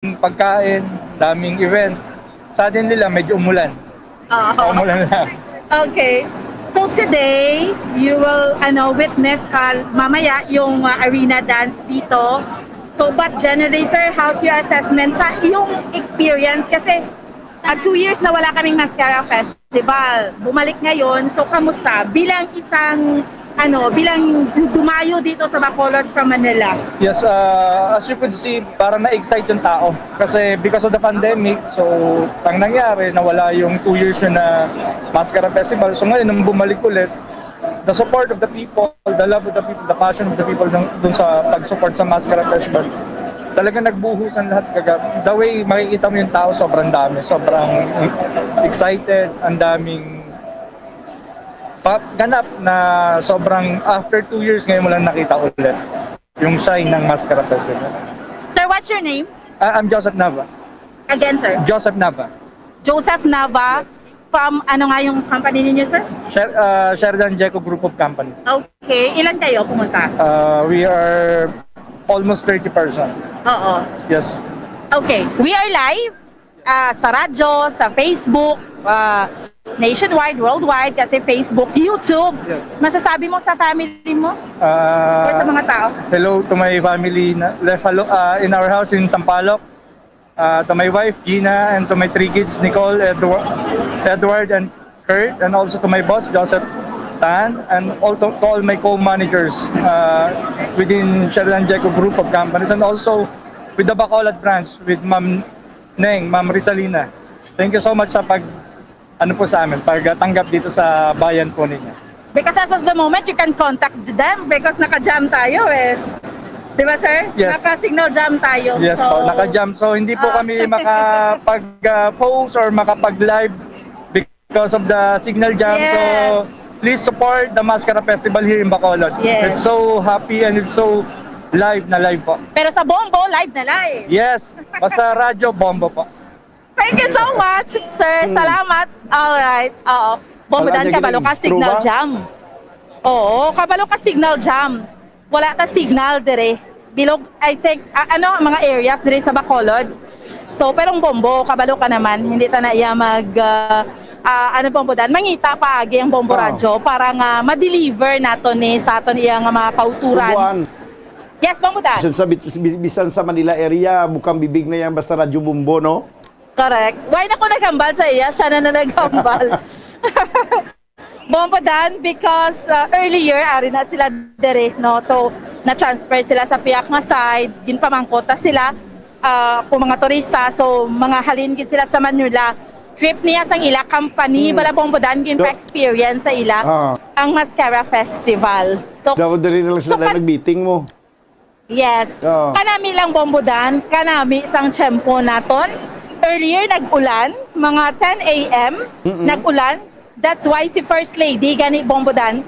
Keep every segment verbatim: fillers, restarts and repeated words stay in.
pagkain, daming event. Suddenly lang, medyo umulan. Oo. Umulan lang. Okay. So today, you will, ano, witness, uh, mamaya yung, uh, arena dance dito. So, but generally, sir, how's your assessment sa iyong experience? Kasi, uh, two years na wala kaming Mascara Festival. Bumalik ngayon. So, kamusta? Bilang isang, ano, bilang dumayo dito sa Bacolod from Manila. Yes, uh, as you could see, parang na-excite yung tao. Kasi because of the pandemic, so, ang nangyari, nawala yung two years yun na Mascara Festival. So, ngayon, nung bumalik ulit, the support of the people, the love of the people, the passion of the people dun, dun sa pag-support sa Mascara Festival, talagang nagbuhusan lahat. Kaga, the way makikita mo yung tao, sobrang dami, sobrang excited, ang daming pa, ganap na sobrang after two years ngayon mo lang nakita ulit yung shine ng Mascara Festival. Sir, what's your name? Ah, I'm Joseph Nava. Again, sir. Joseph Nava. Joseph Nava, from ano nga yung company ninyo, sir? Sher-, ah, Sheridan Jeco Group of Companies. Okay. Ilan kayo pumunta? Ah, we are almost thirty person. Oo. Yes. Okay. We are live, ah, sa radyo, sa Facebook, ah, nationwide, worldwide, kasi Facebook, YouTube. Yes. Masasabi mo sa family mo? Ah, or sa mga tao? Hello to my family na left alo-, ah, in our house in Sampaloc. Uh, to my wife, Gina, and to my three kids, Nicole, Edward, Edward, and Kurt, and also to my boss, Joseph Tan, and also to all my co-managers, uh, within Sheridan Jeco Group of Companies, and also with the Bacolod branch, with Ma'am Neng, Ma'am Risalina. Thank you so much sa pag, ano po sa amin, pagtanggap dito sa bayan po ninyo. Because as of the moment, you can contact them because naka-jam tayo eh. Di ba, sir? Yes. Naka-signal jam tayo. Yes po, naka-jam. So, hindi po kami makapag, ah, post or makapag-live because of the signal jam. Yes. So, please support the Mascara Festival here in Bacolod. Yes. It's so happy and it's so live na live po. Pero sa Bombo, live na live. Yes. Basta Radyo Bombo po. Thank you so much, sir. Hmm. Salamat. All right. Oo. Bombo Dan, kabalo ka, signal jam. Oo, kabalo ka, signal jam. Wala ta signal dire. Bilog, I think, ah, ano, mga areas dire sa Bacolod. So, pero ang Bombo, kabalo ka naman, hindi ta na iya mag, ah, ah, ano, Bombo Dan, mangita paagi ang Bombo Radyo para nga ma-deliver nato ni sa aton iya nga mga kauturan. Yes, Bombo Dan. Bisan sa bit-, bi-, bisan sa Manila area, bukang bibig na yan basta Radyo Bombo, no? Correct. Why na ko naghambal sa iya? Siya na na naghambal. Bombo Dan, because, uh, earlier, ari na sila dere, no? So, na-transfer sila sa piyak nga side, ginpamangkot ta sila, uh, kung mga turista, so, mga halin gid sila sa Manila. Trip niya sang ila company, bala Bombo Dan, ginpa-experience sa ila ang Mascara Festival. So, daw diri lang sila nag-meeting mo. Yes. Oo. Kanami lang, Bombo Dan, kanami sang tiyempo naton. Earlier, nag-ulan, mga ten a m, nag-ulan. That's why si First Lady, gani, Bombo Dan,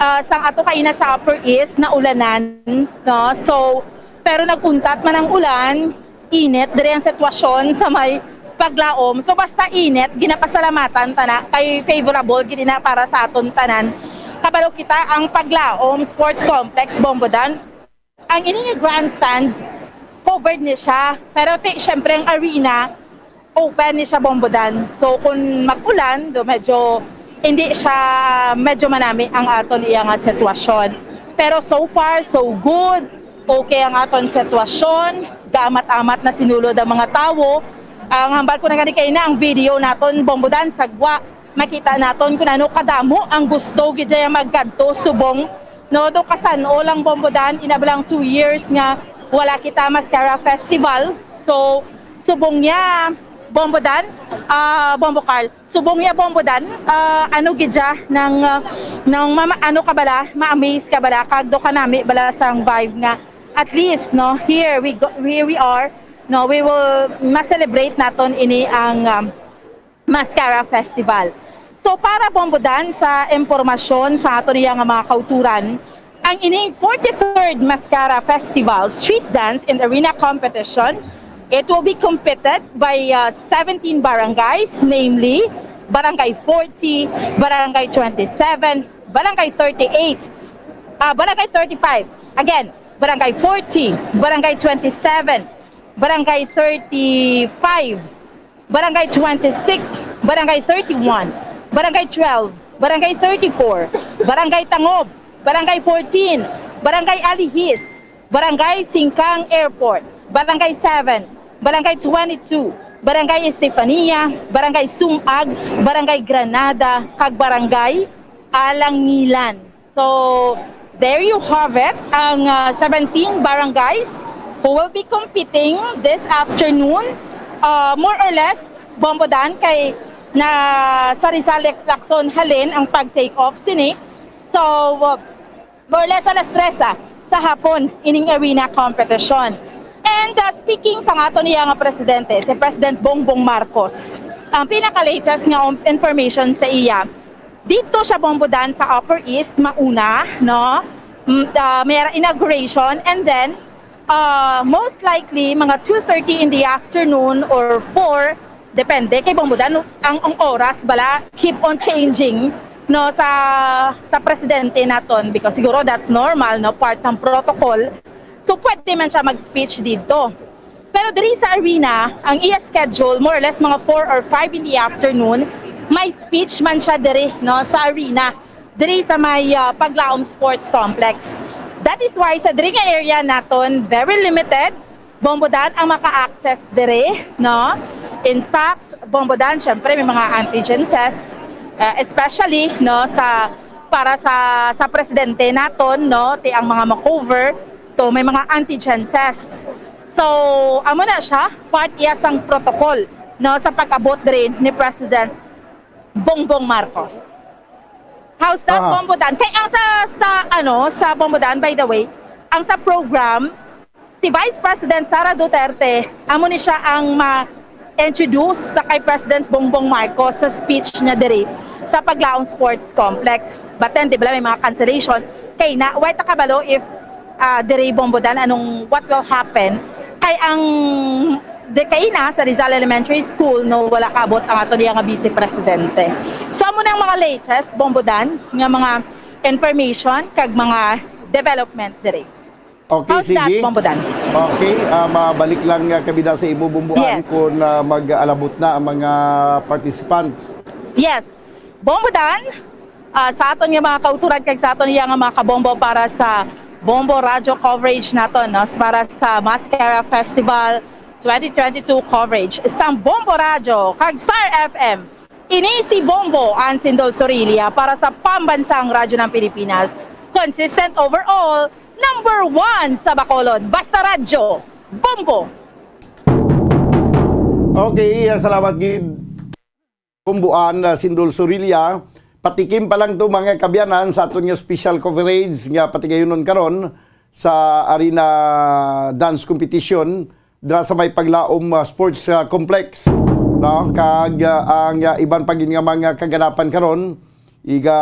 ah, sang ato kaina sa Upper East, naulanan, no? So, pero nag-untat man ang ulan, init, diri ang sitwasyon sa may Paglaom. So, basta init, ginapasalamatan ta na, kay favorable gid na para sa aton tanan. Kabalo kita ang Paglaom Sports Complex, Bombo Dan. Ang ini nga grandstand, covered ni siya. Pero ti, syempre, ang arena, open ni siya, Bombo Dan. So, kung mag-ulan, do medyo, hindi siya, medyo manami ang aton iya nga sitwasyon. Pero so far, so good. Okay ang aton sitwasyon. Gaamat-amat na sinulod ang mga tawo. Ang hambal ko na gani kay na ang video naton, Bombo Dan, sa gwa. Makita naton kung ano kadamo ang gusto gid dyan magkadto subong, no, do kasan-o lang, Bombo Dan, ina ba lang two years nga wala kita Mascara Festival. So, subong niya, Bombo Dan, ah, Bombo Carl, subong niya, Bombo Dan, ah, ano gid siya, nang, ah, nang mama-, ano ka bala, ma-amaze ka bala, kag do kanami bala sang vibe nga, at least, no, here we go, here we are, no, we will ma-celebrate naton ini ang, um, Mascara Festival. So, para, Bombo Dan, sa impormasyon sa ato niya nga mga kauturan, ang ining forty-third Mascara Festival Street Dance and Arena Competition, it will be competed by, uh, seventeen barangays, namely Barangay forty, Barangay twenty-seven, Barangay thirty-eight, uh, Barangay thirty-five. Again, Barangay forty, Barangay twenty-seven, Barangay thirty-five, Barangay twenty-six, Barangay thirty-one, Barangay twelve, Barangay thirty-four, Barangay Tangob, Barangay fourteen, Barangay Alihis, Barangay Singkang Airport, Barangay seven, Barangay twenty-two, Barangay Estefania, Barangay Sumag, Barangay Granada, kag Barangay Alangilan. So, there you have it, ang, ah, seventeen barangays who will be competing this afternoon. Ah, more or less, Bombo Dan, kay na sa Rizal Lex Lacson halin ang pag-take off sini. So, uh, more or less alas tres, ah, sa hapon, ining arena competition. And, uh, speaking sa aton iya nga presidente, si President Bongbong Marcos, ang pinaka-latest nga, um, information sa iya, dito siya, Bombo Dan, sa Upper East, mauna, no? Mm, uh, may inauguration, and then, uh, most likely, mga two thirty in the afternoon or four, depende kay Bombo Dan, ang, ang oras bala keep on changing, no, sa, sa presidente naton, because siguro that's normal, no, part sang protocol. So, pwede man siya mag-speech dito. Pero diri sa arena, ang iya schedule, more or less mga four or five in the afternoon, may speech man siya diri, no, sa arena, diri sa may, ah, Paglaom Sports Complex. That is why sa diri nga area naton, very limited, Bombo Dan, ang maka-access diri, no? In fact, Bombo Dan, syempre, may mga antigen tests, ah, especially, no, sa, para sa, sa presidente naton, no, ti ang mga makover. So, may mga antigen tests. So, amo na siya, part iya sang protocol, no, sa pag-abot diri ni President Bongbong Marcos. How's that, Bombo Dan? Kay ang sa, sa, ano, sa Bombo Dan, by the way, ang sa program, si Vice President Sara Duterte, amo ni siya ang ma-introduce sa kay President Bongbong Marcos sa speech niya diri sa Paglaom Sports Complex. But then, di ba, may mga cancellation. Kay na, wait, nakabalo if, ah, diri, Bombo Dan, anong, what will happen? Kay ang, di kay na, sa Rizal Elementary School, no, wala kaabot ang ato niya nga Vice Presidente. So, amo na ang mga latest, Bombo Dan, nga mga information kag mga development diri. Okay, How's that, sige. Bombo Dan? Okay, ah, mabalik lang, ah, kami na sa imo, Bombo Ann, Yes. kung, ah, mag-alabot na ang mga participants. Yes. Bombo Dan, ah, sa aton nga mga kauturan kag sa aton nga mga kabombo para sa Bombo Radyo coverage naton, no? Para sa Mascara Festival twenty twenty-two coverage sang Bombo Radyo kag Star F M. Ini si Bombo Ann Sindol Sorilla para sa Pambansang Radyo ng Pilipinas. Consistent overall, number one sa Bacolod. Basta Radyo, Bombo! Okay, ah, salamat gid, Bombo Ann, ah, Sindol Sorilla. Patikim pa lang to, mga kaabyanan, sa aton nga special coverage nga patigayunon karon sa Arena Dance Competition dira sa may Paglaom, ah, Sports, ah, Complex, no? Kag, ah, ang, ah, iban pa gid nga mga kaganapan karon, iga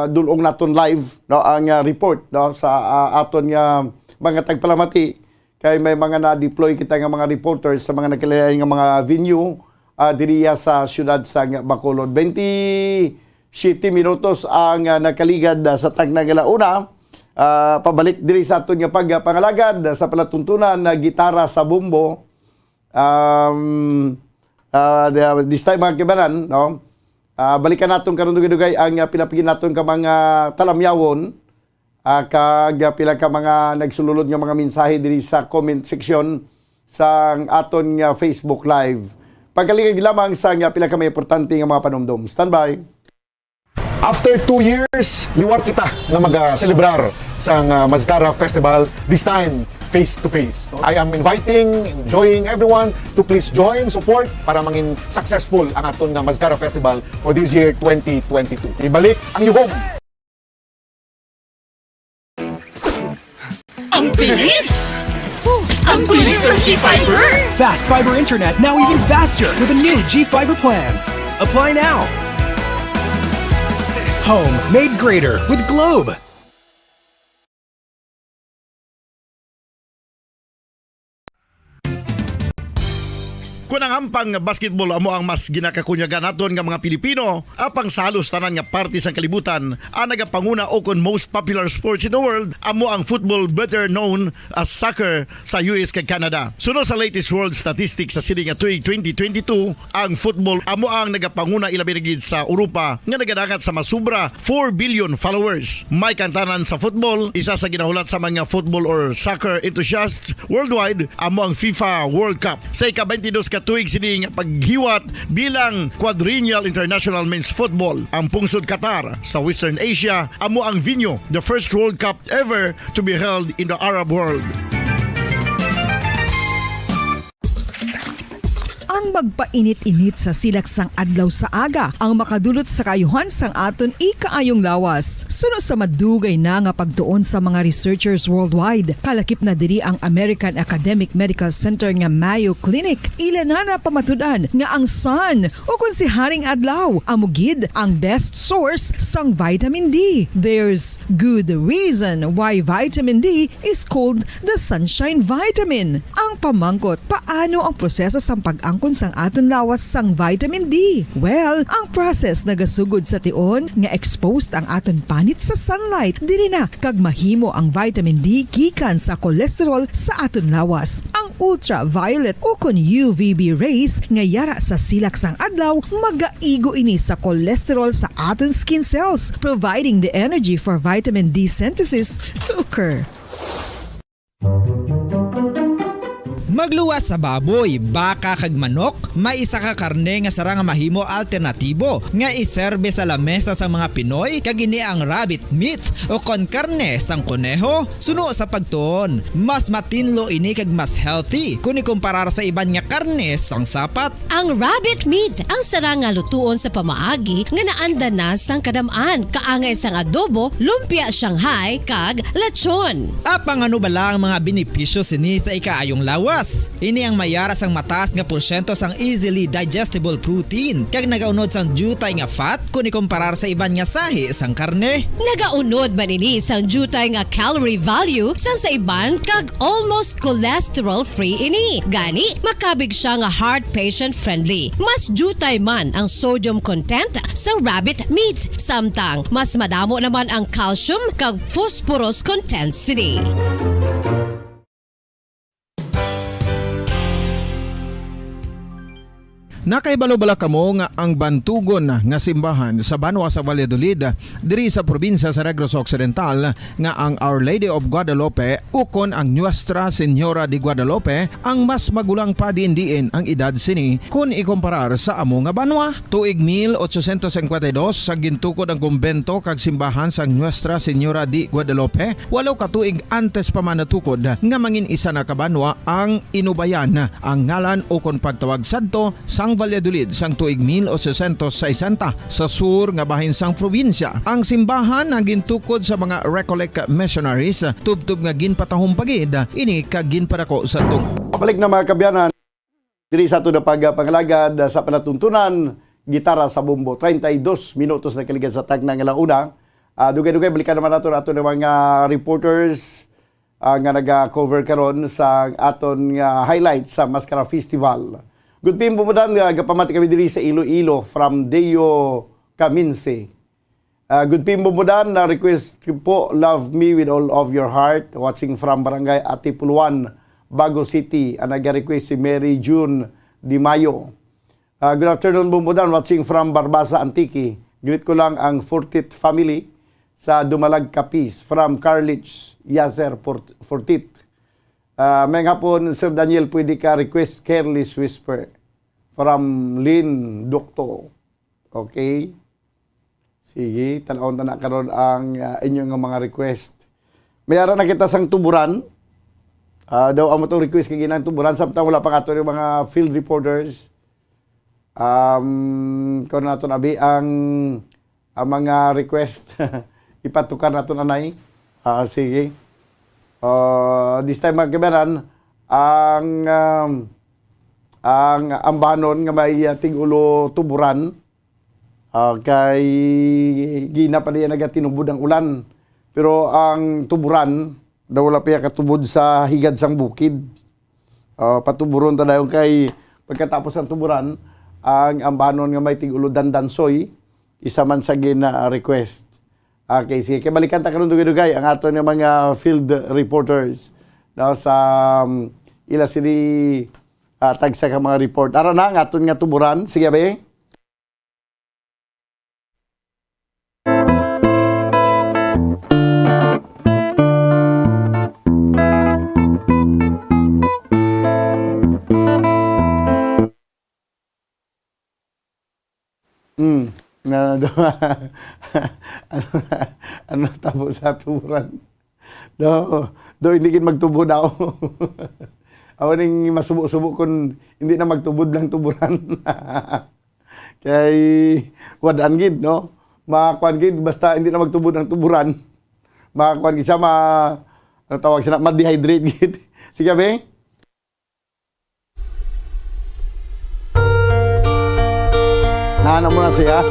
dul-ong naton live, no, ang, ah, report, no, sa, ah, aton nga mga tagpalamati, kay may mga na-deploy kita nga mga reporters sa mga nagkalain-lain nga mga venue, ah, diriya sa siyudad sa Bacolod. Twenty-siyete minutos ang, ah, nakaligad, ah, sa takna nga launa. Ah, pabalik diri sa aton nga pagpangalagad sa palatuntunan na gitara sa bombo. Um, ah, the, this time, mga kibanan, no? Ah, balikan naton karon dugay-dugay ang, ah, pinapigin naton ka mga talamyawon, ah, kag, ah, pila ka mga nagsululod nga mga mensahe diri sa comment section sang aton nga Facebook Live. Pagkaligad lamang sa nga pila ka mga importante nga mga panumdom. Standby. After two years, liwat kita nga mag-celebrar sang, ah, Mascara Festival, this time face to face. I am inviting, enjoying everyone to please join, support para mangin successful ang aton nga Mascara Festival for this year twenty twenty-two. Ibalik ang yuhom! Ang bilis! Ang bilis ng G Fiber! Fast fiber internet, now even faster with the new G Fiber plans. Apply now. Home made greater with Globe. Kon ang hampang basketball amo ang mas ginakakunyagan naton nga mga Pilipino, apang sa halos tanan nga parte sang kalibutan, ang nagapanguna o kon most popular sports in the world amo ang football, better known as soccer, sa U S kag Canada. Suno sa latest world statistics sa sini nga tuig twenty twenty-two, ang football amo ang nagapanguna, ilabi na gid sa Europa, nga nagadangat sa masubra four billion followers. May kantanan sa football, isa sa ginahulat sa mga football or soccer enthusiasts worldwide amo ang FIFA World Cup. Sa ika-twenty-dos ka tuig sini nga paghiwat bilang Quadrennial International Men's Football, ang pungsod Qatar sa Western Asia amo ang venue. The first World Cup ever to be held in the Arab world. Ang magpainit-init sa silak sang adlaw sa aga ang makadulot sa kaayuhan sang aton ikaayong lawas. Suno sa madugay na nga pagtuon sa mga researchers worldwide, kalakip na diri ang American Academic Medical Center nga Mayo Clinic. Ila na napamatud-an nga ang sun, o kon si Haring Adlaw, amo gid ang best source sang vitamin D. There's good reason why vitamin D is called the sunshine vitamin. Ang pamangkot, paano ang proseso sang pag-angkon sang aton lawas sang vitamin D? Well, ang process nagasugod sa tion nga exposed ang aton panit sa sunlight, diri na kag mahimo ang vitamin D gikan sa cholesterol sa aton lawas. Ang ultraviolet o kon U V B rays nga yara sa silak sang adlaw magaigo ini sa cholesterol sa aton skin cells, providing the energy for vitamin D synthesis to occur. Magluwas sa baboy, baka kag manok, may isa ka karne nga sarang nga mahimo alternatibo nga iserbe sa lamesa sang mga Pinoy, kag ini ang rabbit meat o kon karne sang koneho. Suno sa pagtuon, mas matinlo ini kag mas healthy kon ikumparar sa iban nga karne sang sapat. Ang rabbit meat ang sarang nga lutuon sa pamaagi nga naanda na sang kadam-an, kaangay sang adobo, lumpia Shanghai, kag lechon. Apang ano bala ang mga benepisyo sini sa ikaayong lawas? Ini ang mayara sang mataas nga porsyento sang easily digestible protein kag nagaunod sang diutay nga fat kon ikumparar sa iban nga sahi sang karne. Nagaunod man ini sang diutay nga calorie value sang sa iban kag almost cholesterol-free ini. Gani, makabig siya nga heart patient-friendly. Mas diutay man ang sodium content sa rabbit meat, samtang mas madamo naman ang calcium kag phosphorus content sini. Nakahibalo bala kamo nga ang bantugon nga simbahan sa banwa sa Valladolid, diri sa probinsya sa Negros Occidental, nga ang Our Lady of Guadalupe ukon ang Nuestra Señora de Guadalupe ang mas magulang pa diin-diin ang edad sini kon ikumparar sa amo nga banwa? Tuig mil ochocientos cincuenta y dos, sa gintukod ang kumbento kag simbahan sang Nuestra Señora de Guadalupe, walo ka tuig antes pa man natukod nga mangin isa na ka banwa ang Inubayan ang ngalan ukon pagtawag sadto sang Valladolid sang tuig mil ochocientos sesenta sa sur nga bahin sang probinsya. Ang simbahan ang gintukod sa mga Recollect missionaries, tubtob nga ginpatahom pa gid ini kag ginpadako sa tug. Pabalik na, mga kaabyanan, diri sa ato na pagpangalagad sa palatuntunan, Gitara sa Bombo. Treinta y dos minutos na kaligad sa tagna nga launa. Ah, dugay-dugay, balikan naman nato, nato ng mga reporters, ah, nga naga-cover karon sa aton nga highlight sa Mascara Festival. Good evening, Bumudan, nga gapamati kami diri sa Iloilo from Deo Caminse. Ah, good evening, Bumudan, na request po, Love Me With All of Your Heart, watching from Barangay Atipuluan, Bago City. Ang naga-request si Mary June Di Mayo. Ah, good afternoon, Bumudan, watching from Barbaza, Antique. Greet ko lang ang Fortit family sa Dumalag, Capiz, from Carlich Yaser Fort-, Fortit. Ah, may hapon, Sir Daniel, pwede ka request Careless Whisper from Lynn Docto. Okay? Sige, tan-awon ta na karon ang, ah, inyo nga mga request. May ara na kita sang tuburan. Ah, daw amo tong request kay ginang tuburan, samtang wala pa nga ato yung mga field reporters. Um, kung nato na abi ang, ang mga request, ipatukar nato, anay. Ah, sige. Ah, this time, mga kabayanan, ang, um, ang ambanon nga may, ah, tig-ulo tuburan, ah, kay gina pa diya nagatinubod ang ulan. Pero ang tuburan, daw wala pa iya katubod sa higad sang bukid. Ah, patuburon ta dayon kay pagkatapos ang tuburan, ang ambanon nga may tig-ulo dandansoy, isa man sa gina-request. Okay, sige. Kay balikan ta karon dugay-dugay ang aton nga mga field reporters, no, sa, um, ila sini, ah, tagsa ka mga report. Ara na ang aton nga tuburan. Sige, be. Mm. Na, do, ano, ano tabo sa aturan? Do, do, hindi gid magtubo daw. Awa ning masubo-subo kung hindi na magtubod lang tuburan. Kay, wad-an gid, no? Makuan gid, basta hindi na magtubod ang tuburan. Makuan gid siya, ma-, ano tawag sila? Ma-dehydrate gid. Sige, be? Nahanap mo na siya?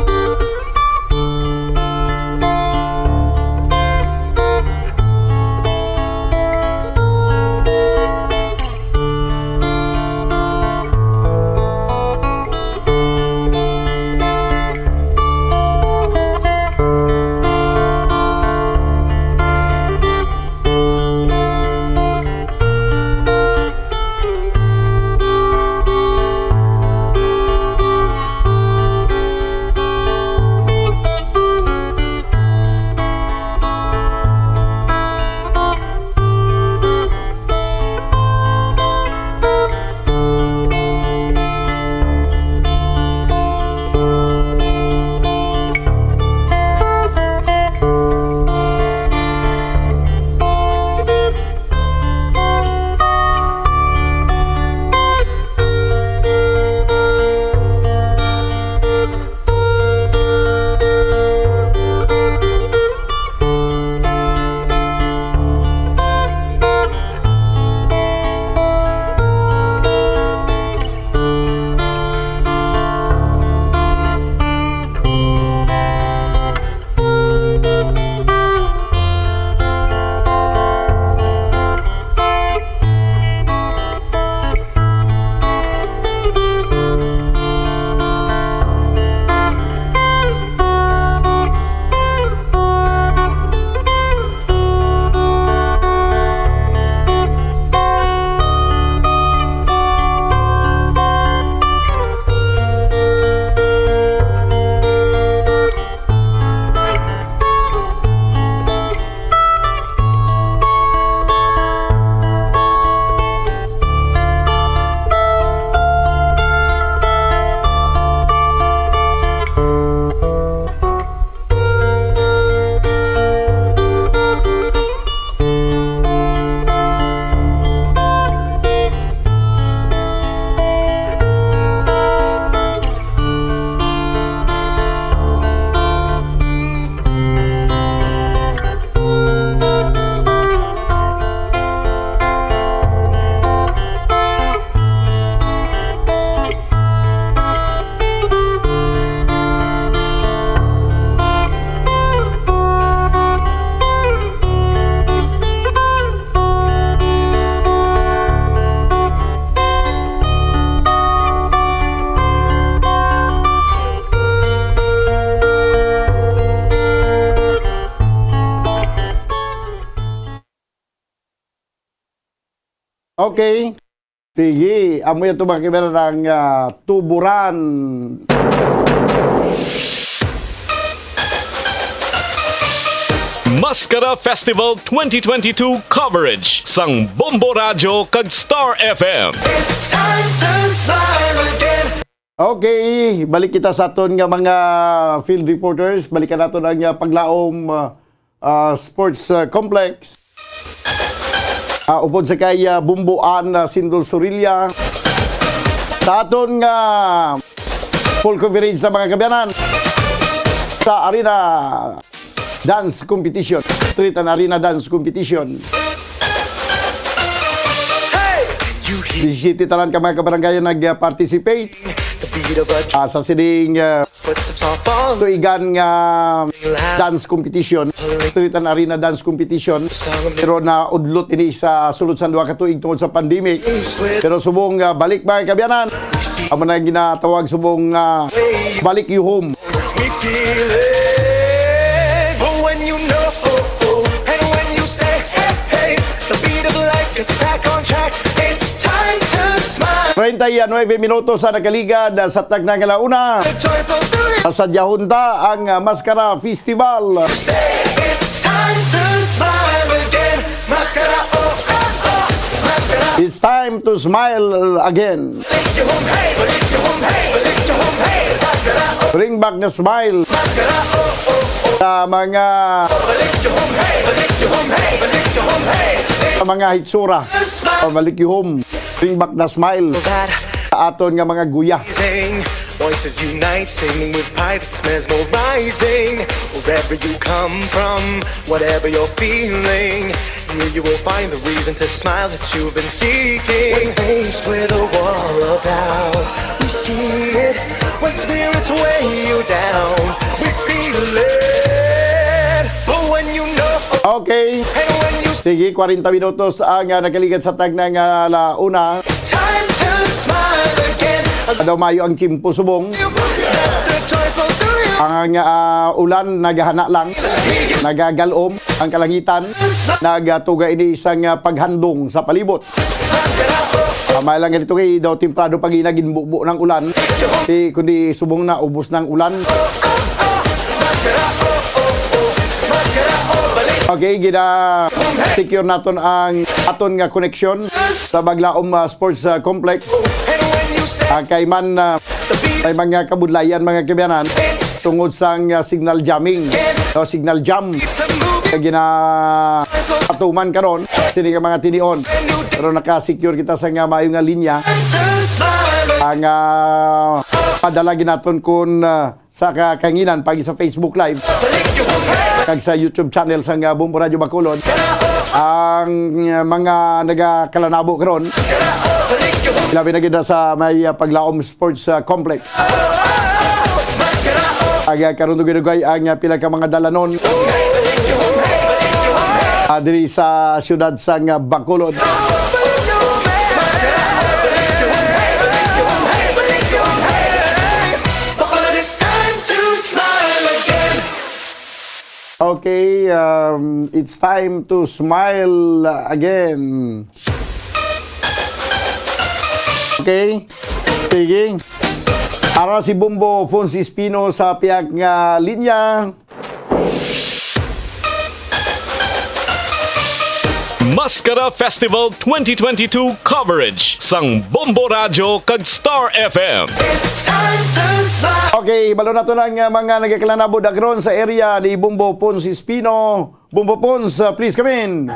Okay. Sige, amo yan to, mga kaibigan, ang, ah, tuburan. Mascara Festival twenty twenty-two coverage sang Bombo Radyo kag Star F M. It's time to smile again. Okay, balik kita sa aton nga mga field reporters. Balikan naton ang, ah, Paglaom, ah, ah, Sports, ah, Complex. Ah, upod sa kay, ah, Bumbuan, ah, Sindol Surilla. Sa aton nga full coverage sa mga kaabyanan sa Arena Dance Competition, Street and Arena Dance Competition. Disisyete tanan ka mga kabarangay ang nag-participate, ah, sa sining, ah, Footsteps are falling. Tuigan nga dance competition, Tritan Arena dance competition. Pero naudlot ini sa sulod sa duha ka tuig tungod sa pandemic. Pero subong nga balik, mga kaabyanan, amo na ang ginatawag subong nga balik you home. We feel it. But when you know, and when you say, hey, hey, the beat of life gets back on track. It's time to smile. Treinta y nueve minutos ang nakaligad sa takna nga alauna. The joyful thrill. Sa sadyahon ta ang, ah, Maskara Festival. Say it's time to smile again. Maskara, oh, oh, oh. Maskara. It's time to smile again. Balik you home, hey, balik you home, hey, balik you home, hey. Maskara, oh. Bring back the smile. Maskara, oh, oh, oh. Sa mga, oh, balik you home, hey, balik you home, hey, balik you home, hey. Sa mga hitsura. Smile. Oh, balik you home. Bring back the smile. Sa aton nga mga guya. Sing. Voices unite, singing with pride that smells more rising. Wherever you come from, whatever you're feeling, here you will find the reason to smile that you've been seeking. When faced with a wall of doubt, we see it. When spirits weigh you down, we feel it. But when you know, okay, and when you, sige, kwarenta minutos ang, ah, nakaligad sa takna nga alauna. It's time to smile again. Daw maayo ang tiyempo subong. Ang, ah, ulan nagahana lang, nagagalom ang kalangitan, nagatuga ini sang, ah, paghandong sa palibot. Tama lang ganito kay daw temprano pag ina ginbubo ng ulan. Si, kundi subong na ubos ng ulan. Okay, gina-secure naton ang aton nga koneksyon sa Baglaom, ah, Sports, ah, Complex. Ah, kay man, ah, may mga kabudlayan, mga kaabyanan, tungod sa, ah, signal jamming o signal jam nga ginapatuman karon sini nga mga tinion. Pero naka-secure kita sa nga maayo nga linya. Ang, ah, padala ginaton kun, ah, sa ka-, kahanginan pagi sa Facebook Live kag sa YouTube channel sang, ah, Bombo Radyo Bacolod ang, ah, mga nagakalanabo karon, ilabi na gid sa may, ah, Paglaom Sports, ah, Complex. Ag, ah, karon dugay-dugay ang, ah, pila ka mga dalanon, ah, diri sa siyudad sang, ah, Bacolod. Bacolod, it's time to smile again. Okay, um, it's time to smile again. Okay? Sige. Ara si Bombo Fons Espino sa pihak nga linya. Maskara Festival twenty twenty-two coverage sang Bombo Radyo kag Star F M. It's time to smile. Okay, balo nato na nga mga nagakalanabo dagron sa area ni Bombo Fons Espino. Bombo Fons, uh, please come in.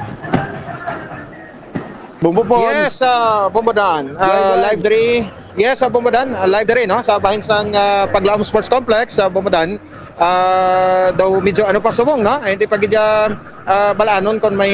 Bombo Fons. Yes, uh, Bombo Dan. Uh, live, live. Live diri. Yes, uh, Bombo Dan. Uh, live diri, no? Sa bahin sang, uh, Paglaom Sports Complex, uh, Bombo Dan. Ah, daw medyo ano pa subong, no? Ay, hindi pa gid, ah, ah, balanon kung may,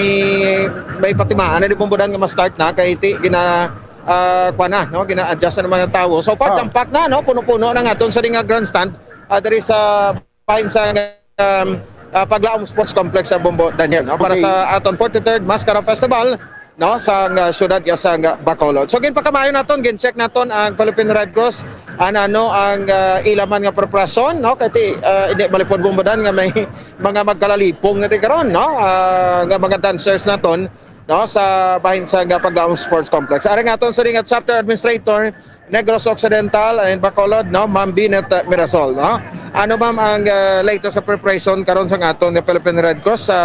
may patimaan na di Bombo Dan nga ma-start na kay ti gina, ah, kuha na, no? Gina-adjust na ng mga tao. So far, ah, jam-pack na, no? Puno-puno na nga aton sa nga grandstand, ah, diri sa bahin sa, um, ah, Paglaom Sports Complex sa Bombo Daniel, no? Para, okay, sa aton forty-third Maskara Festival, no, sang, ah, siyudad nga sang, ah, Bacolod. So, ginpakamayo naton, gin-check naton ang Philippine Red Cross, an-, ano ang, ah, ila man nga preparasyon, no, kay ti, ah, hindi malipod Bombo Dan nga may mga magkalalipong na ti karon, no, ah, nga mga dancers naton, no, sa bahin sang, ah, Paglaom Sports Complex. Ari nga aton sa ring nga chapter administrator, Negros Occidental and Bacolod, no, Ma'am Binet, ah, Mirasol, no. Ano, ma'am, ang, ah, latest sa preparation karon sa aton nga Philippine Red Cross sa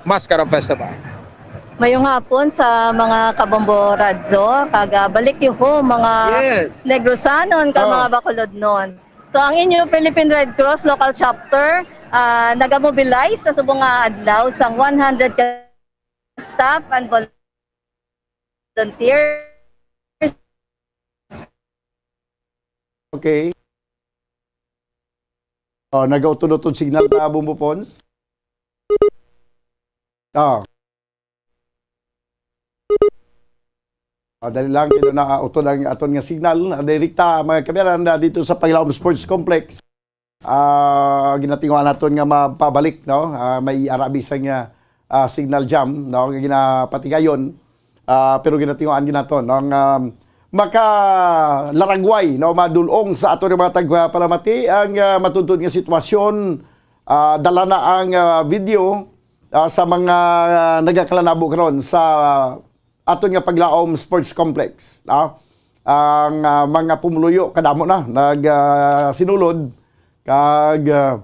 Maskara Festival? Mayong hapon sa mga kabombo radyo, kag, ah, balik you home, mga, yes, Negrosanon, kag, oh, mga Bacolodnon. So, ang inyo Philippine Red Cross Local Chapter, ah, nagamobilize sa subong nga adlaw sang one hundred ka staff and volunteers. Okay. Oh, nagautod-utod signal ta, Bombo Fons. Ah. Ah, dali lang, kay na, ah, utod ang aton nga signal. Ah, direkta, mga kabayan, na dito sa Paglaom Sports Complex. Ah, ginatinguhan naton nga mapabalik, no? Ah, may arabi sa nga, ah, signal jam, no? Nga ginapatigayon. Ah, pero ginatinguhan ginaton, no? Nga makalaragway, no? Madulong sa ato nga mga tagpalamati ang, ah, matuntun nga sitwasyon. Ah, dala na ang, ah, video, ah, sa mga, ah, nagakalanabo karon sa aton nga Paglaom Sports Complex, no? Ang, ah, mga pumuluyo kadamo na nag, ah, sinulod kag, ah,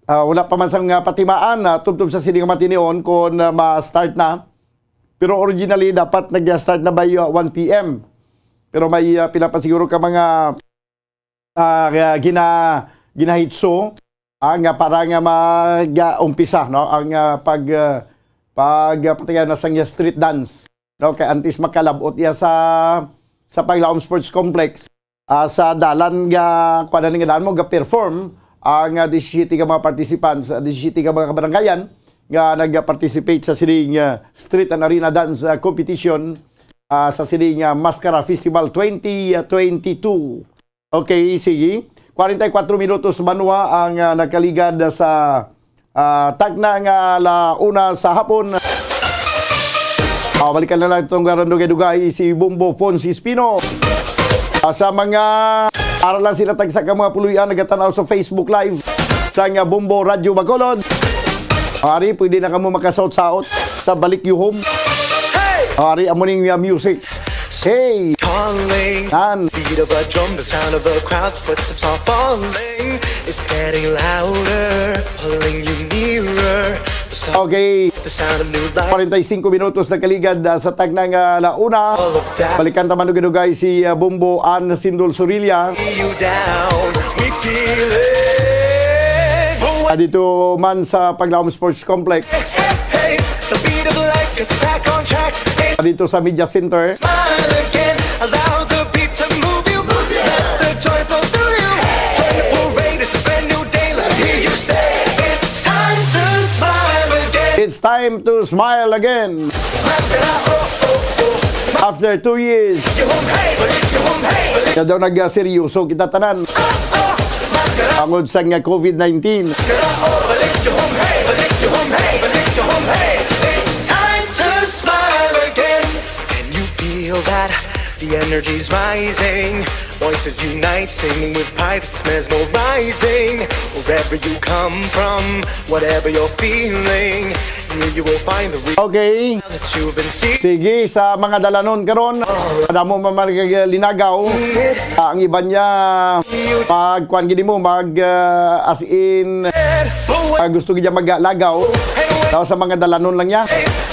ah, wala pa man sang, ah, patimaan, ah, tubtob sa sini nga matinion kon, ah, ma-start na. Pero originally dapat nag-start na by, ah, one P M. Pero may, ah, pila pa siguro ka mga, ah, gina-, ginahitso, ah, nga para nga mag, ah, umpisa, no? Ang, ah, pag, ah, pag, ah, patigayon na sang iya street dance, no? Kay antes makalabot iya sa, sa Paglaom Sports Complex, ah, sa dalan nga, kuwan na nga dalan mo, ga-perform ang, ah, disisiyete ka mga participants, ah, disisiyete ka mga kabaranggayan nga nag-participate sa sining, ah, street and arena dance, ah, competition, ah, sa sining, ah, Mascara Festival twenty twenty-two. Okay, sige. Kwarenta y kuwatro minutos banwa ang, ah, nakaligad sa, ah, takna nga ala una sa hapon. Ah, balikan na lang itong garang dugay-dugay, si Bombo Fons Espino. Ah, sa mga, ara lang sila tagsa ka mga puluyan nagatan-aw sa Facebook Live sang, ah, Bombo Radyo Bacolod. Ari, pwede na kamo makasaot-saot sa Balik Yuhom. Ari, amo ning, ah, music. Hey! Calling. Nan. Beat of a drum, the sound of a crowd, footsteps are falling. It's getting louder, pulling you nearer. The sound, okay, the sound of new life. Kwarenta y singko minutos na kaligad, ah, sa takna nga ala una. All of that. Balikan ta man dugay-dugay si, ah, Bombo Ann Sindol Sorilla. You down, we feel it. Ah, dito man sa Paglaom Sports Complex. Hey, the beat of life gets back on track. Dito sa Media Center. Smile again, allow the beat to move you. Let the joy flow through you. Join the parade, it's a brand new day. Let me hear you say, it's time to smile again. It's time to smile again. Maskara, oh, oh, oh. After two years, balik yung home, hey, balik yung home, hey, balik. Kaya daw nagseryoso kita tanan. Oh, oh, maskara. Tungod sa nga COVID nineteen. Maskara, oh, balik yung home, hey, balik yung home, hey, balik yung home, hey. It's time to smile again. Can you feel that? The energy's rising. Voices unite, singing with pride. It's mesmerizing. Wherever you come from, whatever you're feeling, here you will find the real. Okay. That you've been seeking. Sige, sa mga dalanon karon, madamo man mga linagaw. Ah, ang iban niya, pag kuwan gini mo, mag, ah, as in, ah, gusto gid niya maglagaw. Tapos sa mga dalanon lang niya.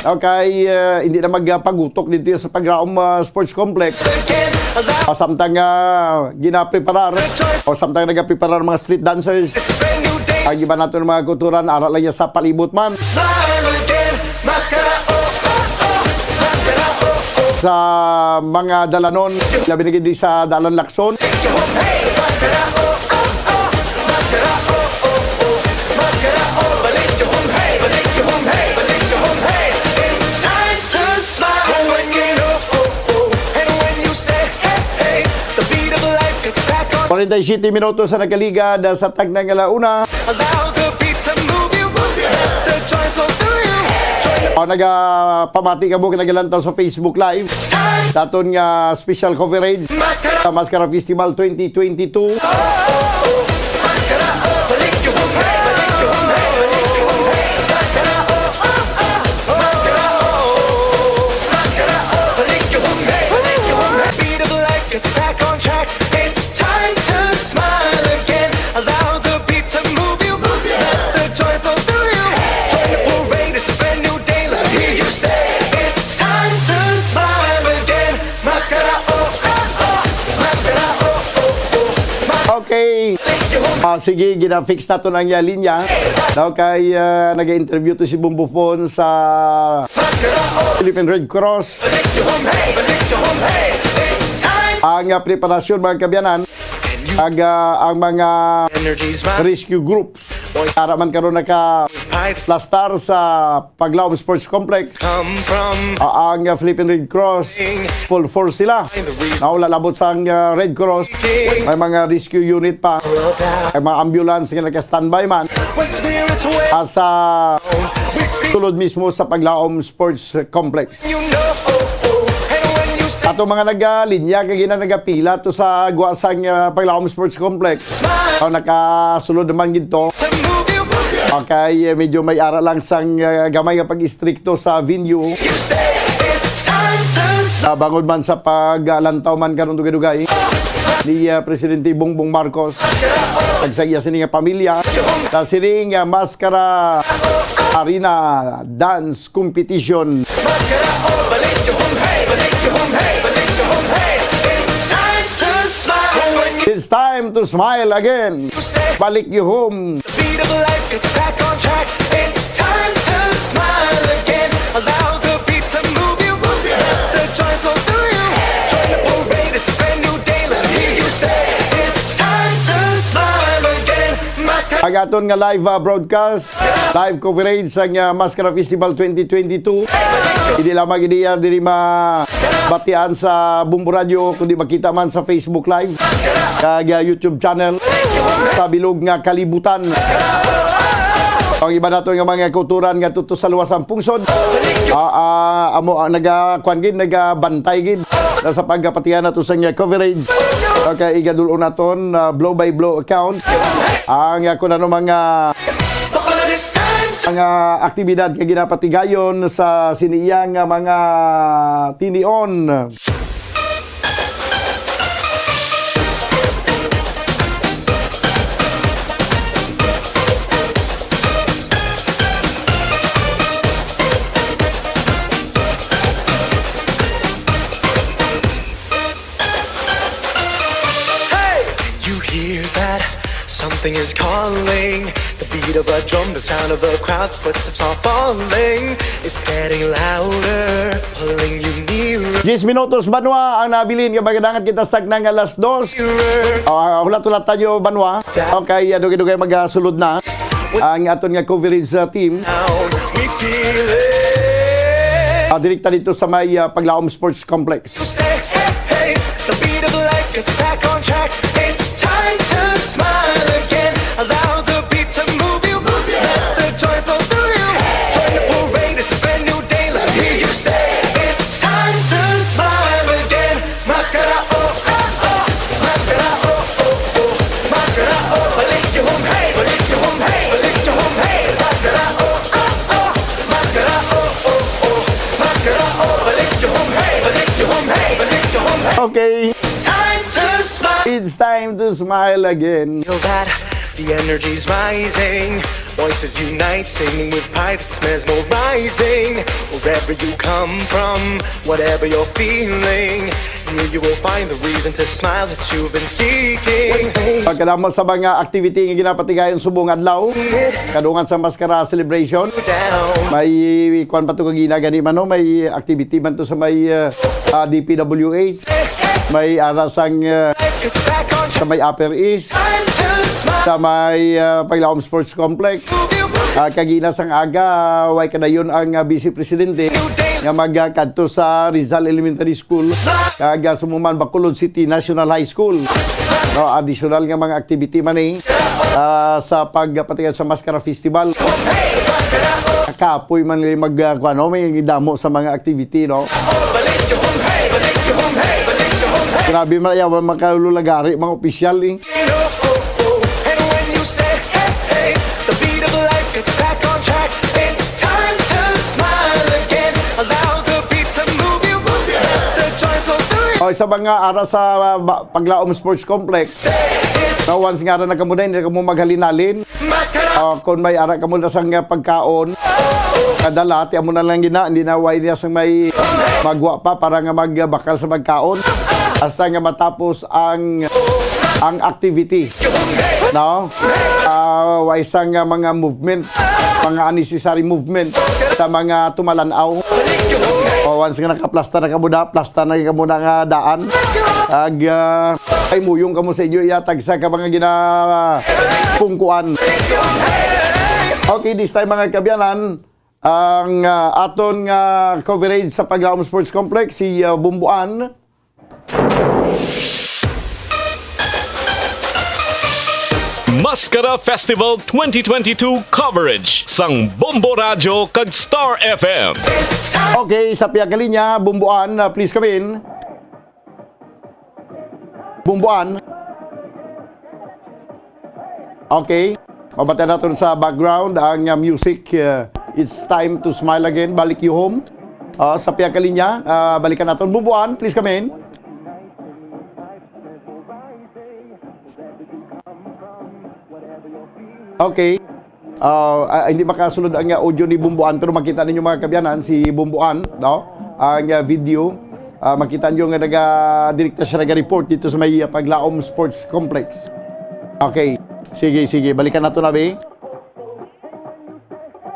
Okay, ah, hindi na magpagutok dito sa Paglaom, ah, Sports Complex. Ah, samtang, ah, ginapreparar, o samtang nagapreparar ang mga street dancers, ang iba nato ng mga kulturan, ara lang niya sa palibot man. Smile again, maskara, oh, oh, oh. Maskara, oh, oh. Sa mga dalanon, labi na gid sa Dalan Lacson. Hey, maskara, oh, oh, oh. Maskara, oh, oh, oh. Maskara, oh, balik yung home, hey, balik yung home, hey, balik yung home, hey. It's time to smile again, oh, oh, oh. And when you say, hey, hey, the beat of life gets back on. Kwarenta y siyete minutos sa nagkaligad, ah, sa takna nga ala una. Allow the beat to move you. Let the joy flow through you. Join the. O, nagapamati kamo, nagalantaw sa Facebook Live. Time. Sa aton nga special coverage. Maskara. Sa Maskara Festival twenty twenty-two. Oh, oh, oh. Maskara, oh, balik yung home, hey, balik yung home, hey, balik yung home, hey. Maskara, oh, oh, oh. Maskara, oh, oh. Maskara, oh, balik yung home, hey, balik yung home, hey. Beat of life gets back on track. It's time to smile again. Allow the beat to move you. Let the joy flow through you. Join the parade, it's a brand new day. Let me hear you say, it's time to smile again. Maskara, oh, oh, oh. Maskara, oh, oh, oh. Maskara. Okay. Ah, sige, gina-fix nato na ang iya linya. Now, kay, ah, nag-interview to si Bombo Fon sa Philippine Red Cross. Ang, ah, preparasyon, mga kaabyanan, ag, ah, ang mga rescue groups Ara man karon naka plastar sa Paglaom Sports Complex. Ang Philippine Red Cross, full force sila. Naula labot sang, ah, Red Cross. May mga rescue unit pa. May mga ambulance nga naka-standby man. Asa sulod mismo sa Paglaom Sports Complex. Ato mga nagalinya, kay gina nagapila to sa gwa sang, ah, Paglaom Sports Complex. O, nakasulod naman gid to. Okay, eh, medyo may ara lang sang, ah, gamay nga pag-istrikto sa venue. Ah, bangod man sa paglantaw man karon dugay-dugay ni, ah, Presidente Bongbong Marcos, kag sa iya sini nga pamilya, sa sining, ah, Mascara Arena Dance Competition. It's time to smile again. Balik you home. Ang aton nga live, ah, broadcast, live coverage sang, ah, Mascara Festival twenty twenty-two. Hindi lamang ini, ah, diri mabatian sa Bombo Radio, kundi makita man sa Facebook Live kag, ah, YouTube channel sa bilog nga kalibutan. Ang iba naton nga mga kauturan nga tuto sa luwas ang pungsod, ah, ah, amo ang naga-, kuwan gid, nagabantay gid na sa pagkapatihan nato sa nga coverage. Okay, igadul-on naton, ah, blow by blow account ang, ah, kung ano mga mga aktibidad nga ginapatigayon sa sini iya nga mga tinion. Hey! You hear that? Something is calling. The beat of a drum, the sound of a crowd, footsteps are falling. It's getting louder, pulling you nearer. Diyes minutos, banwa, ang nabilin nga magadangat kita sa tagna nga alas dos. Ah, hulat-hulat tayo, banwa. Okay, ah, dugay-dugay magasulod na ang aton nga coverage, ah, team. Now we feel it. Ah, direkta dito sa may, ah, Paglaom Sports Complex. You say, hey, hey, the beat of life gets back on track. It's time to smile again. Allow the beat to move you. Let the joy flow through you. Join the parade, it's a brand new daylight. Hear you say, it's time to smile again. Mascara, oh, oh, oh. Mascara, oh, oh, oh. Mascara, oh, balik you home, hey, balik you home, hey, balik you home, hey. Mascara, oh, oh, oh. Mascara, oh, oh, oh. Mascara, oh, balik you home, hey, balik you home, hey, balik you home, hey. Okay. It's time to smile. It's time to smile again. Feel that the energy's rising. Voices unite, singing with pride. It's mesmerizing. Wherever you come from, whatever you're feeling, here you will find the reason to smile that you've been seeking. Pagkadamo sa mga activity nga ginapatigayon subong adlaw, kadungan sa Mascara Celebration, down. May kuwan pa to kagina gani man, no? May activity man to sa may, uh, uh, D P W H. May ara sang, uh, It's back on sa may Upper East, time to smile. Sa may, uh, Paglaom Sports Complex. Move you, move you. Uh, kagina sang aga, way kadayon ang, uh, Vice Presidente nga magkadto sa Rizal Elementary School, kag, ah, Sumuman, Bacolod City National High School. No, additional nga mga activity man, eh, ah, sa pagpatigayon sa Mascara Festival. Kapoy man nila mag, ah, kuwan, no, may damo sa mga activity, no? Grabe man, ayaw man makalulagari mga opisyal, eh. And when you say, hey, hey, the beat of life gets back on track. It's time to smile again. Allow the beat to move you. Let the joy flow through you. O, sa mga ara sa, uh, ba-, Paglaom Sports Complex, say it's na once nga ara na kamo na, hindi kamo maghalin-halin. Mascara. Ah, kung may ara kamo na sang, ah, pagkaon, kadala, ti amo na lang gina, hindi na way niya sang may magwa pa para nga magbakal sa pagkaon. Hasta nga matapos ang, ang activity. No? Ah, way sang, ah, mga movement, mga unnecessary movement sa mga tumalan-aw. O, Once nga nakaplastar na kamo da, plastar na kamo na nga daan. Ag, ah, ay muyong kamo sa inyo, iya tagsa ka mga ginapungkuan. Okay, this time, mga kaabyanan, ang, ah, aton nga coverage sa Paglaom Sports Complex, si, ah, Bumbuan. Maskara Festival twenty twenty-two coverage sang Bombo Radyo kag Star F M. Okay, sa pihak nga linya, Bumbuan, uh, please come in. Bumbuan. Okay. Mabatian naton sa background ang, uh, music, uh, It's Time to Smile Again, Balik You Home. Uh, sa pihak nga linya, uh, balikan naton. Bumbuan, please come in. Okay. Ah, ah, hindi makasulod ang, ah, audio ni Bumbuan, pero makita ninyo, mga kaabyanan, si Bumbuan, no? Ang, ah, video, ah, makita nyo nga naga-, direkta siya naga-report dito sa may, ah, Paglaom Sports Complex. Okay. Sige, sige. Balikan nato na, be.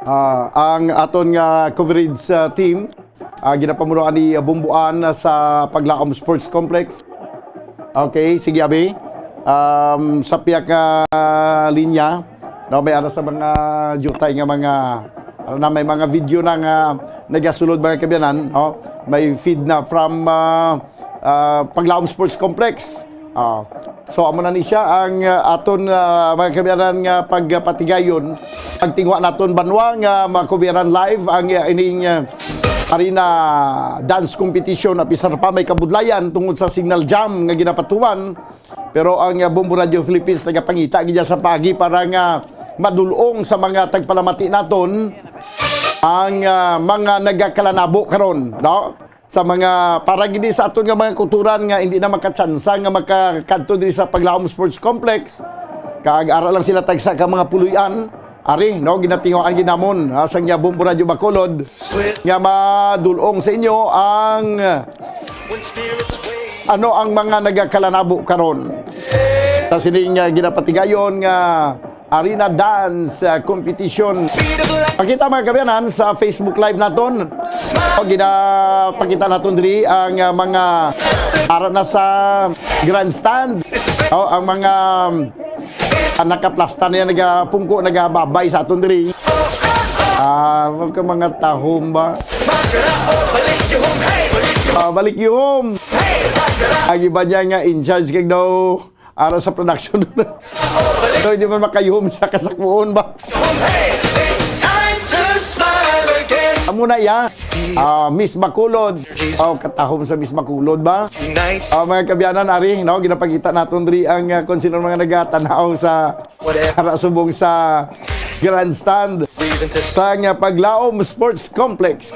Ah, ang aton nga coverage, ah, team, ah, ginapamunuan ni, ah, Bumbuan sa Paglaom Sports Complex. Okay, sige, abi. Um, sa pihak nga linya, no, may ara sa mga jutay nga mga, ano na, may mga video na nga nagasulod, mga kaabyanan, no? May feed na from, ah, ah, Paglaom Sports Complex. Ah, so, amo na ni siya ang, ah, aton, ah, mga kaabyanan nga pagpatigayon. Pagtingwa naton banwa nga makubiran live ang, ah, ining, ah, arena dance competition, apisar pa may kabudlayan tungod sa signal jam nga ginapatuman. Pero ang, ah, Bombo Radio Philippines nagapangita gid sa paagi para nga madulong sa mga tagpalamati naton ang, ah, mga nagakalanabo karon, no? Sa mga, para gid sa aton nga mga kulturan nga hindi na makatsansa nga makakadto diri sa Paglaom Sports Complex. Kag ara lang sila tagsa ka mga puloy-an. Ari, no, ginatinguhaan gid namon, ah, sang Bombo Radio Bacolod nga madulong sa inyo ang ano ang mga nagakalanabo karon sa sining, ah, ginapatigayon nga arena dance, ah, competition. Pakita, mga kaabyanan, sa Facebook Live naton. O, ginapakita naton diri ang, ah, mga ara na sa grandstand. O, ang mga, um, ah, nakaplastar na yan, nagapungko, nagababay sa aton diri. Ah, wag ka mga tahom ba? Ah, balik you home. Ang iba niya nga in charge kag daw ara sa production. So, hindi man makayuhom sa kasakuon ba? Amo na iya. Ah, Miss Bacolod. Oh, katahom sa Miss Bacolod ba? Ah, mga kaabyanan, ari, no, ginapakita naton diri ang, ah, kung sino mga nagatanaw sa ara subong sa grandstand sa nga Paglaom Sports Complex.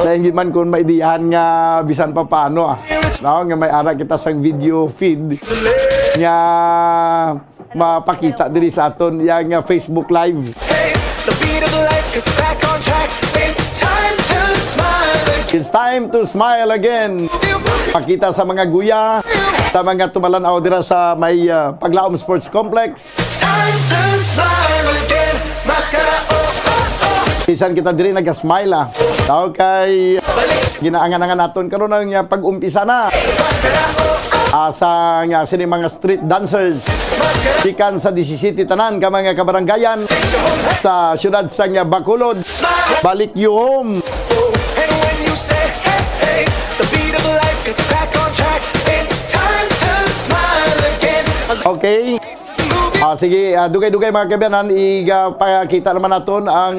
Sa hindi man kung maidihan nga bisan pa paano, ah, no, nga may ara kita sang video feed nga mapakita diri sa aton yang, ah, Facebook Live. It's time to smile again. Pakita sa mga guya, sa mga tumalan-aw dira sa may, ah, Paglaom Sports Complex. Bisan kita diri naga-smile, ah. Tao kay ginaangan-angan naton karon ang, ah, pag-umpisa na. Asa nga sini mga street dancers gikan sa disisiti tanan ka mga kabaranggayan sa siyudad sang Bacolod. Balik you home. Okay. Ah, sige, ah, dugay-dugay, mga kaabyanan, igapakita naman naton ang,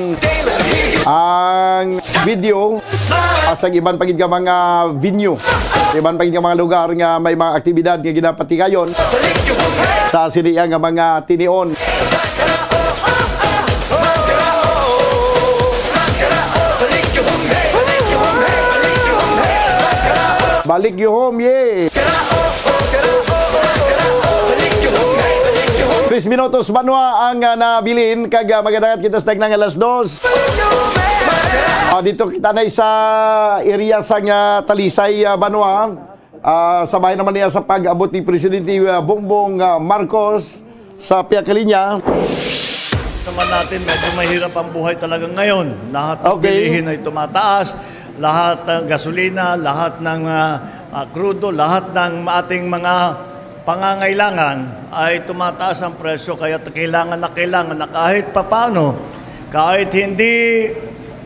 ang video, ah, sa iban pa gid nga mga venue, iban pa gid nga mga lugar nga may mga aktibidad nga ginapatigayon sa sini nga mga tinion. Balik you home, yeah! Tres minutos banwa ang, ah, nabilin kag, ah, magadagat kita sa tagnang alas dos. Ah, dito kita na sa area sa nga Talisay, ah, banwa. Ah, sa bahin naman niya sa pag-abot ni Presidente, ah, Bongbong, ah, Marcos sa pihak nga linya. Naman natin, medyo mahirap ang buhay talaga ngayon. Lahat ng Okay. bilihin ay tumataas. Lahat ng gasolina, lahat ng, ah, ah, krudo, lahat ng ating mga pangangailangan ay tumataas ang presyo, kaya kailangan na kailangan na kahit papaano, kahit hindi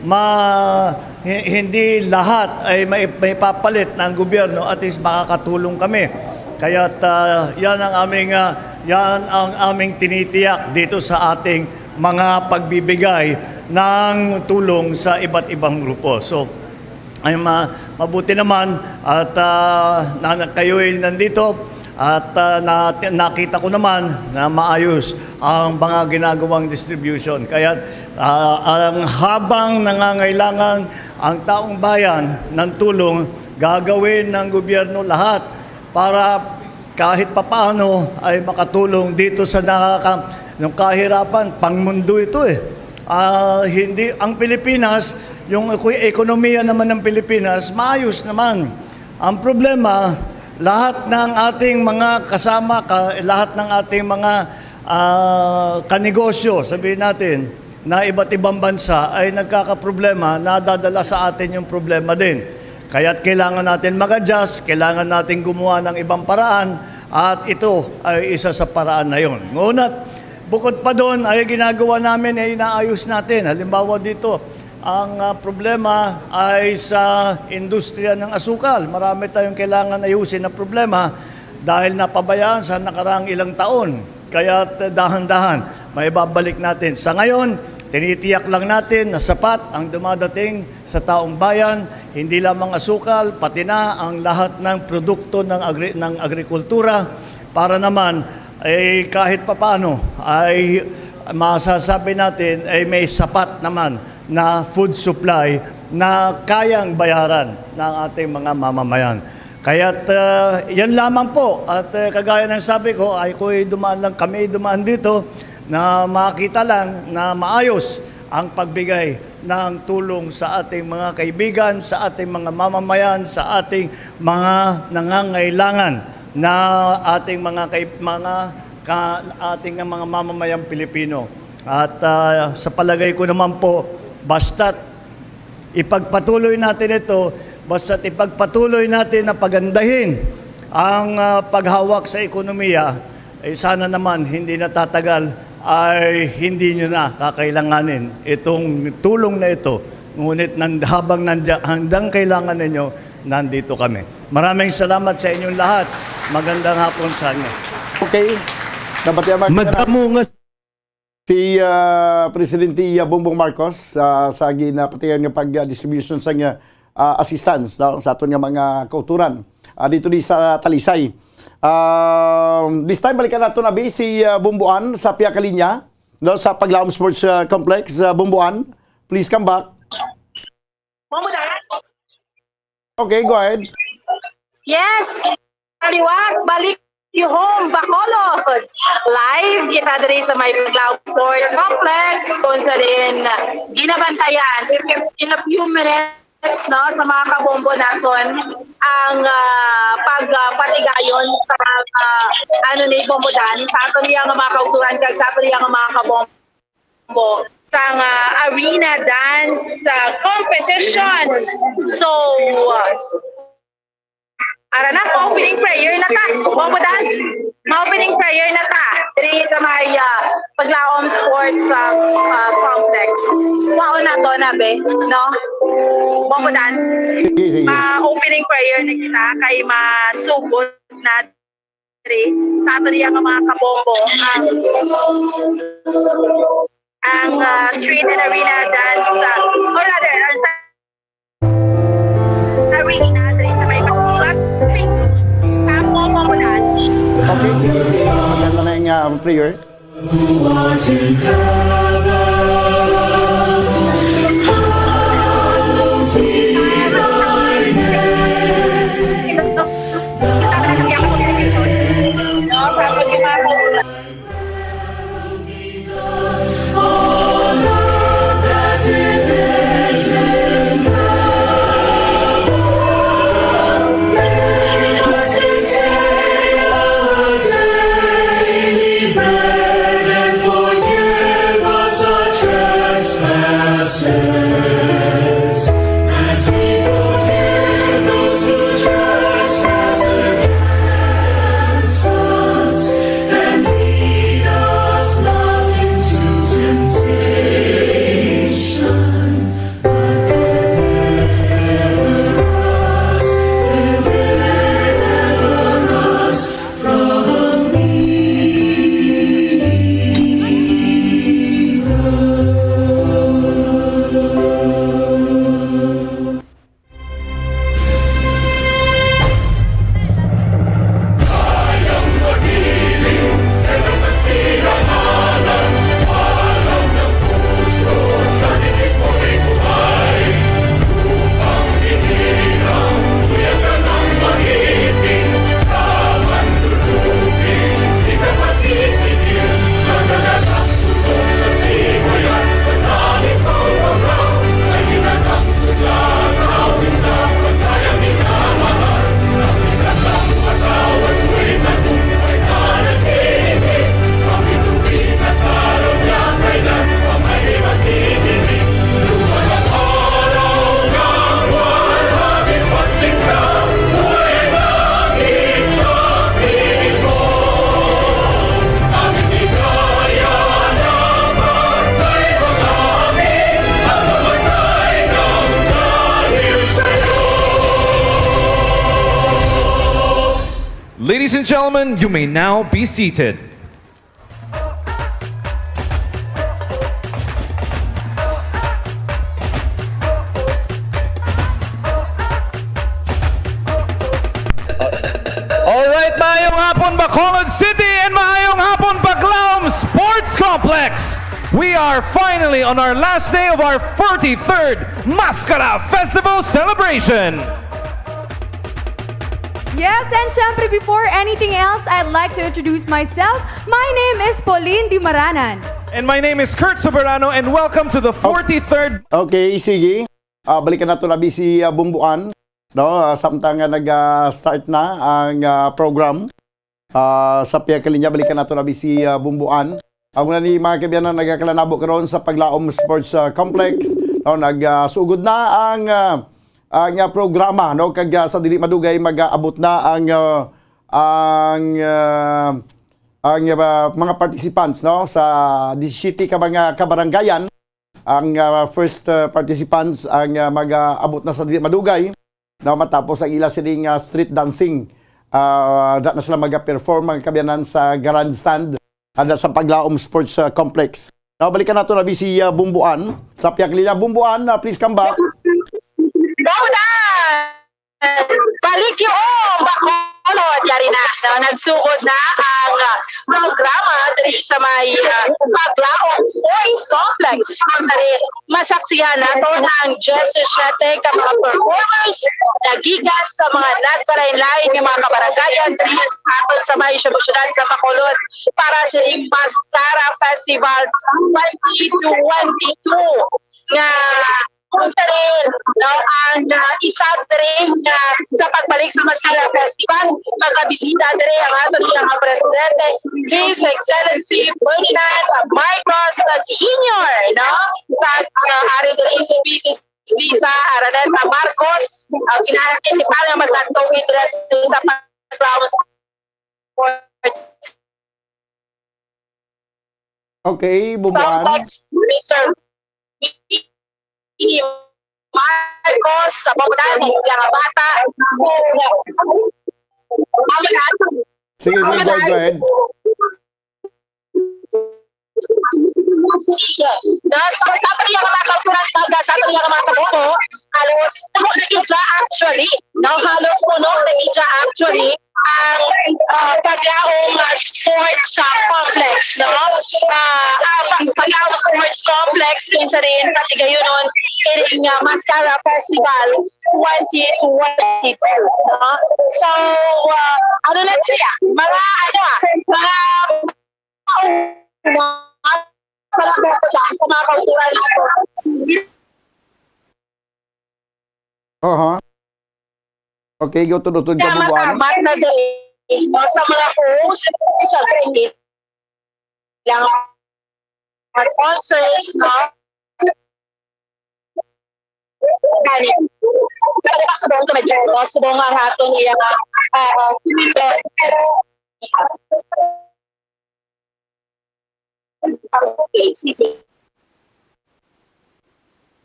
ma-, hi-, hindi lahat ay may, may papalit ng gobyerno, at least makakatulong kami. Kaya, ah, yan ang aming, ah, yan ang aming tinitiyak dito sa ating mga pagbibigay ng tulong sa iba't ibang grupo. So, ay ma-, mabuti naman at, ah, na, na kayo'y nandito at, ah, na, nakita ko naman na maayos ang mga ginagawang distribution. Kaya, ah, ang habang nangangailangan ang taong bayan ng tulong, gagawin ng gobyerno lahat para kahit papaano ay makatulong dito sa nakaka-, yung kahirapan, pangmundo ito eh. Ah, hindi, ang Pilipinas, yung eko-, ekonomiya naman ng Pilipinas, maayos naman. Ang problema, lahat ng ating mga kasama, ka-, lahat ng ating mga, ah, kanegosyo, sabihin natin, na iba't ibang bansa ay nagkakaproblema, nadadala sa atin yung problema din. Kaya't kailangan natin mag-adjust, kailangan natin gumawa ng ibang paraan, at ito ay isa sa paraan na yon. Ngunit, bukod pa doon, ay ginagawa namin, ay inaayos natin. Halimbawa dito, ang, ah, problema ay sa industriya ng asukal. Marami tayong kailangan ayusin na problema dahil napabayaan sa nakaraang ilang taon. Kaya, t-, dahan-dahan, maibabalik natin. Sa ngayon, tinitiyak lang natin na sapat ang dumadating sa taong bayan, hindi lamang asukal, pati na ang lahat ng produkto ng agri-, ng agrikultura, para naman, eh, kahit papaano ay masasabi natin ay may sapat naman na food supply na kayang bayaran ng ating mga mamamayan. Kaya't, ah, yan lamang po. At, ah, kagaya ng sabi ko, ay ko'y dumaan lang, kami dumaan dito na makita lang na maayos ang pagbigay ng tulong sa ating mga kaibigan, sa ating mga mamamayan, sa ating mga nangangailangan na ating mga kai-, mga ka-, ating mga mamamayang Pilipino. At, ah, sa palagay ko naman po, basta't ipagpatuloy natin ito, basta't ipagpatuloy natin na pagandahin ang, ah, paghawak sa ekonomiya, eh, sana naman hindi natatagal ay hindi nyo na kakailanganin itong tulong na ito. Ngunit nan-, habang nandya-, handang kailangan ninyo, nandito kami. Maraming salamat sa inyong lahat. Magandang hapon sa inyo. Okay. Nabatian mo, Madamo nga si, ah, Presidente, ah, Bongbong Marcos, ah, sa ginapatihan nga pag-distribution sa nga, ah, assistance, no, sa aton nga mga kauturan, ah, dito di sa Talisay. Um, this time, balikan nato na, Bi, si, ah, Bomboan sa pihak linya, no, sa Paglaom Sports, ah, Complex. Ah, Bomboan, please come back. Bomboan? Okay, go ahead. Yes. Kaliwat, balik you home, Bacolod. Live kita diri sa may Paglaom Sports Complex, kung sa din ginabantayan. If you, in a few minutes, no, sa mga kabombo naton, ang, ah, pag, ah, patigayon sa, ah, ano ni Bomboan, sa aton iya nga mga kauturan kag sa aton iya nga mga kabombo sa nga arena dance, ah, competition. So, ah, ara na, opening prayer na ta. Bomboan, ma-opening prayer na ta diri sa may, ah, Paglaom Sports, ah, ah, Complex. Kwaon na to, nabe, no? Bomboan, sige, sige, ma-opening prayer na kita kay masugod na diri sa aton iya nga mga kabombo ang, ang, ah, street and arena dance, ah, or rather, ang sa-, arena diri sa may Kapulak, sa Momo Mulan. Okay, sige, sige. Maganda na yung, ah, prayer. and gentlemen, you may now be seated. All right, maayong hapon, Bacolod City, and maayong hapon, Baclaom Sports Complex. We are finally on our last day of our forty-third Maskara Festival celebration. Yes, and syempre, before anything else, I'd like to introduce myself. My name is Pauline Dimaranan. And my name is Kurt Soberano, and welcome to the forty-third. Okay, sige. Ah, balikan nato na si ah, Bumbuan, no? Ah, samtang nga nag-start na ang ah, program. Ah, sa pihak kalinya, balikan nato na si ah, Bumbuan. Ang una ni mga kaibigan na nagakalanabo karon sa Paglaom Sports ah, Complex, no? Nagsugod na ang ah, ang ah, programa, no? Kag ah, sa dili madugay mag-aabot na ang ah, ang ah, ang ah, mga participants, no? Sa disisyete ka mga kabarangayan, ang ah, first ah, participants ang ah, mag-aabot na sa dili madugay, no? Matapos ang ila sining ah, street dancing, ah, da na sila mag-perform, mga kabiyanan, sa grandstand, ada sa Paglaom Sports ah, Complex. No, balikan nato na si ah, Bumbuan. Sa pihak nila, Bumbuan, ah, please come back. Bumbuan! Balik yung Bacolod, yari na. No? Nagsugod na ang ah, programa diri sa may ah, Paglaom Sports Complex. Ang diri, masaksihan naton ang disisyete ka mga performers na gikan sa mga nagkalain-lain nga mga kabarangayan diri sa aton sa may syudad sa Bacolod para sa Maskara Festival twenty twenty-two nga kung sa rin, no, ang ah, isa diri nga sa pagbalik sa Maskara Festival, magkabisita diri ang aton nga presidente, His Excellency Ferdinand Marcos Junior, no? Kag ah, ari diri si Misis Lisa Araneta Marcos, ang gina-, principal nga magkatong interest sa Paglaom Sports Okay, Bumbuan. Complex, Mister Marcos, sa Bumbuan, ang mga bata. So, ang mga Sige, sige, go, go ahead. Sige. Na, sa, sa ato niya mga kauturan, sa, sa ato niya mga kabuko, halos, puno na gid siya actually. No, halos puno na gid siya actually ang ah, Paglaom ah, Sports ah, Complex, no? Ah, ang Pa- Paglaom Sports Complex, kung sa rin, pati gayon nun, ining ah, Maskara Festival twenty twenty-two, no? So, ah, ano na siya? Mga, ano ah, mga, mga, mga, mga, mga, mga, mga, mga, Aha. Okay, go to, to, Kaya Kabubuan. Matamat na din, no, sa mga host, sa training lang mga sponsors, no? Gani. Pero pa subong to medyo, no? Subong ang aton iya, ah,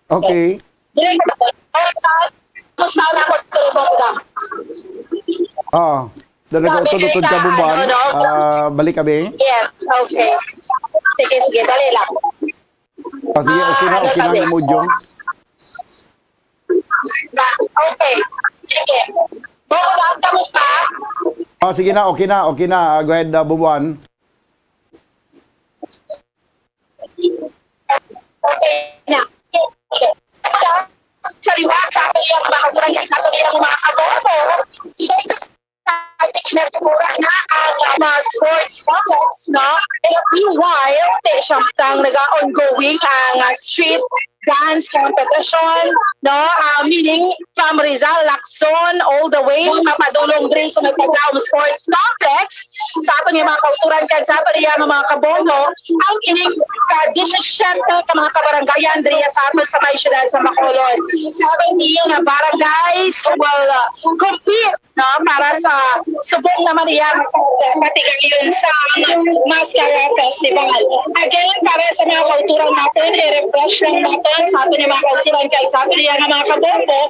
Okay. Gusto na ko tulog lang. Ah, dalaga utod-utod ka, Bumbuan. Ah, balik kami. Yes, okay. Sige, sige, dali lang. Ah, sige, okay na, okay na ang emoji. Okay. Sige. Bumbuan, kamusta? Ah, sige na, okay na, okay na. Ah, go ahead, ah, Bumbuan. Okay na. Yes, okay. Sa liwat, sa ato yung mga kabayan, sa ato yung mga kaboto, sa ikinagpura na ang mga sports complex, no? In a few while, te, samtang naga-ongoing ang ah, street dance competition, no? Ah, meaning from Rizal, Lacson, all the way, mapadulong diri sa may Paglaom Sports Complex. Sa aton nga mga kauturan kag sa aton nga mga kabonggo, ang ining ka disisyete ka mga kabarangayan diri sa aton sa may siyudad sa Bacolod. Seventeen na barangays will uh, compete, no, para sa subong naman iya nga patigayon sa Maskara Festival. Again, para sa mga kauturan natin, i-refresh lang natin sa aton nga mga kauturan kag sa aton nga mga kabombo,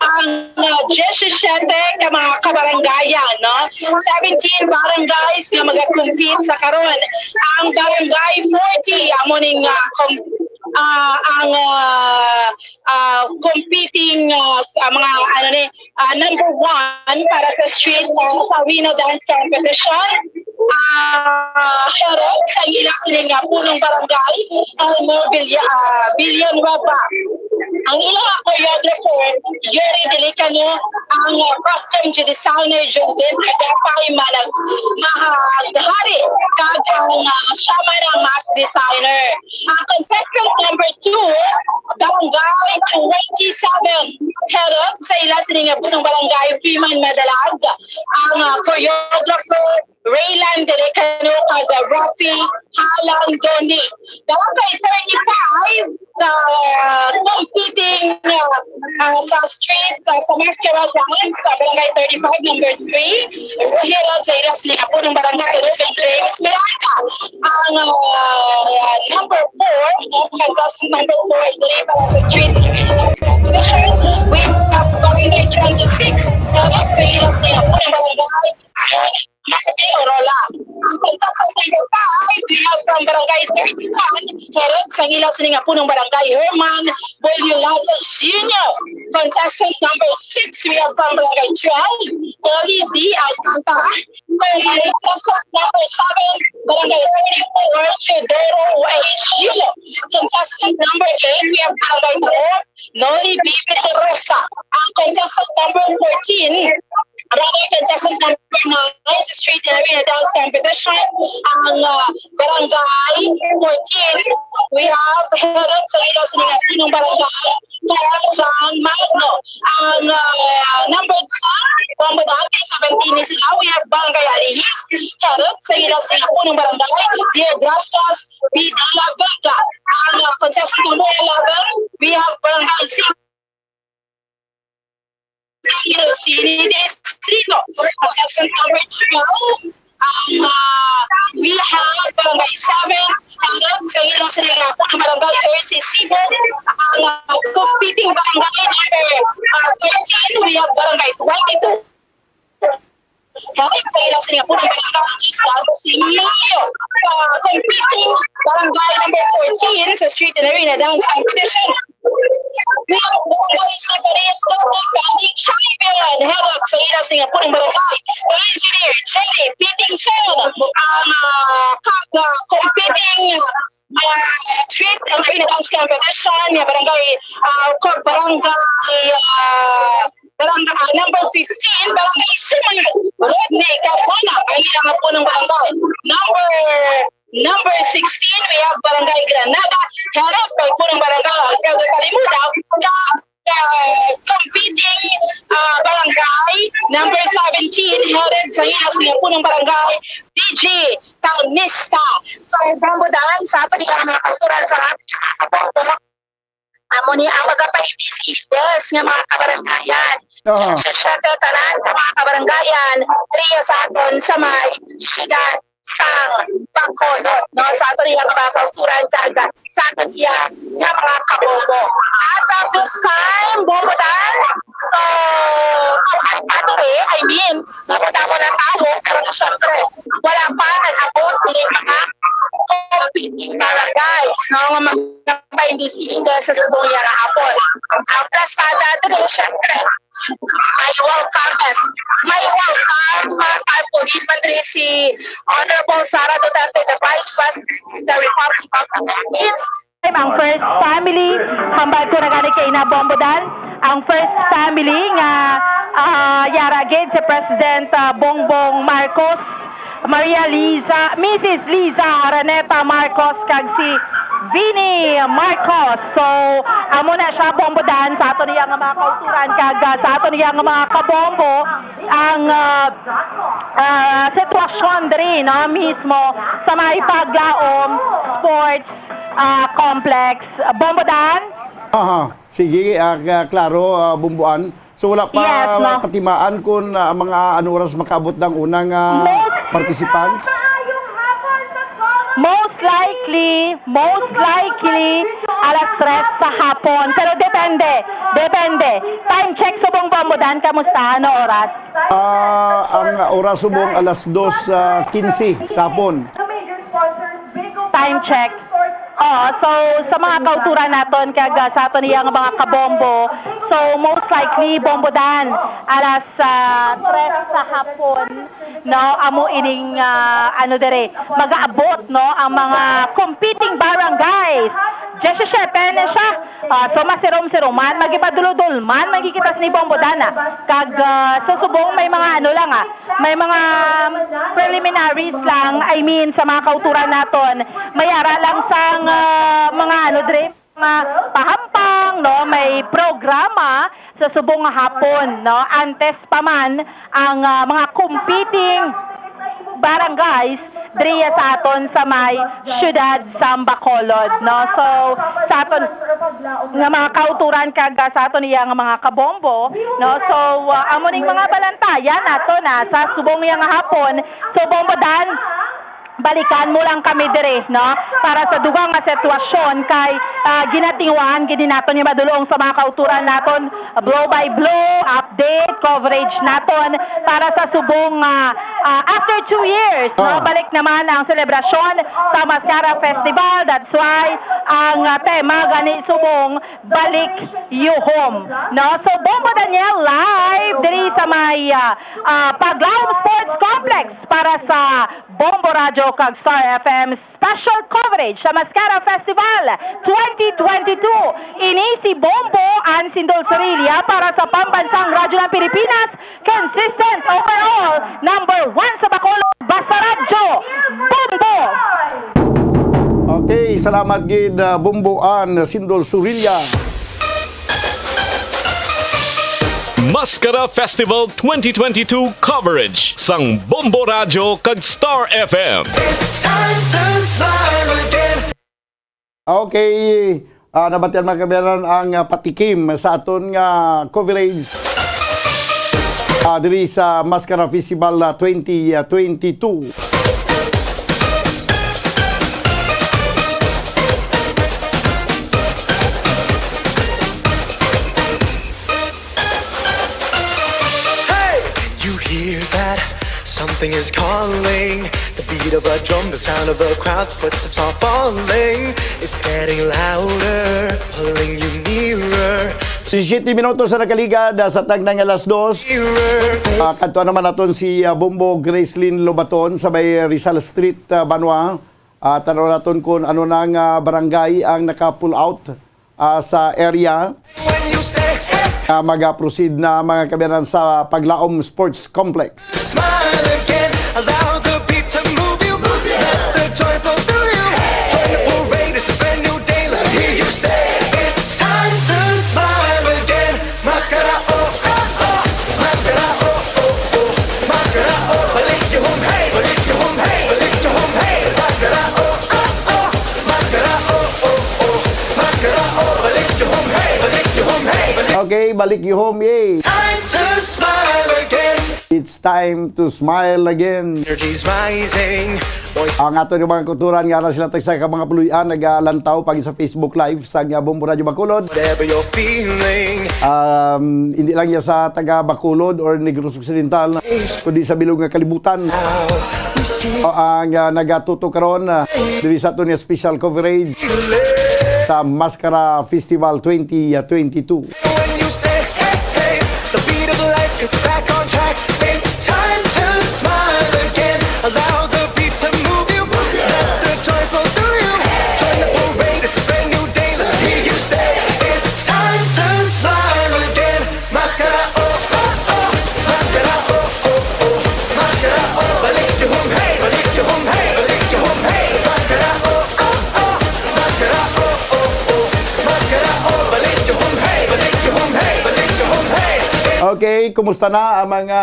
ang, ah, diyesisiyete ka mga kabarangayan, no? Seventeen barangays nga magakompete sa karon. Ang Barangay forty, amo ning, ah, com-, ah, ang, ah, ah, competing, ah, sa mga, ano ni, ah, number one para sa street, ah, sa arena dance competition. Ah, Herod, sa ila sini nga punong barangay, Elmer Villa-, ah, Villanueva. Ang ilang choreographer, Yuri Delicano, ang, ah, costume designer, Judith Agapay Manag-, Mahagari, kag ang, ah, siya man ang mask designer. Ang contestant number two, Barangay twenty-seven, Herod, sa ila sini nga punong barangay, Freeman Madalag. Ang, ah, choreographer, Raylan Delicano, kag, ah, Rafi Halandoni. Barangay thirty-five, ah, competing, ah, ah, sa street, ah, sa mascara dance, sa Barangay thirty-five, number three, Rohirot, sa ila sini nga punong barangay, Ruben James Miranda. Ang, ah, number four, no, contestant number four, diri para sa street competition. We have Barangay twenty-six, Herod, sa ila sini nga punong barangay, Marvin Orola. Ang contestant number five, we have from Barangay thirty-one, Herod, sa ila sini nga punong barangay, Herman Boliolazo Junior. Contestant number six, we have from Barangay twelve, Eli D. Alcantara. Contestant number seven, Barangay thirty-four, Teodoro H. Gilo. Contestant number eight, we have Barangay Taor, Noli B. Rosa. Ang contestant number fourteen, Barangay contestant number nine sa Street and Arena Dance Competition, ang, ah, Barangay fourteen, we have Herod sa ila sini nga punong barangay, Carl John Magno. Ang, ah, number ten, Bombo Dante, seventeen ni sila, we have Barangay Alihis, Herod sa ila sini nga punong barangay, Dio Gracias, Vidala Vega. Ang, ah, contestant number eleven, we have Barangay Sing-, Iloilo City Distrito. Contestant number twelve, ang, ah, we have Barangay seven, Herod sa ila sini nga punong barangay, R C Sibo. Ang, ah, competing barangay number, ah, thirteen, we have Barangay twenty-two. Herod sa ila sini nga punong barangay, Giselle Similio. Ah, competing barangay number fourteen sa Street and Arena Dance Competition. We have Barangay Seferino, defending champion. Herod sa ila sini nga punong barangay, Engineer Jerry Pitingson. Ang, ah, kag, ah, competing, ah, street and arena dance competition nga barangay, ah, kag barangay, ah, barangay, ah, number fifteen, Barangay Sumayag, Rodney Carbona, ang ila nga punong barangay. Number Number sixteen, we have Barangay Granada, Herod, may punong barangay, Alfredo Talimudaw, ka, ka, competing, ah, barangay. Number seventeen, Herod, sa ila sini nga punong barangay, D J Tanista. So, Bombo Dan, sa aton nga mga kauturan sa aton nga kabombo, amo ni ang magapaindis-indes nga mga kabarangayan. Aha. Sa, sa, sa tanan nga mga kabarangayan, diri sa aton sa may siyudad sang Bacolod, no? Sa aton iya nga mga kauturan kag sa aton iya nga mga kabombo. As of this time, Bombo Dan, so, aw, ay, pa diri, I mean, Dapat ako ng tao, pero syempre, wala pa nag-abot yung mga competing barangay, no, nga mga paindis-indes sa subong niya kahapon. Ang plastada dito, syempre, may welcome, may welcome, mga tarpaulin man diri si Honorable Sara Duterte, the Vice President of the Republic of the Philippines. Ang first family, hambal ko na gani kay na Bombo Dan, ang first family nga, ah, yara gid si President, ah, Bongbong Marcos, Maria Liza, Missus Liza Araneta Marcos, kag si Vinnie Marcos. So, amo na siya, Bombo Dan, sa aton iya nga mga kauturan, kag, ah, sa aton iya nga mga kabombo, ang, ah, ah, sitwasyon diri, no, mismo sa may Paglaom Sports ah, complex. Bombo Dan? Aha. Sige, ah, k-, klaro, ah, Bombo Ann. So, wala pa Yes, no. patimaan kung, ah, mga ano oras makaabot ang unang, ah, Most participants? Most likely, most likely, Alas tres sa hapon. Pero depende. Depende. Time check subong Bombo Dan. Kamusta? Ano oras? Ah, ang oras subong alas dos, ah, quince sa hapon. Time check. Oo, so sa mga kauturan naton kag, ah, sa aton iyang mga kabombo, so most likely Bombo Dan, alas, ah, tres sa hapon, no, amo ining, ah, ano dire, magaabot, no, ang mga competing barangays. Diyesisiete na siya. Ah, so masirom-sirom man, magipadulodol man, magkikita ni Bombo Dan, ah. Kag, ah, so subong may mga ano lang, ah, may mga preliminaries lang, I mean, sa mga kauturan naton, may ara lang sang, ah, mga ano dire, mga pahampang, no? May programa sa subong nga hapon, no? Antes pa man ang, ah, mga competing barangays diri sa aton sa may siyudad sa Bacolod, no? So, sa aton nga mga kauturan kag, ah, sa aton iya nga mga kabombo, no? So, ah, amo ning mga balantayan nato na sa subong iya nga hapon. So, Bombo Dan, balikan mo lang kami dire, no? Para sa dugang nga sitwasyon kay, ah, ginatinguhaan gid naton nga madulong sa mga kauturan naton, blow by blow, update, coverage naton para sa subong, ah, ah, after two years, no? Ah. Balik naman ang selebrasyon sa Mascara Festival. That's why ang, ah, tema gani subong Balik You Home, no? So, Bombo Daniel live diri sa may, ah, ah, Paglaom Sports Complex para sa Bombo Radyo kag Star F M special coverage sa Mascara Festival twenty twenty-two. Ini si Bombo An Sindol Sorilla para sa Pambansang Radyo ng Pilipinas, consistent overall, number one sa Bacolod, Basta Radyo, Bombo! Okay, salamat gid, ah, Bombo An Sindol Sorilla. Mascara Festival twenty twenty-two coverage sang Bombo Radyo kag Star F M. It's time to smile again. Okay, ah, nabatian, mga kabayan, ang, ah, patikim sa aton nga coverage, ah, diri sa Mascara Festival, ah, twenty twenty-two. Hey! You hear that? Something is calling. The beat of a drum, the sound of a crowd, footsteps are falling. It's getting louder, pulling you nearer. Disisyete minutos na nakaligad, ah, sa tagna nga alas dos. Nearer. Ah, kadtuan naman naton si, ah, Bombo Gracelyn Lobaton sa may Rizal Street, ah, Banwa. Ah, tan-aw naton kung ano na nga barangay ang naka-pull out, ah, sa area. When you say, "Hey!" Ah, mag-proceed na, mga kabayan, sa Paglaom Sports Complex. Smile again, allow the beat to move you. Let the joy flow through you. Join the parade, it's a brand new day. Let me hear you say, "It's time to smile again." Mascara, oh, oh, oh. Mascara, oh, oh, oh. Mascara, oh, balik you home, hey, balik you home, hey, balik you home, hey. Mascara, oh, oh, oh. Mascara, oh, oh, oh. Mascara, oh, balik you home, hey, balik you home, hey, balik. Okay, balik you home, yay. Time to smile again. It's time to smile again. Energy's rising. Ang aton nga mga kauturan nga ara sila tagsa ka mga puloy-an nagalantaw pag sa Facebook Live sa nga Bombo Radyo Bacolod. Whatever you're feeling. Um, hindi lang iya sa taga Bacolod or Negros Occidental, kundi sa bilog nga kalibutan. Now, we see. O, ang, ah, nagatutok karon, ah, diri sa aton nga special coverage sa Mascara Festival twenty twenty-two. When you say, "Hey, hey," the beat of life gets back on track. It's time to smile again. Allow the beat to move you. Let the joy flow through you. Join the parade, it's a brand new day. Let me hear you say, "It's time to smile again." Mascara, oh, oh, oh. Mascara, oh, oh, oh. Mascara, oh, balik you home, hey, balik you home, hey, balik you home, hey. Mascara, oh, oh, oh. Mascara, oh, oh, oh. Mascara, oh, balik you home, hey, balik you home, hey, balik you home, hey. Okay, kumusta na ang mga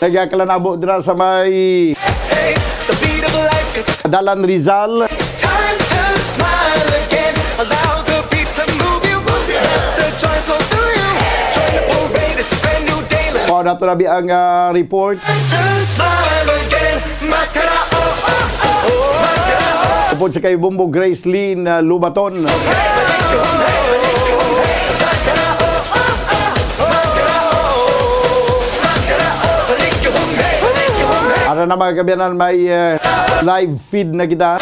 nagakalanabo dira sa may Hey, the beat of life, it's Dalan Rizal? It's time to smile again. Allow the beat to move you. Let the joy flow through you. Join the parade, it's a brand new day. Let's Mao na to na bi ang, ah, report. Time to smile again. Mascara, oh, oh, oh. Mascara, oh, Pod sa kay Bombo Grace Lynn, ah, Lubaton. Ara na, mga kaabyanan, may, eh, live feed na kita,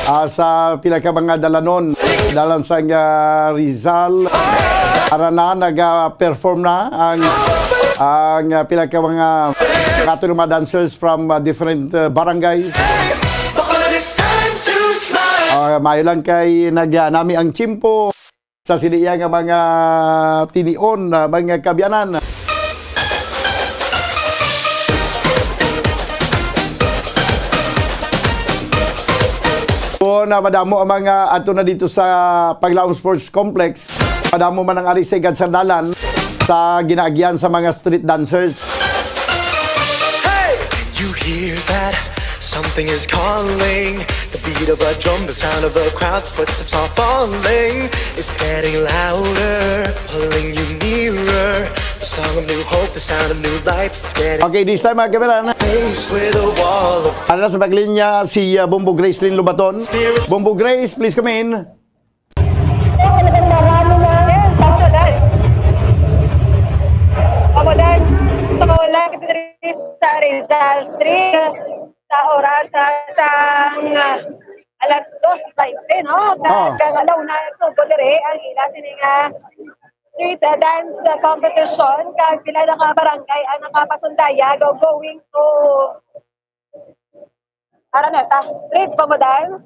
ah, sa pila ka mga dalanon. Dalan sang, ah, Rizal. Ara na, naga-perform na ang, ang, ah, pila ka mga, ato nga mga dancers from, ah, different, ah, barangays. Ah, maayo lang kay nag-, ah, nami ang tiyempo sa sini iya nga mga tinion, ah, mga kaabyanan. Kung, ah, madamo ang mga adto na dito sa Paglaom Sports Complex, madamo man ang ari sa igad sa dalan sa ginaagyan sa mga street dancers. Hey! You hear that? Something is calling. The beat of a drum, the sound of a crowd, footsteps are falling. It's getting louder, pulling you nearer. The song of new hope, the sound of new life. It's getting Okay, this time, mga kaabyanan, faced with a wall of ano na sa paglinya si, ah, Bombo Grace Lynn Lubaton. Bombo Grace, please come in. Pamudan, sa Rizal Street, sa oras sa sang, ah, alas dos baynte, no? Ah. Kag alaw na sugo dire ang ila sini nga street dance competition, kag pila na ka barangay ang nakapasundayag o going to Araneta. Street, Pamudan.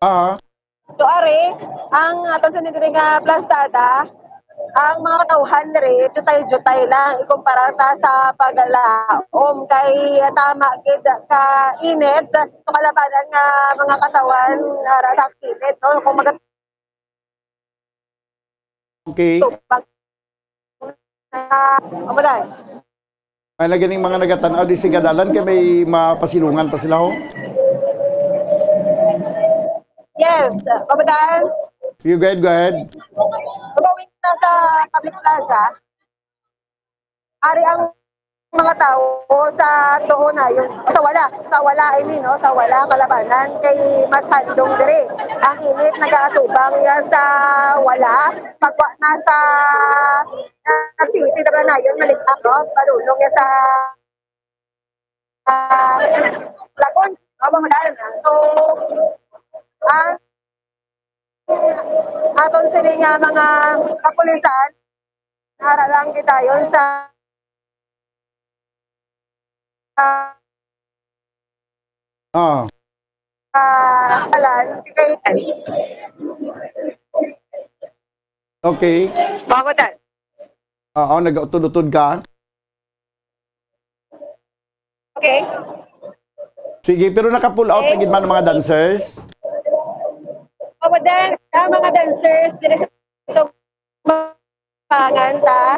Ah, So, ari, ang aton sa diri nga plantada, ang mga katawhan diri, jutay-jutay lang ikumpara ta sa paglaom kay tama gid ka init. So, kalabanan nga mga katawhan ara sa kilid, no? Kung mag- okay. tubag. Ah, Pamudan. May na ganing mga nagatan-aw di sa igad dalan kay may mapasilungan pa sila, ho. Yes, Pamudan. You go ahead, go ahead. Going na sa public plaza, ari ang mga tao sa tuon na yun. Sa wala, sa wala, I mean, no? Sa wala, kalabanan, kay mas handong diri. Ang init nagaatubang ya sa wala. Pagwa na sa, sa city, dara na yun, maligap, no? Padulong ya sa, ah, Lagon. Amo mo dahil na. So, ang aton sini nga mga kapulisan, nara lang gidayon sa, ah, Ah, ah, kalan, si kay okay. Pamudan. Oo, nag-utod-utod ka. Okay. Sige, pero naka-pull out na gid man ang mga dancers. Pamudan, ang mga dancers diri sa Tumbangan ta.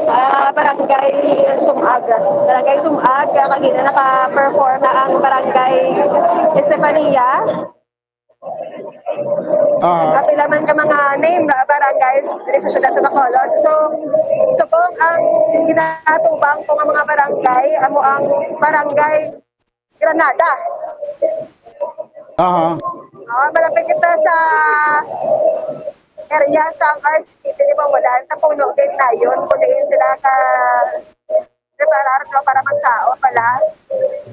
Ah, Barangay Sumag. Barangay Sumag, kagina naka-perform na ang Barangay Estefania. Ah, Apila man ka mga name nga barangays diri sa siyudad sa Bacolod. So, subong ang ginatubang ko nga mga barangay, amo ang Barangay Granada. aha. Ah, malapit kita sa area sa R C City ni Pamudan, sa puno gid na yun, kung diin sila ka preparar, no, para magsaon pala.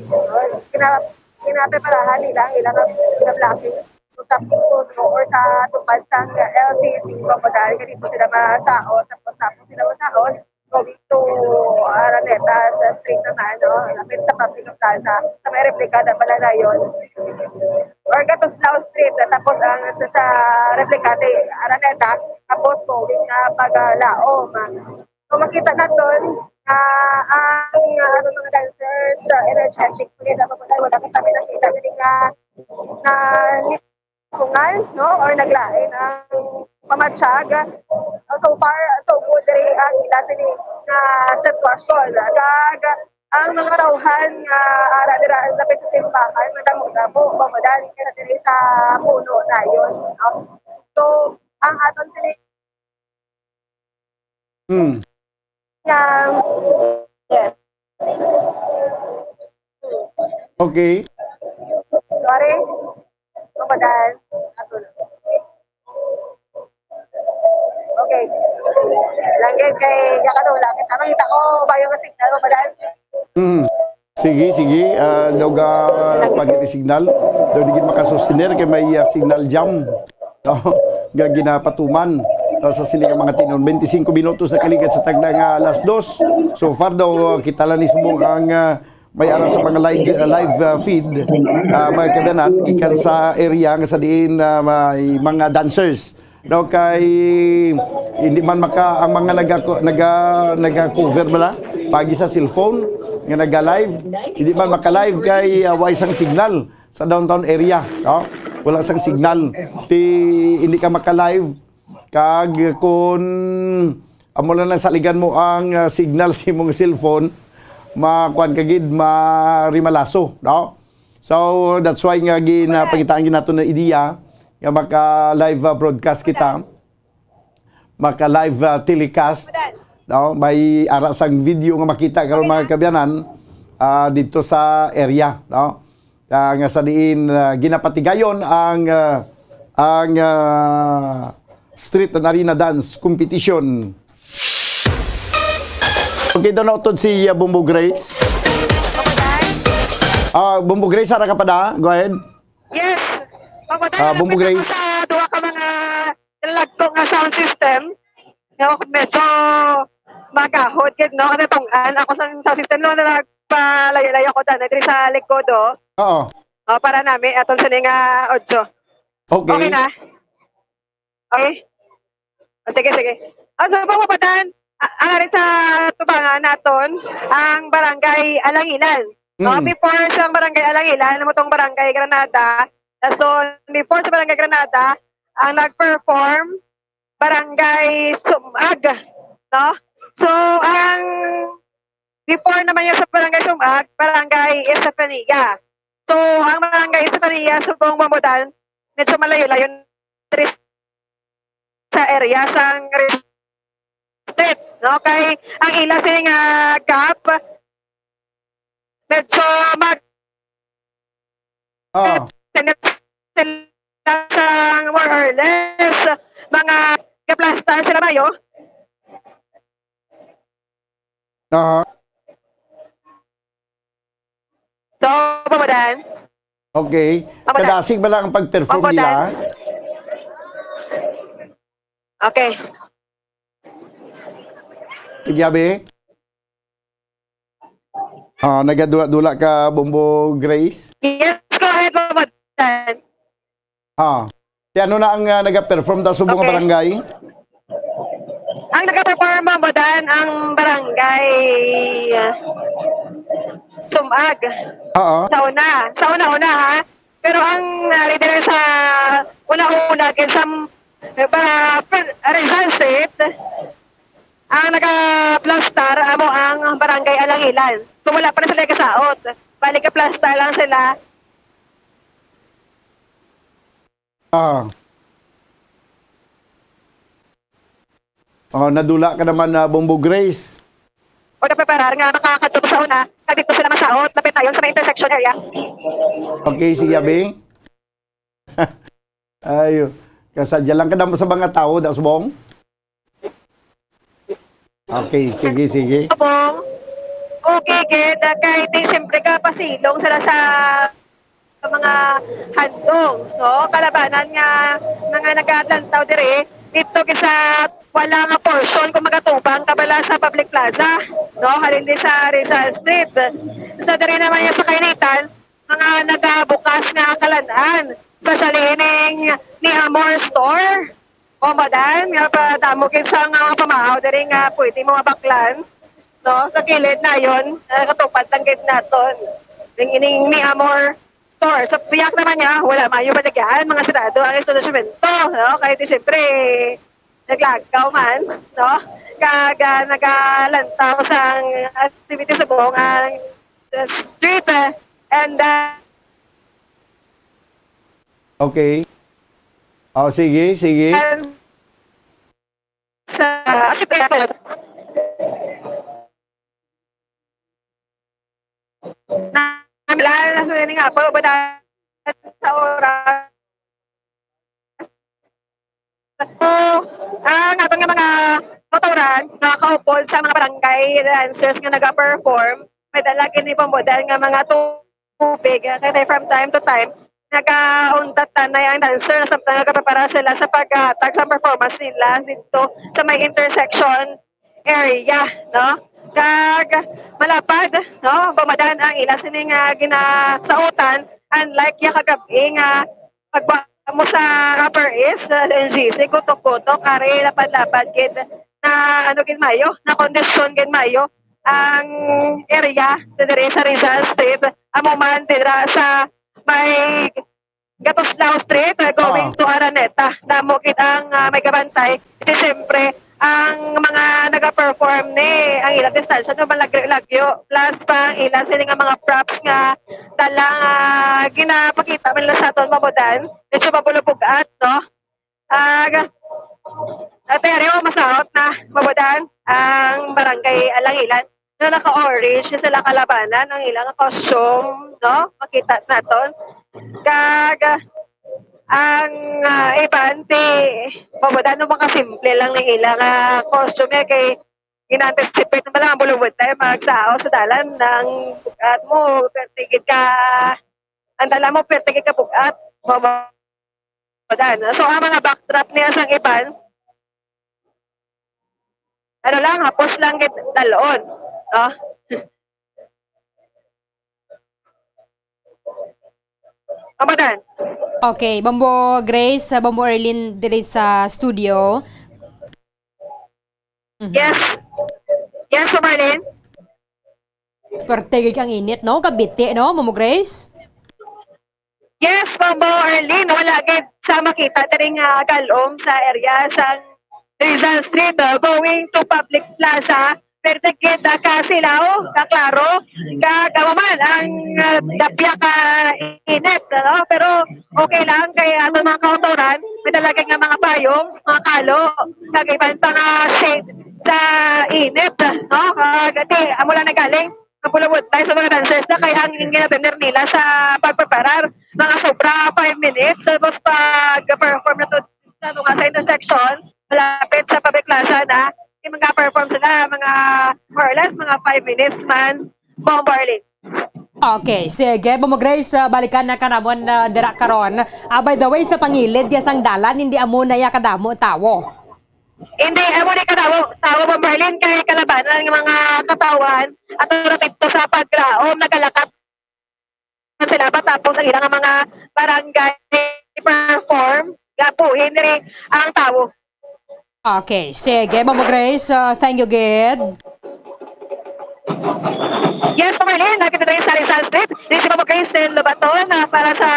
Oy, gina-, ginapreparahan nila ang ilang, ilang blocking sa puno or sa tupad sang L C C, Pamudan, kay dito sila masaon, tapos, tapos sila masaon, going to Araneta sa street naman, no? Lapit sa Public Plaza, sa may Replicada pala na yun. Or Gatuslao Street, tapos ang sa, sa Replicada, Araneta, tapos going na pag, ah, Laom. So, makita naton nga ang, ah, ano, mga dancers, ah, energetic. Kaya dapat mo tayo, wala kita nakita diri nga na tungal, no? Or naglain ang pamatyag. Uh, so far, so good diri ang ila sini nga sitwasyon. Kag ang mga tawhan nga ara dira ang lapit sa simbahan, madamo-damo, mamudan ka na diri sa puno na yun, no? So, ang aton sini Hmm. nga, yes. Okay. Pare, Papa Dan, ato na. Okay. Langgit kay Yakadula. Kita, makita ko, bayo nga signal, Papa Dan. Mm. Sige, sige. Ah, daw ga pagiti signal. Daw di gid makasustener kay may, ah, signal jam. No? Nga ginapatuman. No, sa sini nga mga tinuon. Twenty-cinco minutos na kaligad sa tagna nga alas dos. So far daw, ah, kita lang ni subong ang, ah, may ara sa mga live, ah, live, ah, feed, ah, mga kaganan, ikan sa area nga sa diin, ah, may mga dancers. No, kay hindi man maka, ang mga naga-, naga-, naga-cover bala, pagi sa cellphone, nga naga-live, hindi man maka-live kay, ah, way sang signal sa downtown area, no? Wala sang signal. Ti, hindi ka maka-live, kag kun amo lang nasaligan mo ang, ah, signal sa imong cellphone, makuan ka gid, marimalaso, no? So, that's why nga ginapangitaan gid nato na ideya nga maka-live, ah, broadcast kita, maka-live, ah, telecast, no? May ara sang video nga makita karon, mga kaabyanan, ah, dito sa area, no? Ah, nga sa diin, ah, ginapatigayon ang, ah, ang, ah, Street and Arena Dance Competition. Okay, daw nautod si, ah, Bombo Grace. Ah, Bombo Grace, ara ka pa da? Go ahead. Yes. Papa Dan, Ah, Bombo nalapit ako Grace. sa duha ka mga nalagko nga sound system. No, medyo magahod gid, no? Kasi tong-an ako sa sound system, no, nagpalayo-layo ako daan diri sa likod, oh. Oo. Oh, para nami aton sini nga audio. Okay. Okay na? Okay. Oh, sige, sige. Ah, so, Papa Dan, ah, ari sa tubangan naton ang Barangay Alangilan. No, Mm. before sa Barangay Alangilan, mo tong Barangay Granada. Ah, so, before sa Barangay Granada, ang nag-perform, Barangay Sumag. No? So, ang before naman niya sa Barangay Sumag, Barangay Estefania. So, ang Barangay Estefania, subong Bombo Dan, medyo malayo-layo diri sa area sang street, no? Kay ang ila sini nga gap, medyo mag-, Ah. sila sang more or less, mga gaplastar sila ba, yo? Aha. So, Papa Dan? Okay. Papa Dan. Kadasig ba lang ang pag-perform Papa nila? Dan? Okay. Sige, abi. Ah, nagadula-dula ka, Bombo Grace? Yes, go ahead, Papa Dan. Ah. Si ano na ang, ah, nagaperform ta subong nga Okay. barangay? Ang nagaperform, Bombo Dan, ang barangay, ah, Sumag. Oo. Sa una. Sa una-una, ha? Pero ang nari diri sa una-una, gid sa, para, per-, Rizal Street, ang nagaplastar amo ang Barangay Alangilan. So, wala pa na sila gasaot. Bali, gaplastar lang sila. Ah. Oh, nadula ka naman na, Bombo Grace. O, napreparar nga makakadto sa una, kag dito sila masaot, lapit tayo sa may intersection area. Okay, sige, abi. Ayo. Kasadya lang ka damo sa mga tao, Dasbong. Okay, sige, sige. Bong. Okay, gid. Kay di, siyempre, kapasilong sila sa, sa mga handom, no? Kalabanan nga mga nagalantaw diri, dito gid sa wala nga portion kung magatubang kabala sa public plaza, no? Halin di sa Rizal Street. Sa diri naman yung sa Kainitan, mga nagabukas nga kalan-an, especially ining Ni Amor Store. O, madan, nga pa, damo gid sa nga mga pamahaw diri nga pwede mo mabaklan, no? Sa kilid na yon, nakatupad lang gid naton. Ning ining Ni Amor Store. Sa biyak naman niya, wala mayo baligyan, mga sirado ang establishmento, no? Kaya di, siyempre, naglagaw man, no? Kag, ah, nagalantaw sang activity subong ang street, ah, and, ah, Okay. Oh, sige, sige. And sa, na, na, na, na, nga po, but, ah, oras. So, ang aton nga mga kautoran nga kaupod sa mga barangay dancers nga naga-perform, may dala gid ni Bombo Dan nga mga tubig. Kaya from time to time, nagauntat tanay ang dancer na samtang nagaprepara sila sa paghatag sa performance nila dito sa may intersection area, no? Kag malapad, no? Bombo Dan ang ila sini nga ginasautan, unlike ya kagab-i nga pagwa mo sa Upper East, sa N G C, kutok-kutok, kari lapad-lapad gid na, ano gid, mayo, na kondisyon gid mayo ang area diri sa Rizal Street, amo man dira sa may Gatuslao Street, uh, going Ah. to Araneta. Damo gid ang, ah, may kabantay. Kasi siyempre, ang mga naga-perform ni, ang ilang distansya no malagyo-lagyo. Plus pa ang ilang sini nga mga props nga dala nga ginapakita man lang sa aton, Bombo Dan. Medyo mabulubog-at, no? Ag, ate, ari, oh, masaot na, Bombo Dan, ang barangay Alangilan. No, naka-orange sila kalabanan, ang ilang costume, no? Makita naton. Kag ang, ah, iban ti, Bombo Dan, no, makasimple lang ni ilang, ah, costume, eh, kay gina-anticipate mo lang ang bulubot tayo magsao sa dalan ng bugat mo, pertigid ka, ang dala mo, pertigid ka bugat. Bombo Dan. So, ang mga backdrop niya sang iban, ano lang, hapos lang gid dalon, no? Bombo Dan. Okay, Bombo Grace, Bombo Arlene diri sa studio. Mhm. Yes. Yes, Bombo Arlene. Pertigid ang init, no? Kabiti, no, Bombo Grace? Yes, Bombo Arlene, wala gid sa makita diri nga galom sa area sa Rizal Street, uh, going to Public Plaza. Pertigid, uh, kasilaw, kaklaro, kag amo man ang, uh, dapya ka init, no? Pero okay lang kay ato mga kautoran, may dala gid nga mga payong, mga kalo, kag iban pa nga shade sa init, no? Kag di, amo lang nagaling. Ang pulawod tayo sa mga dancers na kay ang ginatener nila sa pagpreparar, mga sobra five minutes. Tapos pag-perform na to sa tunga sa intersection, malapit sa public plaza na, yung mga perform sila, mga more or less, mga five minutes man, Bombo Arlene. Okay, sige. Bombo Grace, ah, balikan na ka namon, ah, dira karon. Ah, by the way, sa pangilid ya sang dalan, hindi amo na ya kadamo tawo. Hindi, amo ni katawo, tawo, Bombo Arlene, kay kalabanan nga mga katawhan at dito sa paglaom, nagalakat na sila patapos ang ilang mga barangay perform, gapuhin diri ang tawo. Okay, sige, Bombo Grace, uh, thank you gid. Yes, Bombo Arlene, nakita tayo sa Rizal Street. This is Bombo Grace Lobaton, uh, para sa,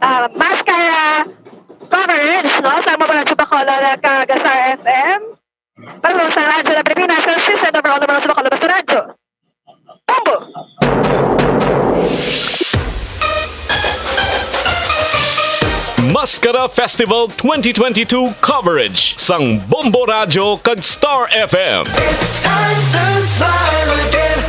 uh, Mascara coverage, no, sa Bombo Radyo Bacolod, uh, kag Star F M. Para sa Radyo ng Pilipinas, consistent overall number sa Bacolod sa Radyo. Bombo! Mascara Festival twenty twenty-two coverage sang Bombo Radyo kag Star F M. It's time to smile again.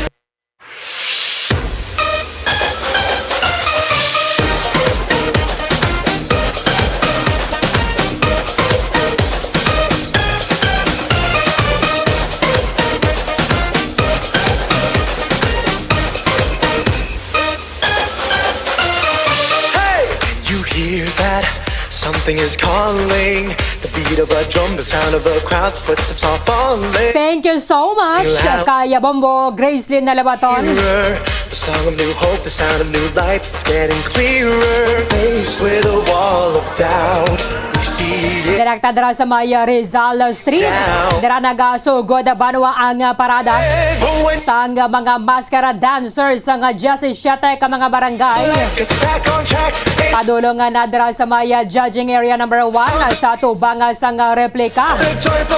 Hey! You hear that? Something is calling. The beat of a drum, the sound of a crowd, footsteps are falling. Thank you so much, Kaya Bombo Gracelyn Nalabaton. Clearer. The song of new hope, the sound of new life, it's getting clearer. Faced with a wall of doubt, we see it. Direkta dira sa may, uh, Rizal Street. Down. Dira nagasugod, uh, banwa ang, uh, parada. Hey, when sang, uh, mga maskara dancers sang, uh, diyasisiete ka mga barangay. It's back on track. Padulong nga na dira sa may, ah, judging area number one, ah, sa tubang, ah, sang, ah, replika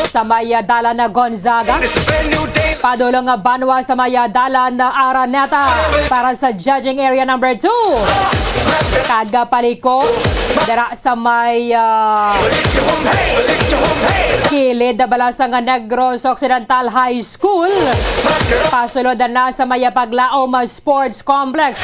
sa may, ah, dalan na Gonzaga. Padulong nga banwa sa may, ah, dalan na Araneta para sa judging area number two. Kag, ah, paliko dira sa may, ah, Kilid na bala sa nga Negros Occidental High School. Pasulod na sa Maya Paglaom Sports Complex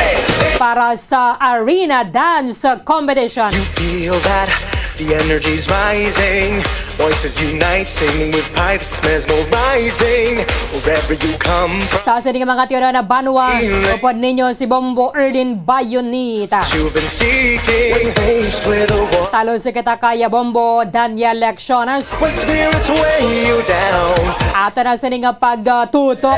para sa Arena Dance Competition. You feel that the energy's rising. Voices unite, singing with pride. It's mesmerizing. Wherever you come from. Sa sining mga tiyonan na banwa, upod ninyo si Bombo Erlin Bayonita. You've been seeking. Faced with a war. Talo si kita kaya Bombo Daniel Lecciones. When spirits weigh you down. Ato na sini nga pagtutok.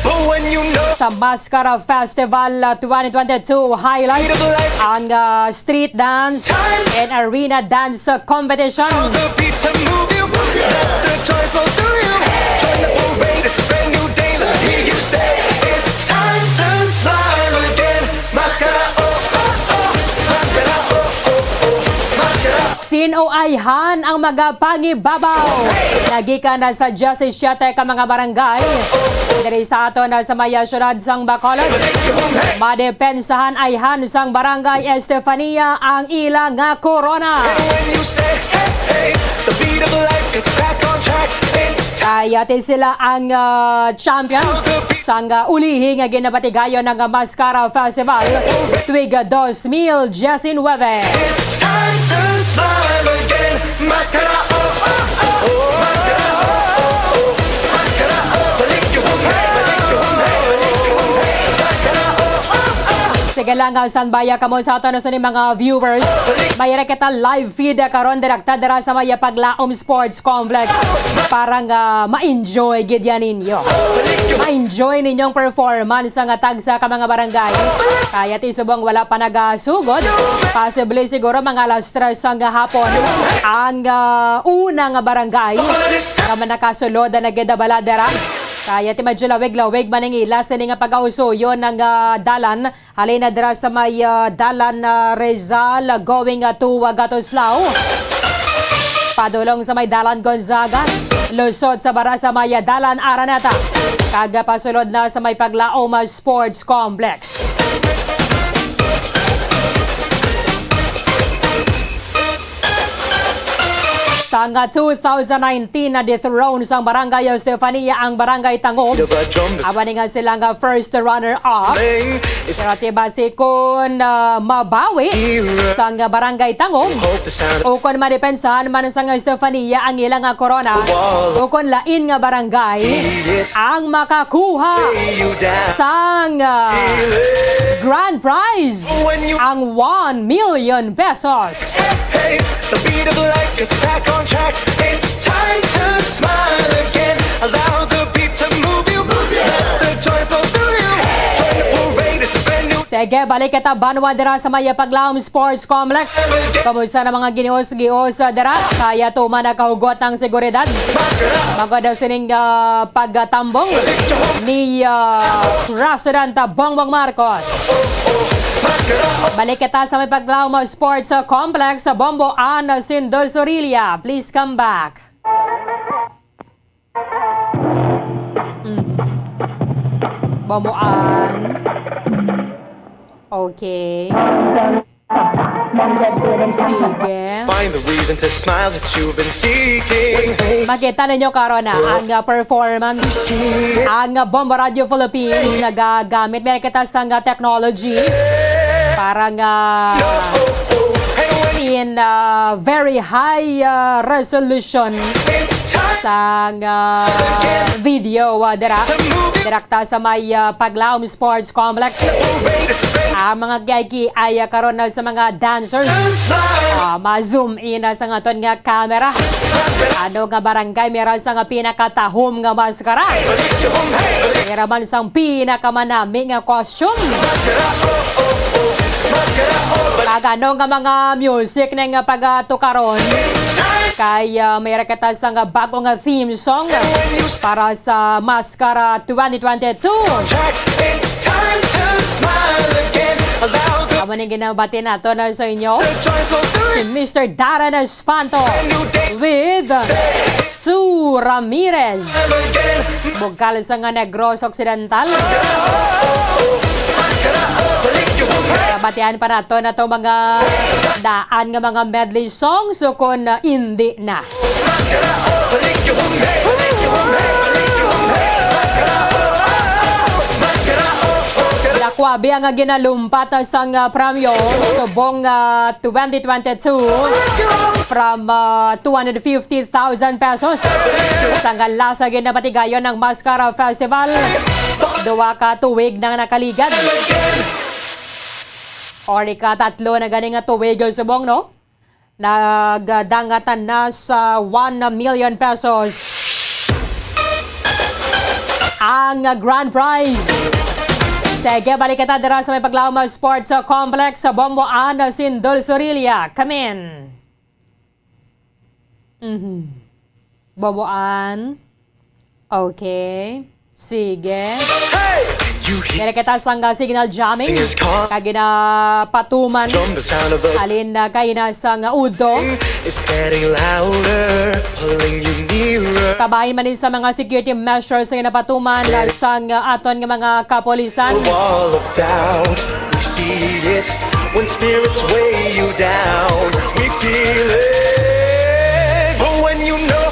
But when you know. Sa Mascara Festival, uh, twenty twenty-two highlight. Freedom life. Ang, uh, street dance and arena dance, uh, competition. The beat to move you. Let the joy flow through you. Join the parade, it's a brand new day. Let me hear you say, it's time to smile again. Mascara, oh, oh, oh. Mascara, oh, oh, oh. Mascara. Sin-o ayhan ang magapangibabaw? Nagikan na sa diyasisiete ka mga barangay diri sa aton na sa Maya Siyudad sang Bacolod. Madepensahan ayhan sang Barangay Estefania ang ila nga korona. When you say, hey, hey, the beat of life gets back on track. It's time. Kaya ti sila ang, ah, champion sang, ah, ulihi nga ginapatigayon nga Mascara Festival tuig dos mil diecinuebe. It's time to smile again. Mascara, oh, oh, oh. Mascara, oh, oh, oh. Mascara, oh, balik yung humay, balik yung humay, balik yung humay. Mascara, oh, oh, oh. Sige lang, ah, standby kamo sa aton na sini mga viewers. May ra kita live feed, ah, karon direkta dira sa Maya Paglaom Sports Complex para nga ma-enjoy gid yan ninyo. Ma-enjoy ninyong performance ang tagsa ka mga barangay. Kaya ti subong wala pa nagasugod, posible siguro mga alas tres sang hapon ang, ah, una nga barangay nga man nakasulod na gid bala dira. Kaya ti medyo lawig-lawig man ang ila sini nga pagausuyon ng, ah, dalan. Halin na dira sa may, ah, dalan, ah, Rizal, ah, going, ah, to, ah, Gatuslao. Padulong sa may dalan Gonzaga. Lusot sa bara sa may, ah, dalan Araneta. Kag, ah, pasulod na sa may Paglaom, ah, Sports Complex. Sang, ah, two thousand nineteen, na-dethrone sang Barangay Estefania ang Barangay Tangog. Awan ni nga sila nga first runner-up. Pero ti basi kun, ah, mabawi sang Barangay Tangog, ukon madepensahan man sang Estefania ang ila nga korona, ukon lain nga barangay ang makakuha sang, ah, grand prize, ang one million pesos. Hey, the beat of life gets back on track. It's time to smile again. Allow the beat to move you. Let the joy flow through you. Join the parade, it's a brand new. Sige, balik kita banwa dira sa Maya Paglaom Sports Complex. Kumusta na mga ginios-gios, ah, dira? Kaya tuman nakahugot ang seguridad. Magod daw sining, ah, pagtambong ni, ah, President Bongbong Marcos. Balik kita sa may Paglaom Sports Complex sa Bombo Ann Sindoy Zorilla. Please come back. Mm. Bombo Ann. Okay. Sige. Find the reason to smile that you've been seeking. Makita ninyo karon na ang, uh, performance. Ang, uh, Bombo Radio Philippines nagagamit, may kita sang, uh, technology para nga in, uh, very high, uh, resolution sang, uh, video, uh, dira. Direkta sa may, uh, Paglaom Sports Complex. Ang mga kikiay karon na sa mga dancers. Ah, ma-zoom in na sa aton nga camera. Ano nga barangay meron sa nga pinakatahom nga maskara? Meron man sang pinakamanami nga costume. Kag ano nga mga music na nga pagatukaron? Kay, ah, may raketa sa nga bago nga theme song para sa Maskara twenty twenty-two. Amo ning ginabati nato na sa inyo si Mister Darren Espanto with Sue Ramirez. Bukal sa nga Negros Occidental. Tiyan pa nato na to mga daan nga mga medley songs, so kung, uh, hindi na. Dakwabi ang ginalumpat sang, uh, premyo subong, uh, twenty twenty-two from, uh, two hundred fifty thousand pesos. Sang lasa ginapatigayon ng Mascara Festival, duwa ka tuig nang nakaligad. Or ikatatlo na gani nga tuig subong, no? Nagdangatan na sa one million pesos ang grand prize. Sige, balik kita dira sa may Paglaom Sports Complex sa Bomboan, Sindol, Surilla. Come in. Mhm. Boboan. Okay. Sige. Hey! You hear Diri kita sang, ah, signal jamming. Fingers crossed. Kag ginapatuman. From the sound of the Alin na kay na sang udo. It's getting louder, pulling you nearer. Kabahin man ni sa mga security measures nga napatuman na sang, ah, aton nga mga kapulisan. The wall of doubt. We see it when spirits weigh you down. We feel it. But when you know,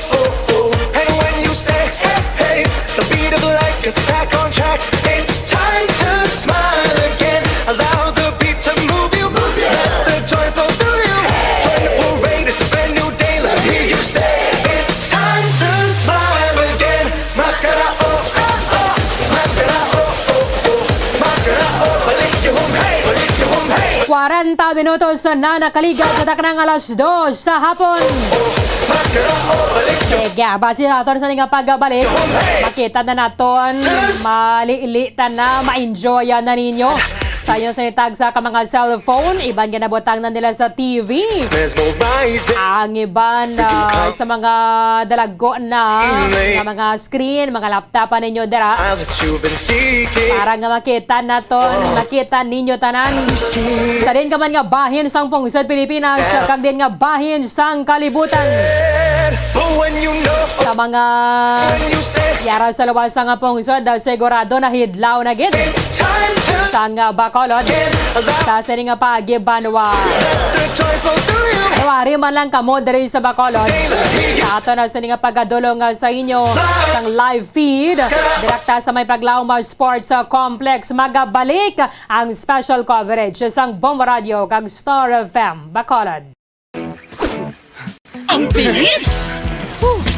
and when you say, hey, hey, the beat of life gets back on track. It's time to smile again. Allow the beat to move you. Let the joy flow through you. Join the parade, it's a brand new day. Let me hear you say, it's time to smile again. Maskara, oh, oh, oh. Maskara, oh, oh, oh. Maskara, oh, balik yung home, hey, balik yung home, hey. Kwarenta minutos na nakaligad sa taknang alas dos sa hapon. Maskara, oh, balik yung Sige, base sa aton sa nga pagbalik, makita na naton, malili ta na, ma-enjoy na ninyo. Sa inyo sa itag sa ka mga cellphone, iban nga nabutang na nila sa T V. Ang iban, ah, sa mga dalago na nga mga screen, mga laptop pa ninyo dira. Para nga makita naton, makita ninyo tanan. Sa din ka man nga bahin sang pungsod Pilipinas, kag din nga bahin sang kalibutan. Sa mga yara sa luwas nga pungsod, sigurado na hidlaw na gid sang Bacolod. Sa sini nga paagi, banwa. Wari man lang kamo diri sa Bacolod. Sa ato na sini nga pagkadulong, ah, sa inyo sang live feed. Direkta sa may Paglaom Sports, ah, Complex, magabalik ang special coverage sang Bombo Radio kag Star F M Bacolod. Ang bilis!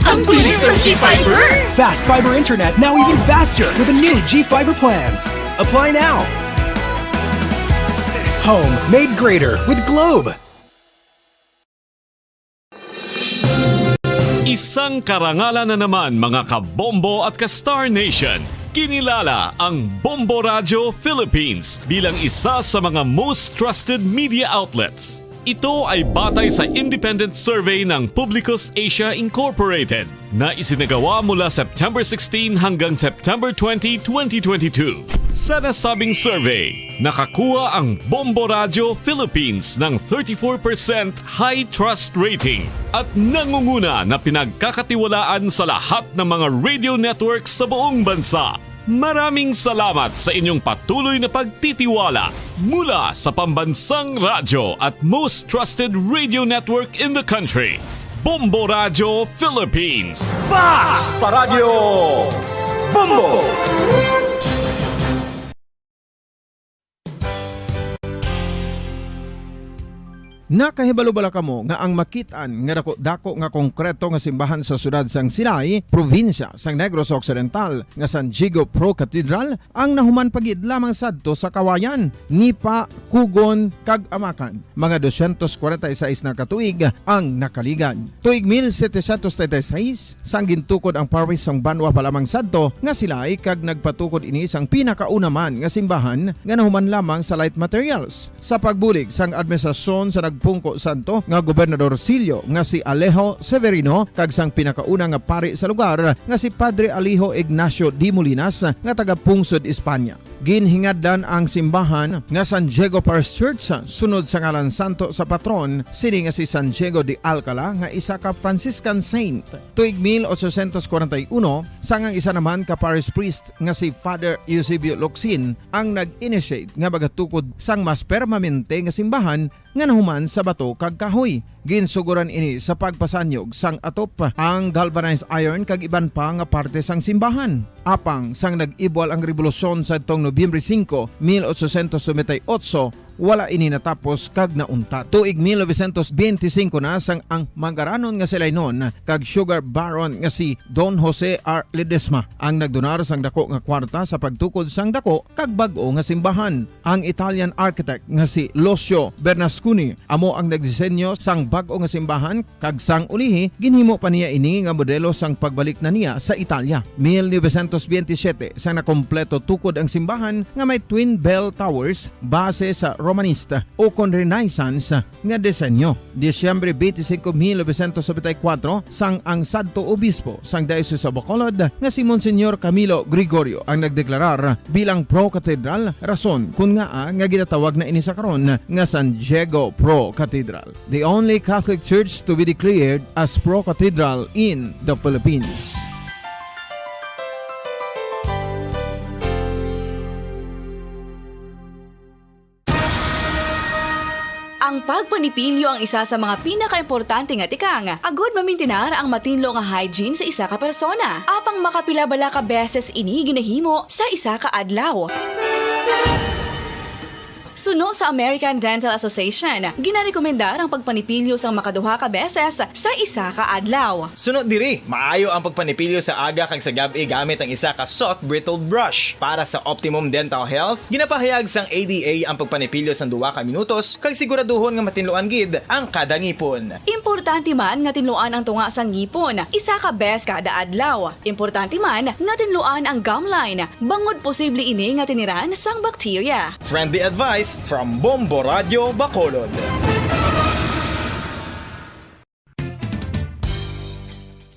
Ang bilis ng G Fiber! Fast fiber internet, now even faster with the new G Fiber plans. Apply now. Home made greater with Globe. Isang karangalan na naman, mga kabombo at ka-Star Nation. Kinilala ang Bombo Radio Philippines bilang isa sa mga most trusted media outlets. Ito ay batay sa independent survey ng Publicus Asia Incorporated na isinagawa mula September sixteen hanggang September twenty, twenty twenty-two. Sa nasabing survey, nakakuha ang Bombo Radio Philippines ng thirty-four percent high trust rating at nangunguna na pinagkakatiwalaan sa lahat ng mga radio networks sa buong bansa. Maraming salamat sa inyong patuloy na pagtitiwala mula sa pambansang radyo at most trusted radio network in the country, Bombo Radio Philippines. Fast Paradyo Bombo! Nakahibalo bala kamo nga ang makit-an nga dako-dako nga konkreto nga simbahan sa siyudad sang Silay, probinsya sang Negros Occidental, nga San Diego Pro Cathedral, ang nahuman pa gid lamang sadto sa Kawayan, Nipa, Cogon, kag Amacan? Mga dosyentos kwarenta y seis na ka tuig ang nakaligad. Tuig mil setecientos treinta y seis, sang gintukod ang parish sang banwa pa lamang sadto nga Silay, kag nagpatukod ini sang pinakauna man nga simbahan nga nahuman lamang sa light materials. Sa pagbulig sang administrasyon sa nagpungko sadto nga Gobernador Sillo nga si Alejo Severino kag sang pinakauna nga pari sa lugar nga si Padre Alejo Ignacio de Molinas nga taga Pungsod, Espanya. Ginhingadlan ang simbahan nga San Diego Parish Church sunod sa ngalan santo sa patron sini nga si San Diego de Alcala, nga isa ka Franciscan saint. Tuig mil ochocientos kwarenta y uno, sang ang isa naman ka parish priest nga si Father Eusebio Locsin ang nag-initiate nga magatukod sang mas permanente nga simbahan nga nahuman sa bato kag kahoy. Ginsuguran ini sa pagpasanyog sang atop, ang galvanized iron kag iban pa nga parte sang simbahan. Apang sang nag-ibwal ang rebolusyon sadtong Nobyembre singko, mil ochocientos noventa y ocho, wala ini natapos kag nauntat. Tuig mil novecientos benti singko na sang ang manggaranon nga si Lainon kag sugar baron nga si Don Jose R. Ledesma ang nagdonar sang dako nga kwarta sa pagtukod sang dako kag bag-o nga simbahan. Ang Italian architect nga si Lucio Bernasconi amo ang nagdisenyo sang bag-o nga simbahan, kag sang ulihi ginhimo pa niya ini nga modelo sang pagbalik na niya sa Italia. Mil novecientos benti siyete, sang nakompleto tukod ang simbahan nga may twin bell towers base sa Romanista ukon Renaissance nga disenyo. Disyembre twenty-five, mil novecientos noventa y cuatro, sang ang sadto obispo sang Diocese of Bacolod nga si Monsignor Camilo Gregorio ang nagdeklarar bilang pro-cathedral, rason kun ngaa nga ginatawag na ini sa karon nga San Diego Pro-Cathedral, the only Catholic church to be declared as pro-cathedral in the Philippines. Ang pagpanipilyo ang isa sa mga pinakaimportante nga tikang agud mamintinar ang matinlo nga hygiene sa isa ka persona. Apang makapila bala ka beses ini ginahimo sa isa ka adlaw? Suno sa American Dental Association, ginarekomendar ang pagpanipilyo sang makaduha ka beses sa isa ka adlaw. Suno diri, maayo ang pagpanipilyo sa aga kag sa gab-i gamit ang isa ka soft bristled brush. Para sa optimum dental health, ginapahayag sang A D A ang pagpanipilyo sang duha ka minutos kag siguraduhon nga matinluan gid ang kada ngipon. Importante man nga tinluan ang tunga sang ngipon isa ka bes kada adlaw. Importante man nga tinluan ang gum line, bangod posible ini nga tiniran sang bakterya. Friendly advice from Bombo Radyo Bacolod.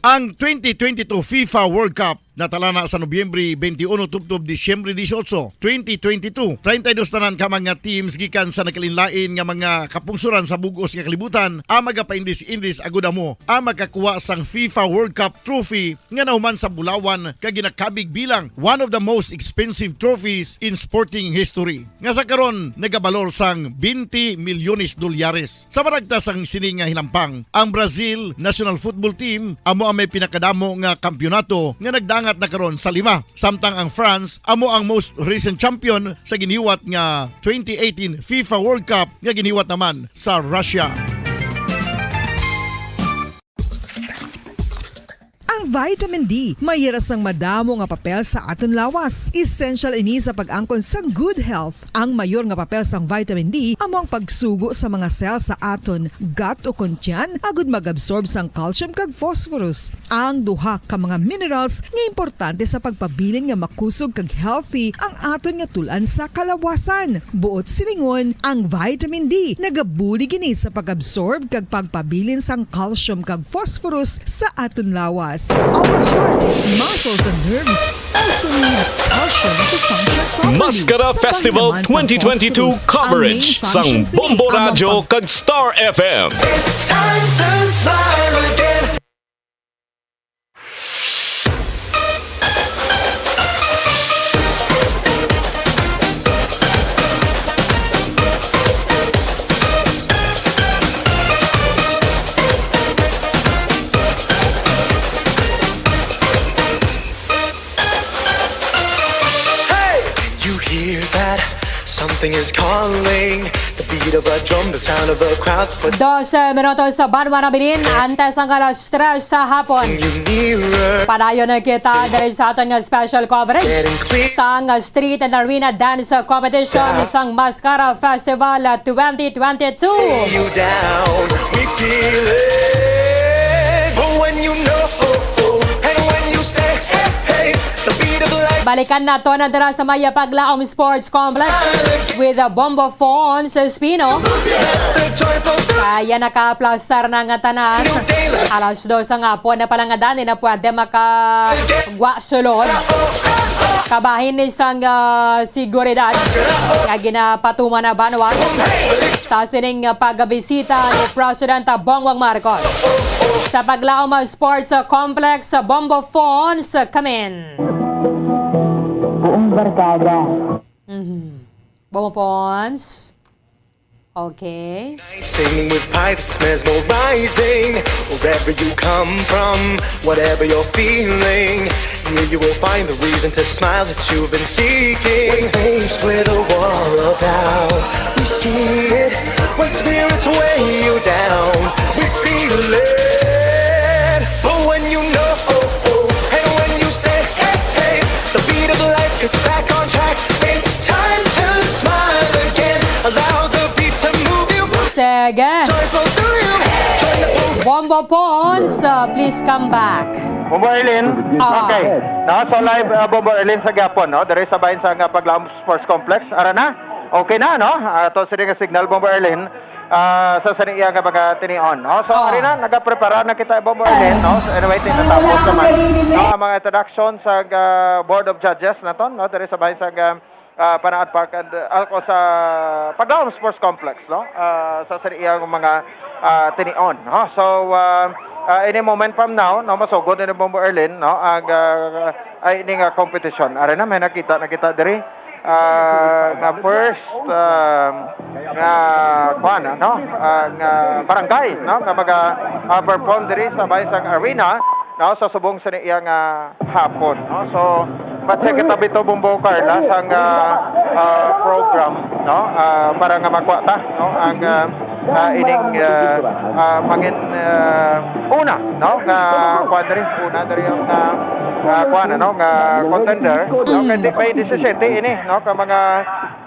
Ang twenty twenty-two FIFA World Cup natalana sa Nobyembre twenty-one tubtob Disyembre dieciocho, twenty twenty-two. Treinta y dos tanan ka mga teams gikan sa nagkalainlain nga mga kapungsoran sa bug-os nga kalibutan ang magapaindis-indis agud amo ang makakuha sang FIFA World Cup trophy nga nahuman sa bulawan kag ginakabig bilang one of the most expensive trophies in sporting history, nga sa karon nagabalor sang twenty milyones dolyares. Sa maragta sang sini nga hinampang, ang Brazil national football team amo ang may pinakadamo nga kampiyonato nga nagdangat na karon sa lima, samtang ang France amo ang most recent champion sa giniwat nga twenty eighteen FIFA World Cup nga giniwat naman sa Russia. Ang vitamin D may hira sang madamo nga papel sa aton lawas. Essential ini sa pag-angkon sang good health. Ang mayor nga papel sang vitamin D amo ang pagsugo sa mga cell sa aton gut o kon tiyan agud mag-absorb sang calcium kag phosphorus, ang duha ka mga minerals nga importante sa pagpabilin nga makusog kag healthy ang aton nga tul-an sa kalawasan. Buot silingon, ang vitamin D nagabulig ini sa pag-absorb kag pagpabilin sang calcium kag phosphorus sa aton lawas. Our heart, muscles, and nerves also need calcium to function properly. Maskara Sa Festival panginaman sang twenty twenty-two phosphorus, ang coverage main sang function sini Bombo amo ang Radyo pag- kag Star F M. It's time to smile again. Hey! You hear that? Something is calling. The beat of a drum, the sound of a crowd. Dose minutos sa banwa na bilin, antes ang alas tres sa hapon. Padayon na kita diri sa aton nga special coverage sang Street and Arena Dance Competition sang Maskara Festival twenty twenty-two. Balikan nato na dira sa may Paglaom Sports Complex with, uh, Bombo Fons Espino. Kaya naka-plaster na nga tanan. Alas dos nga hapon na pala nga dani na pwede makagwa sulod. Kabahin ni sang, ah, seguridad nga ginapatuman na banwa sa sining, ah, pagbisita ni President Bongbong Marcos sa Paglaom Sports Complex sa Bombo Fons, Kamin. Buong barkada. Mhm. Bombo Fons. Okay. Singing with pirates, mesmerizing. Wherever you come from, whatever you're feeling, here you will find the reason to smile that you've been seeking. When faced with a wall of doubt, we see it. When spirits weigh you down, we feel it. But when you know, and when you say, hey, hey, the beat of life gets back on track. It's time to smile again. Allow the beat to move you. Sige. Joyful through you. Join the Bombo Pons, uh, please come back. Bombo Erlin? Ah. Okay. No, so live, uh, Bombo Erlin sa gyapon, no? Diri sa bahin sa nga Paglaom Sports Complex. Ara na? Okay na, no? Ah, to sini nga signal, Bombo Erlin. Ah, sa sini iya nga mga tinion, no? So, Ah. ari na, nagaprepara na kita, Bombo Erlin, no? So, anyway, tinatapos naman, no, ang mga introduction sa, ah, Board of Judges naton, no? Diri sa bahin sa, ah, ah, Panaad Park and, ah, ako sa Paglaom Sports Complex, no? Ah, sa sini iya nga mga, ah, tinion, no? So, ah, ah, any moment from now, no, masugod ni Bombo Erlin, no? Ang, ah, ay, ini nga competition. Ari na, may nakita na kita diri. Ah, nga first, ah, nga, kuwan, no? Ah, nga barangay, no? Nga maga, ah, perform diri sa bahin sang arena, no? Sa subong sa iya nga hapon, no? So, but sa kita bito, Bombo Carla, sang, ah, ah, program, no? Ah, para nga makuha ta, no? Ang, ah, ah, ining, ah, ah, mangin, ah, una, no? Nga kuwan diri, una diri ang, ah, ah, kuwan, ano, nga contender, no? Kay di, may disisete ini, no? Ka mga,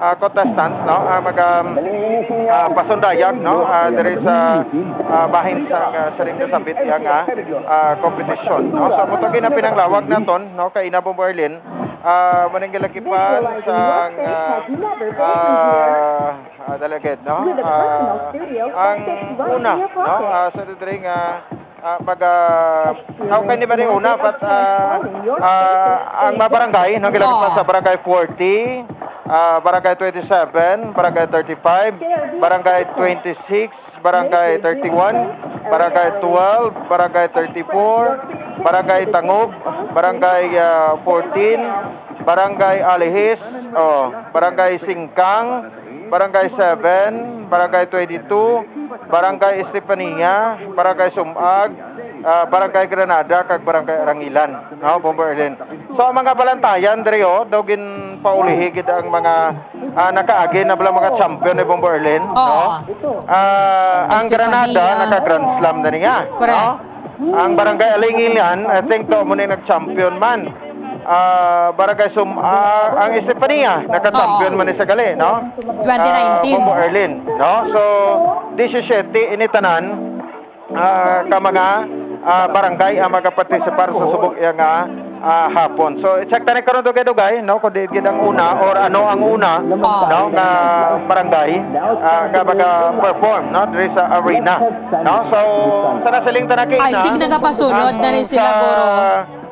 ah, contestants, no? Ah, mag, um, ah, pasundayag, no? Ah, diri sa, ah, bahin sa, ah, siring nga sabit iya nga, ah, kompetisyon, no? So, mao to gid ang pinanglawag naton, no? Kay ina, Bombo Erlin, ah, maningalakipan sa, ah, ah, Ah, delegate, no? Ah, ang una, no? Ah, sa diri nga, ah, mag, ah, okay ni ba ni una, but, ah, ah, ang mga barangay, no, gila Oo. sa Barangay forty, ah, Barangay twenty-seven, Barangay thirty-five, Barangay twenty-six, Barangay thirty-one, Barangay twelve, Barangay thirty-four, Barangay Tangub, Barangay, ah, fourteen, Barangay Alihis, oh, Barangay Singkang, Barangay seven, Barangay twenty-two, Barangay Estefania, Barangay Sumag, ah, Barangay Granada, kag Barangay Arangilan. No, Bombo Erlin. So, ang mga balantayan diri, oh, daw ginpaulihi gid ang mga, ah, nakaagi na bala mga champion ni Bombo Erlin, no? Oo. Ah, ang Estefania. Granada, naka-Grand Slam na niya, Correct. no? Ang Barangay Arangilan, I think, to mo ni nag-champion man. Ah, Barangay Sum-, ah, ang Estefania, naka-champion Oo. man ni sa gali, no? Twenty nineteen. Ah, Bombo Erlin, no? So, disisete ini tanan, ah, ka mga, ah, barangay ang magapartisipar sa subong iya nga, ah, hapon. So, i-check ta ni karon, dugay-dugay, no? Kung di gid ang una or ano ang una, Oo. no, nga barangay, ah, nga maga-perform, no, diri sa arena, no? So, sa nasiling ta na kay I na, think nagapasulod na ang rin sila, sa, Guro.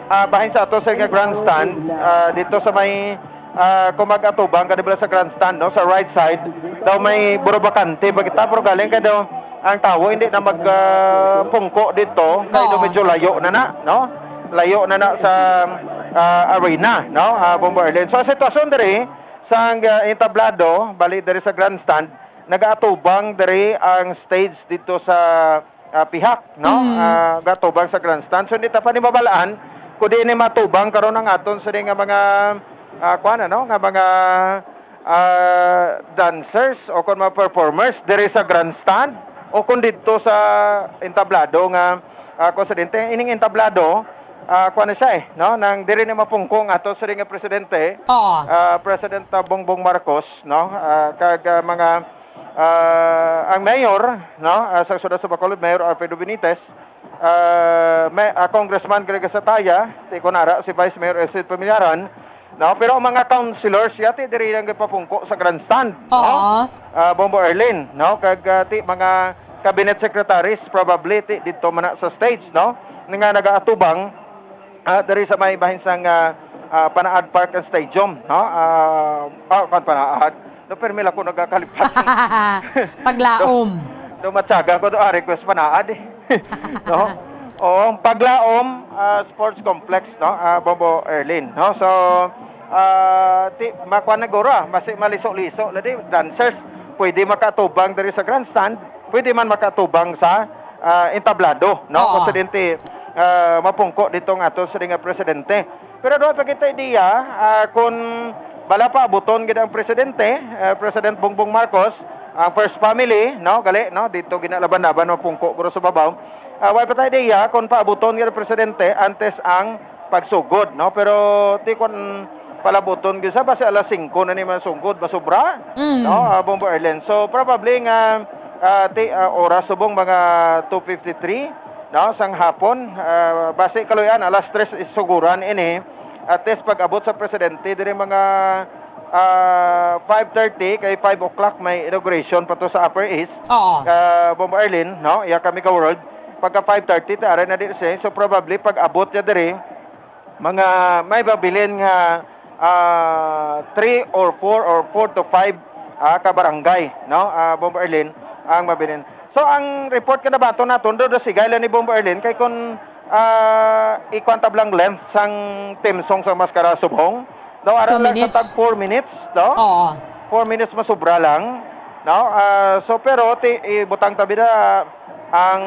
ah, bahin sa ato sa nga grandstand, ah, dito sa may, ah, kung mag-atubang ka, di ba, sa grandstand, no, sa right side, daw may buro bakante, bagita, pero galing ka daw, ang tawo hindi na mag, ah, pungko dito, kay Oo. medyo layo na na, no? Layo na na sa, ah, arena, no? Ah, Bombo Erlin. So, ang sitwasyon diri, sa, ah, entablado, bali diri sa grandstand, nagaatubang diri ang stage dito sa, ah, pihak, no? Mm. Ah, gatubang sa grandstand. So, hindi ta pa ni mabalaan kung di ni matubang karon ang aton sini nga mga, ah, kuwan, ano, nga mga, ah, dancers o kung mga performers diri sa grandstand o kung dito sa entablado nga, ah, kung sa dinte. Ining entablado, ah, kuwan na siya, eh, no? Nang diri ni mapungko ang ato sini nga presidente, Oo. ah, President, ah, Bongbong Marcos, no? Ah, kag, ah, mga, ah, ang mayor, no? Ah, sa siyudad sa Bacolod, Mayor Alfredo Benitez, ah, may, ah, Congressman Greg Sataya, ti kunara si Vice Mayor Elsie Pamilaran, no? Pero ang mga councilors, yati diri lang gipapungko sa grandstand, no? Oo. Ah, Bombo Erlin, no? Kag, ah, ti mga cabinet secretaries, probably, ti dito man na sa stage, no? Nga nagaatubang, ah, diri sa may bahin sang, ah, ah, Panaad Park and Stadium, no? Ah, ah, kan Panaad. No, pero mila ko nagakalipat. Paglaom. Do, do matyaga ko do, ah, request Panaad eh. No? O, Paglaom, ah, Sports Complex, no? Ah, Bombo Erlin, no? So, ah, ti, makuha na guro, ah, masi maliso-liso, ladi, dancers, pwede makatubang diri sa grandstand, pwede man makatubang sa, ah, entablado, no? Oo. Kung sa dinti, ah, mapungko dito nga ato sa nga presidente. Pero doon pa kita idea, ah, kung bala pa abuton gid ang presidente, ah, President Bongbong Marcos, ang first family, no, gali, no, dito ginalaban-laban mapungko guro sa babaw. Ah, way pa tayo idea kung paabuton gid ang presidente antes ang pagsugod, no? Pero ti kun palabuton gid sa basi alas singko na ni masugod, masubra, Mm. no? Ah, Bombo Erlin. So probably nga, ah, ti, ah, oras subong mga two fifty-three, no, sang hapon, ah, basi kaluyan alas tres isuguran ini. At least pag-abot sa presidente diri mga, ah, five thirty, kay five o'clock may inauguration pa to sa Upper East. Oo. Ah, Bombo Erlin, no? Iya kami ka World. Pagka five thirty, ti aray na di siya. So probably pag-abot niya diri, mga may babilin nga, ah, three or four or four to five, ah, ka barangay, no? Ah, Bombo Erlin, ang mabilin. So ang report ka nabaton naton do, do sigay lang ni Bombo Erlin kay kun, ah, ikuan ta bala ang length sang theme song sang Maskara Subong, no, ara Two lang sa minutes. Tag four minutes, no? Oo. Four minutes masubra lang, no? Ah, so pero ti, ibutang ta bida ang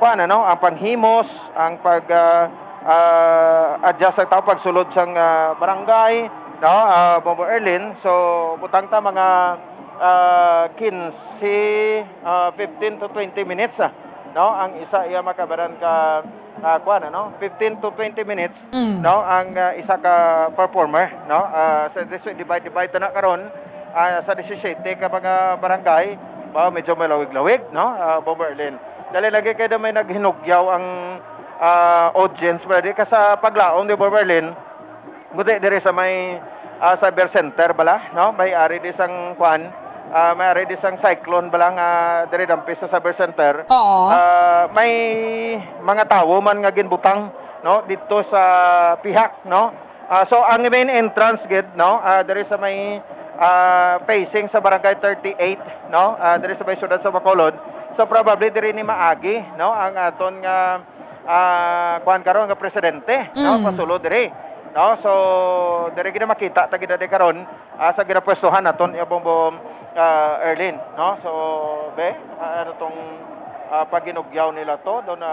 kuan, ano, ang panghimos, ang pag, ah, ah, adjust sa tao pagsulod sang, ah, barangay, no? Ah, Bombo Erlin. So butang ta mga, ah, quince, ah, fifteen to twenty minutes, ah, no? Ang isa iya makabaran ka, ah, kuan, ano, fifteen to twenty minutes, Mm. no? Ang, ah, isa ka performer, no? Ah, sa dis-, divide, divide na karon, ah, sa disisiyete ka mga barangay, ba, medyo malawig-lawig, no? Ah, Bombo Erlin. Dali lagi kay na may naghinugyaw ang, ah, audience, pwede ka sa Paglaom, di, Bombo Erlin? Buti diri sa may, ah, Cyber Center bala, no? May ari di sang kuan, ah, may ari di sang cyclone bala nga diri dampi sa Cyber Center. Oo. Ah, may mga tawo man nga ginbutang, no, dito sa pihak, no? Ah, so ang main entrance gid, no, ah, diri sa may, ah, facing sa Barangay thirty-eight, no, ah, diri sa may siyudad sa Bacolod. So probably diri ni maagi, no, ang aton nga, ah, kuan karon nga presidente, no, Mm. pasulod diri, no. So diri gid makita ta gid diri karon, ah, sa ginapwestuhan naton iya Bombo, ah, Erlin, no. So be, ah, ano tong, ah, paghinugyaw nila to do na,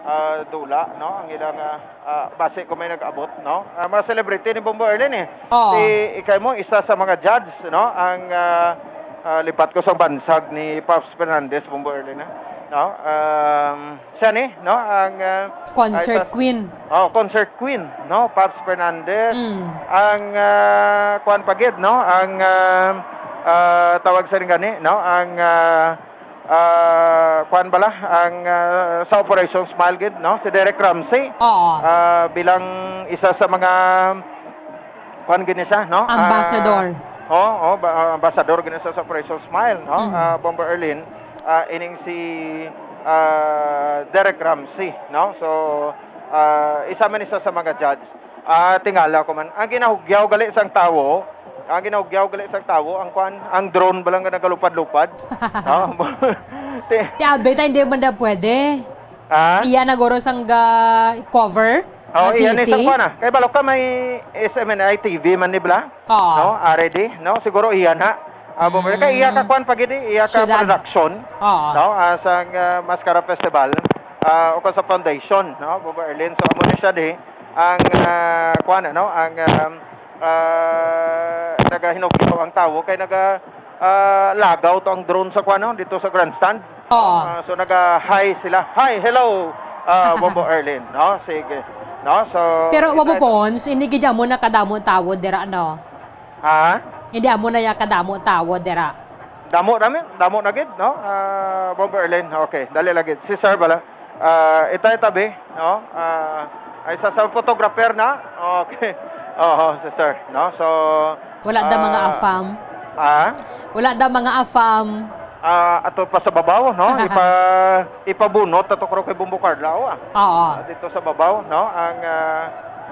ah, dula, no, ang ilang, ah, ah, basi ko may nag-abot, no? Ah, mga celebrity ni Bombo Erlin eh. Oo. Si, ikay mo, isa sa mga judge, no? Ang, ah, ah, lipat ko sa bansag ni Pops Fernandez, Bombo Erlin, eh. No? Um, siya ni, no? Ang, ah, Concert ah, isa queen. Oh, concert queen, no? Pops Fernandez. Mm. Ang, ah, kuwan pa gid, no? Ang, ah, ah, tawag sa gani, no? Ang, ah, ah, kuwan bala, ang, ah, sa Operation Smile gid, no? Si Derek Ramsey, Oo. ah, bilang isa sa mga, kuwan gini siya, no? Ambassador. Ah, oh, oh, ba-, ah, ambassador gini siya sa Operation Smile, no? Mm. Ah, Bomber Erlin, ah, ining si, ah, Derek Ramsey, no? So, ah, isa man isa sa mga judge. Ah, tingala ko man. Ang ginahugyaw gali sang tawo, ang ginahugyaw gali sang tawo, ang kwan, ang drone ba lang nga nagalupad-lupad? No? Ti- Ti Abe, ta, hindi man na pwede. Ha? Iya na guro sang ga-, cover Oh, ang iya ni city. Sang kwan, ah. Kay balo ka may S M N I T V man ni bala? Oo. No? Already, no? Siguro iya na. Ah, bumalik ka, iya ka Mm. kwan pa gid, iya ka Siyudad. Production. Oo. No? Ah, sang, ah, Mascara Festival. Ah, o sa foundation, no? Bomber Erlin. So, amo ni siya di. Ang, ah, kuwan, ano, ang, um, ah, nagahinugyaw ang tawo kay naga, ah, lagaw to ang drone sa kuwan, no? Dito sa grandstand. Oo. Ah, so naga-hi sila. Hi, hello, ah, Bombo Erlin, no? Sige. No? So, Pero, ito, Bombo ito. Pons, hindi gid mo nakadamo tawo dira, no? Ha? Hindi amo na ya kadamo tawo dira. Damo namin, damo na gid, no? Ah, Bombo Erlin. Okay, dali lagi. Si Sir bala. Ah, itay tabi, no? Ah, ay sa, sa photographer na. Okay. Oo, si Sir, no? So, Wala da mga ah, afam. Ah? Wala da mga afam. Ah, ato pa sa babaw, no? Ipa-, ipabunot ato kro kay Bombo Carla, oh, ah. Oo. Ah, dito sa babaw, no? Ang, ah,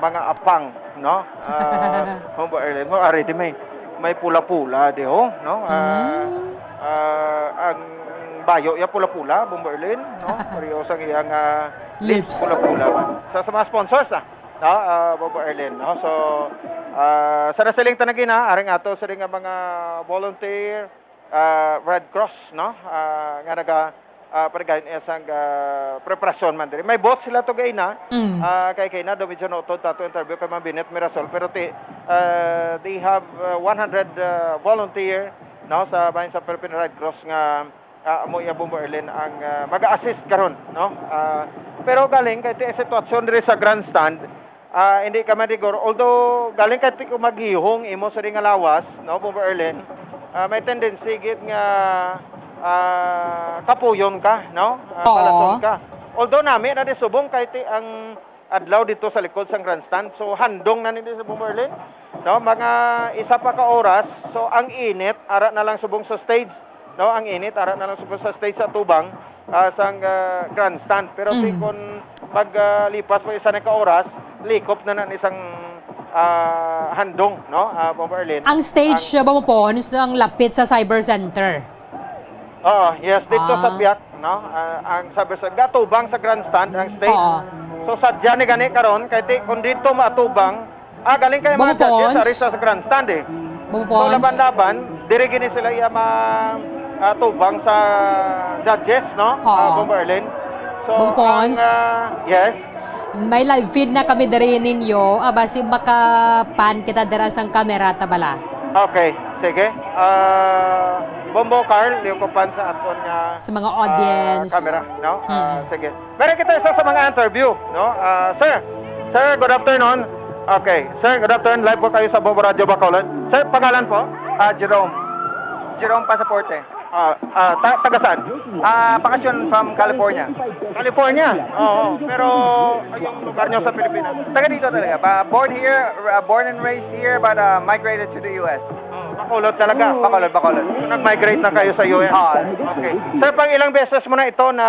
mga apang, no? Ah, Bombo Erlin, mo ari di may, may pula-pula di ho, no? Ah, ah, ang bayo ya pula-pula, Bombo Erlin, no? Pareho sang iyang, ah, lips, lips, pula-pula. Sa, sa mga sponsors, ah, no? Ah, Bombo Erlin, no? So, ah, sa nasiling ta na gina, aring ato sa nga mga volunteer, ah, Red Cross, no? Ah, nga naga, ah, panigayon iya sang, ah, preparasyon man diri. May booth sila to gayna. Mm. Ah, kay kay na daw medyo nautod ta to interview kay Ma'am Binet Mirasol, pero ti, ah, they have, ah, one hundred, ah, volunteer, no, sa bahin sa Philippine Red Cross nga, ah, amo iya, Bombo Erlin, ang, ah, mag-assist karon, no? Ah, pero galing kay ti sitwasyon diri sa grandstand, ah, hindi ka madigor. Although, galing ka ti kung maghihong imo sa nga lawas, no, Bombo Erlin, ah, may tendency gid nga, ah, kapuyon ka, no? Ah, oo, malason ka. Although nami na di subong kay ti ang adlaw dito sa likod sang grandstand. So, handong na ni di sa Bombo Erlin, no? Mga isa pa ka oras. So, ang init, ara na lang subong sa stage, no? Ang init, ara na lang subong sa stage sa tubang, ah, sang, ah, grandstand. Pero ti, mm, kon mag, ah, lipas pa isa na ka oras, likop na na ni sang, ah, handong, no? Ah, Bombo Erlin. Ang stage, ang, ah, Bombo Pons, ang lapit sa Cyber Center. Oo, yes, dito sa, ah, Piak, no? Ah, ang Cyber Center, gatubang sa grandstand ang stage. Oo. So, sadya ni gani karon, kay ti, kung dito matubang, ah, galing kay mga judges, ari sa, sa grandstand, eh. Bombo Pons. So, laban-laban, diri gini sila iya ma-, ah, tubang sa judges, no? Oo. Ah, Bombo Erlin. So, Bombo Pons, ang, ah, yes? May live feed na kami diri ninyo. Ah, basi makapan kita dira sang kamera ta bala. Okay, sige. Ah, Bombo Carl, liw ko pan sa aton nga, sa mga, ah, audience, camera, no? Ah, mm, sige. Meron kita isa sa mga interview, no? Ah, sir, sir, good afternoon. Okay. Sir, good afternoon. Live po kayo sa Bombo Radio Bacolod. Sir, pangalan po? Ah, Jerome. Jerome Pasaporte. Ah, ah, ta-, taga saan? Ah, bakasyon from California. California? Oo. Pero yung lugar nyo sa Pilipinas? Taga dito talaga. Ba, born here, uh, born and raised here, but, uh, migrated to the U S. Oh, Bacolod talaga? Bacolod, Bacolod. So, nag-migrate na kayo sa U S? Oo. Okay. Sir, pang ilang beses mo na ito na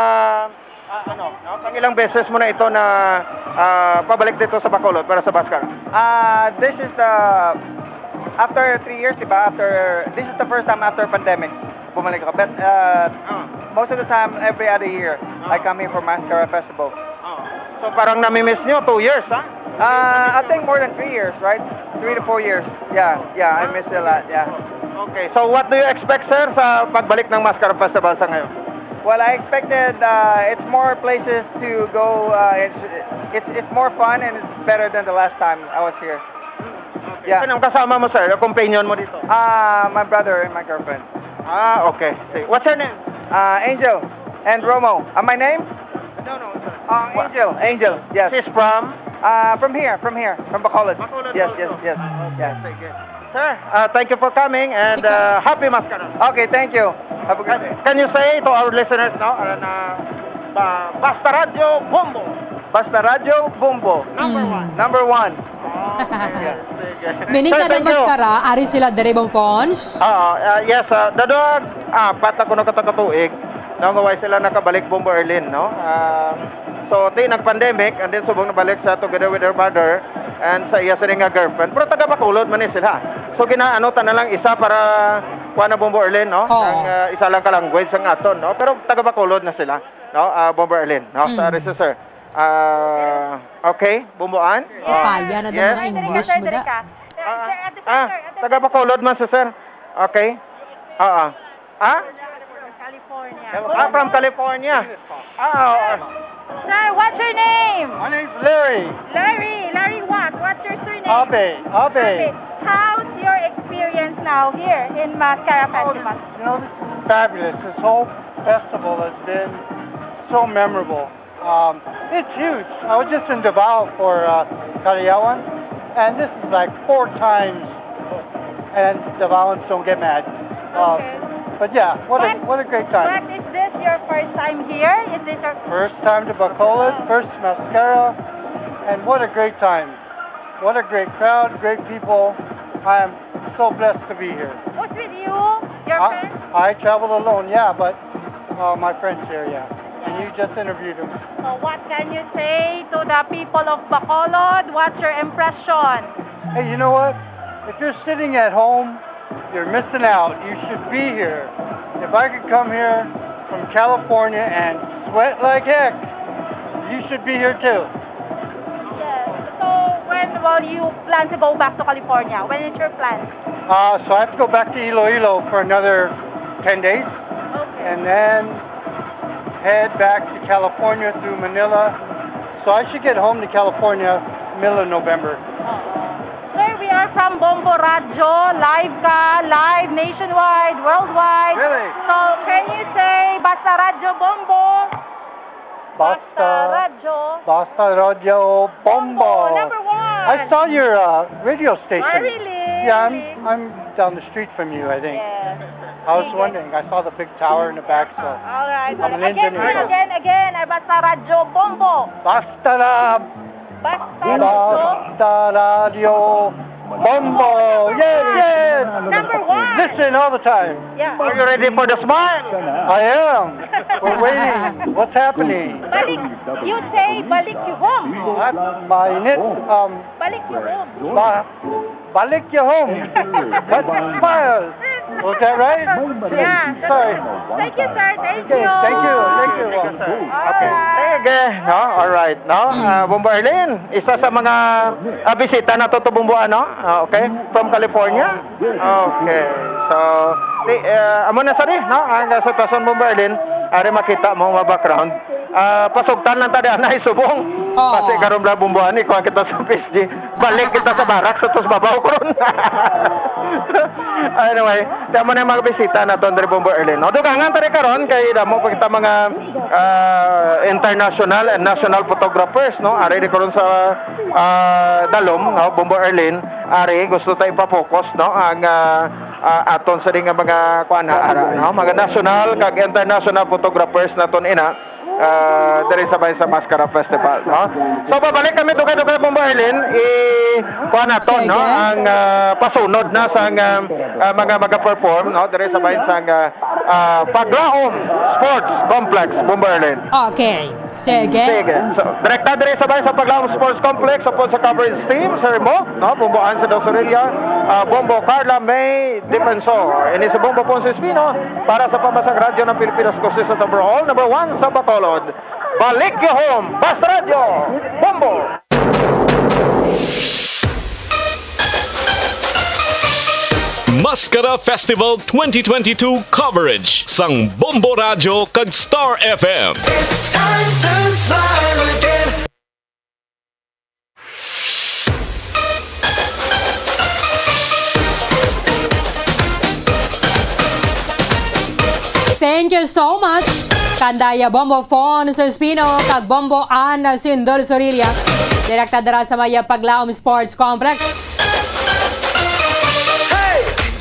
Ah, ano, no? Pang ilang beses mo na ito na, ah, pabalik dito sa Bacolod para sa Baskara? Ah, this is the, after three years, di ba? After, this is the first time after pandemic, bumalik ako. But, uh, ah, most of the time, every other year, I, ah, come here for Mascara Festival. Ah. So, parang namimiss nyo, two years, ha? Ah, I think more than three years, right? Three to four years. Yeah, yeah, I miss it a lot, yeah. Okay, so what do you expect, sir, sa pagbalik ng Mascara Festival sa ngayon? Well, I expected, uh, it's more places to go. Uh, it's, it's, it's more fun and it's better than the last time I was here. Okay. Yeah. Sino ang kasama mo, sir? Yung companion mo dito? Ah, my brother and my girlfriend. Ah, okay. Sige. What's your name? Uh, Angel and Romo. Uh, my name? No, no, sir. Uh, Angel. Angel, yes. She's from? Uh, from here, from here, from Bacolod. Bacolod also. Yes, yes, yes. Ah, okay. Yeah. Sige. Sir, uh, thank you for coming and, uh, happy Mascara. Okay, thank you. Have a good day. Can, can you say to our listeners, no, uh, na, ba-, Basta Radyo Bombo? Basta Radyo Bombo. Number one. Mm. Number one. Oh, okay. Sige. Meaning, sir, kada thank you. Mascara, ari sila diri, Bombo Pons? Oo, uh, yes, uh, dado, ah, apat na kuno ka tuig. No, nga way sila nakabalik, Bombo Erlin, no? Ah, so, ti nag-pandemic, and then subong nabalik sa together with her mother and sa iya sini nga girlfriend. Pero taga Bacolod man ni sila. So, ginaano ta na lang isa para kuha na, Bombo Erlin, no? Oo. Ang, ah, isa lang ka language ang aton, no? Pero taga Bacolod na sila, no? Ah, Bombo Erlin, no? Mm. Sorry, sir. Ah, okay, Bombo Ann? Yes. Kaya na daw mga English mo da. Ah, ah, taga Bacolod man si sir. Okay. Oo. Ah? California. Ah, from California. Ah, oo. Sir, what's your name? My name's Larry. Larry, Larry what? What's your surname? Abe, Abe. Abe. How's your experience now here in Mascara Festival? Oh, this, you know, this is fabulous. This whole festival has been so memorable. Um, it's huge. I was just in Davao for, uh, Karayawan, and this is, like, four times, and Davaoans don't get mad. Uh, okay. But yeah, what a, what a great time. But is this your first time here? Is this your first time to Bacolod, first Mascara, and what a great time. What a great crowd, great people. I am so blessed to be here. Who's with you? Your friends? I, I travel alone, yeah, but, uh, my friends here, yeah. You just interviewed him. So what can you say to the people of Bacolod? What's your impression? Hey, you know what? If you're sitting at home, you're missing out. You should be here. If I could come here from California and sweat like heck, you should be here too. Yes. So when will you plan to go back to California? When is your plan? Uh, so I have to go back to Iloilo for another ten days. Okay. And then head back to California through Manila. So I should get home to California middle of November. Oo. Sir, we are from Bombo Radyo. Live ka, live nationwide, worldwide. Really? So, can you say, "Basta Radyo Bombo"? Basta Radyo. Basta Radyo Bombo. Bombo, number one. I saw your, uh, radio station. Oh, really? Yeah, I'm, Really? I'm down the street from you, I think. Yes. I was Sige. wondering. I saw the big tower in the back, so All right. I'm an Again, engineer. again, again. Ay, basta Radyo Bombo. Basta na. Basta Radyo. Basta Radyo Bombo. Yes, yes. Number one. Listen all the time. Yeah. Are you ready for the smile? I am. We're waiting. What's happening? Balik. You say, "Balik you home." At mainit. Um, Balik you home. Ba- Balik you home. But smile. Was that right? Yeah. Sorry. Thank you, sir. Thank Okay, you. thank you. Thank you. All right. Sige, no? All right, no? Ah, Bombo Arlene, isa sa mga, ah, bisita na to, to Bombo, ano? Ah, okay? From California? Okay. So, di, ah, amo na, sorry, no? Ang sa Tason, Bombo Arlene, ari makita mo, mga background. Ah, pasugtan lang ta diha na isubong. Oo. Kasi karon bala bumbuhan, ikuha kita sa P S G. Balik kita sa barracks, sa tos babaw karon. Anyway, damo na yung mga bisita naton diri, Bombo Erlin. No, dugangan ta rin karon kay damo pa kita mga, ah, international and national photographers, no? Ari rin karon sa, ah, Dalom, no? Bombo Erlin, ari gusto ta ipa-focus, no? Ang, ah, ah, aton sa rin nga mga kuan, ha, ara, no? Mga national kag international photographers naton ina, ah, diri sa Bayan sa Mascara Festival, no? So, babalik kami dugay-dugay, Bombo Erlin. I, kuan naton, no? Sige. Ang, ah, pasunod na sa, ah, ah, mga mag-perform, no? Diri sa Bayan sa, ah, ah, Paglaom Sports Complex, Bombo Erlin. Okay. Sige. Sige. So, direkta diri sa Bayan sa Paglaom Sports Complex, upod sa coverage team, Sir Mo, no? Bombo Ansa Dosorilla, ah, Bombo Carla May Defensor. Ini si Bombo Ponce Espino para sa Pambasang Radyo ng Pilipinas, Kusisa sa overall, number one sa Bacolod. Balik you home, Basta Radyo, Bombo! Mascara Festival twenty twenty-two coverage sang Bombo Radyo kag Star F M. It's time to smile again. Thank you so much, Kandaya Bombo Fon Espino kag Bombo Ana Sindol Sorilla. Direkta dira sa Maya Paglaom Sports Complex.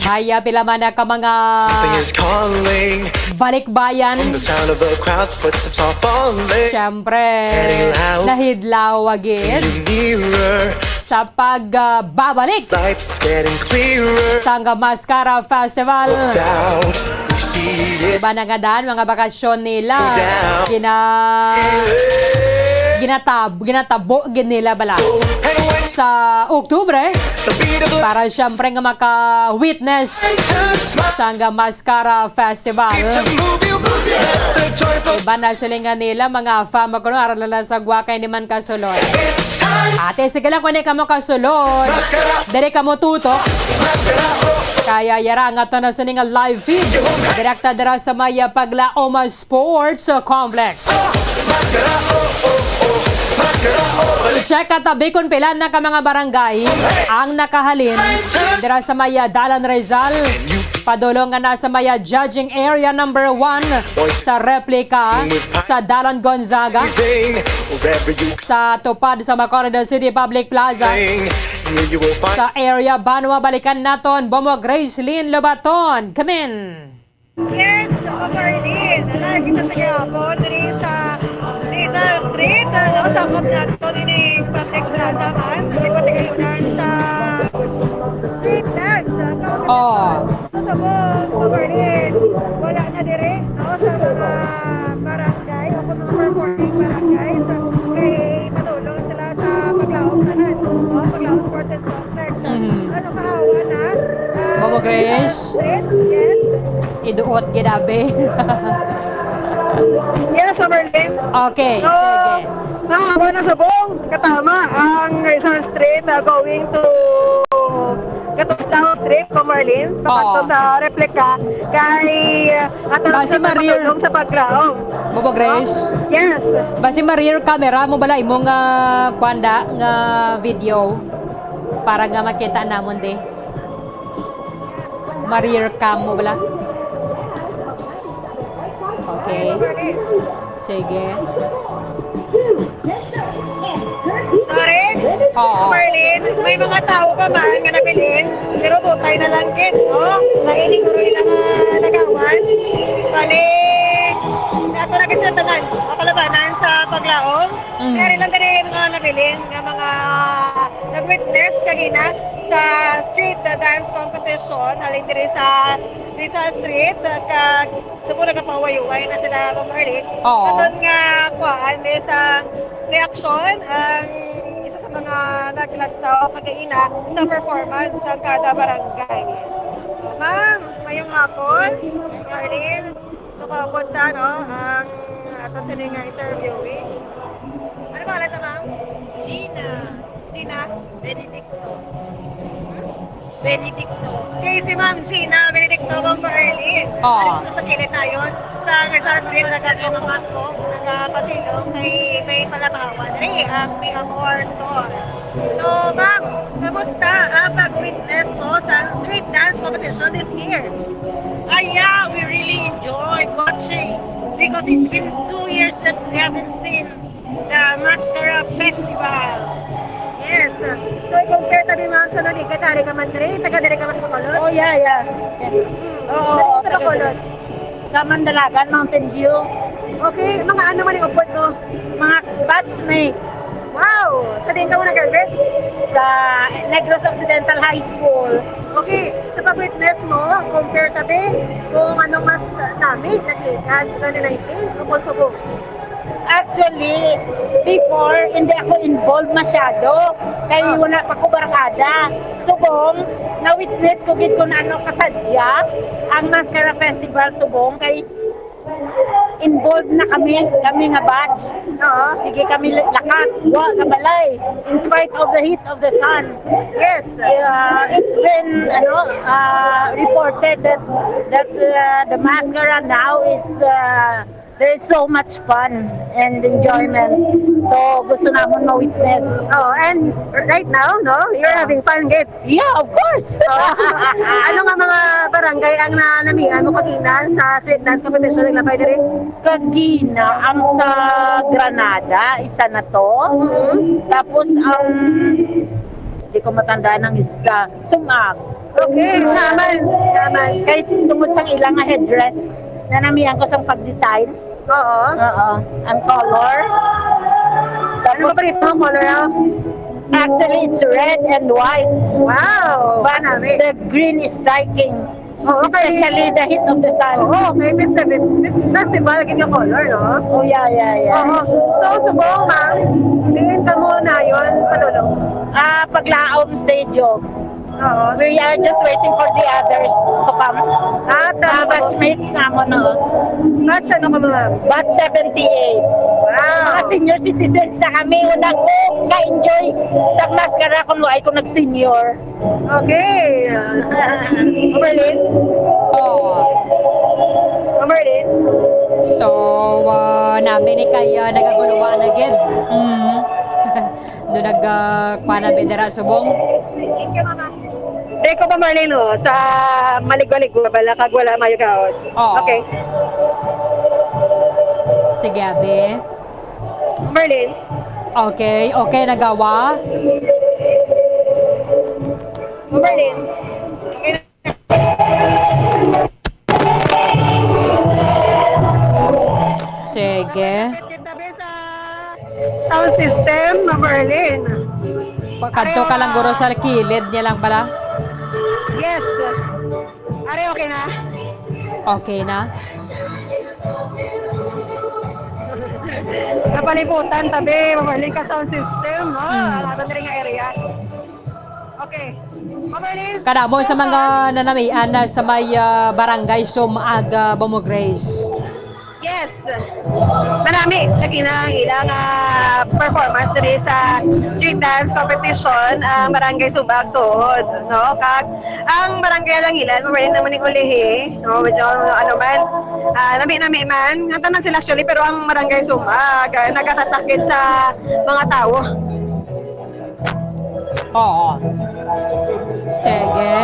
Maya, pila man na ka mga Something is calling. Balikbayan. From the sound of the crowd, footsteps are falling. Siyempre, Getting loud. Nahidlaw agad. Getting nearer. Sa pag, ah, babalik Lights getting clearer. Sang Mascara Festival. Down, we see it. Iba na nga dan, mga bakasyon nila. Down. Gina-, ginatab-, ginatabo gid nila bala. Hey, wait. Sa Oktubre, the beat of the para siyempre nga maka-witness Just smile. Sang Mascara Festival. It's a movie, movie. The joyful Iba na silingan nila, mga fam, kuno, aral lang sa gwa kay ni man kasulod. It's time. Ate, sige lang, kung di ka mo kasulod, Mascara. Diri ka mo tutok. Mascara, oh, oh. Kaya yara, ang ato na sining live feed. Direkta dira sa Maya Paglaom Sports Complex. Oh, Mascara, oh, oh, oh. Mascara, oh, oh. I-check katabi kung pila na ka mga barangay ang nakahalin dira sa Maya Dalan Rizal. Padulong nga na sa Maya Judging Area number one sa replika sa Dalan Gonzaga. Sa tupad sa Macordo City Public Plaza. Sa area Banwa, balikan naton, Bombo Gracelyn Lobaton. Come in. Yes, Bombo Arlene. Ala, kita sa gihapon diri sa Rizal Street, ano, sakop nato ining Public Plaza man. Sa pagkayunan sa street dance, ah, Oh. Sa Bombo Arlene, wala na diri, no, sa mga barangay o kung Grace, iduot gid abi. Yes, Marlene. Okay, so, sige. Nahaba na subong katama ang Rizal Street, uh, going to Gatustaw Street, Ma'am Marlene, sa Oo. Pagto sa replika kay, uh, ato lang Basi sa Marir. Pagtulong sa paglaom. Bobo Grace? Yes. Basi ma-rear camera mo bala imong, ah, kuan da nga video para nga makita namon di. Ma-rear cam mo bala. Okay. Sige. Sorry? Oo. Marlene, may mga tao pa man nga nabilin, pero butay na lang gid, no? Nga ini guro ilang, ah, lagawan. Bali, ato na gid sila tanan, makalabanan sa paglaom. Mm. Pero lang gani mga nabilin nga mga nag-witness kagina sa street dance competition, halin diri sa Rizal Street, kag Sa mura ka pahuway-huway na sila, Ma'am Arlene. Oo. Matod nga, kuan, may isang reaksyon ang isa sa mga naglantaw kagaina sa performance sang kada barangay. Ma'am, mayong hapon. Ma'am Arlene, so kaupod sa, no, ang ato sini nga interviewee. Ano pangalan mo, ma'am? Gina. Gina. Benedicto. Benedicto. Okay, si Ma'am Gina Benedicto, Ma'am Arlene. Oo. Ano sa kilid tayo? Sa Rizal Street, nagkakamasko, nagpasilong kay may palabawan. Diri, ang Mega Four Store. So, ma'am, kamusta ang pag-witness mo sa street dance competition this year? Ah, yeah, we really enjoy watching because it's been two years that we haven't seen the Mascara Festival. Yes. So, i-compare tabi, ma'am, sa naliga, dari ka man diri, taga diri ka man sa Bacolod? Oh, yeah, yeah. Yeah. Hmm. Oo, Dari sa taga Bacolod? Sa Mandalagan, Mountain View. Okay, mga ano man ang upod mo? Mga batchmates. Wow! Sa diin ka mo nag-graduate? Sa Negros Occidental High School. Okay, sa pag-witness mo, compare tabi kung anong mas, uh, namit, nagligad, twenty nineteen o kung subong? Actually, before, hindi ako involved masyado. Kay Ah. wala pa ko barkada. Subong, na-witness ko gid kung ano kasadya ang Mascara Festival subong. Kay involved na kami, kami nga batch. Oo. Sige kami lakat, wa sa balay. In spite of the heat of the sun. Yes. Uh, it's been, ano, uh, reported that, that, uh, the Mascara now is, uh, There's so much fun and enjoyment. So, gusto namon ma-witness. Oh, and right now, no, you're Ah. having fun, gid. Yeah, of course. Oh. Ano nga mga barangay ang nanamian mo kagina sa street dance competition naglabay diri? Kagina, ang sa Granada, isa na to. Mm-hmm. Tapos, ang, di ko matandaan ang isa, Sumag. Okay, naman, naman. Kay tungod sang ila nga headdress, nanamian ko sang pag-design. Oo. Oo, ang color. Ano Tapos, ba ito ang color, ah? Actually, it's red and white. Wow! But Kanami. The green is striking. Oo, kay Especially the heat of the sun. Oo, kay festival, fes-, festival, ganyan color, no? Oh, yeah, yeah, yeah. Oo. So, subong, ma'am, diin ka mo nayon sa dulo? Ah, Paglaom Stadium. Oo. We are just waiting for the others to come. Ah, Mga tama. Batchmates namon, no? Batch ano ka, ma'am? Batch seventy-eight. Wow. Mga senior citizens na kami. Wala ko ka-enjoy sa Mascara kung wala ko nag-senior. Okay. Ma'am Marlene? Oh. Ma'am Marlene? So, uh, nami ni kaya nagaguluwa na gid. Mm. Do nag, uh, kuha na bidara subong. Thank you, mama. Thank you, Ma'am Marlene, oh, sa maligwa-ligwa bala kag wala mayo gaon. Oo. Okay. Sige, abi. Ma'am Marlene? Okay, okay, nagawa. Ma'am Marlene? Okay na. Sige. Tabi sa sound system, Ma'am Marlene. Pagkadto ka lang, guro, sa kilid niya lang pala. Yes. Are, okay na? Okay na. Napalibutan, tabi, Ma'am Marlene, ka sound system, no? Mm. Ato diri nga area. Okay. Kadamo sa mga nanamian na sa may, ah, Barangay Sumag, ah, Bombo Grace. Yes. Manami lagi na ang ilang, ah, performance diri sa street dance competition, ang Barangay Sumag tuod, no? Kag ang Barangay Alangilan, mabalik naman ning ulihi, no? Medyo, ano man, ah, nami-nami man. Nga tanan sila actually, pero ang Barangay Sumag, ah, nagatatakit sa mga tao. Oo. Sige.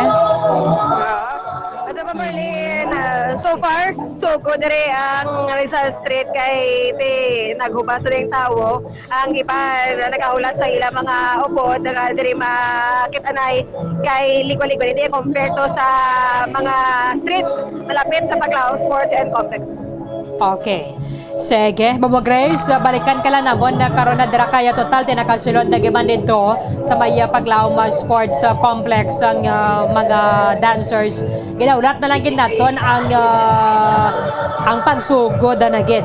At sa Pamberlin, ah, so far, so good diri ang Rizal Street kay ti naghubas na yung tawo. Ang iban na nagahulat sa ilang mga upod nga diri makit-anay kay ligo-ligo diri compare to sa mga streets malapit sa Paglaom Sports and Complex. Okay. Sige, Bobo Grace, balikan ka lang namon na karon na dira kaya total ti nakasulod na giman dito sa may, ah, Paglaom, ah, Sports, ah, Complex ang, ah, mga dancers. Ginaulat na lang gid naton ang, ah, ang pagsugod na gid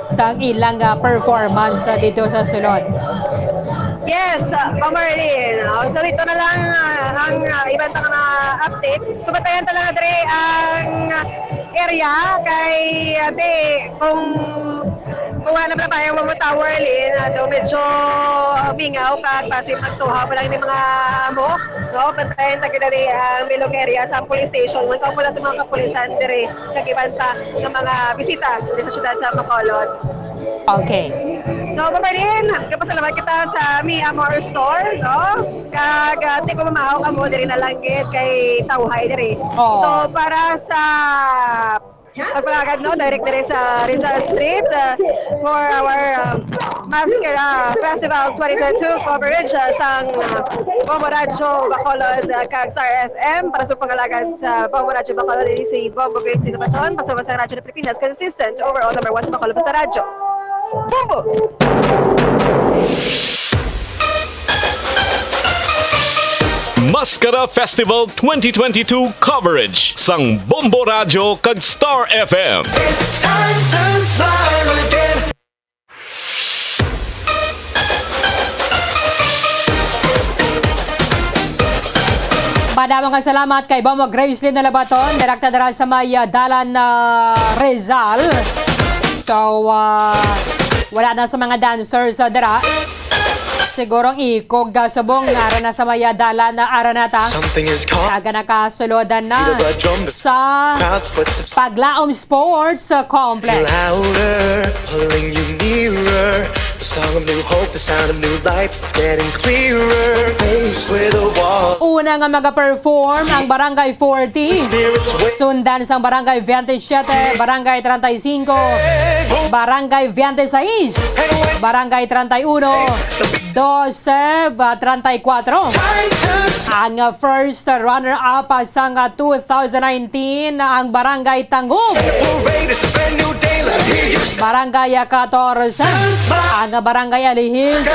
sang ilang, ah, performance, ah, dito sa sulod. Yes, uh, Marlene. Oh, so dito na lang, ah, ang, ah, iban pa nga mga update. So batayan ta lang diri ang area kay ate kung kuha na pala yung mga tower lin, ato medyo mingaw ka kasi magtuha pa lang yung mga amo, no? Bantayan ta gid diri ang Bilog area sa police station. Magkaupo natin mga kapulisan diri, kag iban pa nga mga bisita diri sa syudad sa Bacolod. Okay. So, Marilyn, kapasalamat kita sa Mi Amor Store, no? Kag, ah, ti ko mamahaw ka mo diri na lang gid kay tawhay diri. Oo. So, para sa pagpalagad, no, direct diri sa Rizal Street, ah, for our, ah, Maskara Festival twenty twenty-two coverage, ah, sang, ah, Bombo Radyo Bacolod, ah, kag Star F M. Para sa pangalagad sa Bombo Radyo Bacolod, ini si Bombo Grace Sinabaton, pasama sa Radyo Pilipinas, consistent, overall number one sa Bacolod sa radyo. Bombo! Maskara Festival twenty twenty-two coverage sang Bombo Radyo kag Star F M. It's time to smile again. Madamo nga salamat kay Bombo Gracelyn Nalabaton, direkta dira sa may, ah, dalan na Rizal. So, ah, wala na sa mga dancers, ah, dira. Siguro ang ikog, ah, subong, ara na sa may, ah, dalan na Araneta. Something is caught. Aga nakasulodan na sa Paglaom Sports, ah, Complex. Louder, pulling you nearer. The song of new hope, the sound of new life, it's getting clearer. Faced with a wall. Una nga mag-perform ang Barangay forty. Spirits wake. Sundan sang Barangay twenty-seven, Barangay treinta y cinco, Barangay twenty-seis, Barangay treinta y uno, doce, ah, treinta y cuatro. Ang, ah, first runner-up, ah, sang, ah, two thousand nineteen, ang Barangay Tangub. Barangay, ah, catorce, ang, ah, Barangay Alihis.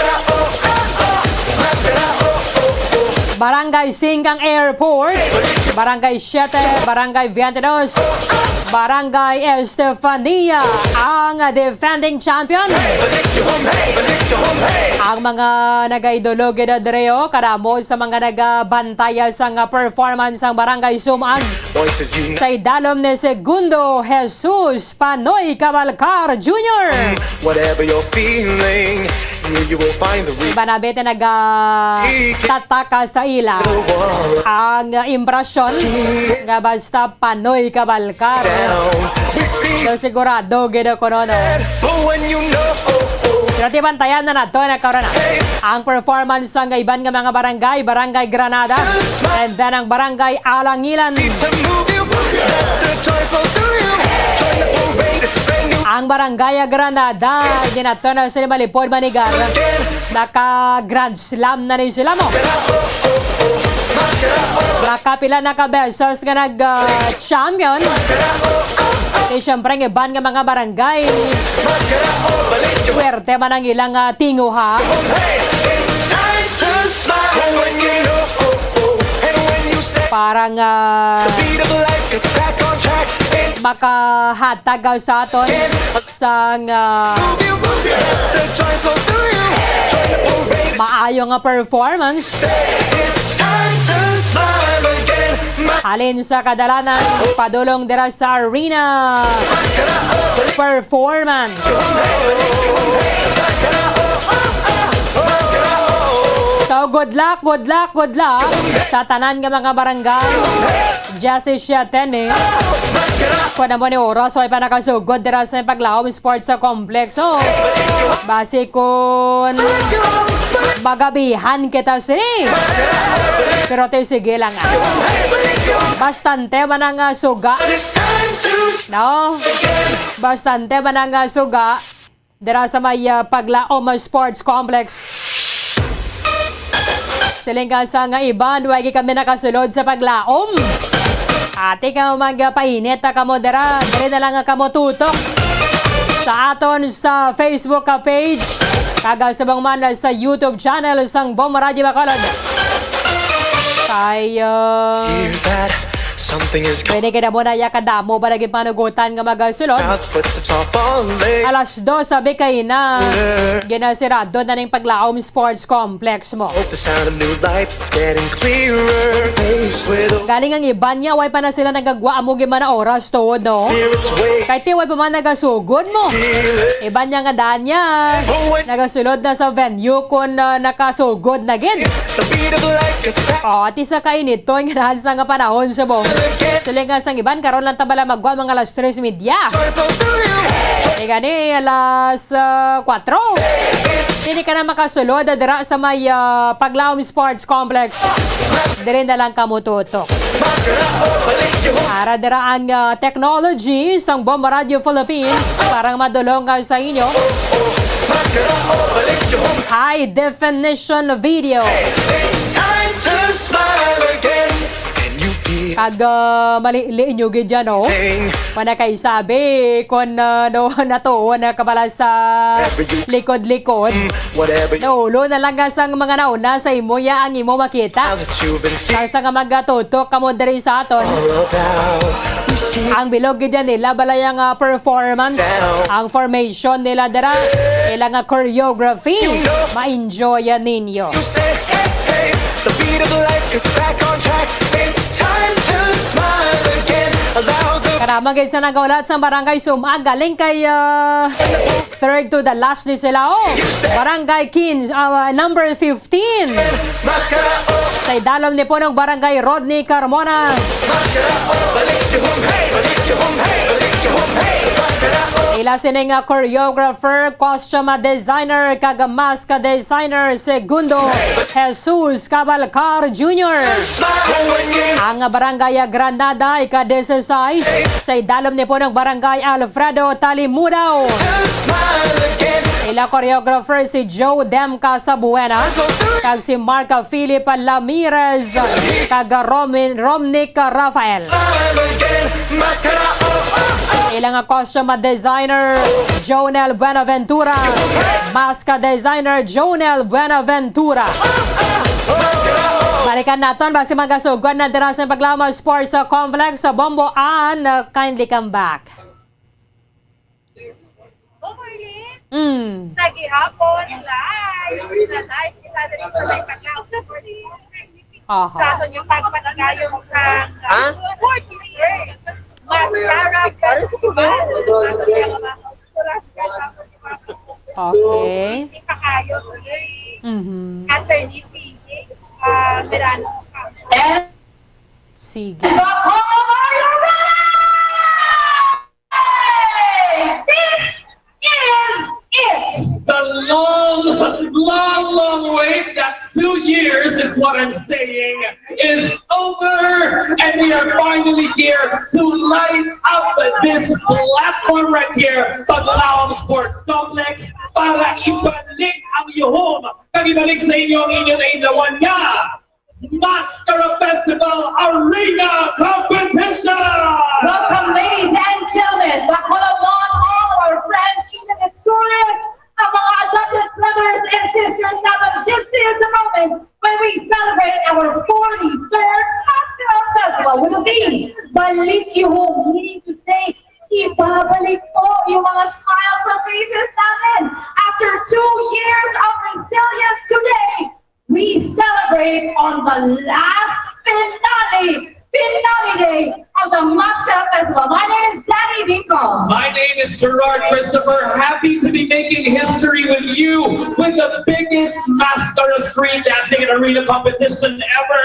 Barangay Singgang Airport, Barangay siete, Barangay twenty-dos, Barangay Estefania, ang defending champion. Ang mga nagaidolo gid diri, oh, kadamo sa mga nagabantay sa nga performance ang Barangay Sumag. Voices unite. Sa idalom ni Segundo Jesus Panoy Cabalcar Junior. Whatever you're feeling, here you will find the reason. Iba na bete naga tataka sa ila. Ang impresyon nga basta Panoy Cabalcar. So, sigurado gid ako, no, no? Pero ti bantayan na nato na karon na ang performance sang iban nga mga barangay, Barangay Granada, and then ang Barangay Alangilan. Ang Barangay Granada, ginato na sila malipod manigar. Naka Grand Slam na ni sila mo. Nakapila na ka beses nga nag, ah, champion. Di siyempre, ang iban nga mga barangay. Swerte man ang ilang, ah, tinguha. Parang, ah, makahatag sa aton sang, ah, maayo nga performance. Halin sa kadalanan, padulong dira sa arena. Performance. So, good luck, good luck, good luck sa tanan nga mga barangay. Jessie Siatene. Kung amo ni oras, way pa nakasugod dira sa Paglaom Sports Complex, oh. Basi kun magabihan kita sini. Pero te, sige lang, ah. Bastante man ang, ah, suga. No? Bastante man ang, ah, suga. Dira sa may, ah, Paglaom Sports Complex. Siling ka sa nga iban, way gid kami nakasulod sa Paglaom. Ati ka magpainit na kamo dira, diri na lang nga kamo tutok sa aton sa Facebook ka page, kag subong man sa YouTube channel sang Bombo Radyo Bacolod. Kay, ah, Hear that? Something is pwede ka na mo na ya kadamo ba lagi panugutan nga magasulod? Crowd footsteps are falling. Alas dos sabi kay na. Ginasirado na ning Paglaom Sports Complex mo. Hope the sound of new life is getting clearer. Face with a galing ang iban niya, way pa na sila nagagwa amo gid man na oras tuod, no? Spirits wake. Kay ti way pa man nagasugod mo. Iban niya nga daan niya. Nagasulod na sa venue kung, ah, nakasugod na gid. The beat of life gets back. Oh, ati sa kainit to, ang ganahan sa nga panahon sa mo. Siling ka sang iban, karon lang ta bala magwa mga alas tres media. Joyful thrill. E gani, alas, ah, kuwatro. Hindi ka na makasulod, ah, dira sa may, ah, Paglaom Sports Complex. Diri na lang kamo tutok. Maskara o balik yuhom. Ara dira ang, ah, technology sang Bombo Radio Philippines para madulong, ah, sa inyo. Maskara o balik yuhom. High definition video. It's time to smile again. Can you feel? Kag, ah, mali-, liin nyo gid dyan, oh. Thing. Wala kay sabi, kung, ah, no, natuon na kabala sa every you likod-likod. Mm, whatever you naulo na lang sang mga nauna sa imo, ya ang imo makita. Now that you've been seeing. Sang sa nga magatutok kamo diri sa aton. All about. We see. Ang bilog gid yan nila, balay ang, ah, performance. Down. Ang formation nila dira, ilang, ah, choreography. You know. Ma-enjoy yan ninyo. You say, "Hey, hey, the beat of life gets back on track. It's time to smile again. Allow the." Karama gid sa nagaulat sa Barangay Sumag, galing kay, ah, third to the last ni sila, oh. Barangay Quince, ah, number fifteen. Maskara, oh. Sa idalom ni Punong Barangay Rodney Carmona. Maskara, oh, balik yuhom, hey, balik yuhom, hey, balik yuhom, hey. Maskara, oh. Ila sini nga choreographer, costume designer, kag mask designer, Segundo Jesus Cabalcar Junior. Ang Barangay Granada, ika-dieciséis, sa idalom ni Punong Barangay Alfredo Talimudaw. Ila choreographer si Joe Dem Casabuena, kag si Mark Philip Lamirez, kag Romin-, Romnick Rafael. Ila nga costume designer, Jonel Buenaventura. Mask designer, Jonel Buenaventura. Balikan naton, basi magasugod na dira sa Paglaom Sports Complex sa Bombo An. Kindly come back. Good morning. Mm. Sa gihapon, live. Sa live, kita na dito sa may Paglaom Sports Complex. Aha. Sa aton yung pagpatigayon sa, ha? Forty years. Maskara Festival. Okay. Hindi pa kayo, si, mhm, Attorney P J, ah, Verano. Sige. Hey! This is it! The long, long, long wait, that's two years, is what I'm saying, is over, and we are finally here to light up this platform right here, Paglaom Sports Complex, para ibalik ang yuhom, kag ibalik sa inyo ang inyo nainlawan nga Maskara Festival Arena Competition! Welcome, ladies and gentlemen, Bacolodnon, all our friends, even the tourists, ang mga adopted brothers and sisters natin. This is the moment when we celebrate our forty-third Maskara Festival with the theme, Balik Yuhom, meaning to say, sa faces natin. After two years of resilience today, we celebrate on the last finale, finale day of the Mascara Festival. My name is Danny Vico. My name is Gerard Christopher. Happy to be making history with you with the biggest Mascara Street Dancing and Arena competition ever.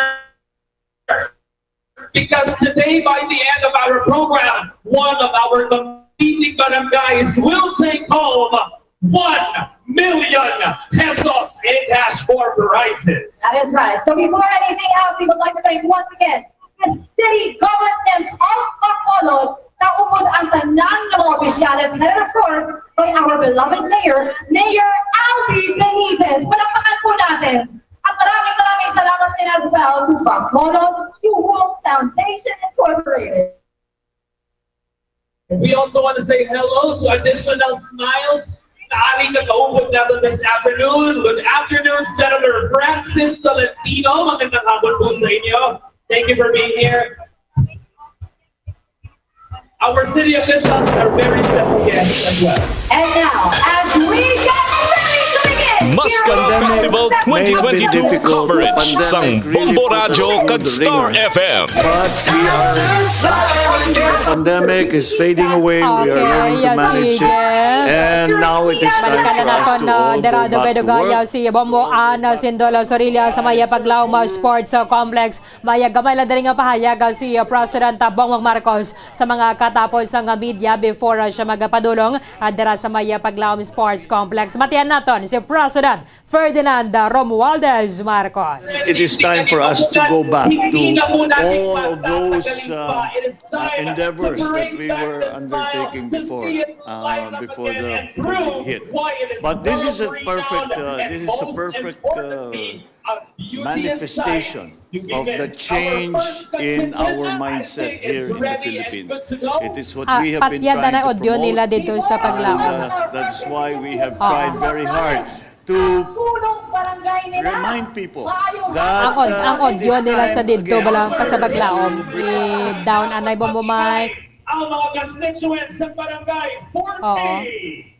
Because today, by the end of our program, one of our competing barangays will take home one million pesos in cash for prizes. That is right. So before anything else, we would like to thank once again the city government of Bacolod, kaupod ang tanan nga mga opisyales, and of course, by our beloved mayor, Mayor Albee Benitez. Palakpakan po natin. At maraming, maraming salamat din as well to Bacolod Yuhong Foundation Incorporated. We also want to say hello to Additional Smiles na ari kagaupod natin this afternoon. Good afternoon, Senator Francis Tolentino. Magandang hapon po sa inyo. Thank you for being here. Our city officials and our very special guests as well. And now, as we get ready to begin, Maskara Festival twenty twenty-two coverage sang Bombo Radyo kag Star F M. But we are, the pandemic is fading away. We are learning to manage it. And now it is time for us to all go back to work. Si Bombo Ana Sindola Sorilla sa may Paglaom Sports Complex. May gamay lang diri nga pahayag si President Bongbong Marcos sa mga katapos nga media before siya magapadulong dira sa may Paglaom Sports Complex. Batian naton si President Ferdinand Romualdez Marcos. It is time for us to go back to all of those, uh, uh, endeavors that we were undertaking before, uh, before the COVID hit. But this is a perfect, uh, this is a perfect, uh, manifestation of the change in our mindset here in the Philippines. It is what we have been trying to promote, and, uh, that's why we have tried very hard to remind people that, uh, it is time again for us to bring down anay, Bombo Mike. Ang mga constituents sa Barangay forty. Oo.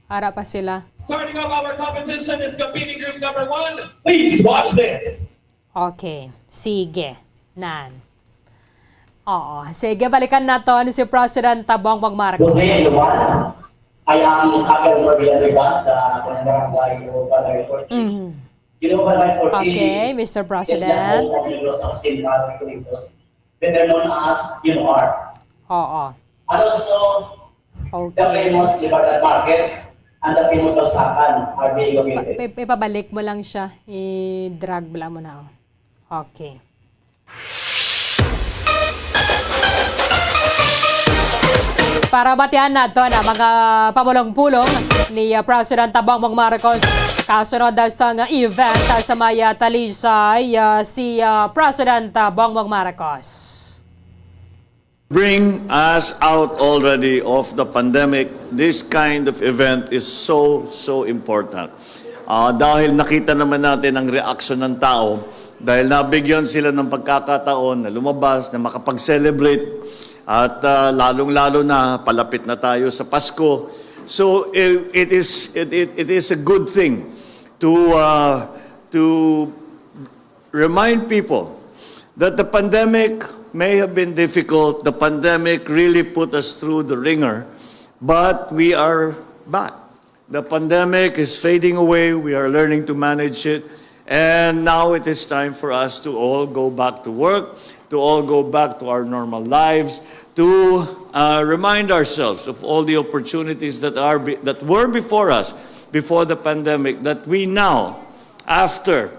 Ara pa sila. Starting off our competition is competing group number one. Please watch this. Okay. Sige. Nan. Oo. Sige, balikan naton si President Bongbong Marcos. Good day, everyone. I am Captain Maria Rivas, the Barangay o Barangay fourteen. Mm. You know, Barangay fourteen is the home of Negros Occidental Negritos, better known as Yunor. Oo. And also, the famous Libertad Market and the famous Bagsakan are being located. Pa-, pa-, ipabalik mo lang siya. I-drag mo lang muna, oh. Okay. Para batian naton ang mga pamulong-pulong ni, uh, President Bongbong Marcos kasunod, uh, sang event, uh, sa may, uh, Talisay, uh, si, uh, President, uh, Bongbong Marcos. Bring us out already of the pandemic, this kind of event is so, so important. Ah, dahil nakita naman natin ang reaksyon ng tao, dahil nabigyan sila ng pagkakataon na lumabas, na makapag-celebrate, at, ah, lalong-lalo na palapit na tayo sa Pasko. So, i-, it is, it, it, it is a good thing to, ah, to remind people that the pandemic may have been difficult. The pandemic really put us through the ringer, but we are back. The pandemic is fading away. We are learning to manage it. And now it is time for us to all go back to work, to all go back to our normal lives, to, uh, remind ourselves of all the opportunities that are be-, that were before us before the pandemic, that we now, after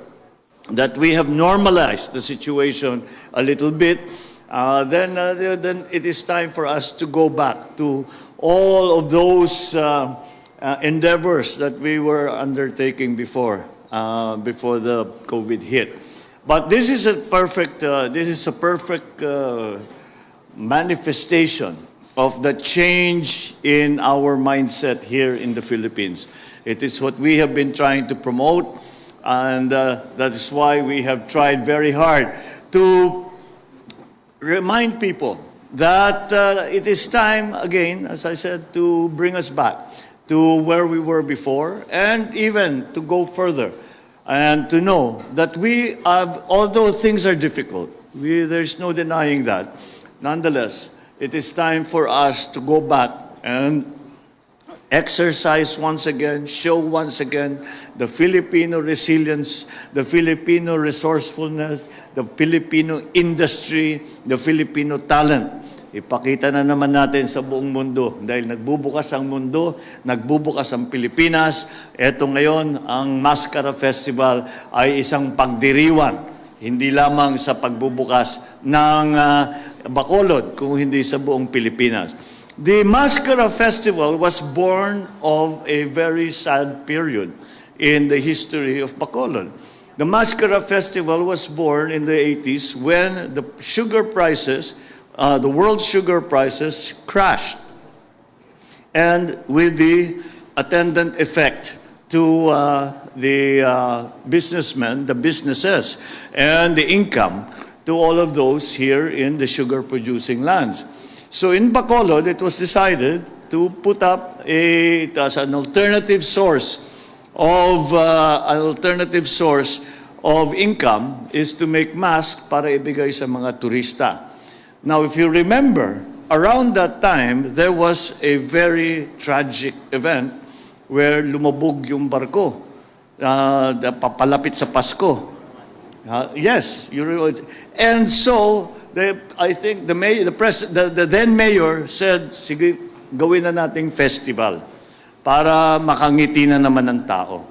that we have normalized the situation a little bit, uh, then, uh, then it is time for us to go back to all of those, uh, uh, endeavors that we were undertaking before, uh, before the COVID hit. But this is a perfect, uh, this is a perfect, uh, manifestation of the change in our mindset here in the Philippines. It is what we have been trying to promote, and, uh, that is why we have tried very hard to remind people that, uh, it is time again, as I said, to bring us back to where we were before and even to go further and to know that we have, although things are difficult, we, there's no denying that. Nonetheless, it is time for us to go back and exercise once again, show once again the Filipino resilience, the Filipino resourcefulness, the Filipino industry, the Filipino talent. Ipakita na naman natin sa buong mundo dahil nagbubukas ang mundo, nagbubukas ang Pilipinas. Eto ngayon, ang Mascara Festival ay isang pagdiriwang, hindi lamang sa pagbubukas ng, ah, Bacolod, kung hindi sa buong Pilipinas. The Mascara Festival was born of a very sad period in the history of Bacolod. The Mascara Festival was born in the eighties when the sugar prices, uh, the world sugar prices crashed. And with the attendant effect to, uh, the, uh, businessmen, the businesses, and the income to all of those here in the sugar-producing lands. So in Bacolod, it was decided to put up a, it as an alternative source of, uh, an alternative source of income is to make mask para ibigay sa mga turista. Now, if you remember, around that time, there was a very tragic event where lumubog yung barko, ah, da-, papalapit sa Pasko. Ah, yes, you re-, and so, the, I think the may-, the pres-, the, the then mayor said, "Sige, gawin na nating festival para makangiti na naman ang tao."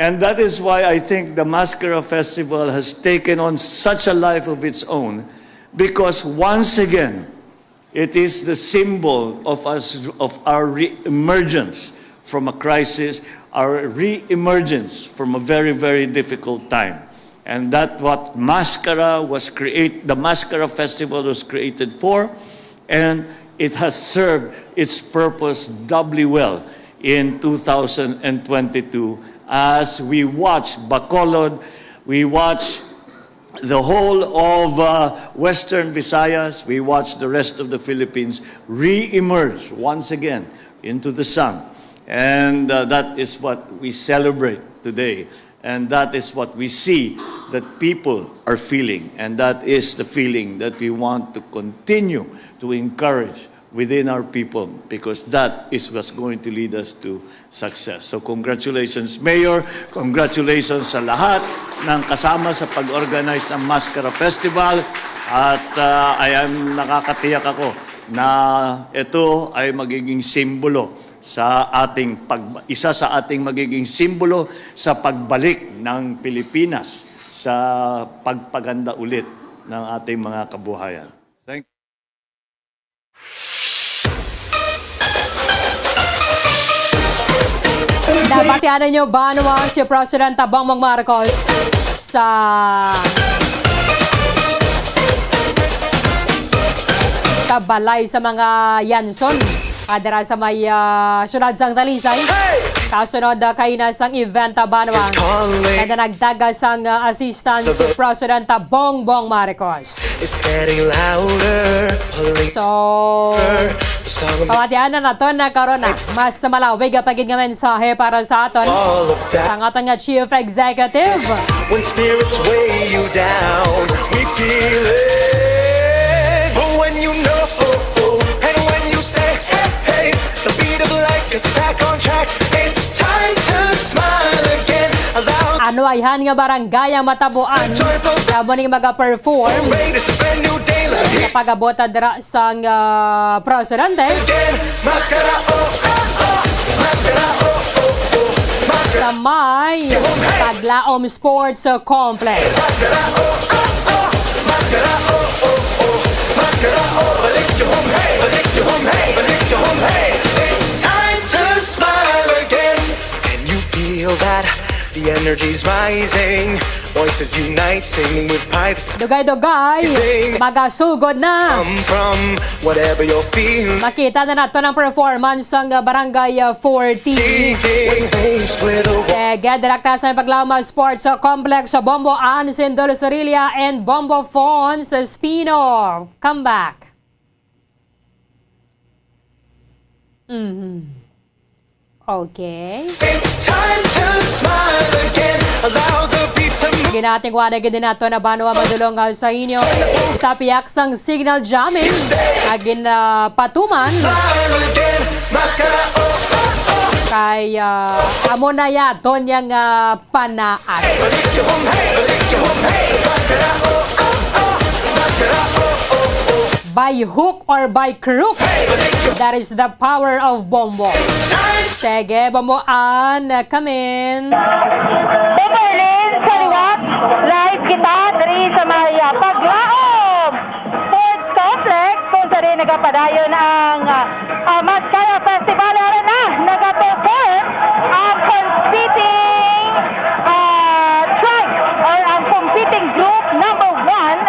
And that is why I think the Mascara Festival has taken on such a life of its own, because once again, it is the symbol of us, of our re-emergence from a crisis, our re-emergence from a very, very difficult time. And that what Mascara was create, the Mascara Festival was created for, and it has served its purpose doubly well in two thousand and twenty-two as we watch Bacolod, we watch the whole of, uh, Western Visayas, we watch the rest of the Philippines re-emerge once again into the sun. And, uh, that is what we celebrate today. And that is what we see that people are feeling. And that is the feeling that we want to continue to encourage within our people, because that is what's going to lead us to success. So congratulations, Mayor. Congratulations sa lahat ng kasama sa pag-organize ng Mascara Festival. At, ah, I am, nakakatiyak ako na ito ay magiging simbolo sa ating pag-, isa sa ating magiging simbolo sa pagbalik ng Pilipinas sa pagpaganda ulit ng ating mga kabuhayan. Thank you. Nabatian ninyo ba, ano, ang si President Bongbong Marcos sa, sa balay sa mga Yanson, ah, dira sa may, ah, siyudad sang Talisay? Kasunod, ah, kay na sang event, ah, banwa, kada nagdaga sang, ah, assistance si President Bongbong Marcos. It's getting louder. So, pamatian na naton na karon na mas malawig ang pagid nga mensahe para sa aton sang aton nga Chief Executive. When spirits weigh you down, we feel it. But when you know, and when you say, "Hey, hey," the beat of life gets back on track. It's time to smile again. Allow ano ayhan nga barangay ang matabuan? Joyful, kamo ning maga-perform. Great, it's a brand new day. Sa pag-abot dira sang, ah, presidente. Again, maskara, oh, oh, oh. Maskara, oh, oh, oh. Maskara. Sa may Taglaom Sports Complex. Maskara, oh, oh, oh. Maskara, oh, oh, oh. Maskara, oh, balik yung home, hey. Balik yung home, hey. Balik yung home, hey. It's time to smile again. Can you feel that? The energy's rising. Voices unite, singing with pride. It's dugay-dugay, amazing. Magasugod na. Come from whatever you're feeling. Makita na nato ang performance sang Barangay, uh, forty. Seeking. With face with a wa- Sige, direkta sa Paglaom Sports Complex, Bombo Ann Sindol Sorilla and Bombo Fons Espino. Come back. Mhm. Okay. It's time to smile again. Allow the beat to move. Ginatingwa na gid nato na banwa madulong, ah, sa inyo sa piyak sang signal jamming. Ag ginapatuman. Smile again. Maskara, oh, oh, oh. Kay, ah, amo na yaton yang, ah, panaag. Hey, balik yung home, hey, balik yung home, hey. Maskara, oh, oh, oh. Maskara, oh, oh, oh. By hook or by crook. Hey, balik yung That is the power of Bombo. Sige, Bombo Ann, come in. Bombo Erlin, sa liwat, live kita diri sa may, ah, Paglaom Sports Complex, kung sa rin nagapadayon ang, ah, ah, Maskara Festival. Ara na, nagaperform ang competing, ah, tribe or ang competing group number one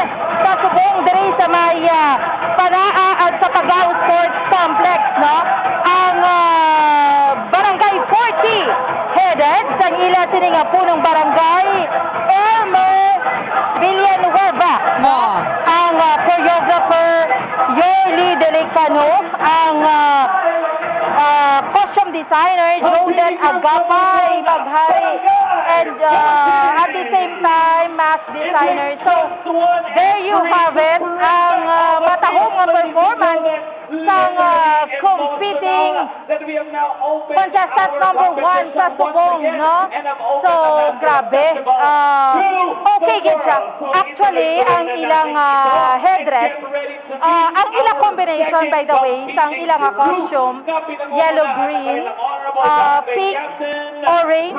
sa subong diri sa may, ah, Panaa at sa Pagao Sports Complex, no? Ang, ah, Barangay forty, headed sang ila sini nga punong barangay, Elmer Villanueva, no? Ah. Ang, ah, choreographer, Yorly Delicano, ang, ah, ah, costume designer, Jodet Agapay Maghari, and, ah, at the same time, mask designer. So, there you have it, ang, ah, matahom nga performance sang, ah, competing contestant number one sa subong, no? So, grabe. Ah, okay gid siya. Actually, ang ilang, ah, headdress, ah, ang ilang combination, by the way, sang ilang, ah, costume, yellow, green, ah, pink, orange,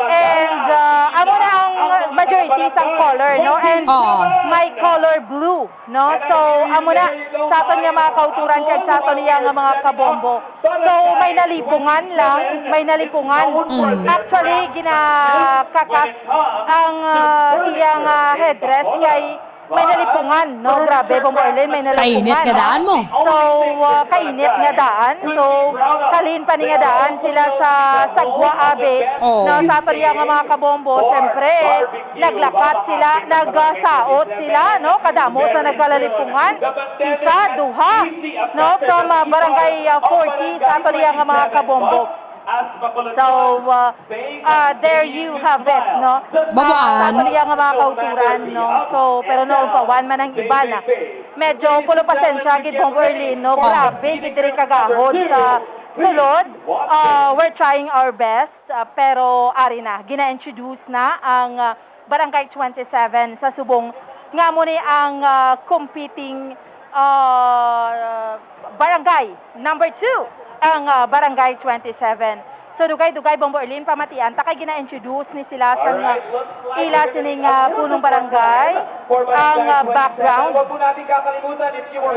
and, ah, amo na ang majority sang color, no? And Oo. May color blue. No? So, amo na, sa aton nga mga kauturan kag sa aton iya nga mga kabombo. So, may nalipungan lang, may nalipungan. Mm. Actually, ginakakat ang, ah, iya nga headdress kay may nalipungan, no? Grabe, Bombo Erlin, may nalipungan. Kainit nga daan mo. So, ah, kainit nga daan. So, kalin pa ni nga daan sila sa Sagwa Abi. Oh. No, sa aton iya nga mga kabombo, siyempre, naglakat sila, nagsaot sila, no? Kadamo sa nagkalalipungan. Isa, duha, no? From, ah, Barangay, ah, forty, sa aton iya nga mga kabombo. So, ah, ah, there you have it, no? Babuan. Ah, sa aton iya nga mga kauturan, no? So, pero noon pa, one man ang iba na. Medyo pulo pasensya, gid, Bombo Erlin, no? Oh. Grabe, gid diri kagahod sa sulod. Ah, we're trying our best. Ah, pero ari na, gina-introduce na ang, ah, Barangay twenty-seven sa subong, nga amo ni ang, ah, competing, ah, barangay number two, ang, ah, Barangay twenty-seven. So, dugay-dugay, Bombo Erlin, pamatian ta kay gina-introduce ni sila sa, ah, ila sining, ah, punong barangay, ang, ah, background.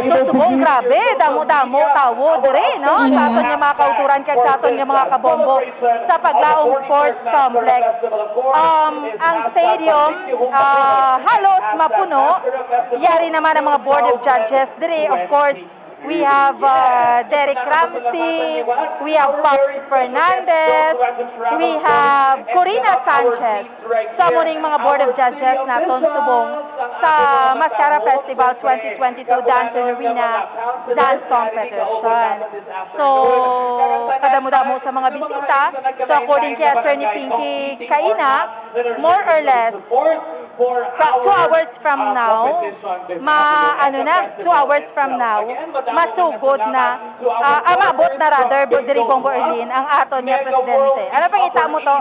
So, subong, grabe, damo-damo tawo diri, no? Sa aton nga mga kauturan kag sa aton nga mga kabombo sa Paglaom Sports Complex. Um, ang stadium, ah, halos mapuno. Yari naman ang mga board of judges diri. Of course, we have, ah, Derek Ramsey, we have Pops Fernandez, we have Corina Sanchez. Sa amo ning mga Board of Judges naton subong sa Maskara Festival twenty twenty-two Dance in Arena Dance Competition. So, kadamo-damo sa mga bisita. So, according kay Attorney Pinky Kaina, more or less, sa two hours from now, ma-, ano na, two hours from now, masugod na, ah, ah, maabot na rather, diri, Bombo Erlin, ang aton nga presidente. Ano pang ita mo to?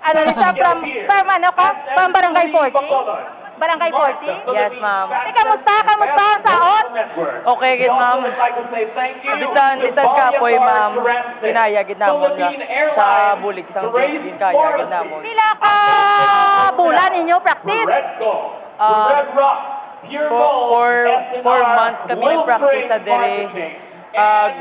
Ano, Lisa, from, from ano ka? From Barangay forty? Barangay forty? Yes, ma'am. Ate, kamusta? Kamusta ang saot? Okay gid, ma'am. Bisan, bisan kapoy, ma'am. Kinaya gid namon nga sa bulig sang Dios, gid kaya gid namon. Pila ka bulan ninyo practice? Ah, four, four, four months kami nag-practice sa diri. Ah,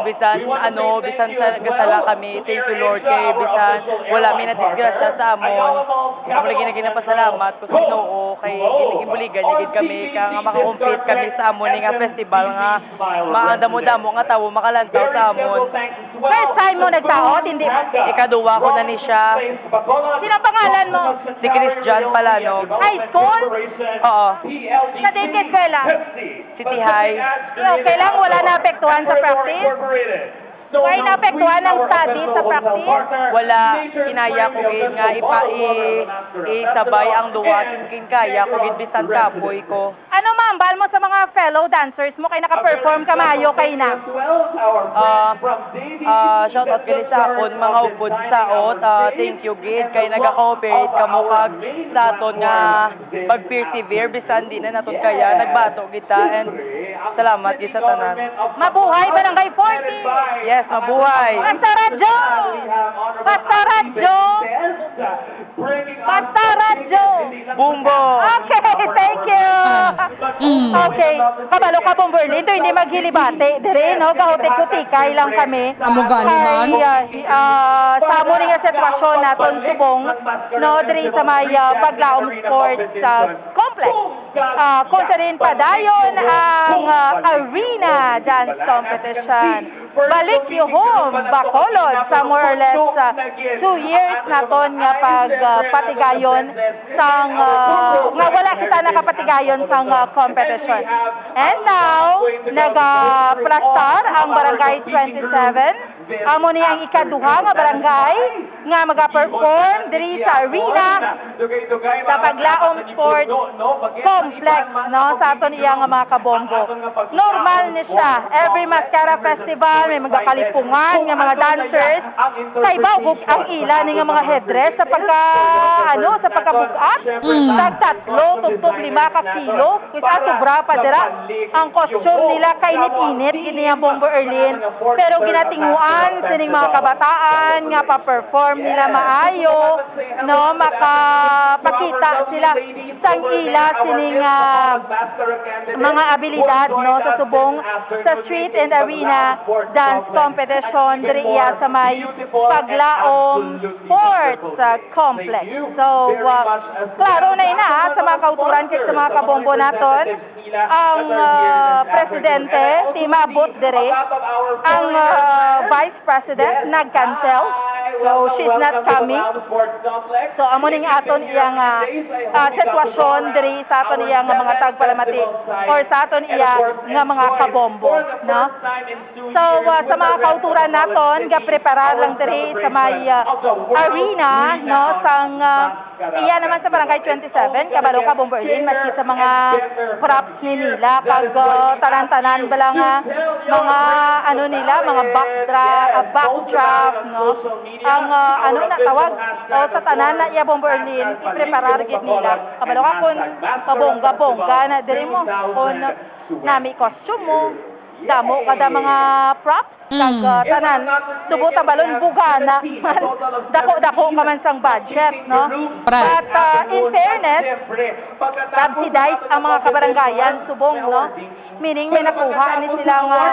bisan ano, bisan sa gasala kami, thank you, Lord, kay bisan wala mi nadisgrasya sa amon. Amo lagi na ginapasalamat ko sa Ginoo kay ginagibuligan niya gid kami ka nga maka-compete kami sa amon ni nga festival nga maandamo-damo nga tawo makalantaw sa amon. First time mo nagsaot, hindi mo? Ikaduha ko na ni siya. Sino ang pangalan mo? Si Christian Palanog. High school? Oo. Sa diin ka eskwela? City High. Okay lang, wala naapektuhan sa practice? Way naapektuhan ang study sa practice? Wala, kinaya ko gid nga ipa-, i-, isabay ang duwa, kin-, kinkaya ko gid bisan kapoy ko. Ano mahambal mo sa mga fellow dancers mo kay naka-perform ka maayo kay na? Ah, ah, shout out gali sa akon mga upod sa ot. Ah, thank you gid kay naga-cooperate kamo kag sa aton nga pag-persevere bisan di na naton kaya, nagbato kita, and salamat gid sa tanan. Mabuhay Barangay forty! Yes, mabuhay! Basta radyo! Basta radyo! Basta radyo! Bumbo! Okay, thank you! Mm. Okay, kabalo ka, Bomberlin, to hindi maghilibati diri, no? Gahutik-hutikay lang kami. Amo gani man. Kay, ah, ah, sa amo ni nga sitwasyon naton subong, no, diri sa may, ah, Paglaom Sports, ah, Complex. Ah, kung sa rin padayon ang, ah, arena dance competition. Balik Yuhom, Bacolod, sa more or less, ah, two years naton nga pag, ah, patigayon sang, ah, nga wala kita nakapatigayon sang, ah, competition. And now, nagaplastar ang Barangay twenty-seven. Amo ni ang ikaduha nga barangay nga magaperform diri sa arena sa Paglaom Sports Complex, no, sa aton iya nga mga kabombo. Normal ni siya. Every Mascara Festival, may magakalipungan nga mga dancers. Sa ibaw, bug-, ang ila ni nga mga headdress sa pagka, ano, sa pagkabugat. Mm. Tag tatlo, tubtob lima ka kilo. Kis-a sobra pa dira ang costume nila, kainit-init gid niya, Bombo Erlin. Pero ginatinguan sining mga kabataan nga pa-perform nila maayo, no, makapakita sila sang ila sining, ah, mga abilidad, no, sa subong sa street and arena dance competition diri iya sa may Paglaom Sports, ah, Complex. So, ah, klaro na ina, ah, sa mga kauturan kag sa mga kabombo naton. Ang, ah, presidente, di maabot diri. Ang, ah, vice president nag-cancel. So, she's not coming. So, amo ning aton iya nga, ah, sitwasyon diri sa aton iya nga mga tagpalamati or sa aton iya nga mga kabombo, no? So, ah, sa mga kauturan naton, gapreparar lang diri sa may, ah, arena, no, sang, ah, iya naman sa Barangay twenty-seven, kabalo ka, Bombo Erlin, maski sa mga props ni nila, kag, ah, tanan-tanan bala nga mga, ano nila, mga backdra-, ah, backdrop, no? Ang, ah, ano na tawag? O, sa tanan na iya, Bombo Erlin, ipreparar gid nila. Kabalo ka kung pabongga-bongga na diri mo, kung nami costume mo, damo kada mga props, kag, Mm. ah, tanan. Subot ang balon, bugana man. Dako-dako ka man sang budget, no? Right. But, ah, in fairness, subsidize ang mga kabarangayan subong, no? Meaning, may nakuha ni sila nga,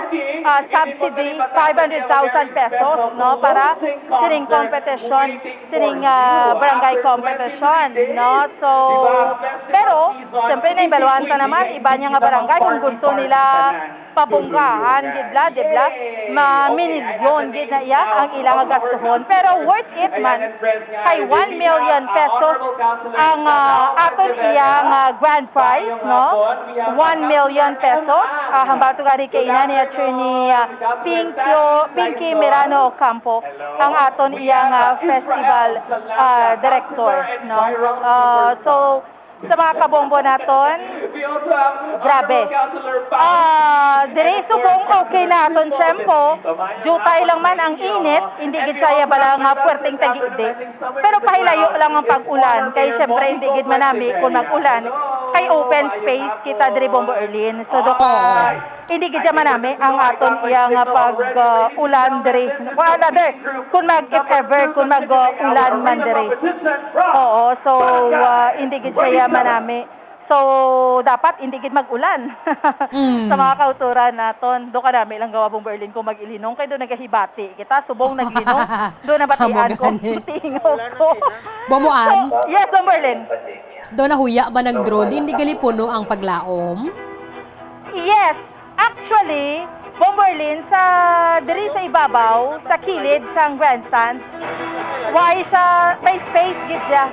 ah, subsidy, five hundred thousand pesos, no? Para sining competition, sining, ah, barangay competition, no? So, pero, siyempre, naibaluan ta naman, iba niya nga barangay kung gusto nila pabonggahan, gid la, di bla? Maminilyon gid na iya ang ilang gastuhon. Pero worth it man. Kay one million pesos ang, ah, aton iya nga grand prize, no? One million pesos. Ah, hambal to gani kay ina ni Attorney, ah, Pinkyo, Pinky Mirano Ocampo, ang aton iya nga festival, ah, director, no? Ah, so, sa mga kabombo naton, grabe. Ah, diri subong okay na aton tiyempo. Jutay lang man ang init, hindi gid saya bala nga puwerteng tagidi. Pero pahilayo lang ang pag-ulan, kay siyempre hindi gid manami kung mag-ulan. Kay open space kita diri, Bombo Erlin. So, do ka, hindi gid siya manami ang aton iya nga pag, ah, ulan diri. Well, rather, kung mag, if ever, kung mag, ah, ulan man diri. Oo, so, ah, hindi gid siya manami. So, dapat hindi gid mag-ulan. Mm. Sa mga kauturan naton, do ka nami lang gawa, Bombo Erlin, kung mag-ilinong kay do nagahibati kita, subong naglinong, do nabatian ko, Amo gani. Tingaw ko. Bomoan? So, yes, Bombo Erlin. Do nahuya ba ng drone? Hindi gali puno ang Paglaom? Yes. Actually, Bombo Erlin, sa, diri sa ibabaw, sa kilid sang grandstand, why sa, may space gid siya.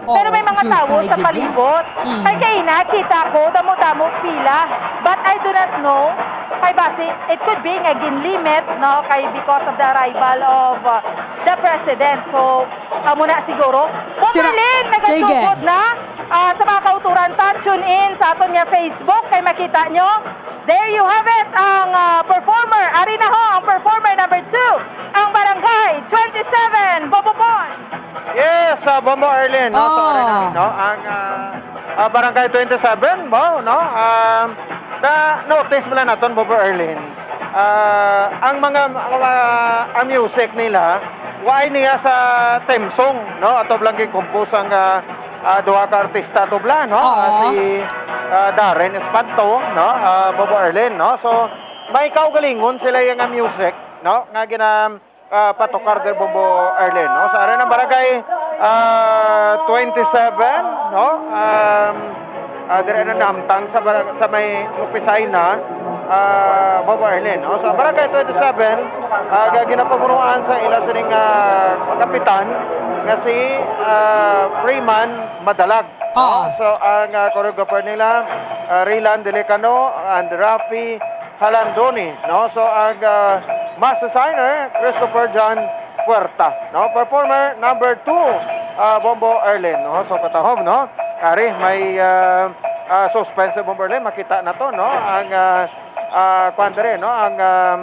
Pero may Oo, mga tawo jutay sa gid ya. Palibot. Mm. Kay kaina, kita ko, damo-damo pila. But I do not know. Kay basi, it could be nga ginlimit No, kay because of the arrival of, uh, the president. So, amo na siguro. Sira- Berlin, sige. Nagasugod na, ah, sa mga kauturan, tan tune in sa aton nga Facebook kay makita nyo. There you have it, ang, ah, performer. Ari na ho ang performer number two, ang Barangay twenty-seven, Bobo Boy. Yes, ah, Bombo Arlene, no? So, Oh. Ari na, no? Ang, ah, ah, Barangay twenty-seven, wow, no? Um, na-notice mo lang naton, Bombo Arlene. Ah, ang mga, mga, ang music nila, why niya sa theme song, no? Ato lang gin-compose ang, ah, ah, duha ka artista ato bala, no? Oo. Ah, si, ah, Darren Espanto, no? Ah, Bombo Arlene, no? So, may kaugalingon sila yung, ah, music, no? Nga gina-, ah, patukar kay Bombo Arlene, no? Sa area ng barangay, ah, twenty-seven, no? Um, ah, dire na namtang sa barang-, sa may Lupisay na, ah, Bombo Arlene, no? Sa barangay twenty-seven, ah, ga-, ginapamunuan sa ila sining, ah, kapitan nga si, ah, Freeman Madalag, no? Oo. So, ang, ah, choreographer nila, ah, Rilan Delicano and Rafi Halandoni, no? So, ang, ah, mass designer, Christopher John Puerta, no? Performer number two, ah, Bombo Erlin, no? So, katahom, no? Ari, may, ah, ah, suspense, Bombo Erlin, makita na to, no? Ang, ah, ah, kwan diri, no? Ang, um,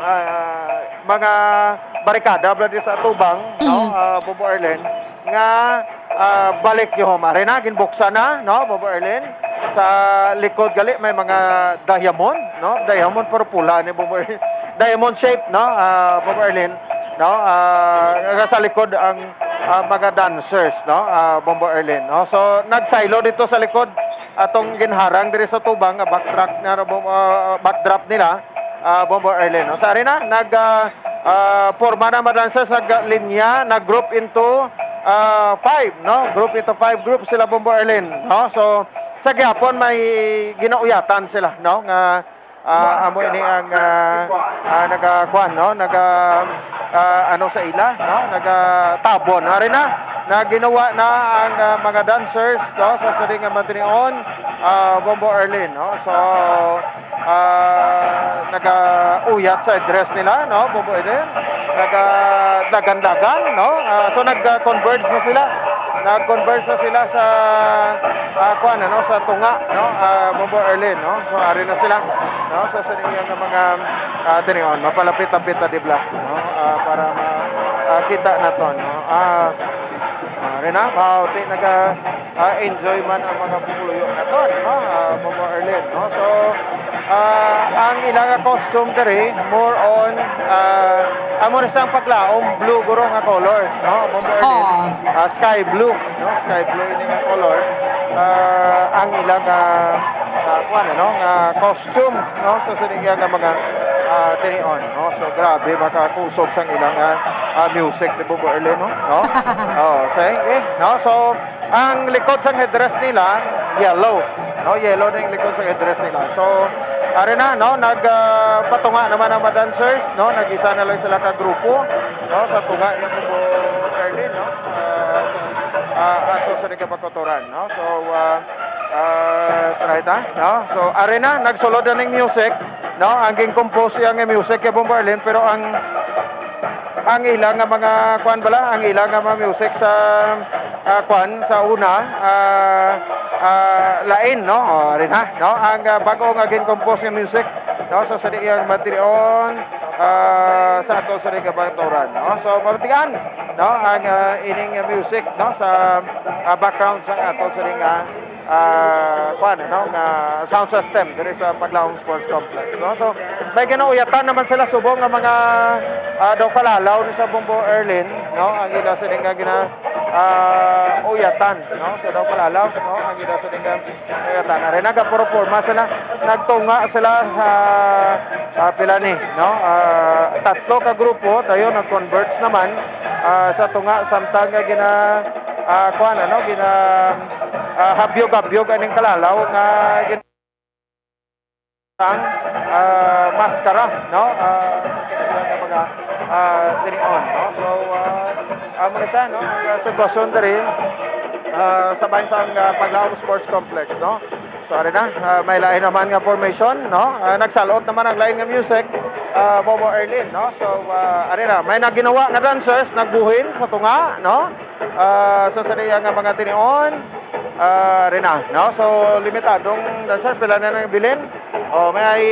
ah, mga barikada, bala di sa atubang, no? Mm. Ah, Bombo Erlin, nga, ah, balik yung Arena, ginbuksan na, no, Bombo Erlin, sa likod gali may mga diamond, no, diamond pero pula ni Bombo Erlin, diamond shape, no, ah, Bombo Erlin, no, ah, nga sa likod ang, ah, mga dancers, no, ah, Bombo Erlin, no, so nagsaylo dito sa likod atong ginharang diri sa tubang nga backtrack na, Bom-, ah, backdrop nila, ah, Bombo Erlin, no? Sa arena, nag, ah, ah, porma na mga dancers, naglinya, nag-group into, ah, five, no? Group into five groups sila, Bombo Erlin, no? So, sa gihapon may ginauyatan sila, no? Nga, ah, amo ini ang, ah, ah, nagakuan, no? Naga, ah, ano sa ila, no? Nagatabon. Ari na, na ginawa na ang, ah, mga dancers, no? Sa sining nga matinion, ah, Bombo Erlin, no? So, ah, nagauyat sa dress nila, no, Bombo Eden. Nagadagan-dagan, no? Ah, so, nag-converge na sila. Nag-converge na sila sa, ah, kuwan, ano, sa tunga, no? Ah, Bombo Erlin, no? So, ari na sila, no? So, sa inyo nga mga, ah, tinion, mapalapit-lapit na dibla, no? Ah, para ma-, ah, kita naton, no? Ah, ah, ari na, mauti naga- ah, enjoy man ang mga pumuluyo naton, no? Ah, Bombo Erlin, no? So, ah, ang ila nga costume diri, more on, ah, amo na sang paglaom, blue guro nga color, no? Bombo Erlin, Oo. Ah, sky blue, no? Sky blue ini nga color. Ah, ang ila nga, ah, kuwan, ano, nga costume, no? So, sa nga mga, ah, tinion, no? So, grabe, makakusog sang ilang, ah, ah, music ni Bombo Erlin, no? No? Oh, okay, eh, no? So, ang likod sang headdress nila, yellow. No, yellow na yung likod sang headdress nila. So, ari na, no, nag, ah, patunga naman ang mga dancers, no, nag-isa na lang sila ka grupo, no, sa tunga yung grupo Erlin, no, ah, ah, ato sa nagkapagkuturan, no. So, ah, ah, try ta, no. So, ari na, nagsulod na ning music, no, ang ging-compose yung music kay Bombo Erlin, pero ang ang ila nga mga, kuan bala, ang ila nga mga music sa, ah, kuan, sa una, ah, ah, lain, no? O, rin ha, no? Ang, ah, bago nga gin-compose nga music, no? So, sa iyang matinion, ah, sa ato sa ring kabaturan, no? So, mabatian, no? Ang, ah, ining music, no? Sa, ah, background sa ato sa ring, ah, ah, kuan, ano, nga sound system diri sa Paglaom Sports Complex, no? So, may ginauyatan naman sila subong nga mga, ah, daw kalalaw ni sa Bombo Erlin, no? Ang ila sini nga gina, ah, uyatan, no? So, daw kalalaw, no? Ang ila sini nga uyatan. Ari, nagaproporma sila, nagtunga sila sa, ah, pila ni, no? Ah, tatlo ka grupo, dayon nag-converge naman, ah, sa tunga, samtang nga gina, ah, kuan, ano, gina, ah, habyog-habyog aning kalalaw nga gin-, ang, ah, maskara, no? Ah, mga, ah, tinion, no? So, ah, amo na siya, no? Ang, ah, sitwasyon diri, ah, sa bahin sa, ah, Paglaom Sports Complex, no? So, ari na, ah, may lain naman nga formation, no? Ah, nagsalot naman ang lain nga music. Ah, Bobo Erlin, no? So, ah, ari na, may naginawa nga dancers, nagbuhin sa tunga, no? Ah, so, sa diya nga mga tinion, ah, ari na, no? So, limitadong dancers, pila na nagbilin. Oh, may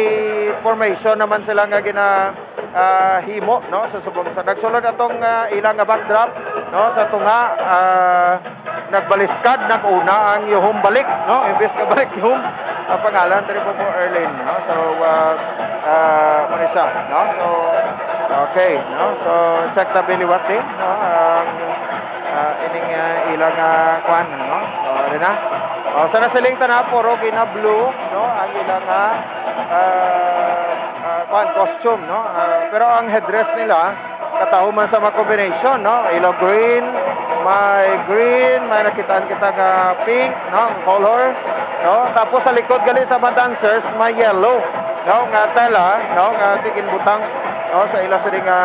formation naman sila nga gina, ah, himo, no? Sa subong sa nagsulod atong, ah, ilang nga backdrop, no? Sa tunga, ah, nagbaliskad, nag-una ang yuhom balik, no? Imbis nga balik yuhom, ang pangalan diri po po Erlin, no? So, ah, ah, muna siya, no? So, okay, no? So, check the biliwat din, no? Ang, ah, ining, ah, ilang, ah, kwan, no? So, rin na. Oh, sa nasiling tana, puro gina-blue, no? Ang ilang, ah, ah, ah, kwan, costume, no? Ah, pero ang headdress nila, katahuman sa mga combination, no? Yellow green, may green, may nakitaan kita nga pink, no? Color, no? Tapos sa likod gali sa mga dancers, may yellow, no? Nga tela, no? Nga tigin butang, no? Sa ila sini nga,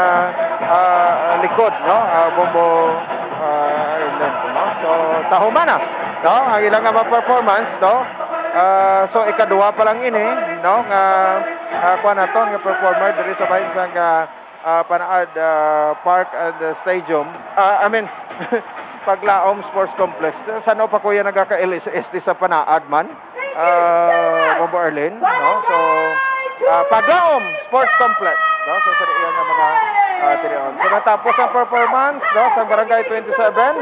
ah, likod, no? Ah, bombo, ah, island, no? So, tahuman na, no? Ang ilang nga mga performance, no? Ah, so, ikaduha pa lang ini, no? Nga, ah, kuha naton nga performer diri sa bahin sa nga ah, Panaad, ah, Park and, ah, Stadium. Ah, I mean, Paglaom Sports Complex. Saan pa kuya nagaka-L S S di sa Panaad man? Ah, Bobo Arlene, no? So, ah, Paglaom Sports Complex, no? So, sa iya nga mga, ah, tinion. So, natapos ang performance, no? Sa Barangay twenty-seven,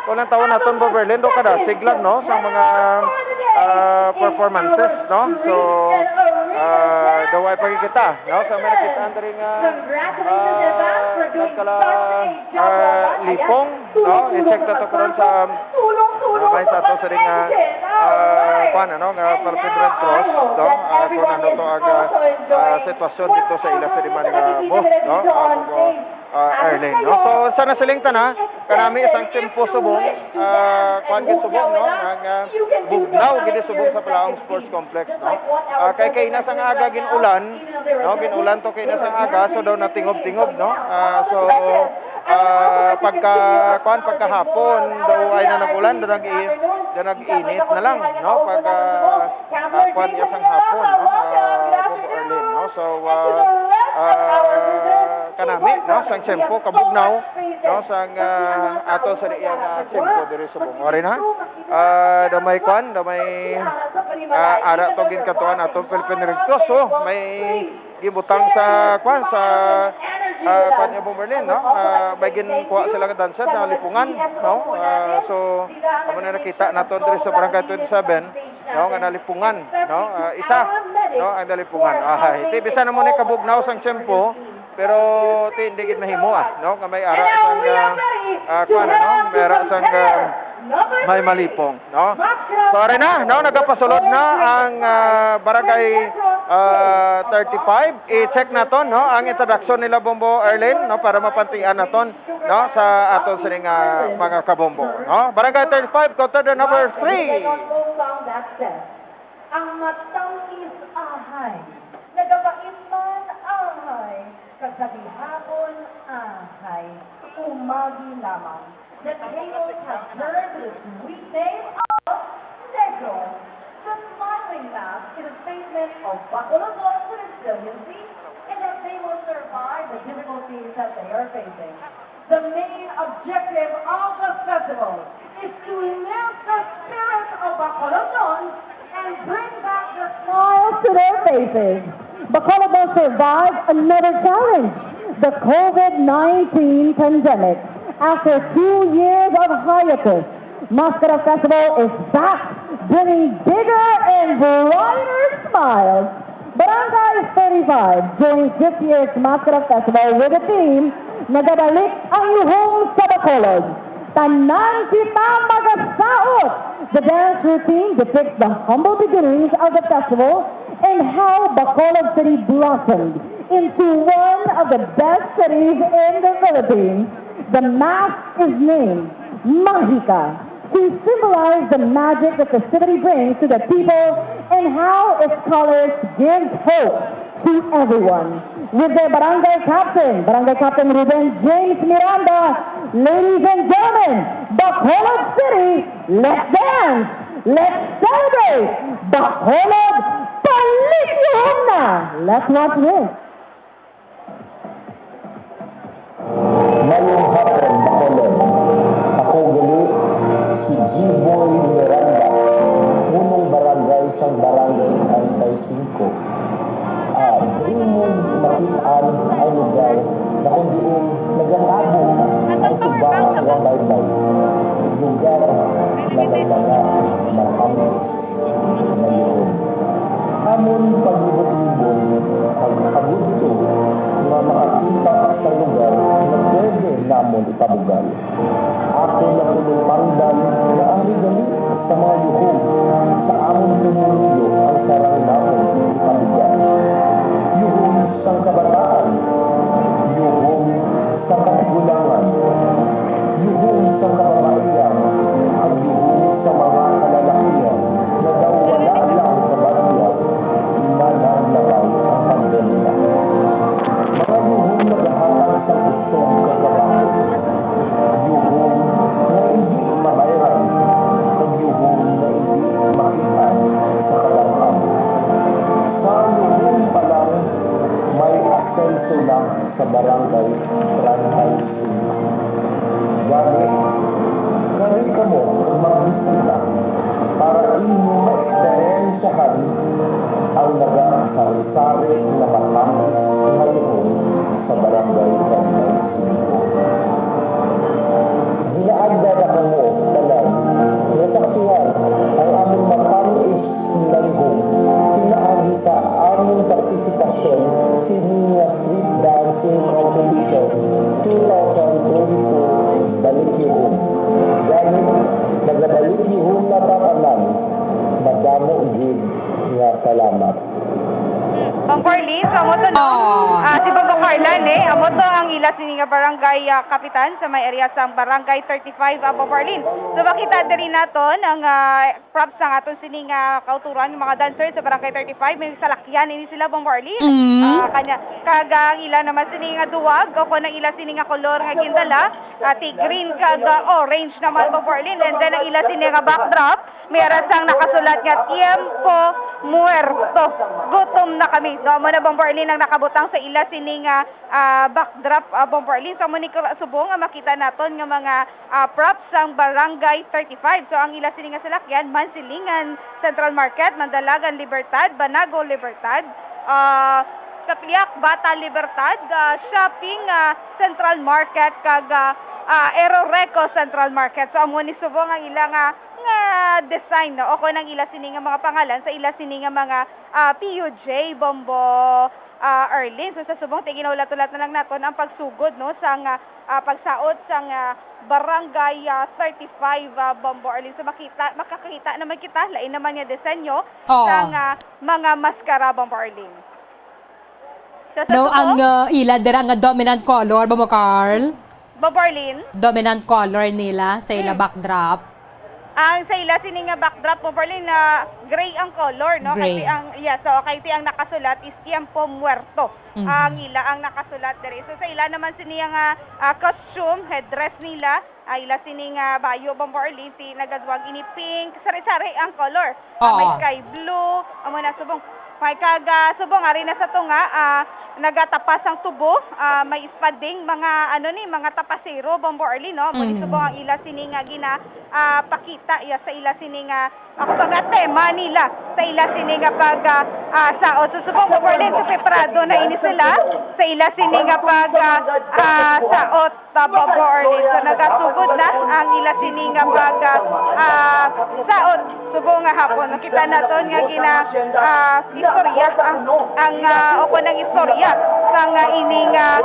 unang taon naton, Bobo Arlene, do kada siglang, no? Sa mga, ah, performances, no? So, ah, daway pagkikita, no? Sa may nakita diri nga, ah, nagkala, ah, lipong, no? I-check na to karon sa, ah, may sa to sa ring, ah, ah, kwan, ano, nga parte Red Cross, no? Ah, kung ano to ang, ah, ah, sitwasyon dito sa ila sa liman nga booth, no? Ah, kung, ah, Arlene, no? So, sa nasiling tana, kanami isang tiyempo subong, ah, kwan gid subong, no? Ang, ah, bugnaw gid subong sa Palaong Sports Complex, no? Ah, kay, kay na sang aga gin-ulan, no? Gin-ulan to kay na sang aga, so daw natingob-tingob, no? Ah, so, ah, pagka, kwan, pagkahapon, daw ay na nag-ulan, daw nag-i-, daw nag-init na lang, no? Pag, ah, ah, kwan niya sang hapon, no? Ah, Bobo Arlene, no? So, ah, ah, kanami, no? Sang tiyempo, kabugnaw, no? Sang, ah, ato sa iya nga tiyempo diri subong. Ori na? Ah, daw may kwan, daw may, ah, ara to ginkatuan ato Philippine Red Cross, oh. May gibutang sa, kwan, sa, ah, kwan niya, Bomberlin, no? Ah, may ginkuha sila nga dancer na lipungan, no? Ah, so, amo na nakita naton diri sa Barangay twenty-seven, no, nga nalipungan, no? Ah, isa, no, ang nalipungan. Ay, ti, bisan na mo ni kabugnaw sang tiyempo, pero ti, hindi gid mahimo, ah, no, nga may ara sang, ah, ah, kwan, no? May ara sang, ah, may malipong. No? So, ari na, no, nagapasulod na ang, ah, Barangay, ah, thirty-five. I-check naton, no, ang introduction nila, Bombo Erlin, no, para mapantian naton, no, sa aton sining, ah, mga kabombo, no? Barangay thirty-five, counter the number three. Ang matamis ahay, nagabait man ahay, kag sa gihapon ahay, umagi lamang. The tables have turned to the sweet name of Negros. The smiling laugh is a statement of Bacolodon's resiliency and that they will survive the difficulties that they are facing. The main objective of the festival is to lift the spirits of Bacolodons and bring back the smiles to their faces. Bacolodon survived another challenge, the COVID nineteen pandemic. After two years of hiatus, Mascara Festival is back, bringing bigger and brighter smiles. Barangay thirty-five joins this year's Mascara Festival with the theme, Nagabalik ang Yuhong sa Bacolod. Tanan kita magasaot! The dance routine depicts the humble beginnings of the festival and how Bacolod City blossomed into one of the best cities in the Philippines. The mask is named Mahika to symbolize the magic the festivity brings to the people and how its colors give hope to everyone. With their barangay captain, Barangay Captain Ruben James Miranda, ladies and gentlemen, Bacolod City, let's dance! Let's celebrate! Bacolod, balik yuhong na! Let's watch this! Maayong hapon, Bacolod. Ako gali si Giboy Miranda, punong barangay sang Barangay treinta y cinco. Ah, diri mo makit-an ang lugar na kon diin nagatago ang suba nga baybay. Lugar na may mga matamis nga yuhom. Amon paglibot-libot, ag-, agudto nga makakita sa lugar nga pwede namon ipabugal. Ako na puno pangdan nga ari gali sa mga yuhom sa amon pumuluyo ang sarang namon ipabugal. Yuhom sang kabataan, yuhom sang katigulangan, yuhom sang kababaihan, kag yuhom sa mga kalalakihan nga daw wala lang kabatian, nananabay ang pandemya. Mga yuhom nagahatag sa kusog kag kabaho, yuhom nga indi mabayran, kag yuhom nga indi makit-an sa kadam-an. Sa yuhom pa lang, may asenso na sa Barangay treinta y cinco. Gani, kari kamo kag magbisita para inyo maeksperiensyahan ang nagasari-sari nga matamis nga yuhom sa Barangay treinta y cinco. Ginaanda na kamo tanan nga saksihan ang amon matamis nga yuhom pinaagi sa amon partisipasyon sini nga street dancing competition two thousand twenty-two Balik Yuhom. Gani, nagabalik yuhom na ta tanan. Madamo gid nga salamat. Bang Carlin, so amo to, no? Ah, si Bang Carla, eh. Amo to ang ila sini nga barangay, ah, kapitan sa may area sang Barangay thirty-five, ah, Bang Carlin. So, makita diri naton ang, ah, props sang aton sini nga kauturan, yung mga dancers sa Barangay thirty-five. May salakyan ini sila, Bang Marlin. Mm. Ah, kanya, kag ang ila naman sini nga duwag, o kung ang ila sini nga kolor nga gindala, ah, ti green kag, ah, orange naman, Bang Marlin. And then ang ila sini nga backdrop, may ara sang nakasulat nga "Tiempo Muerto." Gutom na kami. No, amo na, Bang Marlin, ang nakabutang sa ila sini nga, ah, backdrop, ah, Bang Marlin. Sa amo ni subong nga makita naton nga mga ah, props sang Barangay thirty-five. So, ang ila sini nga salakyan, Mansilingan Central Market, Mandalagan Libertad, Banago Libertad, ah, Kapliak Bata Libertad, ah, Shopping, ah, Central Market, kag, ah, ah, Aeroreco Central Market. So, amo ni subong ang ila nga, nga design, no? O kung ang ila sini nga mga pangalan sa ila sini nga mga, ah, P U J, Bombo, ah, Arlene. So, sa subong, ti ginahulat-hulat na lang naton ang pagsugod, no, sang, ah, ah, pagsaot sang, ah, Barangay, ah, thirty-five, ah, Bombo Arlene. So, makita, makakita naman kita, lain naman nga disenyo Oo. sang, ah, mga maskara, Bombo Arlene. So, sa Daw subong, ang, ah, ila dira nga dominant color, Bombo Carl? Bombo Arlene? Dominant color nila sa ila Hmm. backdrop. Ang sa ila sini nga backdrop, Bombo Arlene, na gray ang color, no? Gray. Kay ang, yeah, so, kay ti ang nakasulat is "Tiempo Muerto." Mhm. Ang ila ang nakasulat diri. So, sa ila naman sini nga, ah, costume, headdress nila, ah, ila sini nga bayo, Bombo Arlene, ti nagaduwag ini pink, sari-sari ang color. Ah, may Oo. sky blue, amo na subong. May kag, ah, subong, ari na sa tunga, ah, nagatapas ang tubo, ah, may espading, mga, ano ni, mga tapasero, Bombo Arlene, no? Amo ni Mm. subong ang ila sini nga gina, ah, pakita, ya, sa ila sini nga, ako ba nga tema nila, sa ila sini nga pag, ah, ah, saot. So, subong, Bombo Arlene, so, preparado na ini sila sa ila sini nga pag, ah, ah, saot. Sa Bombo Arlene. So, nagasugod na ang ila sini nga pag, ah, ah, saot subong nga hapon. Nakita naton nga gina, ah, istorya ang, ang, ah, o kung ang istorya sang, ah, ini nga,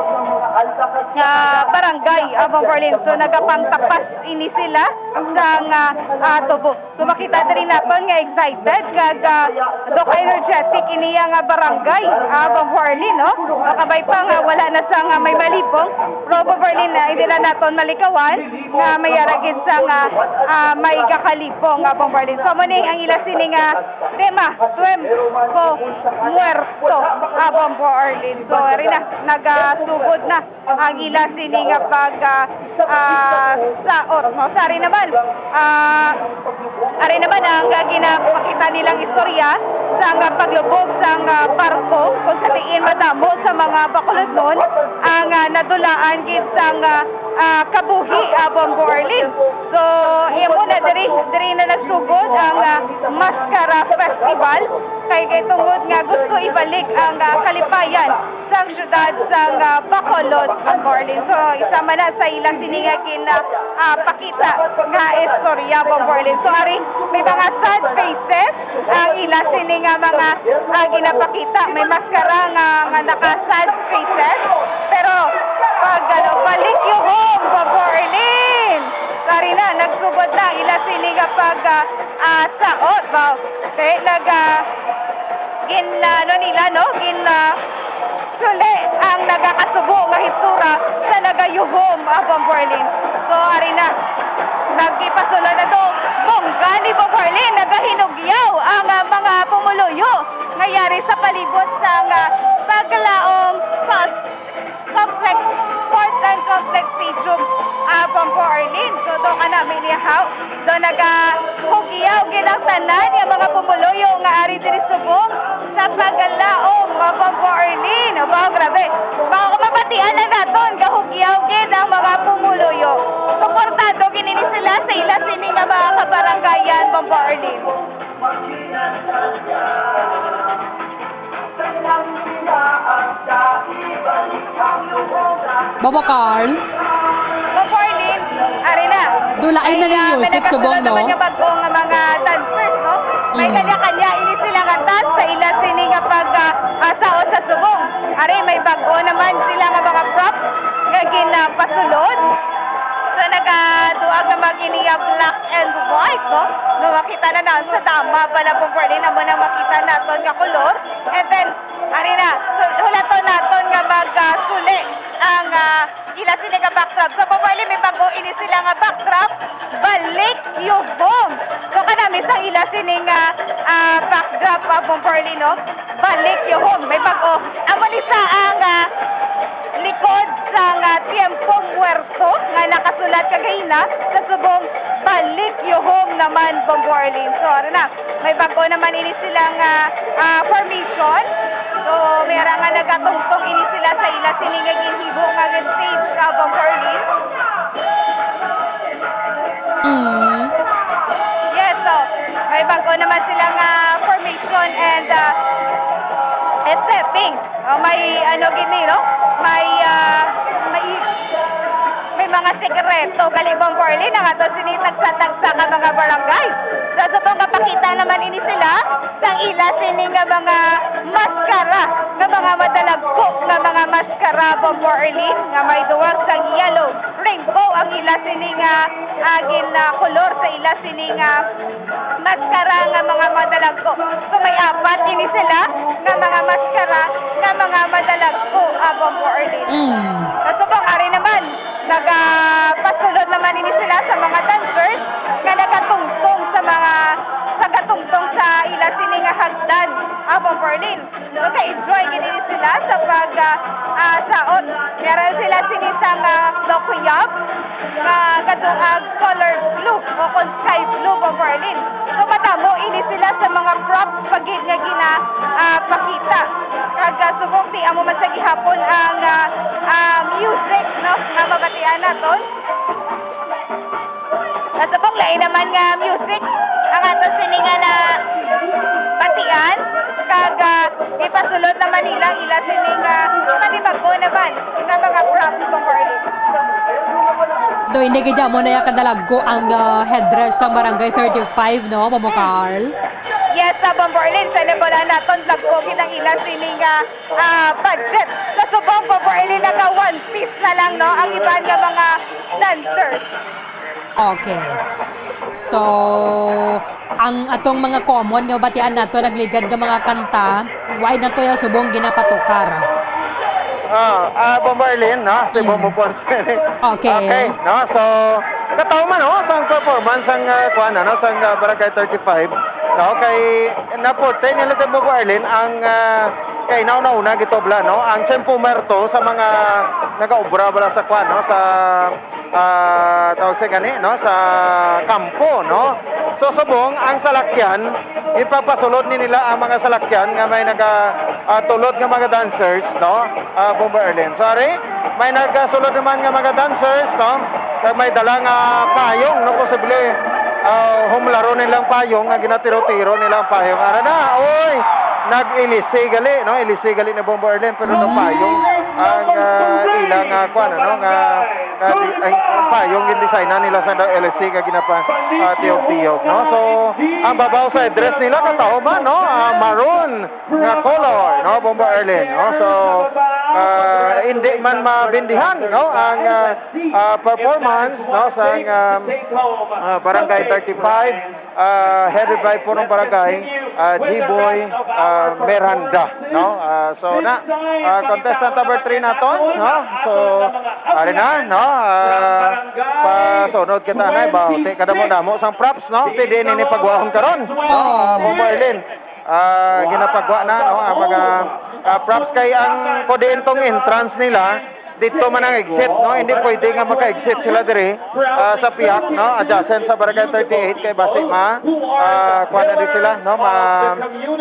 nga barangay, ah, Bombo Arlene. So, nagapangtapas ini sila sang, ah, ah, tubo. So, makita diri naton nga excited kag, ah, daw ka-energetic ini nga barangay, ah, Bombo Arlene, no? O, kabay pa nga wala na sang may malibong, pero Bombo Arlene, ah, hindi na naton malikawan nga may ara gid sang, ah, may kakalibong, ah, Bombo Arlene. So, amo ni ang ila sini nga tema, "Tiempo Muerto", ah, Bombo Arlene. So, ari na, nagasugod na ang ila sini nga pag, ah, ah, saot, no? Sa ari naman, ah, ari naman ang, ah, ginapakita nilang istorya sa nga paglubog sa nga barko kung sa diin madamo sa mga Bacolodnon ang, ah, nadulaan gid sa nga ah, kabuhi, ah, Bombo Arlene. So, iya mo na diri, diri na nagsugod ang, ah, Maskara Festival. Kay, kay tungod nga gusto ibalik ang, ah, kalipayan sang syudad sang, ah, Bacolod, Bombo Arlene. So, isa man na sa ila sini nga gin, ah, ah, pakita nga istorya, Bombo Arlene. So, ari, may mga sad faces ang ila sini nga mga, ah, ginapakita. May maskara nga, nga naka-sad faces. Pero pag, ano, balik yuhom, Bombo Arlene. Sorry na, nagsugod na ila sini nga pag, ah, ah, saot, ba? Okay, nag, ah, gin, ah, ano nila, no? Gin, ah, suli ang nagakasubo nga hitsura sa nagayuhom, ah, Bombo Arlene. So, ari na. Nagkipasulod na to. Bongga ni Bombo Arlene, nagahinugyaw ang, ah, mga pumuluyo nga yari sa palibot sang, ah, Paglaom Falls Complex, Sports and Complex Stadium, ah, Bombo Arlene. So, do ka namin ihaw. So, nagahugyaw gid ang tanan nga mga pumuluyo nga ari diri subong sa Paglaom, ah, Bombo Arlene. Ba, grabe. Mga kamabatian na naton, gahugyaw gid ang mga pumuluyo. Suportado gid ini sila sa ila sini nga mga kabarangayan, Bombo Arlene. Baba Carl. Before din, ari na. Dulain na ning music, subong, no? May bag-o nga mga dancers, no? May Mm. kanya-kanya ini sila nga dance sa ila sini nga pag, ah, ah, saot sa subong. Ari, may bag-o naman sila nga mga props nga ginapasulod. So, nagaduag naman ini nga black and white, no? No, makita na na sa tama pala, Bombo Arlene, amo na makita naton nga kolor. And then, ari na, so, hulaton naton nga mag, ah, suli ang, ah, ila sini nga backdrop. So, Bombo Arlene, may bag-o ini sila nga backdrop, balik yuhom. So, kanami sang ila sini nga, ah, backdrop, ah, Bombo Arlene, no? Balik yuhom. May bag-o. Amo ni sa ang, ah, likod sang, ah, Tiempo Muerto nga nakasulat kagahina sa subong balik yuhom naman, Bombo Arlene. So, ari na. May bag-o naman ini sila nga, ah, formation. So, may ara nga nagatungtong ini sila sa ila sini nga ginhibo nga red stage, ah, Bombo Arlene. Mm. Yes, so, may bag-o naman sila nga formation and, ah, and setting. Oh, may ano gini, no? May, ah, may, may mga sekreto gali, Bombo Arlene, ang ato sini tagsa-tagsa ka mga barangay. Sa subong nga pakita naman ini sila sa ila sini nga mga maskara, nga mga madalagko nga mga maskara, Bombo Arlene, nga may duwag sang yellow rainbow ang ila sini nga, ah, gin, ah, kolor sa ila sini nga maskara nga mga madalagko. So, may apat ini sila nga mga maskara nga mga madalagko, ah, Bombo Arlene. Mm. Sa subong, ari naman, nagapasulod naman ini sila sa mga dancers nga nagatungtong sa mga, sa gatungtong sa ila sini nga hagdan, ah, Bombo Arlene. Naka-enjoy gid ini sila sa pag, ah, ah, saot. Meron sila sini sang, ah, Dokuyab nga kaduag color blue o kon sky blue, Bombo Arlene. So, madamo ini sila sa mga props pa gid nga gina, ah, pakita. Kag, ah, subong ti amo man sa gihapon ang, ah, ah, music, no, nga mabatian naton. Sa subong lain naman nga music ang ato sini nga nabatian, kag, ah, ipasulod naman nila ila sini nga panibag-o naman nga mga props, Bombo Arlene. Do, hindi gid mo na kadalagko ang, ah, headdress sa Barangay thirty-five, no, Bombo Carl? Yes, sa Bombo Arlene, sa nabalaan naton, dagko gid ang ila sini nga, ah, budget. Sa subong, Bombo Arlene, naka one piece na lang, no, ang iban nga mga dancers. Okay. So, ang atong mga common nga batian nato, nagligad nga mga kanta, why nato ya subong ginapatukar? Ah, ah, Bombo Arlene, no? Si Mm. Bombo Ponce. Okay. Okay, no? So, kataw man, no? Sa performance ang, ah, kuan, ano, sa, ah, Barangay thirty-five. No? Kay, naporte nila sa Bombo Arlene ang, ah, kay nauna-una gitubla, no? Ang Tiempo Muerto sa mga nagaobra bala sa kuan, no? Sa Ah, tawag sa gani, no, sa kampo, no? So, subong ang salakyan, ipapasulod ni nila ang mga salakyan nga may naga, ah, tulod nga mga dancers, no? Ah, Bombo Erlin. Sorry, may nagasulod naman nga mga dancers, no? Kag may dala nga payong, no? Posible, ah, humlaron nilang payong nga ginatiro-tiro nilang payong. Ara na, oy! Nag-ilisi gali, no? Ilisi gali ni Bombo Erlin, pero no payong ang, ah, ilang, ah, kwan, ano, nga, nga di-, ang, ang payong yung design na nila sa L S C nga ginapa, ah, tiyog-tiyog, no? So, ang babaw sa dress nila, kataho man, no? Ah, maroon nga color, no? Bombo Erlin, no? So, ah, hindi man mabindihan, no? Ang, ah, ah, performance, no? Sa, um, ah, Barangay thirty-five, ah, headed by Punong Barangay, ah, G-Boy, ah, Miranda, no? Ah, so na, ah, contestant number three naton, no? So, ari na, no? Ah, pasunod kita na, ba? Ti kadamo-damo sang props, no? Ti din ini pagwaon karon. Ah, Bombo Erlin, ah, ginapagwa na, no? Ang mga, ah, props kay ang kodentong entrance nila, dito man ang exit, no? Hindi pwede nga maka-exit sila diri, ah, sa piyak, no? Adjacent sa Barangay thirty-eight kay basi ma, ah, kuha na din sila, no? Ma,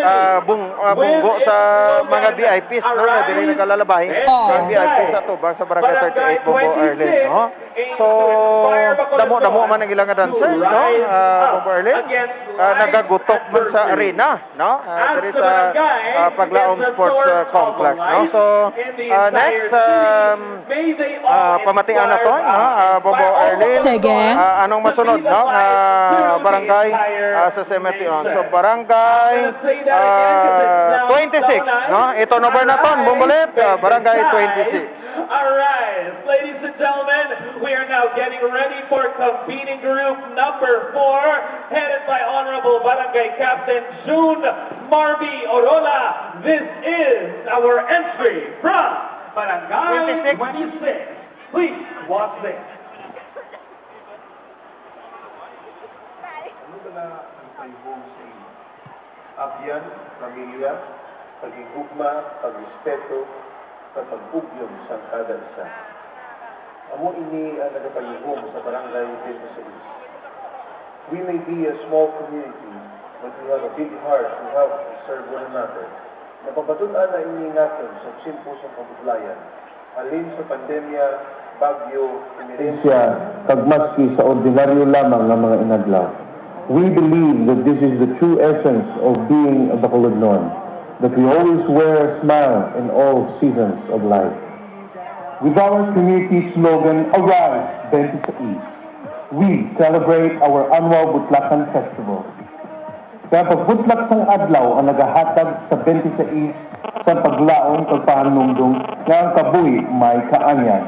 ah, bung-, ah, bunggo sa mga V I Ps, no? Nga diri nagalalabay. Oh. Mga V I Ps sa tubang sa Barangay thirty-eight, Bombo Erlin, no? So, damo-damo man ang ilang dancers, no? Ah, Bombo Erlin, ah, nagagutok man sa arena, no? Ah, diri sa, ah, Paglaom Sports, ah, Complex, no? So, ah, next, um, ah, pamatian na to, no? Ah, Bombo Erlin. Sige. Ah, anong masunod, no? Ah, barangay, ah, sa Cemeteon. So, barangay, ah, twenty-six, no? Ito, number na to, Bombo Lit, ah, barangay twenty-six. All right, ladies and gentlemen, we are now getting ready for convening group number four, headed by Honorable Barangay Captain June Marby Orola. This is our entry from Barangay twenty-six. Twenty-six. Please, watch this. Ano ba na ang payuhong sa inyo? Abyan, pamilya, paghigugma, pagrespeto, kag pag-ugyon sang kada isa. Amo ini ang nagapayuhong sa Barangay twenty-six. We may be a small community, but we have a big heart to help and serve one another. Napabatun-an na ini naton sa tiyempo sang kabudlayan, halin sa pandemya, bagyo, emerhensya, kag maski sa ordinaryo lamang nga mga inadlaw. We believe that this is the true essence of being a Bacolodnon, that we always wear a smile in all seasons of life. With our community slogan, "Arise, twenty-six," we celebrate our annual Butlakan Festival. Kaya pagbutlak sang adlaw ang nagahatag sa twenty-six sa paglaom kag pahanumdom nga ang kabuhi may kaanyag.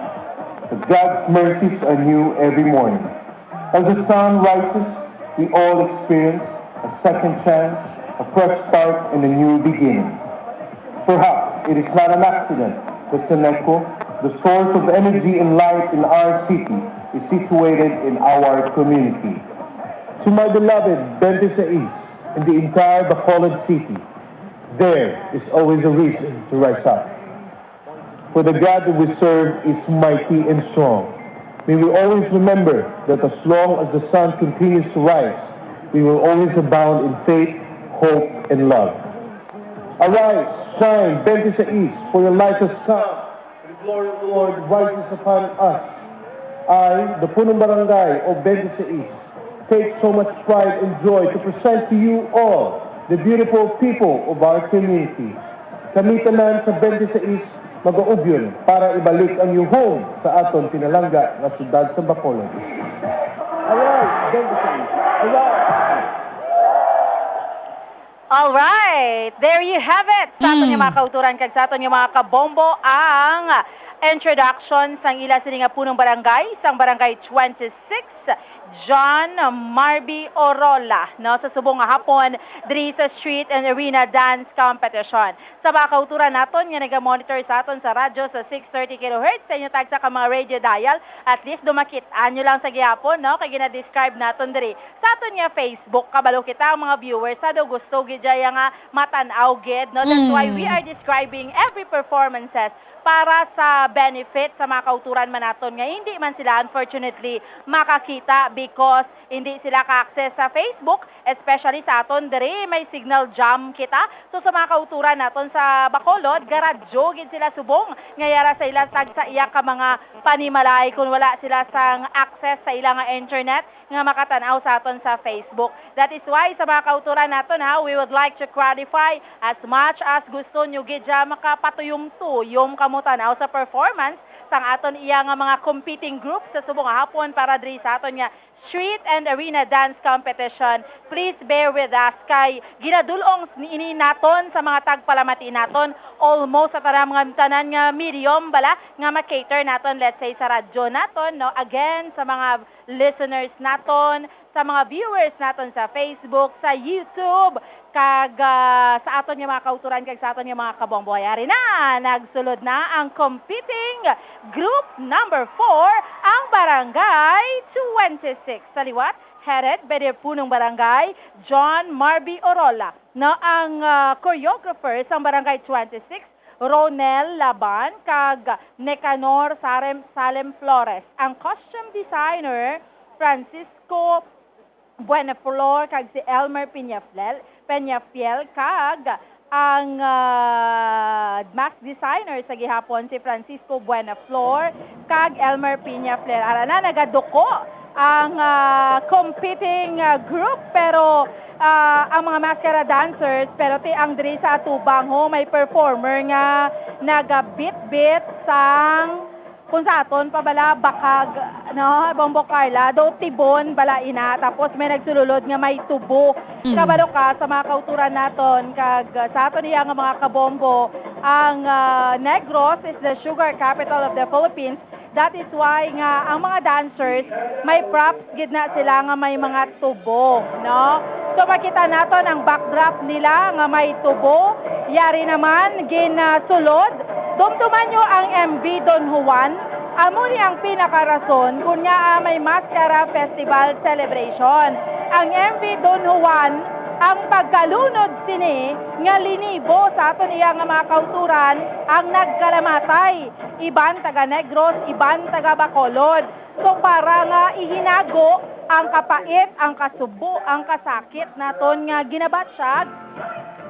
That God's mercies are new every morning. As the sun rises, we all experience a second chance, a fresh start, and a new beginning. Perhaps it is not an accident that Seneco, the source of energy and light in our city, is situated in our community. To my beloved twenty-six and the entire Bacolod city, there is always a reason to rise up. For the God that we serve is mighty and strong. May we always remember that as long as the sun continues to rise, we will always abound in faith, hope, and love. Arise, shine, twenty-six, for your light has come, and the glory of the Lord rises upon us. I, the Punong Barangay of twenty-six, take so much pride and joy to present to you all the beautiful people of our community. Kami tanan sa twenty-six mag-augyon para ibalik ang yuhong sa aton pinalangga nga syudad sa Bacolod. Aray, twenty-six. Aray! Alright, there you have it. Sa aton nga Mm. mga kauturan kag sa aton nga mga kabombo ang introduction sang ila sini nga punong barangay, sang Barangay twenty-six, John Marby Orola, no, sa subong nga hapon diri sa Street and Arena Dance Competition. Sa mga kauturan naton nga naga-monitor sa aton sa radyo sa six thirty kilohertz, sa inyo tagsa ka mga radio dial, at least dumakit-an nyo lang sa gihapon, no, kay gina-describe naton diri sa aton nga Facebook. Kabalo kita, ang mga viewers, sa daw gusto gid dyan nga matan-aw gid, no? That's why we Mm. are describing every performances para sa benefit sa mga kauturan man naton nga hindi man sila, unfortunately, makakita because hindi sila ka-access sa Facebook, especially sa aton diri may signal jam kita. So sa mga kauturan naton sa Bacolod, garadyo gid sila subong nga yara sa ila tag sa iya ka mga panimalay kung wala sila sang access sa ila nga internet nga makatan-aw sa aton sa Facebook. That is why sa mga kauturan naton, ha, we would like to clarify as much as gusto nyo gid dyan makapatuyom-tuyom kamo tanaw sa performance sang aton iya nga mga competing groups sa subong nga hapon para diri sa aton nga street and arena dance competition. Please bear with us kay ginadulong ini naton sa mga tagpalamati naton almost sa tanan nga tanan nga medium bala nga ma-cater naton, let's say sa radyo naton, no, again sa mga listeners naton, sa mga viewers naton sa Facebook, sa YouTube, kag ah, sa aton nga mga kauturan kag sa aton nga mga kabombo. Yari na, nagsulod na ang competing group number four, ang Barangay twenty-six. Sa liwat, headed by their punong barangay, John Marby Orola. Na ang ah, choreographer sa Barangay twenty-six, Ronel Laban kag Nicanor Sarem, Salem Flores. Ang costume designer, Francisco Buenaflor kag si Elmer Peñafiel, Peñafiel kag ang ah, mask designer sa gihapon si Francisco Buenaflor kag Elmer Peñafiel. Ara na, nagaduko ang ah, competing ah, group, pero ah, ang mga mascara dancers, pero ti ang diri sa atubang ho, may performer nga nagabitbit sang kung sa aton pa bala, bakag, no, Bombo Carla, do tibon bala ina, tapos may nagsululod nga may tubo. Mm. Kabalo ka sa mga kauturan naton, kag ah, sa aton iya nga mga kabombo, ang ah, Negros is the sugar capital of the Philippines. That is why nga ang mga dancers may props gid na sila nga may mga tubo, no? So makita naton ang backdrop nila nga may tubo. Yari naman ginasulod. Dumduman nyo ang M V Don Juan. Amo ni ang pinakarason kun ngaa may Mascara Festival celebration. Ang M V Don Juan, ang pagkalunod sini nga linibo sa aton iya nga mga kauturan ang nagkalamatay. Iban taga Negros, iban taga Bacolod. So para nga ihinago ang kapait, ang kasubo, ang kasakit naton nga ginabatyag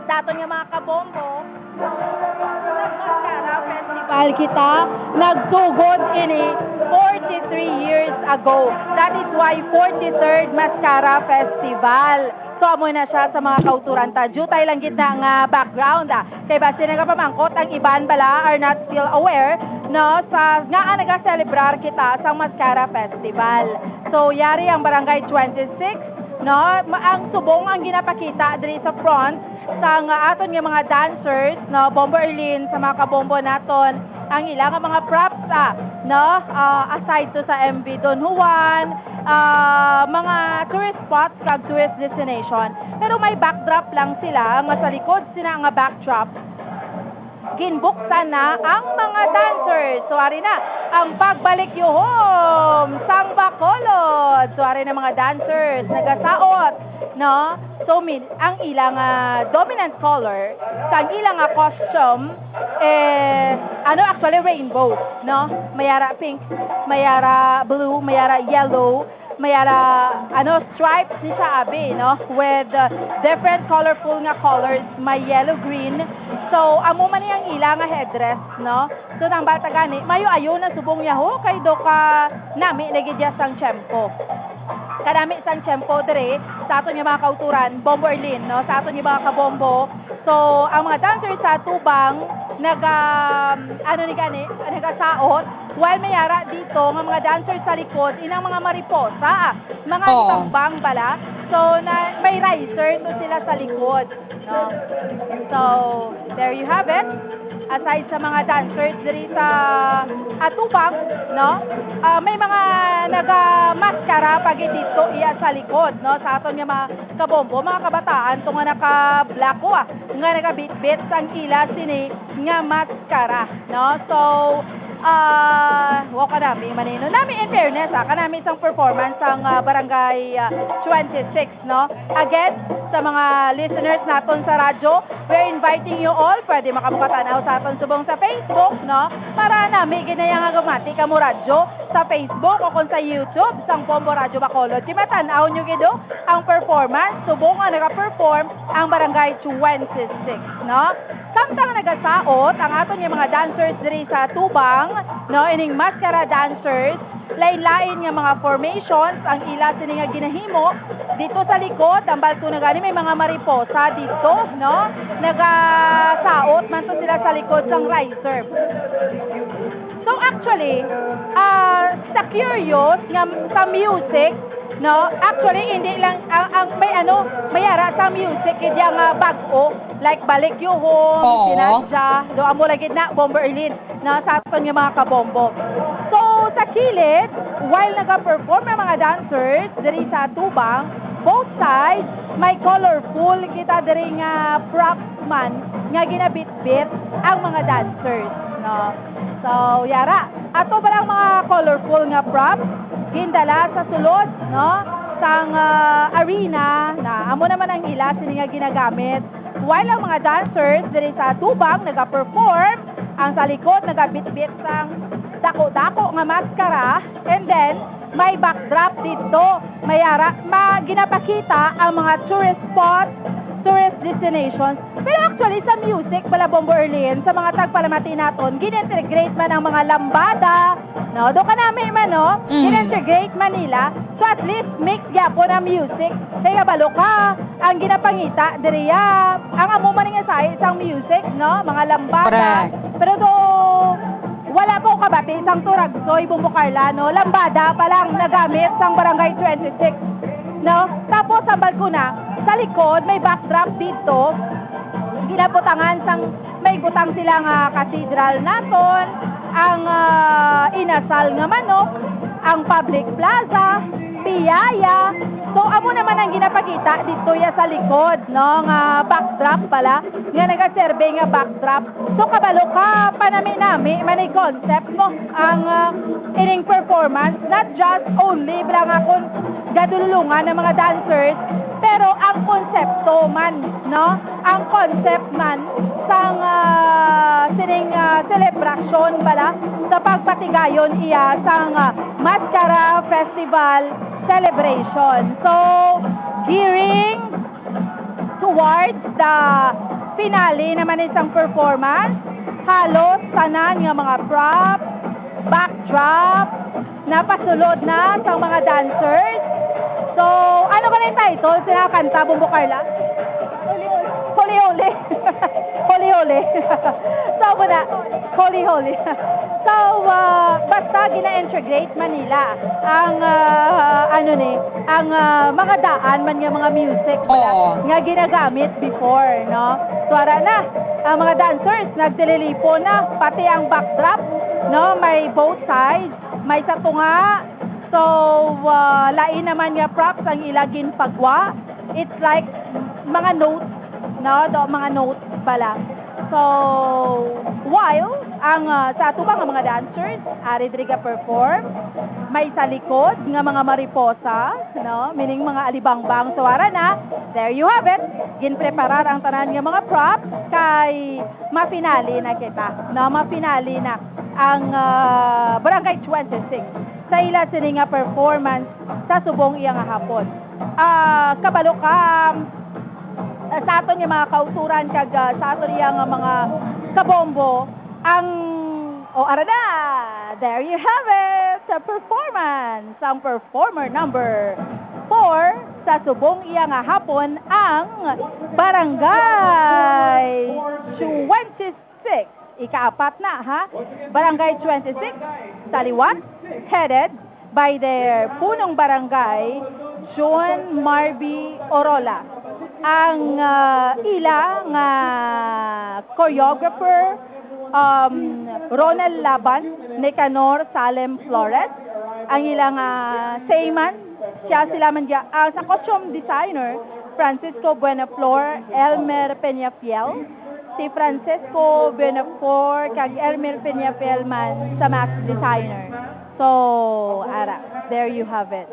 sa aton nga mga kabombo, nag-Mascara Festival kita, nagsugod ini forty-three years ago. That is why forty-third Mascara Festival. So amo na siya sa mga kauturan ta. Dutay lang gid na nga background, ah. Kay basi nagapamangkot ang iban bala are not still aware, no, sa ngaa nagaselebrar kita sa Mascara Festival. So yari ang Barangay twenty-six, no, ma- ang subong ang ginapakita diri sa front sang aton nga mga dancers, no, Bombo Erlin, sa mga kabombo naton, ang ila nga mga props, ah, no, ah, aside to sa M V Don Juan, ah, mga tourist spots kag tourist destination. Pero may backdrop lang sila nga sa likod sina nga backdrop, ginbuksan na ang mga dancers. So ari na ang pagbalik yuhom sang Bacolod. So ari na mga dancers nagasaot, no? So min ang ilang ah, dominant color sang ilang ah, costume is ano, actually rainbow, no? Mayara pink, mayara blue, mayara yellow, may ara, ano, stripes ni siya abi, no? With uh, different colorful nga colors, may yellow, green. So amo man ni ang ila nga headdress, no? So nang bata gani, mayo ayo na subong niya ho kay do ka nami na gid ya sang tiyempo. Kanami sang tiyempo diri sa aton nga mga kauturan, Bombo Erlin, no? Sa aton nga mga kabombo. So ang mga dancers sa tubang naga ano ni gani, nagasaot, while may ara dito nga mga dancers sa likod, inang mga mariposa, mga Oo. Tambang bala. So na may riser to sila sa likod, no? So there you have it. Aside sa mga dancers diri sa atubang, no? Ah, may mga naga-mascara pa gid dito iya sa likod, no? Sa aton nga mga kabombo, mga kabataan to nga naka-black, ah, nga nagabitbit sang ila sini nga maskara, no? So Ah, wa ka nami manino. Nami, in fairness, ah, kanami sang performance sang, ah, Barangay, ah, twenty-six, no? Again, sa mga listeners naton sa radyo, we're inviting you all. Pwede makabukatan-aw sa aton subong sa Facebook, no? Para nami ginaya nga gumati kamo radyo sa Facebook o kung sa YouTube sang Bombo Radyo Bacolod. Di matan-aw nyo gid, oh, ang performance subong nga nagaperform ang Barangay twenty-six, no? Samtang nagasaot ang aton nga mga dancers diri sa tubang, no, ining maskara dancers, lain-lain nga mga formations ang ila sini nga ginahimo. Dito sa likod, ang balkon na gani may mga mariposa dito, no? Nagasaot man to sila sa likod sang riser. So actually, ah, sa curious nga sa music, no? Actually, hindi lang ang, ang may ano, may ara sa music kaya nga bag-o, like Balik You Home, Oo. Sinadya, do amo lagi na Bomber Erlin, no, sa aton nga mga kabombo. So sa kilid, while nagaperform ang mga dancers diri sa tubang, both sides may colorful kita diri nga props man nga ginabitbit ang mga dancers, no? So, yara, ato ba ang mga colorful nga props gindala sa sulod, no, sang, ah, arena na amo naman ang ila sini nga ginagamit. While ang mga dancers diri sa tubang nagaperform, ang sa likod nagabitbit sang dako-dako nga maskara, and then may backdrop dito. May ara, ma, ginapakita ang mga tourist spots, tourist destinations. Pero actually, sa music, bala, Bombo Erlin, sa mga tagpalamati naton, gin-integrate man ang mga lambada, no? Do kanami man, no? Mm. Gin-integrate man nila. So at least, mix gyapon ang music. Kaya balo ka, ang ginapangita, diriya, ang amo man nga sahi sang music, no? Mga lambada. Correct. Pero do, wala ko kabati sang Turagsoy, Bombo Carla, no? Lambada pa lang nagamit sang Barangay twenty-six, no? Tapos, ang balkona, sa likod, may backdrop dito. Ginabutangan sang, may butang sila nga cathedral naton, ang, ah, inasal nga manok, ang public plaza, piyaya. So, amo naman ang ginapakita dito ya sa likod, no? Nga backdrop pala, nga nagaserve nga backdrop. So, kabalo ka, panami-nami man ang concept mo, ang, ah, ining performance, not just only lang akon gadululungan ang mga dancers, pero ang konsepto man, no? Ang concept man sang, ah, sining, ah, celebration bala sa pagpatigayon iya sang, ah, Maskara Festival Celebration. So, gearing towards the finale naman ni sang performance. Halos tanan nga mga props, backdrop, napasulod na sang mga dancers. So, ano ka na yung title sa kanta, Bombo Carla? Huli-huli. Huli-huli. So, muna, huli-huli. So, ah, basta gina-integrate man nila ang, ah, ano ni, ang, ah, mga daan man nga mga music pala Oo. nga ginagamit before, no? So, ara na, ang mga dancers, nagtililipon na, pati ang backdrop, no? May both sides, may sa tunga. So, ah, lain naman nga props ang ila ginpagwa. It's like mga notes, no? Do, mga notes pala. So, while ang, ah, sa ato ba nga mga dancers, ari diri ga perform, may sa likod nga mga mariposa, no? Meaning mga alibangbang. So, ara na, there you have it. Ginpreparar ang tanan nga mga props kay mafinale na kita, no? Mafinale na ang, ah, Barangay twenty-six sa ila sini nga performance sa subong iya nga hapon. Ah, kabalo ka, ah, sa aton nga mga kauturan kag, ah, sa aton iya nga mga kabombo, ang, o, ara na, there you have it, sa performance, ang performer number four sa subong iya nga hapon, ang Barangay twenty-six. Ikaapat na, ha? Barangay twenty-six, sa liwat, headed by their punong barangay, John Marby Orola. Ang, ah, ila nga choreographer, um, Ronald Laban, Nicanor Salem Flores. Ang ila nga seaman, siya sila man dia, ah, sa costume designer, Francisco Buenaflor, Elmer Peñafiel. Si Francisco Benafor kag Ermil Peñafiel man sa Mask Designer. So, ara, there you have it.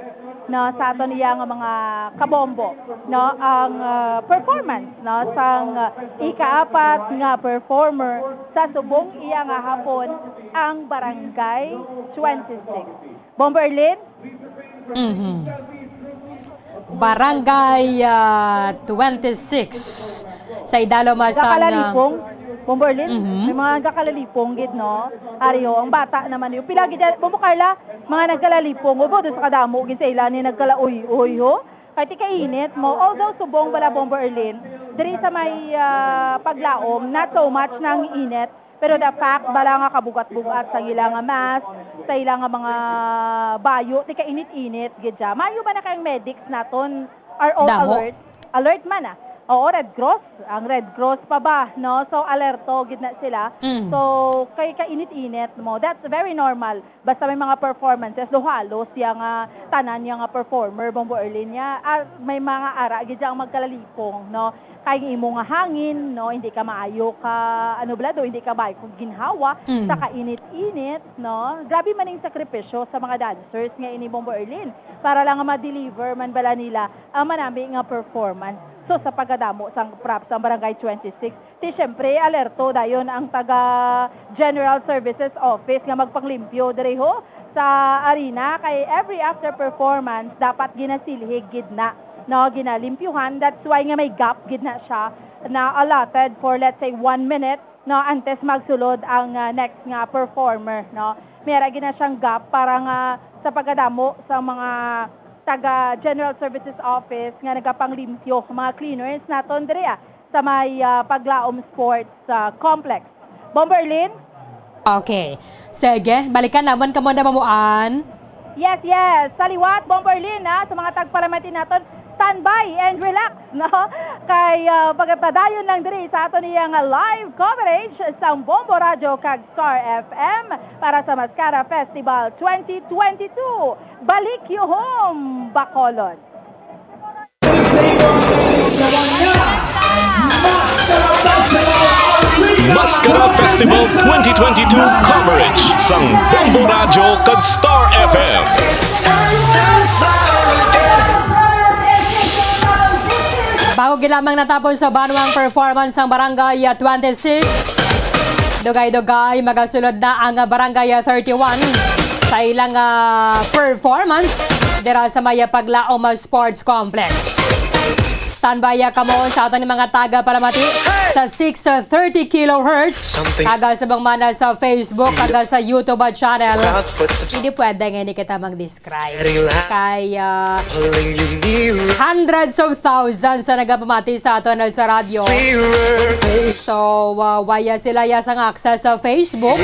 No, sa aton iya nga mga kabombo, no, ang, ah, performance, no, sang, ah, ikaapat nga performer sa subong iya nga hapon, ang Barangay twenty-six. Bombo Erlin? Mhm. Barangay, ah, twenty-six. Sa idalom, ah, sang, ah, Nagakalalipong. Bombo Erlin, Mhm. may mga nagakalalipong gid, no? Ari, ho, ang bata naman yun. Pila gid yan? Bombo Carla, mga nagkalalipong. Ubo, doon sa kadamo, gid sa ila ni nagkalaoy-oy, ho? Kay ti kainit mo. Although subong bala, Bombo Erlin, diri sa may, ah, paglaom, not so much na ang init. Pero the fact bala nga kabugat-bugat sa ila nga mask, sa ila nga mga bayo, ti kainit-init gid siya. Maayo ba na kay ang medics naton are all Damo. alert? Alert man, ah. Oo, Red Cross. Ang Red Cross pa ba, no? So, alerto gid na sila. Mm. So, kay kainit-init mo. That's very normal. Basta may mga performances, do halos siya nga tanan niya nga performer, Bombo Erlin niya. Ah, may mga ara gid siya ang magkalalipong, no? Kay imo nga hangin, no, hindi ka maayo ka, ano bala do, hindi ka maayo kag ginhawa Mm. sa kainit-init, no? Grabe man ning sakripisyo sa mga dancers nga ini, Bombo Erlin, para lang nga ma-deliver man bala nila ang manami nga performance. So, sa pagkadamo sang props ang Barangay twenty-six, ti syempre, alerto dayon ang taga General Services Office nga magpanglimpyo diri ho sa arena, kay every after performance dapat ginasilhig gid na, no, ginalimpyuhan. That's why nga may gap gid na siya na allotted for, let's say, one minute, no, antes magsulod ang, ah, next nga performer, no. May ara gid na siyang gap para nga sa pagkadamo sa mga taga General Services Office nga nagapanglimpyo, mga cleaners naton diri, ah, sa may, ah, Paglaom Sports, ah, Complex. Bombo Erlin? Okay. Sige, balikan namon kamo na mamuan. Yes, yes. Sa liwat, Bombo Erlin, ha, sa mga tagpalamati naton, standby and relax, no? Kay, ah, pagpadayon lang diri sa aton iya nga live coverage sa Bombo Radio kag Star F M para sa Mascara Festival twenty twenty-two. Balik yuhom, Bacolod. Mascara Festival twenty twenty-two coverage sang Bombo Radyo kag Star F M. Bago gid lamang natapos sa banwang performance ang Barangay twenty-six, dugay-dugay magasulod na ang Barangay thirty-one sa ilang, ah, performance dira sa may Paglaom Sports Complex. Standby, ah, kamo sa aton mga taga palamati sa six thirty kilohertz, kag, ah, subong man sa Facebook, kag, ah, sa YouTube, ah, channel. Hindi pwede nga hindi kita mag-describe. Kay, ah, hundreds of thousands sa nagapamati sa aton sa radyo. So, ah, waya sila ya sang access sa Facebook.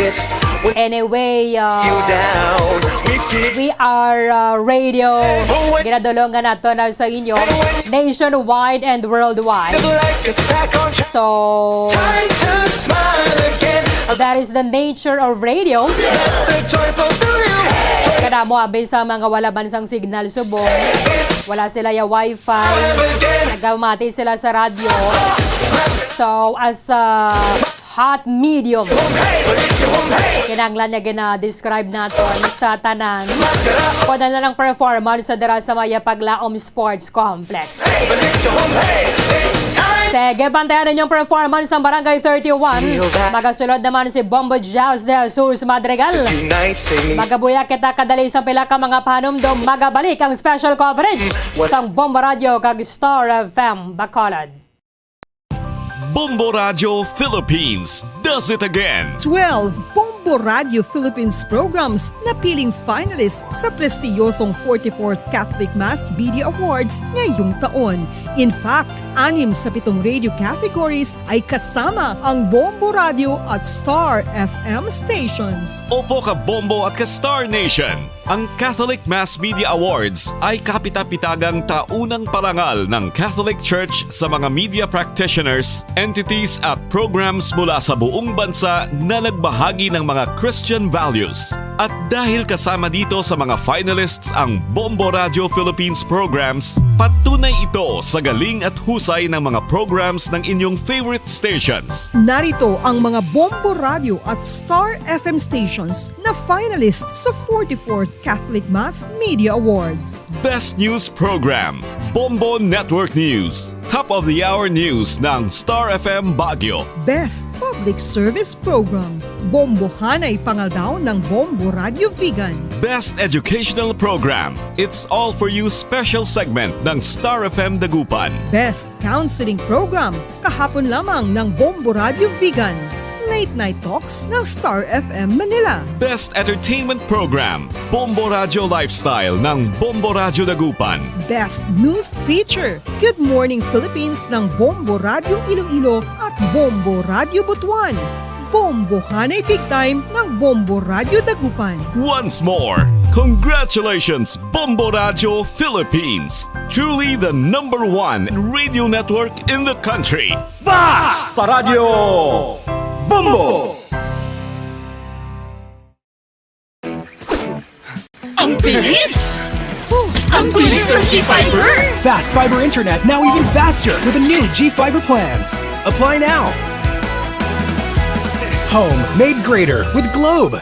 Anyway, ah, we are, ah, radio. Ginadulungan nato na sa inyo nationwide and worldwide. So, that is the nature of radio. Kadamo abi sa mga wala man sang signal subong. Wala sila ya wifi. Nagamati sila sa radyo. So, as a hot medium, kinahanglan niya gina-describe naton sa tanan. Kuwan na lang performance sa dira sa may Paglaom Sports Complex. Sige, bantayan ninyong performance ang Barangay thirty-one. Magasulod naman si Bombo Jazz de Jesus Madrigal. Magabuya kita kadali sa pila ka mga panumdom. Magabalik ang special coverage sang Bombo Radio kag Star F M Bacolod. Bombo Radyo Philippines does it again. Twelve Bombo Radio Philippines programs napiling finalist sa prestiyosong forty-fourth Catholic Mass Media Awards ngayong taon. In fact, anim sa pitong radio categories ay kasama ang Bombo Radio at Star F M stations. Opo ka Bombo at ka Star Nation. Ang Catholic Mass Media Awards ay kapita-pitagang taunang parangal ng Catholic Church sa mga media practitioners, entities at programs mula sa buong bansa na nagbahagi ng mga Christian values. At dahil kasama dito sa mga finalists ang Bombo Radio Philippines programs, patunay ito sa galing at husay ng mga programs ng inyong favorite stations. Narito ang mga Bombo Radio at Star F M stations na finalist sa forty-fourth Catholic Mass Media Awards. Best News Program, Bombo Network News. Top of the Hour News ng Star F M Baguio. Best Public Service Program, Bombohanay Pangaldaw ng Bombo Radio Vigan. Best Educational Program, It's All For You Special Segment ng Star F M Dagupan. Best Counseling Program, Kahapon Lamang ng Bombo Radio Vigan. Late Night Talks ng Star F M Manila. Best Entertainment Program, Bombo Radio Lifestyle ng Bombo Radio Dagupan. Best News Feature, Good Morning Philippines ng Bombo Radio Iloilo at Bombo Radio Butuan. Bombohanay Big Time ng Bombo Radio Dagupan. Once more, congratulations, Bombo Radio Philippines! Truly the number one radio network in the country. Basta Radio Bombo! Ang bilis! Ang bilis ng G Fiber! Fast fiber internet, now even faster with the new G Fiber plans. Apply now. Home made greater with Globe.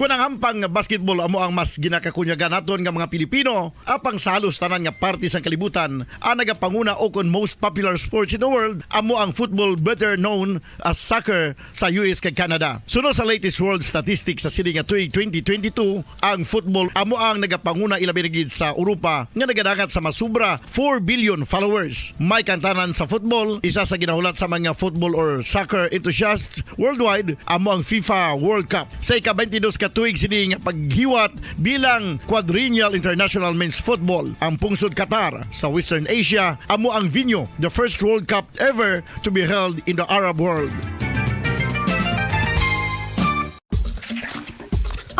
Kon ang hampang nga basketball amo ang mas ginakakunyagan naton nga mga Pilipino, apang sa halos tanan nga parte sang kalibutan, ang nagapanguna o kon most popular sports in the world amo ang football, better known as soccer, sa U S kag Canada. Suno sa latest world statistics sa sini nga tuig twenty twenty-two, ang football amo ang nagapanguna, ilabi na gid sa Europa nga nagadangat sa masubra four billion followers. May kantanan sa football, isa sa ginahulat sa mga football or soccer enthusiasts worldwide, amo ang FIFA World Cup. Sa ika-twenty-dos ka tuig sini nga paghiwat bilang Quadrennial International Men's Football, ang pungsod Qatar sa Western Asia amo ang venue, the first World Cup ever to be held in the Arab world.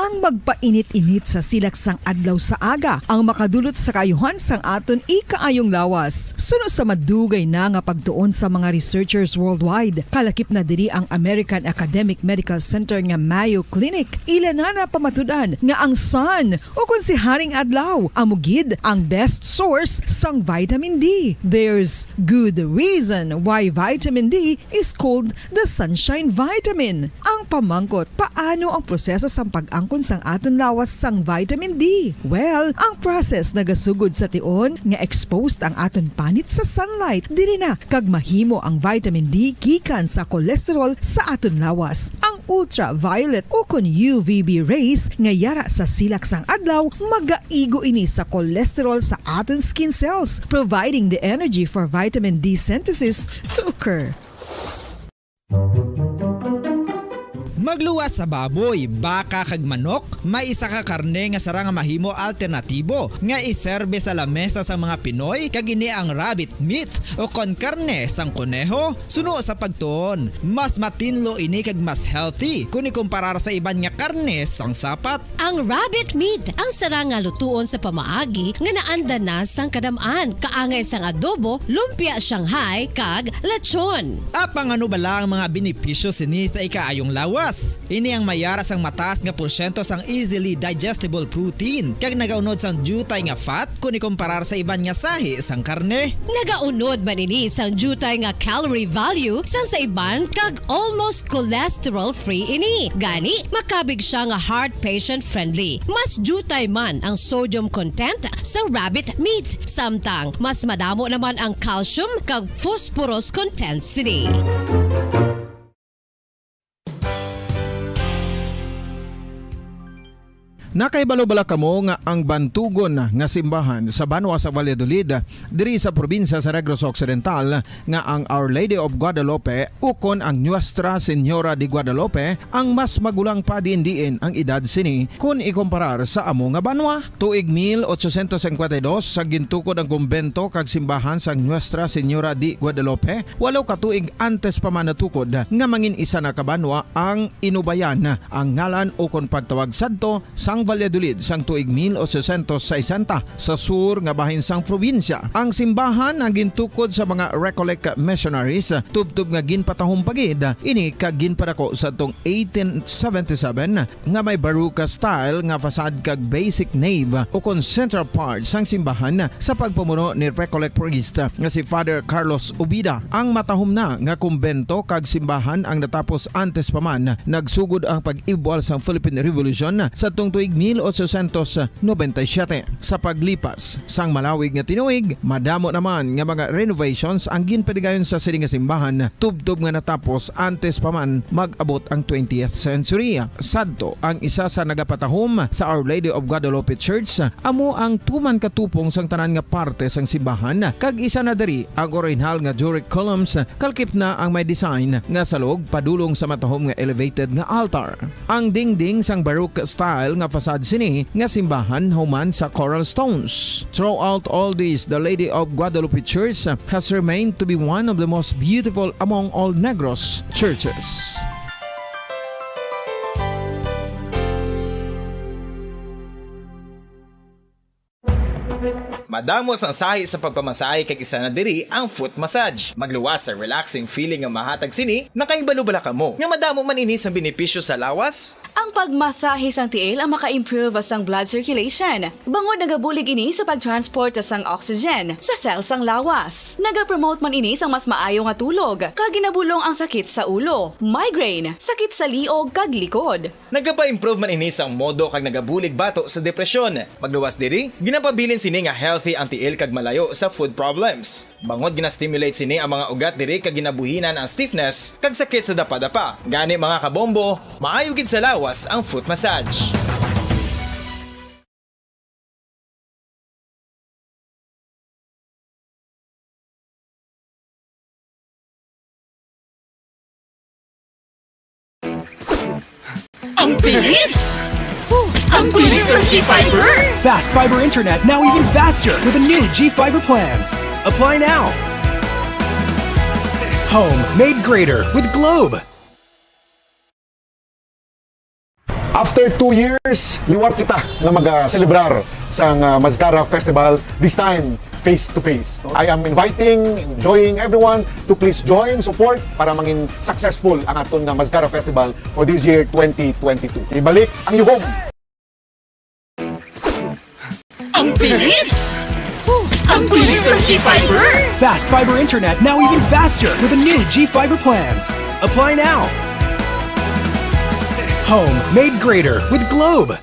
Ang magpainit-init sa silak sang adlaw sa aga ang makadulot sa kaayuhan sang aton ikaayong lawas. Suno sa madugay na nga pagtuon sa mga researchers worldwide, kalakip na diri ang American Academic Medical Center nga Mayo Clinic. Ila na napamatud-an nga ang sun, o kon si Haring Adlaw, amo gid ang best source sang vitamin D. There's good reason why vitamin D is called the sunshine vitamin. Ang pamangkot, paano ang proseso sang pag-angkon sang aton lawas sang vitamin D? Well, ang process nagasugod sa tion nga exposed ang aton panit sa sunlight. Diri na kag mahimo ang vitamin D gikan sa cholesterol sa aton lawas. Ang ultraviolet o kon U V B rays nga yara sa silak sang adlaw magaigo ini sa cholesterol sa aton skin cells, providing the energy for vitamin D synthesis to occur. Magluwas sa baboy, baka kag manok, may isa ka karne nga sarang nga mahimo alternatibo nga iserbe sa lamesa sang mga Pinoy, kag ini ang rabbit meat o kon karne sang koneho. Suno sa pagtuon, mas matinlo ini kag mas healthy kon ikumparar sa iban nga karne sang sapat. Ang rabbit meat ang sarang nga lutuon sa pamaagi nga naanda na sang kadam-an, kaangay sang adobo, lumpia Shanghai, kag lechon. Apang ano bala ang mga benepisyo sini sa ikaayong lawas? Ini ang mayara sang mataas nga porsyento sang easily digestible protein, kag nagaunod sang diutay nga fat kon ikumparar sa iban nga sahi sang karne. Nagaunod man ini sang diutay nga calorie value sang sa iban kag almost cholesterol-free ini. Gani, makabig sia nga heart patient-friendly. Mas diutay man ang sodium content sa rabbit meat, samtang mas madamo naman ang calcium kag phosphorus content sini. Nakahibalo bala kamo nga ang bantugon nga simbahan sa banwa sa Valladolid, diri sa probinsya sa Negros Occidental, nga ang Our Lady of Guadalupe ukon ang Nuestra Señora de Guadalupe ang mas magulang pa diin-diin ang edad sini kon ikumparar sa amo nga banwa? Tuig mil ochocientos cincuenta y dos, sa gintukod ang kumbento kag simbahan sang Nuestra Señora de Guadalupe, walo ka tuig antes pa man natukod nga mangin isa na ka banwa ang Inubayan, ang ngalan ukon pagtawag sadto sang Valladolid sang tuig mil ochocientos sesenta sa sur nga bahin sang probinsya. Ang simbahan ang gintukod sa mga Recollect missionaries, tubtob nga ginpatahom pa gid ini kag ginpadako sadtong eighteen seventy-seven, nga may Baroque style nga facade kag basic nave ukon central part sang simbahan sa pagpamuno ni Recollect priest nga si Father Carlos Ubida. Ang matahom na nga kumbento kag simbahan ang natapos antes pa man nagsugod ang pag-ibwal sang Philippine Revolution sadtong tuig mil ochocientos noventa y siete. Sa paglipas sang malawig nga tinuig, madamo naman nga mga renovations ang ginpadigayon sa sini nga simbahan, tubtob nga natapos antes pa man mag-abot ang twentieth century. Sadto, ang isa sa nagapatahom sa Our Lady of Guadalupe Church amo ang tuman ka tupong sang tanan nga parte sang simbahan, kag isa na diri ang orihinal nga Doric columns, kalkip na ang may design nga salog padulong sa matahom nga elevated nga altar. Ang dingding sang Baroque style nga facade sini nga simbahan human sa coral stones. Throughout all this, the Lady of Guadalupe Church has remained to be one of the most beautiful among all Negros churches. Madamo sang sahi sa pagpamasahe kag isa na diri ang foot massage. Magluwas sa relaxing feeling nga mahatag sini, nakahibalo bala kamo nga madamo man ini sang benepisyo sa lawas? Ang pagmasahe sang tiil ang maka-improve sang blood circulation, bangod nagabulig ini sa pag-transport sang oxygen sa cell sang lawas. Nagapromote man ini sang mas maayo nga tulog, kag ginabulong ang sakit sa ulo, migraine, sakit sa liog, kag likod. Nagapa-improve man ini sang modo kag nagabulig bato sa depresyon. Magluwas diri, ginapabilin sini nga healthy ang tiil kag malayo sa foot problems. Bangod gina-stimulate sini ang mga ugat diri kag ginabuhinan ang stiffness kag sakit sa dapadapa. Gani, mga kabombo, maayo gid sa lawas ang foot massage. Ang bilis! Ang bilis ng G Fiber! Fast fiber internet, now even faster with the new G Fiber plans. Apply now. Home made greater with Globe. After two years, liwat kita nga mag-selebrar sang, ah, Mascara Festival, this time face to face. I am inviting, enjoying everyone to please join, support para mangin successful ang aton nga Mascara Festival for this year, twenty twenty-two. Ibalik ang yuhom! Ang bilis! Ang bilis ng G Fiber! Fast fiber internet, now even faster with the new G Fiber plans. Apply now. Home made greater with Globe.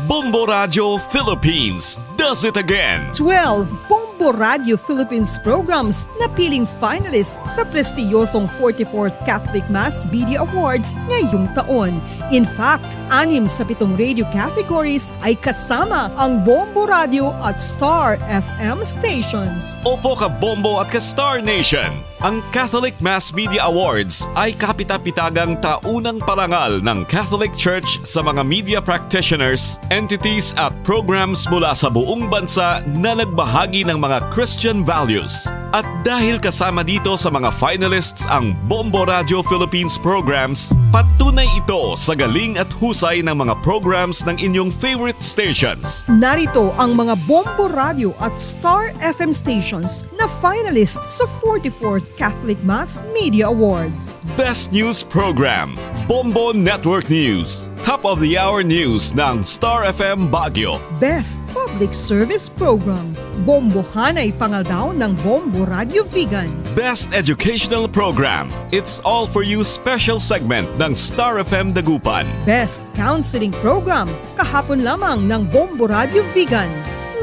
Bombo Radio Philippines does it again. Twelve Bombo Radio Philippines programs napiling finalists sa prestiyosong forty-fourth Catholic Mass Media Awards ngayong taon. In fact, anim sa pitong radio categories ay kasama ang Bombo Radio at Star F M stations. Opo, ka Bombo at ka Star Nation. Ang Catholic Mass Media Awards ay kapitapitagang taunang parangal ng Catholic Church sa mga media practitioners, entities at programs mula sa buong bansa na nagbahagi ng mga Christian values. At dahil kasama dito sa mga finalists ang Bombo Radio Philippines programs, patunay ito sa galing at husay ng mga programs ng inyong favorite stations. Narito ang mga Bombo Radio at Star F M stations na finalist sa forty-fourth Catholic Mass Media Awards. Best News Program, Bombo Network News. Top of the Hour News ng Star F M Baguio. Best Public Service Program, Bombohanay Pangaldaw ng Bombo Radio Vigan. Best Educational Program, It's All For You Special Segment ng Star F M Dagupan. Best Counseling Program, kahapon lamang ng Bombo Radio Vigan.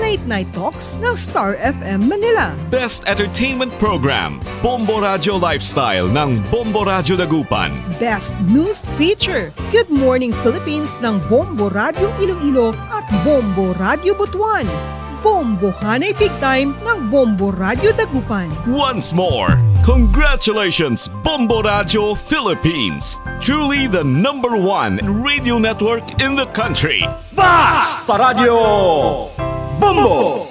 Late Night Talks ng Star F M Manila. Best Entertainment Program, Bombo Radio Lifestyle ng Bombo Radio Dagupan. Best News Feature, Good Morning Philippines ng Bombo Radio Iloilo at Bombo Radio Butuan. Bombohanay Big Time ng Bombo Radio Dagupan. Once more, congratulations, Bombo Radio Philippines. Truly the number one radio network in the country. Basta Radyo Bombo!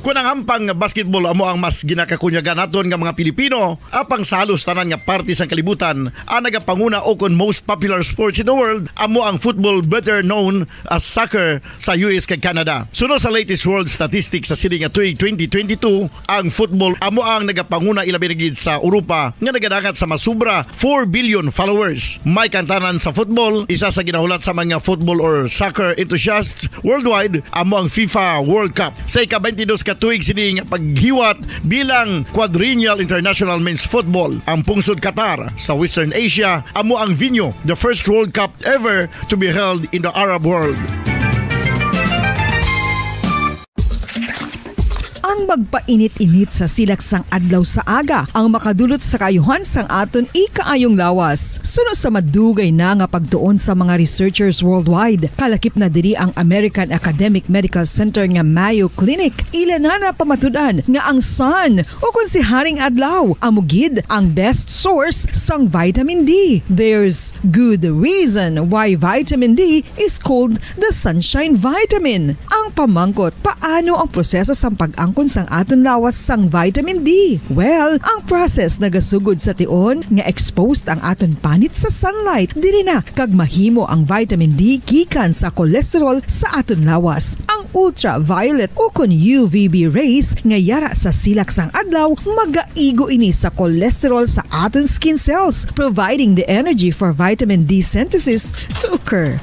Kon ang ampang basketball amo ang mas ginakakunyagan naton nga mga Pilipino, apang sa halos tanan nga parte sang kalibutan, ang nagapanguna o kon most popular sports in the world amo ang football, better known as soccer, sa U S kag Canada. Suno sa latest world statistics sa sini nga tuig twenty twenty-two, ang football amo ang nagapanguna, ilabi na gid sa Europa, nga nagadangat sa masubra four billion followers. May kantanan sa football, isa sa ginahulat sa mga football or soccer enthusiasts worldwide amo ang FIFA World Cup. Sa ika-twenty-dos ka tuig sini nga paghiwat bilang Quadrennial International Men's Football, ang pungsod Qatar sa Western Asia amo ang venue. The first World Cup ever to be held in the Arab world. Ang magpainit-init sa silak sang adlaw sa aga ang makadulot sa kaayuhan sang aton ikaayong lawas. Suno sa madugay na nga pagtuon sa mga researchers worldwide, kalakip na diri ang American Academic Medical Center nga Mayo Clinic. Ila na napamatud-an nga ang sun, o kon si Haring Adlaw, amo gid ang best source sang vitamin D. There's good reason why vitamin D is called the sunshine vitamin. Ang pamangkot, paano ang proseso sang pag-angkon sang aton lawas sang vitamin D? Well, ang process nagasugod sa tion nga exposed ang aton panit sa sunlight. Diri na kag mahimo ang vitamin D gikan sa cholesterol sa aton lawas. Ang ultraviolet o kon U V B rays nga yara sa silak sang adlaw magaigo ini sa cholesterol sa aton skin cells, providing the energy for vitamin D synthesis to occur.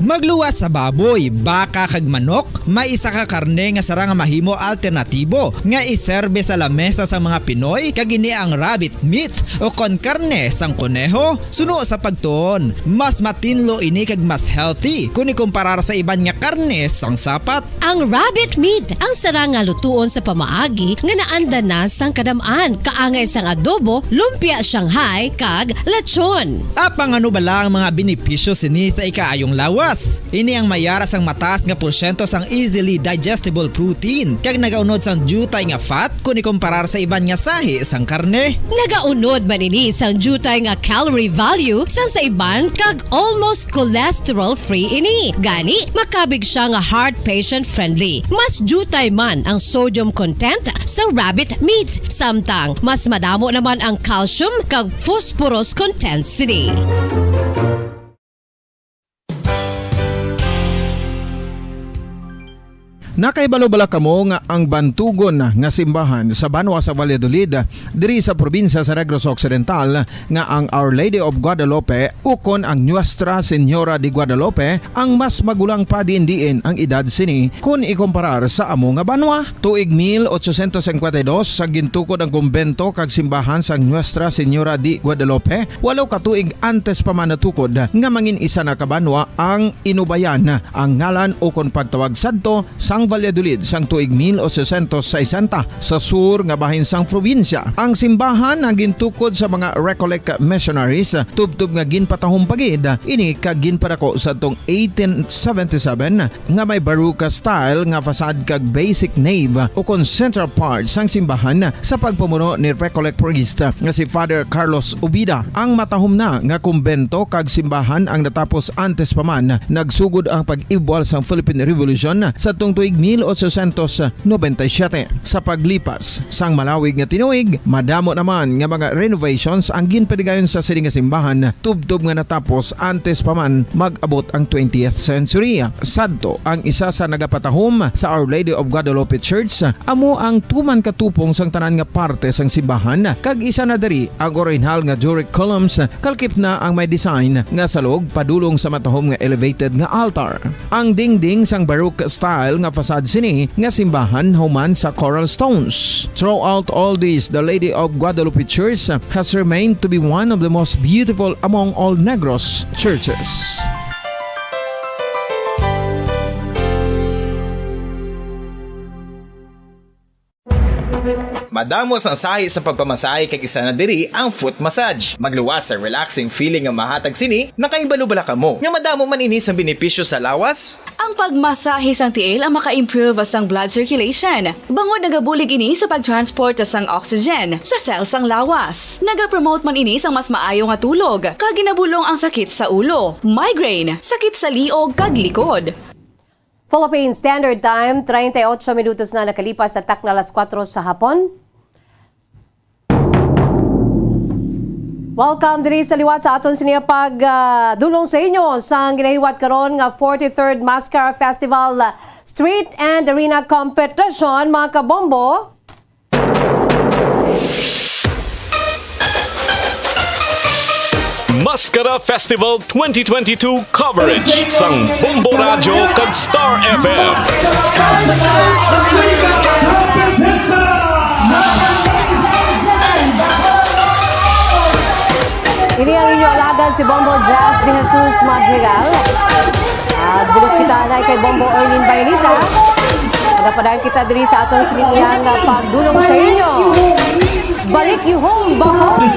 Magluwas sa baboy, baka, kag manok, may isa ka karne nga sarang nga mahimo alternatibo nga iserbe sa lamesa sang mga Pinoy, kag ini ang rabbit meat o kon karne sang koneho. Suno sa pagtuon, mas matinlo ini kag mas healthy kon ikumparar sa iban nga karne sang sapat. Ang rabbit meat ang sarang nga lutuon sa pamaagi nga naanda na sang kadam-an, kaangay sang adobo, lumpia Shanghai, kag lechon. Apang ano bala ang mga benepisyo sini sa ikaayong lawas? Ini ang mayara sang mataas nga porsyento sang easily digestible protein, kag nagaunod sang diutay nga fat kon ikumparar sa iban nga sahi sang karne. Nagaunod man ini sang diutay nga calorie value sang sa iban, kag almost cholesterol-free ini. Gani, makabig siya nga heart patient-friendly. Mas diutay man ang sodium content sa rabbit meat, samtang mas madamo naman ang calcium kag phosphorus content sini. Nakahibalo bala kamo nga ang bantugon nga simbahan sa banwa sa Valladolid, diri sa probinsya sa Negros Occidental, nga ang Our Lady of Guadalupe ukon ang Nuestra Señora de Guadalupe ang mas magulang pa diin-diin ang edad sini kon ikumparar sa amo nga banwa? Tuig mil ochocientos cincuenta y dos, sa gintukod ang kumbento kag simbahan sang Nuestra Señora de Guadalupe, walo ka tuig antes pa man natukod nga mangin isa na ka banwa ang Inubayan, ang ngalan ukon pagtawag sadto sang Valladolid sang tuig mil ochocientos sesenta, sa sur nga bahin sang probinsya. Ang simbahan ang gintukod sa mga Recollect missionaries, tubtob nga ginpatahom pa gid ini kag ginpadako sadtong eighteen seventy-seven nga may Baroque style nga facade kag basic nave ukon central part sang simbahan sa pagpamuno ni Recollect priest nga si Father Carlos Ubida. Ang matahom na nga kumbento kag simbahan ang natapos antes pa man nagsugod ang pag-ibwal sang Philippine Revolution sadtong tuig mil ochocientos noventa y siete. Sa paglipas sang malawig nga tinuig, madamo naman nga mga renovations ang ginpadigayon sa sini nga simbahan, tubtob nga natapos antes pa man mag-abot ang twentieth century. Sadto, ang isa sa nagapatahom sa Our Lady of Guadalupe Church amo ang tuman ka tupong sang tanan nga parte sang simbahan, kag isa na diri ang orihinal nga Doric columns, kalakip na ang may design nga salog padulong sa matahom nga elevated nga altar. Ang dingding sang Baroque style nga facade sini nga simbahan human sa coral stones. Throughout all this, the Lady of Guadalupe Church has remained to be one of the most beautiful among all Negros churches. Madamo sang sahi sa pagpamasahe, kag isa na diri ang foot massage. Magluwas sa relaxing feeling nga mahatag sini. Nakahibalo bala kamo nga madamo man ini sang benepisyo sa lawas? Ang pagmasahe sang tiil ang maka-improve sang blood circulation, bangod nagabulig ini sa pag-transport sang oxygen sa cell sang lawas. Nagapromote man ini sang mas maayo nga tulog, kag ginabulong ang sakit sa ulo, migraine, sakit sa liog, kag likod. Philippine Standard Time, treinta y ocho minutos na nakalipas sa takna alas kuwatro sa hapon. Welcome diri sa liwat sa aton sini pag, ah, dulong sa inyo sa ginahiwat karon nga forty-third Mascara Festival, ah, Street and Arena Competition, mga kabombo. Mascara Festival twenty twenty-two coverage sang Bombo Radyo kag Star F M. Ini ang inyo alagad si Bombo Jazz de Jesus Madrigal. At bulos kita anay kay Bombo Erlin Baynita. Magapadayon kita diri sa aton sini nga pagdulong sa inyo. Balik you home, Bacolod!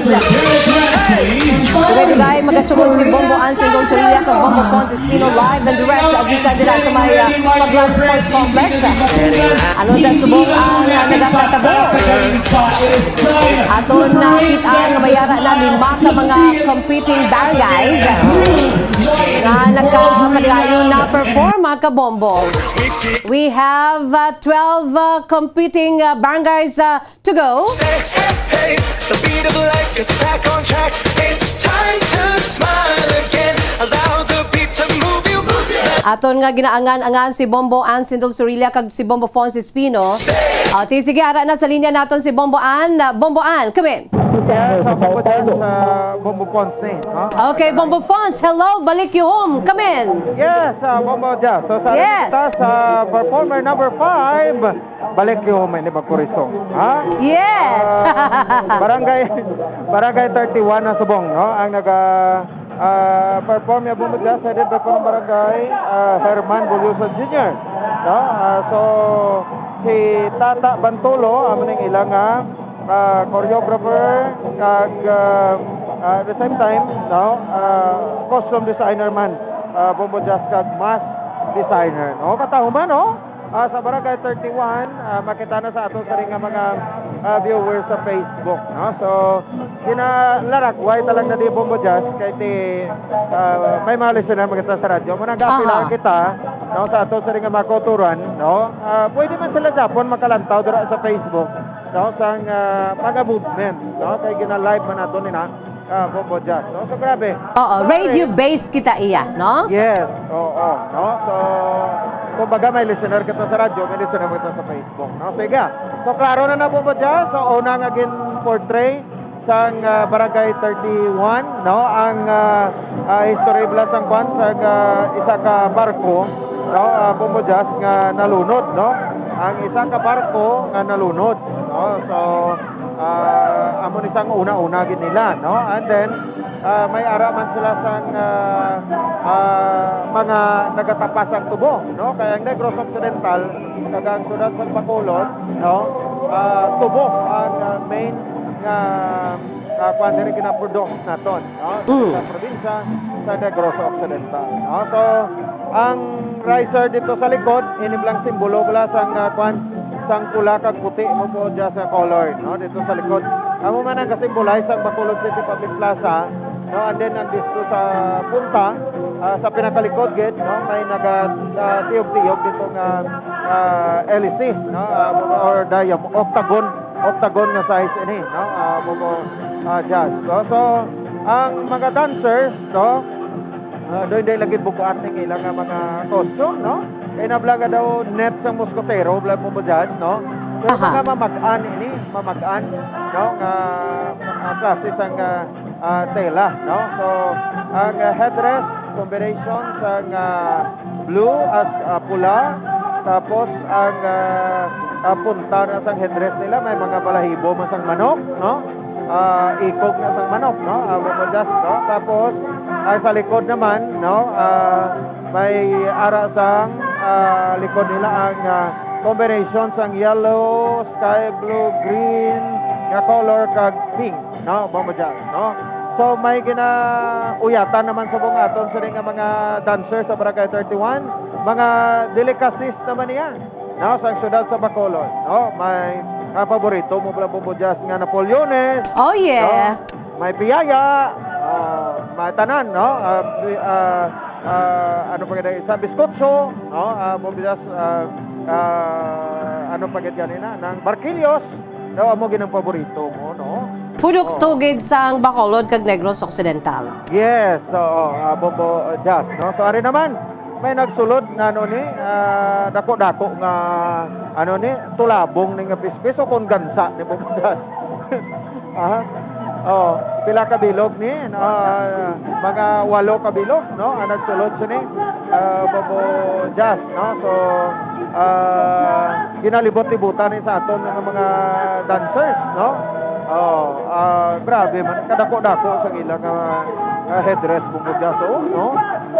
Dugay-dugay, magasunod si Bombo Anson Gonzalilla kag Bombo Fons Espino live and direct gikan dira sa may, ah, Paglan Sports Complex. Ano na subong ang, ah, nagakatabo? Aton nakita nga may ara na lima ka mga competing barangays nga nagkapadayon na perform, mga kabombo. We have, uh, twelve, uh, competing, uh, barangays, uh, to go. Say hey, hey, the beat of life gets back on track. It's time to smile again. Allow the beat to move you, move you. Aton nga ginaangan-angan si Bombo Ann Sindol Surilla kag si Bombo Fons Espino. O, ti, sige, ara na sa linya naton si Bombo Ann. Uh, Bombo Ann, come in. Yes, sa Bombo Jazz, sa Bombo Fons ni, ha? Okay, Bombo Fons, hello, balik you home. Come in. Yes, sa Bombo Jazz. So, sa Yes. kita sa performer number five, balik you home, hindi magkurisong, ha? Yes. Ah, barangay, Barangay thirty-one na subong, no? Ang naga ah, perform ya Bombo Jazz, headed by Punong Barangay, ah, Herman Bulyoso Junior, no? Ah, so, si Tata Bantolo, amo ning ilang, ah, ah, choreographer, kag, ah, ah, at the same time, no? Ah, costume designer man, ah, Bombo Jazz kag mask designer, no? Katahuman, no? Ah, sa Barangay thirty-one, ah, makita na sa ato sa ring nga mga, ah, viewers sa Facebook, no? So, ginalaragway talag na di Bombo Jazz kay ti, ah, may mga listener makita sa radyo. Muna Aha. Gapila kita, no, sa ato sa ring nga mga kauturan, no? Ah, pwede man sila Japon makalantaw dira sa Facebook, no, sang, ah, mga movement, no? Kay gina-live man nato ni na, ah, Bombo Jazz, no? So, grabe. Oo, radio-based kita iya, no? Yes, oo, no? So, kumbaga may listener kita sa radyo, may listener kita sa Facebook, no? Sige. So, klaro na na, Bombo Jazz. So, una nga gin-portray sang, ah, Barangay thirty-one, no? Ang, ah, ah, history bala sang kwan, sang, ah, isa ka barko, no? Ah, Bombo Jazz, nga nalunod, no? Ang isa ka barko nga nalunod, no? So, ah, amo ni sang una-una gid nila, no? And then, ah, may ara man sila sang, ah, ah, mga nagatapas ang tubo, no? Kay ang Negros Occidental kag ang siyudad sang Bacolod, no? Ah, tubo ang, ah, main nga, ah, kwan diri ginaproduce naton, no? Sa, Mm. sa probinsya sa Negros Occidental, no? So, ang riser dito sa likod, ini lang simbolo bala sang, ah, kwan, sang pula kag puti mo po dyan sa color, no? Dito sa likod. Amo man ang kasimbolize sang Bacolod City Public Plaza, no? And then, ang dito sa punta, ah, sa pinakalikod gid, no? May naga, ah, tiyog-tiyog dito nga, ah, hélice, no? Ah, or diam-, octagon, octagon nga size ini, no? Ah, bubo, ah, Jazz. So, so, ang mga dancers, no? Ah, doon din lagi bukuan ni ilang nga mga costume, no? Kay nabla nga daw net sang muskotero, bla mo mo dyan, no? Pero Aha. Mga mamag-an ini, mamag-an, no? Nga, ah, klase sang, ah, ah, tela, no? So, ang, ah, headdress, combination sang, ah, blue as, ah, pula, tapos ang, ah, ah, punta na sang headdress nila, may mga balahibo man sang manok, no? Ah, ikog na sang manok, no? Ah, we will just, no? Tapos, ang sa likod naman, no? Ah, may ara sang, ah, likod nila ang, ah, combination sang yellow, sky blue, green nga color kag pink, no? Bombo Jazz, no? So, may ginauyatan naman sa mga aton sa nga mga dancers sa Barangay thirty-one, mga delicacies naman niya, no? Sa siyudad sa Bacolod, no? May, ah, paborito mo bala Bombo Jazz nga Napoleones, Oh, yeah. no? May piyaya, ah, may tanan, no? Ah, pi-, ah, Ah, ano pa gid ang isa? Biskotso, no? Ah, Bombo Jazz, ah, ah, ano pa gid ganina? Nang Barquillos, no? Amo gid ang paborito mo, no? Pudok Oo. Tugid sang Bacolod kag Negros Occidental. Yes, oo, ah, Bombo, ah, Jazz, no? So, ari naman, may nagsulod na, ano ni, ah, dako-dako nga, ano ni, tulabong ni nga pispis o kon gansa ni Bombo Jazz. Ah, oh, pila ka bilog ni? Ah, mga walo ka bilog, no? Ang nagsulod sini, ah, Bombo Jazz, no? So, ah, ginalibot-libutan ni sa aton nga mga dancers, no? Oh, ah, grabe man, kadako-dako sa ilang, ah, ah, headdress, Bombo Jazz, oh, no?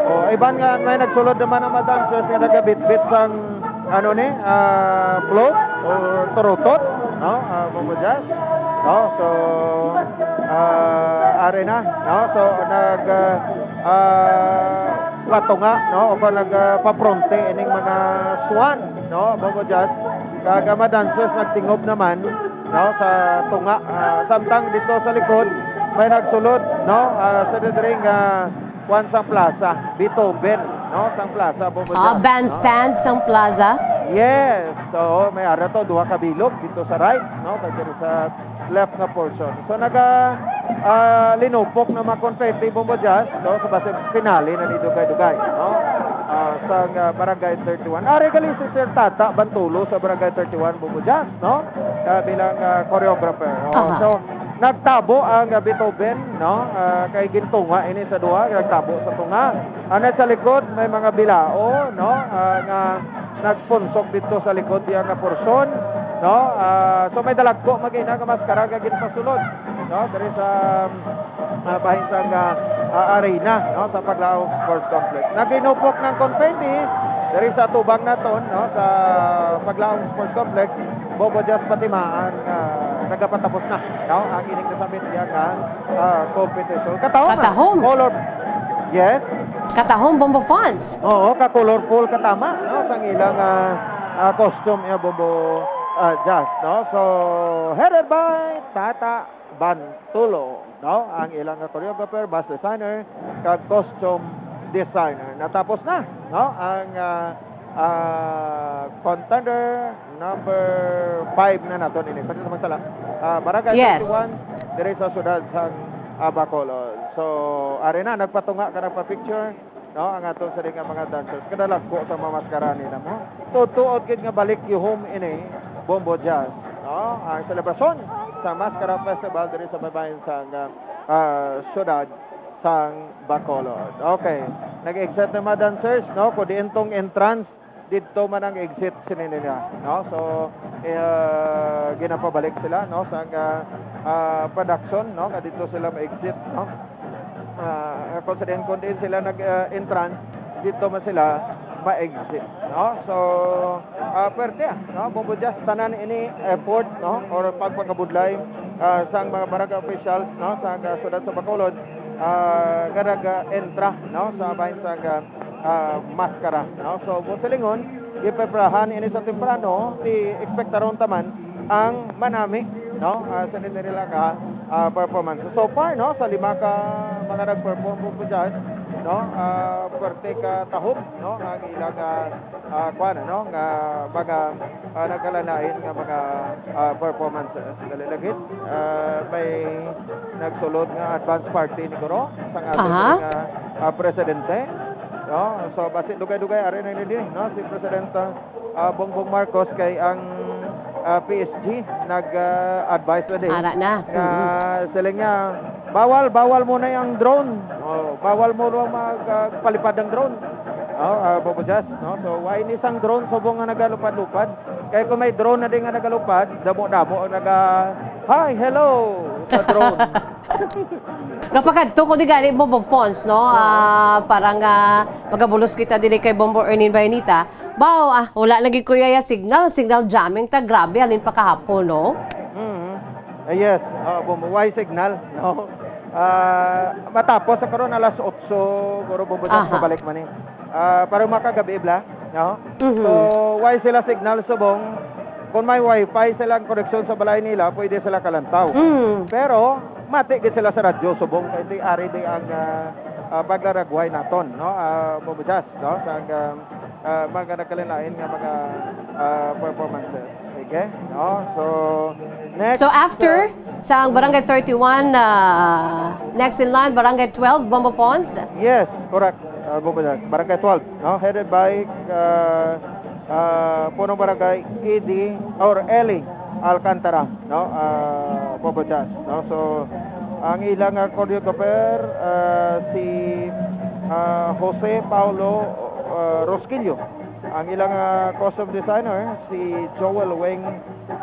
Oh, iban nga may nagsulod naman ang mga dancers nga nagabitbit sang ano ni, ah, float o turutot, no? Ah, Bombo Jazz. No? So, ah, ari na, no? So, nag, ah, ah, patunga, no? O kung nag, ah, papronte ining mga swan, no? Bombo Jazz. Kag ang mga dancers nagtingob naman, no? Sa tunga, ah, samtang dito sa likod, may nagsulod, no? Ah, sa diri nga kuwan sang plaza, Beethoven, no? Sang plaza, Bombo Ah, Jazz, no? Bandstand sang plaza? Yes. So, may ara to, duha ka bilog dito sa right, no? Kag dito sa left nga portion. So, naga, ah, linupok ng mga confetti, Bombo Jazz, no? Sa base finale na ni Dugay-Dugay, no? Ah, sa, ah, Barangay thirty-one. Ari gali si Sir Tata Bantulo sa Barangay thirty-one, Bombo Jazz, no? Ah, bilang, ah, choreographer. Oh, Aha. So, nagtabo ang, ah, Beethoven, no? Ah, kay gintunga ini sa duha, nagtabo sa tunga. Ano sa likod, may mga bilao, no? Ah, nga nagpunsok dito sa likod diya nga porsyon, no? Ah, so may dalagko magina nga maskara nga ginpasulod, no? Diri sa, ah, bahin sang, ah, ah, arena, no? Sa Paglaom Sports Complex. Naginupok ng confetti diri sa tubang naton, no? Sa Paglaom Sports Complex, Bombo Jazz patimaan, ah, nagapatapos na, no? Ang ining nasabit diya nga, ah, competition. Katahom, Katahom. Color. Yes? Katahom, Bombo Fans. Oo, ka-colorful, katama, no? Sang ilang, ah, ah, costume, eh, Bombo, ah, Jazz, no? So, headed by Tata Bantulo, no? Ang ilang choreographer, bus designer, kag costume designer. Natapos na, no? Ang, ah, ah, contender number five na naton ini. Pati sa magsala, ah, Barangay Yes. thirty-one, diri sa siyudad sang, ah, Bacolod. So, ari na, nagpatunga ka, nagpa-picture, no? Ang aton sa nga mga dancers. Kadalagko sa mga maskara nila mo. Tutuod gid nga balik yuhom ini, Bombo Jazz, no? Ang selebrasyon sa Maskara Festival diri sa baybayon sang, ah, siyudad sang Bacolod. Okay. Nag-exit na mga dancers, no? Kung diin tong entrance, didto man ang exit sini nila, no? So, eh, ah, ginapabalik sila, no? Sa, ah, ah, production, no? Nga didto sila ma-exit, no? Ah, kung sa diin, kung diin sila nag, ah, entrance, didto man sila ma-exit, no? So, ah, pwerte, ah, no? Bombo Jazz, tanan ini effort, no? Or pagpakabudlay, ah, sang mga barangay officials, no? Sa, ah, siyudad sa Bacolod, ah, nga nag-entra, no? Sa bahin sa, ah, ah, maskara, no? So, buot silingon, gipreparahan ini sa temprano, ti ekspektaron ta man ang manami, no? Ah, sa nila nga, ah, performance. So far, no, sa lima ka mga nag-perform po, po dyan, no? Ah, pwerte ka tahom, no? Ang ilang, ah, ah, kwan, ano, nga mga, ah, nagkalalain nga mga, ah, performance. Dali lagi, ah, may nagsulod nga advance party ni Guro, sa nga Aha. nga, ah, presidente. No? So, basi dugay-dugay, ari na ini, no? Si Presidente, ah, Bongbong Marcos kay ang, ah, P S G nag, ah, advise na din. Ara na. Nga Mhm. Sila nga, bawal, bawal mo na yung drone. Oh, bawal mo na mag, ah, palipad ng drone. Oh, ah, Bobo Jazz, no? So, why ni isang drone subong nga nagalupad-lupad? Kaya kung may drone na din nga nagalupad, damo-damo ang naga, "Hi, hello," sa drone. Kapag adto ko di gani mo, Bofons, no? Oo. Ah, parang, ah, magabulos kita dili kay Bombo Ernin Bayanita. Baw, ah, wala lagi kuya ya signal, signal jamming ta, grabe, halin pa kahapon, no? Mhm. Ah, yes, ah, Bombo, why signal, no? Ah, matapos sa karon alas otso, guro, Bombo, Aha. pabalik man eh. Ah, para makagabi, bla, no? Mhm. So, why sila signal subong? Kung may wifi silang koneksyon sa balay nila, pwede sila kalantaw. Mm. Pero, mati gid sila sa radyo subong, kay di ari di ang, ah, ah, paglaragway naton, no? Ah, Bombo Jazz, no? Sa, ah, ah, mga nagkalain-lain nga mga, ah, performances. Okay? No? So, next, So, after, ah, sa ang Barangay thirty-one, ah, next in line, Barangay twelve, Bombo Fons? Yes, correct. Ah, Bombo Jazz. Barangay twelve, no? Headed by, ah, ah, Punong Barangay Eddie or Eli Alcantara, no? Ah, Bombo Jazz, no? So, ang ilang, ah, choreographer, ah, si, ah, Jose Paulo, ah, Rosquillo. Ang ilang, ah, costume designer, si Joel Weng,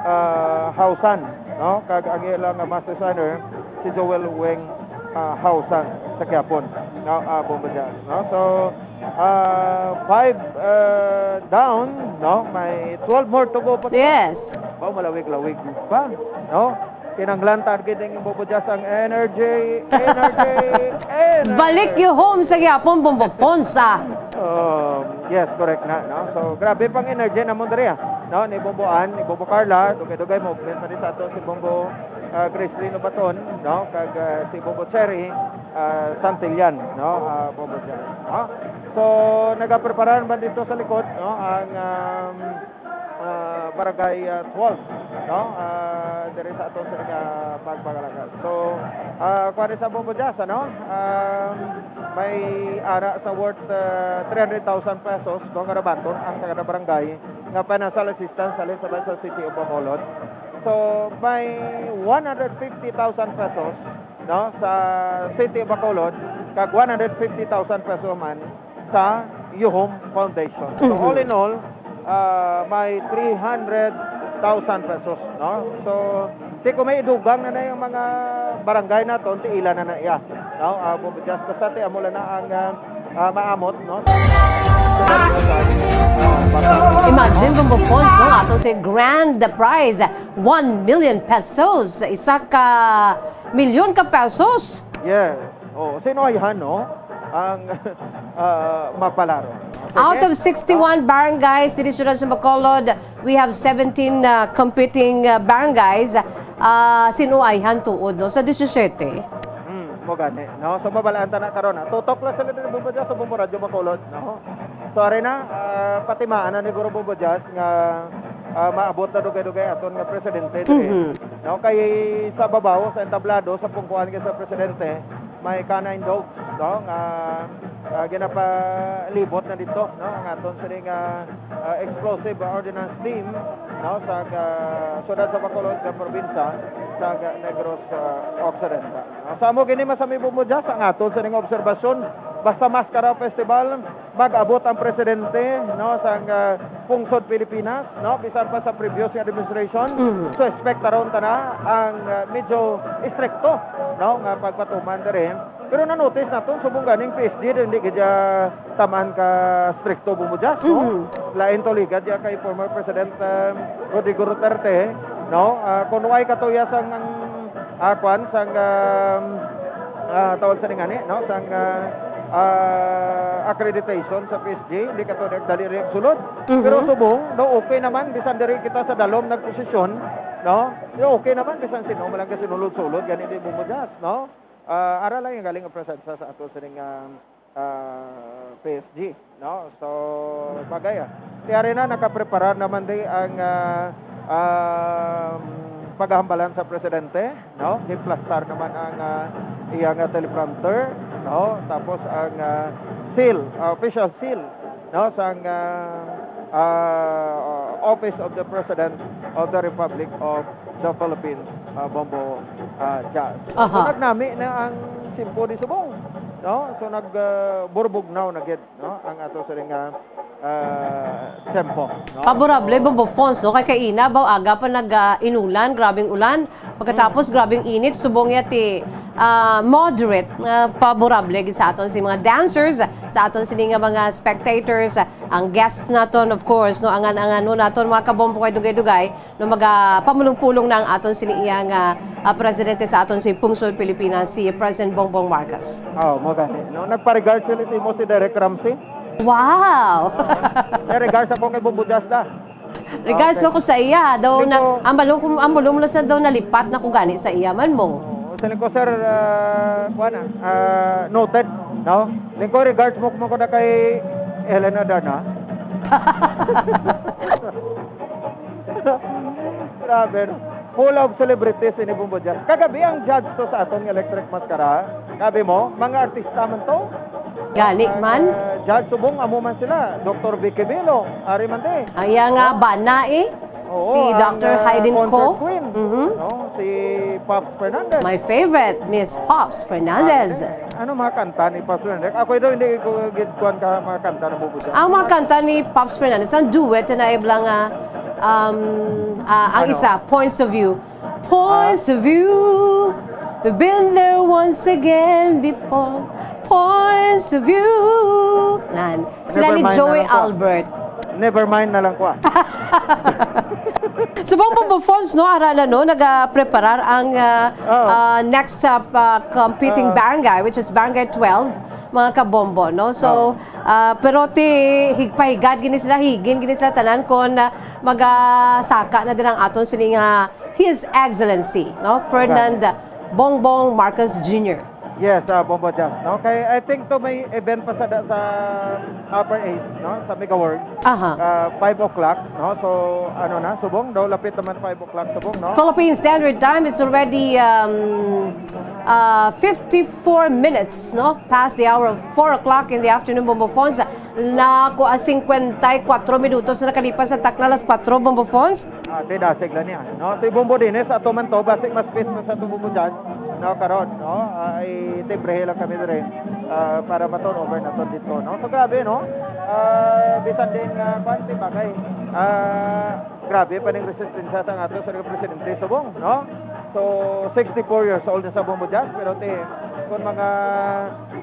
ah, Hausan, no? Kag ang ilang, ah, mask designer, si Joel Weng, ah, Hausan sa gihapon, no? Ah, Bombo Jazz, no? So, ah, five, ah, down, no? May twelve more to go pa. Yes. Ba, malawig-lawig pa, no? Kinahanglan ta gid ang Bombo Jazz ang energy, energy, energy. Balik you home sa gihapon, Bombo Fons, ah. Um, yes, correct na, no? So, grabe pang energy namon diri, ah, no? Ni Bombo Ann, ni Bombo Carla, dugay-dugay mo, movement pa rin sa ato si Bombo, ah, Grace Lino Baton, no? Kag, ah, si Bombo Cherry, ah, Santillan, no? Ah, Bombo Jazz, no? So, nagaprepara naman dito sa likod, no? Ang, um, ah, Barangay, ah, twelve, no? Ah, diri sa aton sa nga pagpangalaga. So, ah, kuwan sa Bombo Jazz, ano? Um, may ara sa worth, ah, three hundred thousand pesos, no, nga nabaton ang sa kada barangay nga financial assistance halin sa, sa City of Bacolod. So, may one hundred fifty thousand pesos, no, sa City of Bacolod, kag one hundred fifty thousand pesos man sa Yuhom Foundation. So, Mhm. all in all, ah, may three hundred thousand pesos, no? So, di ko may idugang na na yung mga barangay naton, ti ila na na iya, no? Ah, Bombo Jazz, basta ti amo lang na ang, ah, ah, maamot, no? Imagine, Bombo Fons, no? Ato si grand prize, one million pesos. Isa ka milyon ka pesos. Yes. Oh, sino ay han, no? Ang, ah, mapalaro. Out Sige. of sixty-one barangays diri sa Bacolod, we have seventeen, uh, competing, uh, barangays. Ah, sinuwayhan tuod, no, sa disisiete. Hmm, mo gani, no? So, mabalaan ta na karon, ha? Tutok lang sila diri, Bombo Jazz, sa Bombo Radyo Bacolod, no? So, ari na, ah, patimaan na ni Guro Bombo Jazz nga, ah, maabot na dugay-dugay aton nga presidente diri. Mhm. No, kay sa babaw, sa entablado, sa pungkuan kay sa presidente, may canine dogs, no, nga, ah, ginapalibot na dito, no, ang aton sini nga, ah, explosive ordnance team, no, sa, ah, siyudad sa Bacolod, sa probinsya sa, ah, Negros, ah, Occidental. No? Sa amo gini, masamibo mo dyan, sa ang aton sini nga obserbasyon, basta maskara festival, mag-abot ang presidente, no, sang, ah, pungsod Pilipinas, no, bisan pa sa previous nga administration. Mhm. So, expect taron ta na ang, ah, medyo istrikto, no, nga pagpatuman diri. Pero na-notice naton, subong ganing P S G, hindi gid siya tamaan ka strikto, Bombo Jazz, no? Mhm. Lain to ligad siya kay former President, um, Rodrigo Duterte, no? Ah, kung way katuya sang ang, ah, kwan, sang, um, ah, tawag sa ningani, no? Sang, ah, ah, accreditation sa P S G, hindi ka to nagdali rin sulod. Mhm. Pero subong, no, okay naman, bisan diri kita sa dalom nagposisyon, no? Yo, okay naman, bisan sino man lang kasinulod-sulod, gani di Bombo Jazz, no? Ah, ara lang yung galing ang presensya sa ato sining, ah, ah, P S G, no? So, bagay, ah. Kaya rin na, nakaprepara naman di ang, ah, um, paghahambalan sa presidente, no? Giplastar naman ang, ah, iyang, ah, teleprompter, no? Tapos ang, ah, seal, ah, official seal, no? Sa ang, ah, ah, Office of the President of the Republic of the Philippines, ah, Bombo, ah, Jazz. Aha. So, nagnami na ang simpo ni Subong, no? So, nag, ah, burbugnaw na gid, no? Ang ato sa ring, ah, ah, tempo, no? Favorable, So, Bombo Fons, no? Kay kaina, baw aga pa nag, ah, inulan, grabing ulan. Pagkatapos, grabing init, subong ya ti, ah, moderate nga favorable gid sa aton si mga dancers, sa aton sini nga mga spectators, ang guests naton, of course, no, ang, ang ano naton, mga kabombo kay dugay-dugay, no, maga pamulong-pulong na ang aton sini iya nga, ah, presidente sa aton si Pungsod Pilipinas, si President Bongbong Marcos. Oh, mo gani. No, nagpa-regards sila si mo si Derek Ramsey. Wow! Eh, regards ako kay Bombo Jazz da. Regards Okay. ko sa iya. Daw Hindi na, ko ang balong, ang balong na sa daw nalipat na ko gani sa iya man mo. Oo, sa ko, sir, ah, kuwan na, ah, noted. No? Lingkod, regards mo mo ko na kay Ellen Adarna. Grabe, no? Full of celebrities ini, Bombo Jazz. Kagabi ang judge to sa aton nga Electric Mascara. Sabi mo, mga artista man to. Gani man. Ah, judge subong, amo man sila. Doktor Vicky Velo, ari man di. Ang iya nga bana eh. Oo, Si ang, Doctor ah, Hayden concert Ko. Queen. Mhm. No, si Pops Fernandez. My favorite, Miss Pops Fernandez. Ano mga kanta ni Pops Fernandez? Ako ito, hindi ko gid kuwan ka mga kanta na bubuja. Ang mga kanta ni Pops Fernandez, ang duet na ibla nga, um, ah, ang Ano? isa, Points of View. Points of View, we've been there once again before. Points of View. Nan, sila Never ni mind na Joey lang po. Albert. Never mind na lang ko ah. Subong, Bombo Fonz, no, ara na, no, nagapreparar ang ah, Oo. ah, next ah, ah, competing Oo. barangay, which is Barangay twelve, mga kabombo, no? So, ah, pero ti higpahigad gini sila, higin gini sila tanan kon ah, magasaka na din ang aton sini nga His Excellency, no, Ferdinand Bongbong Marcos Junior. Yes, ah, Bombo Jazz. No? Kay I think to may event pa sa, sa Upper East, no? Sa Mega World. Aha. Ah, five o'clock, no? So, ano na, subong daw, lapit naman five o'clock subong, no? Philippine Standard Time is already um, uh, fifty-four minutes, no, past the hour of four o'clock in the afternoon, Bombo Fonz. Na ko ang cincuenta y cuatro minutos na nakalipas sa takna alas kuwatro, Bombo Fonz. Ah, ti dasig lang niya, no? Si Bombo Dines, ato man to, basig mas fit sa ato Bombo Jazz, no, karon, no? Ah, itibrehe lang kami dire, ah, para ma-turnover na to dito, no? So, grabe, no? Ah, bisan din, ah, kwan, ti bagay. Ah, grabe pa ning resistensya sa ato sa presidente subong, no? So, sixty-four years old na sa Bombo Jazz, pero ti, kung mga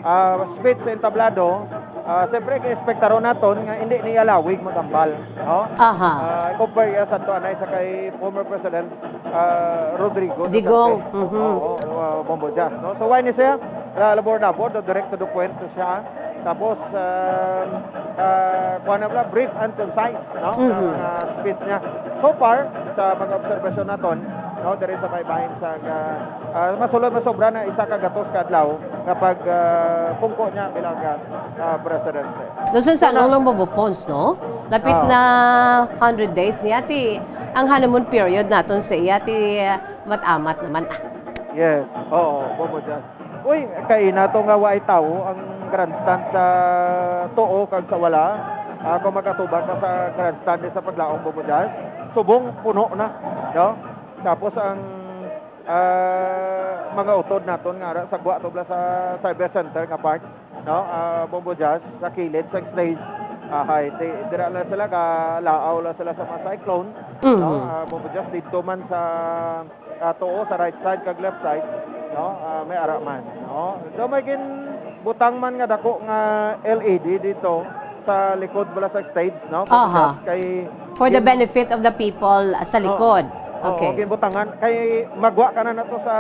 ah, speech sa entablado, ah, siyempre, i-expectaron naton nga hindi niya lawig magambal, no? Aha. Ah, compare iya sa to, anay sa kay former President ah, Rodrigo Duterte. Digong, mhm. Oo, ah, Bombo Jazz, no? So, why ni siya? Ah, labor-labor, do direct to the point to siya. Tapos, ah, ah, kuha na pala, brief and concise, no? Mhm. Ang, ah, speech niya. So far, sa mga obserbasyon naton, no, diri sa may bahin sa, ah, ah, masulod masobra na isa ka gatos ka adlaw nga pag, ah, pungko niya bilang, ah, ah, presidente. Doon sa lang lang Bombo Fonz, no? Lapit Oo. na hundred days niya, ti ang honeymoon period naton sa iya, ti ah, mat-amat naman. Ah. Yes. Oo, Bombo Jazz. Uy, kay nato nga waay tawo ang grandstand sa tuo kag sa wala. Ah, kung makatubang ka sa grandstand sa Paglaom, Bombo Jazz, subong puno na, no? Tapos ang, ah, mga utod naton nga ara sa gwa to bala sa Cyber Center nga part, no? Ah, Bombo Jazz, sa kilid sa stage. Ah, hay, di, dira lang sila, kalaaw lang sila sa mga cyclone, no? Mhm. Ah, Bombo Jazz, dito man sa ah, tuo sa right side kag left side, no? Ah, may ara man, no? So may ginbutang man nga dako nga L E D dito sa likod bala sa stage, no? Aha. Kay For the gin- benefit of the people ah, sa likod. Oo. Okay. Oo, ginbutangan kay magwa ka na nato sa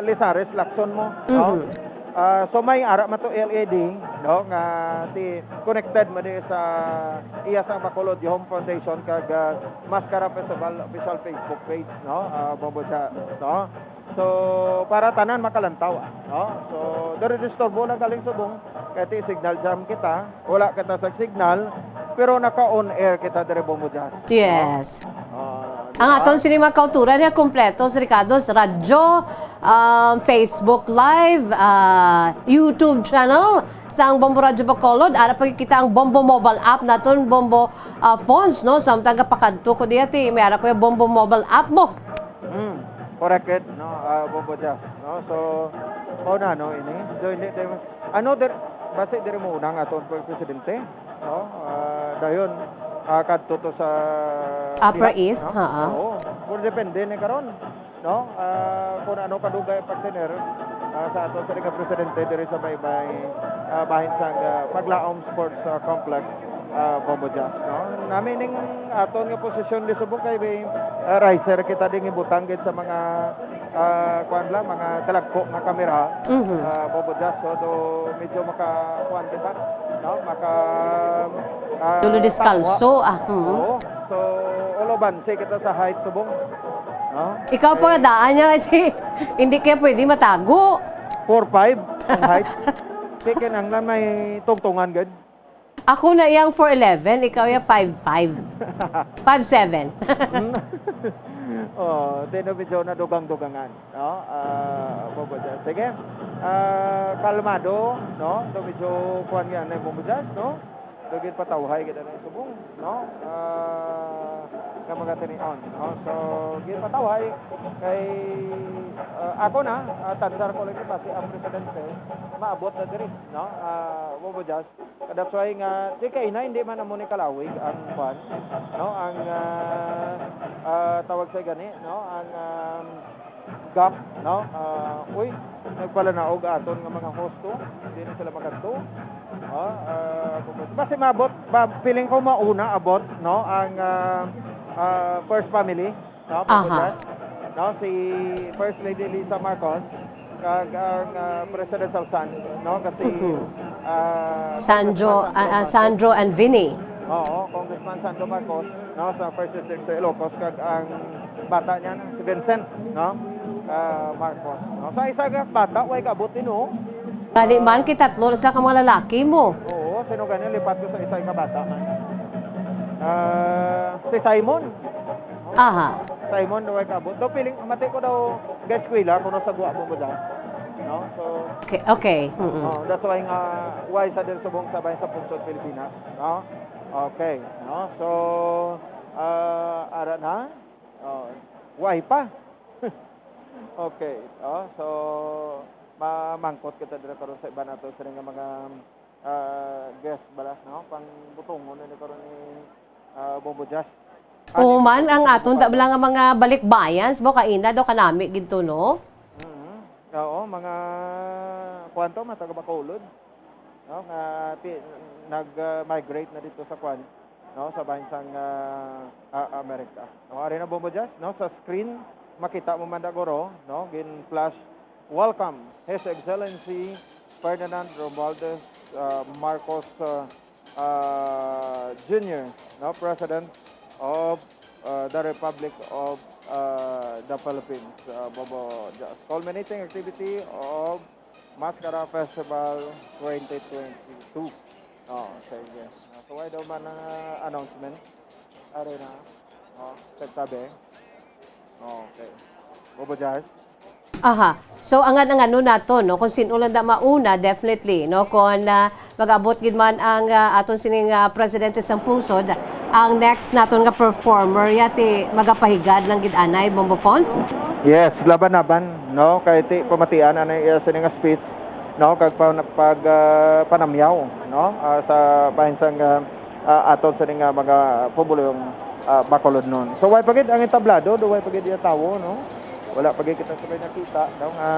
Lizares, Lacson mo, no? Mhm. Ah, so may ara man to L E D, no, nga ti connected man di sa iya sa Bacolod Home Foundation kag ah, Mascara Festival official Facebook page, no? Ah, Bombo Jazz, no? So para tanan makalantaw, ah, no? So diri disturbo lang galing subong kay ti signal jam kita, wala kita sa signal, pero naka on air kita diri, Bombo Jazz, no? Yes. Ah, Ang diba? aton sini mga kauturan nga kompleto, Ricardo, sa radyo, um, Facebook Live, ah, YouTube channel, sa ang Bombo Radyo Bacolod, ara pa kita ang Bombo mobile app naton, Bombo ah, Fonz, no? Samtang kapakadto ko diya, ti, may ara ko yung Bombo mobile app mo. Hmm, correct it, no? Ah, Bombo Jazz, no? So, mao na, no, ini. So, hindi tayo, ano, der, basi diri mo unang aton pag presidente, no? Ah, dayon, ah, kadto to sa Upper Pilat, East, no? ha, ah. Oo, pero depende ni karon, no? Ah, kung ano kadugay ang pagtener ah, sa aton sa nga presidente diri sa may, may ah, bahin sa ah, Paglaom Sports ah, Complex, ah, Bombo Jazz, no? Nami ning aton nga posisyon di subong kay may ah, riser kita ding ibutang gid sa mga ah, kuan lang, mga dalagko nga kamera, Mhm. ah, Bombo Jazz, so do medyo maka kuan kita, no? Maka ah, Dulo diskalso, tangwa. Ah, mhm. Oo. So, ulo banse kita sa height subong. No? Ikaw pa nga daan niya, ti, hindi kaya pwede matago. Four five ang height. Kay kinahanglan may tungtungan gud. Ako na iyang four eleven, ikaw ya five five. Five seven. Oh, di na medyo nadugang-dugangan, no? Ah, Bombo Jazz. Sige. Ah, kalmado, no? Do medyo kuwan nga na Bombo Jazz, no? Do ginpatawhay kita na subong, no? Ah, nga mga tinion, no? So, ginpatawhay kay, ah, ako na, ah, tansar ko lang ipasi ang presidente, maabot na diri, no? Ah, Bombo Jazz. That's why nga, di kay na, hindi man amo ni kalawig ang kwan, no? Ang, ah, ah, tawag sa gani, no? Ang, um, gap, no? Ah, uy, nagpalanaog aton nga mga host to. Hindi na sila makadto. Ah, ah, basi mabot, ba, feeling ko mauna abot, no? Ang, ah, ah, first family, no? Aha. Pagkita, no? Si First Lady Lisa Marcos, kag ang, ah, presidential son, no? Kasi, Mhm. ah, Sandro, Congressman Sandro ah, ah, Marcos. Sandro and Vinny. Oo, Congressman Sandro Marcos, no, sa First District sa Ilocos, kag ang bata niya, si Vincent, no? Ah, Marcos. No? Sa isa ka bata, way kaabot din, oh. Gani man, kay tatlo na sila ka mga lalaki mo. Oo, sino gani, lipat ko sa isa ka bata man. Ah, si Simon. Aha. Simon, way kaabot. Daw, feeling, mati ko daw, ga-eskwela, kuno sa Guabo mo daw. No? So, Okay, okay. Mm-mm. Oh, that's why nga, why sa din subong sa bayan sa Pungsod, Pilipinas. No? Okay. No? So, ah, ara na. Oh, why pa? Okay. Oh, so, mamangkot kita dira karon sa iban nato sa nga mga, ah, guest bala, no? Pangbutongon na ni karon ni, ah, Bombo Jazz. Oo man, ang aton ta bala nga mga balikbayan, sa Bocaina daw kanami gid to, no? Mhm. Oo, mga, kuwan to, mga taga Bacolod, no, nga ti-, nag, ah, migrate na dito sa kwan, no, sa bahin sang, ah, ah, Amerika. No, ari na, Bombo Jazz, no, sa screen, makita mo man da guro, no, gin-flash, "Welcome, His Excellency Ferdinand Romualdez, ah, Marcos, ah, ah, Junior, no, President of, ah, the Republic of, ah, the Philippines." Ah, Bombo Jazz. Culminating activity of Mascara Festival twenty twenty-two. Oh, sige. So, why daw man ang, ah, announcement? Ari na. Oh, sa tabi. Okay. Bombo Jazz. Aha. So, angan-angano nato, no? Kung sino lang da mauna, definitely, no? Kung, ah, mag-abot gid man ang, ah, aton sining, ah, presidente sang pungsod, ang next naton nga performer, yati magapahigad lang gid anay, Bombo Fons? Yes, laban-laban, no? Kay ti pamatian anay iya sini nga speech, no? Kag pa, pag, ah, panamyaw, no? Ah, sa bahin sang, ah, ah, aton sini nga mga pumulong, ah, Bacolodnon. So, way pa gid ang entablado, do way pa gid iya tawo, no? Wala pa gid kita sabay nakita, no? Nga,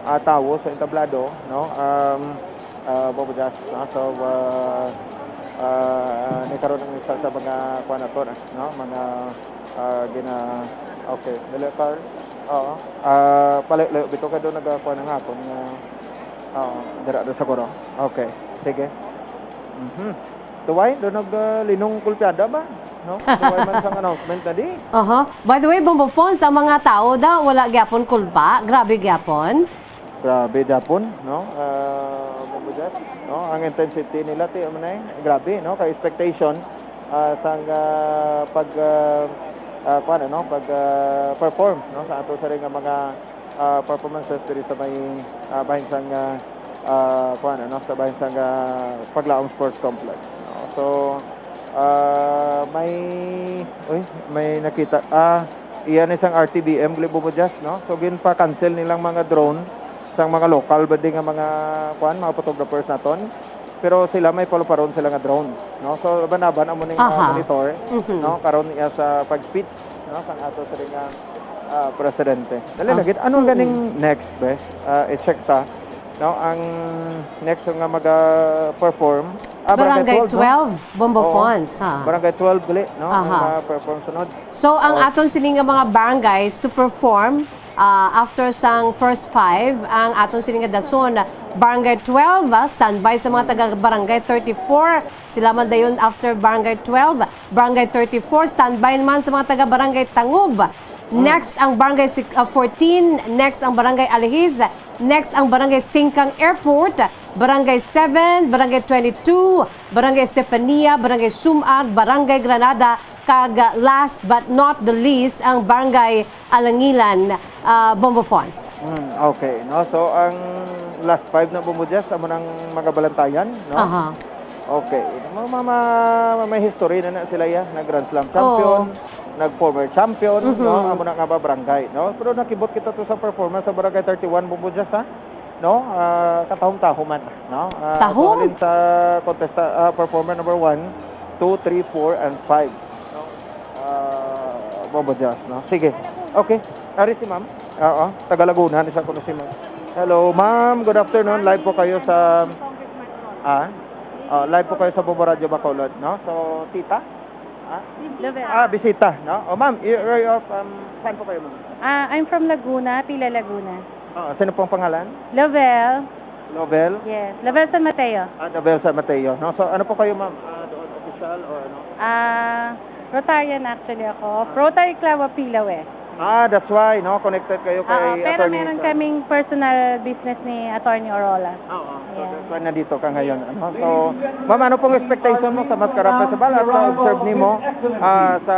ah, tawo sa entablado, no? Um, ah, Bombo Jazz, no? So, ah, ah, ni karon ang isa sa mga kuan nato, no? Mga, ah, gina-, okay, dali, Carl. Oo. Ah, palayo-layo bitaw kay do nagakuan ang akon nga, oo, dira, do sa guro. Okay, sige. Mhm. Tuway, do nag, ah, linong kulpiada ba? No? Tuway man sang announcement na di. Aha. By the way, Bombo Fons, ang mga tao daw, wala gyapon kulba. Grabe gyapon. Grabe gyapon, no? Ah, Bombo Jazz, no? Ang intensity nila, ti, ano na eh, grabe, no? Kay expectation, ah, sang, ah, pag, ah, ah, kuwan, ano? Pag, ah, perform, no? Sa ato sa rin nga mga ah, performances diri sa may, ah, bahin sang, ah, ah, kuwan, ano, sa bahin sang, ah, Paglaom Sports Complex, no? So, ah, may, uy, may nakita, ah, iya ni sang R T B M, gali, Bombo Jazz, no? So, ginpa-cancel nilang mga drone sang mga local ba di nga mga, kuwan, mga photographers naton. Pero sila may paluparon sila nga drone, no? So, laban-laban amo ning, ah, Aha. monitor, Mhm. no? Karon iya sa pag-speech, no? Sang ato sa rin nga, ah, presidente. Dali Ah. lagi. Ano Mm-mm. ganing next, be? Ah, i-check ta, no? Ang next nga maga-perform, ah, Barangay Barangay twelve, no? twelve, Bombo Oo. Fons, ha? Barangay twelve gali, no? Ang Aha. maga-perform sunod. So, ang Oo. aton sini nga mga barangays to perform, ah, after sang first five, ang aton sini nga dason, Barangay twelve, ah, standby sa mga taga Barangay thirty-four. Sila man dayon after Barangay twelve, Barangay thirty-four, standby naman sa mga taga Barangay Tangub. Next ang Barangay six, ah, fourteen, next ang Barangay Alihis, next ang Barangay Singkang Airport, Barangay seven, Barangay twenty-two, Barangay Estefania, Barangay Sumag, Barangay Granada, kag, ah, last but not the least, ang Barangay Alangilan, ah, Bombo Fons. Mm, okay, no? So, ang last five na, Bombo Jazz, amo nang magabalantayan, no? Aha. Okay. Ma-, ma-, ma-, may history na na sila, ya. Nag Grand Slam champion, Oo. nag former champion, Mhm. no? Amo na nga ba barangay, no? Pero nakibot kita to sa performance sa Barangay thirty-one, Bombo Jazz, ha? No? Ah, katahom-tahom man, no? Ah, Tahom? Halin sa contesta-, ah, performer number one, two, three, four, and five. No? Ah, Bombo Jazz, no? Sige. Okay. Ari si ma'am. Oo. Taga Laguna ni sa kuno si ma'am. Hello, ma'am. Good afternoon. Live po kayo sa, ah? Oh, live po kayo sa Bombo Radyo Bacolod, no? So, tita? Ah? Lovell. Ah, bisita, no? Oh, ma'am, you, you're from, saan po kayo, ma'am? Ah, I'm from Laguna, Pila, Laguna. Oh, sino pong pangalan? Lovell. Lovell? Yes, Lovell San Mateo. Ah, Lovell San Mateo, no? So, ano po kayo, ma'am? Ah, doon, official or ano? Ah, Rotarian actually ako. Rotary Club of Pila West. Ah, that's why, no? Connected kayo kay Oo, pero Attorney meron Sam. kaming personal business ni Attorney Orola. Oo. So, Yeah. that's why nandito ka ngayon, ano? So, ma'am, ano pong expectation mo sa Mascara Festival at sa observe nimo, ah, sa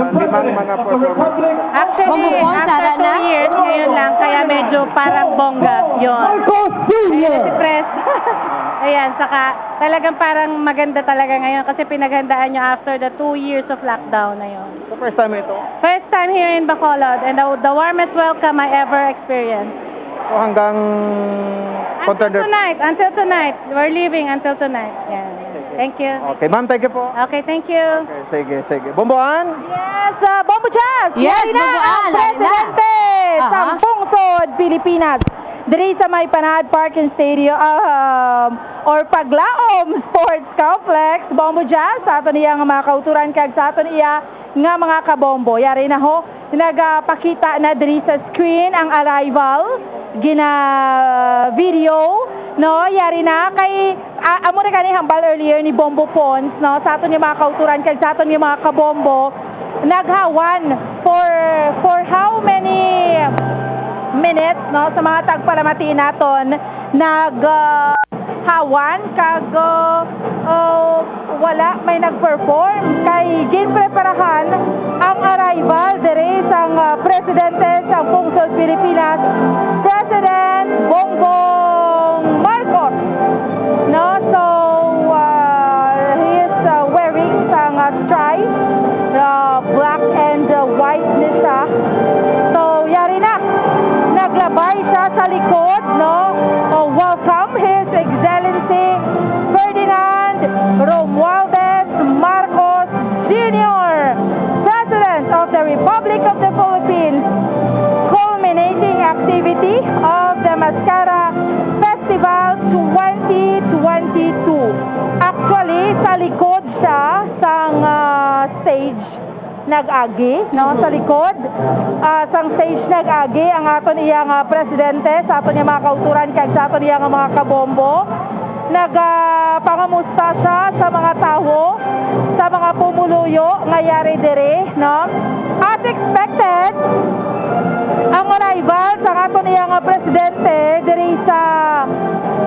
limang mga performers? Actually, Bongofon, after Sara two na? years, ngayon lang, kaya medyo parang bongga, yun. Marcos Junior! Ayan, si Pres. Ayan, saka talagang parang maganda talaga ngayon kasi pinaghandaan nyo after the two years of lockdown na yun. So, first time ito? First time here in Bacolod, and the, the warmest welcome I ever experienced. So, hanggang Until contender. tonight, until tonight. We're leaving until tonight. Yan. Thank you. Okay, ma'am, thank you po. Okay, thank you. Okay, sige, sige. Bomboan? Yes, uh, Bombo Jazz! Yes, Yari na Bomboan, ang yari na. Presidente Aha. sa Pungsod, Pilipinas. Diri sa may Panad Park and Stadium, um, or Paglaom Sports Complex, Bombo Jazz, sa aton iya nga mga kauturan kag sa aton iya nga mga kabombo. Yari na ho, nagapakita na diri sa screen ang arrival, gina-video, no? Yari na kay, a-, amo na gani hambal earlier ni Bombo Pons, no? Sa aton nga mga kauturan kag sa aton nga mga kabombo, naghawan for, for how many minutes, no? Sa mga tagpalamati naton, nag, ah, hawan kag, ah, ah, wala may nag-perform kay ginpreparahan ang arrival diri sang, ah, presidente sang Pungsod Pilipinas, President Bongbong Marcos. No, so, ah, he is, ah, wearing sang, ah, stripe, ah, black and, ah, white ni siya. So, yari na. Naglabay siya sa likod, no? Oh, welcome, His Excellency Ferdinand Romualdez Marcos Junior, President of the Republic of the Philippines, culminating activity of the Mascara Festival twenty twenty-two. Actually, sa likod siya sang, ah, stage nag-agi, no, Mhm. sa likod, ah, sang stage nag-agi ang aton iya nga presidente, sa aton iya mga kauturan, kag sa aton iya nga mga kabombo. Nagapangamusta siya sa mga tawo, sa mga pumuluyo nga yari diri, no? As expected, ang arrival sa aton iya nga presidente diri sa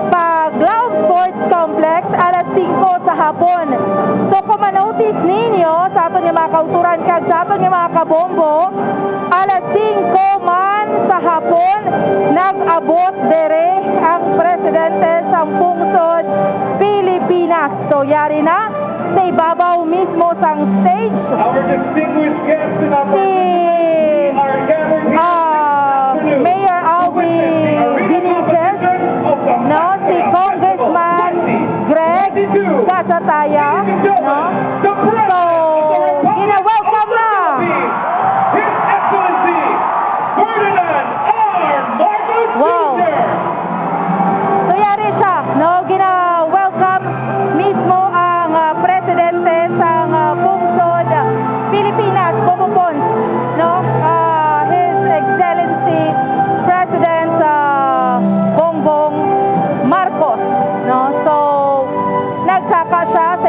Paglaom Sports Complex alas singko sa hapon. So, kung ma-notice ninyo sa aton nga mga kauturan kag sa aton nga mga kabombo, alas singko man sa hapon, nag-abot dere ang presidente sang pungsod Pilipinas. So, yari na, sa ibabaw mismo sang stage, Our distinguished guests and our si, participants are gathered here ah, this afternoon Mayor to Alvin witness the Dinises, recognition of the no, si Mascara Festival Congressman twenty Greg twenty-two. Gasataya, Ladies and gentlemen, no? The President of the So, Republic gina-welcome of the na. Philippines, His Excellency Ferdinand R. Marcos Wow. Junior. So, yari siya, no? Gina-welcome mismo ang, ah, presidente sang, ah, pungsod, ah, Pilipinas, Bombo Pons, no? Ah, His Excellency President, ah, Bongbong Marcos, no? So, nagsaka siya sa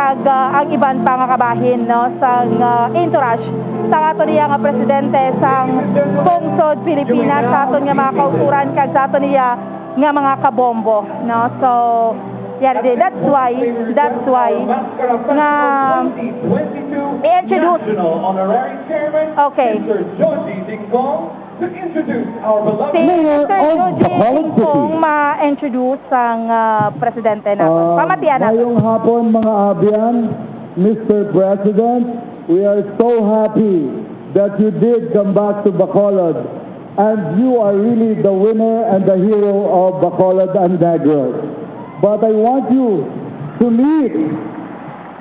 Ag, ah, ang iban pa nga kabahin, no, sang, ah, entourage sang ato niya nga presidente sang Pungsod Pilipinas, sa aton nga mga kauturan, kag sa ato niya nga mga kabombo, no? So, yeah, that's why, that's why nga i-introduce. Okay. Si Mayor Mister of Joji Bacolod City. Ingkong ma-introduce sang, ah, presidente naton. Ah, pamatian naton. Mayong hapon, mga abyan, Mister President. We are so happy that you did come back to Bacolod, and you are really the winner and the hero of Bacolod and Negros. But I want you to meet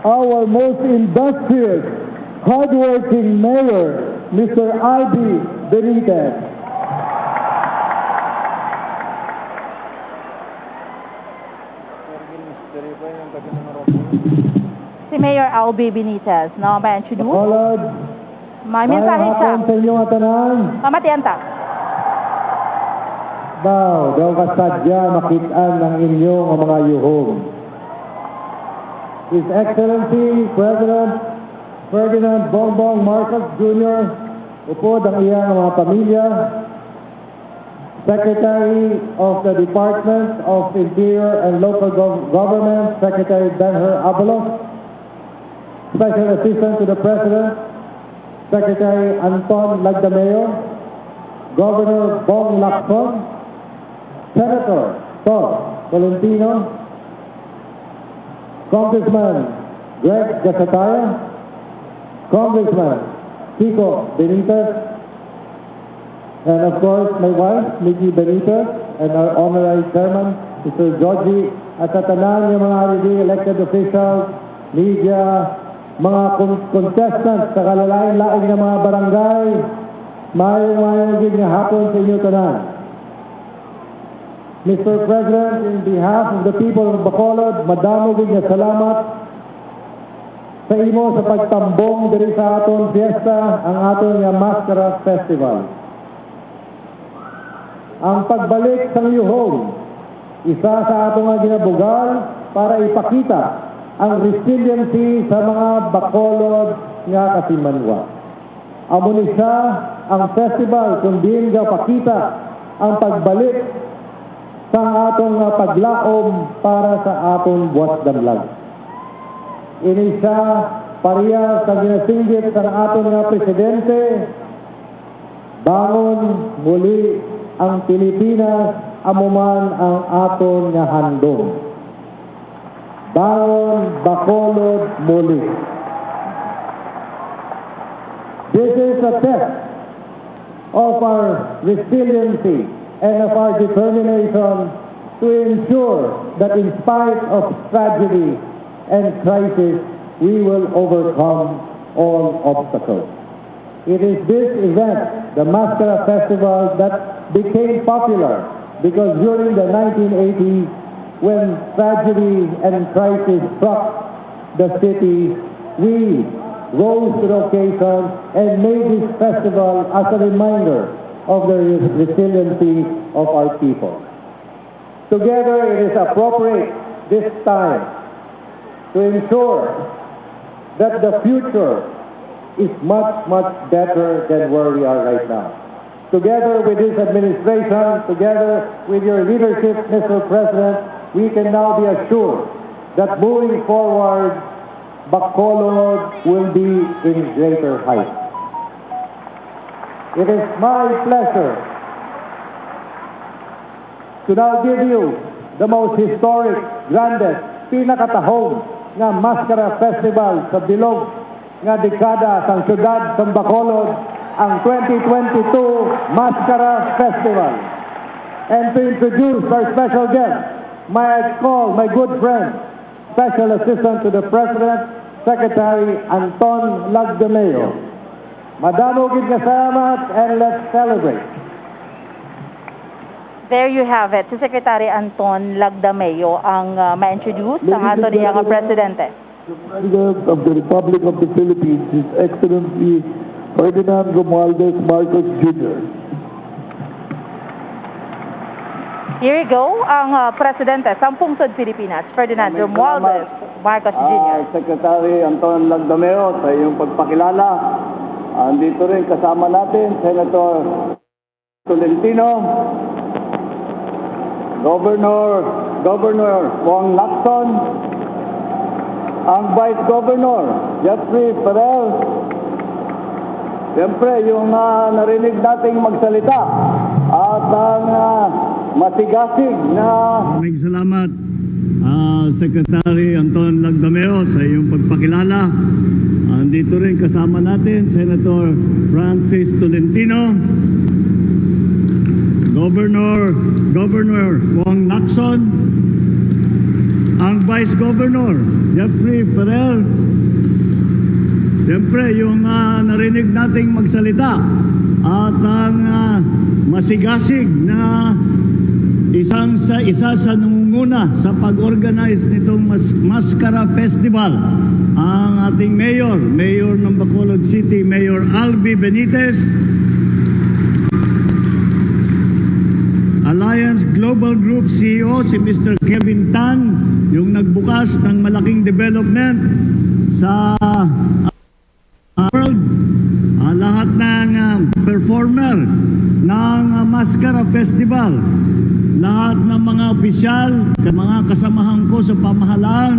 our most industrious, hardworking mayor, Mister Albi Benitez. Si Mayor Albi Benitez, no? May introduce? Bacolod, may mensahe siya. Mayong hapon sa inyo nga tanan. Pamatian ta. Daw, daw kasadya makit-an ang inyo nga mga yuhom. His Excellency President Ferdinand Bongbong Marcos Junior, upod ang iya nga mga pamilya, Secretary of the Department of Interior and Local Gov-, Government, Secretary Ben-Hur Abalos, Special Assistant to the President, Secretary Anton Lagdameo, Governor Bong Lacson, Senator Tod Tolentino, Congressman Greg Gasataya, Congressman Kiko Benitez, and of course, my wife, Nikki Benitez, and our honorary chairman, Mister Joji, at sa tanan nga mga already elected officials, media, mga con-, contestants sa kalalain-lain nga mga barangay, mayong-mayong gid nga hapon sa inyo tanan. Mister President, in behalf of the people of Bacolod, madamo gid nga salamat sa imo sa pagtambong diri sa aton fiesta, ang aton nga Maskara Festival. Ang pagbalik sang yuhom, isa sa aton nga ginabugal para ipakita ang resiliency sa mga Bacolod nga kasimanwa. Amo ni sia ang festival kon diin gapakita ang pagbalik sang aton nga paglaom para sa aton buwas damlag. Ini sia pareha sa ginasinggit sang aton nga presidente, "Bangon muli ang Pilipinas, amo man ang aton nga handom." Bangon Bacolod muli. This is a test of our resiliency and of our determination to ensure that in spite of tragedy and crisis, we will overcome all obstacles. It is this event, the Maskara Festival, that became popular because during the nineteen eighties, when tragedy and crisis struck the city, we rose to the occasion and made this festival as a reminder of the re-, resiliency of our people. Together, it is appropriate this time to ensure that the future is much, much better than where we are right now. Together with this administration, together with your leadership, Mister President, we can now be assured that moving forward, Bacolod will be in greater heights. It is my pleasure to now give you the most historic, grandest, pinakatahom nga Maskara Festival sa bilog nga dekada sang siyudad sang Bacolod, ang twenty twenty-two Maskara Festival. And to introduce our special guest, may I call my good friend, Special Assistant to the President, Secretary Anton Lagdameo. Madamo gid nga salamat, and let's celebrate. There you have it. Si Secretary Anton Lagdameo ang, ah, ma-introduce ang ato niya nga presidente. The President of the Republic of the Philippines, His Excellency Ferdinand Romualdez Marcos Junior Here you go, ang, ah, presidente sang Pungsod Pilipinas, Ferdinand Maraming Romualdez salamat, Marcos ah, Junior Secretary Anton Lagdameo, sa iyong pagpakilala. Andito rin kasama natin, Senator Tolentino, Governor, Governor Wong Lacson, ang Vice Governor, Jeffrey Ferrer, siyempre, yung, ah, narinig nating magsalita at ang, ah, masigasig na Maraming salamat, ah, Secretary Anton Lagdameo, sa iyong pagpakilala. Andito rin kasama natin, Senator Francis Tolentino, Governor, Governor Wong Lacson, ang Vice Governor, Jeffrey Ferrer. Siyempre, yung, ah, narinig nating magsalita at ang, ah, masigasig na isang sa, isa sa nangunguna sa pag-organize nitong Mas-, Maskara Festival, ang ating mayor, mayor ng Bacolod City, Mayor Albi Benitez. Alliance Global Group C E O, si Mister Kevin Tan, yung nagbukas ng malaking development sa, ah, world. Ah, lahat ng, ah, performer ng, ah, Maskara Festival, lahat ng mga opisyal, mga kasamahan ko sa pamahalaan,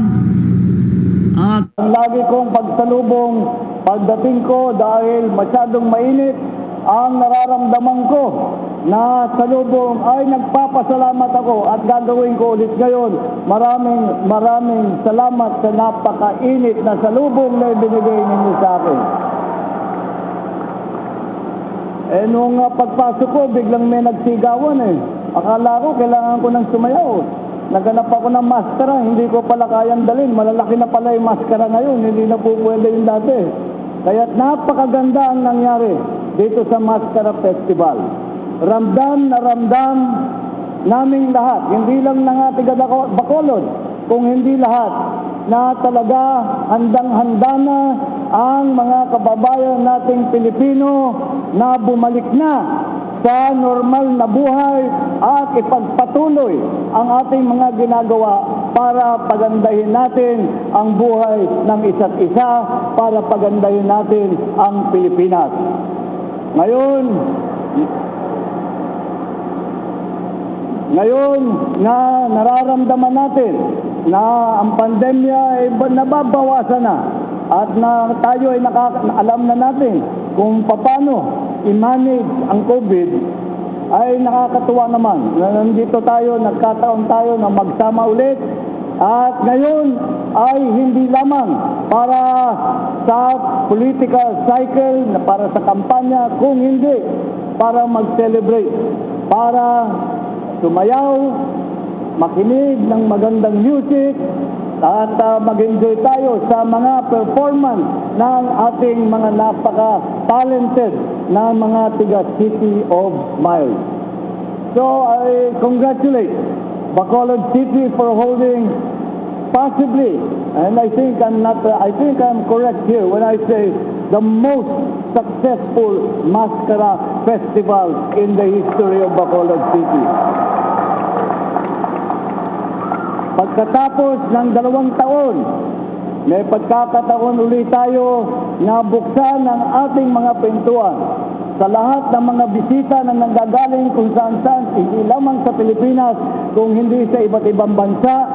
at Ang lagi kong pagsalubong pagdating ko dahil masyadong mainit ang nararamdaman ko na salubong ay nagpapasalamat ako at gagawin ko ulit ngayon. Maraming, maraming salamat sa napakainit na salubong na ibinigay ninyo sa akin. Eh, nung, ah, pagpasok ko, biglang may nagsigawan eh. Akala ko kailangan ko ng sumayaw. Naghanap ako ng maskara, hindi ko pala kayang dalhin. Malalaki na pala yung maskara ngayon, hindi na po pwede yung dati. Kaya't napakaganda ang nangyari dito sa Maskara Festival. Ramdam na ramdam naming lahat, hindi lang mga tiga Daco-, Bacolod, kung hindi lahat, na talaga handang-handa na ang mga kababayan nating Pilipino na bumalik na sa normal na buhay at ipagpatuloy ang ating mga ginagawa para pagandahin natin ang buhay ng isa't isa, para pagandahin natin ang Pilipinas. Ngayon, ngayon nga nararamdaman natin na ang pandemya ay ba-, nababawasan na at na tayo ay nakaka-, alam na natin kung paano i-manage ang COVID, ay nakakatuwa naman na nandito tayo, nagkataon tayo na magsama ulit. At ngayon ay hindi lamang para sa political cycle, na para sa kampanya, kung hindi para mag-celebrate, para sumayaw, makinig ng magandang music, at, ah, mag-enjoy tayo sa mga performance ng ating mga napaka-talented na mga tiga City of Smiles. So, I congratulate Bacolod City for holding possibly, and I think I'm not, I think I'm correct here when I say the most successful Maskara Festival in the history of Bacolod City. Pagkatapos ng dalawang taon, may pagkakataon uli tayo na buksan ang ating mga pintuan sa lahat ng mga bisita na nanggagaling kung saan-saan, hindi lamang sa Pilipinas, kung hindi sa iba't ibang bansa,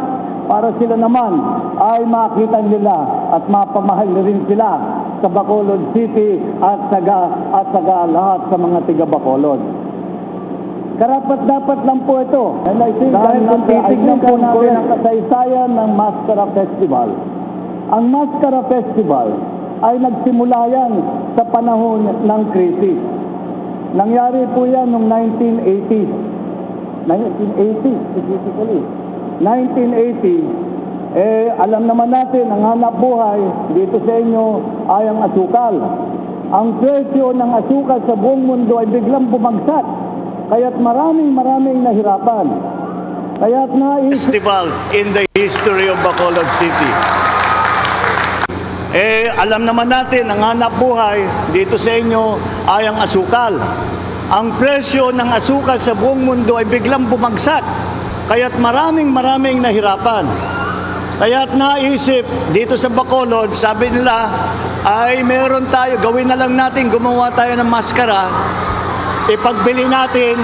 para sila naman ay makita nila at mapamahal rin sila sa Bacolod City at sa, ga- at sa ga- lahat sa mga tiga Bacolod. Karapat-dapat lang po ito. And I think dahil kung titignan po natin ang kasaysayan ng Maskara Festival, ang Maskara Festival ay nagsimula yan sa panahon ng krisis. Nangyari po yan noong nineteen eighty. Nineteen eighty, specifically. Nineteen eighty, eh, alam naman natin, ang hanap buhay dito sa inyo ay ang asukal. Ang presyo ng asukal sa buong mundo ay biglang bumagsak. Kaya't maraming, maraming nahirapan. Kaya't nais- Festival in the history of Bacolod City. Eh, alam naman natin, ang hanap buhay dito sa inyo ay ang asukal. Ang presyo ng asukal sa buong mundo ay biglang bumagsak, kaya't maraming-maraming nahirapan. Kaya't naisip dito sa Bacolod, sabi nila, "Ay, meron tayo, gawin na lang natin, gumawa tayo ng maskara, ipagbili natin,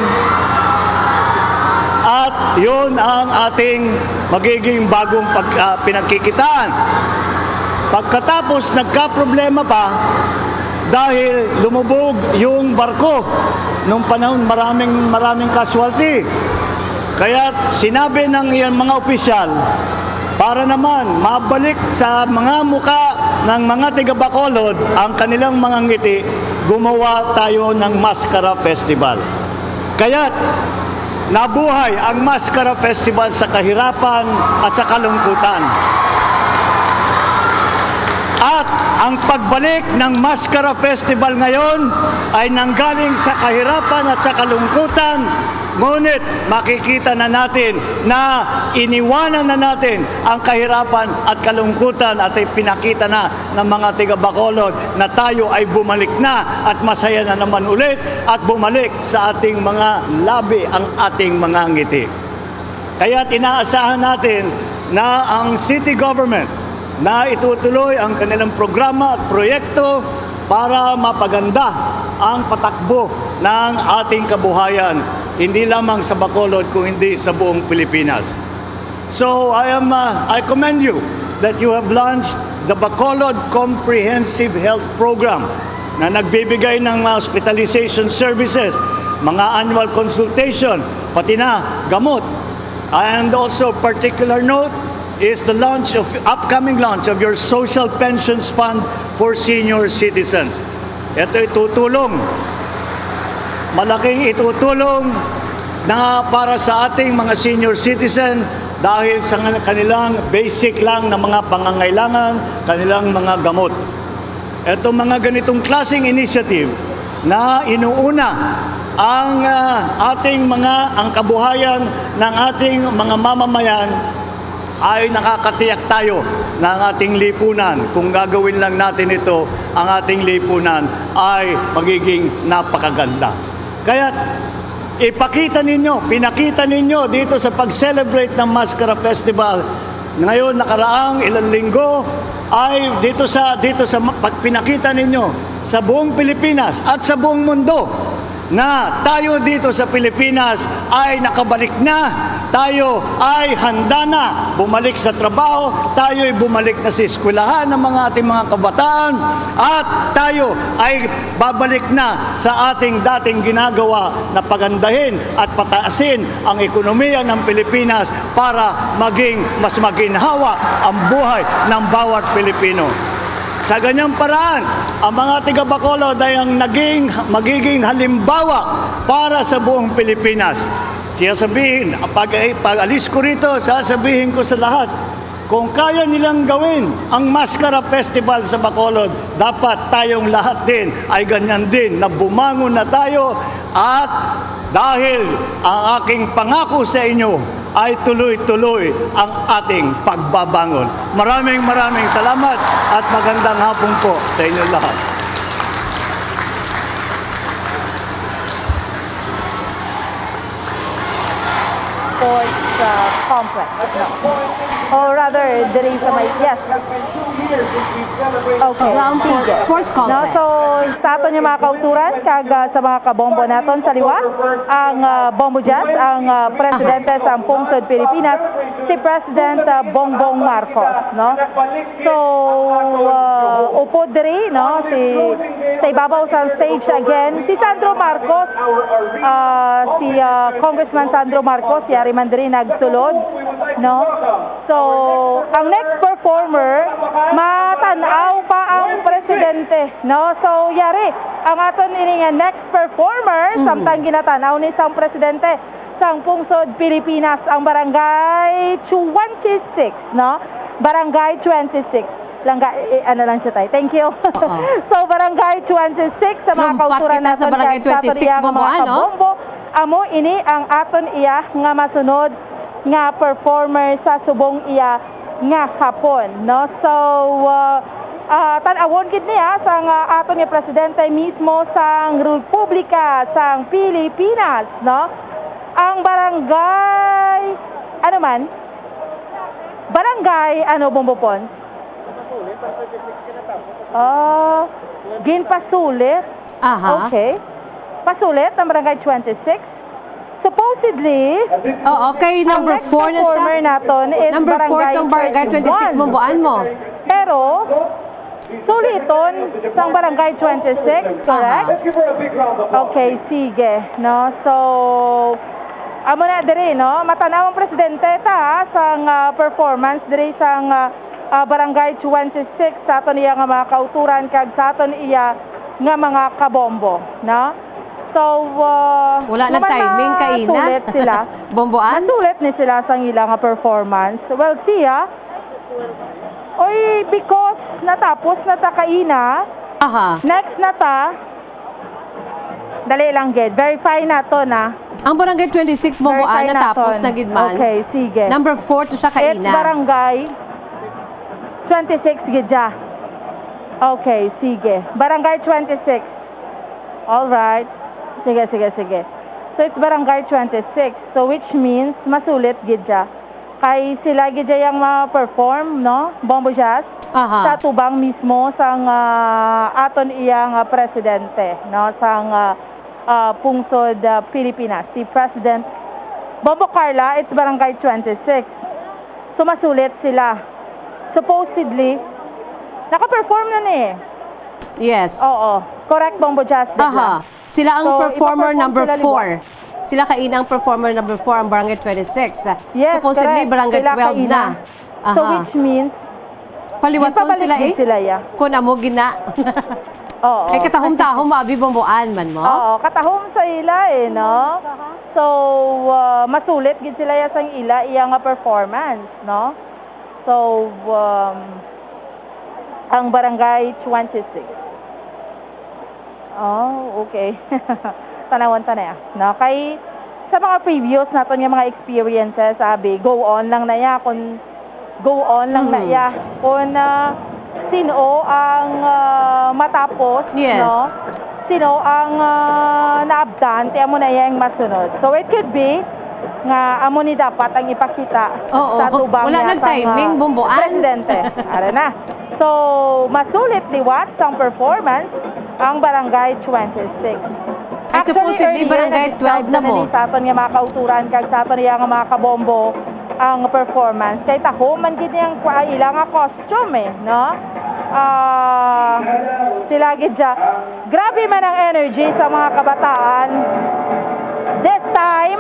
at yun ang ating magiging bagong pag-, ah, pinagkikitaan." Pagkatapos, nagkaproblema pa dahil lumubog yung barko nung panahon, maraming, maraming casualty. Kaya sinabi ng iyang mga opisyal, para naman mabalik sa mga muka ng mga taga Bacolod ang kanilang mga ngiti, gumawa tayo ng Maskara Festival. Kaya't nabuhay ang Maskara Festival sa kahirapan at sa kalungkutan. At ang pagbalik ng Maskara Festival ngayon ay nanggaling sa kahirapan at sa kalungkutan, ngunit makikita na natin na iniwanan na natin ang kahirapan at kalungkutan at ipinakita na ng mga taga Bacolod na tayo ay bumalik na at masaya na naman ulit at bumalik sa ating mga labi ang ating mga ngiti. Kaya inaasahan natin na ang city government na itutuloy ang kanilang programa at proyekto para mapaganda ang patakbo ng ating kabuhayan, hindi lamang sa Bacolod, kung hindi sa buong Pilipinas. So, I am, uh, I commend you that you have launched the Bacolod Comprehensive Health Program na nagbibigay ng mga hospitalization services, mga annual consultation, pati na gamot. And also, particular note is the launch of, upcoming launch of your Social Pensions Fund for senior citizens. Ito ay tutulong, malaking itutulong na para sa ating mga senior citizen dahil sa kanilang basic lang na mga pangangailangan, kanilang mga gamot. Itong mga ganitong klaseng initiative na inuuna ang, ah, ating mga, ang kabuhayan ng ating mga mamamayan, ay nakakatiyak tayo na ang ating lipunan, kung gagawin lang natin ito, ang ating lipunan ay magiging napakaganda. Kaya ipakita ninyo, pinakita ninyo dito sa pag-celebrate ng Maskara Festival ngayon, nakaraang ilang linggo, ay dito sa, dito sa ma-, pagpinakita ninyo sa buong Pilipinas at sa buong mundo na tayo dito sa Pilipinas ay nakabalik na, tayo ay handa na bumalik sa trabaho, tayo ay bumalik na sa eskwelahan ng mga ating mga kabataan, at tayo ay babalik na sa ating dating ginagawa na pagandahin at pataasin ang ekonomiya ng Pilipinas para maging mas maginhawa ang buhay ng bawat Pilipino. Sa ganyang paraan, ang mga taga Bacolod ay ang naging, magiging halimbawa para sa buong Pilipinas. Siya sabihin, pag, pag alis ko rito, sasabihin ko sa lahat, kung kaya nilang gawin ang Maskara Festival sa Bacolod, dapat tayong lahat din ay ganyan din, na bumangon na tayo. At dahil ang aking pangako sa inyo ay tuloy-tuloy ang ating pagbabangon. Maraming, maraming salamat at magandang hapon po sa inyo lahat. Sports, uh, Complex, no? Or rather, diri sa may, yes. Okay, Ground sige. Sports No, Complex. So, sa aton yung mga kauturan, kag, uh, sa mga kabombo naton sa liwa, ang, uh, Bombo Jazz, ang, uh, presidente sa Pungsod Pilipinas, si President, uh, Bongbong Marcos, no? So, uh, upod diri, no, si, sa ibabaw sa stage again, si Sandro Marcos, uh, si, uh, Congressman Sandro Marcos, yari man diri nagsulod, no? So, ang next performer, matan-aw pa ang presidente, no? So, yari, ang aton ini nga next performer, samtang ginatan-aw ni sang presidente, sang pungsod Pilipinas, ang Barangay twenty-six, no? Barangay twenty-six. Langga, eh, ano lang siya, tay. Thank you. So, Barangay twenty-six, sa mga Lumpat kauturan kita sa naton Barangay kag sa aton twenty-six, iya nga Bombo, mga ano? Kabombo, amo ini ang aton iya nga masunod nga performer sa subong iya nga hapon, no? So, uh, Ah, tan-awon gid niya sang, ah, aton nga presidente mismo sang Republika sang Pilipinas, no? Ang barangay, ano man? Barangay, ano, Bombo Pons? Ah, ginpasulit? Aha. Okay. Pasulit ang barangay twenty-six. Supposedly, Oo, kay ang number next four na siya. performer naton is Number four barangay tong barangay twenty-six, twenty-one. Bomboan mo. Pero, suliton sang barangay twenty-six, correct? Aha. Okay, sige, no? So, amo na diri, no? Matanaw ang presidente ta, ha, sang, ah, performance diri sang, ah, ah, barangay twenty-six sa aton iya nga mga kauturan kag sa aton iya nga mga kabombo, no? So, ah, Wala nang naman timing, kaina. Masulit sila. Bomboan? Masulit ni sila sang ila nga performance. Well, siya, oy, because natapos na ta kaina, Aha. next na ta, dali lang gid, verify nato na. Ang barangay twenty-six, Bomboan, Verify natapos naton. Na gid man. Okay, sige. Number four to siya It's kaina. barangay twenty-six gid siya. Okay, sige. Barangay twenty-six. All right. Sige, sige, sige. So, it's barangay twenty-six. So, which means, masulit gid siya. Kay sila gid siya yung ma-perform, no? Bombo Jazz? Aha. Sa tubang mismo sang, ah, aton iya nga presidente, no? Sang, ah, ah, pungsod, ah, Pilipinas, si President Bombo Carla, it's barangay twenty-six. So, masulit sila. Supposedly, naka-perform na ni. Yes. Oo. Correct, Bombo Jazz, bigla. Aha. Sila ang So, performer ipa-perform number sila liwat. four. Sila kaina ang performer number four, ang barangay twenty-six. Yes, Supposedly, correct. barangay Sila twelve kaina. Na. So, Aha. which means, Paliwaton ipabalik sila din eh. Sila ya. Kung amo gina. Oo. Kay katahom-tahom, abi, Bomboan man mo. Oo, katahom sa ila eh, no? So, ah, masulit gid sila ya sang ila iya nga performance, no? So, um, ang barangay twenty-six. Oh, okay. Tanawon ta na ya. No? Kay, sa mga previous naton nga mga experiences, abi, go on lang na ya. Kung go on lang na Mhm. ya. Kung, ah, sino ang, ah, matapos, Yes. no? Sino ang, ah, naabtan, ti amo na ya ang masunod. So, it could be nga amo ni dapat ang ipakita Oo. sa tubang Wala niya nang sang, timing, ah, Bomboan. presidente. Ara na. So, masulit liwat sang performance ang Barangay twenty-six. Ay, supposedly, earlier, barangay na-describe twelve na na mo. ni sa aton nga mga kauturan kag sa aton nga mga kabombo ang performance. Kay tahom man gid niyang kwa-, ila nga costume eh, no? Ah, sila gid siya. Grabe man ang energy sa mga kabataan. This time,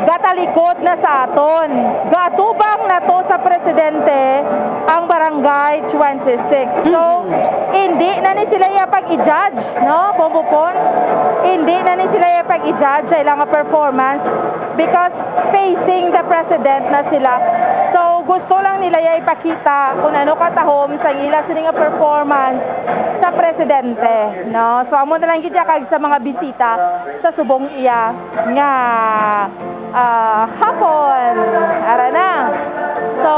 gatalikod na sa aton. Gatubang na to sa presidente ang Barangay twenty-six. So, Mhm. hindi na ni sila iya pag-i-judge, no, Bombo Pon? Hindi na ni sila iya pag-i-judge sa ilang performance because facing the president na sila. So, gusto lang nila iya ipakita kung ano katahom sa ila sini nga performance sa presidente, no? So, amo na lang gid siya kag sa mga bisita sa subong iya nga, ah, hapon. Ara na. So,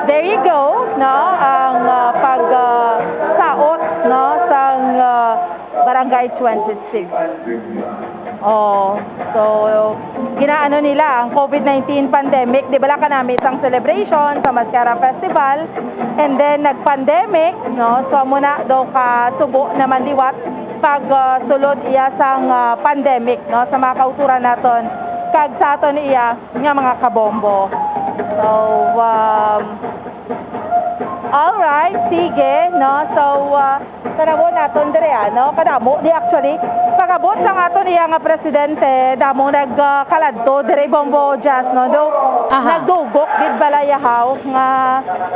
there you go, no? Ang, ah, pag, ah, saot, no, sang, ah, Barangay twenty-six. Oh, so, ginaano nila ang COVID nineteen pandemic, di bala kanami sang celebration sa Mascara Festival, and then nag-pandemic, no? So, amo na daw ka subo naman liwat pag, ah, sulod iya sang, ah, pandemic, no, sa mga kauturan naton kag sa aton iya nga mga kabombo. So, um, all right, sige, no? So, ah, tanawon naton diri, ano, kadamo di actually. Pag-abot sang aton iya nga presidente, damo nag, ah, kaladto diri, Bombo Jazz, no? Do, Aha. nagdugok gid bala yahaw nga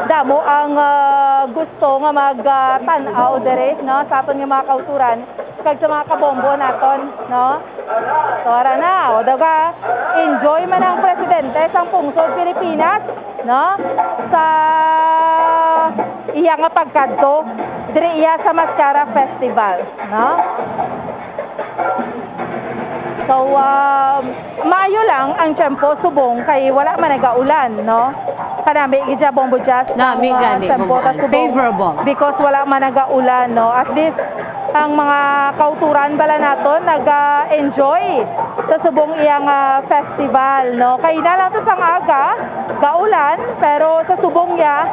damo ang, ah, gusto nga mag, ah, tan-aw diri, no, sa aton nga mga kauturan kag sa mga kabombo naton, no? So, ara na, o daw ka, enjoy man ang presidente sang pungsod Pilipinas, no? Sa iya nga pagkadto diri iya sa Mascara Festival, no? So, um, maayo lang ang tiyempo subong kay wala man nagaulan, no? Kanami gid siya, Bombo Jazz, Nami ang, ah, gani, tempo Bombo Al. Subong. Favorable. Because wala man nagaulan, no? At least, ang mga kauturan bala naton naga-enjoy sa subong iyang, ah, festival, no? Kay na lang to sang aga, gaulan, pero sa subong niya,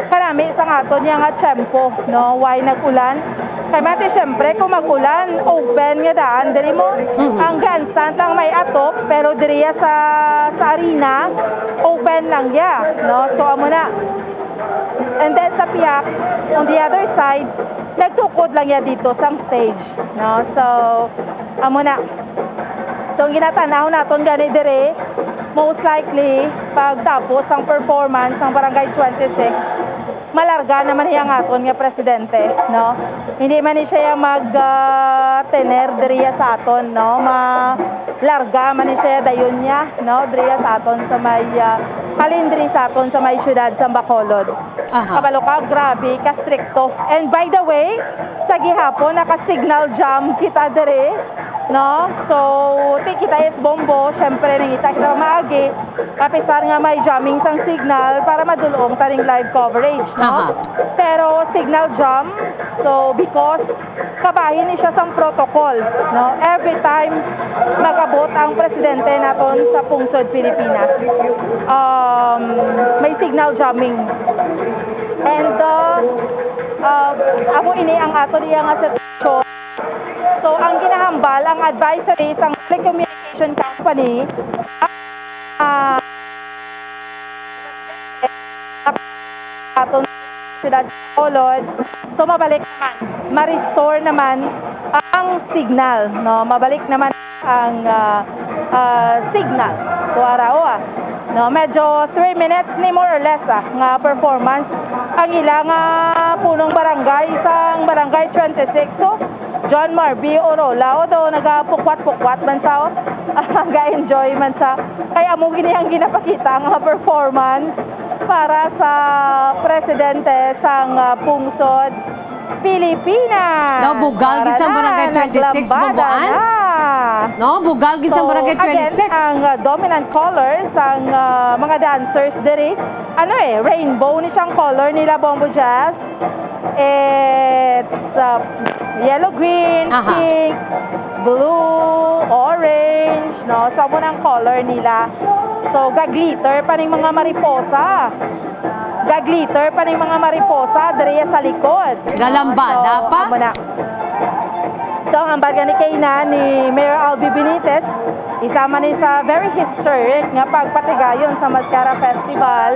kanami sang aton niya nga tiyempo, no? Why nag-ulan? Kay mati, syempre, kung mag-ulan, open nga daan. Diri mo, Mhm. ang grandstand lang may atop, pero diri sa, sa arena, open lang ya, no? So, amo na. And then sa piyak, on the other side, nagtukod lang ya dito sang stage, no? So, amo na. So, ang ginatanaw naton gani diri, most likely, pagtapos ang performance ng Barangay twenty-six, malarga naman hiya ang aton nga presidente, no? Hindi man ni siya mag, ah, tener diriya sa aton, no? Malarga man ni siya dayon niya, no? Diriya sa aton sa may, ah, halin diri sa aton sa may siyudad sa Bacolod. Aha. Kabalo ka, grabe ka strikto. And by the way, sa gihapon, naka-signal jam kita diri, no? So, ti kita is Bombo, syempre, nangita kita maagi. Kapisar nga may jamming sang signal para madulong taning live coverage, no? Aha. Pero signal jam, so because kabahin ni siya sang protocol, no? Every time mag-abot ang presidente naton sa pungsod Pilipinas, um, may signal jamming. And, uh, uh, amo ini ang ato niya nga sitwasyon. So, ang ginahambal, ang advisory sang telecommunication company, ah, aton siyudad sa Bacolod. So, mabalik naman, ma-restore naman ang signal, no? Mabalik naman ang, ah, ah, signal. So, ara, o, ah, no? Medyo three minutes ni, more or less, ah, nga performance ang ila nga punong barangay sang Barangay twenty-six. So, John Marby Orola, although nagapukwat-pukwat man sa, ga-enjoy man sa, kay amo gini ang ginapakita nga performance para sa presidente sang, ah, pungsod Pilipinas. No, bugal gid sang Barangay twenty-six, Bombo Ann. Naglambada na. No, bugal gid sang Barangay twenty-six. So, again, ang, ah, dominant color sang, ah, mga dancers diri, ano eh, rainbow ni siyang color nila, Bombo Jazz. It's, uh, yellow, green, Aha. pink, blue, orange, no? So, amo nang color nila. So, ga-glitter pa ning mga mariposa. Ga-glitter pa ning mga mariposa diri sa likod. Galambada So, pa? amo na. So, ang hambal gani kay na ni Mayor Albi Benitez, isa man ni sa very historic nga pagpatigayon sa Mascara Festival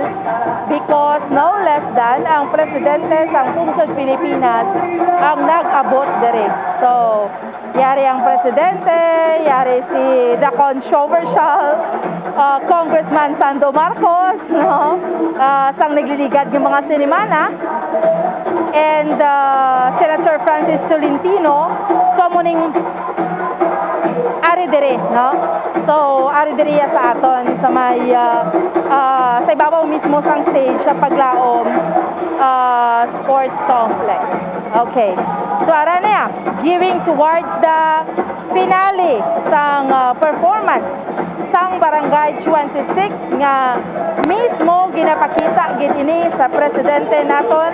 because no less than ang presidente sang pungsod Pilipinas ang nag-abot diri. So, yari ang presidente, yari si the controversial, uh, Congressman Sando Marcos, no? Uh, sang nagliligad ng mga sinimana. And, uh, Senator Francis Tolentino, so, amo ning ari diri, no? So, ari diri ya sa aton, sa may, uh, uh, sa ibabaw mismo sang stage sa Paglaom, uh, Sports Complex. Okay. So, ara na ya, gearing towards the finale sang, uh, performance sang Barangay twenty-six nga mismo ginapakita gid ini sa presidente naton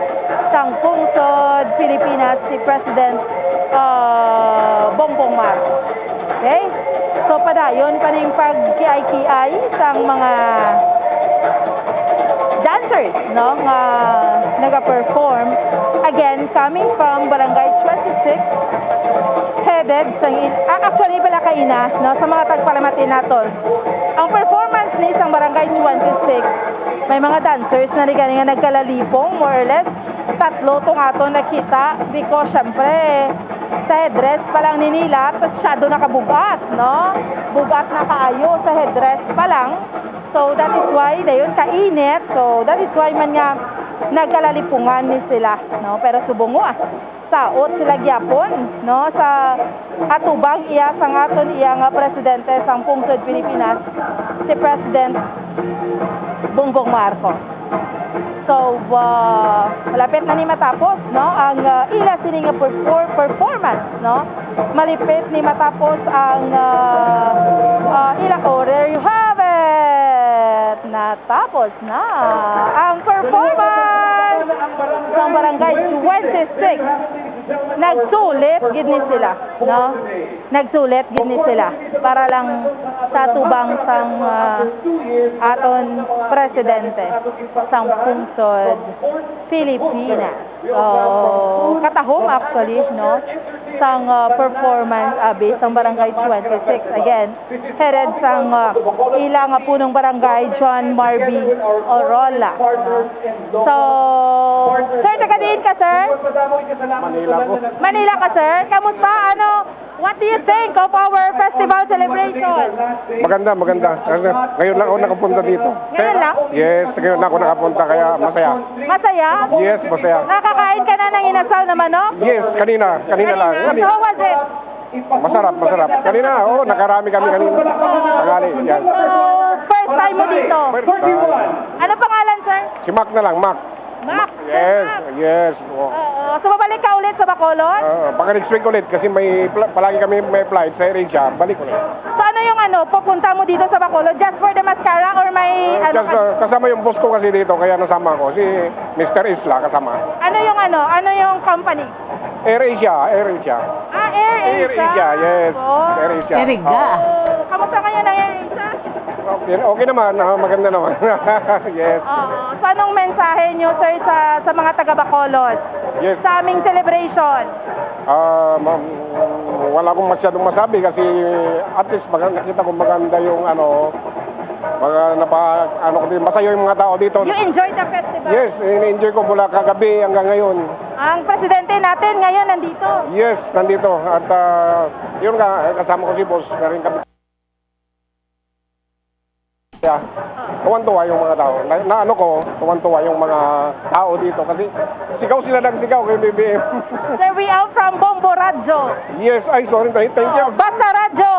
sang pungsod Pilipinas, si President, uh, Bongbong Marcos. Okay? So, padayon pa ning pagkiay-kiay sang mga dancers, no, nga naga-perform. Again, coming from Barangay twenty-six, headed sa, ah, actually, pala kaina, no, sa mga tagpalamati naton. Ang performance ni sang Barangay twenty-six, may mga dancers na ni gani nga nagkalalipong, more or less, tatlo tong aton nakita, because, syempre, sa headdress pa lang ni nila, masyado na kabugat, no? Bugat na kaayo sa headdress pa lang. So, that is why, dayon kainit. So, that is why man nga nagkalalipungan ni sila, no? Pero subong mo, ah, saot sila gyapon, no? Sa atubang iya sang aton iya nga presidente sang pungsod Pilipinas, si President Bongbong Marcos. So, ah, malapit na ni matapos, no, ang, ah, ila sini nga perfor-, performance, no? Malipit ni matapos ang, ah, ah, ila. Oh, there you have it! Natapos na ang performance ng Barangay twenty-six. Nagsulit gid ni sila, no? Nagsulit gid ni sila para lang sa tubang sang, ah, aton presidente sang pungsod Pilipinas. So, katahom actually, no, sang, uh, performance, abi, sang Barangay twenty-six. Again, headed sang, uh, ila nga punong barangay, John Marby Orola. So, sir, taga diin ka, sir? Manila ko. Manila ka, sir? Kamusta? Ano, What do you think of our festival celebration? Maganda, maganda. Ngayon lang ako nakapunta dito. Ngayon lang? Yes, ngayon lang ako nakapunta, kaya masaya. Masaya? Yes, masaya. Nakakain ka na ng inasal na manok? Yes, kanina, kanina lang. Kanina. Kanina. How was it? Masarap, masarap. Kanina, oo, nakarami kami kanina. Tanghali, yan. So, first time mo dito? First time. Ano pangalan, sir? Si Mac na lang, Mac. Mac, Sir Yes, Mac. Yes. Oo. Oo. So, babalik ka ulit sa Bacolod? Oo, baka next week ulit kasi may pla-, palagi kami may flight sa AirAsia. Balik ulit. So, ano yung ano, pupunta mo dito sa Bacolod? Just for the mascara or may Ah, ano just, ka? Ah, kasama yung boss ko kasi dito, kaya nasama ko. Si Mister Isla kasama. Ano yung ano? Ano yung company? AirAsia, AirAsia. Ah, AirAsia. AirAsia, yes. Oh. AirAsia. Eriga. Oo. Oh, kamusta ngayon ang AirAsia? Okay, okay naman, ah, maganda naman. Yes. Oo. So, anong mensahe nyo, sir, sa, sa mga taga Bacolod? Yes. Sa aming celebration? Ah, ma-, wala akong masyadong masabi kasi at least maga-, nakita ko maganda yung ano, mga napa-, ano ko din, masaya yung mga tao dito. You enjoy the festival? Yes, in-enjoy ko mula kagabi hanggang ngayon. Ang presidente natin ngayon nandito? Yes, nandito. At, ah, yun nga, eh, kasama ko si boss, na rin kami. Yeah. Tuwan-tuwa yung mga tao. Na, na ano ko, tuwan-tuwa yung mga tao dito kasi sigaw sila ng sigaw kay B B M. Sir, we are from Bombo Radyo. Yes, ay, sorry, thank, thank you. Oh, Basta Radyo.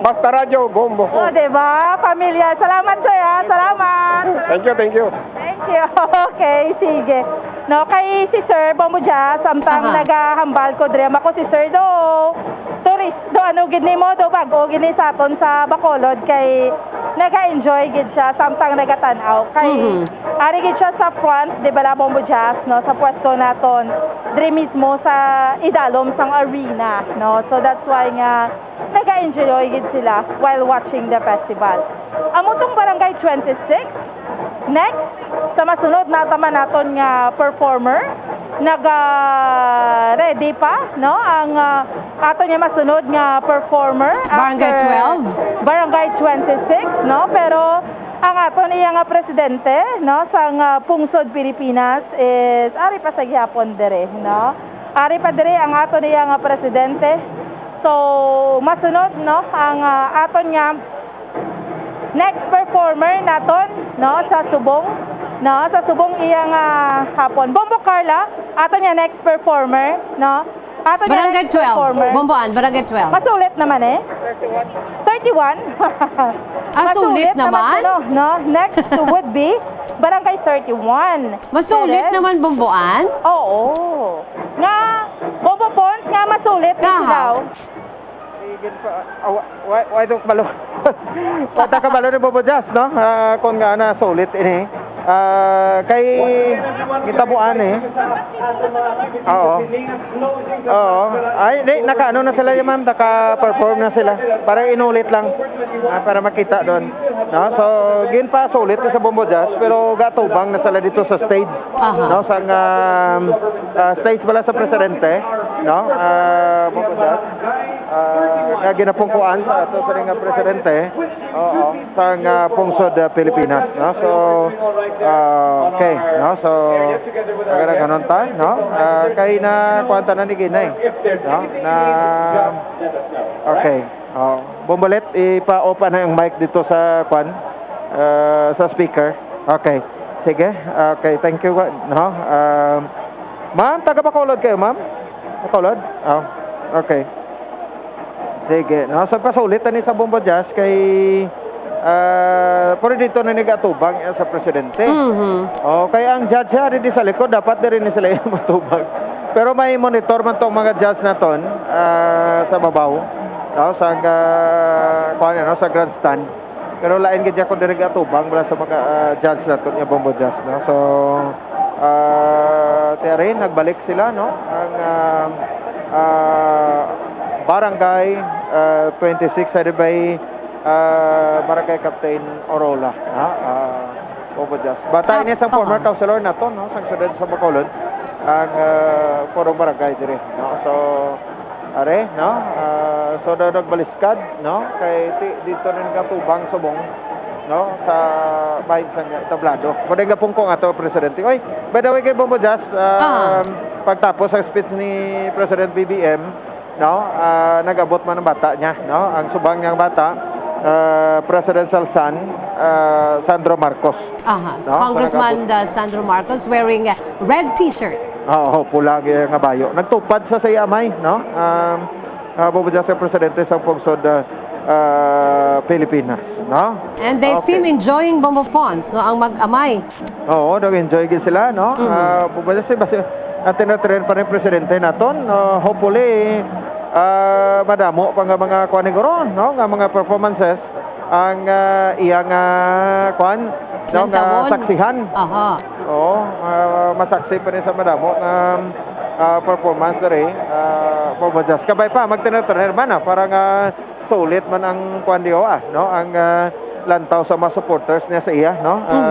Basta Radyo, Bombo. Oh, diba? Pamilya. Salamat, sir, ha? Salamat. Thank you, thank you. Thank you. Okay, sige. No, kay si Sir Bombo Jazz, samtang Aha. nagahambal ko diri, ako si Sir do, tourist do, ano gid nimo do, bag-o gid ni sa aton sa Bacolod, kay naga-enjoy gid siya samtang nagatan-aw. Kay Mhm. ari gid siya sa front, di ba, la Bombo Jazz, no, sa pwesto naton, diri mismo sa idalom sang arena, no. So that's why nga naga-enjoy gid sila while watching the festival. Amo tong Barangay twenty-six. Next, sa masunod, naa ta man naton nga performer. Naga-ready pa, no? Ang, ah, aton nga masunod nga performer Barangay after twelve? Barangay twenty-six, no? Pero ang aton iya nga presidente, no, sang, ah, pungsod Pilipinas is ari pa sa gihapon diri, no? Ari pa diri ang aton iya nga presidente. So, masunod, no, ang, ah, aton nga next performer naton, no, sa subong, no, sa subong iya nga hapon. Bombo Carla, aton nga next performer, no? Aton nga Barangay next twelve. performer. Bomboan, Barangay twelve. Masulit naman eh. Thirty-one. Ah, sulit Masulit naman? naman, no? Next would be Barangay thirty-one. Masulit Correct? naman, Bomboan? Oo. Nga, Bombo Pons, nga masulit ni Kahaw. Sigaw. Sige pa, ah, wa-, wa-, wa-, ito kabalo. Wata kabalo ni Bombo Jazz, no? Ah, kung nga na sulit ini. Ah, kay gitabuan eh. Oo. Oo. Ay, di, naka-ano na sila, ma'am, naka-perform na sila. Para inulit lang. Ah, para makita doon. No? So, ginpasulit sa Bombo Jazz, pero gatubang na sila dito sa stage. Aha. No? Sa, um, ah, stage pala sa presidente, no? Ah, Bombo Jazz. Ah, nga ginapungkuan sa ato sa nga presidente. Oo. Sa nga pungsod, ah, Pilipinas, no? So, ah, okay, no? So, magandang kanon ta, no? Ah, kay na kuwan ta na ni Ginay, no? Na, okay. Oh, Bombolet, ipa-off na ang mic dito sa kwan, ah, sa speaker. Okay. Sige. Okay, thank you, no? Um, ma'am, taga Bacolod kayo, ma'am? Bacolod? Oh, okay. Sige, no? So, pasulit ani sa Bombo Jazz kay, ah, pero dito na nigatubang, eh, sa presidente. Mhm. Oh, kay ang judge ari di sa likod, dapat diri ni sila matubang. Pero may monitor man tong mga judge naton, ah, sa babaw, no? Sa, ah, kuwan, no? Sa grandstand. Pero lain gid ako diri gatubang bala sa mga, ah, judge naton nga Bombo Jazz, no? So, ah, tiari, nagbalik sila, no? Ang, ah, ah, Barangay, ah, twenty-six, headed by, ah, Barangay Captain Orola, ha? Ah, Bombo Jazz. Bata Ah, ini sa former oo. councilor naton, no? Sang siyudad sa Bacolod, ang, ah, purong barangay diri, no? So, are, no? Ah, so, daw nagbaliskad, no? Kay ti-, dito na nagkatubang subong, no? Sa bahin sa nga entablado. Muna nga pungko nga to, Presidente. Oy, by the way, kay Bombo Jazz, Ah. um, pagtapos ang speech ni President B B M, no? Ah, nag-abot man ang bata niya, no? Ang subang niyang bata, ah, presidential son, ah, Sandro Marcos. Aha, No? Congressman, Nag-abot. uh, Sandro Marcos wearing a red t-shirt. Oo, pula ang iya nga bayo. Nagtupad sa sa iya amay, no? Um, ah, Bombo Jazz, sa presidente sa pungsod, ah, ah, Pilipinas, no? And they Okay. seem enjoying Bombo Fons, no, ang mag-amay. Oo, nag-enjoy gid sila, no? Mhm. Ah, Bombo Jazz, basi, ah, tinatrain pa rin presidente naton. Ah, hopefully, ah, madamo pa nga mga kuan, siguro, no, nga mga performances ang, ah, iya nga kuan, no, nga Lantawon. saksihan. Aha. Oo, ah, masaksi pa rin sa madamo nga, ah, performance diri, ah, Bombo Jazz. Kabay pa, magtiner-tiner man, ah, para nga sulit man ang kuan diyo, ah, no? Ang, ah, lantaw sa mga supporters niya sa iya, no? Ah, Mhm.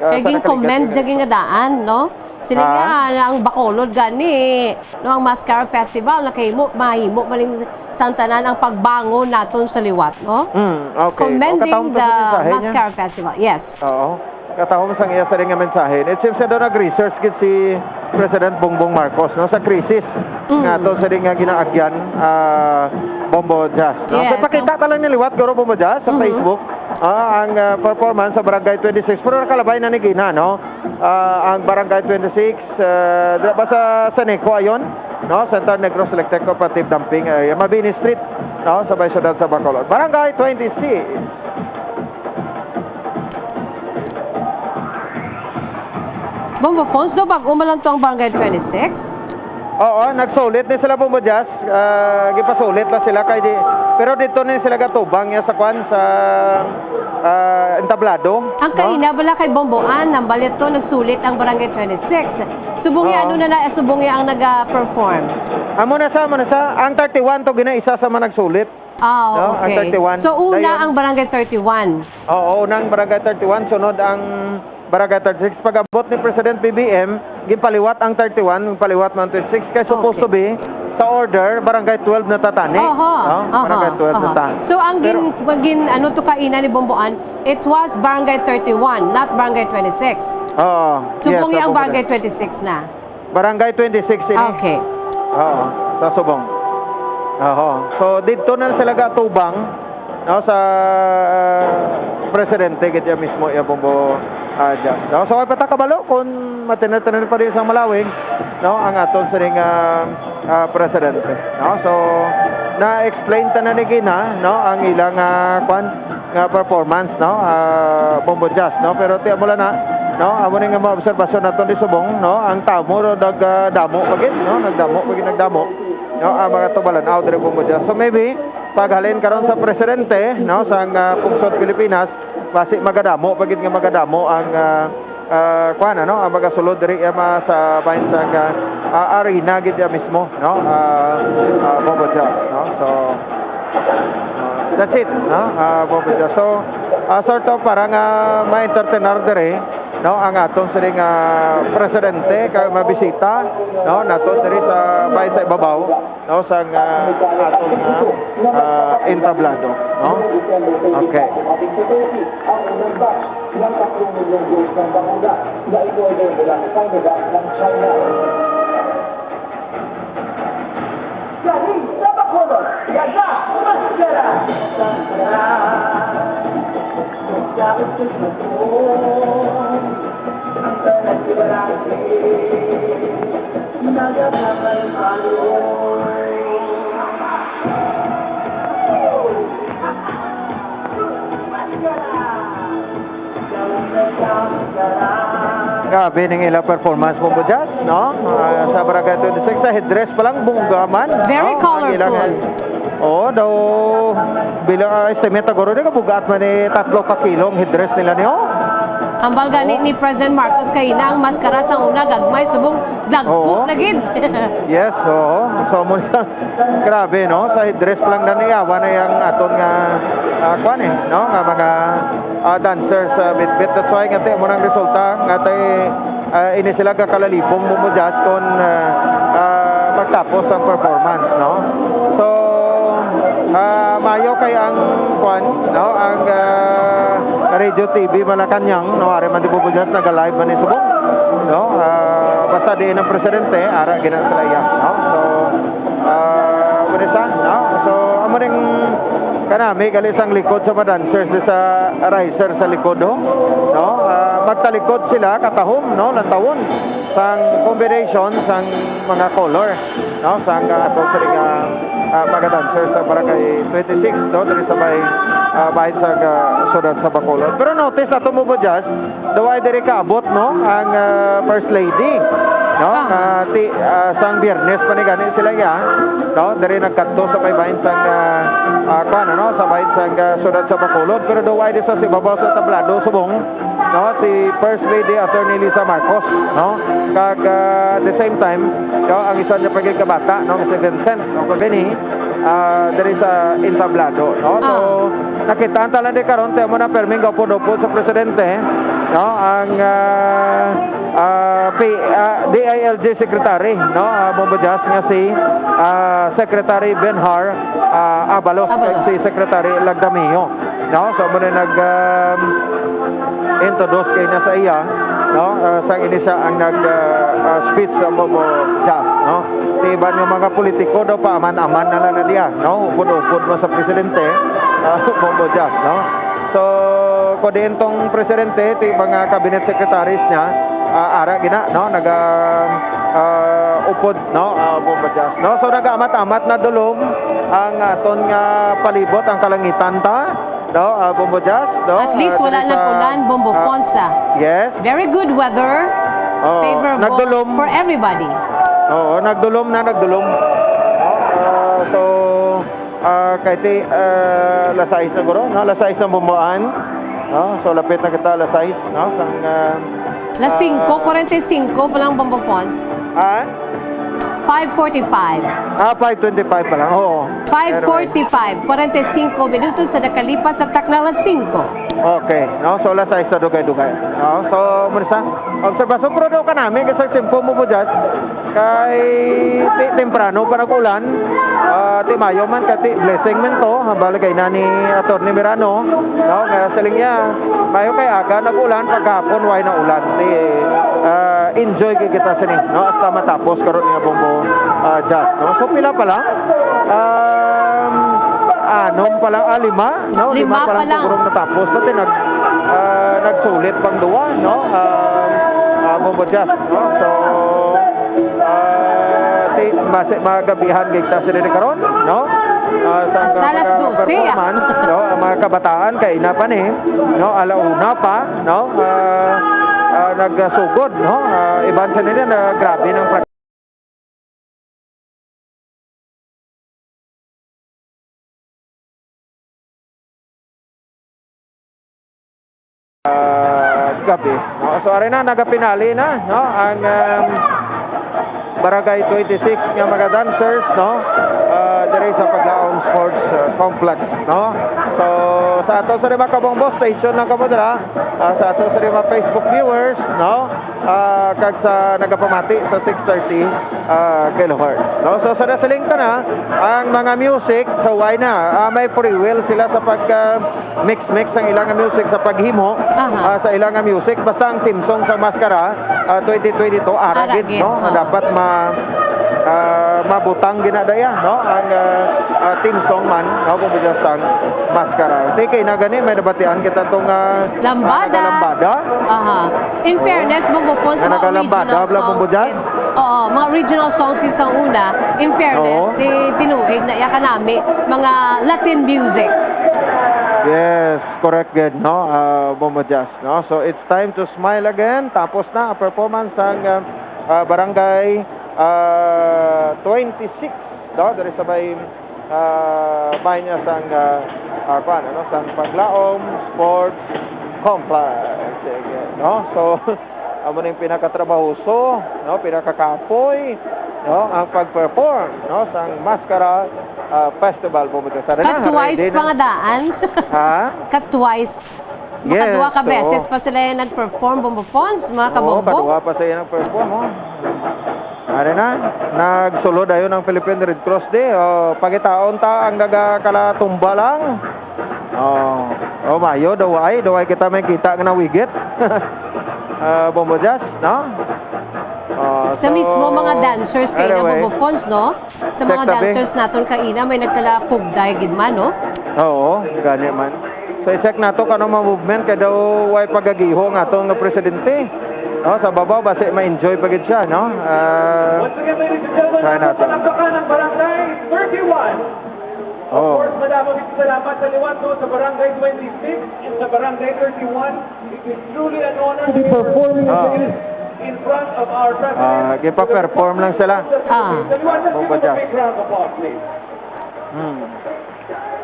ah, Kay sa ginkomment nakaligat dyan, nga ginadaan, no? Sila Ah. nga, ang Bacolod gani, no, ang Mascara Festival, nakahimo, mahimo man ning sang tanan ang pagbangon naton sa liwat, no? Mm, okay. Commending O, katawag the sa mensahe niya. Mascara Festival. Yes. Oo. Katawag sang iya sa rin nga mensahe. It seems na daw nag-research gid si President Bongbong Marcos, no, sa krisis Mm. nga ato sa rin nga ginaagyan, ah, Bombo Jazz, no? Yes, So, pakita so ta lang ni liwat, guro Bombo Jazz, sa Mhm. Facebook, ah, ang, ah, performance sa Barangay twenty-six. Pero nakalabay na ni Gina, no? Ah, ang Barangay twenty-six, ah, dira ba sa Seneco ayon, no? Central Negros Electric Cooperative Dumping Area, Mabini Street, no? Sa may siyudad sa Bacolod. Barangay twenty-six. Bombo Fons, do bag-o man lang to ang Barangay twenty-six? Oo, nagsulit ni sila, Bombo Jazz. Ah, gipasulit na sila kay di, pero dito ni sila gatubang niya sa kwan, sa, ah, entablado, Ang no? kaina bala kay Bombo Ann, nang balit to, nagsulit ang Barangay twenty-six. Subong niya, Oo. ano na na, subong niya ang nag-perform? Amo na sa, amo na sa, ang thirty-one to gina isa sa mga nagsulit. Ah, No, ang okay. thirty-one. So, una Dayon. ang Barangay thirty-one. Oo, unang Barangay thirty-one, sunod ang Barangay thirty-six. Pag-abot ni President B B M, ginpaliwat ang thirty-one, ginpaliwat man twenty-six. Kay supposed Okay. to be, sa order, Barangay twelve na tatani. Aha, No? aha, Barangay twelve na aha. ta. So, ang Pero gin-, gin-, ano to kaina ni Bombo Ann, it was Barangay thirty-one, not Barangay twenty-six. Oo. Yes, Subong niya ang opo, Barangay correct. twenty-six na. Barangay twenty-six ini. Okay. Oo, sa Subong. Oo. So, dito na sila gatubang, no, sa, ah, presidente, gid iya mismo, iya Bombo, ah, Jazz, no? So, ay patakabalo kung matiner-tiner pa rin sa Malawig, no, ang aton sining, ah, ah, presidente, no? So, na-explain ta na ni Gina, no, ang ilang, ah, kwan, nga performance, no? Ah, Bombo Jazz, no? Pero ti amo lang na, no? Amo ni nga mga obserbasyon nato ni Subong, no? Ang tamo ro nag, ah, damo pa gid, no? Nagdamo pa gid, nagdamo, no? Ang mga tumalan-aw diri Bombo Jazz. So maybe paghalin karon sa presidente, no? Sang, ah, pungsod Pilipinas, basi magadamo pa gid nga magadamo ang, ah, ah, kuan, ano, ang magasulod diri, eh, ma-, sa bahin sang, ah, ah, arena gid, ah, mismo, no? Ah, ah, Bombo Jazz, no? So, ah, that's it, no? Ah, Bombo Jazz. So, ah, sort of, parang, ah, ma-entertainar diri, no? Ang aton sining, ah, presidente, kay mabisita, no? Nato diri sa bahin sa ibabaw. No, sang, ah, aton, ah, ah, entablado, no? Okay. Galing sa Bacolod, Yaga Mascara. Ang tanan ni Barangay, nagapapalpalo. Grabe ning ila performance, Bombo Jazz, no? Ah, sa Barangay twenty-six, sa headdress pa lang, bongga man, Very no? Ang ilang colorful. Oo, daw, bilang, ah, estimate, siguro, di ka bugat man ni tatlo ka kilo ang headdress nila niyo. Hambal gani Oo. ni President Marcos kay ina ang maskara sa una gagmay subong dagko Oo. na gid. Yes, oo. So, mo siya. Grabe, no? Sa headdress lang na niyawa na yung aton nga, ah, kwan eh, no? Nga mga, ah, dancers, ah, bitbit. That's why nga, te, mo nang resulta, nga, te, ah, ini sila gakalalipong mo mo judge kung, ah, ah, magtapos ang performance, no? So, ah, mayo kay ang kwan, no? Ang, ah, Radio T V Malacañang, no? Ari man di mo mo judge, naga-live man ni subong, no? Ah, basta diin ang presidente, ara gina sila iya, no? So, ah, what is that, no? So, amo ning kanami, gali sang likod sa mga dancers, sa riser sa likod, no? No? Ah, magtalikod sila, katahom, no? Lantawon sang combination sang mga color, no? Sang, ah, ato sa nga, ah, mga dancers sa Barangay twenty-six, no? Diri sa may, ah, bahin sa, ah, siyudad sa Bacolod. Pero notice ato mo ba, Jazz? Daw ay diri kaabot, no? Ang, ah, First Lady, no? Aha. Ah, ti, ah, sang Biyernes pa ni gani sila iya, no? Diri nagkadto sa may bahin sang, ah, ah, kwan, ano? Sa bahin sang, ah, siyudad sa Bacolod. Pero daw ay di sa sibabaw sa tablado subong, no? Si First Lady Attorney Lisa Marcos, no? Kag, ah, at the same time, no? Ang isa niya pagkabata, no? Si Vincent, no? Kag gani, ah, diri sa entablado, no? So, Ah. nakitaan ta lang di karon, ti amo na perming gaupod-upod sa presidente, no? Ang, ah, ah, P-, ah, D I L G secretary, no? Ah, Bombo Jazz nga si, ah, Secretary Benhar, ah, Abalos, Abalos. Kag si Secretary Lagdamio, no? So, muna nag, um, introduce kay na sa iya, no? Ah, sang ini siya ang nag, ah, ah, speech sa Bombo Jazz, no? Sa iban nga mga politiko daw, paaman-aman na lang na diya, no? Upod-upod mo sa presidente, ah, Bombo Jazz, no? So, kung diin tong presidente, ti mga cabinet secretaries niya, ah, ara gina, no? Naga, ah, upod, no? Ah, Bombo Jazz, no? So, nagaamat-amat na dulom ang aton nga palibot, ang kalangitan ta, no? Ah, Bombo Jazz, no? At least Ah, wala diri sa, nag-ulan, Bombo ah, Fonsa. Yes. Very good weather. Oo, Favorable nagdulom. for everybody. Oo, nagdulom na, nagdulom. Ah, so, ah, kay ti, ah, alas sais na guro, no? Alas sais na bumuan. No? So, lapit na kita alas sais, no? Sang, ah, Las ah, singko, kwarenta y singko pa lang, Bombo Fons. Ha? Five forty-five. Ah, five twenty-five pa lang, oo. Five forty-five, kwarenta y singko minutos sa nakalipas sa takna alas singko. Okay, no? So, alas sais sa dugay-dugay. No? So, muna sa obserbasyon, pero do ka namin, kasi simple mo po dyan. Kay ti-, temprano pa nag-ulan. Ah, ti mayo man, kay ti blessing man to. Hambal kay na ni Attorney Mirano, no? Nga siling niya, mayo kay aga nag-ulan, paghapon way na ulan. Ti, ah, enjoy kay kita sini, no? Hasta matapos karon nga Bombo, ah, Jazz, no? So, pila pa lang? Um, anom pa lang, ah, lima, no? Lima Lima pa pa lang lang. Siguro natapos. So, ti nag, ah, nagsulit pang duwa, no? Ah, ah, Bombo Jazz, no? So, ah, ti, mas, magabihan gid ta sila ni karon, no? Ah, sa Hasta mga alas dose, ah. performance, no? Ang mga kabataan kay na pa ni, no? Ala una pa, no? Ah, ah, nagsugod, no? Ah, iban sa nila na grabe ng pra- ah, gabi, no? So, ari na, nagapinali na, no? Ang, um, Barangay twenty-six nga mga dancers, no? Ah, diri sa Paglaom Sports, ah, Complex, no? So, sa ato sa mga kabombo, station lang kamo dira. Ah, sa ato sa mga Facebook viewers, no? Ah, kag sa nagapamati sa six thirty, ah, kilohertz, no? So, sa nasiling ta na, ang mga music, so why na? Ah, may free will sila sa pag, ah, mix-mix ang ilang music sa paghimo, Aha. ah, sa ilang music. Basta ang theme song sa Maskara, ah, twenty twenty-two, ara Ara gid, gid, no? Nga oo. dapat ma-, ah, mabutang ginadaya, no? Ang, ah, ah, theme song man, no? Kung bigyan sang Maskara. Ti kay na gani, may nabatian kita tong, ah, Lambada. ah, nagalambada. Aha. In Oo. fairness, Bombo Fons, Nga mga nagalambada, original bla, Bombo songs Jazz? kid, oo, mga original songs kid sa una, in fairness, Oo. di tinuig na iya kanami, mga Latin music. Yes, correct gid, no? Ah, Bombo Jazz, no? So, it's time to smile again. Tapos na ang performance sang, ah, ah, Barangay, ah, twenty-six, no? Diri sa may Ah, bahin niya sang, ah, ah, kuan, ano, sang Paglaom Sports Complex. Sige, no? So, amo ning pinakatrabahoso, no, pinakakapoy, no, ang pag-perform, no, sang Mascara, ah, Festival, Bombo Jazz. Ano na, Ka-twice ready na? Pa nga daan. Ha? Ka-twice. Yes, Makaduha ka oo. Beses pa sila yung nag-perform, Bombo Fons, mga Oo, kabombo. Kaduha pa sila nag-perform, oh. Ano na, nagsulod ayon ang Philippine Red Cross Day. Oh, pangitaon ta ang nagakalatumba lang. Oh, oh, mayo, daw ay, daw ay kita may kita nga nawigit. Ah, Bombo Jazz, no? Oh, Sa so, mismo mga dancers kayo na, anyway. Bombo Fons, no? Sa mga Check tabi. Dancers naton kaina, may nagkalapugday gid man, no? Oo, gani man. So, i-check nato kung ano mga movement kay daw way pagagiho ang aton nga presidente. No, sa babaw, basi ma-enjoy pa gid siya, no? Ah, Once again, ladies and gentlemen, try natin. Palakpakan ang Barangay thirty-one. Of Oh. Course, madamo gid salamat sa liwat, no, sa Barangay twenty-six and sa Barangay thirty-one. It is truly an honor to be performing Ah. Again in front of our president. Ah, gipa-perform lang sila. Ah. Sa liwat, let's give them a big round of applause, please. Hmm.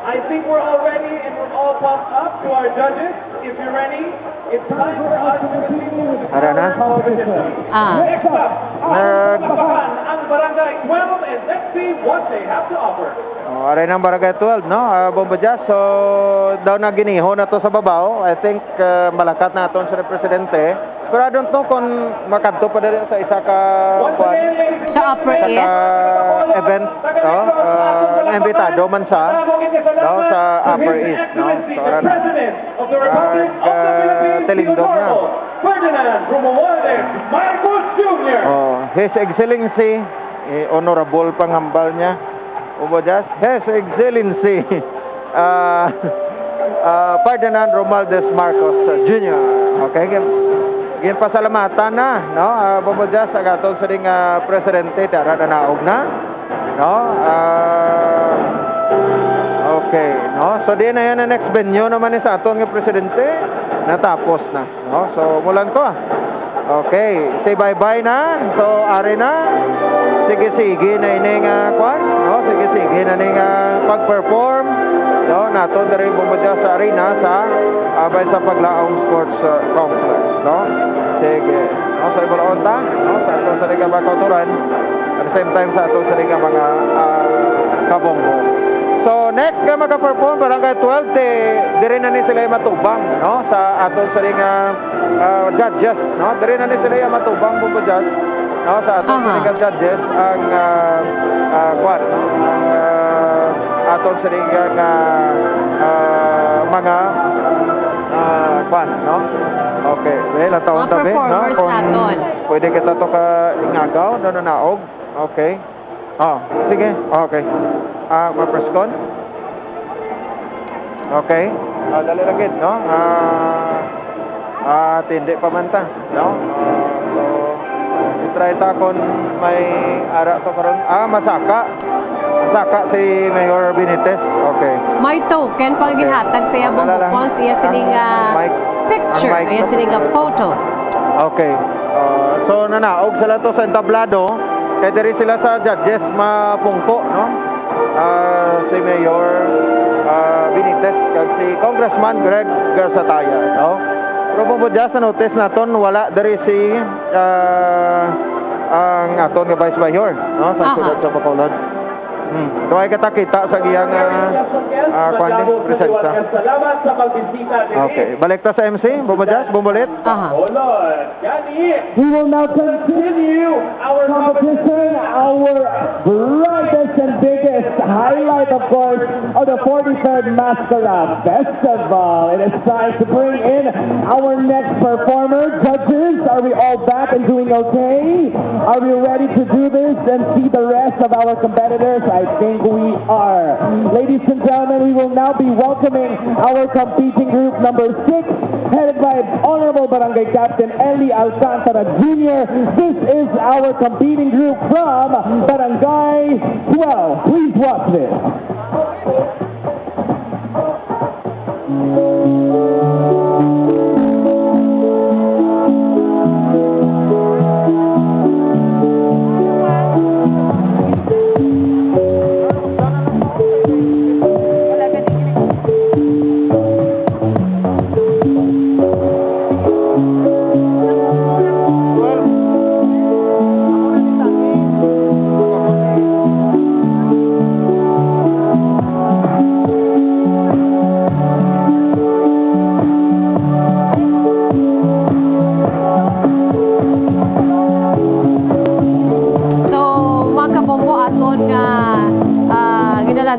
I think we're all ready and we're all pumped up to our judges. If you're ready, it's time for us to continue with Ara na? Our competition. Ah. Next up, Nag- ang Barangay twelve, and let's see what they have to offer. Oh, aray ng Barangay twelve, no? Ah, Bombo Jazz. So, daw na giniho na to sa babaw. I think, ah, malakat na aton sa presidente. Pero I don't know kung makadto pa dali sa isa ka, kuwan, Sa Upper isa ka East? Event, no? Ah, naimbitado man siya, no, sa Upper East, no? So, wala na. Nag, ah, tilindog na. Ferdinand Romualdez Marcos Junior. Oh, His Excellency, eh, Honorable pang hambal niya. Bombo Jazz, His Excellency, ah, ah, Ferdinand Romualdez Marcos, ah, Junior. Okay, gin-, ginpasalamatan na, no? Ah, Bombo Jazz, ang aton sining, ah, presidente, dara na naog na, no? Ah, okay, no? So, di na yan ang next venue naman ni sa aton nga presidente. Natapos na. No? So, mo lang to, ah. Okay, say bye-bye na. So, ari na. Sige-sige na ini nga, kwan, no? Sige-sige na ni nga pag-perform, no? Nato diri, Bombo Jazz, sa arena sa, ah, Bayan sa Paglaom Sports, ah, Complex, no? Sige. No, sa ibalaon ta, no? Sa ato sa liga mga kauturan, at the same time sa ato sa liga mga, ah, kabombo. So, next nga maka-perform, Barangay twelve, di, diri na ni sila matubang, no? Sa ato sa liga ah, judges, no? Diri na ni sila yung matubang, Bombo Jazz, no? Sa aton Aha. Sining judges, ang, ah, ah, kwan, no? Ang, ah, aton sining, ah, ah, mga, ah, kwan, no? Okay. Well, ang taon Mga tabi, no? Performers Kung naton. Pwede kita to ka ingagaw, no, no, naog. Okay. Oh, sige. Okay. Ah, ma-press con. Okay. Ah, dali lang gid, no? Ah, ah, tindi pa man ta, no? Ah, so, i-try ta kung may ara to karon. Ah, masaka. Masaka si Mayor Benitez. Okay. May token pa Okay. Ginhatag sa iya, Wala Bombo lang. Fons, iya sining, Ang ah, mic, picture, ang mic. Iya sining, ah, photo. Okay. Ah, so, nanaog sila to sa entablado. Kay diri sila sa judges mapungko, no? Ah, si Mayor, ah, Benitez kag si Congressman Greg Garsataya, no? Pero Bombo Jazz, sa notice naton, wala diri si, ah, ang aton nga Vice Mayor, no? Sa Aha. Siyudad sa Bacolod. Hmm. Kaway kita kita sa iyang, ah, ah, kwan din, presensya. Salamat sa pagbisita diri. Okay. Balik ta sa M C, Bombo Jazz, bumulit. Aha. Bacolod. Gani, We will now continue our competition, our brightest and biggest highlight, of course, of the forty-third Mascara Festival. It is time to bring in our next performer. Judges, are we all back and doing okay? Are we ready to do this and see the rest of our competitors? I think we are. Ladies and gentlemen, we will now be welcoming our competing group number six, headed by Honorable Barangay Captain Eli Alcantara Junior. This is our competing group from Barangay twelve. Please watch this.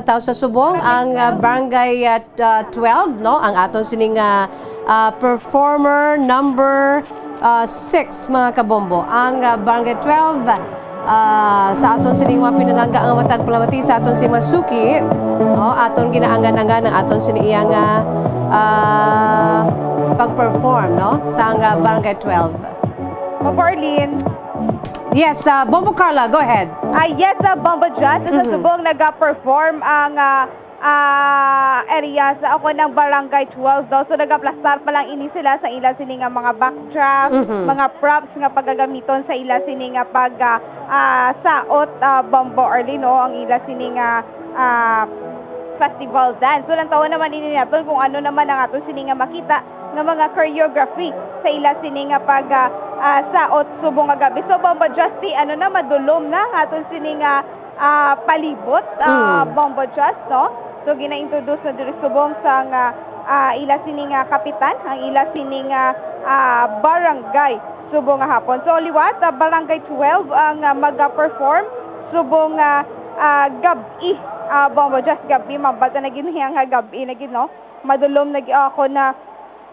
Tawo sa subong ang, ah, Barangay, ah, t-, ah, twelve, no? Ang aton sining, ah, ah, performer number, ah, six, mga kabombo. Ang, ah, Barangay twelve, ah, sa aton sining mga pinalangga nga matag palamati sa aton sining mga suki, no? Aton ginaangan-angan ang aton sining iyang, ah, ah, pag-perform, no? Sa, ah, Barangay twelve. Ma'am Arlene. Yes, ah, Bombo Carla, go ahead. Ah, yes, ah, Bombo Jazz. Sa Mhm. subong nag-perform ang, ah, ah, area sa ako ng Barangay twelve, no? So, nag-aplastar pa lang ini sila sa ila sini nga mga backdrop, Mhm. mga props nga pagagamiton sa ila sini nga pag, ah, ah, saot, ah, Bombo Arlene, no? Ang ila sini nga, ah, festival dance. So, lantawon naman ini naton kung ano naman ang aton sini nga makita nga mga choreography sa ila sini nga pag, ah, ah, saot subong nga gabi. So, Bombo Justy, ano na, madulom na ang aton sini nga, ah, palibot, ah, Mm. Bombo Just, no? So, gina-introduce na diri subong sa nga, ah, ila sini nga kapitan, ang ila sini nga, ah, barangay subong nga hapon. So, liwat, ah, Barangay twelve ang, ah, mag-perform subong nga, ah, gab-i, ah, Bombo Just, gab-i, mambata na gid niya nga gab-i na gid, no? Madulom na gi-, ako na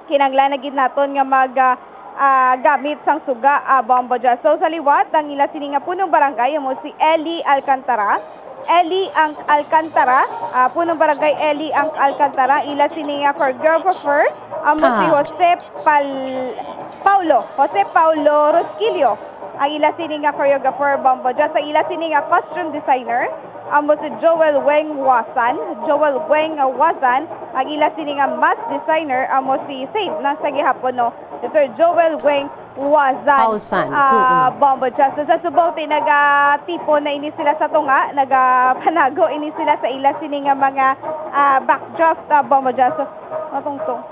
kinahanglan na gid naton nga mag, ah, ah, gamit sang suga, ah, Bombo Jazz. So, sa liwat, ang ila sini nga punong barangay amo si Eli Alcantara. Eli ang Alcantara, ah, punong barangay Eli ang Alcantara. Ila sini nga choreographer amo si Ah. Jose Pal-, Paulo, Jose Paulo Rosquillo. Ang ila sini nga choreographer, Bombo Jazz. Ang ila sini nga costume designer, amo si Joel Weng Wasan, Joel Weng Wasan, ang ila sini nga mask designer amo si same na sa gihapon, no, si Sir Joel Weng Wasan. Wasan. Ah, Mm-mm. Bombo Jazz. So, sa subong, ti-, nagatipon na ini sila sa tunga, nagapanago ini sila sa ila sini nga mga, ah, backdraft, ah, Bombo Jazz. So, matungtong,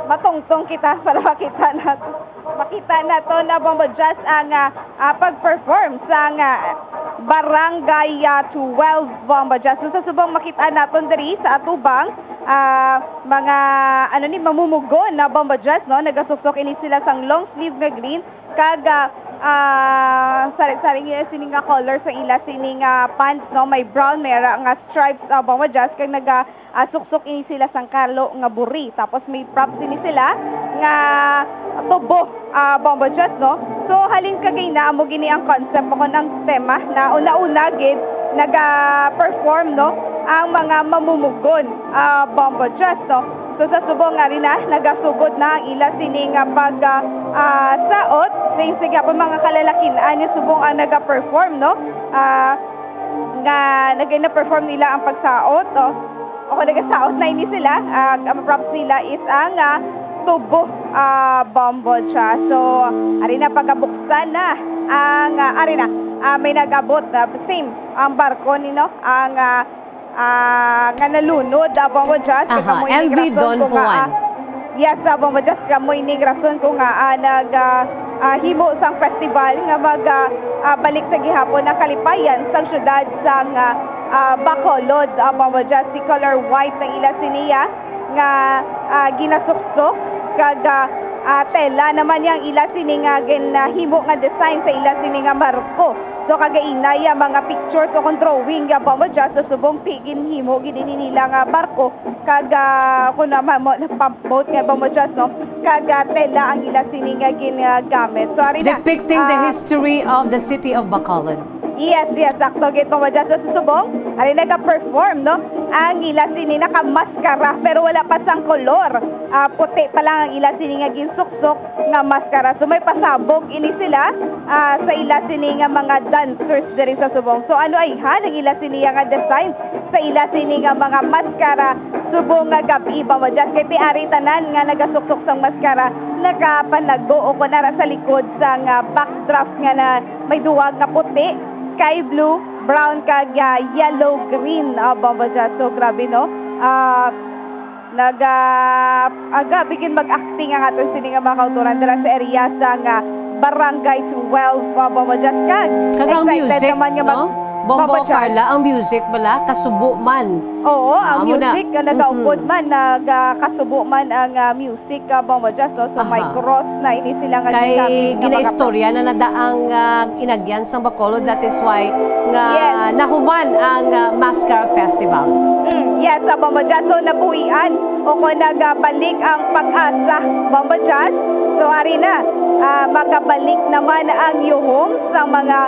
matungtong kita para makita nato. Makita nato na, Bombo Jazz, ang, ah, ah, pag-perform sang, ah, Barangay, ah, twelve, Bombo Jazz. So, sa subong makita naton diri sa atubang, ah, mga, ano ni, mamumugon na, Bombo Jazz, no? Nagasuksok ini sila sang long sleeve nga green, kag, ah, ah, sari-sari nga sini nga color sa ila sini nga pants, no? May brown, may ara nga stripes, ah, Bombo Jazz, kag naga, ah, suksok ini sila sang kalo nga buri. Tapos may props ini sila nga tubo, ah, Bombo Jazz, no? So, halin kagina, amo gini ang concept o kon ang tema na una-una gid naga-perform, no, ang mga mamumugon, ah, Bombo Jazz, no? So, sa subong nga rin na, nagasugod na ang ila sini nga pag, ah, ah, saot. Sa insigapon mga kalalakin-an, yung subong ang naga-perform, no? Ah, nga nagay na-perform nila ang pagsaot, oh. O kung nagasaot na ini sila, ah, ang props nila is ang, ah, tubo, ah, Bombo Jazz. So, ari na, pagabuksan na ang, ah, ari na, ah, may nag-abot na, same, ang barko ni, no? Ang, ah, ah, nga nalunod, ah, Bombo Jazz. Aha, Kamo ini M V rason Don kung nga, Juan. ah, Yes, ah, Bombo Jazz, kamo ining rason ko nga, ah, nag, ah, ah, himo sang festival nga mag, ah, ah, balik sa gihapon ang kalipayan sang syudad sang, ah, ah, Bacolod, ah, Bombo Jazz, si color white ang ila siniya nga, ah, ginasuksok kag, ah, ah, tela naman yang ila sini nga ginahimo nga design sa ila sini nga barko. So, kagaina ya mga pictures o kon drawing ya, Bombo Jazz, sa subong ti ginhimo gid ini nila nga barko. Kag, ah, kung na, ma-, mo-, nagpamboat nga ba mo, Jazz, no? Kag, ah, tela ang ila sini nga ginagamit. So, ari na. Depicting the Ah, history of the city of Bacolod. Yes, yes, sakto gid mo, Jazz. So, sa subong, ari nagaperform, no? Ang ila sini nakamaskara, pero wala pa sang kolor. Ah, puti pa lang ang ila sini nga ginsuksok nga maskara. So, may pasabog ini sila, ah, sa ila sini nga mga dancers diri sa subong. So, ano ay han ang ila sini nga design sa ila sini nga mga maskara subong nga gab-i, Bombo Jazz? Kay ti ari tanan nga nagasuksok sang maskara, nakapanagbo o kon ara sa likod sang, ah, backdraft nga na may duwag nga puti, sky blue, brown, kag, ah, yellow green, ah, Bombo Jazz. So, grabe, no? Ah, Naga, aga, bigin mag-acting ang aton sini nga mga kautoran dira sa area sa nga Barangay twelve, ah, Bombo Jazz. Kag Kag ang excited music, naman nga mag-, no? Bombo Bombo Jazz. Carla, ang music bala, kasubo man. Oo, ang Amo na. music, ah, nagaupod Mhm. man, nagakasubo man ang, ah, music, ah, Bombo Jazz, no? So, may Aha. cross na ini sila nga Kay ginagamit nga mga ginaistorya na nadaang, ah, inagyan sang Bacolod, that is why nga Yes. nahuman ang, ah, Maskara Festival. Yes, sa Bombo Jazz. So, nabuhian o kung nagabalik ang pag-asa, Bombo Jazz. So, ari na, ah, makabalik naman ang yuhong sa mga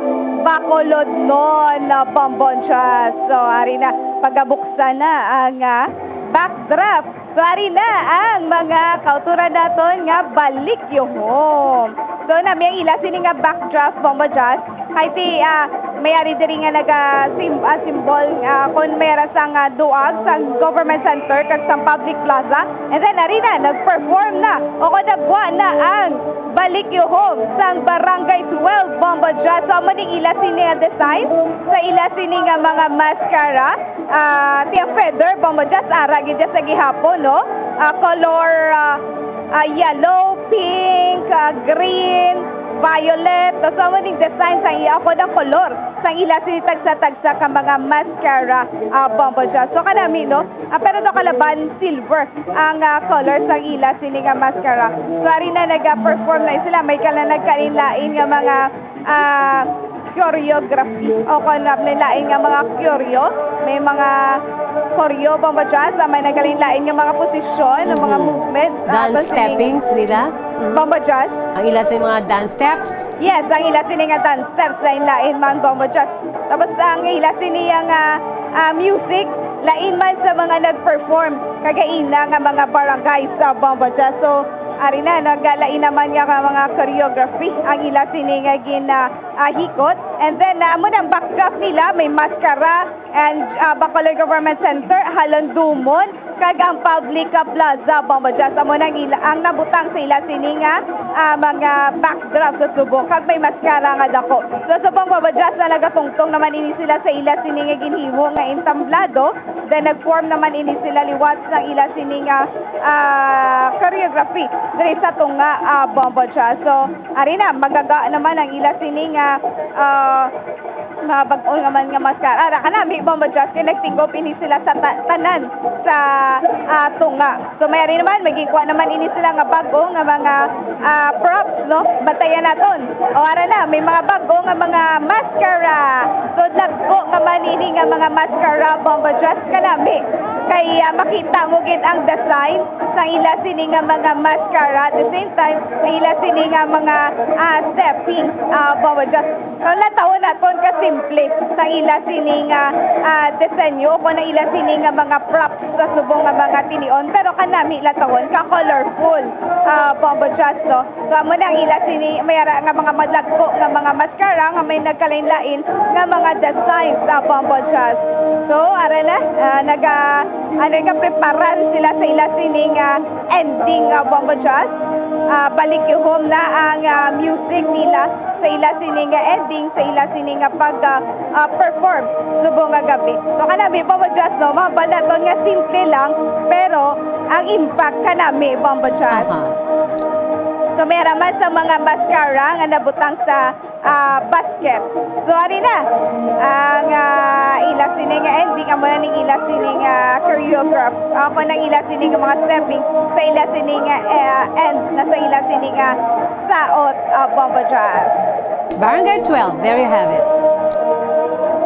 Bacolodnon na Bombo Jazz. So, ari na, pagabuksan na ang, ah, backdraft. So, ari na ang mga kauturan naton nga balik yuhong. So, nami ang ila sini nga backdraft, Bombo Jazz. Kay ti, ah, may ari diri nga naga sim-, ah, symbol, ah, kon may ara sang, ah, duag sang government center kag sang public plaza. And then, ari na, nag-perform na o kon nagwa na ang balik yuhong sang Barangay twelve Bombo Jazz. So, amo ning ila sini nga design sa ila sini nga mga mascara. Ah, ti ang feather, Bombo Jazz, ara gid siya sa gihapon, no? Ah, color, ah, ah, yellow, pink, ah, green, violet. So, amo ning design sa iya, ako ng kolor. Sang ila sini tagsa-tagsa ka mga mascara, ah, Bombo Jazz. So, kanami, no? Ah, pero no, kalaban, silver ang, ah, color sang ila sini nga mascara. So, ari na nag-perform na sila. May kala nagkalain-lain nga mga, ah, choreography. O kung lain-lain nga mga choreo, may mga choreo, Bombo Jazz, ah, may nagkalain-lain nga mga posisyon, ang mga Mm. movement, ah, Dance to sini. Steppings nila. Mm. Bombo Jazz. Ang ila sa mga dance steps. Yes, ang ila sini nga dance steps, lain-lain man, Bombo Jazz. Tapos ang ila sini nga, ah, music, lain man sa mga nag-perform kagaina nga mga barangay sa Bombo Jazz. So, ari na, nagalain naman nga mga choreography ang ila sini nga gin, ah, ah, hikot. And then, ah, amo nang backdrop nila, may mascara and, ah, Bacolod Government Center, Halondumon, kag ang public, ah, plaza, Bombo Jazz. Amo nang ila, ang nabutang sa ila sini nga, ah, mga backdrop sa subong, kag may mascara nga dako. So, subong, Bombo Jazz, na nagatungtong naman ini sila sa ila sini nga ginhimo nga entablado. Then, nag-form naman ini sila liwat sa ila sini nga, ah, choreography diri sa tunga, ah, Bombo Jazz. So, ari na, magaga naman ang ila sini nga, ah, mga bag-o nga man nga mascara. Ara, kanami, Bombo Jazz, kay nagtingop ini sila sa ta-, tanan sa, ah, tunga. So, may ari naman, may gikuha naman ini sila nga bag-o nga mga, ah, props, no? Bantayan naton. O, ara na, may mga bag-o nga mga mascara. So, dagko nga man ini nga mga mascara, Bombo Jazz, kanami. Kay, ah, makita mo gid ang design sa ila sini nga mga mascara. At the same time, sa ila sini nga mga, ah, stepping, ah, Bombo Jazz. So, latawon naton ka simple sa ila sini nga, ah, disenyo o kung ang ila sini nga mga props sa subong nga mga tinion. Pero kanami latawon ka colorful, ah, Bombo Jazz, no? So, amo na ang ila sini, may ara nga mga madagko nga mga mascara nga may nagkalain-lain nga mga design sa Bombo Jazz. So, ara na, ah, naga, ano, nagapreparar sila sa ila sini nga ending, ah, Bombo Jazz. Ah, balik yuhong na ang, ah, music nila sa ila sini nga ending, sa ila sini nga pag, ah, ah, perform subong nga gab-i. So, kanami, Bombo Jazz, no, mga banda to nga simple lang, pero ang impact kanami, Bombo Jazz. Aha. So, may ara man sa mga mascara nga nabutang sa, ah, basket. So, ari na ang, ah, ila sini nga ending, amo na ning ila sini nga choreograph. Ako nang ila sini nga mga stepping sa ila sini nga, eh, end na sa ila sini nga saot, ah, Bombo Jazz. Barangay twelve, there you have it.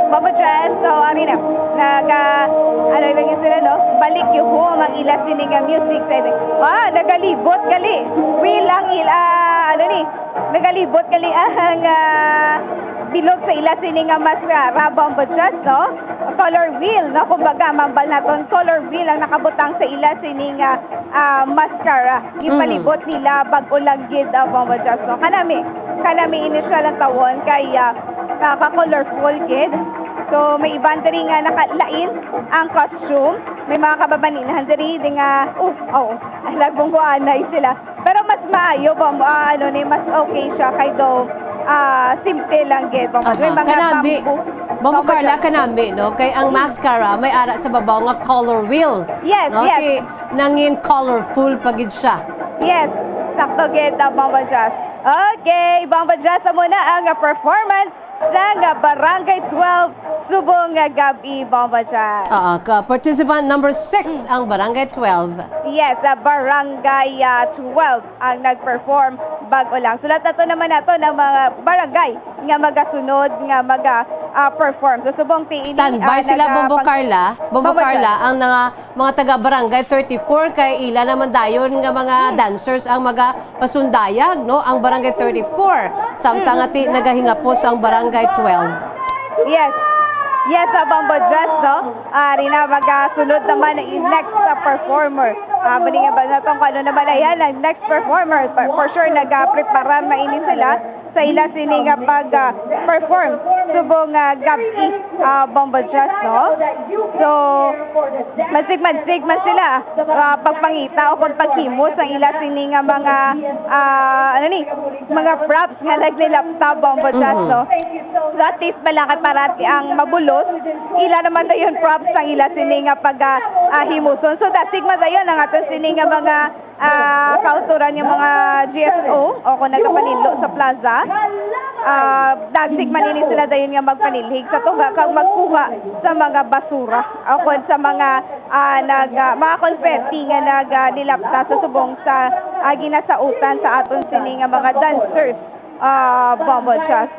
Bombo Jazz, so, ari na. Naga, ano lagi sila, no? Balik yuhong ang ila sini nga music. Sa ila, ah, nagalibot gali. Wheel ang ila, ano ni? Nagalibot gali ang, ah, bilog sa ila sini nga mascara, Bombo Jazz, no? Color wheel, no? Kumbaga, mambal naton, color wheel ang nakabutang sa ila sini nga, ah, mascara. Ginpalibot nila, bag-o lang gid, ah, Bombo Jazz, no? Kanami, kanami ini siya lang tawon kay, ah, ah, ka-colorful gid. So, may iban diri nga nakalain ang costume. May mga kababaninhan diri, di nga, oh, oh, nagbunggoanay sila. Pero mas maayo, Bombo, ah, ano ni, mas okay siya kay daw, ah, simple lang gid, Bombo. May Aha, mga kanami, bamboo. Bombo Bombo Carla, Jazz. Kanami, no? Kay ang Mm. mascara may ara sa babaw nga color wheel. Yes, No? yes. Kay nangin colorful pa gid siya. Yes, sakto gid, ah, Bombo Jazz. Okay, Bombo Jazz, amo na ang, ah, performance sang, ah, Barangay twelve subong nga gab-i, Bombo Jazz. Oo, ka participant number six Mm. ang Barangay twelve. Yes, ah, Barangay, ah, twelve ang nag-perform bag-o lang. Sulat nato naman nato ng mga barangay nga magasunod, nga maga, ah, perform. So, subong ti ini, Standby ah, sila, naga-, Bombo pag-, Carla. Bombo Bombo Carla, Carla. Ang nga mga taga Barangay thirty-four kay ila naman dayon nga mga Hmm. dancers ang magapasundayag, no? Ang Barangay thirty-four. Samtang Hmm. ati nagahingapos ang Barangay twelve. Yes. Yes, sa Bombo Jazz, no? Ah, rin na, magasunod naman ang next sa performer. Ah, bali nga ba na tong kung ano naman na yan, ang next performer. For, for sure, nagapreparar na ini sila sa ila sini nga pag, ah, perform subong nga gab-i, ah, Bombo Jazz, no? So, masigmad-sigmad sila, ah, pagpangita o kung paghimo sa ila sini nga mga, ah, ano ni, mga props nga naglilapta, Bombo Jazz, Mhm. no? So, at least malakad para ti ang mabulos, ila naman dayon props ang ila sini nga pag, ah, ah, himuson. So, dasig man dayon ang aton sini nga mga ah, kauturan nga mga G S O o kung nagapaninlo sa plaza. Ah, dasig man ini sila dayon nga magpanilhig sa tunga kag magkuha sa mga basura o kung sa mga, ah, nag, ah, mga konfeti nga nag, ah, nilapta sa subong sa, ah, ginasautan sa aton sini nga mga dancers, ah, Bombo Jazz.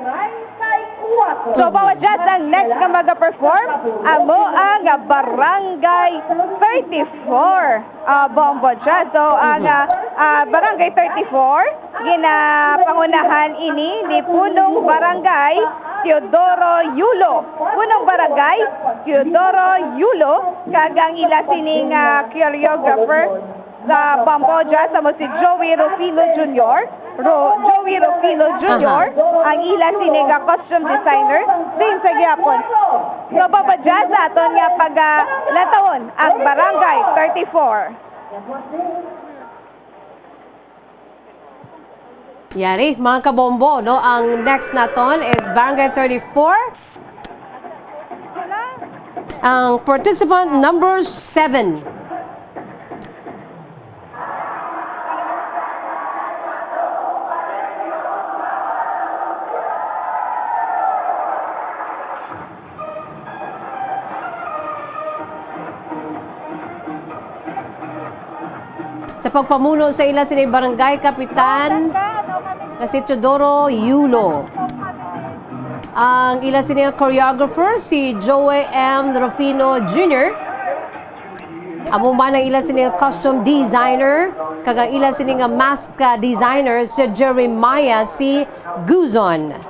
So, Bombo Jazz, ang next nga mag-perform, amo ang Barangay thirty-four. Ah, Bombo Jazz. So, ang, Mhm. ah, ah, Barangay thirty-four, ginapangunahan ini ni Punong Barangay Teodoro Yulo. Punong Barangay Teodoro Yulo, kag ang ila sining, ah, choreographer sa Bombo Jazz, amo si Joey Rufino Junior. Ro-, Joey Rufino Junior, Aha. ang ila sini nga costume designer, din sa gihapon. So, Bombo Jazz, sa aton nga pag, ah, latawon ang Barangay thirty-four. Yari, mga kabombo, no? Ang next naton is Barangay thirty-four. Ang participant number seven. Sa pagpamuno sa ila sini barangay kapitan nga si Teodoro Yulo. Ang ila sini nga choreographer si Joey M Rufino Junior. Amo man ang ila sini nga costume designer kag ang ila sini nga mask, ah, designer si Jeremiah C Guzon.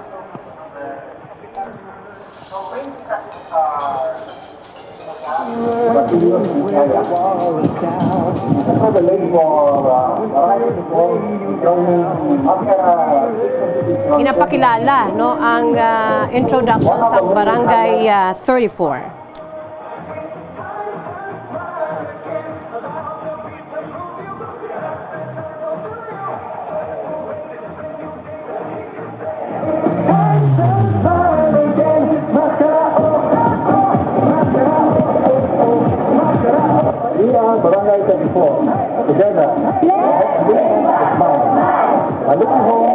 Ginapakilala, no, ang, ah, introduction sa Barangay, ah, thirty-four. Iya, Barangay thirty-four. Together. Let's make a smile. A little home.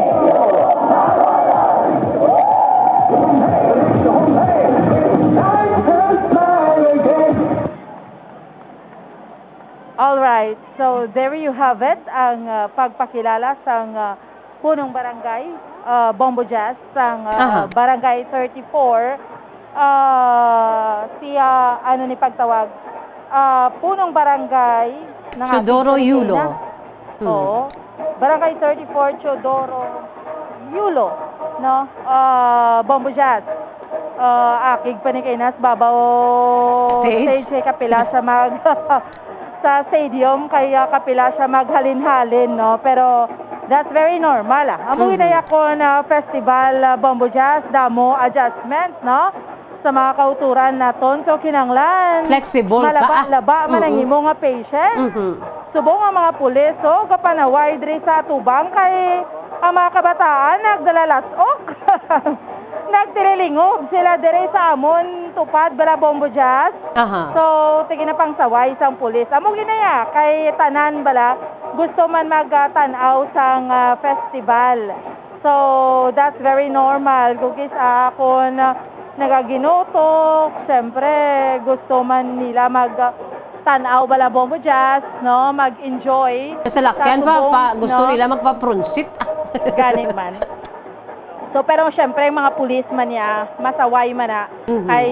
All right. So, there you have it, ang, ah, pagpakilala sang, ah, punong barangay, ah, Bombo Jazz, sang, ah, Aha. Barangay thirty-four, ah, siya, ano ni pagtawag, ah, punong barangay ng ating Teodoro Yulo. Pilipinas. Hmm. Oo. Barangay thirty-four, Teodoro Yulo, no? Ah, Bombo Jazz. Ah, akig pa ni kay nas babaw Stage? stage kay kapila sa mag-, sa stadium, kaya kapila siya maghalin-halin, no? Pero that's very normal, ah. Amo Mhm. ginaya ko na festival, ah, Bombo Jazz, damo adjustment, no? Sa mga kauturan naton. So, kinanglan Flexible ka, ah. malaba-laba man ang Mhm. imo nga patience. Mhm. Subong ang mga pulis, oh, gapanaway diri sa atubang kay ang mga kabataan nagdalalas-ok. Nagtililingob sila diri sa amon tupad, bala, Bombo Jazz. Aha. So, ti ginapangsaway sang pulis. Amo ginaya, kay tanan, bala, gusto man magtan-aw sang, ah, festival. So, that's very normal. Kung kis-a, kung nagaginutok, siyempre, gusto man nila magtan-aw, bala, Bombo Jazz, no? Mag-enjoy Sa salakyan sa pa, subong, pa, gusto no? nila magpa-front seat. Gani man. So, pero syempre, ang mga pulis man niya, masaway man na, Mhm. ay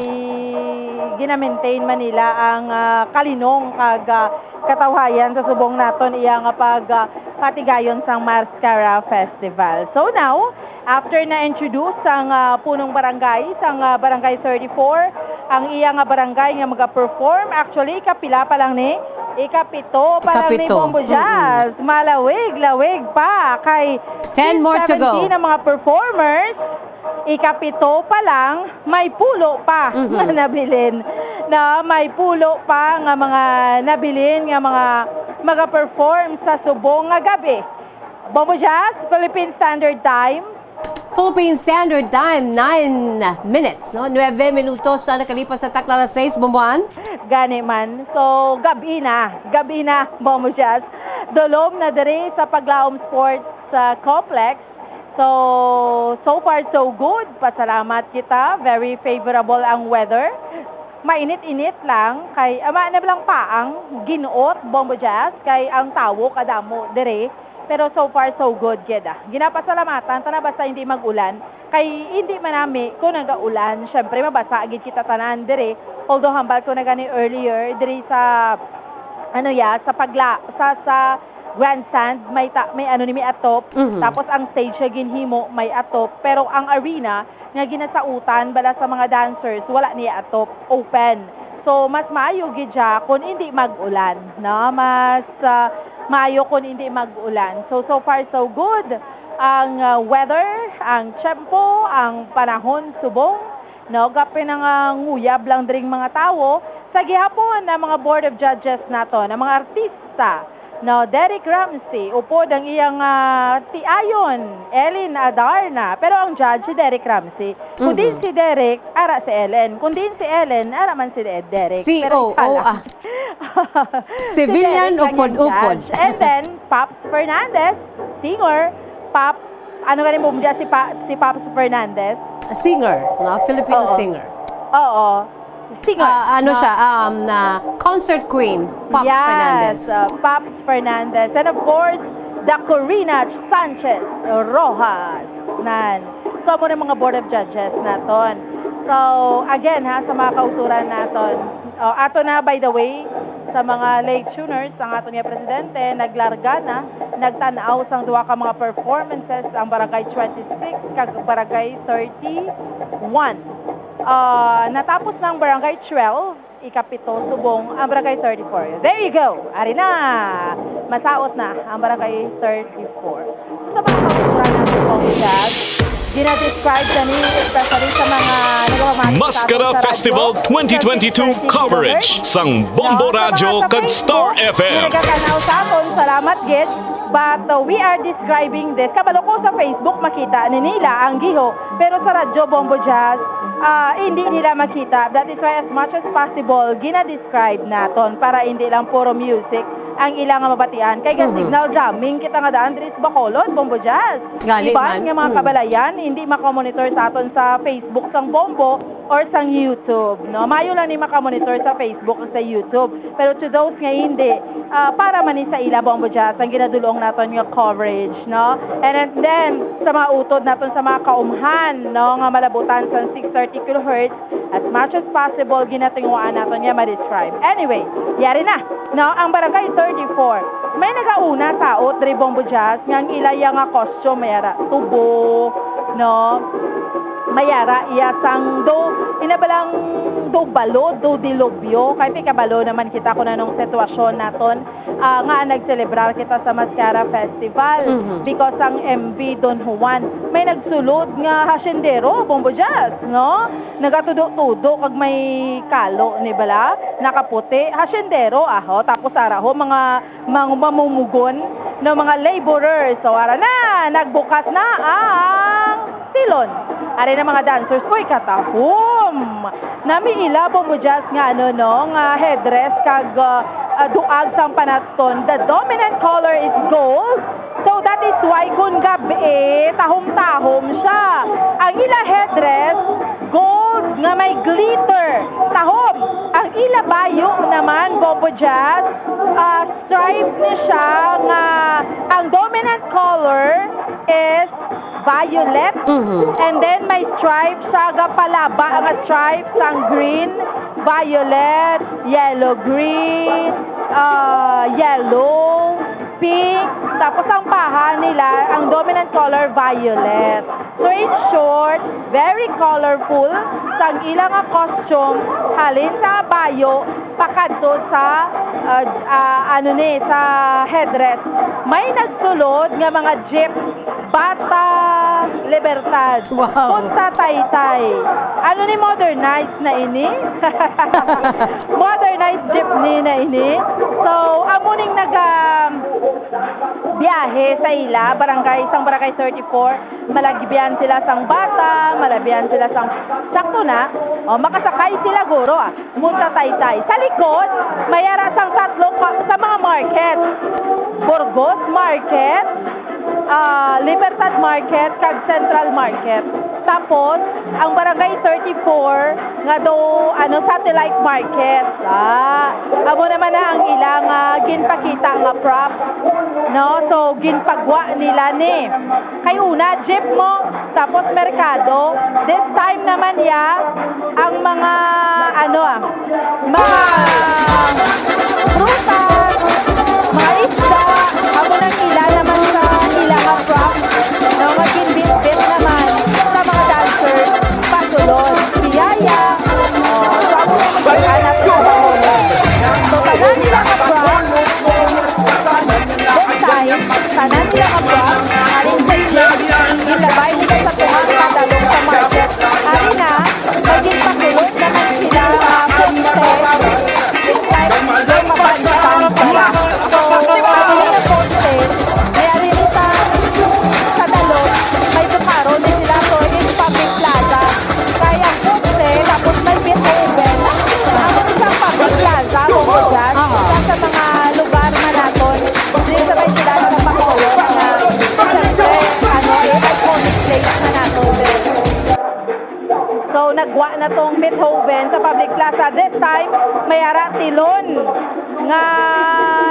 gina-maintain man nila ang, ah, kalinong kag, ah, katawhayan sa subong naton iya nga pag, ah, patigayon sang Mascara Festival. So now, after na introduce sang, ah, punong barangay sang, ah, Barangay thirty-four, ang iya nga barangay nga maga-perform, actually, ikapila pa lang ni? Ikapito pa lang ni Ikapito. Bombo Mm-mm. Jazz. Malawig-lawig pa kay Ten more to go. seventeen ang mga performers. Ikapito pa lang, may pulo pa Mhm. nga nabilin. Na may pulo pa nga mga nabilin nga mga maga-perform sa subong nga gabi. Bombo Jazz, Philippine Standard Time. Philippine Standard Time, nine minutes, no? Nuebe minutos ang nakalipas sa takla alas sais, Bomboan. Gani man. So, gabi na. Gabi na, Bombo Jazz. Dulom na diri sa Paglaom Sports, ah, Complex. So, so far so good. Pasalamat kita. Very favorable ang weather. Mainit-init lang kay ama na lang pa ang ginuot, Bombo Jazz, kay ang tawo kadamo diri. Pero so far so good gid, ah. Ginapasalamatan ta na basta hindi mag-ulan. Kay hindi man nami kung nagaulan, syempre mabasa gid kita tanan diri. Although hambal ko na gani earlier diri sa ano ya, sa pagla sa sa grandstand may ta, may ano ni may atop. Mhm. Tapos ang stage siya ginhimo may atop, pero ang arena nga ginasautan bala sa mga dancers wala niya atop, open. So mas maayo gid siya kung hindi mag-ulan, no? Mas ah, maayo kung hindi mag-ulan. So so far so good ang ah, weather, ang tiyempo, ang panahon subong, no? Gapin ang ah, nguyab lang dring mga tawo sa gihapon na mga board of judges nato, na mga artista, no? Derek Ramsey, upod ang iyang ah, tiayon, Ellen Adarna. Pero ang judge si Derek Ramsey. Kung din Mhm. si Derek, ara si Ellen. Kung din si Ellen, ara man si De- Derek. Pero C O O, isa lang. ah. Si Civilian Derek lang yung upod-upod. Judge. And then, Pops Fernandez, singer. Pops, ano gani mo dyan si, pa, si Pops Fernandez? A singer, nga Filipino Oo. singer. Oo. Singer, Ah, ano no? siya, um, na concert queen, Pops Yes, Fernandez. uh, Pops Fernandez. And of course, the Corina Sanchez Rojas. Nan. So, amo na mga board of judges naton. So, again ha, sa mga kauturan naton. Oh, ato na, by the way, sa mga late tuners, ang aton nga presidente, naglarga na, nagtan-aw sang duha ka mga performances ang Barangay twenty-six kag Barangay thirty-one. Ah, natapos na ang Barangay twelve, ikapito subong ang Barangay thirty-four. There you go! Ari na! Masaot na ang Barangay thirty-four. Sa mga kauturan natin, Pong Jazz, gina-describe na ni, especially sa mga nagpapamati sa Maskara aton sa Festival radyo, twenty twenty-two sa coverage sang Bombo No? Sa Radyo mga sa kag Star Facebook, F M. Yung nagkakanaw sa aton, salamat gid. But uh, we are describing this. Kabalo ko sa Facebook, makita ni nila ang giho. Pero sa radyo, Bombo Jazz, ah, hindi nila makita. That is why as much as possible, gina-describe naton para hindi lang puro music ang ilang nga mabatian. Kay Mhm. signal jamming kita nga daan diri sa Bacolod, Bombo Jazz. Gali Iban man. nga mga Mm. kabalayan, hindi makamonitor sa aton sa Facebook sang Bombo or sang YouTube, no? Mayo lang ni makamonitor sa Facebook o sa YouTube. Pero to those nga hindi, ah, para man ni sa ila, Bombo Jazz, ang ginadulong naton nga coverage, no? And then, then, sa mga utod naton sa mga kaumhan, no, nga malabutan sa six thirty kilohertz, as much as possible, ginatinguhaan naton nga ma-describe. Anyway, yari na, no? Ang Barangay thirty-four, may nagauna sa out diri, Bombo Jazz, nga ang ilaya nga costume, may ara tubo, no? May ara iya sang do, inabalang do balod, do dilubyo. Kay may kabalo naman kita kung anong sitwasyon naton, ah, nga nagselebrar kita sa Mascara Festival. Mhm. Because ang M V Don Juan, may nagsulod nga hasyendero, Bombo Jazz, no? Nagatudo-tudo kag may kalo ni bala, nakaputi, hasyendero, aho. Tapos ara ho, mga, mga mamumugon, no, mga laborers. So, ara na, nagbukas na ang silon. Ari na mga dancers. Uy, katahom! Nami ila, Bombo Jazz, nga ano, no, nga headdress kag, uh, uh, duag sang panaton. The dominant color is gold. So that is why kung gabi, tahom-tahom siya. Ang ila headdress, gold nga may glitter. Tahom. Ang ila bayo naman, Bombo Jazz, uh, stripe ni siya nga ang dominant color is violet. Mhm. And then may stripes sa gapalaba nga stripes, ang green, violet, yellow, green, ah, yellow, pink. Tapos ang baha nila, ang dominant color, violet. So in short, very colorful sang ila nga costume, halin sa bayo pakadto sa, ah, ah, ano ni, sa headdress. May nagsulod nga mga jeep, Bata Libertad. Wow. Punta Taytay. Ano ni, modernized na ini? Modernized jeepney na ini. So, amo ning naga biyahe sa ila, barangay, sang barangay thirty-four, malagyan sila sang bata, malagyan sila sang, sakto na, o, makasakay sila guro, ah. Punta Taytay. Sa likod, may ara sang tatlo pa, sa mga market. Burgos Market, ah, Libertad Market, kag Central Market. Tapos, ang Barangay thirty-four nga do, ano, Satellite Market. Ah, amo naman na ang ilang, ah, ginpakita nga prop, no? So, ginpagwa nila ni. Kay una, jeep mo, tapos merkado. This time naman, ya, ang mga, ano, ah, mga prutas, mga isda, amo nang ila naman sa ila nga prop, no, nga ginbitbit naman sa mga dancers, pasulod, biyaya, oh, so amo nang mga anak sa mga. So, tanan nila nga prop, this time, tanan nila nga prop, aring sa jeep, gilabay nila sa tunga sa dalom sa market. Ari na, naging pasulod naman sila nga poste. It's like, may mabantang pala. So, ang mga poste, may ari ni sa, sa dalom, may dukaron ni sila. So, in public plaza. Kay ang poste, tapos may Beethoven. Ang isang public plaza, kung mo dyan, Aha. sa, sa mga lugar man naton, di sabay sila nagpakulot nga, siyempre, ano, eh, iconic place na nato. So, nagwa na tong Beethoven sa public plaza. This time, may ara tilon nga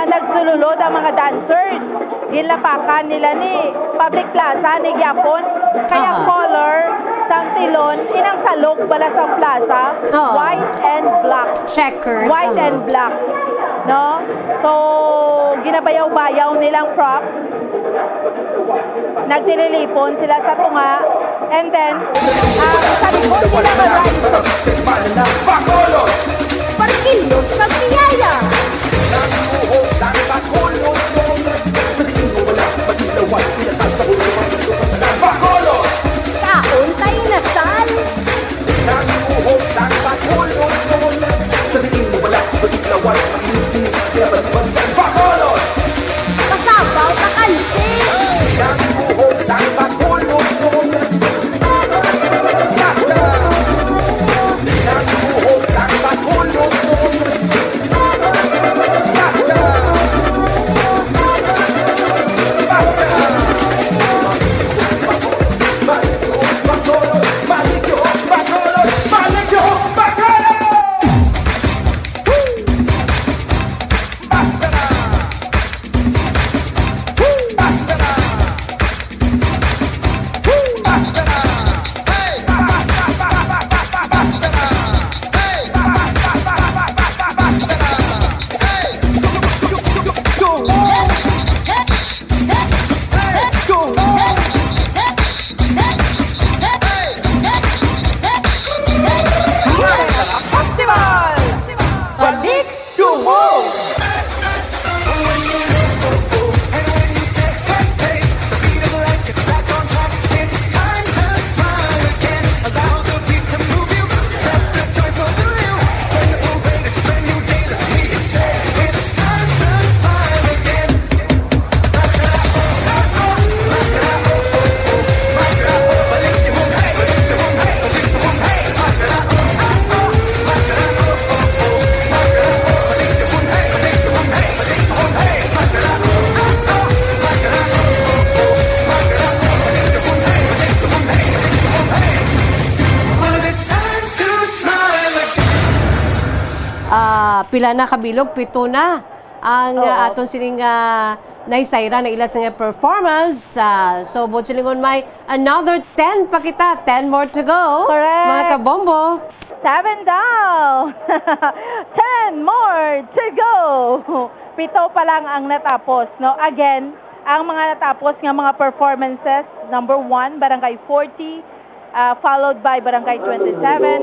nagsululod ang mga dancers. Ginlapakan nila ni public plaza ni gyapon. Kaya Aha. color sang tilon, inang salog bala sang plaza, Oo. white and black. Checkered. White Aha. and black. No? So, ginabayaw-bayaw nilang prop. Nagtililipon sila sa tunga. And then, ang sa likod nila nga rider. Bacolod! Para kilos kag biyaya! Bacolod! Kaon kay nasal! Nagbuhok sang patulon-tulon. Sabihin mo wala, magiglawan, makinig, kaya baliban ka. Bacolod! Kasabaw ka kansi! Nagbuhok sang patulon-tulon. Basta! Nagbuhok sang patulon-tulon. Festival! Balik! Ah, pila na kabilog? Pito na ang, Oo. ah, aton sining, ah, Naisayra na ila sa nga performance. Ah, so, buot silingon may another ten pa kita. Ten more to go. Correct. Mga kabombo. Seven down. Ten more to go. Pito pa lang ang natapos, no? Again, ang mga natapos nga mga performances, number one, Barangay forty, ah, followed by Barangay twenty-seven,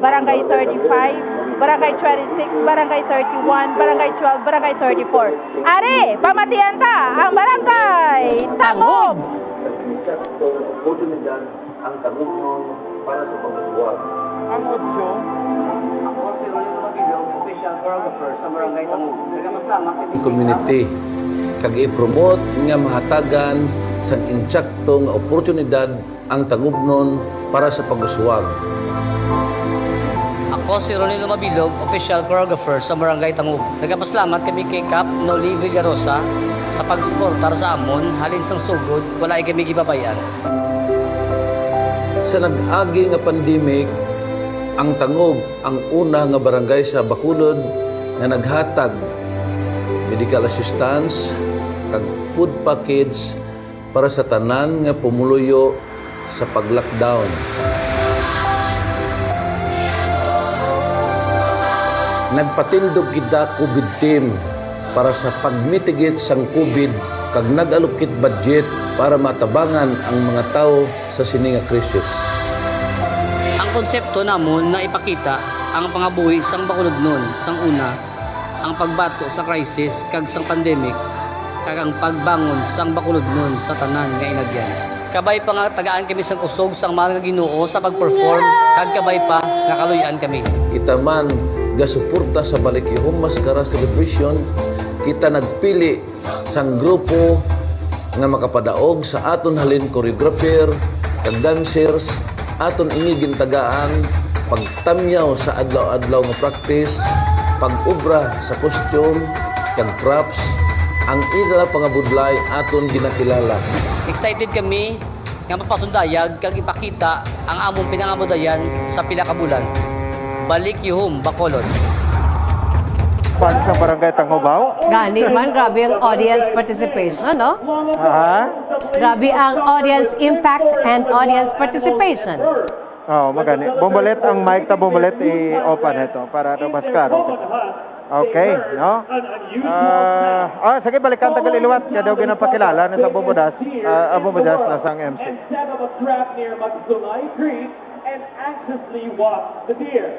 Barangay thirty-five, Barangay twenty-six, Barangay thirty-one, Barangay twelve, Barangay thirty-four. Ari, pamatian ta ang Barangay Tangob. Ang Tangob nun para sa pagkasuwag. Ang otso. Ako si Rolando Mabilog, official choreographer sa Barangay Tangob. Nagpasalamat kami. Community, kag i-promote nga mahatagan sang insakto nga oportunidad ang tangubnon para sa pag-uswag. Ako si Ronilo Mabilog, official choreographer sa Barangay Tangob. Nagapasalamat kami kay Kap Noli Villarosa sa pagsuportar sa amon, halin sang sugod, wala kami gibabay-an. Sa nag-agi nga pandemic, ang Tangob ang una nga barangay sa Bacolod nga naghatag medical assistance kag food package para sa tanan nga pumuluyo sa pag-lockdown. Nagpatindog kita COVID team para sa pag-mitigate sang COVID kag nag-allocate budget para matabangan ang mga tawo sa sini nga krisis. Ang konsepto namon na ipakita ang pangabuhi sang Bacolodnon sang una, ang pagbato sa crisis kag sang pandemic, kag ang pagbangon sang Bacolodnon sa tanan nga inagyan. Kabay pa nga tagaan kami sang kusog sang Mahal nga Ginoo sa pag-perform, kag kabay pa nga kaluy-an kami. Kita man gasuporta sa Balik Ihum Maskara Celebration, kita nagpili sang grupo nga makapadaog sa aton halin choreographer kag dancers, aton ini gintagaan pagtamyaw sa adlaw-adlaw nga practice, pag-obra sa costume kag props, ang ila pangabudlay aton ginakilala. Excited kami nga mapasundayag kag ipakita ang among pinangamudayan sa pila ka bulan. Balik Yuhum, Bacolod. Fans ng Barangay Tangubaw? Gani man, grabe ang audience participation, no? Aha. Grabe ang audience impact and audience participation. Oh, magani. Bumbalit ang mic ta, bumbalit i-open ito para daw mas klaro. Okay, no? Ah, oh, sige, balikan ta gali liwat. Kaya daw ginapakilala na sa Bumbudas, ah, ang Bumbudas na sang M C. And set up a trap near Magsulay Creek and anxiously watched the deer.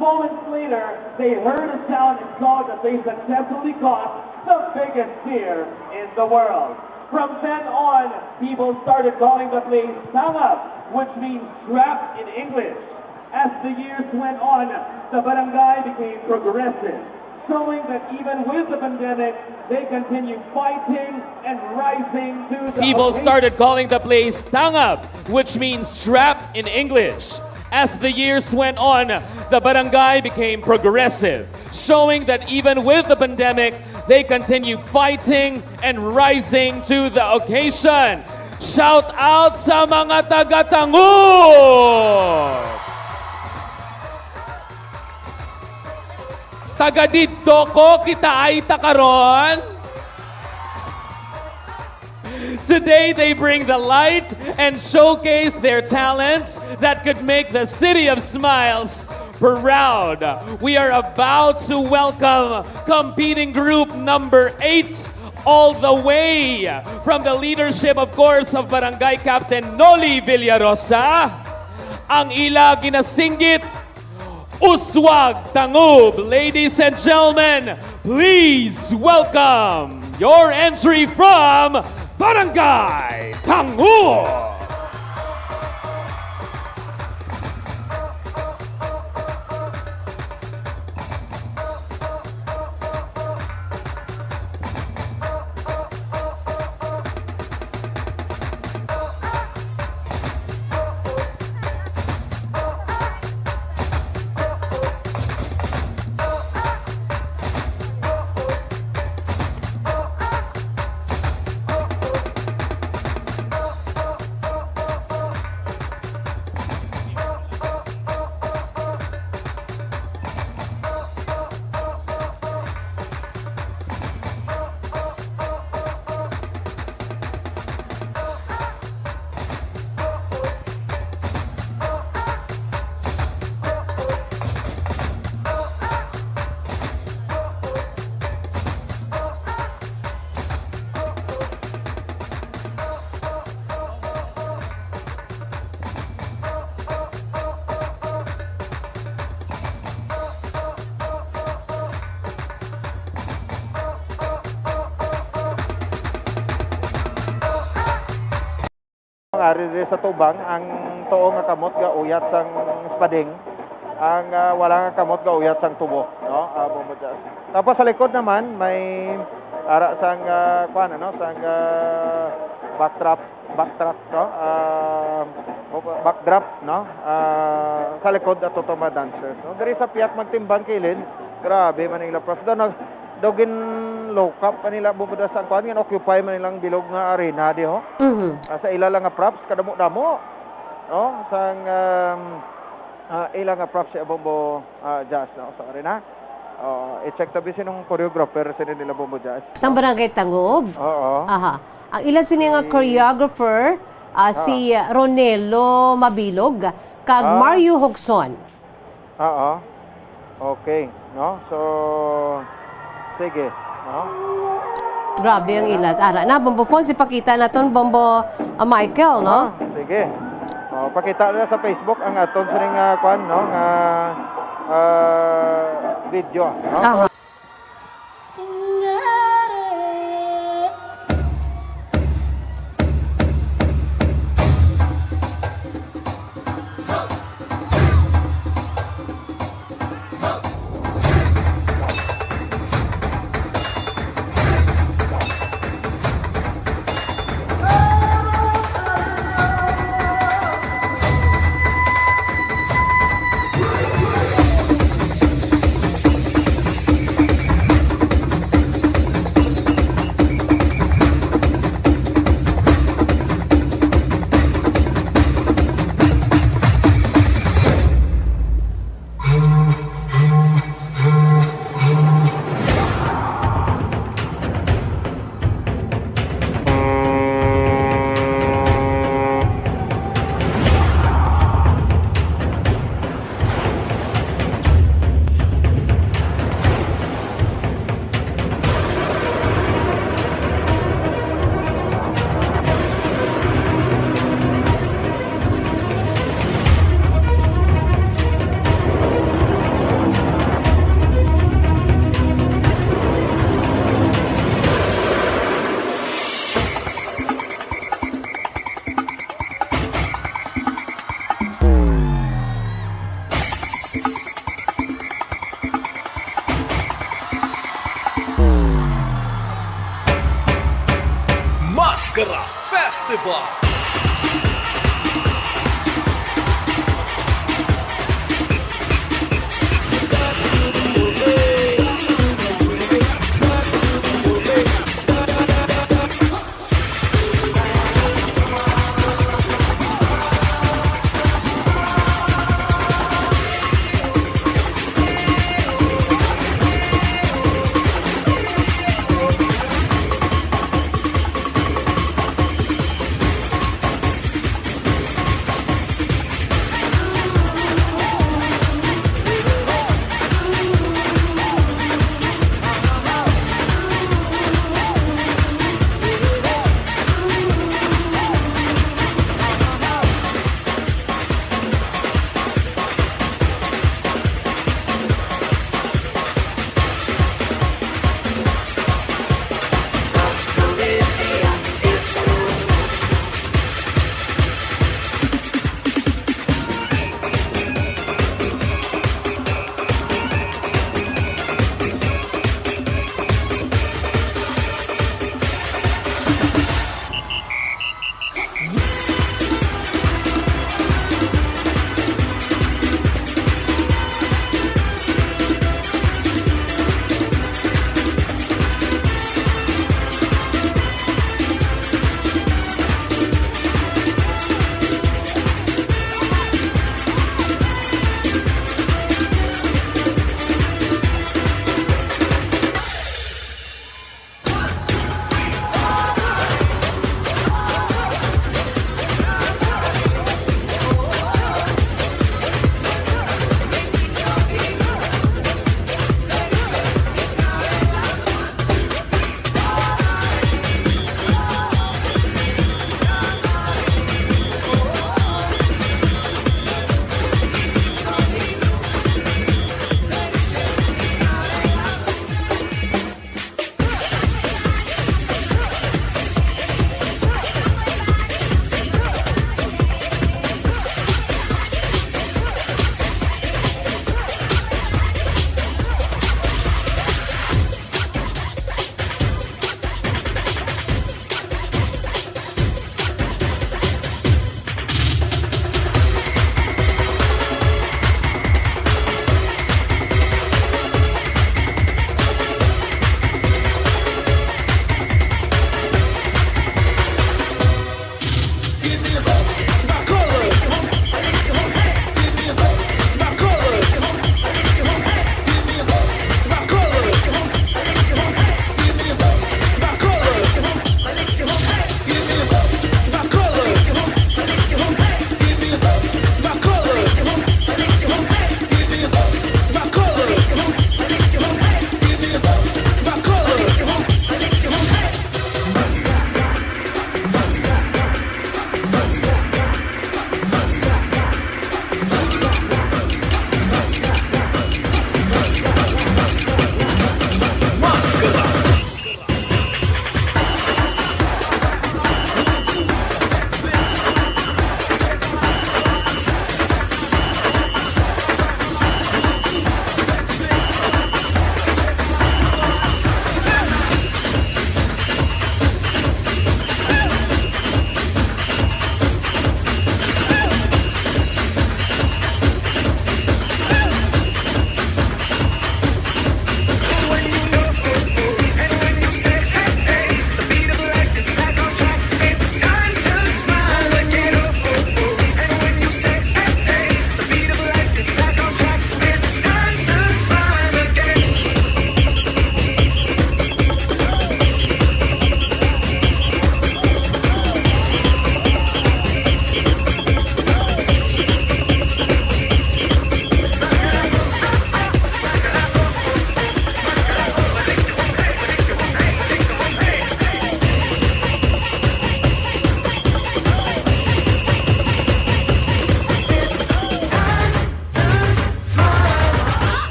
Moments later, they heard a sound and saw that they successfully caught the biggest deer in the world. From then on, people started calling the place Tangab, which means trap in English. As the years went on, the barangay became progressive, showing that even with the pandemic, they continue fighting and rising to the occasion. People started calling the place Tangab, which means trap in English. As the years went on, the barangay became progressive, showing that even with the pandemic, they continue fighting and rising to the occasion. Shout out sa mga taga Tanguba! Taga didto ko, kita ay ta karon. Today, they bring the light and showcase their talents that could make the City of Smiles proud. We are about to welcome competing group number eight, all the way from the leadership, of course, of Barangay Captain Noli Villarosa. Ang ila ginasinggit, Uswag Tanguba, ladies and gentlemen, please welcome your entry from Barangay Tanguba. Diri sa tubang, ang tuo nga kamot gauyat sang spading, ang, ah, wala nga kamot gauyat sang tubo, no? Ah, Bombo Jazz. Tapos sa likod naman, may ara sang, ah, kuwan, ano, sang, ah, backdrop, backdrop, no? Ah, o, backdrop, no? Ah, sa likod, ato to mga dancers, no? Diri sa piyak magtimbang kilid, grabe man ila, props. Daw nag-, daw gin-lock up pa nila, Bombo Jazz, ang kuwan, gin-occupy man nilang bilog nga arena, di ho? Mhm. Ah, sa ila lang nga props, kadamo-damo, no? Sang, um, ah, ila nga props sa Bombo, ah, Jazz, no? Sa arena. Oh, i-check tabi sinong choreographer sa nila Bombo Jazz. Sang Barangay Tangob? Oo. Aha. Ang ila sini nga Si choreographer, ah, Ah. si Ronelo Mabilog kag Ah. Mario Hogson. Oo. Okay, no? So, sige, no? Grabe ang Wala. Ila. Ara na, Bombo Fons, ipakita naton, Bombo, ah, Michael, no? Ah, sige. Oh, pakita na sa Facebook ang aton sining, ah, kwan, no? Nga, ah, video, no? Aha. Maskara Festival.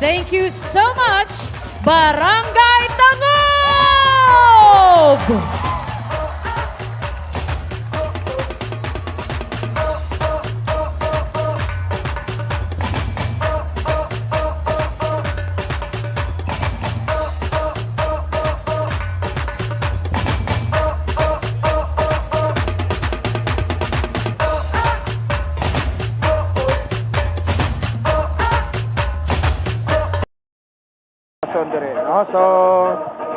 Thank you so much, Barangay Tangub! Son diri, no? So,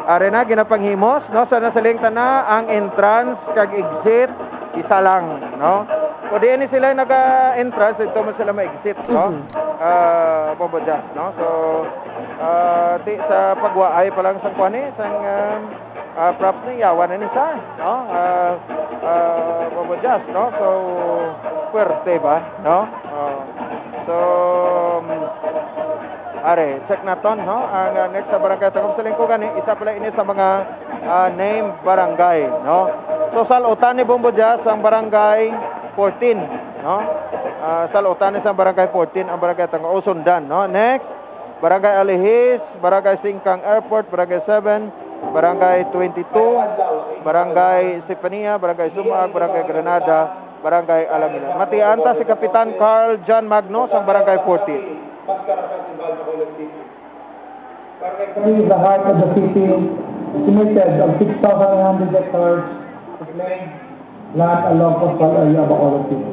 ari na, ginapanghimos, no? So, nasiling ta na ang entrance kag exit, isa lang, no? O di ni sila naga-entrance, dito mo sila ma-exit, no? Mhm. Ah, Bobo Jazz, no? So, ah, ti, sa pagwaay pa lang sang kuan, eh, sang, ah, ah, props ni yawa na ni sa, no? Ah, ah, Bobo Jazz, no? So, puwerte ba, no? Oh. So, um, are, check naton, no? Ang, ah, next sa barangay Tangub sa Lingko gani, isa pala ini sa mga, ah, named barangay, no? So, salutan ni Bombo Jazz ang barangay fourteen, no? Ah, salutan ni sa barangay fourteen ang barangay Tangub, o sundan, no? Next, Barangay Alihis, Barangay Singkang Airport, Barangay seven, Barangay twenty-two, Barangay Sipania, Barangay Sumaag, Barangay Granada, Barangay Alamilan. Matianta si Kapitan Carl John Magno sang Barangay fourteen. Is the heart of the city, estimated of six thousand one hundred hectares of land, land along coastal area of Bacolod City.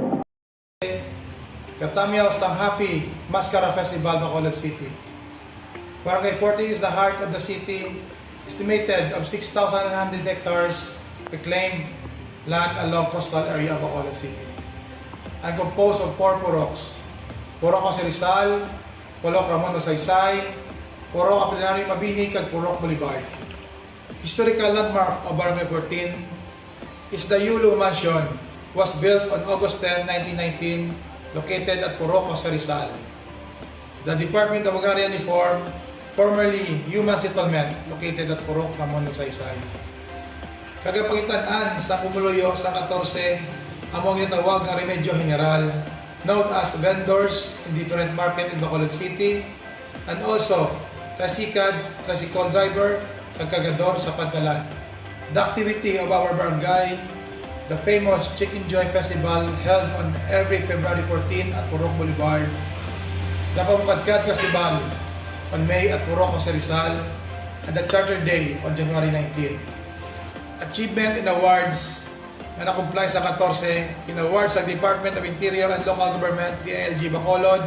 Katamyaw sang Happy Mascara Festival, Bacolod City. Barangay fourteen is the heart of the city, estimated of six thousand one hundred hectares reclaimed land along coastal area of Bacolod City, and composed of four puroks: Purok Jose Rizal, Purok Ramon Magsaysay, Purok Apolinario Mabini, kag Purok Boulevard. Historical landmark of Barangay fourteen is the Yulo Mansion, was built on August ten, nineteen nineteen, located at Purok Jose Rizal. The Department of Agrarian Reform, formerly Human Settlement, located at Purok Ramon Magsaysay. Kagapangitan-an sa pumuluyo sa katorse amo ang ginatawag nga Remedyo General, known as vendors in different market in Bacolod City, and also tricycle, tricycle driver, kag kargador sa pantalan. The activity of our barangay, the famous Chicken Joy Festival, held on every February fourteen at Purok Boulevard, the Pamukadkad Festival on May at Purok Jose Rizal, and the Charter Day on January nineteen. Achievement and awards nga na-comply sa katorse, in-award sa Department of Interior and Local Government, D I L G Bacolod,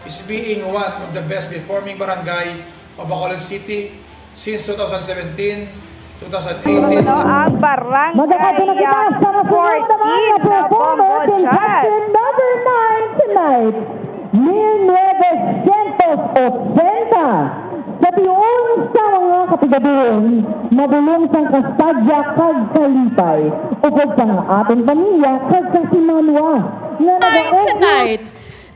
is being one of the best performing barangay of Bacolod City since two thousand seventeen, two thousand eighteen. Ito ang Barangay Magkakaroon na kita sa mga sunod naman na fourteen na Bombo performance in Jazz. Contestant number nine tonight, mil novecientos ochenta. Sa tion sa mga kapigaduhon, mabulong sang kasadya kag kalipay, upod sang aton pamilya kag kasimanwa nga Night nagaugma tonight,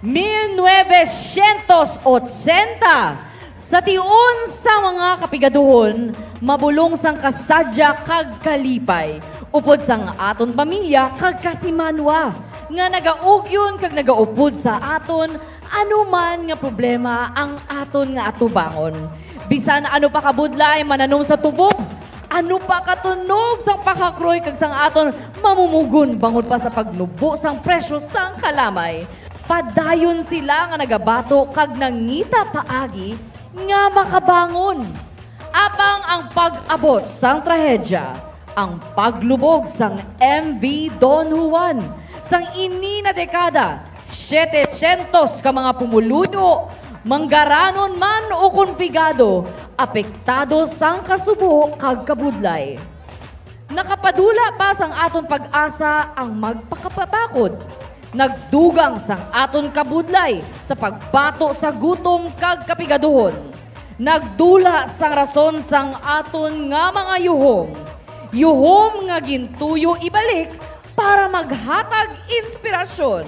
mil novecientos ochenta. Sa tion sa mga kapigaduhon, mabulong sang kasadya kag kalipay, upod sang aton pamilya kag kasimanwa, nga nagaugyon kag nagaupod sa aton anuman nga problema ang aton nga atubangon. Bisan ano pa kabudlay mananom sa tubo, ano pa katunog sang pakakroy kag sang aton mamumugon bangod pa sa pagnubo sang presyo sang kalamay, padayon sila nga nagabato kag nangita paagi nga makabangon. Apang ang pag-abot sang trahedya, ang paglubog sang M V Don Juan, sang ini na dekada, setecientos ka mga pumuluyo, manggaranon man ukon pigado, apektado sang kasubo kag kabudlay. Nakapadula pa sang aton pag-asa ang magpakapabakod. Nagdugang sang aton kabudlay sa pagbato sa gutom kag kapigaduhon. Nagdula sang rason sang aton nga mga yuhom. Yuhom nga gintuyo ibalik para maghatag inspirasyon.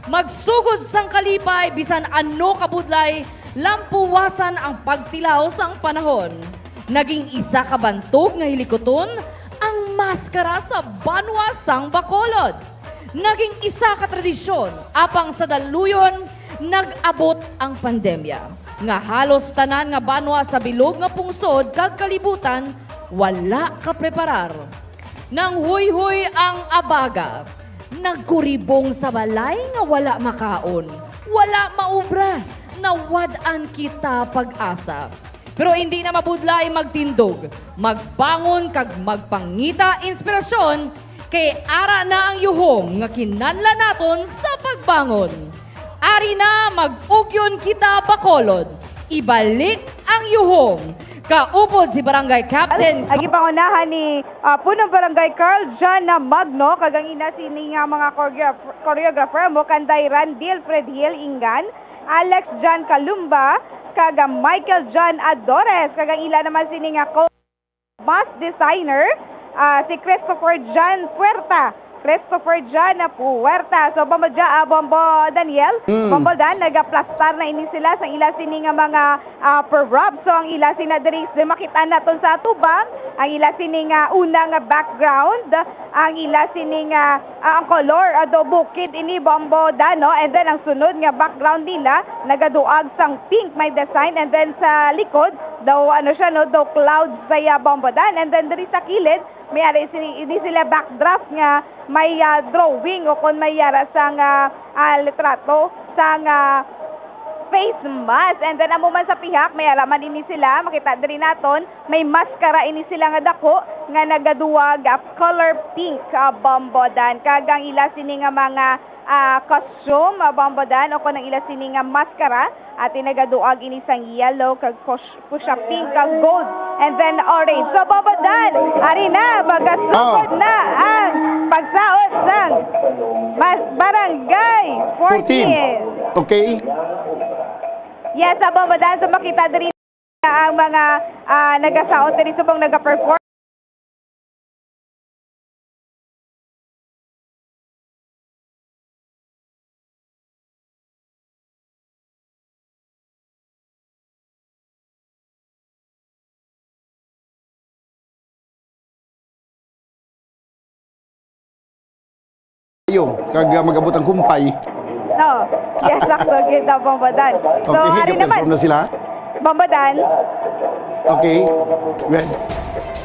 Magsugod sang kalipay bisan ano kabudlay, lampuwasan ang pagtilaw sang panahon. Naging isa ka bantog nga hilikuton ang maskara sa banwa sang Bacolod. Naging isa ka tradisyon, apang sa daluyon, nag-abot ang pandemya. nga halos tanan nga banwa sa bilog nga pungsod kag kalibutan wala kapreparar. Nanghuyhoy ang abaga, nagkuribong sa balay nga wala makaon, wala maubra, nawad-an kita pag-asa. Pero hindi na mabudlay magtindog, magbangon kag magpangita inspirasyon, kay ara na ang yuhom nga kinahanglan naton sa pagbangon. Ari na, mag-ugyon kita, Bacolod. Ibalik ang yuhom. Kaupod si Barangay Captain Ang gipangunahan ni, ah, Punong Barangay Carl John na Magno, kag ang ila sini nga mga choreograph-, choreographer mo, kanday Randil Fredhiel Ingan, Alex John Calumba, kag, ah, Michael John Adores, kag ang ila naman sini nga co-, mask designer, ah, si Christopher John Puerta. Christopher John Puerta. So, Bombo Ja-, ah, Bombo Daniel, Mm. Bombo Dan, nagaplastar na ini sila sa ila sini nga mga, ah, props. So, ang ila sina diri, diri makita naton sa atubang, ang ila sini nga una nga background, ang ila sini nga, ah, ang color, ah, do bukid ini, Bombo Dan, no? And then, ang sunod nga background nila, nagaduag sang pink may design, and then sa likod, daw, ano siya, no, daw clouds sa iya, Bombo Dan. And then diri sa kilid, may ara sini, ini sila backdraft nga may, ah, drawing o kon may ara sang, ah, ah, litrato sang, ah, face mask. And then amo man sa pihak, may ara man ini sila, makita diri naton, may maskara ini sila nga dako nga nagaduwag, ah, color pink, ah, Bombo Dan. Kag ang ila sini nga mga ah, costume, ah, Bombo Dan, o kon ang ila sini nga maskara, ati nagaduag ini sang yellow kag pus-, pusha pink kag gold, and then orange. So, Bombo Dan, ari na, magasugod Oh. na ang pagsaot sang mas barangay fourteen. Fourteen. Okay. Yes, ah, Bombo Dan, so makita diri ang mga, ah, nagasaot diri subong nagaperform. Yo, kag, ah, mag-abot ang kumpay. No. Yes, sakto gid daw, Bombo Dan. So, Okay, ari naman. Nag-perform na sila? Bombo Dan. Okay. Well.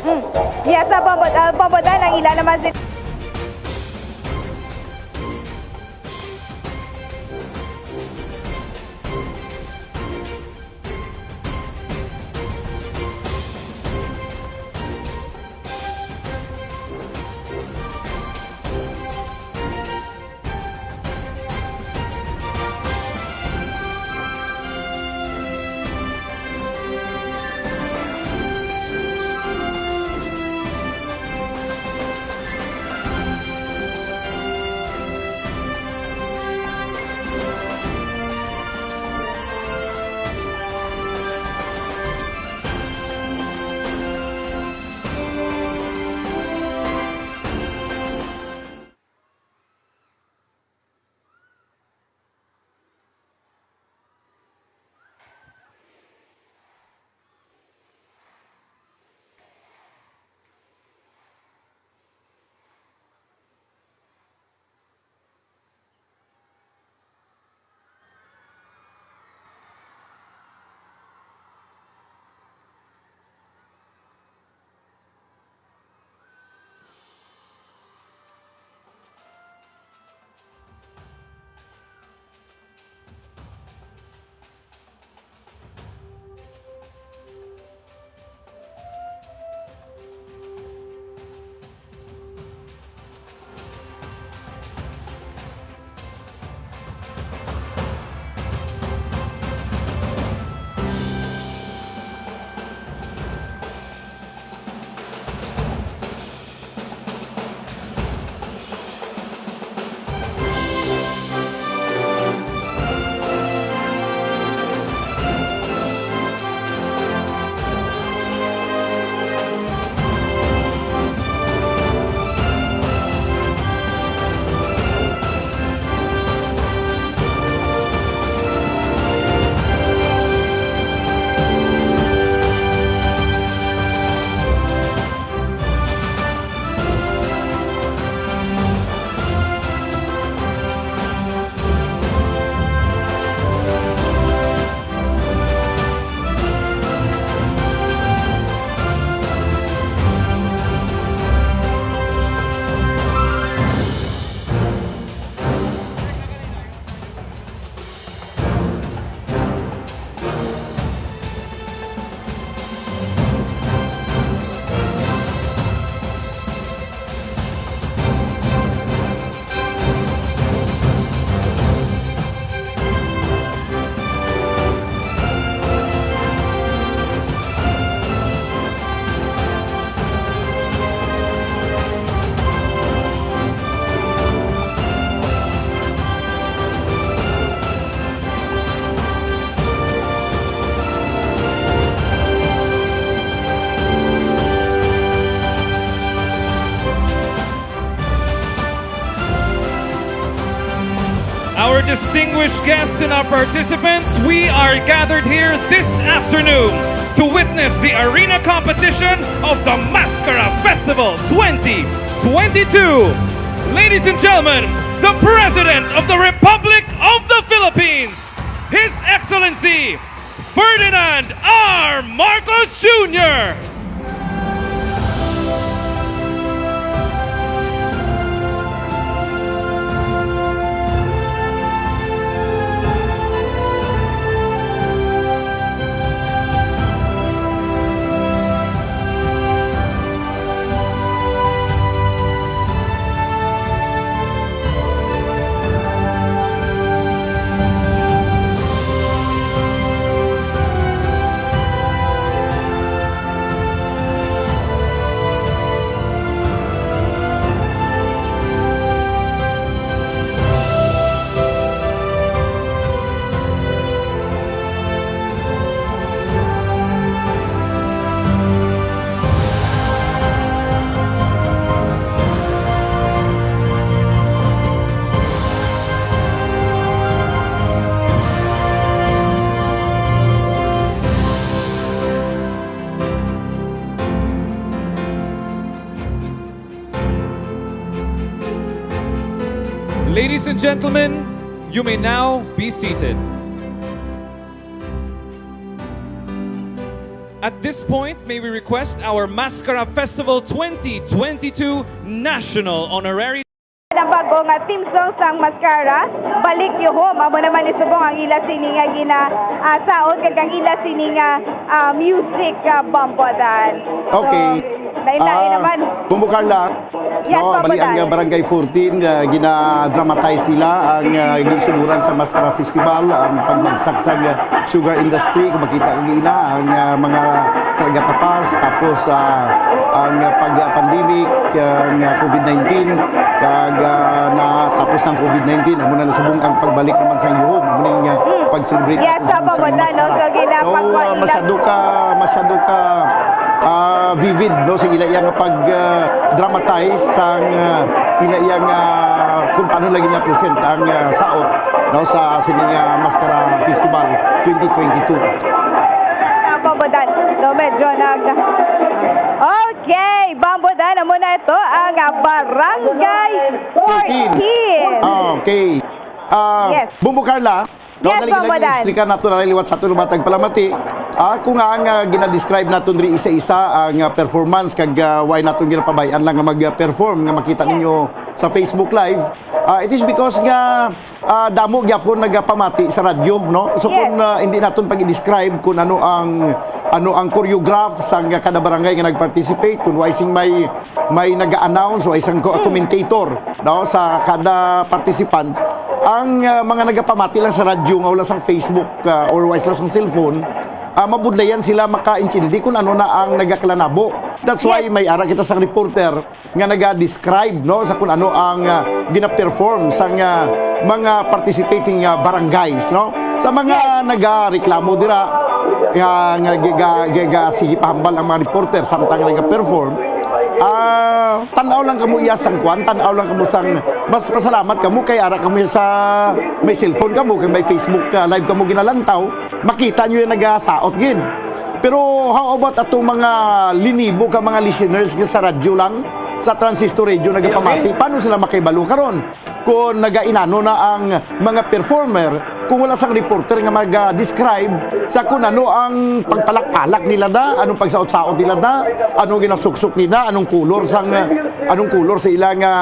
Mm. Yes, ah, Bombo, ah, Bombo Dan, ang ila naman si Distinguished guests and our participants, we are gathered here this afternoon to witness the arena competition of the Mascara Festival twenty twenty-two. Ladies and gentlemen, the President of the Republic of the Philippines, His Excellency Ferdinand R. Marcos Junior. Ladies and gentlemen, you may now be seated. At this point, may we request our Mascara Festival twenty twenty-two National Honorary Ang bago nga theme song sang Mascara, Balik Yuhom. Amo naman ni subong ang ila sini nga gina, ah, saot kag ang ila sini nga, ah, music, ah, Bambodan. So, Okay. lain-lain Ah, naman. Bumbo Carla, Yes, no, Papa bali ang, Dan. uh, Barangay fourteen, uh, gina-dramatize nila ang, uh, ginsuguran sa Mascara Festival, ang pagbagsak sa, uh, sugar industry, kung makita ang ina, ang, uh, mga karga tapas, tapos, uh, ang, uh, pag-pandemic, uh, ang, uh, covid nineteen, kag, uh, natapos ng covid nineteen, amo na nasubong ang pagbalik naman sa yuhom, amo ning, uh, pag-celebrate Yes, natin sa, Papa sa Dan, no? Mascara. So, gina-, So, uh, pagwa-, masyado ka, masyado ka ah, vivid, no, sa ila iya nga pag, ah, dramatize sang, ah, ila iya nga kung paano lagi niya present ang, ah, saot, no, sa sini nga Mascara Festival twenty twenty-two. Bambodan, no, medyo nag-, okay, Bambodan, amo na ito ang, ah, Barangay Fourteen. fourteen. Ah, okay. Ah, Yes. Bumbo Carla, No, Yes, dali Bambodan. Explica nato na liwat sa aton mga tagpalamati. Ah, kung nga ang, ah, gina-describe naton diri isa-isa ang, ah, performance kag, ah, why naton ginapabay-an lang nga mag-perform nga makita ninyo sa Facebook Live, ah, it is because nga, ah, damo gyapon nagapamati sa radyo, no? So, Yes. kung, ah, hindi naton pag-i-describe kung ano ang, ano ang choreograph sa nga kada barangay nga nag-participate, kung why sing may may naga-announce o isang co-, commentator, no, sa kada participant. Ang, ah, mga nagapamati lang sa radyo nga wala sang Facebook, ah, or wala sang cellphone, ah, mabudlayan sila makaintindi kung ano na ang nagaklanabo. That's why Yes. may ara kita sang reporter nga naga-describe, no, sa kung ano ang, ah, gina-perform sang, ah, mga participating, ah, barangays, no? Sa mga Yes. nagareklamo dira, nga, nga, ga-, ga-, ga-, sige pahambal ang mga reporter samtang naga-perform, ah, tan-aw lang kamo iya sang kwan, tan-aw lang kamo sang, mas pasalamat kamo kay ara kamo sa may cellphone kamo, kay may Facebook, ah, Live kamo ginalantaw, makita nyo yung nagasaot gid. Pero how about atong mga linibo ka mga listeners nga sa radyo lang, sa transistor radio nagapamati? Paano sila makaibalo karon? Kung nagainano na ang mga performer, kung wala sang reporter nga mag-describe sa kung ano ang pagpalak-palak nila da, anong pagsaot-saot nila da, anong ginasuksok nila, anong kulor sang, anong kulor sa ila nga,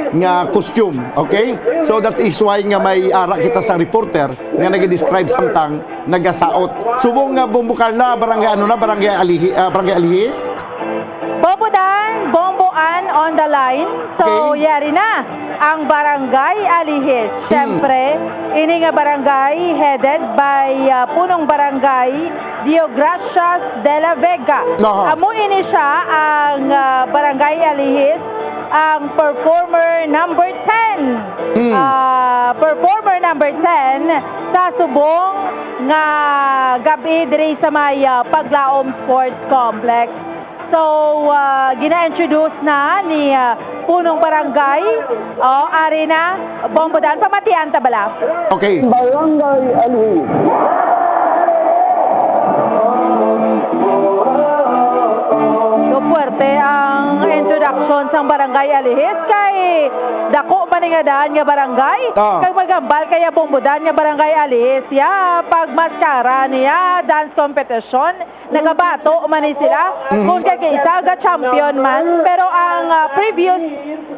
nga costume, okay? So that is why nga may ara kita sa reporter nga nag-describe samtang nagasaot. Subong nga Bumbo Carla, barangay ano na, barangay Alihi-, ah, barangay Alihis? Bobodan, Bombo Ann on the line. So, Okay. yari na ang Barangay Alihis. Hmm. Siyempre, ini nga barangay headed by, ah, Punong Barangay Deogracias de la Vega. Aha. Amo ini siya ang, ah, Barangay Alihis, ang performer number ten. Hmm. Ah, performer number ten sa subong nga gab-i diri sa may, ah, Paglaom Sports Complex. So, ah, gina-introduce na ni, ah, Punong barangay, oh, ari na, Bombo Dan, pamatian ta bala. Okay. Barangay Alihis. So, puwerte ang introduction sang Barangay Alihis kay dako man nga daan nga barangay. Ah. Kag magambal kaya Bombo Dan nga Barangay Alihis, ya, pagmaskara niya, dance competition. Nagabato man ni sila. Mhm. Kung kag isa ga champion man, pero ang, ah, previous,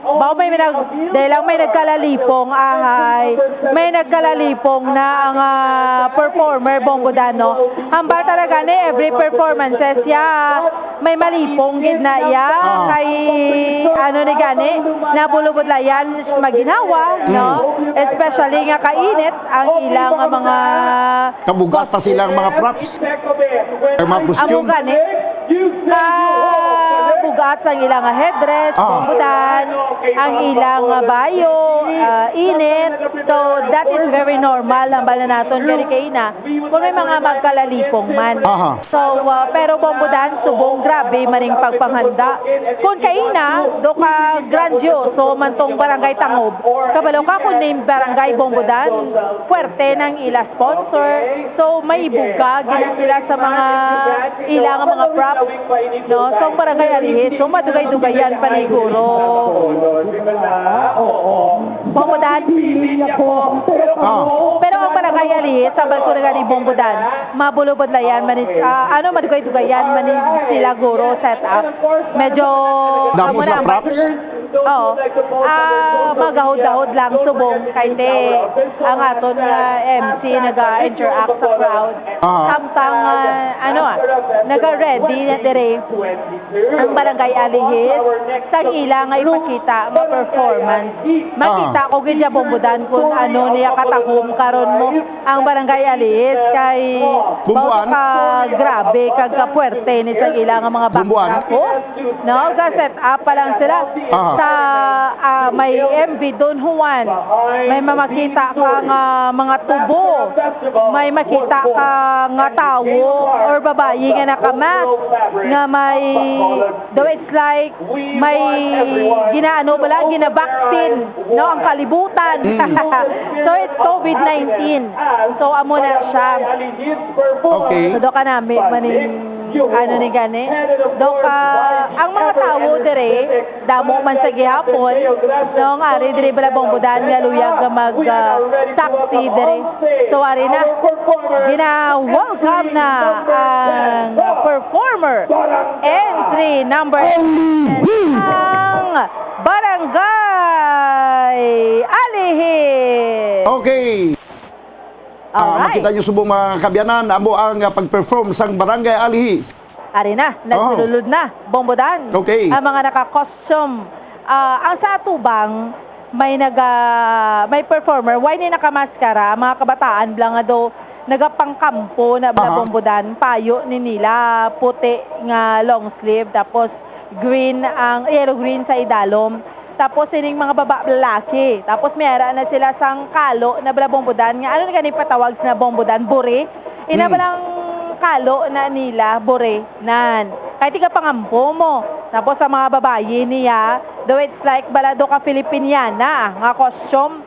bao may, may nag-, dahil lang may nagkalalipong, ahay, may nagkalalipong na ang, ah, performer, Bombo Dan, no? Hambal talaga ni every performances ya may malipong gid na ya. Ah. Kay ano ni gani, nabulubod la yan maginhawa, no? Mm. Especially nga kainit ang ilang mga Kabugat pa silang mga props. Ay, mga Amo costume. Gani, kabugat ang ilang headdress, Ah. Bombo Dan, ang ilang bayo, ah, init. So, that is very normal, ang bala naton, very kaina. Kung may mga magkalalipong man. Aha. So, ah, pero Bombo Dan, subong grabe maning pagpanghanda. Kung kaina, do ka grandioso man tong Barangay Tangob. Kabalo ka kung name Barangay Bombo Dan, puwerte nang ila sponsor. So, may buga gid sila sa mga ila nga mga props, no? So, ang Barangay Alihis, so, madugay-dugayan pa ni guro. Bombo Dan. Ah. Pero ang Barangay Alihis, sa balkon nga ni Bombo Dan, mabulubod la yan, mani-, ah, ano, madugay-dugayan, mani sila guro set up. Medyo, Damo amo sa na, props? Oo. Ah, magahod-ahod lang subong kay te ang aton nga M C naga-interact sa crowd. Ah. Samtang, ah, ano, ah, naga-ready na dire ang Barangay Alihis sang ila nga ipakita nga performance. Makita Ah. ko gid ya, Bombo Dan, kung ano niya katahom karon mo ang Barangay Alihis kay Bumbuan? Bao ka grabe kag kapuwerte ni sa ila nga mga Bumbuan? Backdrop, oh. No, ga-set up pa lang sila Aha. sa, ah, may M V Don Juan. May mamakita ka nga mga tubo. May makita ka nga tawo or babayi nga nakamask nga may, though it's like may ginaano bala, ginabaksin, no, ang kalibutan. Mm. So, it's COVID nineteen. So, amo na siya. Okay. So, do ka nami, maning, ano ni gani? Do ka, ang mga tawo dire, damo man sa gihapon, no, nga ari dire bala Bombo Dan nga luyag nga mag, ah, taxi dire. So, ari na, gina-welcome na ang performer. Entry number ten, ang Barangay Alihis. Okay. Ah, Alright. Makita niyo subong, mga kaabyanan, amo ang, ah, pag-perform sang Barangay Alihis. Ari na, Oh. nagsululod na, Bombo Dan. Okay. Ang mga naka-costume. Ah, ang sa atubang, may naga-, may performer, why ni nakamaskara, mga kabataan bala nga do, nagapangkampo na bala Aha. Bombo Dan, payo ni nila, puti nga long sleeve, tapos green ang, yellow green sa idalom. Tapos sining mga baba, lalaki. Tapos may ara na sila sang kalo na bala Bombo Dan nga, ano na gani patawag sa Bombo Dan? Bure? Ina Hmm. balang kalo na nila, bure, nan. Kay tiga pangampo mo. Tapos sa mga babayi niya, though it's like bala do ka Filipiniana nga costume.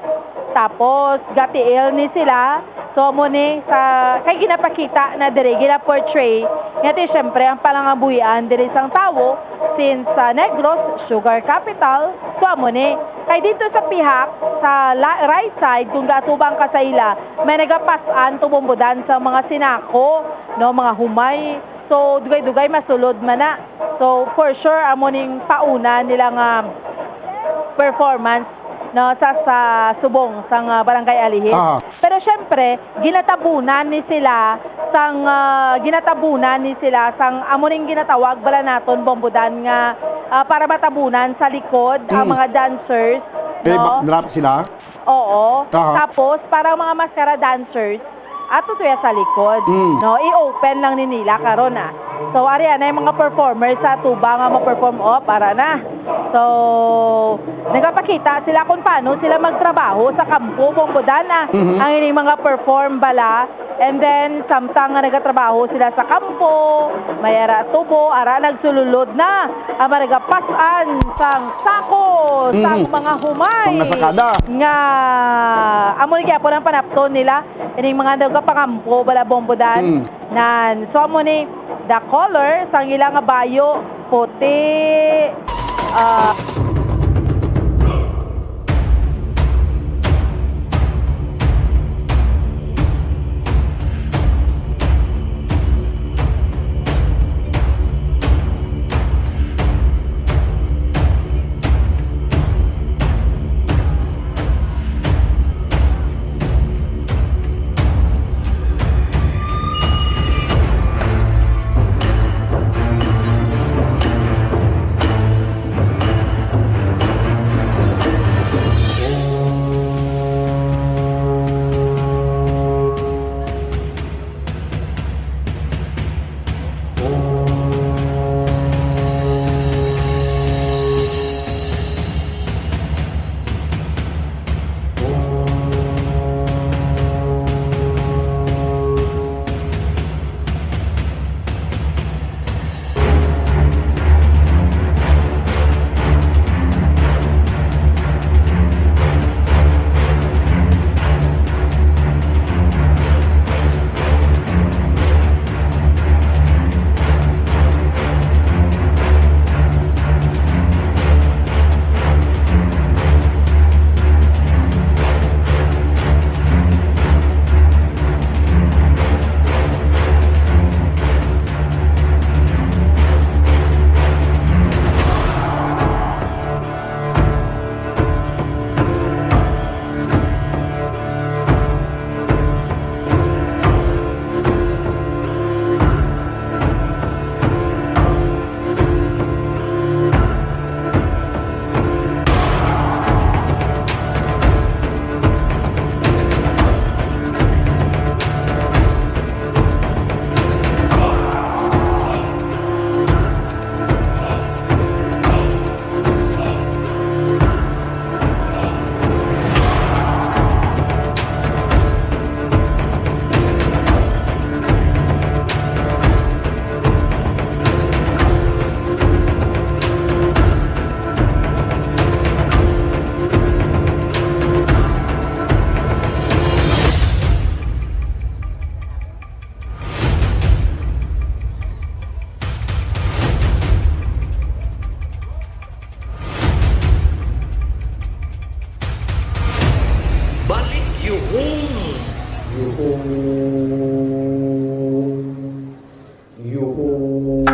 Tapos gatiil ni sila. So, amo ni sa, kay ginapakita na diri, gina-portray nga ti, syempre, ang palangabuhian diri sang tawo, since sa Negros, sugar capital, so amo ni. Kay dito sa pihak, sa la-, right side, kung gaatubang ka sa ila, may nagapas-an, Bombo Dan, sa mga sinako, no, mga humay. So, dugay-dugay masulod man na. So, for sure, amo ning pauna nila nga performance, no, sa, sa subong sang, ah, Barangay Alihis. Ah. Pero syempre, ginatabunan ni sila sang, ah, ginatabunan ni sila sang amo ning ginatawag bala naton, Bombo Dan, nga, ah, para matabunan sa likod ang Mm. mga dancers, May no? backdrop sila? Oo. Aha. Tapos, para ang mga maskara dancers, ato to ya sa likod, Mm. no? I-open lang ni nila karon, ah. So, ari na yung mga performers sa tuba nga ma-perform. Op, ara na. So, nagapakita sila kung paano sila magtrabaho sa kampo, Bombo Dan, ah. Mhm. Ang ining mga perform bala. And then, samtang nga nagatrabaho sila sa kampo, may ara tubo, ara nagsululod na ang nagapas-an sang sako, sang Mhm. mga humay Pang nasakada. nga amo ni gyapon ang panapton nila, ining mga nagapangampo bala, Bombo Dan. Mm. Nan, so amo ni the color sang ila nga bayo, puti, ah, Balik yuhong. Yuhong. Yuhong.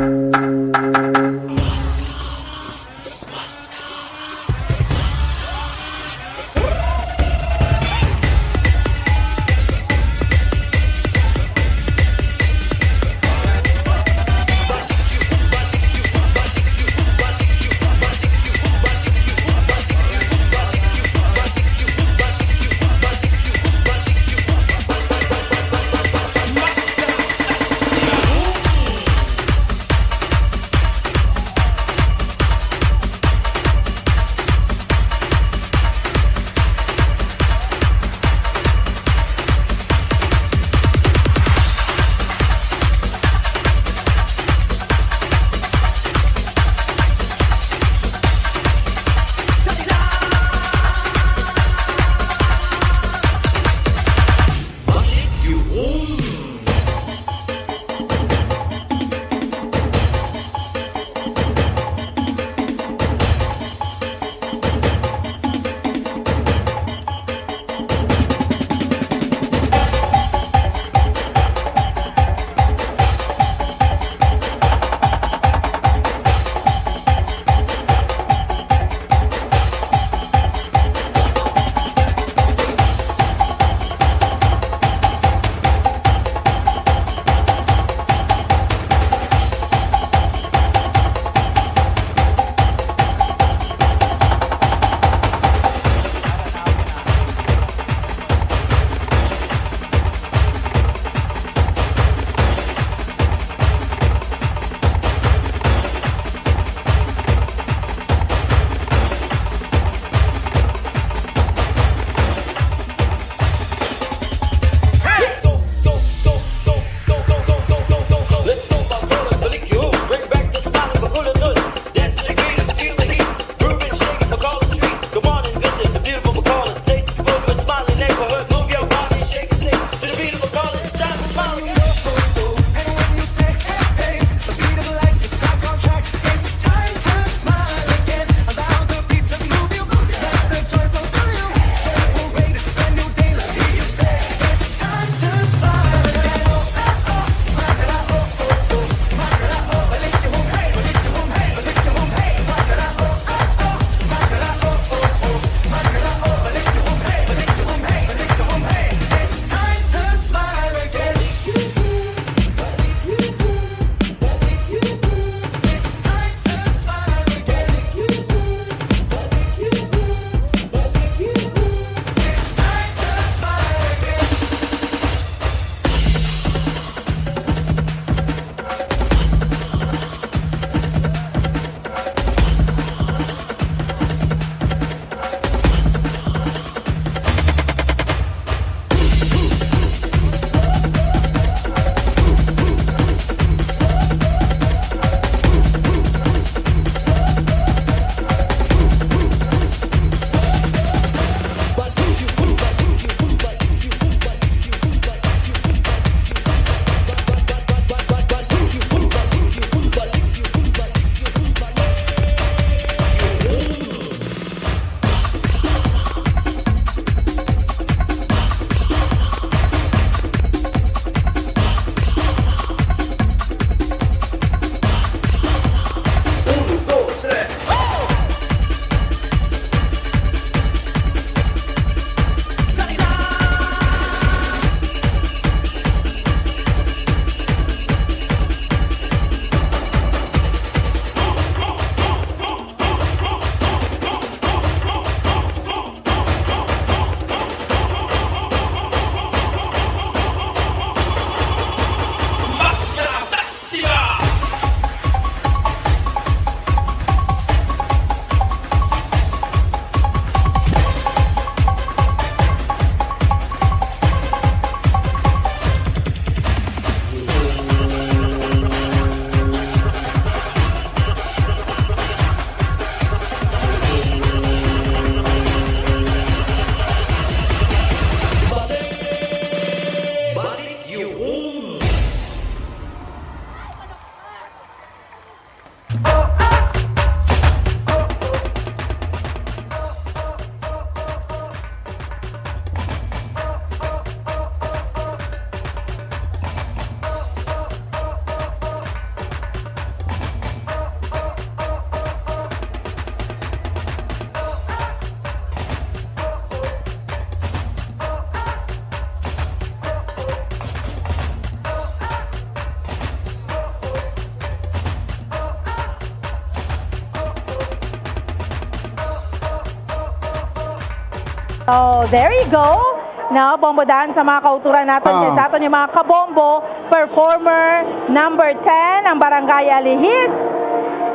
Oh, there you go. No, Bombo Dan, sa mga kauturan naton, Ah. kay sa aton yung mga kabombo, performer number ten, ang Barangay Alihis,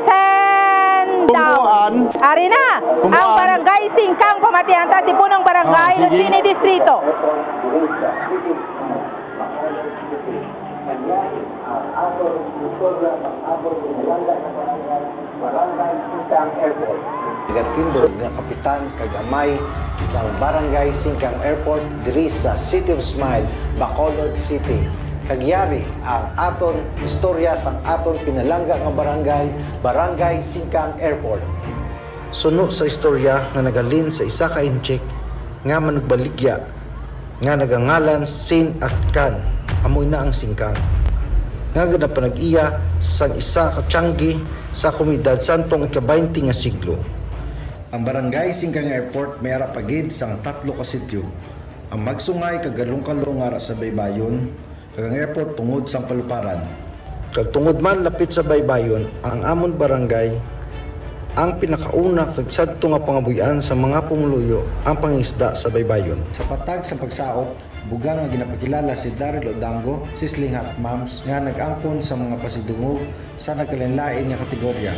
ten down. Ari na, ang Barangay Singkang, pamatian ta, Tipunong Barangay, Ah, sige. Lucini Distrito. Nagatindog nga kapitan kag amay sang Barangay Singkang Airport diri sa City of Smile, Bacolod City. Kag yari ang aton istorya sang aton pinalangga nga barangay, Barangay Singkang Airport. Suno sa istorya nga naghalin sa isa ka intsik nga manugbaligya nga nagangalan Sin Atkan, amo ina ang Singkang, nga ginapanag-iya sang isa ka tiyanggi sa komunidad santong ika-baynte nga siglo. Ang Barangay Singkang Airport may ara pa gid sang tatlo ka sityo, ang Magsungay kag Galungkalong nga ara sa baybayon, kag ang airport tungod sang paluparan. Kag tungod man lapit sa baybayon ang amon barangay, ang pinakauna kag sadto nga pangabuy-an sa mga pumuluyo ang pangisda sa baybayon. Sa patag sa pagsaot, bugal nga ginapakilala si Daryl Odango, Sisling Hot Moms, nga nag-angkon sa mga pasidungog sa nagkalainlain nga kategorya.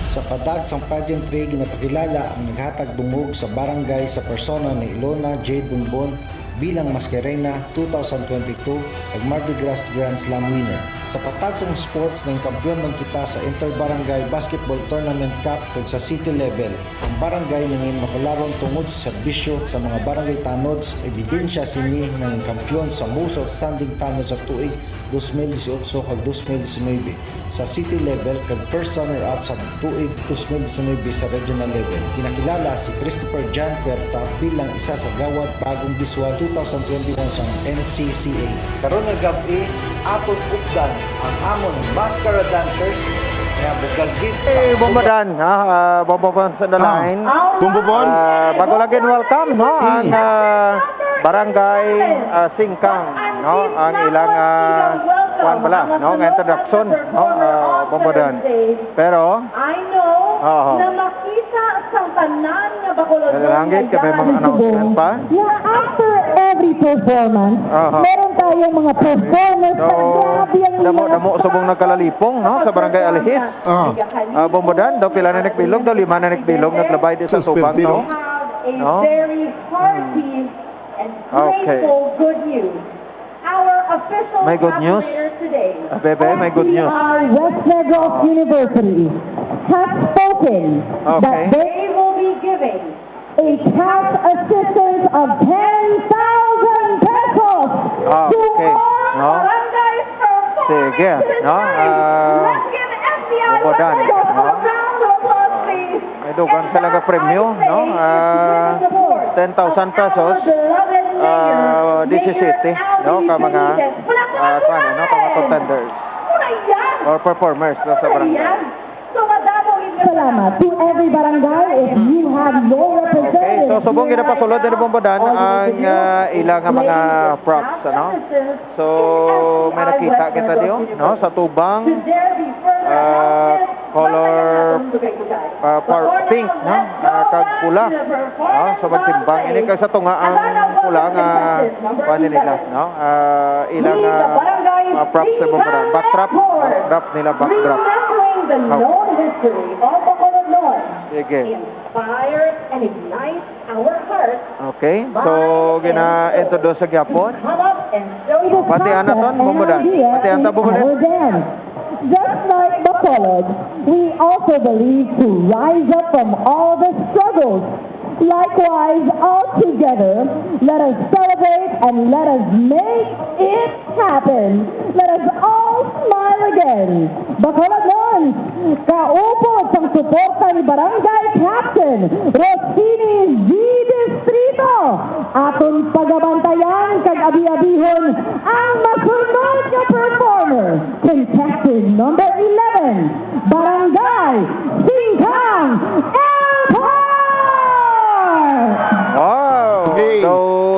Sa patag sang pageantry, ginapakilala ang naghatag dungog sa barangay sa persona ni Ilona Jade Bonbon bilang Masquerena two thousand twenty-two kag Mardi Gras Grand Slam winner. Sa patag sang sports, naging kampiyon man kita sa Inter-Barangay Basketball Tournament Cup kag sa city level. Ang barangay nangin makularon tungod sa serbisyo sa mga barangay tanods. Ebidensya sini, nangin kampiyon sa Most Outstanding Tanod sa tuig dos mil dieciocho kag dos mil diecinuebe sa city level kag first runner-up sa tuig dos mil diecinuebe sa regional level. Ginakilala si Christopher John Puerta bilang isa sa Gawad Bagong Biswal two thousand twenty-one sang M C C A. Karon nga gab-i, aton updan ang amon Mascara Dancers nga bugal gid sa Hey, Bombo Dan, ha? Ah, Bombo Bons on the Ah. line. Bombo Bons? Ah, bago lagi, welcome, no? Ang, Mm. ah, Barangay, ah, Singkang, no? Ang ilang, ah, kuwan pala, no? Nga introduction, no? Ah, Bombo Dan. Pero, I know Oo. na makita sang tanan nga Bacolodnon Nalanggit nga ka, may mga yari sa announcement Cebu pa? nga after every performance, Aha. meron tayong mga performers So, na grabe ang damo, ilang damo subong nagkalalipong, no, sa Barangay Alihis. Ah. Ah, Bombo Dan, daw pila na nagbilog, daw lima na nagbilog, naglabay di sa Sus, tubang, pwede, no? no? Have a No? very positive and Okay. grateful good news. Our official May good news? Graduator today Ah, bebe, may good news. West Negros Ah. University has spoken Okay. that they will be giving a cash assistance of ten thousand pesos Ah, to okay. all No? barangays for Sige, no? Ah, Let's give F B I Bombo Dan, a no? round of applause, please. May dugang talaga premyo, no? Ah, ten thousand pesos, ah, disisete, no? Ka mga, ah, kuwan, no? Ka mga contenders or performers, no, sa barangay. Salamat to every barangay. If you have your Okay, so representative subong here ginapasulod ni Bombo Dan ang, ah, ila nga mga props, ano? So, may nakita kita diyo, no? Sa tubang, ah, color, ah, par-, pink, no? Ah, kag pula. Ah, so magtimbang ini kag sa tunga ang pula nga kuan nila, no? Ah, ilang, ah, mga props sa mga backdrop, backdrop nila, backdrop. Remembering the Okay. long history of Bacolodnon Sige. inspires and ignites our hearts. Okay. So, gina-introduce sa gyapon. Come up and show your Pati ana ton, Bombo Dan. Pati anta, Bombo Dan. Just like Bacolod, we also believe to rise up from all the struggles. Likewise, all together, let us celebrate and let us make it happen. Let us all smile again. Bacolodnon, kaupod sang suporta ni Barangay Captain Rosini G Distrito, aton pagabantayan kag abi-abihon ang masunod nga performer, contestant number eleven, Barangay Singkang Airport! Wow! Okay. So,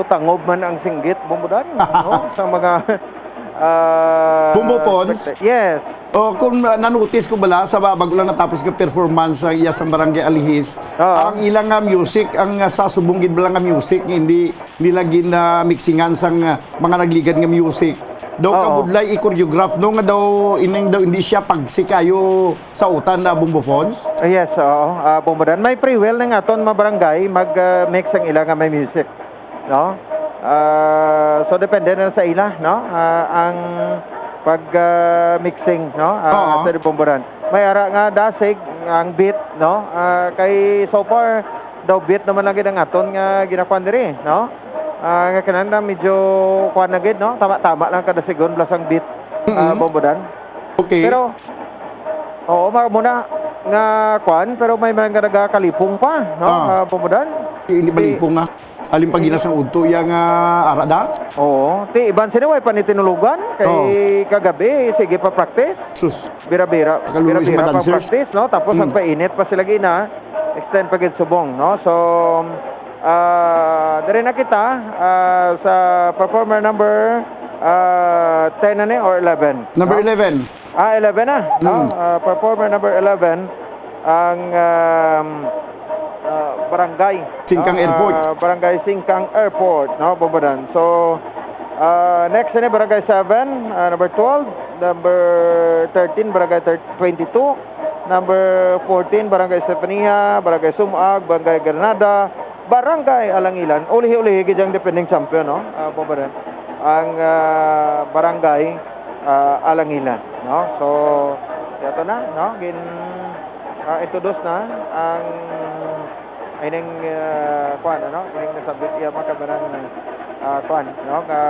tangob man ang singgit, Bombo Dan, no? Sa mga Ah, Bumbo Pons? Yes. Oh, kung na-, na-notice ko bala sa ba-, bago lang natapos nga performance ang iya sa Barangay Alihis, Oo. ang ilang nga music, ang, ah, sa subong gid bala nga music, hindi, hindi lagi na mixingan sang, ah, mga nagligad nga music. Daw Oo. kabudlay i-choreograph, no, nga daw, ining daw, hindi siya pagsi kayo sa utan na Bumbo Pons? Ah, yes, oo. Ah, Bumbo Dan. May free will ning aton mga barangay mag, ah, mix ang ila nga may music. No? Ah, so, depende na sa ila, no? Ah, ang pag, ah, mixing, no? Ah, Oo. sa Bumbo Dan. May ara nga dasig, ang beat, no? Ah, kay so far, daw beat naman lang gid ang aton nga ginakuan diri, no? Ah, nga kinahanglan medyo kuan na gid, no? Tama-tama lang kada sigon, plus ang beat, ah, Mm-mm. Bumbo Dan. Okay. Pero, oo, ma-, muna nga kuan, pero may mga nagakalipong pa, no? Ah. Ah, Bumbo Dan. Hindi Si malipong, ah. Aling pag-inas ang udto, iya nga ara da? Oo. Ti, iban sini, way pa ni tinulugan. Kay Oo. kagabi, sige pa practice. Sus. Bira-bira, Kaluloy sa bira-bira mga pa dancers. practice, no? Tapos Mm. ang painit pa sila gina, extend pa gid subong, no? So, ah, diri na kita, ah, sa performer number, ah, ten na ni or eleven, Number no? eleven. Ah, eleven na, no? Mm. Ah, performer number eleven, ang, um, ah, barangay, Singkang no? Airport. Ah, barangay Singkang Airport, no? Bumbo Dan. So, ah, next na ni barangay seven, ah, number twelve, number thirteen, barangay thir-, twenty-two, number fourteen, barangay Estefania, barangay Sumag, barangay Granada, Barangay Alangilan. Ulihi-ulihi gid ang defending champion, no? Ah, Bumbo Dan. Ang, ah, barangay, ah, Alangilan, no? So, yato na, no? Gin, ah, introduce na ang ining, ah, kuan, ano? Ining nasabit iya mga kabanan, ah, kuan, no? Nga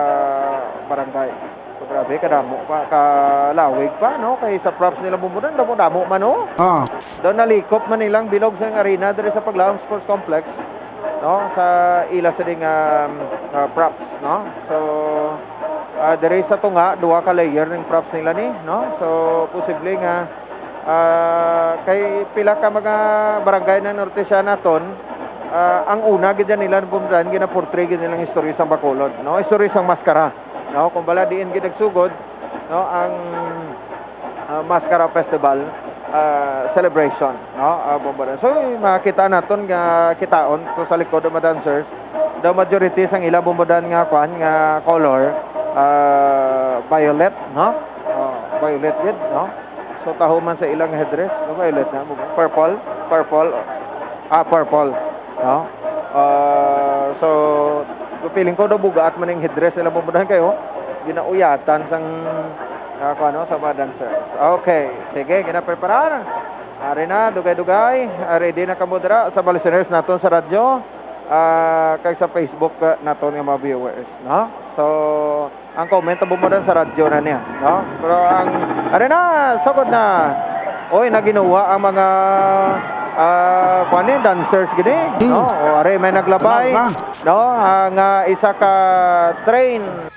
barangay. So, grabe, kadamo pa, kalawig pa, no? Kay sa props nila Bumbo Dan, damo-damo man, no? Ah. Daw nalikop man nilang bilog sa arena diri sa Paglaom Sports Complex, no? Sa ila sa ding, um, uh, props, no? So, ah, diri sa tunga, duha ka layer ning props nila ni, no? So, posible nga, ah, kay pila ka mga barangay na norte siya naton, ah, ang una gid nila, Bumbo Dan, ginaportray gid nilang istorya sang Bacolod, no? Istorya sang maskara. No, kung bala diin gid nagsugod, no, ang, ah, Maskara Festival, ah, celebration, no, ah, Bumbo Dan. So, makita naton nga kitaon, so, sa likod ang mga dancers, the majority sang ila Bumbo Dan nga kwan, nga color, ah, violet, no? Oh, violet gid, no? So, taho man sa ilang headdress, no, violet na, purple, purple, ah, purple, no? Ah, so, feeling ko daw bugaat man yung headdress nila, Bumbo Dan, kayo ginauyatan sang, ah, kung ano, sa mga dancers. Okay, sige, ginapreparar. Ari na, dugay-dugay. Ah, ready na kamo dira sa mga listeners naton sa radyo. Ah, kag sa Facebook, ah, naton nga mga viewers, no? So, ang comment, Bumbo Dan, sa radyo na niya, no? Pero ang, ano na, sugod na. Oy, naginuwa ang mga, ah, kuwan ni, dancers gini, Hmm. no? O, are, may naglabay, Tanaw na. no? Ang, ah, isa ka train.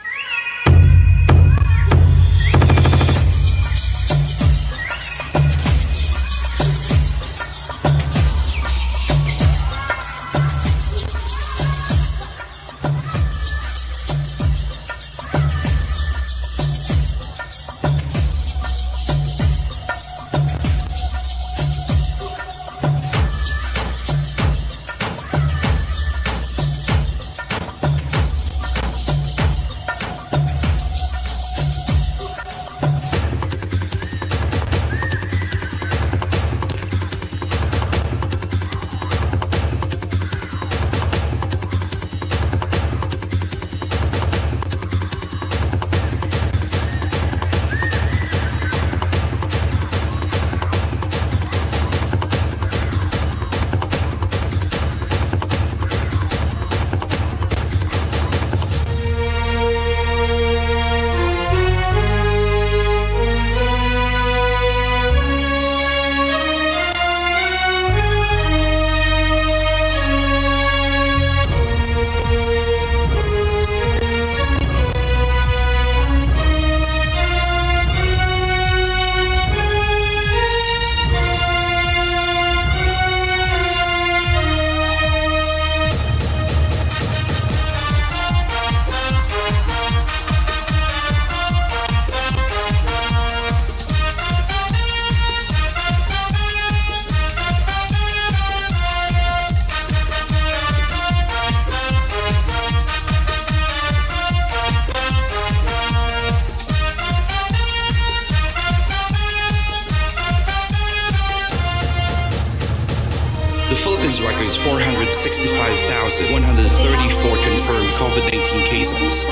records four hundred sixty-five thousand one hundred thirty-four confirmed COVID nineteen cases,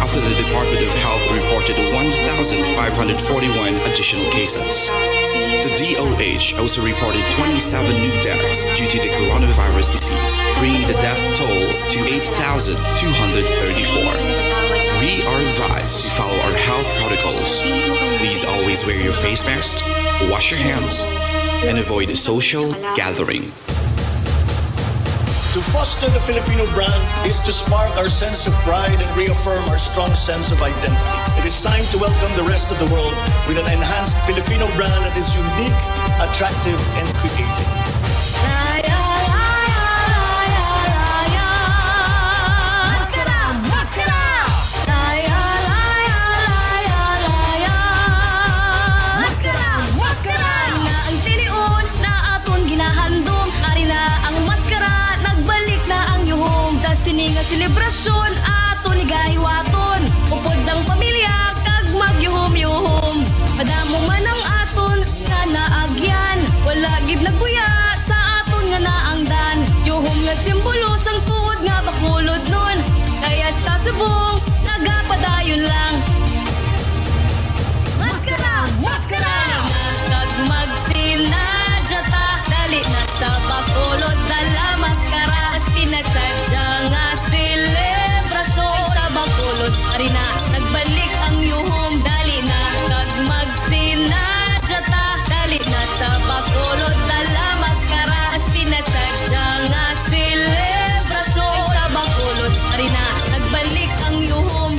after the Department of Health reported one thousand five hundred forty-one additional cases. The D O H also reported twenty-seven new deaths due to the coronavirus disease, bringing the death toll to eight thousand two hundred thirty-four. We are advised to follow our health protocols. Please always wear your face mask, wash your hands, and avoid social gathering. To foster the Filipino brand is to spark our sense of pride and reaffirm our strong sense of identity. It is time to welcome the rest of the world with an enhanced Filipino brand that is unique, attractive, and creative. Maskara! Maskara! Maskara! Maskara! Ari na ang tilion na aton ginahandom. Ari na ang maskara, nagbalik na ang yuhom. Sa sini nga selebrasyon, aton igahiwaton. Upod ang pamilya, kag magyuhom-yuhom. Madamo man ang aton nga naagyan, wala gid nagbuya sa aton nga naangdan. Yuhom nga simbolo sang tuod nga Bacolodnon. Kay hasta subong, nagapadayon lang. Maskara! Maskara! Kag magsinadya ta, dali na sa Bacolod, dala maskara. Sa pinasadya nga selebrasyon sa Bacolod, ari na, nagbalik ang yuhom, dali na. Kag magsinadya ta, dali na sa Bacolod, dala maskara. Sa pinasadya nga selebrasyon sa Bacolod, ari na, nagbalik ang yuhom.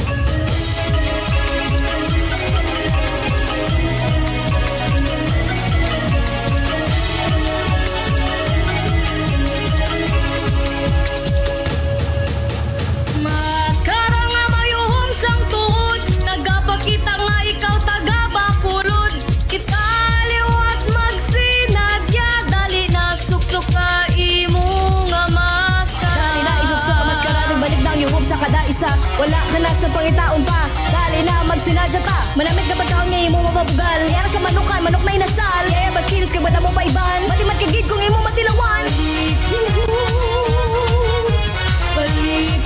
Maskara nga mayuhom sang tuod, nagapakita nga ikaw taga Bacolod. Kita liwat magsinadya, dali na suksok ka imo nga maskara. Dali na, isuksok ang maskara, nagbalik na ang yuhom sa kada isa. Wala ka na sa pangitaon pa. Dali na, magsinadya ta. Manamit ka pagkaon nga imo mapabugal. Yara sa manukan, manok na inasal. Yaya pagkilos kag madamo pa iban. Matimat ka gid kung imo matilawan. Balik, balik.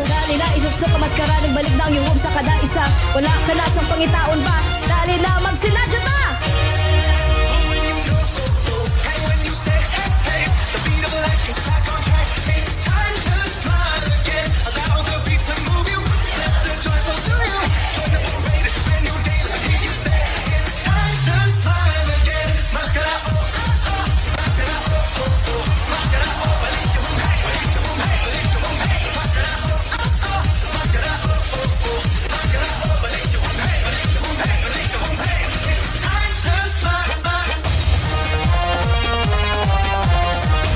Dali na, isuksok ang maskara, nagbalik na ang yuhom sa kada isa. Wala ka na sa pangitaon pa. Dali na, magsinadya ta!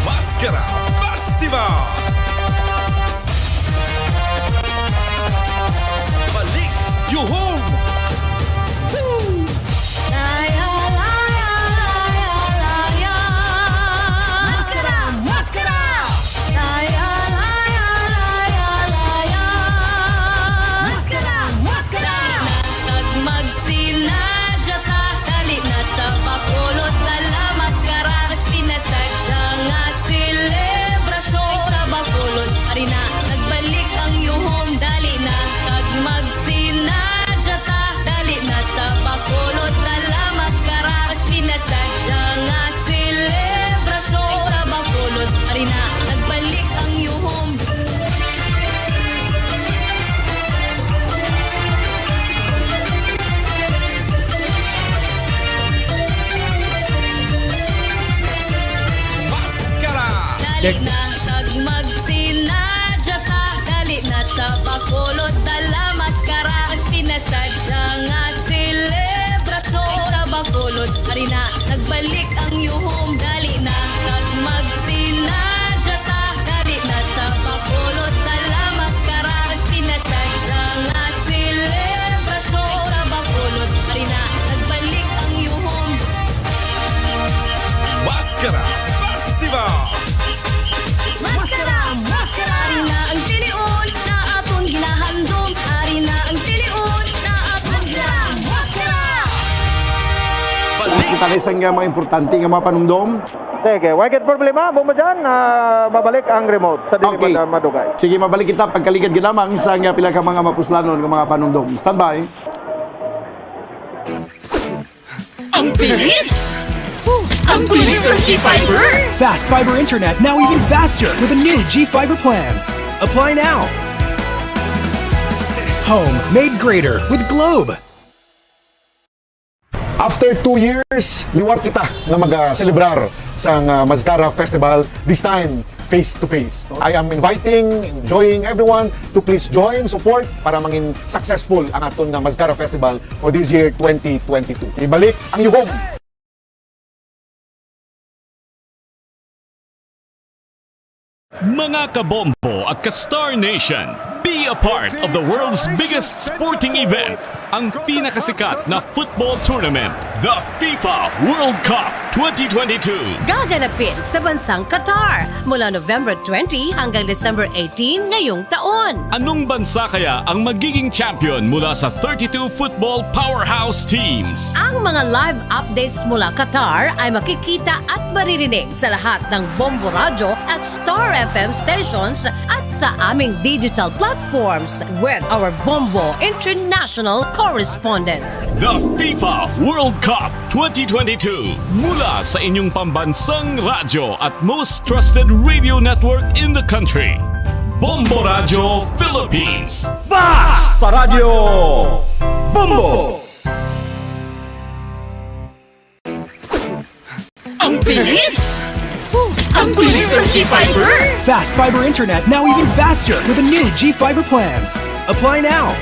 Maskara Festival! Balik Yuhom! Woo! Maskara! Maskara! Maskara! Maskara! Kag magsinadya ta, dali na sa Bacolod, dala maskara. Mas pinasadya nga selebrasyon sa Bacolod, ari na, nagbalik ang yuhom, dali na. Kag magsinadya ta, dali na sa Bacolod, dala maskara. Mas pinasadya nga selebrasyon sa Bacolod, ari na, nagbalik ang yuhom. Maskara! Dali na, kag magsinadya ta. Dali na sa Bacolod, dala maskara. Mas pinasadya nga selebrasyon sa Bacolod, ari na, nagbalik ang yuhom. Dali na, kag magsinadya ta. Dali na sa Bacolod, dala maskara. Mas pinasadya nga selebrasyon sa Bacolod, ari na, nagbalik ang yuhom. Maskara Festival! Maskara! Maskara! Ari na ang tilion na aton ginahandom. Ari na ang tilion na aton Maskara! Maskara! Kita na isang, uh, mga importante nga mga panumdom. Sige, wa gid problema, amo mo dyan, ah, mabalik ang remote sa dili Okay. mad-, madugay. Sige, mabalik kita pagkaligad ginamang sa nga pila ka mga mapuslanon nga mga panumdom. Standby. Ang bilis! Ang bilis ng G Fiber! Fast fiber internet, now even faster with the new G Fiber plans. Apply now. Home made greater with Globe. After two years, liwat kita nga mag-selebrar sang, ah, Mascara Festival, this time face to face. I am inviting, enjoying everyone to please join, support para mangin successful ang aton nga Mascara Festival for this year twenty twenty-two. Ibalik ang yuhom! Mga kabombo at ka-Star Nation, be a part of the world's biggest sporting event, ang pinakasikat na football tournament, the FIFA World Cup twenty twenty-two. Gaganapin sa bansang Qatar mula November twenty hanggang December eighteen ngayong taon. Anong bansa kaya ang magiging champion mula sa thirty-two football powerhouse teams? Ang mga live updates mula Qatar ay makikita at maririnig sa lahat ng Bombo Radyo at Star F M stations at sa aming digital platforms with our Bombo International correspondents. The FIFA World Cup twenty twenty-two, mula sa inyong pambansang radyo at most trusted radio network in the country, Bombo Radyo Philippines. Basta Radyo Bombo! Ang bilis! Ang bilis ng G Fiber! Fast fiber internet, now even faster with the new G Fiber plans. Apply now.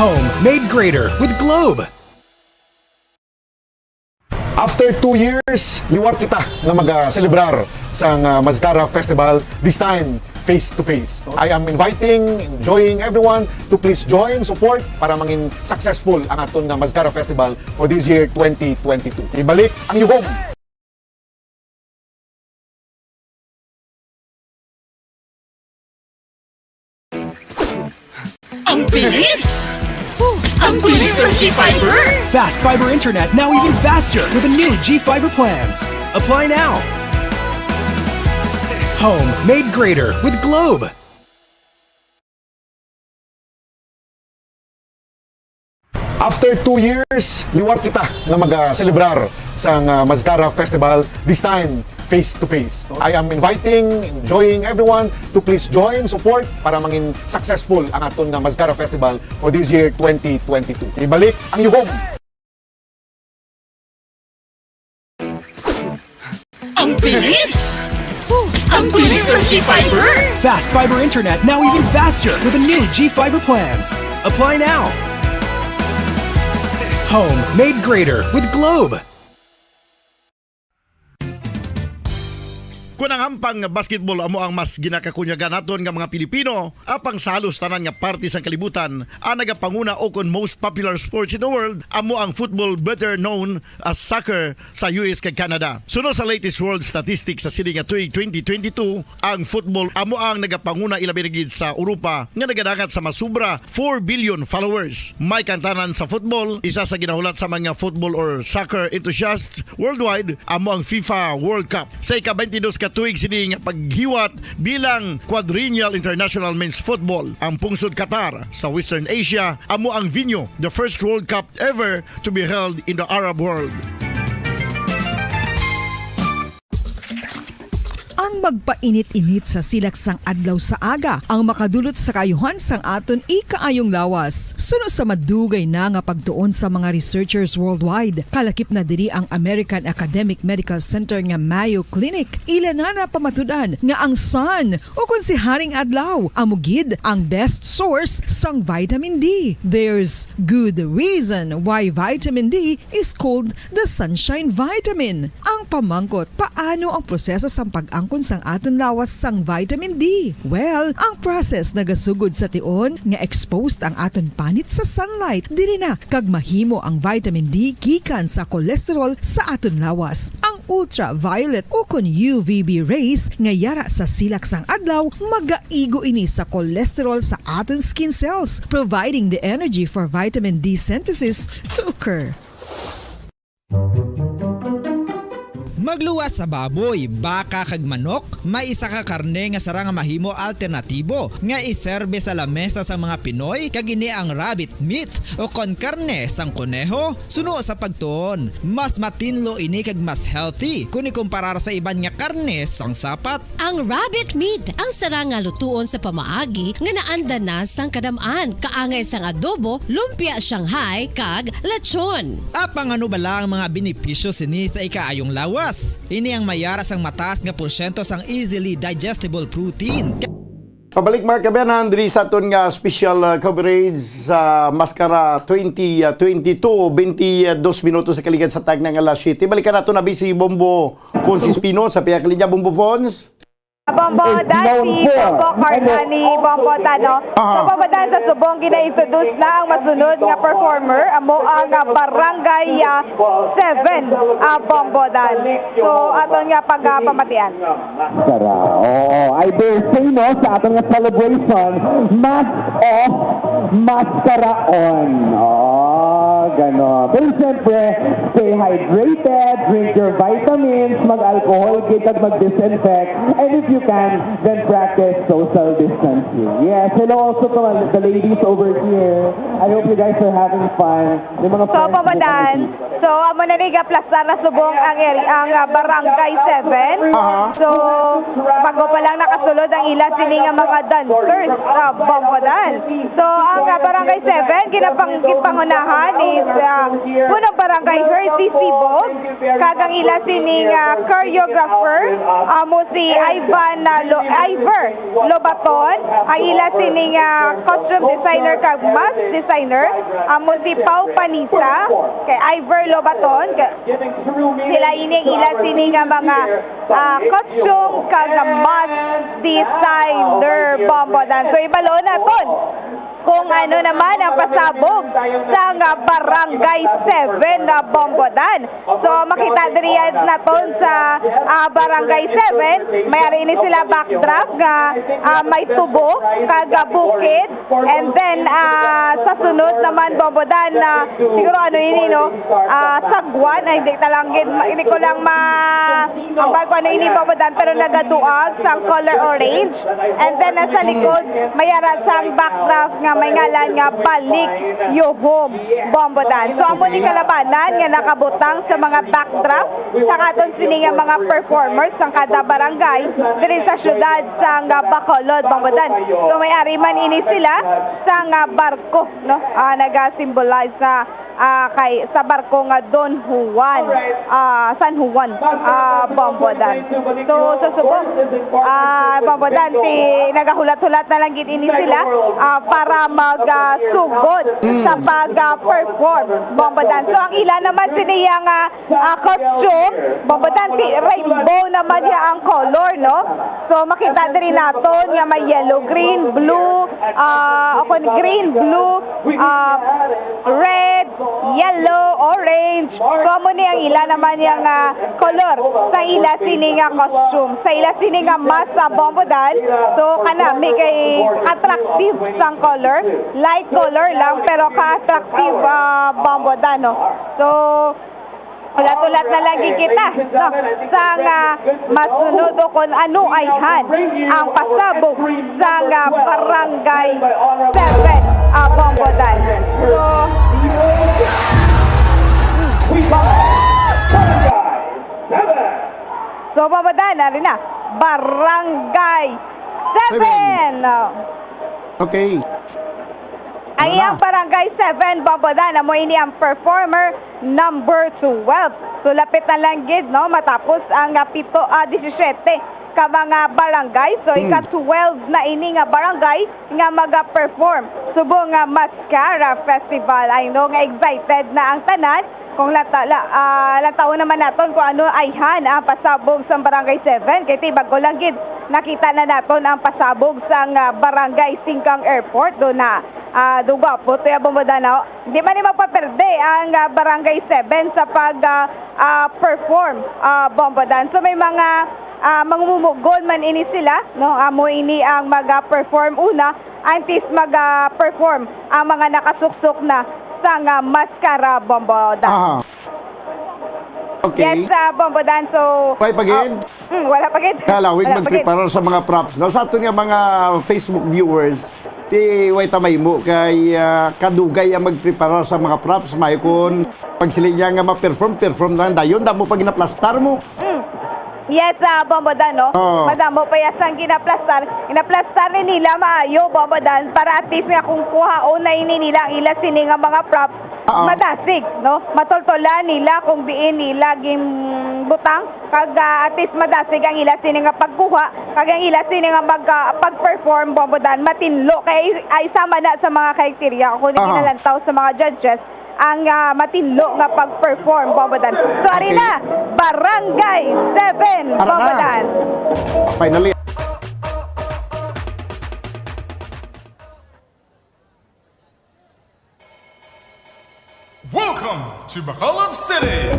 Home made greater with Globe. After two years, liwat kita nga mag-selebrar sang, ah, Mascara Festival, this time face to face. I am inviting, enjoying everyone to please join, support para mangin successful ang aton nga Mascara Festival for this year twenty twenty-two. Ibalik ang yuhom! Ang bilis! Ang bilis ng G Fiber! Fast fiber internet, now even faster with the new G Fiber plans. Apply now. Home made greater with Globe. After two years, liwat kita nga mag-selebrar sang, ah, Mascara Festival, this time face to face. I am inviting, enjoying everyone to please join, support para mangin successful ang aton nga Mascara Festival for this year twenty twenty-two. Ibalik ang yuhom! Ang bilis! Ang bilis ng G Fiber! Fast fiber internet, now even faster with the new G Fiber plans. Apply now. Home made greater with Globe. Kon ang hampang nga basketball amo ang mas ginakakunyagan naton nga mga Pilipino, apang sa halos tanan nga parte sang kalibutan, ang nagapanguna o kon most popular sports in the world amo ang football, better known as soccer, sa U S kag Canada. Suno sa latest world statistics sa sini nga tuig twenty twenty-two, ang football amo ang nagapanguna, ilabi na gid sa Europa nga nagadangat sa masubra four billion followers. May kantanan sa football, isa sa ginahulat sa mga football or soccer enthusiasts worldwide amo ang FIFA World Cup. Sa ika-twenty-dos ka tuig sini nga paghiwat bilang Quadrennial International Men's Football, ang pungsod Qatar sa Western Asia amo ang venue, the first World Cup ever to be held in the Arab world. Ang magpainit-init sa silak sang adlaw sa aga ang makadulot sa kaayuhan sang aton ikaayong lawas. Suno sa madugay na nga pagtuon sa mga researchers worldwide, kalakip na diri ang American Academic Medical Center nga Mayo Clinic. Ila na napamatud-an nga ang sun, ukon si Haring Adlaw, amo gid ang best source sang vitamin D. There's good reason why vitamin D is called the sunshine vitamin. Ang pamangkot, paano ang proseso sang pag-angkon sang aton lawas sang vitamin D? Well, ang process nagasugod sa tion nga exposed ang aton panit sa sunlight. Diri na kag mahimo ang vitamin D gikan sa cholesterol sa aton lawas. Ang ultraviolet ukon U V B rays nga yara sa silak sang adlaw magaigo ini sa cholesterol sa aton skin cells, providing the energy for vitamin D synthesis to occur. Pagluwas sa baboy, baka kag manok, may isa ka karne nga sarang nga mahimo alternatibo nga iserbe sa lamesa sang mga Pinoy, kag ini ang rabbit meat o kon karne sang koneho. Suno sa pagtuon, mas matinlo ini kag mas healthy kon ikumparar sa iban nga karne sang sapat. Ang rabbit meat ang sarang nga lutuon sa pamaagi nga naanda na sang kadam-an, kaangay sang adobo, lumpia Shanghai, kag lechon. Apang ano bala ang mga benepisyo sini sa ikaayong lawas? Ini ang may ara sang mataas nga porsyento sang easily digestible protein. Pabalik, mga kaabyanan, diri sa aton nga special, uh, coverage sa Maskara twenty, uh, twenty-two, twenty-dos minutos sa kaligad sa tagna nga alas siyete. Balikan nato na bi si Bombo Fons Espino sa pihak linya. Bombo Fons? Bombo Dan, si Bombo Carla ni Bombo Tano. Aha. So, Bombo Dan, sa subong gina-introduce na ang masunod nga performer, amo ang, ah, Barangay, ah, seven, ah, Bombo Dan. So, aton nga pagpamatian. Sara. Oo, I dare say, no, sa aton nga celebration, mask off, maskara on. Oh, gano. Pero siyempre, stay hydrated, drink your vitamins, mag-alcohol, kag mag-disinfect, and if you can, then practice social distancing. Yes, hello also to the ladies over here. I hope you guys are having fun. May mga So, friends Bombo Dan, so, amo na ni gaplastar na subong ang area, ang, ah, Barangay seven. Aha. So, bago pa lang nakasulod ang ila sini nga mga dancers, ah, Bombo Dan. So, ang, ah, Barangay seven, ginapang-, gipangunahan ni, ah, punong barangay Herty Sibog, kag ang ila sini nga choreographer, amo si Ivan, ah, Lo-, Ivor Lobaton, ang ila sini nga costume designer kag mask designer, amo si Pau Panisa, kay Ivor Lobaton, kay sila ini ang ila sini nga mga, ah, costume kag mask designer, Bombo Dan. So, ibalo naton kung ano naman ang pasabog sa nga Barangay seven na, Bombo Dan. So, makita diri yan naton sa, ah, Barangay seven. May ari ini sila backdrop nga, ah, may tubo kag, ah, bukid. And then, ah, sa sunod naman, Bombo Dan, na siguro ano ini, no? Ah, sagwan, ay, hindi talanggin, hindi ko lang ma-, ang bag ko ano ini, Bombo Dan, pero nagaduag sang color orange. And then, nasa likod, may ara sang backdrop nga may ngalan nga Balik Yuhom, Bombo Dan. So, amo ni kalabanan nga nakabutang sa mga backdrop sa katon sini nga mga performers sang kada barangay diri sa siyudad sang Bacolod, Bombo Dan. So, may ari man ini sila sang barko, no? Ah, naga-symbolize na, ah, kay, sa barko nga Don Juan, ah, San Juan, ah, Bombo Dan. So, sa subong, ah, Bombo Dan, ti nagahulat-hulat na lang gid ini sila, ah, para mag, ah, sugod sa pag, ah, perform, Bombo Dan. So, ang ila naman sini nga, ah, costume, Bombo Dan, ti rainbow naman ya ang color, no? So, makita diri naton nga may yellow, green, blue, ah, o kon green, blue, ah, red, yellow, orange. So, amo ni ang ila naman yang, ah, color sa ila sini nga costume, sa ila sini nga mask, Bombo Dan. So, kana, may kay attractive sang color, light color lang, pero ka-attractive, ah, Bombo Dan, no? So, hulat-hulat na lagi kita, no? Sa nga masunod o kon ano ayhan ang pasabog sa nga Barangay seven, ah, Bombo Dan. So, so, Bombo Dan, ari na, Barangay seven. Okay. Ang iyang Barangay seven, Bombo Dan, amo ini ang performer number twelve. So, lapit na lang gid, no, matapos ang, ah, pito, ah, disisyete ka mga barangay. So, ika-twelve na ini nga barangay nga maga-perform subong nga Maskara Festival. I know nga excited na ang tanan. Kung lata-, la-, ah, lantawon naman naton kung ano ayhan ang pasabog sa Barangay seven. Kay ti bag-o lang gid nakita na naton ang pasabog sa nga Barangay Singkang Airport. Do na, ah, do gwapo to ya, Bombo Dan, no? Di man ni magpaperde ang, ah, Barangay seven sa pag, ah, ah, perform, ah, Bombo Dan. So may mga, ah, mangumugon man ini sila, no? Amo ini ang mag-perform una, antes mag-perform ang mga nakasuksok na sa nga Maskara, Bombo Dan. Aha. Okay. Yes, ah, Bombo Dan. So, Way pa gid? Ah, mm, wala pa gid. Kalawig Wala pa gid. magpreparar sa mga props. No? Sa aton nga mga Facebook viewers, ti way ta mahimo kay, ah, kadugay ang magpreparar sa mga props. May kun pagsiling niya nga ma-perform, perform lang dayon, damo pa ginaplastar mo. Mm. Yes, ah, Bombo Dan, no? Oo. Madamo pa yasang ginaplastar. Ginaplastar ni nila maayo, Bombo Dan, para at least nga kung kuhaon na ini nila ang ila sini nga mga props, Oo. madasig, no? Matultolan nila kung diin nila ginbutang. Kag, ah, at least madasig ang ila sini nga pagkuha. Kag ang ila sini nga mag, ah, pag-perform, Bombo Dan, matinlo. Kay ay, ay sama na sa mga criteria. Kung Aha. ginalantaw sa mga judges, ang, ah, matinlo nga pag-perform, Bombo Dan. So, ari Okay. na, Barangay seven, Ara Bombo na. Dan. Finally. Welcome to Bacolod City!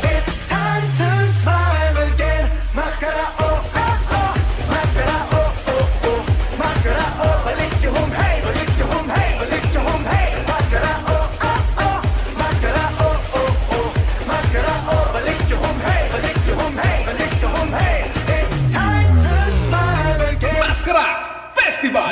It's time to smile again. Maskara, oh, oh, oh. Maskara, oh, oh, oh. Maskara, oh, balik yung home, hey. Balik yung home, hey. Balik yung home, hey. Maskara, oh, oh, oh. Maskara, oh, oh, oh. Maskara, oh, balik yung home, hey. Balik yung home, hey. Balik yung home, hey. It's time to smile again. Maskara Festival.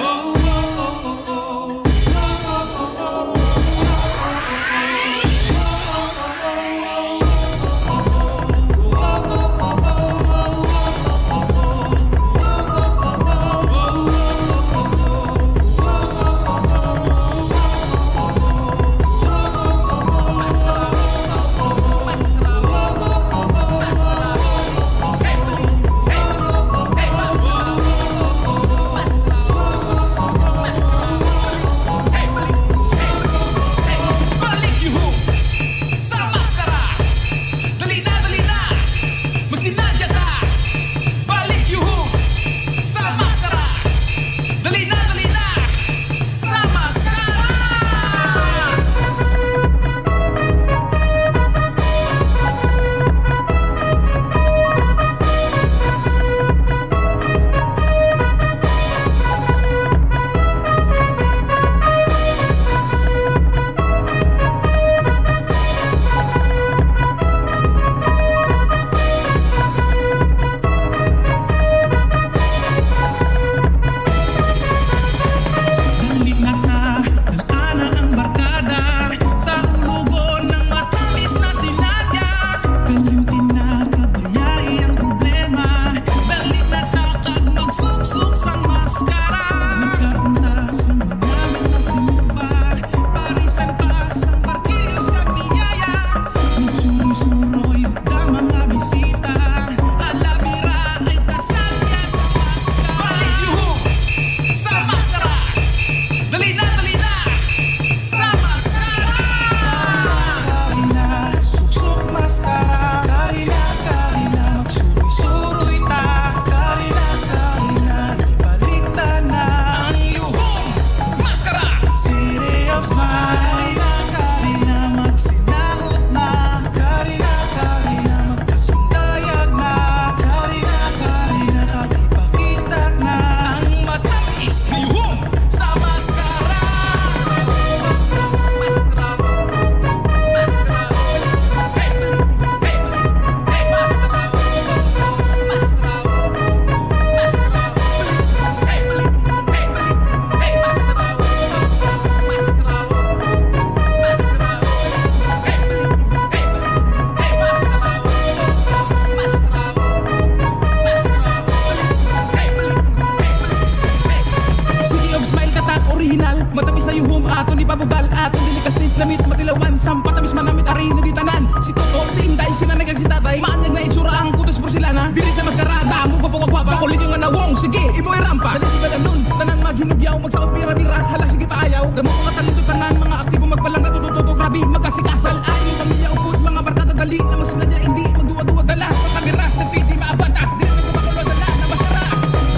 Nubyaw, magsaot, bira-bira, hala, sige, paayaw. Damo nga talento tanan, mga aktibo, magpalangga, tutututo, grabe, magkasikasan. Ay, yung pamilya, upod, mga barkada, dali, na mas sila niya, hindi, magduwa-duwa, dala. Pagkamera, sa pwede, maabada, dili na sa makulo, dala, na masara.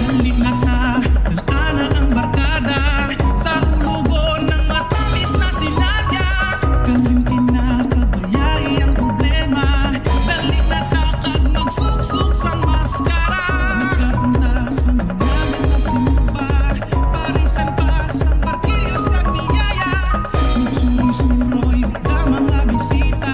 Dali na ka, dala na ang barkada, sa ulugon ng matamis na sinadya. Kalimti na, kabayahi ang problema, dali na ka, kag magsuksok sa maskara. Magkapunta sa mga na simba. Parisan pa sang barkillos kag biyaya. Magsuroy-suroy ang mga bisita.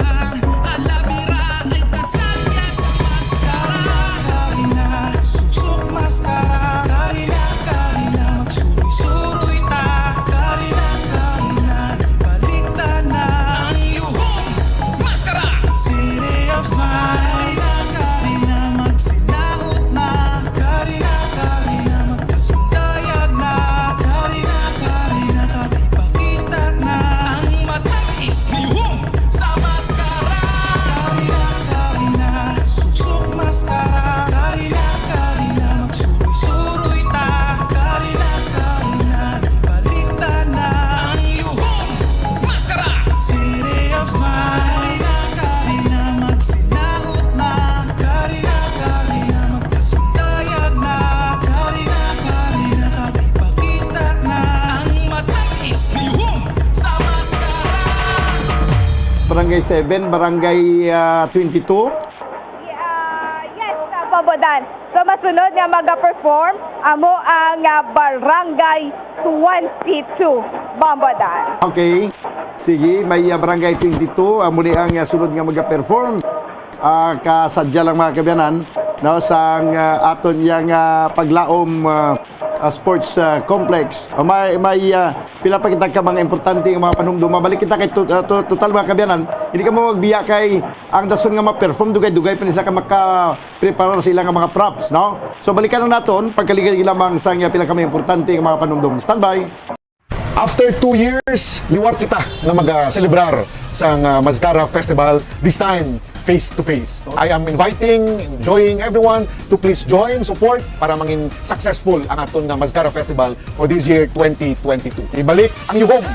Halabira ay kasal niya sa maskara. Karina, suksok maskara. Karina, Karina, magsuroy-suroy ta. Karina, Karina, balik ta na. Ang yuhong maskara. City of Smile. Karina, Karina, magsinaot na. Karina, Karina, mag Kasundayag na, kari na, kari na, kari pakita na ang matamis nga yuhong sa maskara. Kari na, kari na, suksok maskara. Kari na, kari na, magsuroy-suroy ta. Kari na, kari na, balita na ang yuhong maskara. City of Smile. Kari na, kari na, magsinaot na. Kari na, kari na, mag Kasundayag na, kari na, kari na, ipakita na ang matamis nga yuhong sa maskara. Barangay seven, Barangay, ah, twenty-two. Ah, yes, ah, Bombo Dan. So, masunod nga maga-perform, amo ang, ah, Barangay twenty-two, Bombo Dan. Okay. Sige, may, ah, Barangay twenty-two, amo ni ang, ah, sunod nga maga-perform. Ah, kasadya lang, mga kaabyanan, no, sang, ah, aton yang, ah, paglaom, ah, ah, sports, ah, complex. Ah, may, may, ah, pila pa kita ka mga importante nga mga panumdom. Mabalik kita kay to-, ah, to-, total, mga kaabyanan. Hindi ka mo magbiya kay ang dason nga ma-perform, dugay-dugay pa ni sila ka makapreparar sa ila nga mga props, no? So, balikan lang naton, pagkaligay lamang sa nga pila ka mga importante nga mga panumdom. Standby. After two years, liwat kita nga mag-celebrar sang, ah, Maskara Festival, this time face to face. I am inviting, enjoying everyone to please join, support para mangin successful ang aton nga Maskara Festival for this year, twenty twenty-two. Ibalik ang yuhong!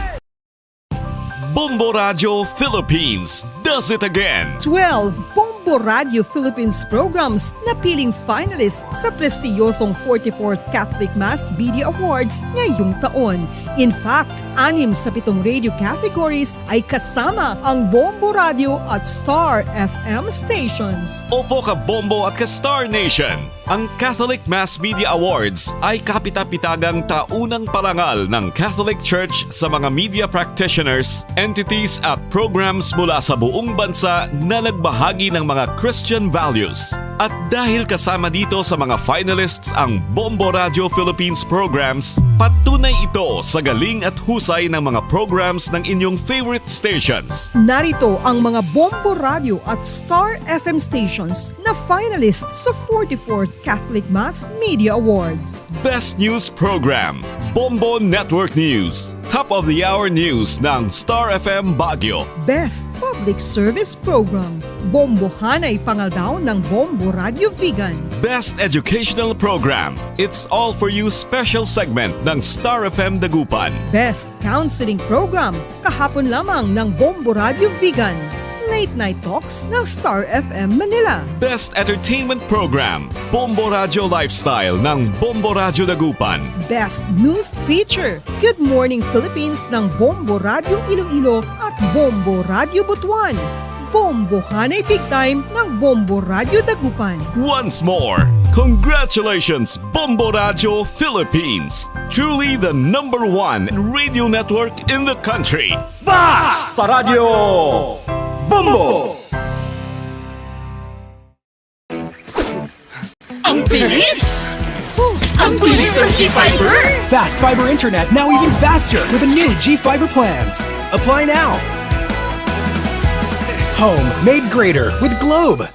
Bombo Radio Philippines does it again. Twelve Bombo Radio Philippines programs napiling finalist sa prestiyosong forty-fourth Catholic Mass Media Awards ngayong taon. In fact, anim sa pitong radio categories ay kasama ang Bombo Radio at Star F M stations. Opo, ka Bombo at ka Star Nation. Ang Catholic Mass Media Awards ay kapita-pitagang taunang parangal ng Catholic Church sa mga media practitioners, entities at programs mula sa buong bansa na nagbahagi ng mga Christian values. At dahil kasama dito sa mga finalists ang Bombo Radio Philippines programs, patunay ito sa galing at husay ng mga programs ng inyong favorite stations. Narito ang mga Bombo Radio at Star F M stations na finalist sa forty-fourth Catholic Mass Media Awards. Best News Program, Bombo Network News. Top of the Hour News ng Star F M Baguio. Best Public Service Program, Bombohanay Pangaldaw ng Bombo Radio Vigan. Best Educational Program, It's All For You Special Segment ng Star F M Dagupan. Best Counseling Program, kahapon lamang ng Bombo Radio Vigan. Late Night Talks ng Star F M Manila. Best Entertainment Program, Bombo Radio Lifestyle ng Bombo Radio Dagupan. Best News Feature, Good Morning Philippines ng Bombo Radio Iloilo at Bombo Radio Butuan. Bombohanay Big Time ng Bombo Radio Dagupan. Once more, congratulations, Bombo Radio Philippines. Truly the number one radio network in the country. Basta Radyo Bombo! Ang bilis! Ang bilis ng G Fiber! Fast fiber internet, now even faster with the new G Fiber plans. Apply now. Home made greater with Globe.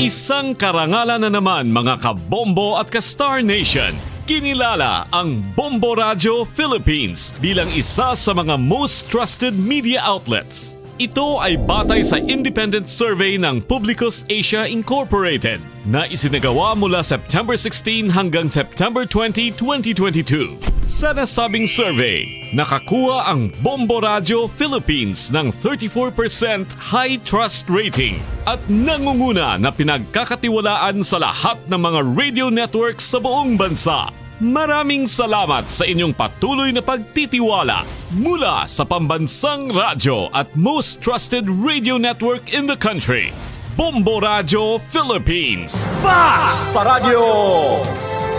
Isang karangalan na naman, mga kabombo at ka-Star Nation. Kinilala ang Bombo Radio Philippines bilang isa sa mga most trusted media outlets. Ito ay batay sa independent survey ng Publicus Asia Incorporated na isinagawa mula September sixteen hanggang September twenty, twenty twenty-two. Sa nasabing survey, nakakuha ang Bombo Radio Philippines ng thirty-four percent high trust rating at nangunguna na pinagkakatiwalaan sa lahat ng mga radio networks sa buong bansa. Maraming salamat sa inyong patuloy na pagtitiwala mula sa pambansang radyo at most trusted radio network in the country, Bombo Radio Philippines. Fast sa Radyo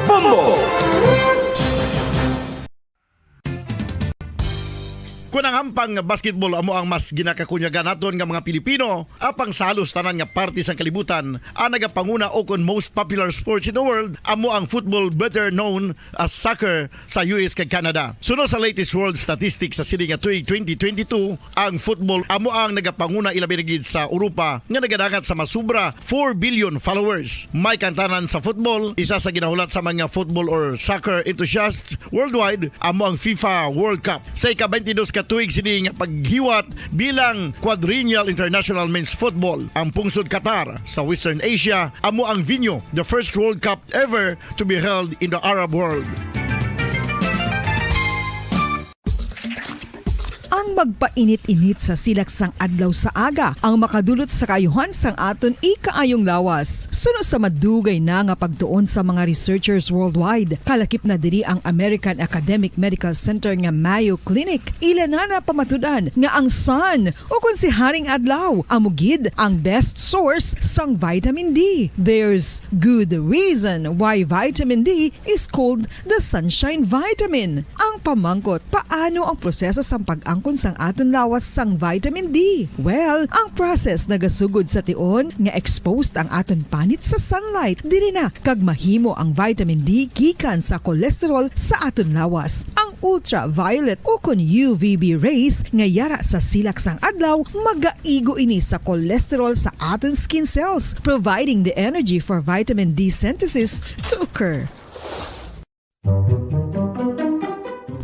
Bombo! Kun ang hampang nga basketball amo ang mas ginakakunyagan naton nga mga Pilipino, apang sa halos tanan nga parte sang kalibutan, ang nagapanguna o kon most popular sports in the world amo ang football, better known as soccer, sa U S kag Canada. Suno sa latest world statistics sa sini nga tuig twenty twenty-two, ang football amo ang nagapanguna, ilabi na gid sa Europa nga nagadangat sa masubra four billion followers. May kantanan sa football, isa sa ginahulat sa mga football or soccer enthusiasts worldwide, amo ang FIFA World Cup. Sa ika-twenty-dos ka tuig sini nga paghiwat bilang Quadrennial International Men's Football, ang pungsod Qatar sa Western Asia amo ang venue, the first World Cup ever to be held in the Arab world. Ang magpainit-init sa silak sang adlaw sa aga ang makadulot sa kaayuhan sang aton ikaayong lawas. Suno sa madugay na nga pagtuon sa mga researchers worldwide, kalakip na diri ang American Academic Medical Center nga Mayo Clinic. Ila na napamatud-an nga ang sun, o kon si Haring Adlaw, amo gid ang best source sang vitamin D. There's good reason why vitamin D is called the sunshine vitamin. Ang pamangkot, paano ang proseso sang pag-angkon sang aton lawas sang vitamin D? Well, ang process nagasugod sa tion nga exposed ang aton panit sa sunlight. Diri na kag mahimo ang vitamin D gikan sa cholesterol sa aton lawas. Ang ultraviolet o kon U V B rays nga yara sa silak sang adlaw magaigo ini sa cholesterol sa aton skin cells, providing the energy for vitamin D synthesis to occur.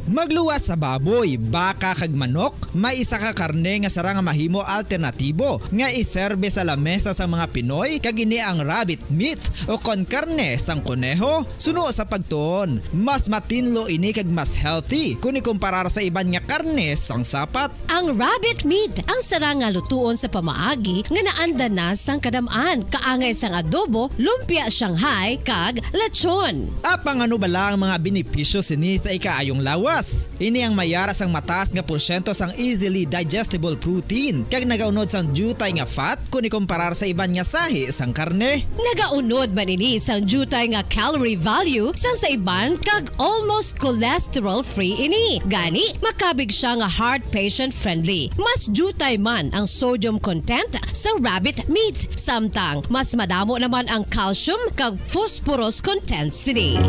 Magluwas sa baboy, baka, kag manok, may isa ka karne nga sarang nga mahimo alternatibo nga iserbe sa lamesa sang mga Pinoy, kag ini ang rabbit meat o kon karne sang koneho. Suno sa pagtuon, mas matinlo ini kag mas healthy kon ikumparar sa iban nga karne sang sapat. Ang rabbit meat ang sarang nga lutuon sa pamaagi nga naanda na sang kadam-an, kaangay sang adobo, lumpia Shanghai, kag lechon. Apang ano bala ang mga benepisyo sini sa ikaayong lawas? Ini ang mayara sang mataas nga porsyento sang easily digestible protein kag nagaunod sang diutay nga fat kon ikumparar sa iban nga sahi sang karne. Nagaunod man ini sang diutay nga calorie value sang sa iban kag almost cholesterol-free ini. Gani, makabig sia nga heart patient-friendly. Mas diutay man ang sodium content sang rabbit meat, samtang mas madamo naman ang calcium kag phosphorus content sini.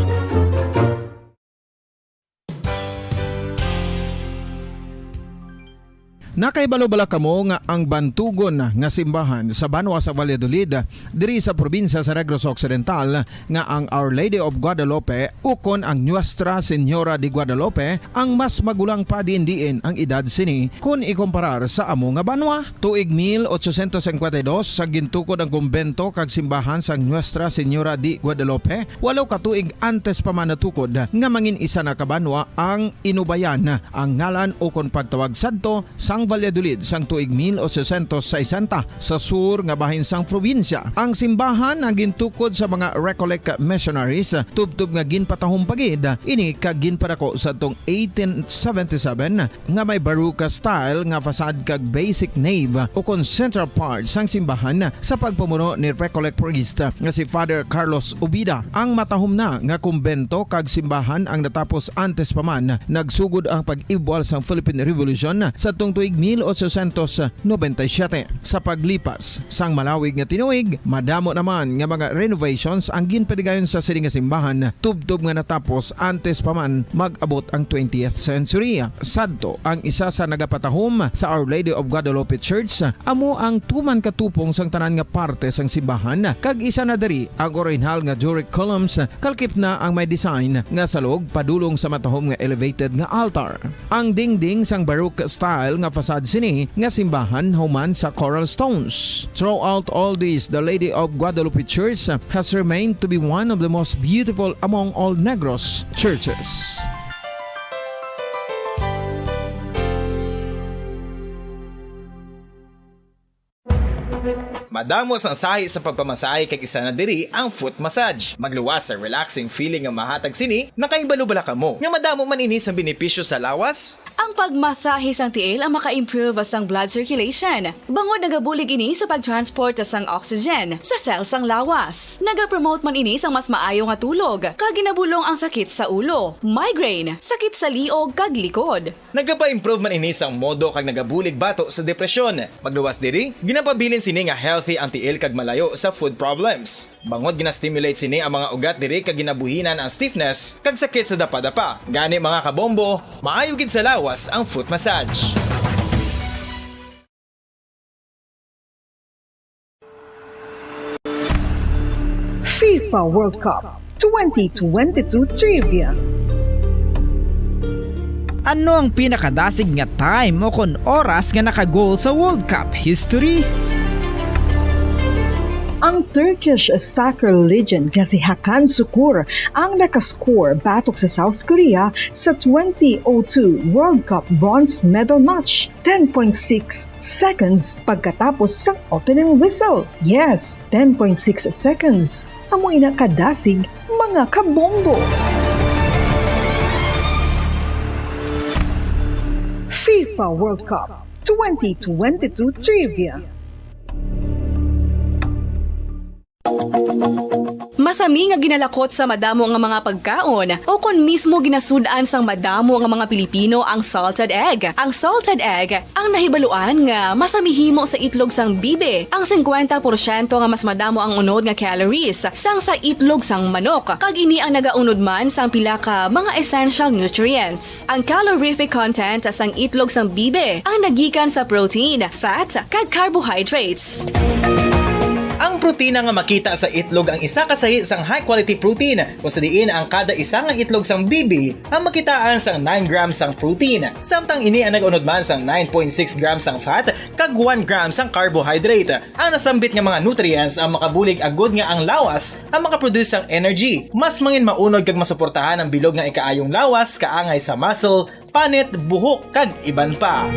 Nakahibalo bala kamo nga ang bantugon nga simbahan sa banwa sa Valladolid, diri sa probinsya sa Negros Occidental, nga ang Our Lady of Guadalupe ukon ang Nuestra Señora de Guadalupe ang mas magulang pa diin-diin ang edad sini kon ikumparar sa amo nga banwa? Tuig mil ochocientos cincuenta y dos, sa gintukod ang kumbento kag simbahan sang Nuestra Señora de Guadalupe, walo ka tuig antes pa man natukod nga mangin isa na ka banwa ang Inubayan, ang ngalan ukon pagtawag sadto sang Valladolid sang tuig mil ochocientos sesenta sa sur nga bahin sang probinsya. Ang simbahan ang gintukod sa mga Recollect missionaries, tubtob nga ginpatahom pa gid ini kag ginpadako sadtong eighteen seventy-seven, nga may Baroque style nga facade kag basic nave ukon central part sang simbahan sa pagpamuno ni Recollect priest nga si Father Carlos Ubida. Ang matahom na nga kumbento kag simbahan ang natapos antes pa man nagsugod ang pag-ibwal sang Philippine Revolution sadtong tuig mil ochocientos noventa y siete. Sa paglipas sang malawig nga tinuig, madamo naman nga mga renovations ang ginpadigayon sa sini nga simbahan, tubtob nga natapos antes pa man mag-abot ang twentieth century. Sadto, ang isa sa nagapatahom sa Our Lady of Guadalupe Church amo ang tuman katupong sang tanan nga parte sang simbahan, kag isa na diri ang orihinal nga Doric columns, kalkip na ang may design nga salog padulong sa matahom nga elevated nga altar. Ang dingding sang Baroque style nga Sad sini nga simbahan human sa Coral Stones. Throughout all this, the Lady of Guadalupe Church has remained to be one of the most beautiful among all Negros churches. Madamo sang sahi sa pagpamasahe kag isa na diri ang foot massage. Magluwas sa relaxing feeling nga mahatag sini, nakahibalo bala kamo nga madamo man ini sang benepisyo sa lawas? Ang pagmasahe sang tiil ang maka-improve sang blood circulation, bangod nagabulig ini sa pag-transport sang oxygen sa cell sang lawas. Nagapromote man ini sang mas maayo nga tulog, kag ginabulong ang sakit sa ulo, migraine, sakit sa liog, kag likod. Nagapa-improve man ini sang modo kag nagabulig bato sa depresyon. Magluwas diri, ginapabilin sini nga healthy ang tiil kag malayo sa foot problems. Bangod gina-stimulate sini ang mga ugat diri kag ginabuhinan ang stiffness kag sakit sa dapadapa. Gani, mga kabombo, maayo gid sa lawas ang foot massage. FIFA World Cup twenty twenty-two Trivia. Ano ang pinakadasig nga time o kon oras nga naka-goal sa World Cup history? Ang Turkish soccer legend nga si Hakan Sukur ang nakascore batok sa South Korea sa twenty oh two World Cup bronze medal match, ten point six seconds pagkatapos sang opening whistle. Yes, ten point six seconds. Amo ina kadasig, mga kabombo. FIFA World Cup twenty twenty-two Trivia. Masami nga ginalakot sa madamo nga mga pagkaon, o kon mismo ginasud-an sang madamo nga mga Pilipino ang salted egg. Ang salted egg ang nahibaluan nga masami himo sa itlog sang bibi, ang singkwenta porsyento nga mas madamo ang unod nga calories sang sa itlog sang manok, kag ini ang nagaunod man sang pila ka mga essential nutrients. Ang calorific content sang itlog sang bibi ang nagikan sa protein, fat, kag carbohydrates. Ang protina nga makita sa itlog ang isa ka sahi sang high-quality protein, kung sa diin ang kada isa nga itlog sang bibi ang makitaan sang nine grams sang protein, samtang ini ang nag-unod man sang nine point six grams sang fat kag one gram sang carbohydrate. Ang nasambit nga mga nutrients ang makabulig agud nga ang lawas ang makaproduce sang energy. Mas mangin maunod kag masuportahan ang bilog nga ikaayong lawas, kaangay sa muscle, panit, buhok, kag iban pa.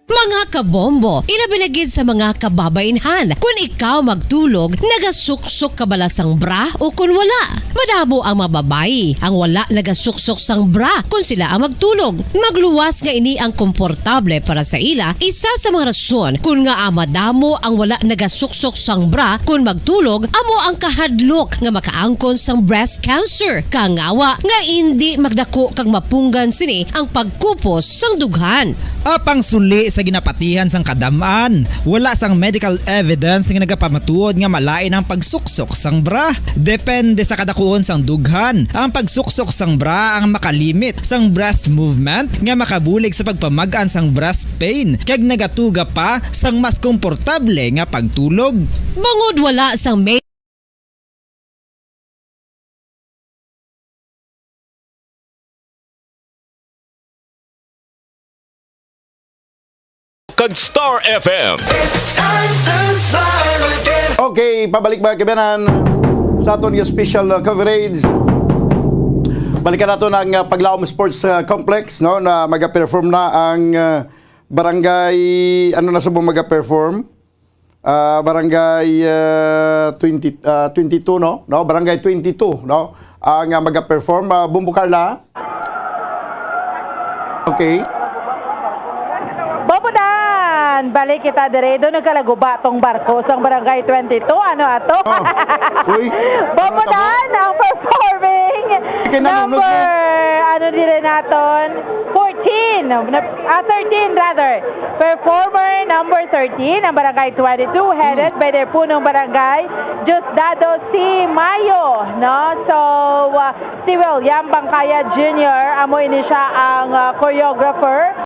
Mga kabombo, ilabi na gid sa mga kababainhan, kun ikaw magtulog, nagasuksok ka bala sang bra o kun wala? Madamo ang mga babayi ang wala nagasuksok sang bra kun sila ang magtulog. Magluwas nga ini ang komportable para sa ila, isa sa mga rason kun ngaa madamo ang wala nagasuksok sang bra kun magtulog amo ang kahadlok nga makaangkon sang breast cancer, kangawa nga indi magdako kag mapunggan sini ang pagkupos sang dughan. Apang suli sa ginapatihan sang kadam-an, wala sang medical evidence nga nagapamatuod nga malain ang pagsuksok sang bra. Depende sa kadakuon sang dughan, ang pagsuksok sang bra ang makalimit sang breast movement nga makabulig sa pagpamag-an sang breast pain kag nagatuga pa sang mas komportable nga pagtulog. Bangod wala sang kag Star F M. It's time to smile again. Okay, pabalik, mga kababayan, sa aton nga special, uh, coverage. Balikan nato ang, uh, Paglaom Sports, uh, Complex, no, na maga-perform na ang, uh, barangay, ano na subong maga-perform? Ah, barangay, ah, twenty, ah, twenty-two, no? No, barangay twenty-two, no? Ang, ah, maga-perform, ah, Bombo Carla. Okay. Bobodan! Balik kita dire. Doon nagkalaguba tong barko sa barangay twenty-two. Ano ato? Oh. Uy, Bobodan ang performing Kay nanunod number, mo. Ano dire naton? Fourteen. Ah, thirteen rather. Performer number thirteen, ang Barangay twenty-two, headed by their punong barangay, Diosdado C. Mayo, no? So, uh, si William Bangkaya Junior, amo ini siya ang, uh, choreographer.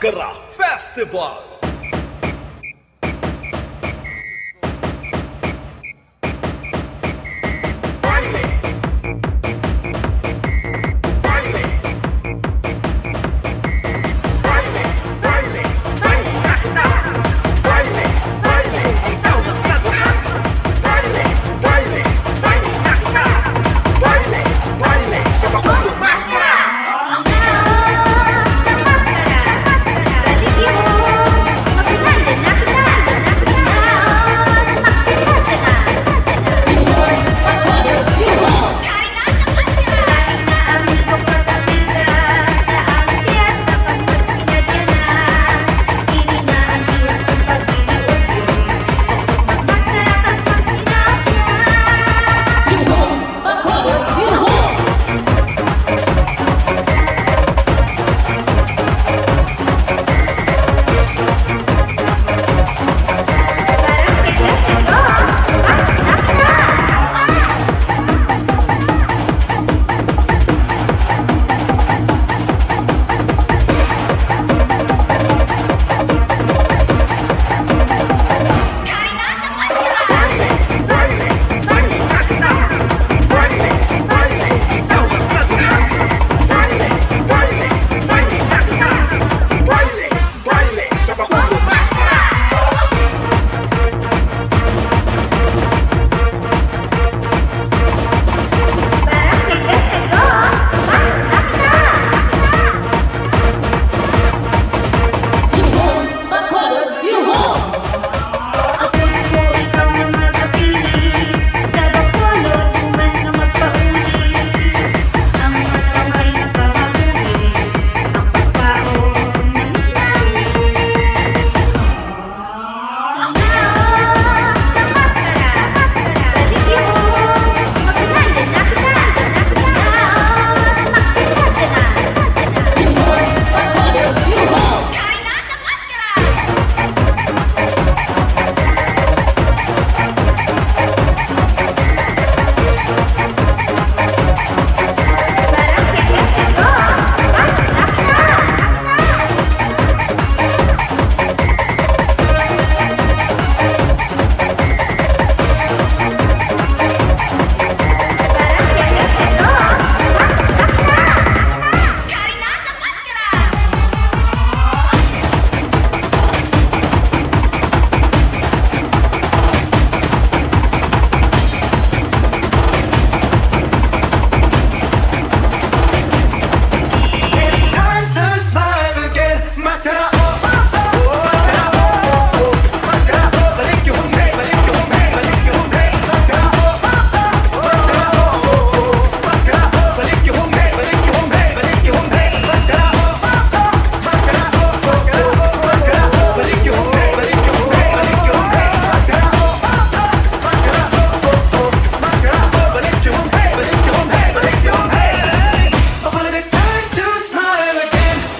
Maskara Festival.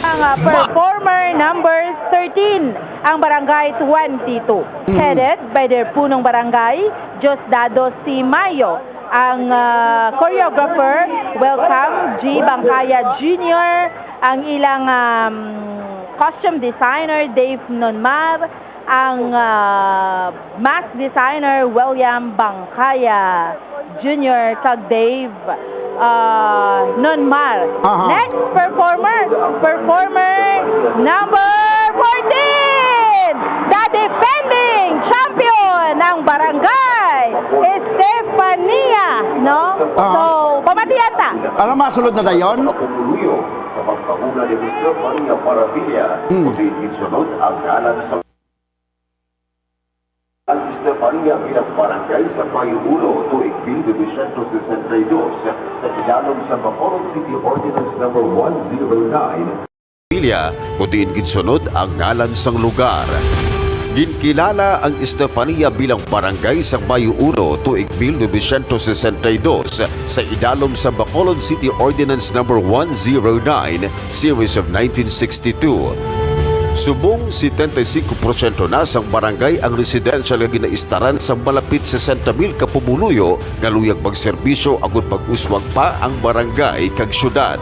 Ang, ah, performer number thirteen, ang Barangay Twenty-two, headed by their punong barangay, Diosdado C. Mayo. Ang, ah, choreographer, welcome, G. Bangkaya Junior. Ang ilang, um, costume designer, Dave Nonmar. Ang, ah, mask designer, William Bangkaya Junior kag Dave, ah, Nonmar. Aha. Next performer, performer number fourteen, the defending champion ng barangay, Estefania, no? Aha. So, pamatian ta. Ano, masulod na dayon? Sa pagpanguna ni Mister Maria Paravilla, Hmm. kundi isunod ang ngalan sa Ang Estefania bilang barangay sa Bayo Uno, tuig mil novecientos sesenta y dos, sa idalom sa Bacolod City Ordinance Number one zero nine. Pamilya, kundi ginsunod ang ngalan sang lugar. Ginkilala ang Estefania bilang barangay sa Bayo Uno, tuig mil novecientos sesenta y dos, sa idalom sa Bacolod City Ordinance Number one zero nine, Series of nineteen sixty-two. Subong setenta y cinco porsyento na sang barangay ang residential nga ginaistaran sang malapit sesenta mil ka pumuluyo nga luyag magserbisyo agud mag-uswag pa ang barangay kag syudad.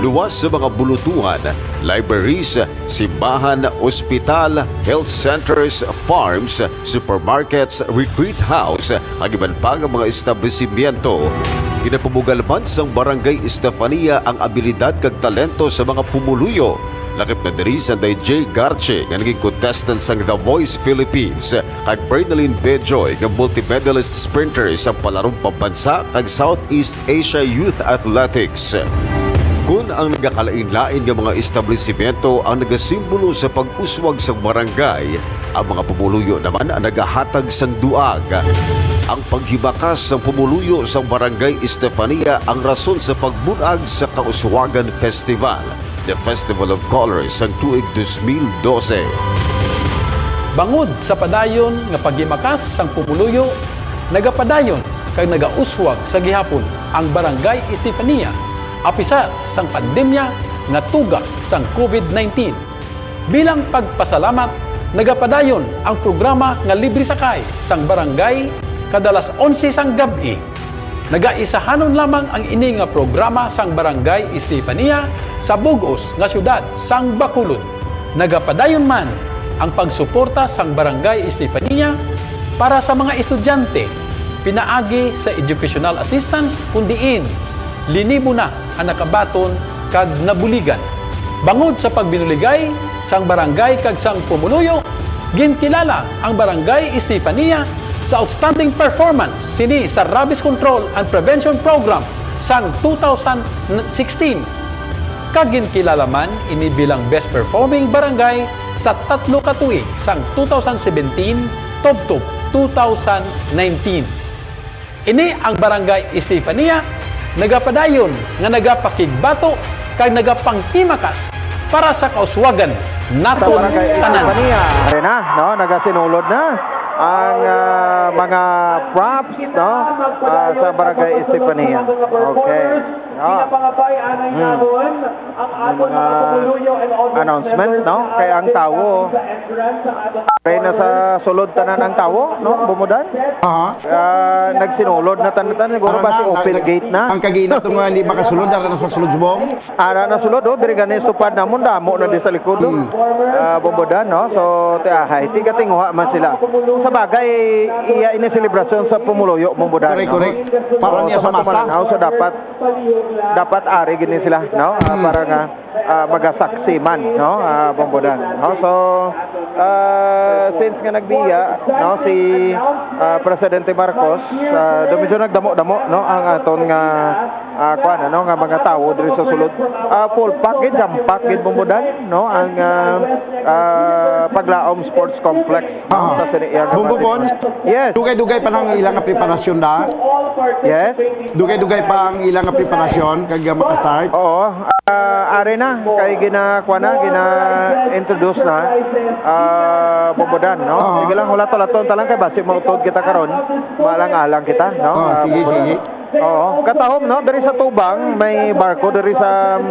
Luwas sa mga bulutuhan, libraries, simbahan, ospital, health centers, farms, supermarkets, retreat house, kag iban pa nga mga establisimyento. Ginapabugal man sang Barangay Estefania ang abilidad kag talento sa mga pumuluyo. Lakip na diri si Anday J Garche nga naging contestant sang The Voice Philippines, kag Bernalyn Bejoy nga multimedalist sprinter sa Palarong Pambansa kag Southeast Asia Youth Athletics. Kon ang nagakalain-lain nga mga establisimyento ang nagasimbolo sa pag-uswag sang barangay, ang mga pumuluyo naman ang nagahatag sang duag. Ang paghibakas sang pumuluyo sang Barangay Estefania ang rason sa pagbun-ag sa Kauswagan Festival, the Festival of Colors, sang tuig dos mil dose. Bangod sa padayon nga paghimakas sang pumuluyo, nagapadayon kag nagauswag sa gihapon ang Barangay Estefania, apisar sang pandemya nga tuga sang COVID nineteen. Bilang pagpasalamat, nagapadayon ang programa nga libre sakay sang barangay kada alas onse sang gab-i. Nagaisahanon lamang ang ini nga programa sang Barangay Estefania sa bug-os nga siyudad sang Bacolod. Nagapadayon man ang pagsuporta sang Barangay Estefania para sa mga estudyante pinaagi sa educational assistance, kun diin linibo na ang nakabaton kag nabuligan. Bangod sa pagbinuligay sang barangay kag sang pumuluyo, ginkilala ang Barangay Estefania sa outstanding performance sini sa Rabies Control and Prevention Program sang two thousand sixteen, kag ginkilala man ini bilang best performing barangay sa tatlo ka tuig sang two thousand seventeen tubtob two thousand nineteen. Ini ang Barangay Estefania nagapadayon nga nagapakigbato kag nagapanghimakas para sa kauswagan naton tanan. Sa Barangay Estefania, ari na, no, nagasinulod na ang, ah, mga props, no, ah, sa Barangay Estefania. Okay. No. Hmm. Ang mga announcement, no? Kay ang tawo, kay nasa sulod tanan ang tawo, no? Bumbo Dan? Aha. Ah, nagsinulod na tanan, siguro. Ano ba na, si open na, gate na? Ang kagina to nga hindi makasulod, ara na sa sulod subong. Ara na sulod, oh, diri gani sa tupad namon, damo na di sa likod, oh. Hmm. Ah, Bumbo Dan, no? So, ti ahay, tigatinguha man sila. Sa bagay, iya ini selebrasyon sa pumuluyo, Bumbo Dan, correct, no? Correct. Para, oh, niya sa masa. Sa masa. So, dapat dapat ari gini sila, no? Ah, hmm, para nga, ah, magasaksi man, no? Ah, Bumbo Dan, no? So, ah, since nga nagbiya, no, si, ah, Presidente Marcos, ah, do medyo nagdamo-damo, no, ang aton nga, ah, kuwan, ano, nga mga tawo diri sa sulod. Ah, full pack gid, jam pack gid, Bumbo Dan, no? Ang, ah, ah, Paglaom Sports Complex. Ah. Sa sini iya nga Bumbo Pons? Yes. Dugay-dugay pa nang ilang nga preparasyon da? Yes. Dugay-dugay pa ang ilang nga preparasyon kag, ah, makastart? Oo. Ah, ari na, kay gina-, kuha na, gina-introduce na, ah, Bumbo Dan, no? Oo. Sige lang, hulat-hulaton ta lang kay basi mautod kita karon. Maalang-alang kita, no? Oh, ah, sige, Bumbo Dan, sige. Oo. Katahom, no? Diri sa tubang, may barko diri sa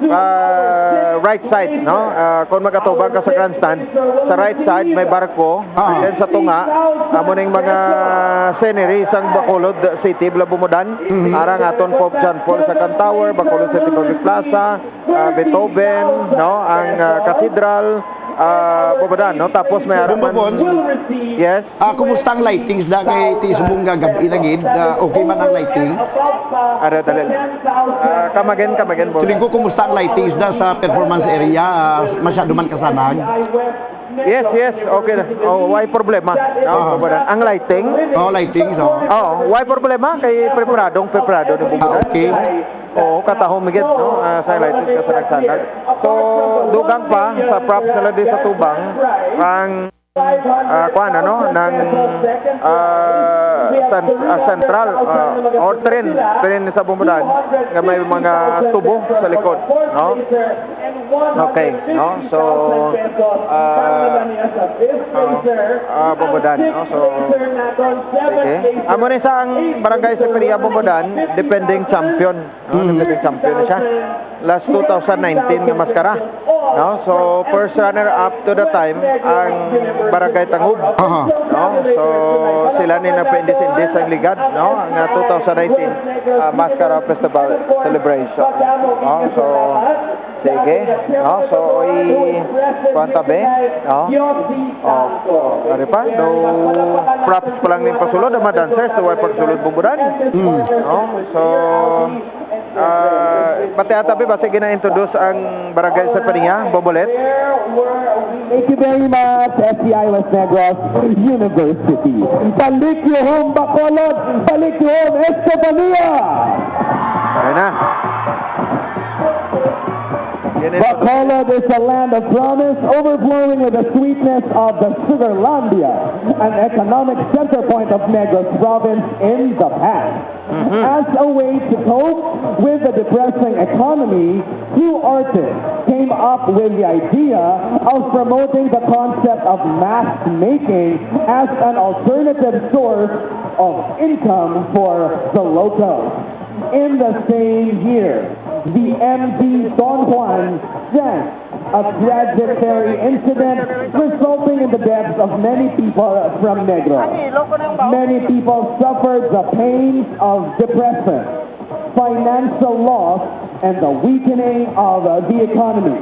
ah, right side, no? Ah, kung magatubang ka sa grandstand, sa right side may barko, ah, and then sa tunga, amo ning mga scenery sang Bacolod City, bala, Bumbo Dan. Mhm. Ara ang aton Pope John Paul Second Tower, Bacolod City Public Plaza, ah, Beethoven, no? Ang, ah, cathedral, ah, Bumbo Dan, no? Tapos may ara Bumbo man Bon. Yes. Ah, kumusta ang lightings da kay ti subong nga gab-i na gid? Ah, okay man ang lightings? Ara, dali lang. Ah, come again, come again, boss. Siling ko, kumusta ang lightings da sa performance area? Ah, masyado man kasanag? Yes, yes, okay na. Oh, way problema. No, ah, problema. Ang lighting? Oh, lightings, oh. Oh, way problema kay preparadong preparado ni Bumbo Dan. Ah, okay. Oo, katahom gid, no? Ah, sa lightings kasanag-sanag. So, dugang pa sa props nila di sa tubang ang ah, kuwan, ano, ng, ah, san-, ah, central, ah, or train, train sa Bumbo Dan nga may mga tubo sa likod, no? Okay, no? So, ah, ah, ah, Bumbo Dan, no? So, okay. Amo ni sa ang Barangay Estefania, Bumbo Dan, defending champion, no? Mm. Defending champion na siya. last two thousand nineteen nga maskara, no? So, first runner-up to the time ang Barangay Tangub, Aha. no? So, sila ni nagpaindis-indis ang ligad, no? Nga two thousand nineteen, ah, Maskara Festival Celebration. No? So, sige, no? So, i-, kuwan tabi, no? Oh, oh, ari pa, no props pa lang ning pasulod ang mga dancers, so way pagsulod buburan. Mm. No? So, Ah, bati ata, Bi, basi gina-introduce ang Barangay Estefania, Bobolet. Thank you very much, S T I West Negros University. Balik yung home, Bacolod! Balik yung home, Estefania! Ayun na. Yan ito. Bacolod is a land of promise, overflowing with the sweetness of the Sugarlandia, an economic center point of Negros province in the past. Mhm. As a way to cope with the depressing economy, two artists came up with the idea of promoting the concept of mask making as an alternative source of income for the locals. In the same year, the M V Don Juan sang a tragic ferry incident resulting in the deaths of many people from Negros. Many people suffered the pains of depression, financial loss, and the weakening of the economy.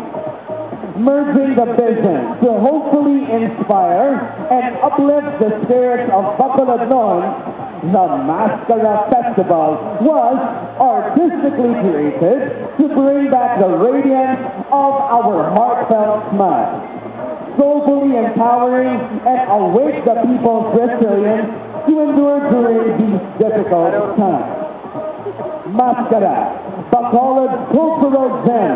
Merging the vision to hopefully inspire and uplift the spirits of Bacolodnon, the Maskara Festival was artistically created to bring back the radiance of our heartfelt smile, soulfully empowering and awake the people's resilience to endure during these difficult times. Maskara, Bacolod's cultural gem,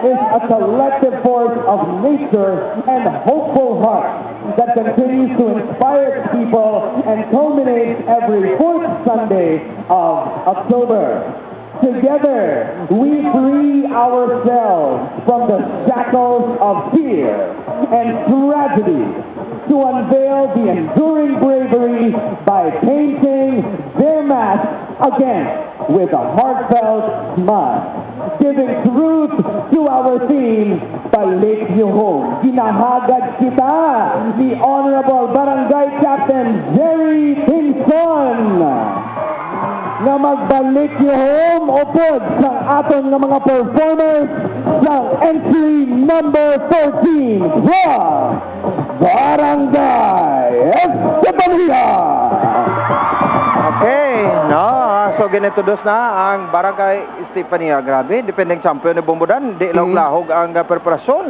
is a collective force of nature and hopeful heart that continues to inspire its people and culminates every fourth Sunday of October. Together, we free ourselves from the shackles of fear and tragedy to unveil the enduring bravery by painting their masks again with a heartfelt smile, giving truth to our theme, Balik Niyo Home. Ginahagad kita ni Honorable Barangay Captain Jerry Tingson nga magbalik niyo home upod sa aton nga mga performers sa entry number fourteen from Barangay Estefania. Okay, no? Ah, so, ginintroduce na ang Barangay Estefania. Grabe, defending champion ni Bombodan. Di Mm. lahog-lahog ang, ah, preparasyon,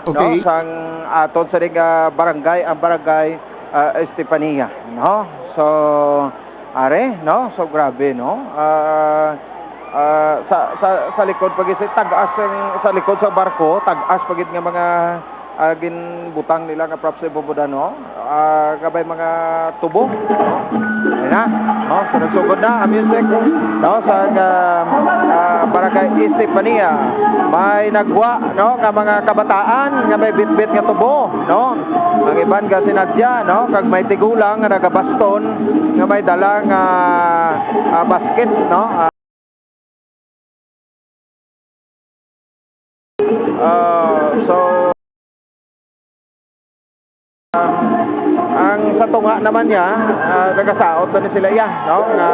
Okay. no? Sang aton sa ding, ah, barangay, ang Barangay, ah, Estefania, no? So, are, no? So, grabe, no? Ah, ah, sa, sa, sa likod pa gid, tag-as ang, sa likod sa barko, tag-as pa gid nga mga, ah, ginbutang nila nga props sa Bombodan, no? Ah, kabay mga tubo, no? Ayun na, no? So, nagsugod na ang music, no? Sa, ah, ah, Barangay Estefania, may nagwa, no? Nga mga kabataan nga may bitbit nga tubo, no? Ang iban ka sinadya, no? Kag may tigulang nga nagabaston nga may dala nga, ah, basket, no? Ah, ah, so, ah, ang sa tunga naman niya, ah, nagasaot na ni sila iya, no? Nga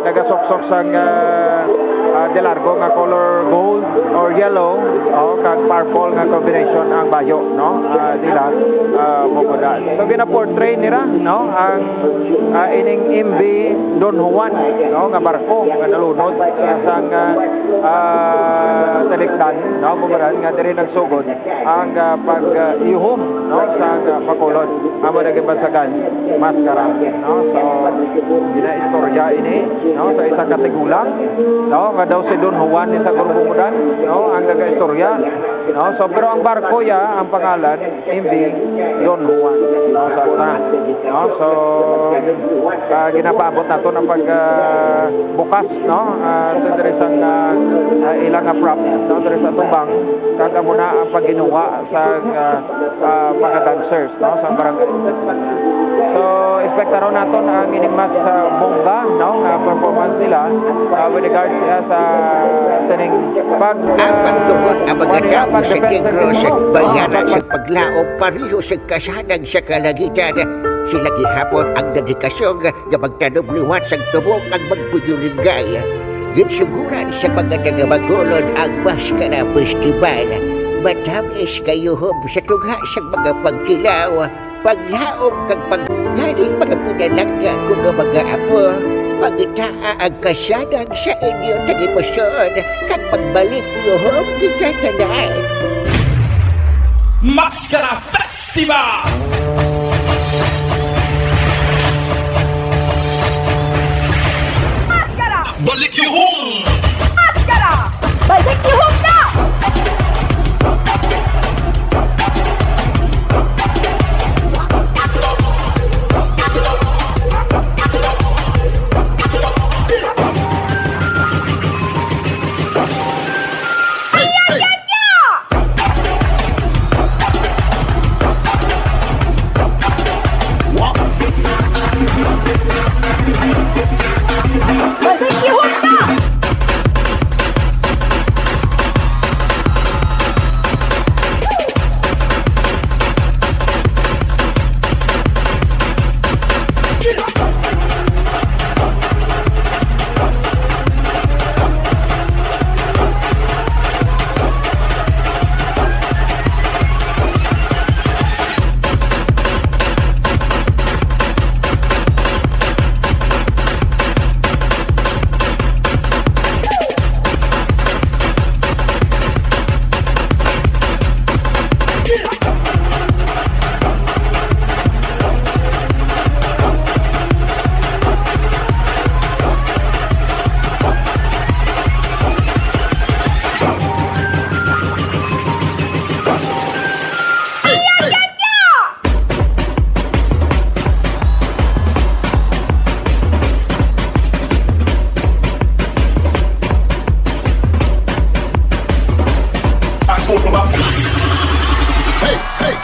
nagasuksok sang, ah, ah, de largo nga color gold or yellow, oh, kag purple nga combination ang bayo, no? Ah, nila, ah, Bobodan. So, gina-portray nila, no? Ang, ah, ining M V Don Juan, no? Nga barko nga nalunod, ah, sang, ah, ah, talikdan, no? Bobodan nga diri nagsugod ang, ah, pag, ah, ihum, no? Sang, ah, Bacolod. Amo na ginbansagan, Maskara, no? So, ginaistorya ini, no? Sa isa ka tigulang, no? Nga daw si Don Juan ni sa Gurumudan, no? Ang nagaistorya, no? So, pero ang barko ya, ang pangalan, M V Don Juan, no? Sa una, no? So, ah, ginapaabot nato ang pag, ah, bukas, no? Ah, sa diri sang, ah, ah, ilang, ah, prop, no? Diri sa tubang, kag amo na ang paghinuwa sa, ah, ah, mga dancers, no, sa barangay. So, expect na raw na Ito na ang ining mas, ah, bongga, no, nga performance nila, ah, with regards, ah, sa sining pag, Ang pagtugon ang mga tawo sa negros, bayanan sa paglaom pareho sa kasanag sa kalangitan. Sila gihapon ang dedikasyon nga magtanom liwat sang tubo kag magpuyulinggay. Ginsuguran sa mga taga-Bacolod ang Maskara Festival. Matamis kayuhom sa tugha sang mga pagtilaw, paglaom kag paggaling mga pinalangga ko nga mga apo. Pangitaa ang kasanag sa inyo tagipusoon kag pagbalik yuhom kita tanan. Maskara Festival! Maskara! Balik yuhom! Maskara! Balik yuhom na! Ayan, yan, yan! Masikihon ka!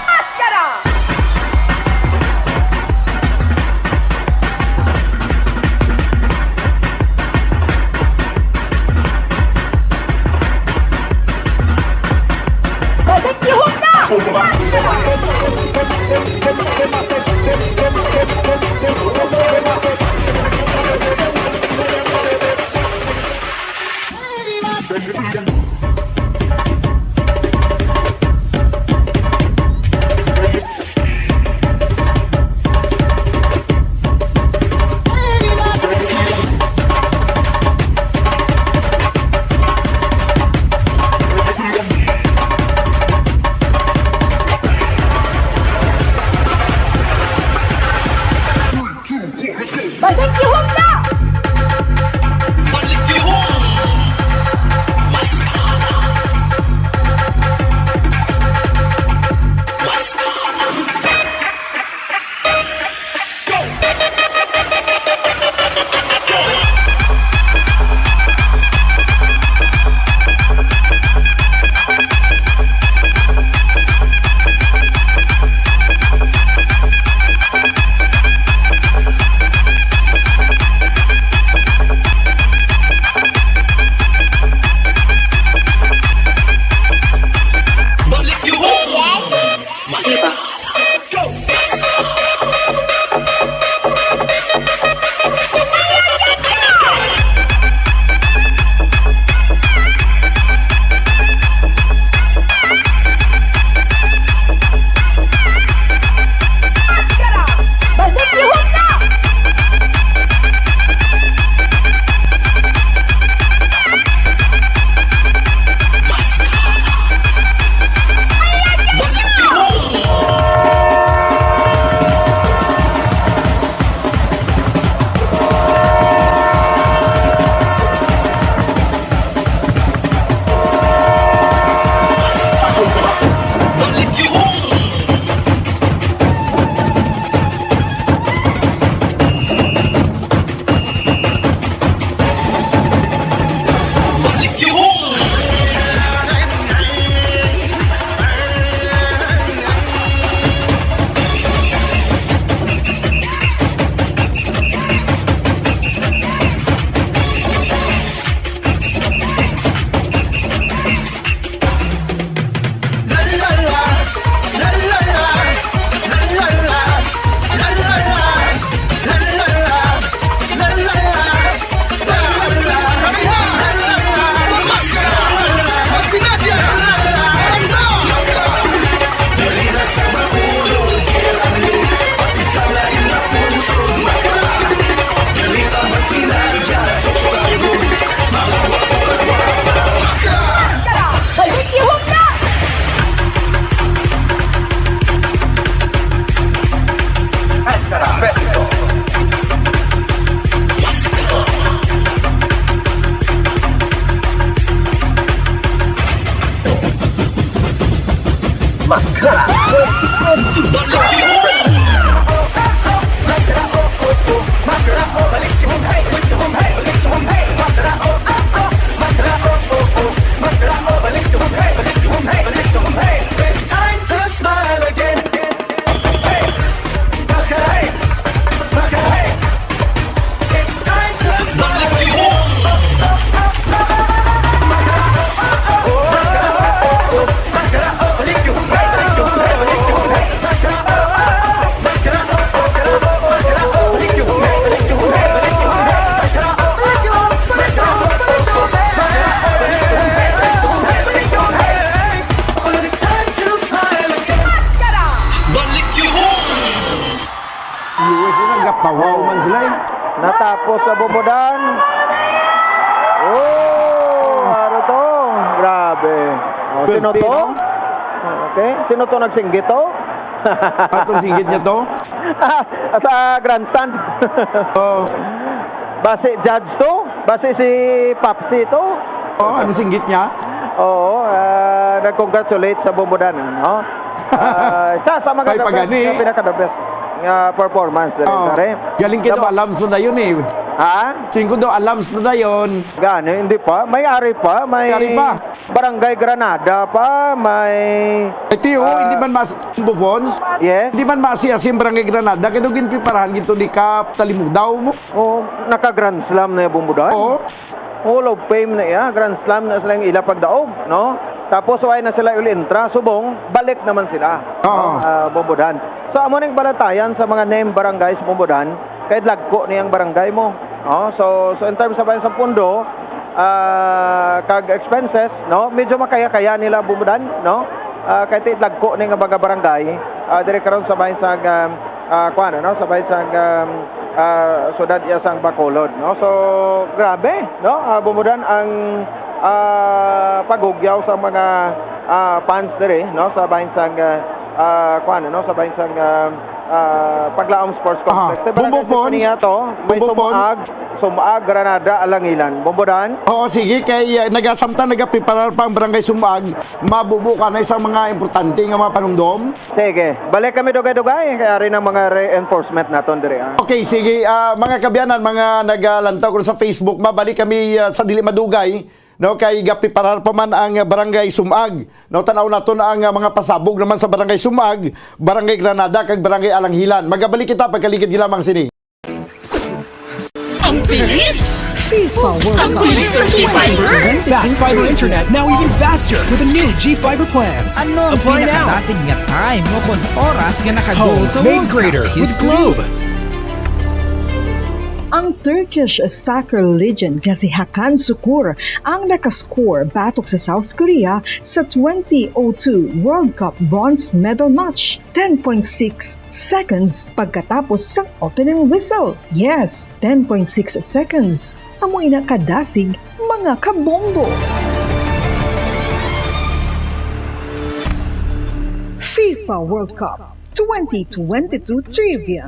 Maskara! Balik yuhom na! Balik yuhom na! Balik yuhom! Mas Mas Balik yun! Yes, nagapawaw man sila eh. Natapos sa Bumbodan. Oh, ano to? Grabe. Oh, sino to? Okay. Sino to nagsinggit to? Atong singgit niya to? Ah, sa grandstand. Oh. Basi judge to? Basi si Papsi to? Oh, ano singgit niya? Oo, ah, nag-congratulate sa Bumbodan, no? Ah, isa sa mga Ay, the best, pagani. Nga pinaka-the best nga performance diri, Oh, pare. Galing kito, Tama. Alams na dayon eh. Ha? Singko daw, alams na dayon. Gani, hindi pa. May ari pa, may May ari pa. Barangay Granada pa, may Ito yung, ah, hindi man mas Bubons? Yes. Hindi man masi-asi ang Barangay Granada, kaya daw ginpreparahan gito ni Kap Talimudaw mo. Oh, naka-Grand Slam na yung Bumbodan. Oo. Hall of Fame na iya, Grand Slam na sila yung ila pagdaog, no? Tapos, why na sila uli entra? Subong, balik naman sila, Oo. No? Ah, Bumbodan. So, amo ning balatayan sa mga name barangays Bumbodan, kay dagko ni ang barangay mo. No? So, so in terms of sa pundo, ah, kag expenses, no? Medyo makaya-kaya nila Bumbodan, no? Ah, kay ti dagko ni nga mga barangay, ah, diri karon sa bahin sa, um, ah, kuwan, ano? Sa bahin sa, um, ah, syudad iya sang Bacolod, no? So, grabe, no? Ah, Bumbodan ang, ah, paghugyaw sa mga, ah, fans diri, no? Sa bahin sa, ah, ah, kuwan, ano? Sa bahin sa, um, ah, Paglaom Sports Aha. Complex. Sa Barangay Bumbo Pons. Sinfonia to, may Bumbo Pons. Sumag, Sumag, Granada, Alangilan. Bumbodan? Oo, sige. Kay, uh, nagasamtan, nagapreparar pa ang Barangay Sumag. Mabubo ka na isang mga importante nga mga panumdom. Sige. Balik kami dugay-dugay. Kay ari ng mga reinforcement naton diri, ah. Okay, sige. Ah, mga kaabyanan, mga nagalantaw ko sa Facebook, mabalik kami, ah, sa dili madugay. No, kay gapreparar pa man ang Barangay Sumag. No, tanaw naton ang, ah, mga pasabog naman sa Barangay Sumag, Barangay Granada, kag Barangay Alangilan. Magabalik kita pagkaligid lamang sini. Ang bilis! Ang bilis ng G Fiber! Fast fiber internet, now even faster with the new G Fiber plans. Ano ang Apply now. Pinakadasig nga time o kon oras nga naka-goal Home sa made World Cup greater with history? Globe. Ang Turkish soccer legend nga si Hakan Sukur ang nakascore batok sa South Korea sa twenty oh two World Cup bronze medal match, ten point six seconds pagkatapos sang opening whistle. Yes, ten point six seconds. Amo ina kadasig, mga kabombo. FIFA World Cup twenty twenty-two Trivia.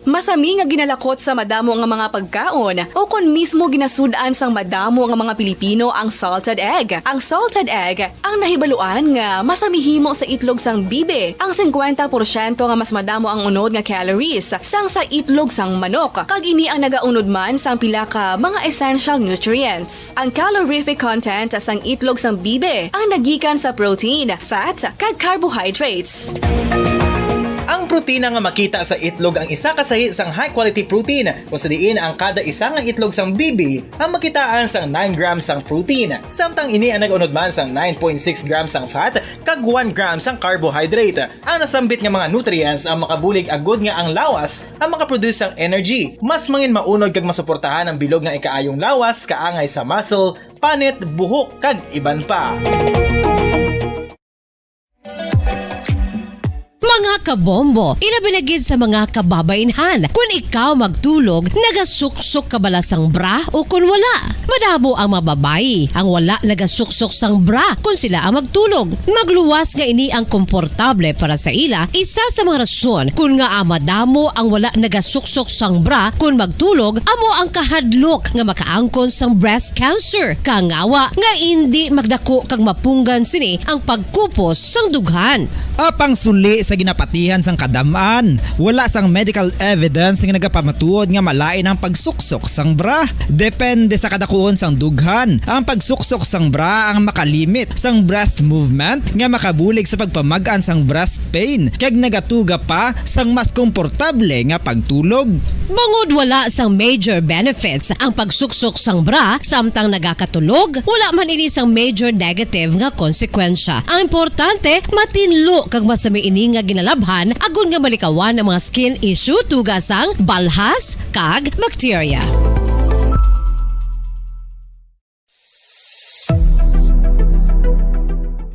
Masami nga ginalakot sa madamo nga mga pagkaon, o kon mismo ginasud-an sang madamo nga mga Pilipino ang salted egg. Ang salted egg ang nahibaluan nga masami himo sa itlog sang bibi, ang singkwenta porsyento nga mas madamo ang unod nga calories sang sa itlog sang manok, kag ini ang nagaunod man sang pila ka mga essential nutrients. Ang calorific content sang itlog sang bibi ang nagikan sa protein, fat, kag carbohydrates. Ang protina nga makita sa itlog ang isa ka sahi sang high-quality protein, kung sa diin ang kada isa nga itlog sang bibi ang makitaan sang nine grams sang protein, samtang ini ang nag-unod man sang nine point six grams sang fat kag one gram sang carbohydrate. Ang nasambit nga mga nutrients ang makabulig agud nga ang lawas ang makaproduce sang energy, mas mangin maunod kag masuportahan ang bilog nga ikaayong lawas kaangay sa muscle, panit, buhok, kag iban pa. Mga kabombo, ilabi na gid sa mga kababainhan, kun ikaw magtulog, nagasuksok ka bala sang bra o kun wala? Madamo ang mga babayi ang wala nagasuksok sang bra kun sila ang magtulog. Magluwas nga ini ang komportable para sa ila, isa sa mga rason kun ngaa madamo ang wala nagasuksok sang bra kun magtulog, amo ang kahadlok nga makaangkon sang breast cancer. Kangawa nga indi magdako kag mapunggan sini ang pagkupos sang dughan. Apang suli sa ginapatihan sang kadam-an, wala sang medical evidence nga nagapamatuod nga malain ang pagsuksok sang bra. Depende sa kadakuon sang dughan, ang pagsuksok sang bra ang makalimit sang breast movement nga makabulig sa pagpamag-an sang breast pain kag nagatuga pa sang mas komportable nga pagtulog. Bangod wala sang major benefits ang pagsuksok sang bra samtang nagakatulog, wala man ini sang major negative nga konsekwensya. Ang importante, matinlo kag masami ini nga ginalabhan agod nga malikawan ang mga skin issue tuga sang balhas kag bakterya.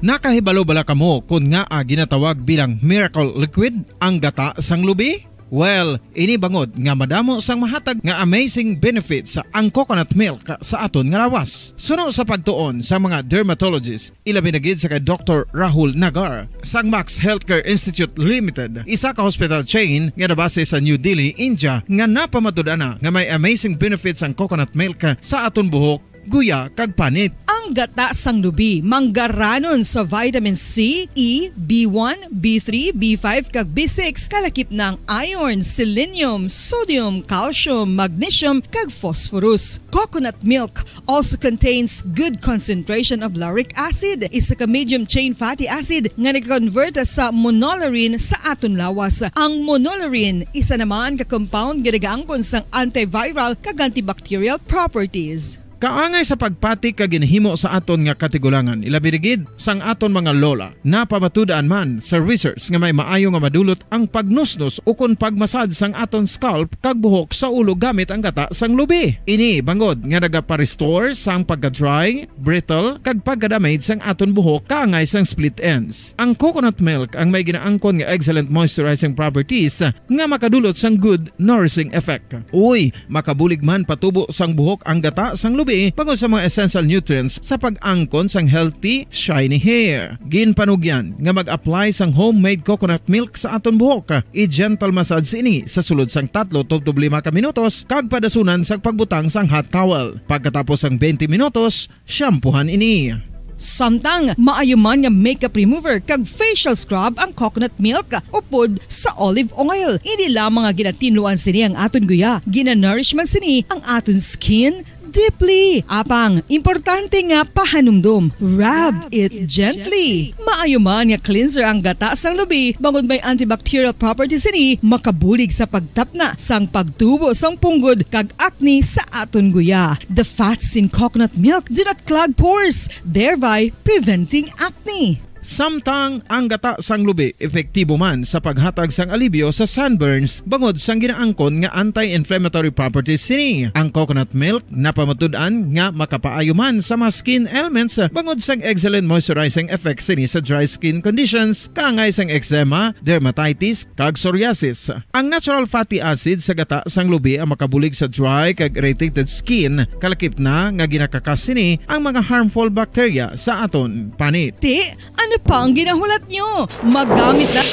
Nakahibalo bala kamo kon ngaa ginatawag bilang miracle liquid ang gata sang lubi? Well, ini bangod nga madamo sang mahatag nga amazing benefits ang coconut milk sa aton nga lawas. Suno sa pagtuon sa mga dermatologist, ilabi na gid sa kay Doktor Rahul Nagar sang Max Healthcare Institute Limited, isa ka hospital chain nga nabase sa New Delhi, India, nga napamatud-an na nga may amazing benefits ang coconut milk sa aton buhok, guya, kag panit. Ang gata sang lubi manggaranon sa vitamin C, E, B one, B three, B five, kag B six, kalakip na ang iron, selenium, sodium, calcium, magnesium, kag phosphorus. Coconut milk also contains good concentration of lauric acid, isa ka medium chain fatty acid nga nagakonvert sa monolaurin sa aton lawas. Ang monolaurin isa naman ka compound nga nagaangkon sang antiviral kag antibacterial properties. Kaangay sa pagpati ka ginahimo sa aton nga katigulangan, ilabi na gid sang aton mga lola. Napamatud-an man sa research nga may maayo nga madulot ang pagnusnos ukon pagmasad sang aton scalp kag buhok sa ulo gamit ang gata sang lubi. Ini bangod nga nagapa-restore sang pagka-dry, brittle, kag pagka-damage sang aton buhok kaangay sang split ends. Ang coconut milk ang may ginaangkon nga excellent moisturizing properties nga makadulot sang good nourishing effect. Uy, makabulig man patubo sang buhok ang gata sang lubi bangod sa mga essential nutrients sa pag-angkon sang healthy, shiny hair. Ginpanugyan nga mag-apply sang homemade coconut milk sa aton buhok. I-gentle massage ini sa sulod sang tatlo tubtob lima ka minutos kag padasunan sang pagbutang sang hot towel. Pagkatapos sang twenty minutos, shampoohan ini. Samtang maayo man nga makeup remover kag facial scrub ang coconut milk upod sa olive oil. Hindi lamang nga ginatinluan sini ang aton guya, ginanourish man sini ang aton skin deeply. Apang, importante nga pahanumdom, rub it gently. Maayo man nga cleanser ang gata sang lubi, bangod may antibacterial properties sini, makabulig sa pagtapna sang pagtubo sang punggod kag acne sa aton guya. The fats in coconut milk do not clog pores, thereby preventing acne. Samtang ang gata sang lubi epektibo man sa paghatag sang alibyo sa sunburns bangod sang ginaangkon nga anti-inflammatory properties sini. Ang coconut milk napamatud-an nga makapaayo man sa mga skin ailments bangod sang excellent moisturizing effect sini sa dry skin conditions, kaangay sang eczema, dermatitis, kag psoriasis. Ang natural fatty acid sa gata sang lubi ang makabulig sa dry kag irritated skin, kalakip na nga ginakakas sini ang mga harmful bacteria sa aton panit. Ti, ano pa ang ginahulat nyo? Magamit na.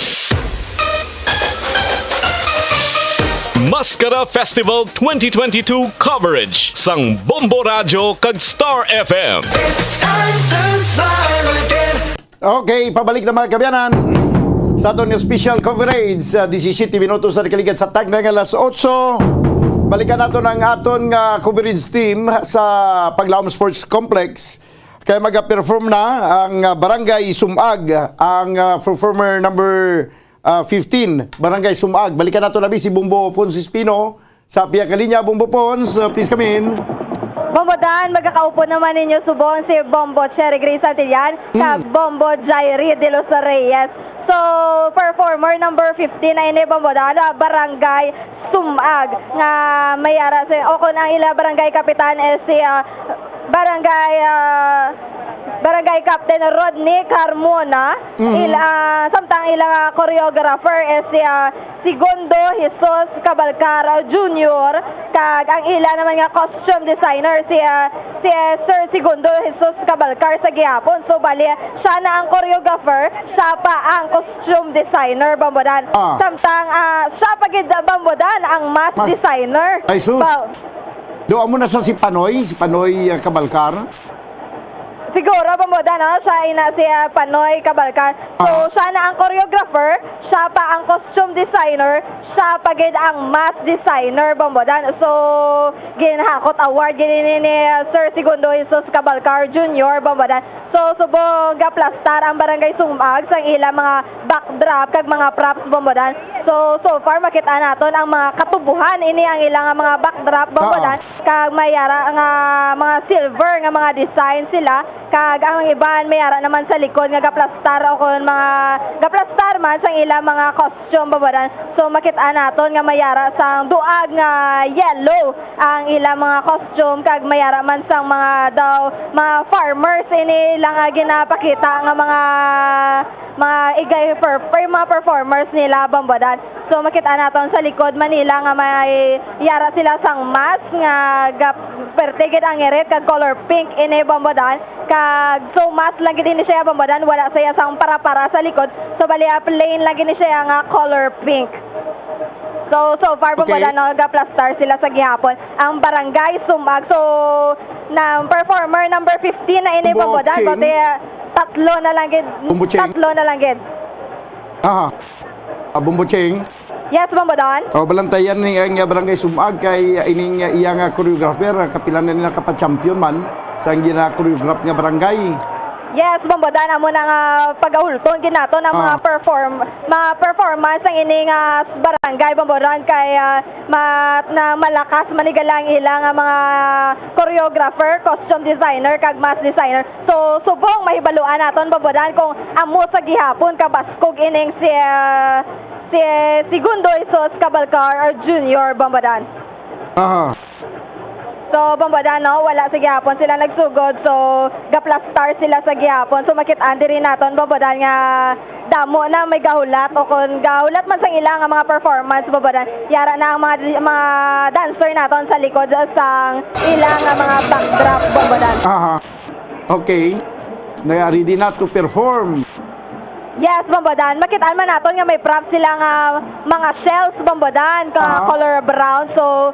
Mascara Festival twenty twenty-two coverage sang Bombo Radyo kag Star F M. It's time to smile again. Okay, pabalik na, mga kaabyanan, sa aton nga special coverage sa disisyete minutos na nakaligad sa tagna nga alas otso. Balikan naton ang aton nga coverage team sa Paglaom Sports Complex. Kay maga-perform na ang, ah, Barangay Sumag, ang, ah, performer number, ah, fifteen, Barangay Sumag. Balikan nato na si Bombo Pons Espino sa pihak nga linya. Bombo Pons, ah, please come in. Bombo Dan, magakaupo naman ninyo subong si Bombo Cherry Grace Santillan kag Bombo Jairi de los Reyes. So, performer number fifteen na ini, Bombo Dan, ah, Barangay Sumag, nga may ara sa, o kung ang ila barangay kapitan is si, ah, Barangay, ah, Barangay Captain Rodney Carmona, Mhm. il-, ah, samtang ilang, ah, choreographer is si, ah, Segundo Jesus Cabalcar Junior, kag ang ila naman nga costume designer si, ah, si, ah, Sir Segundo Jesus Cabalcar sa gihapon. So, bali, siya na ang choreographer, siya pa ang costume designer, Bombodan. Ah. Samtang, ah, siya pa gid, Bombodan, ang mask Mas-, designer. Ay, sus. Ba- Do amo na sa si Panoy, si Panoy, ah, Cabalcar? Siguro, Bombodan, no? Siya ina si, ah, Panoy Cabalcar. So, Ah. siya na ang choreographer, siya pa ang costume designer, siya pa gid ang mask designer, Bombodan. So, ginhakot award gid ini ni Sir Segundo Jesus Cabalcar Junior, Bombodan. So, subong gaplastar ang Barangay Sumag sang ila mga backdrop kag mga props, Bombodan. So, so far, makita naton ang mga katubuhan. Ini ang ila nga mga backdrop, Bombodan. Oo. Kag may ara nga mga silver nga mga design sila. Kag ang iban may ara naman sa likod nga gaplastar o kon mga gaplastar man sang ila mga costume, Bombodan. So, makita naton nga may ara sang duag nga yellow ang ilang mga costume, kag may ara man sang mga daw, mga farmers ini lang, ah, ginapakita nga mga, mga igay per-, per-, mga performers nila, Bombodan. So, makita naton sa likod man nila nga may yara sila sang mask nga gap-, perte gid ang irit kag color pink ini, Bombodan. Kag, so, mask lang gid ini siya, Bombodan, wala siya sang para-para sa likod. So, bali, ah, plain lang gid ni siya nga color pink. So, so far, Okay. Bombodan, no, gaplastar sila sa gihapon. Ang Barangay Sumag. So, na performer number fifteen na ini, Bombodan. Bomboching. Bote, ah, tatlo na lang gid. Bomboching. Tatlo na lang gid. Aha. Ah, Bomboching. Yes, Bombodan. Oh, balantayan ni ang, ah, Barangay Sumag kay, ah, ining, ah, iya nga choreographer, ah, kapila na nila kapa-champion man sa ang gina-choreograph nga barangay. Yes, Bombodan, amo na nga pagahulton gid naton ang mga Ah. perform-, mga performance sang ini nga barangay, Bombodan, kay, ah, ma-, na malakas man ni galang ila nga mga choreographer, costume designer, kag mask designer. So, subong mahibaluan naton, Bombodan, kung amo sa gihapon kabaskog ining si, ah, si Segundo Jesus Cabalcar Junior, Bombodan. Aha. So, Bombodan, no, wala sa gihapon sila nagsugod. So, gaplastar sila sa gihapon. So, makit-an diri naton, Bombodan, nga damo na may gahulat o kon gahulat man sang ila nga mga performance, Bombodan. Yara na ang mga, mga dancer naton sa likod sang ila nga mga backdrop, Bombodan. Aha. Okay. Na ready na to perform. Yes, Bombodan. Makit-an man naton nga may props sila nga mga shells, Bombodan, ka Ah. color brown. So,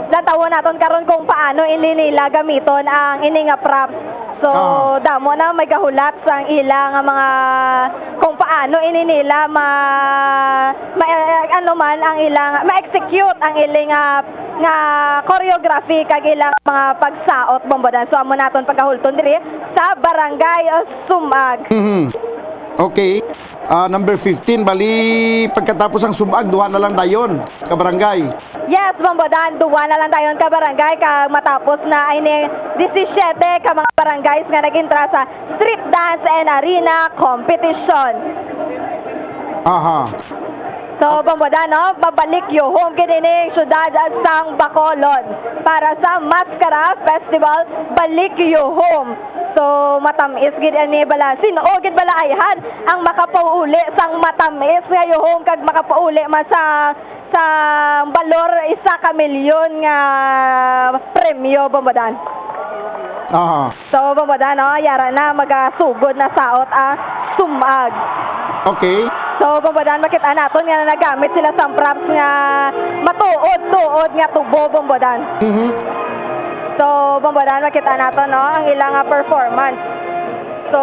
lantawon naton karon kung paano ini nila gamiton ang ini nga props. So, Ah. damo na may gahulat sang ila nga mga kung paano ini nila ma-, ma-, ano man ang ila nga, ma-execute ang ili nga, nga choreography kag ilang mga pagsaot, Bombodan. So, amo naton pagahulton diri sa Barangay, uh, Sumag. Mhm. Okay. Ah, number fifteen, bali, pagkatapos ang Sumag, duha na lang dayon ka barangay. Yes, Bombodan, duha na lang dayon ka barangay, kag matapos na ay ni disisiete ka mga barangays nga nag-entra sa Street Dance and Arena Competition. Aha. So, Bombodan, no? Babalik yuhom gid ini ang syudad sang Bacolod para sa Mascara Festival, Balik Yuhom. So, matamis gid ini bala. Sin-o gid bala ayhan ang makapauli sang matamis nga yuhom kag makapauli man sa, sa balor isa ka milyon nga premyo, Bombodan? Aha. So, Bombodan, no, yara na, magasugod na saot ang Sumag. Okay. So, Bombodan, makita naton nga nagamit sila sang props nga matuod-tuod nga tubo, Bombodan. Mhm. So, Bombodan, makita naton, no, ang ilang, ah, performance. So,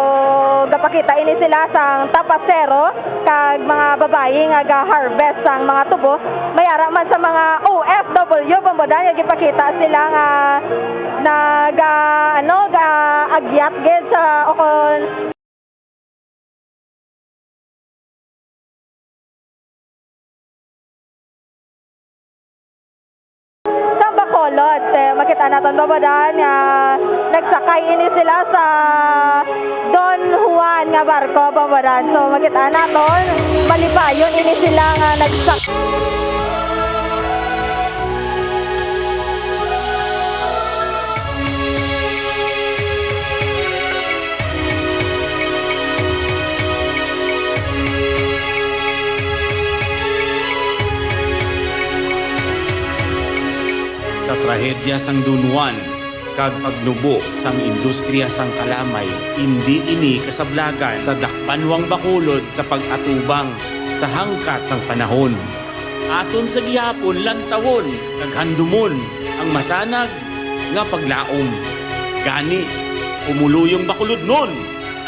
gapakita ini sila sang tapasero kag mga babayi nga ga-harvest sang mga tubo. May ara man sa mga O F W, Bombodan, nga gipakita sila nga naga, ano, ga-agyat gid sa, o kon sa Bacolod, eh, makita naton, Bombodan, nga nagsakay ini sila sa Don Juan nga barko, Bombodan. So, makita naton, malipayon ini sila nga nagsak- Trahedya sang Don Juan kag pagnubo sang industriya sang kalamay, indi ini kasablagan sa dakpanwang Bacolod sa pag-atubang sa hangkat sang panahon. Aton sa gihapon lantawon kag handumon ang masanag nga paglaom. Gani, pumuluyong Bacolodnon!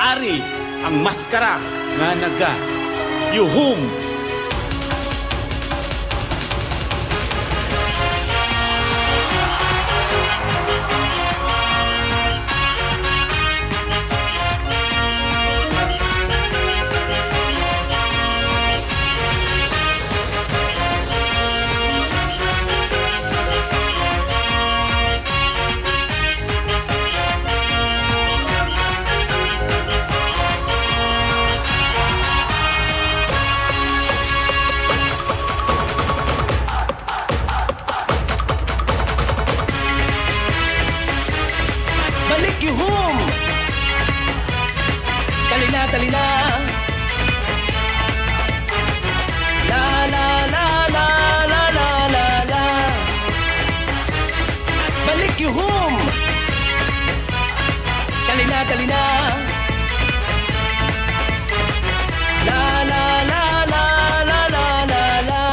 Ari ang maskara nga naga-yuhom. Balik yuhom! Dali na, dali na! La, la, la, la. Balik yuhom! Dali na, dali na! La, la, la, la.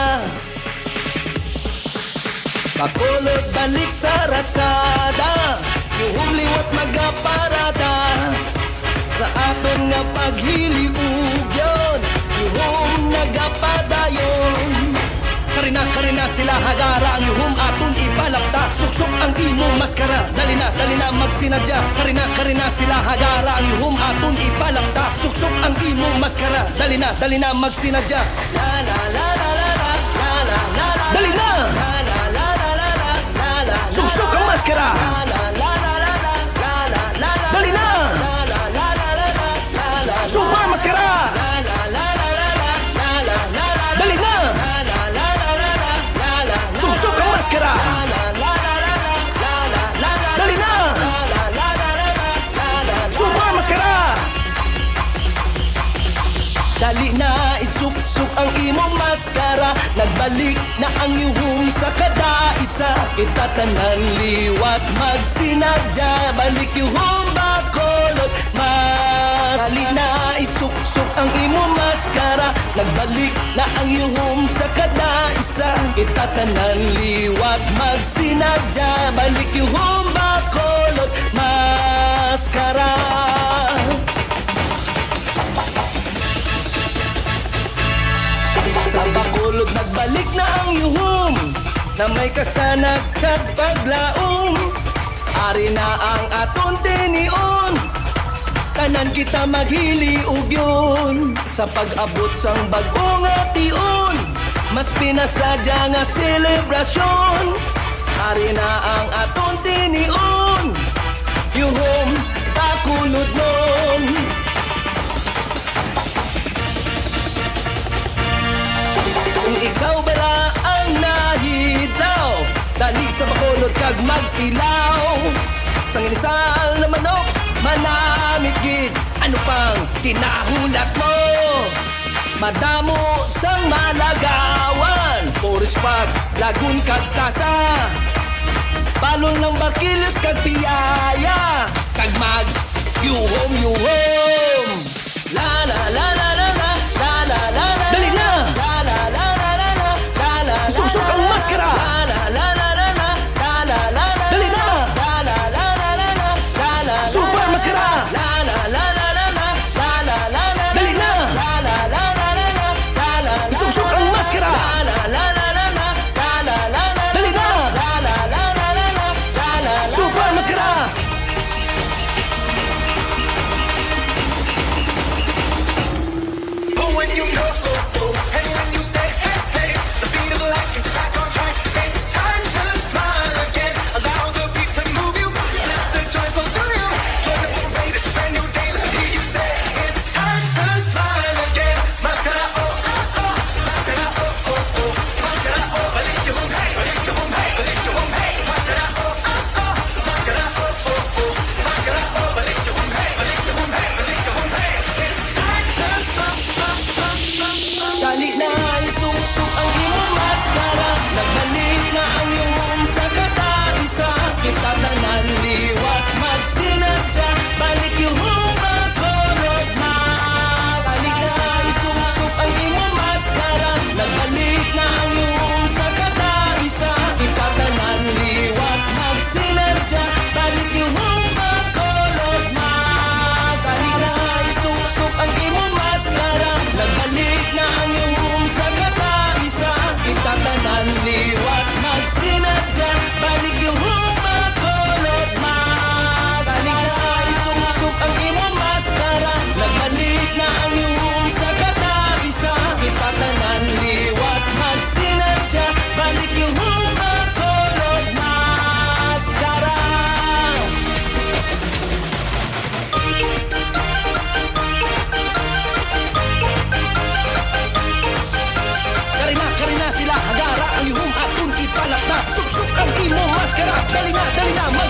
Bacolod, balik sa ratsada, yuhom liwat magaparada. Sa aton nga paghiliugyon, yuhom nagapadayon. Kari na, kari na sila, hagara ang yuhom aton ipalapta. Suksok ang imong maskara, dali na, dali na magsinadya. Kari na, kari na sila, hagara ang yuhom aton ipalapta. Suksok ang imong maskara, dali na, dali na magsinadya. Dali na! Suksok ang maskara! Dali na! Suba ang maskara! Dali na! Suksok ang maskara! Dali na! Suba ang maskara! Dali na, isuksok ang imong maskara. Nagbalik na ang yuhom sa kada isa. Kita tanan liwat magsinadya. Balik yuhom Bacolod, mas. Dali na, isuksok ang imong maskara. Nagbalik na ang yuhom sa kada isa. Kita tanan liwat magsinadya. Balik yuhom Bacolod, maskara. Sa Bacolod nagbalik na ang yuhom, na may kasanag kag paglaom. Ari na ang aton tinion, tanan kita maghiliugyon. Sa pag-abot sang bag-o nga tion, mas pinasadya nga selebrasyon. Ari na ang aton tinion, yuhom Bacolodnon. Kung ikaw bala ang nahidlaw, dali sa Bacolod kag magtilaw. Sang inisal na manok, manamit gid. Ano pang kinahulat mo? Madamo sang malagawan, Forest Park, Lagun kag Plaza. Balon lang barkilos kag piyaya, kag mag-yuhom-yuhom. La, la, la. Dali na! Suksok ang maskara! Dali na! Suba ang maskara! Dali na! Suksok ang maskara! Dali na! Suba ang maskara!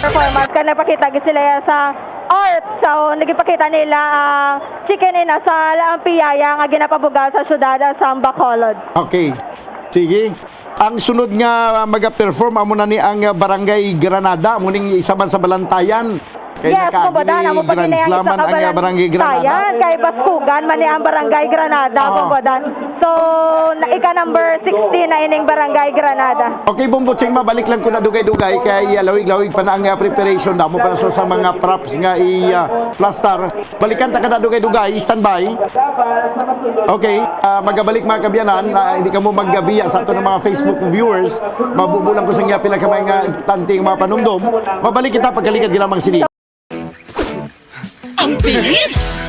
Performance kay nagpakita gid sila sa art. So, nagipakita nila ang chicken in a sal, ang piyaya nga ginapabugal sa syudad sang Bacolod. Okay. Sige. Ang sunod nga, ah, maga-perform amo na ni ang, ah, Barangay Granada, amo ning isa man sa balantayan. Kay Yes, nakaagi kumbaga, ni amo pa Grand gini ang Slam man isa ka ang, ah, Barangay Granada. balantayan, kay baskugan man ni ang Barangay Granada, Ah. kumbaga. So, na, ika number sixteen na ining Barangay Granada. Okay, Bombo Ching, mabalik lang ko na dugay-dugay kay, ah, lawig-lawig pa na ang, ah, preparation. Damo pa na sa, sa mga props nga i, ah, plastar. Balikan ta ka na dugay-dugay. Standby. Okay, ah, magabalik mga kabyanan. Ah, hindi ka mo maggabiya sa ato ng mga Facebook viewers. Mabubulang ko sa inyo pila ka mga importante nga mga panumdom. Mabalik kita pagkalikat ginamang sini. Ang bilis!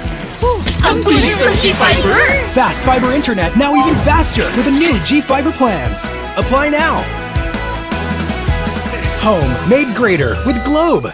Ang bilis ng G Fiber! Fast fiber internet, now even faster with the new G Fiber plans. Apply now. Home made greater with Globe.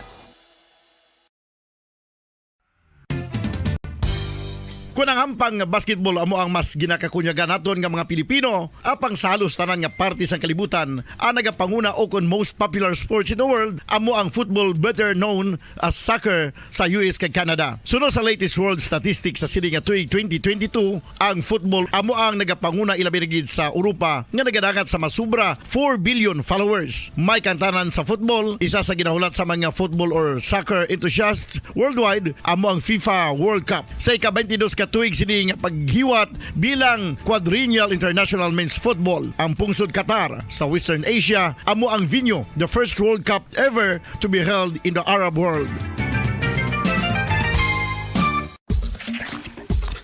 Kun ang hampang nga basketball amo ang mas ginakakunyagan naton nga mga Pilipino, apang sa halos tanan nga parte sang kalibutan, ang nagapanguna o kon most popular sports in the world amo ang football, better known as soccer, sa U S kag Canada. Suno sa latest world statistics sa sini nga tuig twenty twenty-two, ang football amo ang nagapanguna, ilabi na gid sa Europa nga nagadangat sa masubra four billion followers. May kantanan sa football, isa sa ginahulat sa mga football or soccer enthusiasts worldwide amo ang FIFA World Cup. Sa ika-twenty-dos ka tuig sini nga paghiwat bilang Quadrennial International Men's Football, ang pungsod Qatar sa Western Asia amo ang venue, the first World Cup ever to be held in the Arab world.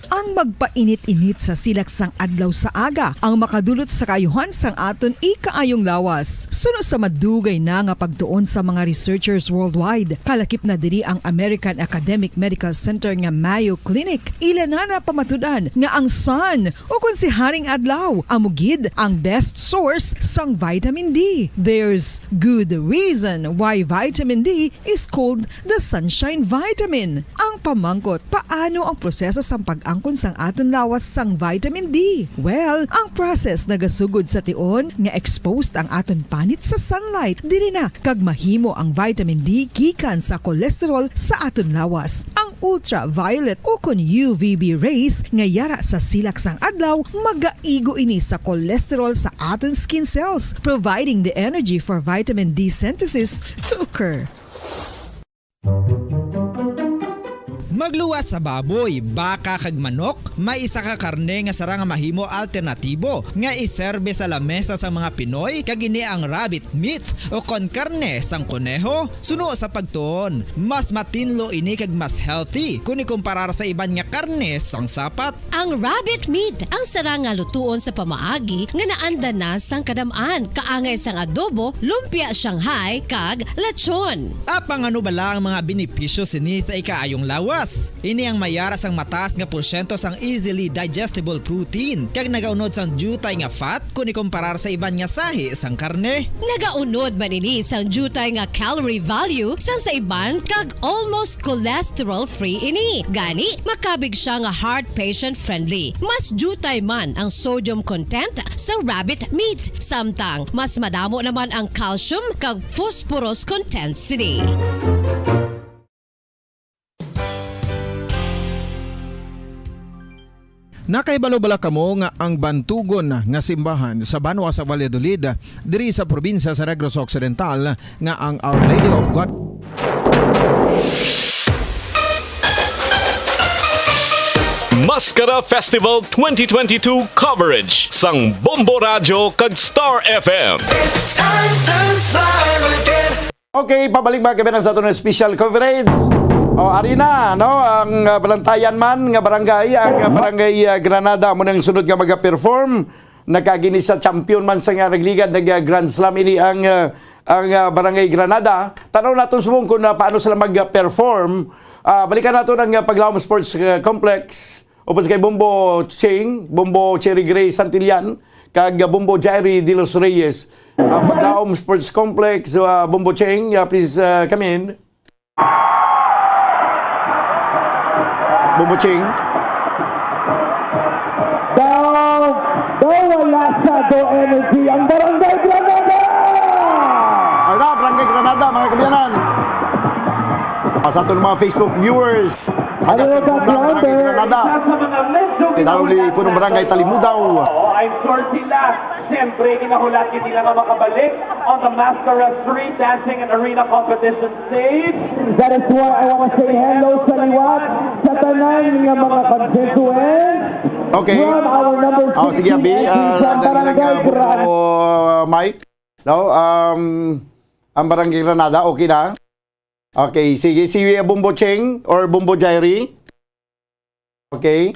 Ang magpainit-init sa silak sang adlaw sa aga ang makadulot sa kaayuhan sang aton ikaayong lawas. Suno sa madugay na nga pagtuon sa mga researchers worldwide, kalakip na diri ang American Academic Medical Center nga Mayo Clinic. Ila na napamatud-an nga ang sun, o kon si Haring Adlaw, amo gid ang best source sang vitamin D. There's good reason why vitamin D is called the sunshine vitamin. Ang pamangkot, paano ang proseso sang pag-angkon sang aton lawas sang vitamin D? Well, ang process nagasugod sa tion nga exposed ang aton panit sa sunlight. Diri na kag mahimo ang vitamin D gikan sa cholesterol sa aton lawas. Ang ultraviolet o kon U V B rays nga yara sa silak sang adlaw, magaigo ini sa cholesterol sa aton skin cells, providing the energy for vitamin D synthesis to occur. Magluwas sa baboy, baka kag manok, may isa ka karne nga sarang nga mahimo alternatibo nga iserbe sa lamesa sang mga Pinoy, kag ini ang rabbit meat o kon karne sang koneho. Suno sa pagtuon, mas matinlo ini kag mas healthy kon ikumparar sa iban nga karne sang sapat. Ang rabbit meat ang sarang nga lutuon sa pamaagi nga naanda na sang kadam-an, kaangay sang adobo, lumpia Shanghai, kag lechon. Apang ano bala ang mga benepisyo sini sa ikaayong lawas? Ini ang mayara sang mataas nga porsyento sang easily digestible protein, kag nagaunod sang diutay nga fat kon ikumparar sa iban nga sahi sang karne. Nagaunod man ini sang diutay nga calorie value sang sa iban, kag almost cholesterol-free ini. Gani, makabig siya nga heart patient-friendly. Mas diutay man ang sodium content sa rabbit meat, samtang mas madamo naman ang calcium kag phosphorus content sini. Nakahibalo bala kamo nga ang bantugon nga simbahan sa banwa sa Valladolid, diri sa probinsya sa Negros Occidental, nga ang Our Lady of God Mascara Festival twenty twenty-two coverage sang Bombo Radyo kag Star F M. It's time to smile again. Okay, pabalik mga kabayan sa aton special coverage. O, ari na, no? Ang, ah, balantayan man nga barangay, ang, ah, barangay, ah, Granada, amo nang sunod nga maga-perform. Nagkagini sa champion man sa nga nagligad, nag, ah, Grand Slam ini ang, ah, ang, ah, barangay Granada. Tanaw naton subong kung, ah, paano sila mag-perform. Ah, balikan nato ang, ah, Paglaom Sports, ah, Complex. Upos kay Bombo Ching, Bombo Cherry Gray Santillan, kag Bombo Jairi de los Reyes. Ah, Paglaom Sports Complex, ah, Bombo Ching, ah, please, ah, come in. Bombo Ching. Daw, daw wala sa do energy ang Barangay Granada! Ay na, Barangay Granada, mga kaabyanan. Ah, sa aton mga Facebook viewers, Ano na, Granada? Tinalo ni Punong Barangay Talimudaw. Oo, I'm sure sila. Siyempre, ginahulat gid nila nga makabalik on the Mascara Street Dancing and Arena Competition stage. That is why I wanna say hello sa liwat, sa tanan nga mga constituents. Okay. From our number Oh, sige, Abi. sixteen Ah, sa dali lang, Barangay ah, Gran- Bro, Mike. No? Um, ang Barangay Granada, okay na? Okay, sige. Si Bombo Cheng or Bombo Jairi? Okay.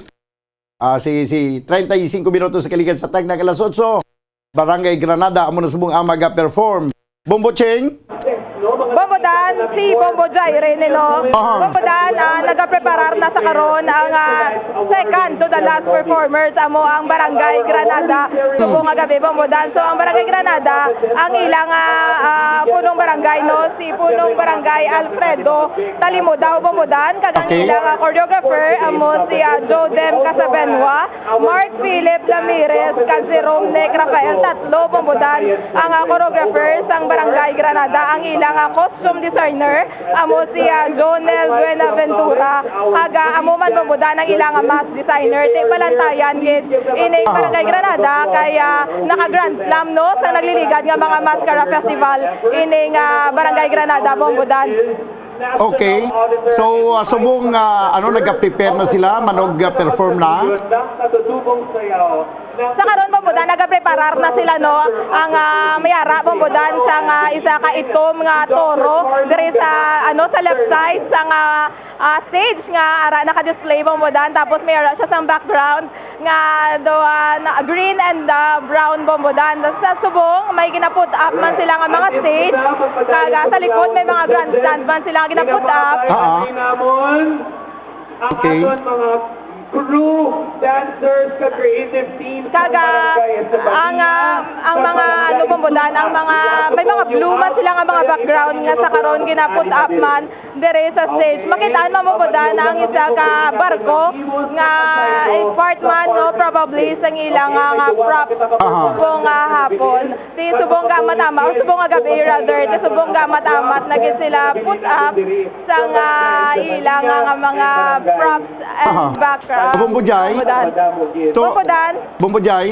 Ah, sige, si treinta y cinco minutos sa kaligad sa tagna alas otso. Barangay Granada, amo na subong ang maga-perform. Bombo Cheng? Bombo Dan, si Bombo Jaire, no? Aha. Bombo Dan, ah, nagapreparar na sa karon ang, ah, second to the last performers, amo ang Barangay Granada. Subong nga gabi, Bombo Dan. So, ang Barangay Granada, ang ilang, ah, ah, punong barangay, no? Si punong barangay Alfredo Talimudaw, Bombo Dan, kag ang Okay. ilang, ah, choreographer, amo si, ah, Jodem Casabenwa. Mark Philip Ramirez, kag si Romnick Rafael, tatlo, Bombo Dan, ang, ah, choreographer sang Barangay Granada. Ang ilang, ah, costume designer, amo si, ah, Jonel Buenaventura, kag, ah, amo man, Bombo Dan, ang ilang, ah, mask designer. Ti palantayan gid ining Barangay Granada kay, ah, naka-grand slam, no, sa nagliligad nga mga Mascara Festival ining, ah, Barangay Granada, Bombo Dan. Okay. So, uh, subong, uh, ano, nag-prepare na sila, manog, uh, perform na? Sa karon, Bombo Dan, nagapreparar na sila, no? Ang, ah, may ara, Bombo Dan, sa nga isa ka itom nga toro diri sa, ano, sa left side sa nga, ah, stage nga ara naka-display, Bombo Dan. Tapos may ara siya sa background nga do, ah, na, green and, ah, brown, Bombo Dan. Sa subong, may gina-put up man sila nga mga stage, kag, ah, sa likod may mga grandstand man sila nga gina-put up. Ah, ah. Okay. Crew, dancers, ka creative team. Kag, ah, ang, ah, ang mga, ano, Bombo Dan, ang mga, may mga blue man sila nga mga background nga sa karon gina-put up man. Diri sa stage, makitaan mo, Bombo Dan, ang isa ka barko nga, eh, part man, no, probably sa ilang nga, nga prop Aha. subong nga hapon. Ti subong nga matama, o subong nga gabi, rather, ti subong nga matamat na gid sila put up sa nga ilang nga, nga mga props and Aha. background. Bombo Jai? Bombo Dan. So, Bombo Dan. Bombo Jai?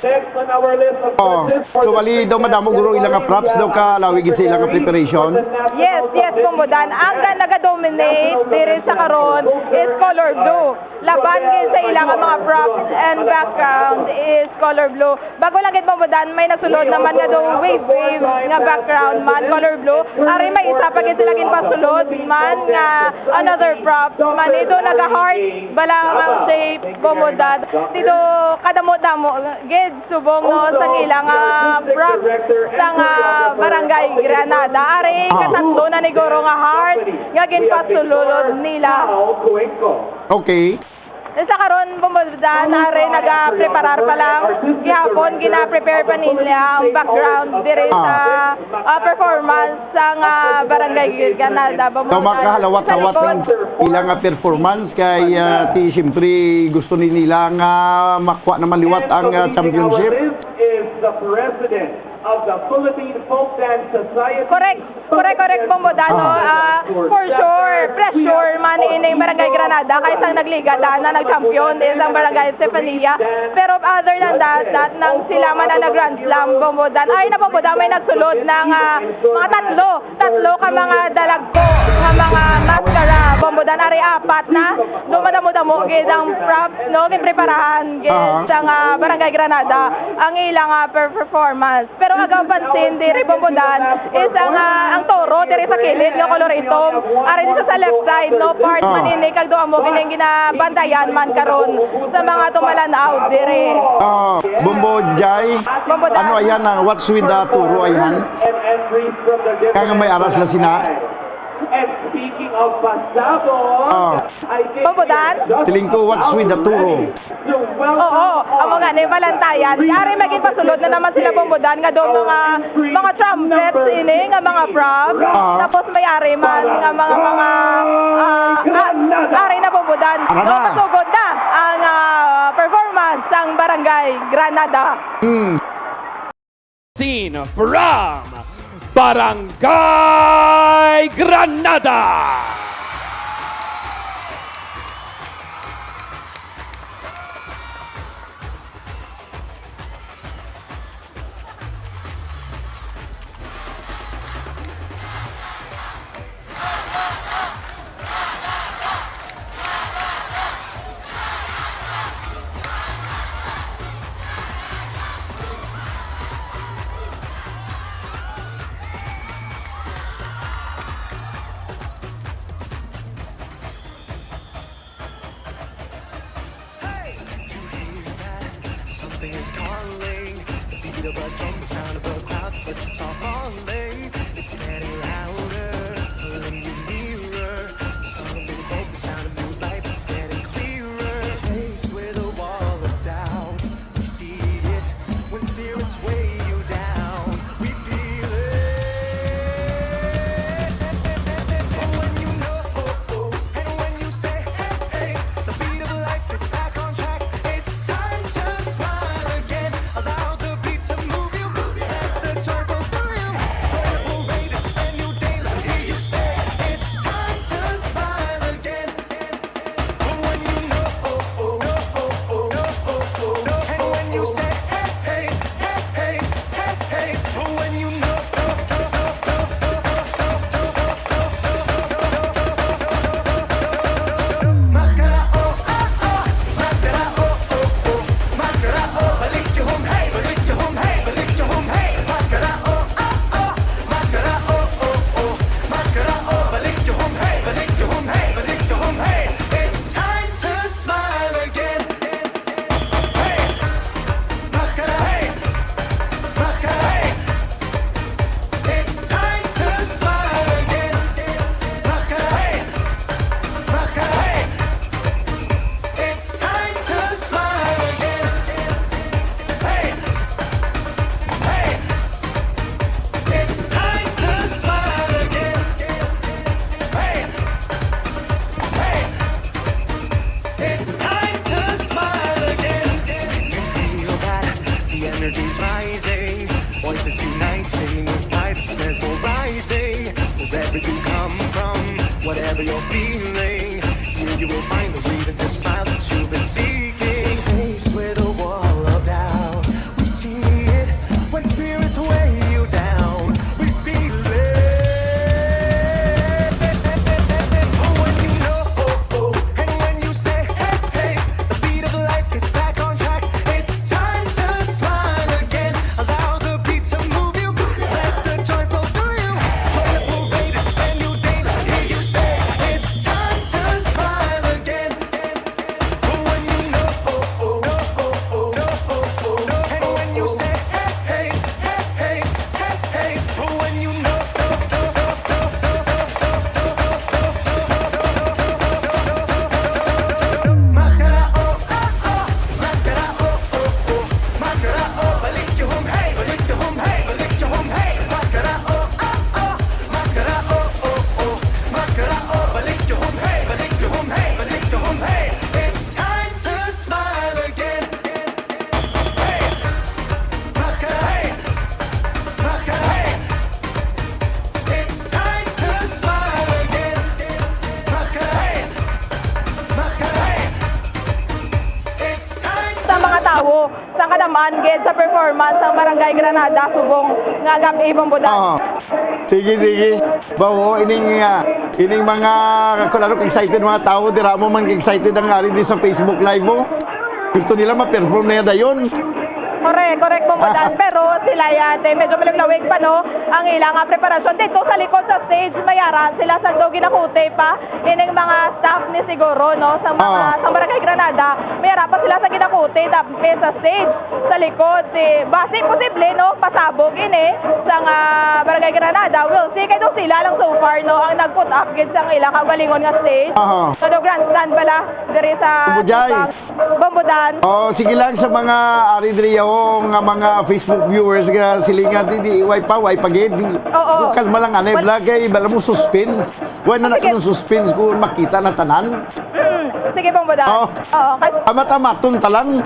Oh, so bali daw madamo guro ilang nga props daw ka lawi gid sa ilang nga preparation. Yes, yes, Bombo Dan. Ang ga-, nagadominate diri sa karon is color blue. Laban gid sa ilang nga mga props and background is color blue. Bago lang gid, Bombo Dan, may nagsulod naman nga daw wave wave nga background man, color blue. Ari may isa pa gid sila ginpasulod man nga another props man. Ito naga-heart bala nga shape, Bombo Dan. Dito kadamo-damo gid subong, no, sang ila nga props sa nga Barangay Granada. Ari, Ah. katatlo na ni guro nga heart nga ginpasulod nila. Okay. Sa karon, Bombo Dan, ari nagapreparar pa lang. Gihapon, gina-prepare pa nila ang background diri sa, Ah. ah, performance sang, ah, Barangay Granada. Bombo Dan. Daw makahalawat-hawat Sa likod. ning ilang nga performance kay, ah, ti, siyempre, gusto ni nila nga makuha naman liwat ang, ah, championship. Is the president of the Philippine Folk Dance Society. Correct. Correct, correct, Bombo Dan, no? Ah. Ah, for sure, pressure man ining Barangay Granada kay sang nagligad, ah, na nag-champion is ang Barangay Estefania. Pero other than that, that nang sila man ang nag-grand slam, Bombo Dan. Ay, na, Bombo Dan, may nagsulod ng, ah, mga tatlo, tatlo ka mga dalagko, nga mga maskara, Bombo Dan, ari apat na. Do madamo-damo gid ang props, no? Ginpreparahan gid Aha. sa nga Barangay Granada ang ilang, ah, per-, performance. Pero agaw pansin diri, Bombo Dan, is ang, ah, ang toro diri sa kilid nga color itom. Ari dito sa left side, no, part Ah. man ini, kag do amo gining ginabantayan man karon sa mga tumalan-aw diri. Ah, Bombo Jai, Bombo Dan. ano ayan ang what's with the toro ayan? Kaya nga may aras na sina. And speaking of pasabog, Ah. Bombo Dan? Siling ko, what's with the toro? Oo, amo nga ni, balantayan. Yari may ginpasulod na naman sila, Bombo Dan, nga do mga, mga trumpets ini, nga mga props. Ah. Tapos may ari man nga mga, mga, ah, ah, ari na, Bombo Dan. Ara na. So, masugod na ang, ah, performance sang Barangay Granada. Hmm. Scene from Barangay Granada. Hey! You hear that? Something is calling. The beat of a drum, the sound of a crowd, footsteps are falling. It's getting louder, pulling you nearer. The song of new hope, the sound of new life, it's getting clearer. Faced with a wall of doubt, we see it. When spirits weigh you down, we feel it. But when you know, and when you say, hey, hey, the beat of life gets back on track. It's time to smile again. Allow the beat to move you. Let the joy flow through you. Joy that will radiate a new daylight. Hear you say, it's time to smile again. But when you know, and when you say, hey, hey, hey, hey, hey, hey, but when you know, Maskara, oh, ah, ah. Maskara, oh, oh, oh. Maskara, oh, balik yuhom, hey, balik yuhom, hey, balik yuhom, hey. Maskara, oh, ah, ah. Maskara, oh, oh, oh. Maskara, oh, balik yuhom, hey, balik yuhom, hey, balik yuhom, hey. It's time to smile again. Hey! Maskara, hey! Maskara, hey! It's time to smile again. Maskara, hey! Maskara, hey! It's time to smile again. Hey! Hey! It's time to smile again. Hey! Hey! It's time to smile again. Can you feel that? The energy's rising. Voices unite, singing with pride. It's mesmerizing. Wherever you come from, whatever you're feeling, here you will find the reason to smile that you've been seeking. Faced with a wall of doubt, we see it. When spirits weigh you down, we feel it. But when you know, and when you say, hey, hey, the beat of life gets back on track. It's time to smile again. Allow the beat to move you. Let the joy flow through you. Joy that will radiate a new daylight. Hear you say, it's time to smile again. But when you know, and when you say, hey, hey, hey, hey, hey, hey, but when you know, Maskara, oh, ah, ah. Maskara, oh, oh, oh. Maskara, oh, balik yuhom, hey, balik yuhom, hey, balik yuhom, hey. Maskara, oh, ah, ah. Maskara, oh, oh, oh. Maskara, oh, balik yuhom, hey, balik yuhom, hey, balik yuhom, hey. It's time to smile again. Hey! Maskara, hey! Maskara, hey! It's time to smile again. Maskara, hey! Maskara, hey! It's time to smile. Sa mga tawo, sa kadam-an gid sa performance sang Barangay Granada subong nga gab-i, Bong Budan. Ah, sige, sige. Ba, oo, ining, ah, ining mga, kung ano, excited mga tawo, dira mo man excited ang ari di sa Facebook Live mo. Gusto nila ma-perform na dayon. Correct, correct, Bong Budan. Pero sila yan, eh, medyo malawig pa, no? Ang ilang, ah, preparasyon dito sa likod sa stage, may ara sila sa do ginakuti pa. Ining mga staff ni siguro, no, sa mga, ah, sa Barangay Granada, may ara pa sila sa ginakuti, dapit sa stage, sa likod, si, basi posible, no, pasabog ini sa, ah, Barangay Granada. We'll see, kay do sila lang so far, no, ang nag-put up gid sa ilang kaugalingon nga stage. Aha. So, do grandstand pala diri sa Bujay. Bong Budan. Oh, sige lang sa mga ari diri, oh, nga mga Facebook viewers nga silingan, di, di, way pa, way pa gid. Oo. Kalma lang, anay, bala kay, bala mo suspense. Way na. Sige. Nagkaroon suspense kung makita na tanan. Mm, sige, Bong Budan. Oh. Oo, kay amat-amaton ta lang.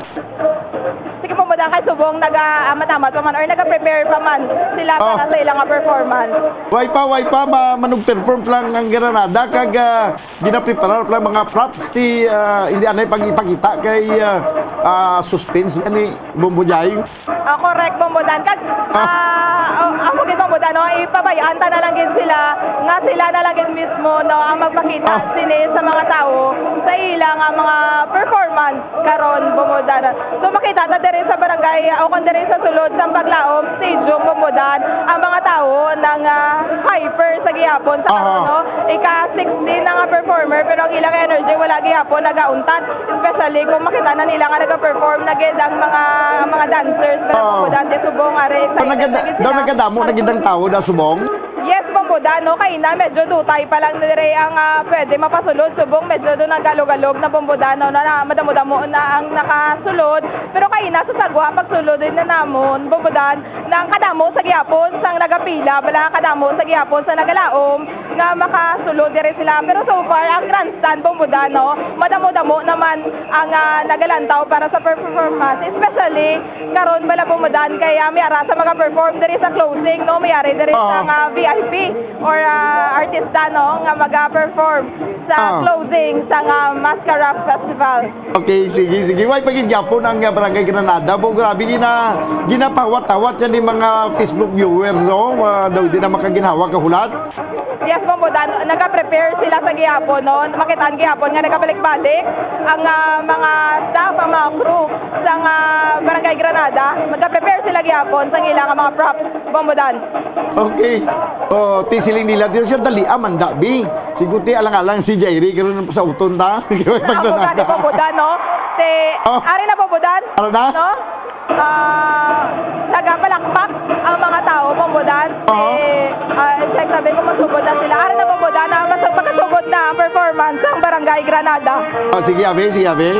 Sige, Bong Budan. Kay subong naga-, ah, matamat pa man or naga-prepare pa man sila para sa ilang, ah, performance. Way pa, way pa, ma-, manug-perform lang ang Granada kag, ah, ginapreparar pa lang mga props ti, ah, hindi anay pag ipakita kay, ah, ah, suspense gani, Bombo Jai. Ah, correct, Bombo Dan. Kag, ah, ah, amo gid, Bombo Dan, no, ipabay-an ta na lang gid sila nga sila na lang gid mismo, no, ang magpakita sini sa mga tawo sa ila nga mga performance karon, Bombo Dan. So, makita ta diri sa barangay, ah, o kung diri sa sulod sang Paglaom Stadium, Bombo Dan, ang mga tawo nang, ah, hyper sa gihapon sa karon, no? Ika sixteen na nga performer, pero ang ilang energy wala gihapon nagauntat. Especially kung makita na nila nga nagaperform na gid ang mga, mga dancers, pero, ah, Bombo Dan, ti subong ari, excited na gid sila. Daw nagkadamo na gid ang tawo da subong? Yes, Bombo Dan, no? Kaina, medyo dutay pa lang dire ang, ah, pwede mapasulod. Subong, medyo do naggalog-galog na, Bombo Dan, no? Na, na, madamo-damo na ang nakasulod. Pero kaina, sa sagwa, pagsulod din na namon, Bombo Dan, nang kadamo sa gihapon sang nagapila, bala kadamo sa gihapon sa nagalaom nga makasulod diri sila. Pero so far, ang grandstand, Bombo Dan, no, madamo-damo naman ang, ah, nagalantaw para sa performance, especially karon, bala, Bombo Dan, kay, ah, may ara sa mga perform diri sa closing, no, may ari diri sa, ah, nga V I P or, ah, artista, no, nga maga-perform sa, ah, closing sa nga Mascara Festival. Okay, sige, sige. Way pa gid gyapon ang, ah, Barangay Granada. Bo, grabe, gina-, ginapahawat-hawat yan ni mga Facebook viewers, no? Ah, daw di na makaginhawa kahulat. Yes, Bombo Dan, nagaprepare sila sa gihapon, no? Makitaan gihapon nga nagabalik-balik ang, ah, mga staff, ang mga crew sa, ah, Barangay Granada. Nagaprepare sila gihapon sa ila nga mga props, Bombo Dan. Okay. Oh, ti siling nila, di siya dali, ah, manda, bi. Siguro ti alang-alang si Jairi, karon sa uton ta. Amo gani, Bombo Dan, no? Ti, oh, ari na, Bombo Dan, ano na? No? Ah, nagapalakpak ang mga tao, Bombo Dan. Oo. Eh, ah, it's like sabi ko, masugod na sila. Ari na, Bombo Dan, ah, mas-, makasugod na ang performance ng Barangay Granada. Oh, sige, abi, sige, abi.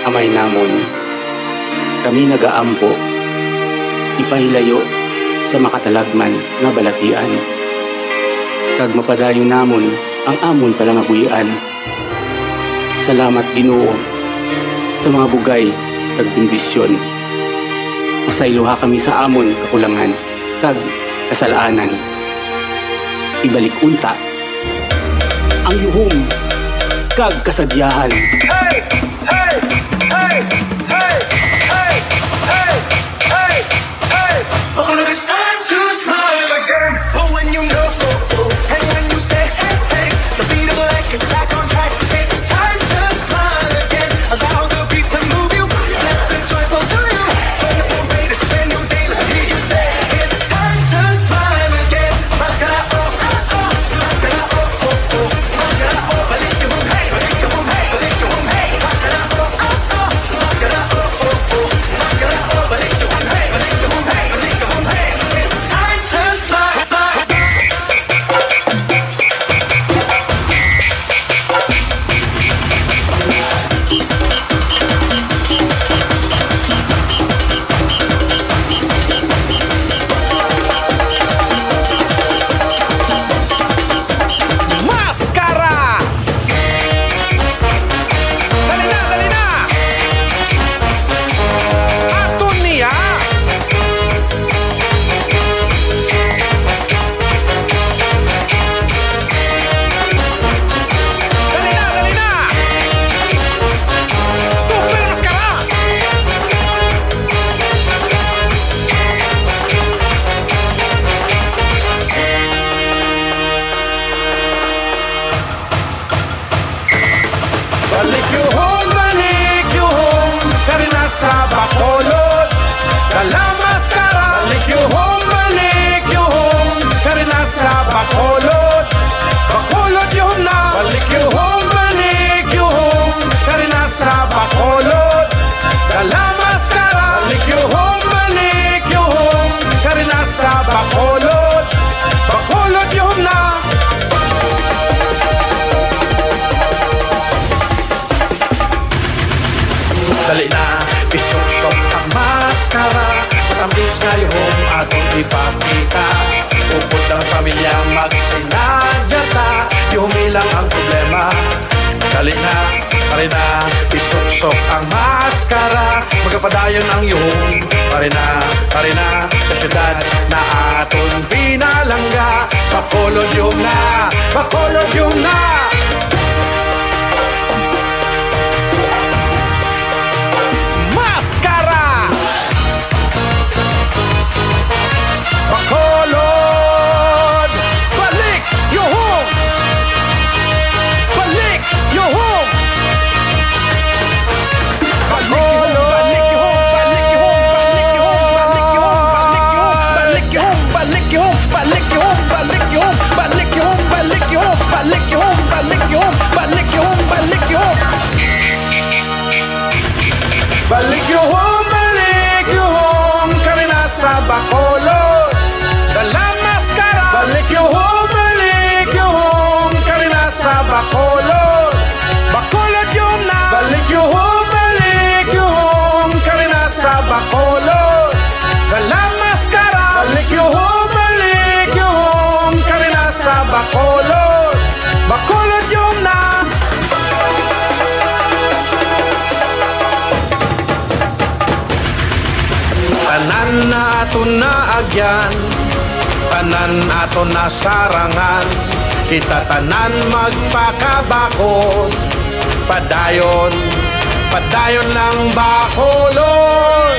Amay namon, kami nagaampo, ipahilayo sa makatalagman nga balatian, kag mapadayon namon ang amon palangabuhian. Salamat, Ginoo, sa mga bugay kag bendisyon. Pasayloha kami sa amon kakulangan kag kasal-anan. Ibalik unta ang yuhom kag kasadyahan. Hey! Hey! Hey! Hey! Hey! Hey! Hey! Hey! All of it's time to smile again. But when you know, and when you say, hey, hey, it's the beat of life, get back on track. It's time to smile again. Allow the beat to move you. Let the joy flow through you. When the parade is a brand new day, let me hear you say, it's time to Ipakita, upod ang pamilya, magsinadya ta. Yuhumi lang ang problema. Dali na, kari na, isuksok ang maskara. Magapadayon ang yuhong. Kari na, kari na, sa syudad na aton pinalangga. Bacolod Yuhong na, Bacolod Yuhong na. Maskara! Bacolod! Balik Yuhong! Balik Yuhong! Bacolod! Balik Yuhong! Balik Yuhong! Balik Yuhong! Balik Yuhong! Balik Yuhong! Balik Yuhong! Balik Yuhong! Balik Yuhong! Balik Yuhong! Balik Yuhong! Balik Yuhong! Balik Yuhong! Balik Yuhong! Balik Yuhong! Balik Yuhong! Balik Yuhong! Kari na sa Bacolod! Dala maskara! Balik Yuhong! Balik Yuhong! Kari na sa Bacolod! Bacolod Yuhong na! Balik Yuhong! Balik Yuhong! Kari na sa Bacolod! Dala maskara! Balik Yuhong! Balik Yuhong! Kari na sa Bacolod! Bacolod Yuhong na! Tanan na aton naagyan, tanan aton nasarangan, kita tanan magpakabakod. Padayon, padayon lang Bacolod.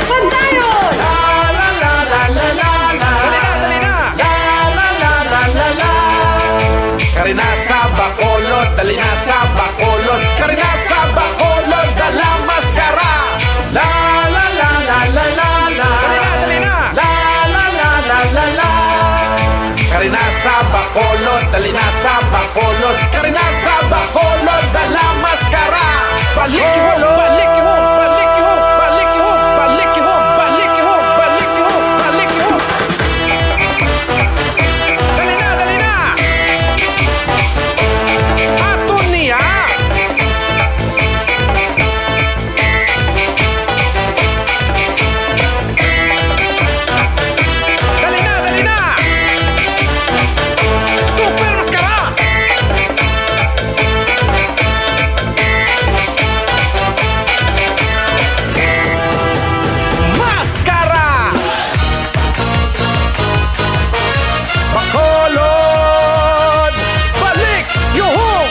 Padayon! La, la, la, la, la, la, la. Dali na, dali na. La, la, la, la, la, la. Kari na sa Bacolod, dali na sa Bacolod. Kari na sa Bacolod, dala maskara. La, la, la, la, la, la, la. Dali na, dali na. La, la, la, la, la, la. Kari na sa Bacolod, dali na sa Bacolod. Kari na sa Bacolod, dala maskara. Balik Yuhong, balik Yuhong, balik Yuhong, balik Yuhong, balik Yuhong, balik Yuhong, balik Yuhong, balik Yuhong. Dali na, dali na. Aton niya. Dali na, dali na! Super Maskara! Maskara! Bacolod! Balik Yuhong!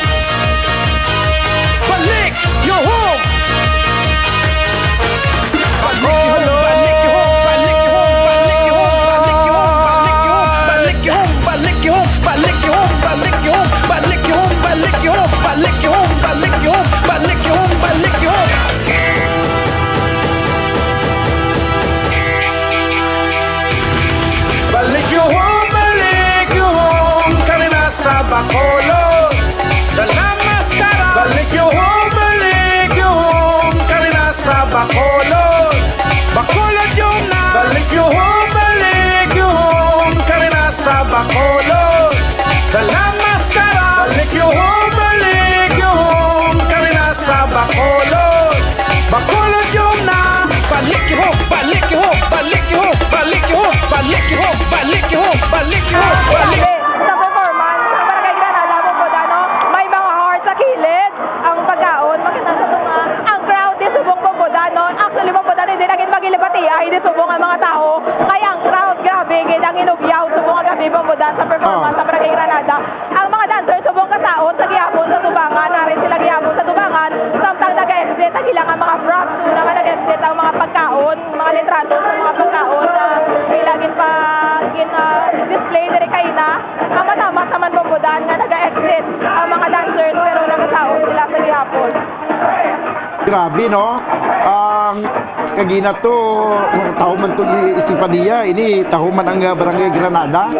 Balik Yuhong! Balik Yuhong! Balik Yuhong! Balik Yuhong! Balik Yuhong! Balik Yuhong! Balik Yuhong! Balik Yuhong! Balik Yuhong! Balik Yuhong! Balik Yuhong! Balik Yuhong! Balik Yuhong! Balik Yuhong! Balik Yuhong! Balik Yuhong! Balik Yuhong! Balik Yuhong! Kari na sa Bacolod! Dala maskara! Balik Yuhong! Balik Yuhong! Kari na sa Bacolod! Bacolod Yuhong na! Balik Yuhong! Balik Yuhong! Kari na sa Bacolod! Dala maskara! Balik Yuhong! Balik Yuhong! Kari na sa Bacolod! Bacolod Yuhong na! Balik Yuhong! Balik Yuhong! Balik Yuhong! Balik Yuhong! Balik Yuhong! Balik Yuhong! Balik Yuhong! Balik Sa performance, ang Barangay Granada, Bumbodan, no? May mga heart sa kilid. Ang pagkaon, makita sa tunga. Ang crowd, di subong Bumbodan, no? Actually, Bumbodan, hindi na gid magilibati, ah, hindi subong ang mga tao. Kaya ang crowd, grabe, gid ang inugyaw, subong ang gabi, Bumbodan, sa performance Ah. sa Barangay Granada. Ang mga dancers, subong kasaon sa gihapon sa tubangan, narin sila gihapon sa tubangan. Samtang nag-exit, ang ilang mga props, una nga nag-exit ang mga pagkaon, mga litrato sa mga pagkaon na ila gin pa-, gin, ah, display diri kaina. Ang matamas naman, Bumbodan, nga naga-exit ang mga dancers, pero nagasaon sila sa gihapon. Grabe, no? Ang kagina to, tawo man to ni Estefania, ini tawo man ang, ah, Barangay Granada.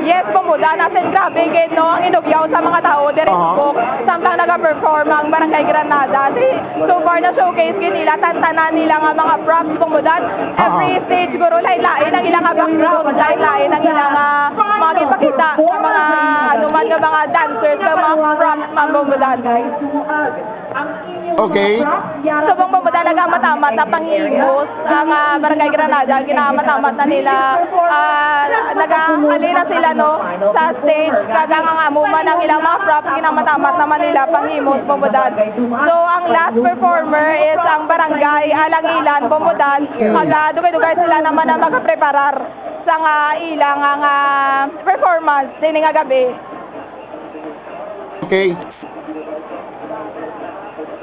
Yes, Bumbodan, as in, grabe gid, no, ang inugyaw sa mga tao diri Aha. subok, samtang nagaperform ang Barangay Granada. Si So far, na-showcase gid nila, tantanan nila nga mga props, Bumbodan. Every Oo. stage, siguro, lain-lain ang ilang background, lain-lain ang ilang, ah, mga gipakita, ang mga, ano man, nga mga dancers, nga mga props, mga Bumbodan. Okay. Subong pa mo talaga matamat na panghimos ang, ah, Barangay Granada, ginamatamat na nila, ah, nagakali na sila, no, sa stage, kag ang amo man ang ilang mga props, ginamatamat naman nila panghimos, Bombo Dad. So, ang last performer is ang Barangay Alangilan, Bombo Dad. Kag, ah, dugay-dugay sila naman na magapreparar sa nga ilang, ah, nga performance dini nga gabi. Okay.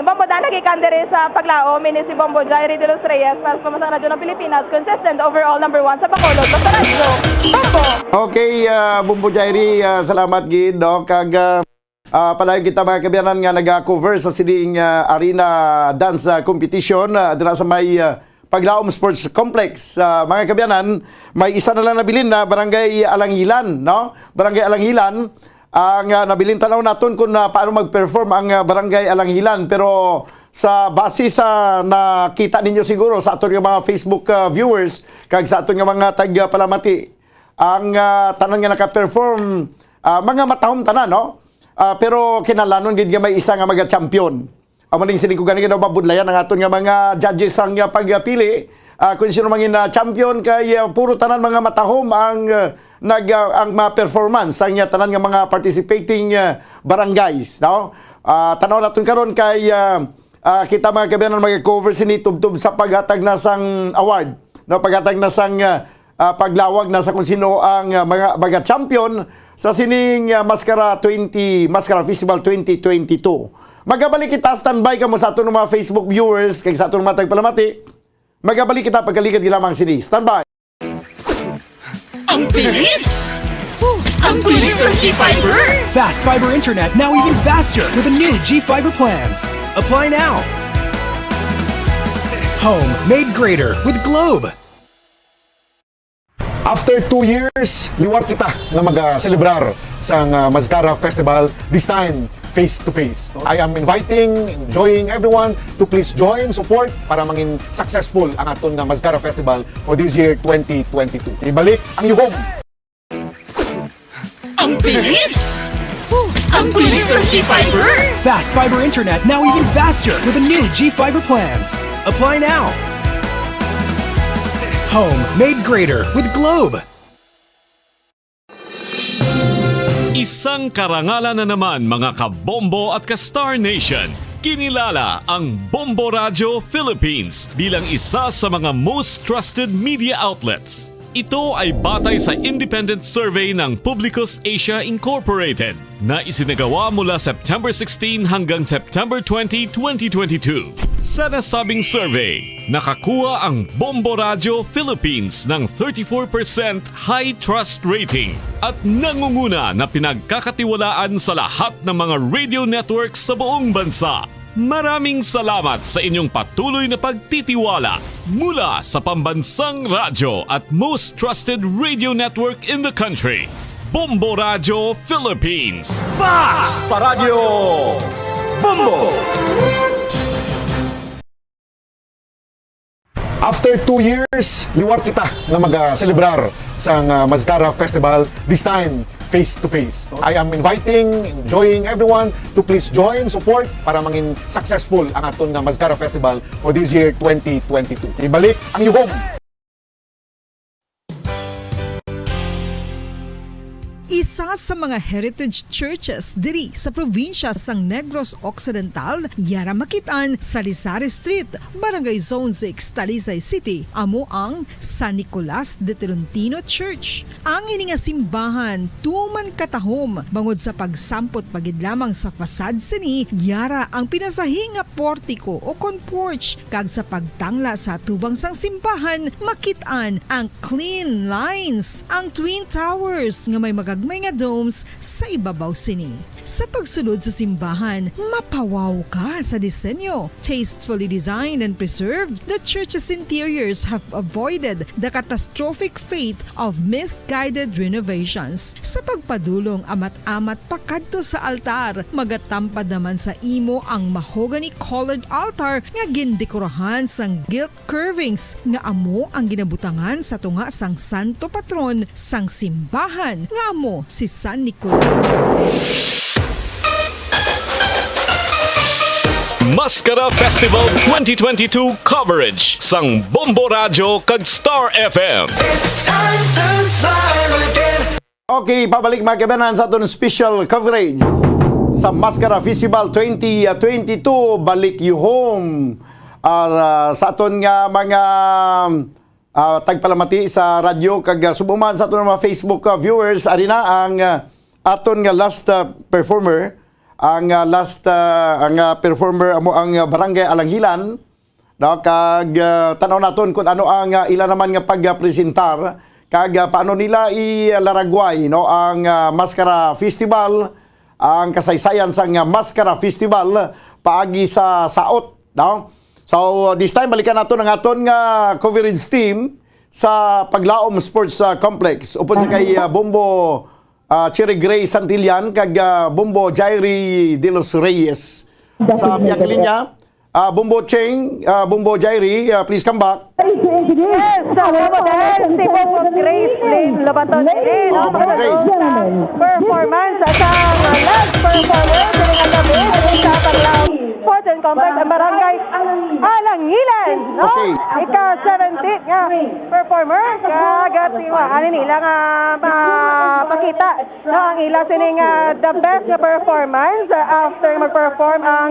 Bombo Dad, nagikan diri sa Paglaom, ini si Bombo Jairi de los Reyes, para sa Pambansang Radyo ng Pilipinas, consistent overall number one sa Bacolod. Basta Radyo, Bombo! Okay, ah, Bombo Jairi, ah, salamat gid, no? Kag, ah, ah, padayon kita, mga kaabyanan, nga naga-cover sa sining, ah, arena dance, ah, competition, ah, dira sa may, ah, Paglaom Sports Complex. Ah, mga kaabyanan, may isa na lang nabilin na Barangay Alangilan, no? Barangay Alangilan, ang, ah, nabilin tanaw naton kung, ah, paano mag-perform ang, ah, Barangay Alangilan. Pero sa base sa nakita ninyo siguro sa aton nga mga Facebook, ah, viewers, kag sa aton nga mga tagpalamati, ang, ah, tanan nga naka-perform, ah, mga matahom tanan, no? Ah, pero kinahanglanon gid nga may isa nga maga-champion. Amo ning siling ko gani nga mabudlayan ang aton nga mga judges ang, ah, pagpili, ah, kung sino man gid na champion, kay, ah, puro tanan mga matahom ang, ah, nag, ah, ang mga performance sang, ah, tanan nga mga participating, ah, barangays, no? Ah, tanaw naton karon kay, ah, ah, kita, mga kaabyanan, mag-cover sini tubtob sa paghatag na sang award, no? Paghatag na sang, ah, ah, paglawag na sa kung sino ang, ah, mga, mga champion sa sining, ah, Mascara twenty, Mascara Festival twenty twenty-two. Magabalik kita, standby kamo sa aton mga Facebook viewers kag sa aton mga tagpalamati. Magabalik kita pagkaligad lamang sini. Standby. Ang bilis! Ang bilis ng G Fiber! Fast fiber internet, now even faster with the new G Fiber plans. Apply now. Home made greater with Globe. After two years, liwat kita nga mag-celebrar sang, ah, Mascara Festival, this time face to face. I am inviting, enjoying everyone to please join, support para mangin successful ang aton nga Mascara Festival for this year, twenty twenty-two. Ibalik ang yuhom! Ang bilis! Ang bilis ng G Fiber! Fast fiber internet, now even faster with the new G Fiber plans. Apply now. Home made greater with Globe. Isang karangalan na naman, mga kabombo at ka-Star Nation. Kinilala ang Bombo Radio Philippines bilang isa sa mga most trusted media outlets. Ito ay batay sa independent survey ng Publicus Asia Incorporated na isinagawa mula September sixteen hanggang September twenty, twenty twenty-two. Sa nasabing survey, nakakuha ang Bombo Radio Philippines ng thirty-four percent high trust rating at nangunguna na pinagkakatiwalaan sa lahat ng mga radio networks sa buong bansa. Maraming salamat sa inyong patuloy na pagtitiwala mula sa pambansang radyo at most trusted radio network in the country, Bombo Radio Philippines. Fast Paradyo Bombo! After two years, liwat kita nga mag-celebrar sang, ah, Mascara Festival, this time face to face. I am inviting, enjoying everyone to please join, support para mangin successful ang aton nga Mascara Festival for this year, twenty twenty-two. Ibalik ang yuhom! Isa sa mga heritage churches diri sa probinsya sang Negros Occidental, yara makit-an sa Rizal Street, Barangay Zone six, Talisay City, amo ang San Nicolas de Tolentino Church. Ang ini nga simbahan tuman katahom bangod sa pagsampot pa gid lamang sa facade sini, yara ang pinasahi nga portico o kon porch, kag sa pagtangla sa atubang sang simbahan, makit-an ang clean lines, ang twin towers nga may magagmay nga domes sa ibabaw sini. Sa pagsulod sa simbahan, mapawaw ka sa disenyo. Tastefully designed and preserved, the church's interiors have avoided the catastrophic fate of misguided renovations. Sa pagpadulong amat-amat pakadto sa altar, magatampad naman sa imo ang mahogany-colored altar nga gindekorahan sang gilt curvings nga amo ang ginabutangan sa tunga sang santo patron sang simbahan nga amo si San Nicolas. Mascara Festival twenty twenty-two coverage sang Bombo Radyo kag Star F M. It's time to smile again. Okay, pabalik, mga kabanan, sa aton special coverage sa Mascara Festival twenty twenty-two, Balik You Home. Ah, sa aton nga mga, ah, tagpalamati sa radyo kag, ah, subong man sa aton mga Facebook, ah, viewers, ari na ang, ah, aton nga last, ah, performer, ang, ah, last, ah, ang, ah, performer amo ang, ah, Barangay Alangilan, no? Kag, ah, tan-aw naton kung ano ang, ah, ila naman nga pagpresentar kag, ah, paano nila ilaragway, no, ang, ah, Mascara Festival, ang kasaysayan sang, ah, Mascara Festival paagi sa saot, no? So, this time, balikan naton ang aton nga coverage team sa Paglaom Sports, ah, Complex. Upod sa kay, ah, Bombo, ah, Cherry Gray Santillan kag, ah, Bombo Jairi de los Reyes. Sa pihak linya, ah, Bombo Cheng, ah, Bombo Jairi, ah, please come back. Yes, sa Bombo Dance, si Bombo Grace Lynn Lobaton. Yes, Oh, Bombo Grace. Performance sa mga live performance sa mga gabi sa Paglaom Sports and Complex, ang barangay Alangilan, no? Okay. Ika seventeen nga performer, kagatiwa, ano nila nga mapakita, no, ang ila sining, ah, the best nga performance, ah, after mag-perform ang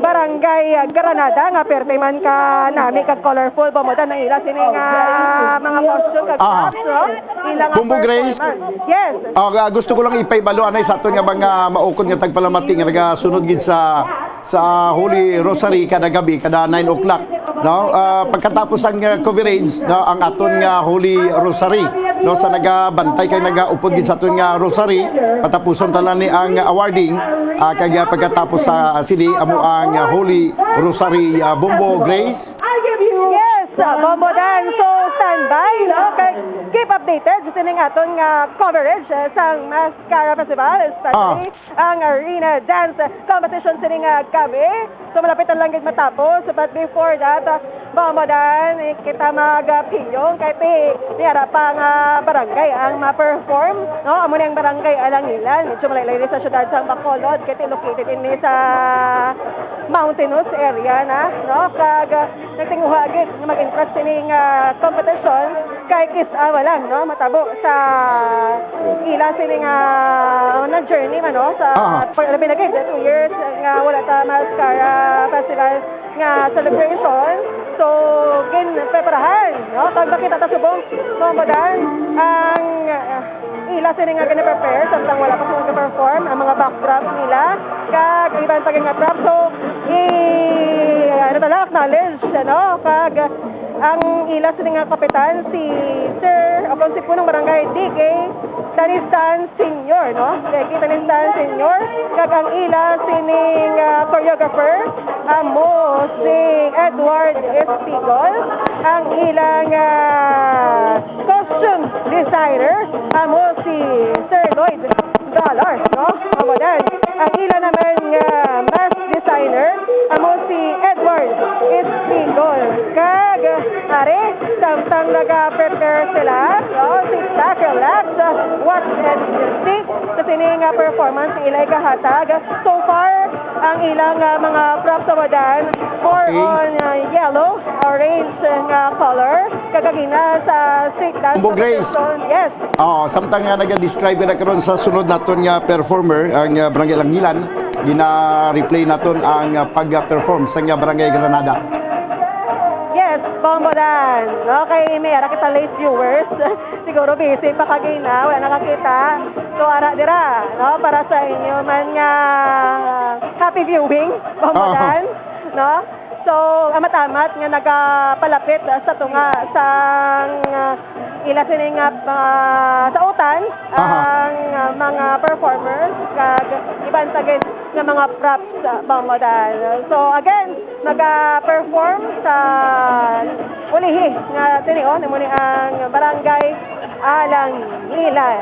Barangay Granada, nga perte man ka nami kag colorful, Bombo Dan, ang ila sining, ah, mga costume kag Ah. props, no? Ila nga Bombo Grace. performance. Yes. Ah, gusto ko lang ipaibalo anay sa aton nga mga maukod nga tagpalamati nga nagasunod gid sa, sa Holy Rosary kada gabi, kada nine o'clock, no? Ah, pagkatapos ang, ah, coverage, no, ang aton nga Holy Rosary, no, sa nagabantay kag nagaupod gid sa aton nga Rosary, patapuson ta lang ni ang awarding, ah, kag, ah, pagkatapos sa, ah, sini amo ang, ah, Holy Rosary, ah, Bombo Grace. Yes, uh, Bombo Dan. So, standby, no? Kay keep updated sa sining aton nga coverage, uh, sang Mascara Festival, especially Ah. ang arena dance competition sining, uh, gabi. So, malapit na lang gid matapos. But before that, uh, Bombo Dan, eh, kita magpiyong kay ti, ni ara pa nga barangay ang ma-perform, no? Amo ni ang barangay Alangilan. Medyo malayo-layo ni sa syudad sang Bacolod, kay ti located ini sa mountainous area na, no? Kag, uh, nagtinguha gid nga mag-interest sini nga competition kay kis-a lang, no, matabo sa ila sini nga na-journey man, no, sa Ah. pag-, labi na gid, two years nga wala ta Mascara Festival nga celebration. So, ginpreparahan, no, kag makita ta subong, no, Bombo Dan, ang, uh, ila sini nga gina-prepare samtang wala pa sila nag-perform, ang mga backdrop nila kag iban pa gid nga prop. So, i-, ano ta lang, acknowledge, ano, kag ang ila sini nga kapitan si Sir, o kung si Punong Barangay D K Tanistan Senior, no? D K Tanistan Senior, kag ang ila sining, ah, choreographer amo si Edward Espigol, ang ilang, ah, costume designer amo si Sir Lloyd Galar, no? Amo din. Ang ila naman nga mask designer amo si Edward Espigol. Kag ari, samtang naga-prepare sila, no? Sit back, relax, watch and see sa sini nga performance ilay gahatag. So far, ang ilang, ah, mga props sa wadan, more Okay. on, ah, yellow, orange nga color. Kagagina sa street dance Bombo Grace. competition. Yes. Oo, samtang nga naga-describe ka na karon sa sunod naton nga performer, ang, ah, Barangay Alangilan, gina-replay naton ang, ah, pag-perform sa nga Barangay Granada. Yes, Bombo Dan. Okay, may ara kita late viewers. Siguro busy pa kagina, wala nakakita. So, ara dira, no, para sa inyo man nga happy viewing, Bombo Oo. Dan, no? So, amat-amat nga nagapalapit sa tunga sang, ah, ila sini nga, ah, sautan Aha. ang, ah, mga performers kag iban pa gid nga mga props, ah, Bombo Dan. So, again, maga-perform sa ulihi nga tinion, amo ni ang Barangay Alangilan.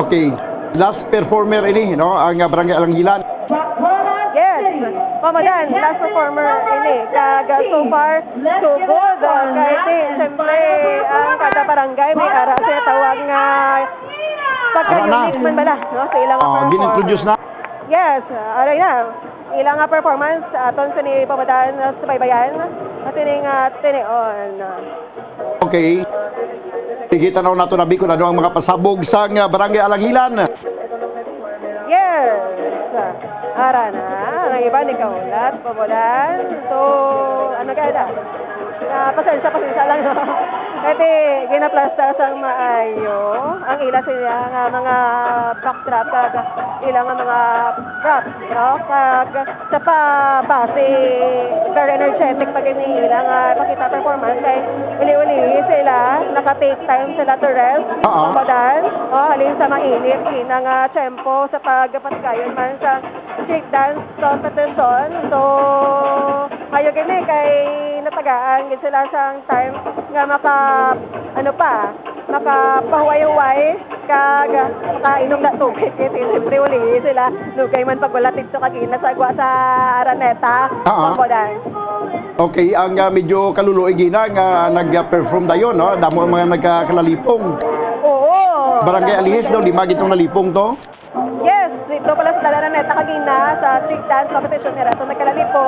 Okay. Last performer ini, no? Ang, ah, Barangay Alangilan. Yes. Bombo Dan, last performer ini. Kag, ah, so far, so good. Ah, kay ti, siyempre, ang kada barangay may ara sa tawag nga pagka-unique man bala, no? Sa ilang Oh, performance. Gin-introduce na. Yes, aray na. Ila nga performance, aton sini pamadan sa baybayan. At ini nga tinion. Okay. Sige, tanaw nato na, Bi, kung ano ang mga pasabog sa, ah, Barangay Alangilan. Yes. Ara na. Ang iba ni kaulat, pamadan. So, ano kaya na? Ah, pasensya, pasensya lang, no? Kaya ginaplastar sang maayo ang ila sila nga mga backdrop kag ila nga mga props, no? Kag sa pa base, very energetic pa gid ni ila nga pakita performance kay uli-uli sila, naka-take time sila to rest. Oo. Pamadan, oh, halin sa mainit ina nga tempo sa pagpatigayon man sa street dance competition. So, ayo gini kay natagaan gid sila sang time nga maka, ano pa, makapahuway-huway kag makainom na tubig. Kasi siyempre, uli sila, dugay man pag wala dito kagina sa gwa sa Araneta. Oo. Pambodan. Okay, ang, ah, medyo kaluluoy gina nga nag-perform dayon, no? Damo ang mga nagkakalalipong. Oo. Barangay Alihis daw, lima gitong nalipong to? Yes, dito pala sa Dalaran Neta kagina sa street dance competition nila. So, nagkalalipo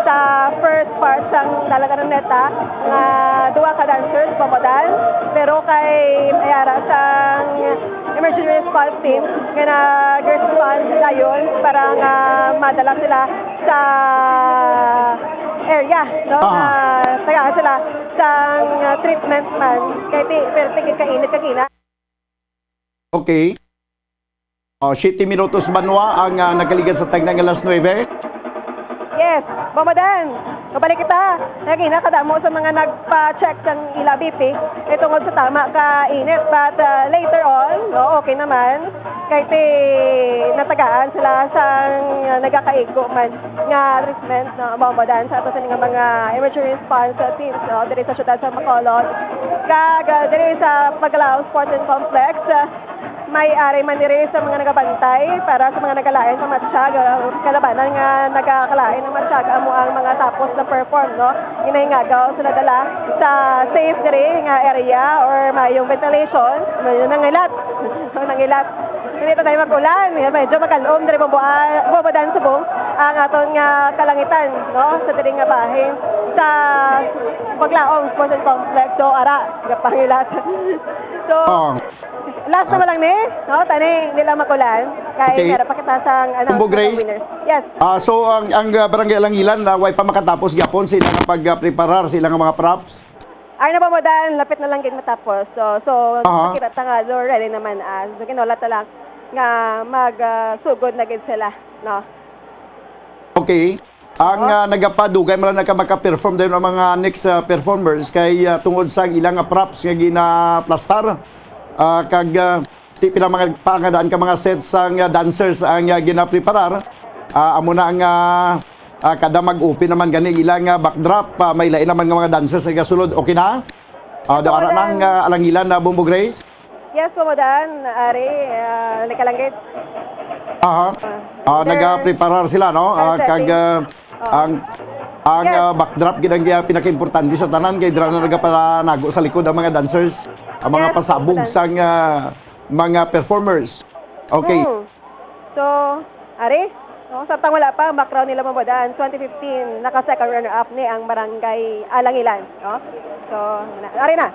sa first part sang Dalaran Neta nga duha ka dancers, pamadan. Pero kay ayara sang emergency response team nga nag-respond dayon para nga madala sila sa area, no? Aha. Nga tagaan sila sang, ah, treatment man. Kay ti-, pero tigil kainit kagina. Okay. Oh, siyete minutos banwa ang, ah, nagkaligan sa time nga alas nuebe. Yes, Mamadan. Kabalik kita. Lagi na kadamo sa mga nagpa-check sang ila B P. Eh, tungod sa tama ka init. But, ah, later on, no, okay naman. Kay ti-, natagaan sila sang, ah, nagakaigo man nga treatment, no, Mamadan, sa ato sa nga mga emergency response teams, no, diri sa siyudad sa Bacolod. Kag, ah, diri sa Paglaom Sporting Complex, ah, may ari man diri sa mga nagabantay para sa mga nagalain sa matsyag, ah, kalabanan nga nagakalain ang matsyag, amo ang mga tapos na perform, no? Ginahingagaw sila dala sa safe diri nga area or mayong ventilation, mayong nangilat. Nangilat. Hindi pa tayo mag-ulan, medyo makalom diri Bambuan, Bambuan Subong ang aton nga kalangitan, no? Sa diri nga bahin sa Paglaom Sports Complex. So, ara, gapangilat. So, Oo. Last naman lang ni, no? Tani, hindi lang makulan. Kay Okay. meron pa kita sang, ano, Kumbo sa Grace. Winners. Yes. Ah, so ang, ang, ah, Barangay Alangilan na way pa makatapos gyapon sila nga pag, ah, preparar sila nga mga props? Ay, na Bambodan, lapit na lang gid matapos. So, so, Aha. Kita ta nga, Lord, ready naman, ah, so, kinulat na lang nga mag, ah, sugod na gid sila, no? Okay. Ang, Oo. ah, nagapadugay man lang ka maka-perform dayon ang mga next, ah, performers kay, ah, tungod sa ilang, ah, props nga ginaplastar, ah, kag, ah, ti-, pila mga pangadaan ka mga sets sang, ah, dancers ang, ah, ginapreparar. Ah, amo na ang, ah, ah, kada mag-open naman gani ilang, ah, backdrop, ah, may lain naman nga mga dancers nga gasulod. Okay na? Ah, do ara Wala. nang, ah, Alangilan na Bombo Grace? Yes, Kumadan, Ari, ah, Nikalanggit. Aha. Ah, Ah, yes. nagapreparar sila, no? Ah, Yes, kag, sir. ah, Oo. ang, ang, Yes. ah, backdrop gid ang, ah, pinakaimportante sa tanan kay dira na nagapanago sa likod ang mga dancers, ang mga Yes, pasabog Kumadan. sang, ah, mga performers. Okay. Mm. So, Ari, no, samtang wala pa ang background nila, Kumadan, twenty fifteen, naka-second runner-up ni ang Barangay Alangilan, no? So, na, Ari na.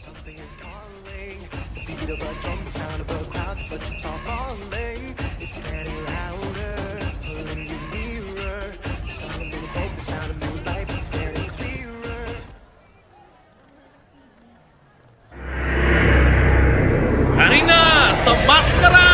Something is calling. The beat of a drum, the sound of a crowd, footsteps are falling. It's getting louder, pulling you nearer. The sound of new hope, the sound of new life, it's getting clearer. Ari na sa Maskara!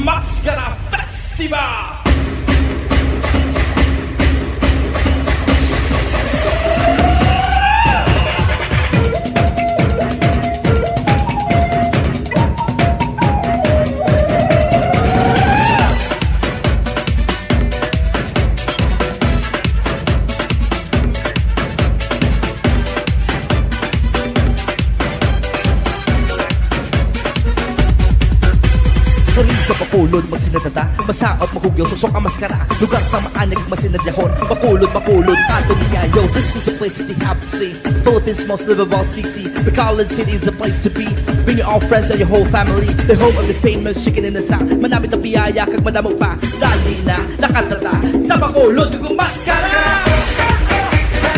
Maskara Festival! Kari sa Bacolod, magsinadata, masaot, mahugyaw, susok ang maskara. Lugar sa maanig, masinadyahon. Bacolod, Bacolod, ato niya, yo. This is the place that they have to see. Philippines' most livable city. Bacolod City is the place to be. Bring your all friends and your whole family. The home of the famous chicken in the south. Manamit ang biyaya, kag madamo pa. Dali na, nakanta ta sa Bacolod, kung maskara! Dali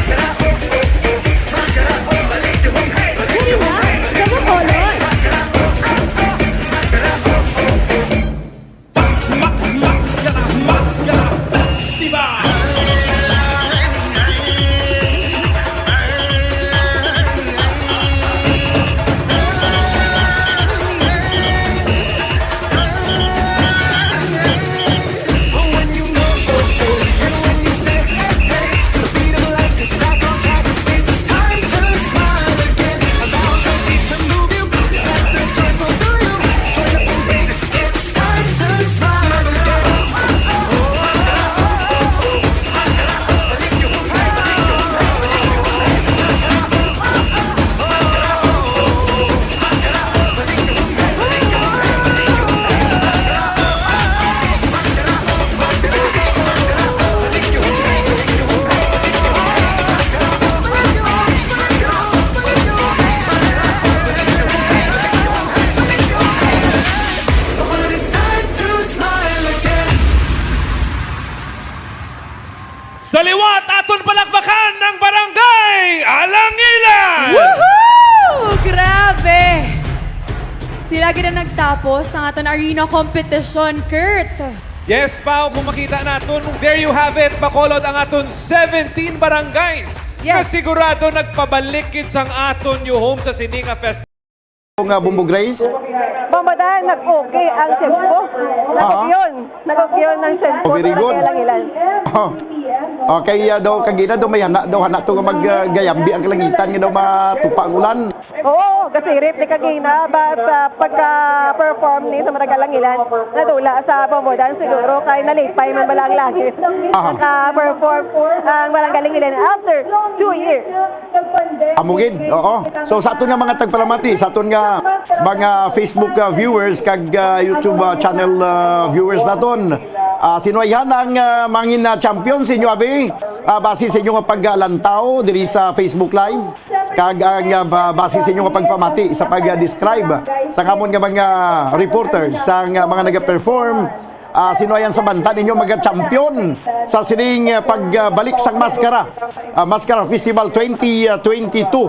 na, sa Bacolod! Mas, mas, maskara, maskara festival! Sa liwat, aton palakpakan ang Barangay Alangilan! Woohoo! Grabe! Sila gid ang nagtapos sa aton arena competition, Kurt. Yes, Pao, kung makita naton, there you have it, Bacolod, ang aton seventeen barangays Yes. Nga sigurado nagpabalik gid sang aton New Home sa sini nga festival. Nga Bombo Grace? Bombo Dan, nag-okay ang Cebu. Ah. Nag-okay yun. Nag-okay yun ang Cebu. Oh, very good. Kaya lang ilan. Oh. Okay, ah, daw kagina daw may hana, daw hana to nga mag, ah, gayambi ang kalangitan nga daw matupa ang ulan. Oo, gasirit ni kagina, but, ah, pagka-perform ni sa Barangay Langilan, nadula sa Bombo Dan siguro kay nalipay man bala ang langit. Aha. Naka-perform ang Barangay Langilan after two years. Amo gid, oo. So, sa aton nga mga tagpalamati, sa aton nga mga Facebook, ah, viewers kag, ah, YouTube, ah, channel, ah, viewers naton, ah, sino ayhan ang, ah, mangin, ah, champion sa inyo, abi? Ah, base sa inyo nga paglantaw diri sa Facebook Live, kag ang, ah, ba-, base sa inyo nga pagpamati sa pag-describe sa kamon nga mga reporters, sa nga mga nag-perform, ah, sino ayhan sa banta ninyo mga champion sa sining, ah, pagbalik sang Maskara, ah, Maskara Festival twenty twenty-two,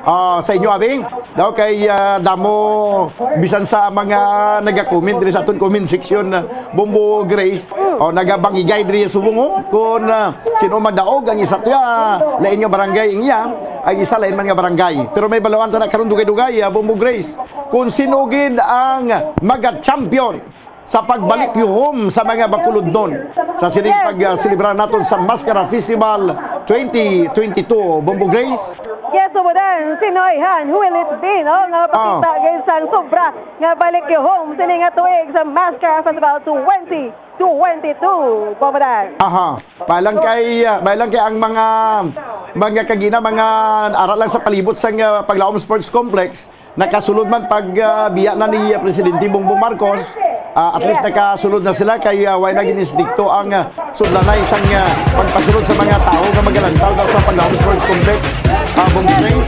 ah, sa inyo, abi? Daw kay, ah, damo bisan sa mga naga-comment diri sa aton comment section, ah, Bombo Grace, o nagabangigay diri sa subong, oh, kung, ah, sino madaog ang isa to, ah, lain nga barangay ang iya, ang isa lain man nga barangay. Pero may baluan ta na karon dugay-dugay, ah, Bombo Grace, kung sino gid ang maga-champion sa pagbalik yuhom sa mga Bacolodnon sa sining pag, ah, selebrar naton sa Maskara Festival twenty twenty-two, Bombo Grace? Yes, Bombo Dan, sino ayhan, who will it be, no? Nga Ah. Pakita gid sang sobra nga balik yuhom sini nga tuig sa Maskara Festival twenty twenty-two, Bombo Dan. Aha. Balang kay, ah, balang kay ang mga, mga kagina, mga ara lang sa palibot sang, ah, Paglaom Sports Complex, nakasulod man pag, ah, biya na ni, ah, Presidente Bongbong Marcos. Ah, at least nakasulod na sila kay, ah, way na ginistrikto ang, ah, sudlanay sang, ah, pagpasulod sa mga tawo nga magalantaw na sa Paglaom Sports Complex. Ah, Bombo Grace?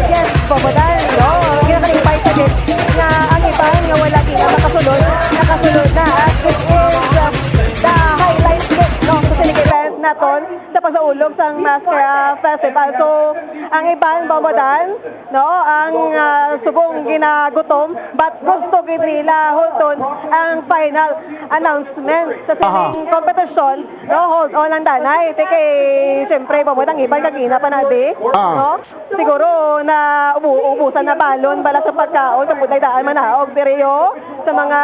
Yes, Bombo Dan, no? Ginakalipay sa gid nga ang iban nga wala gina makasulod, nakasulod na. At it is, uh, the highlight gid, no, sa sining event naton sa pagsaulog sang Maskara Festival. So, ang iban, Bombo Dan, no, ang, ah, subong ginagutom, but gusto gid nila hulton ang final announcement sa Aha. Sining kompetisyon, no, hold on lang danay. Ti kay, siyempre, Bombo Dan, ang iban kagina pa na di, Ah. no? Siguro na ubu-, ubusan na balon bala sa pagkaon, sa buday daan manaog diri, oh, sa mga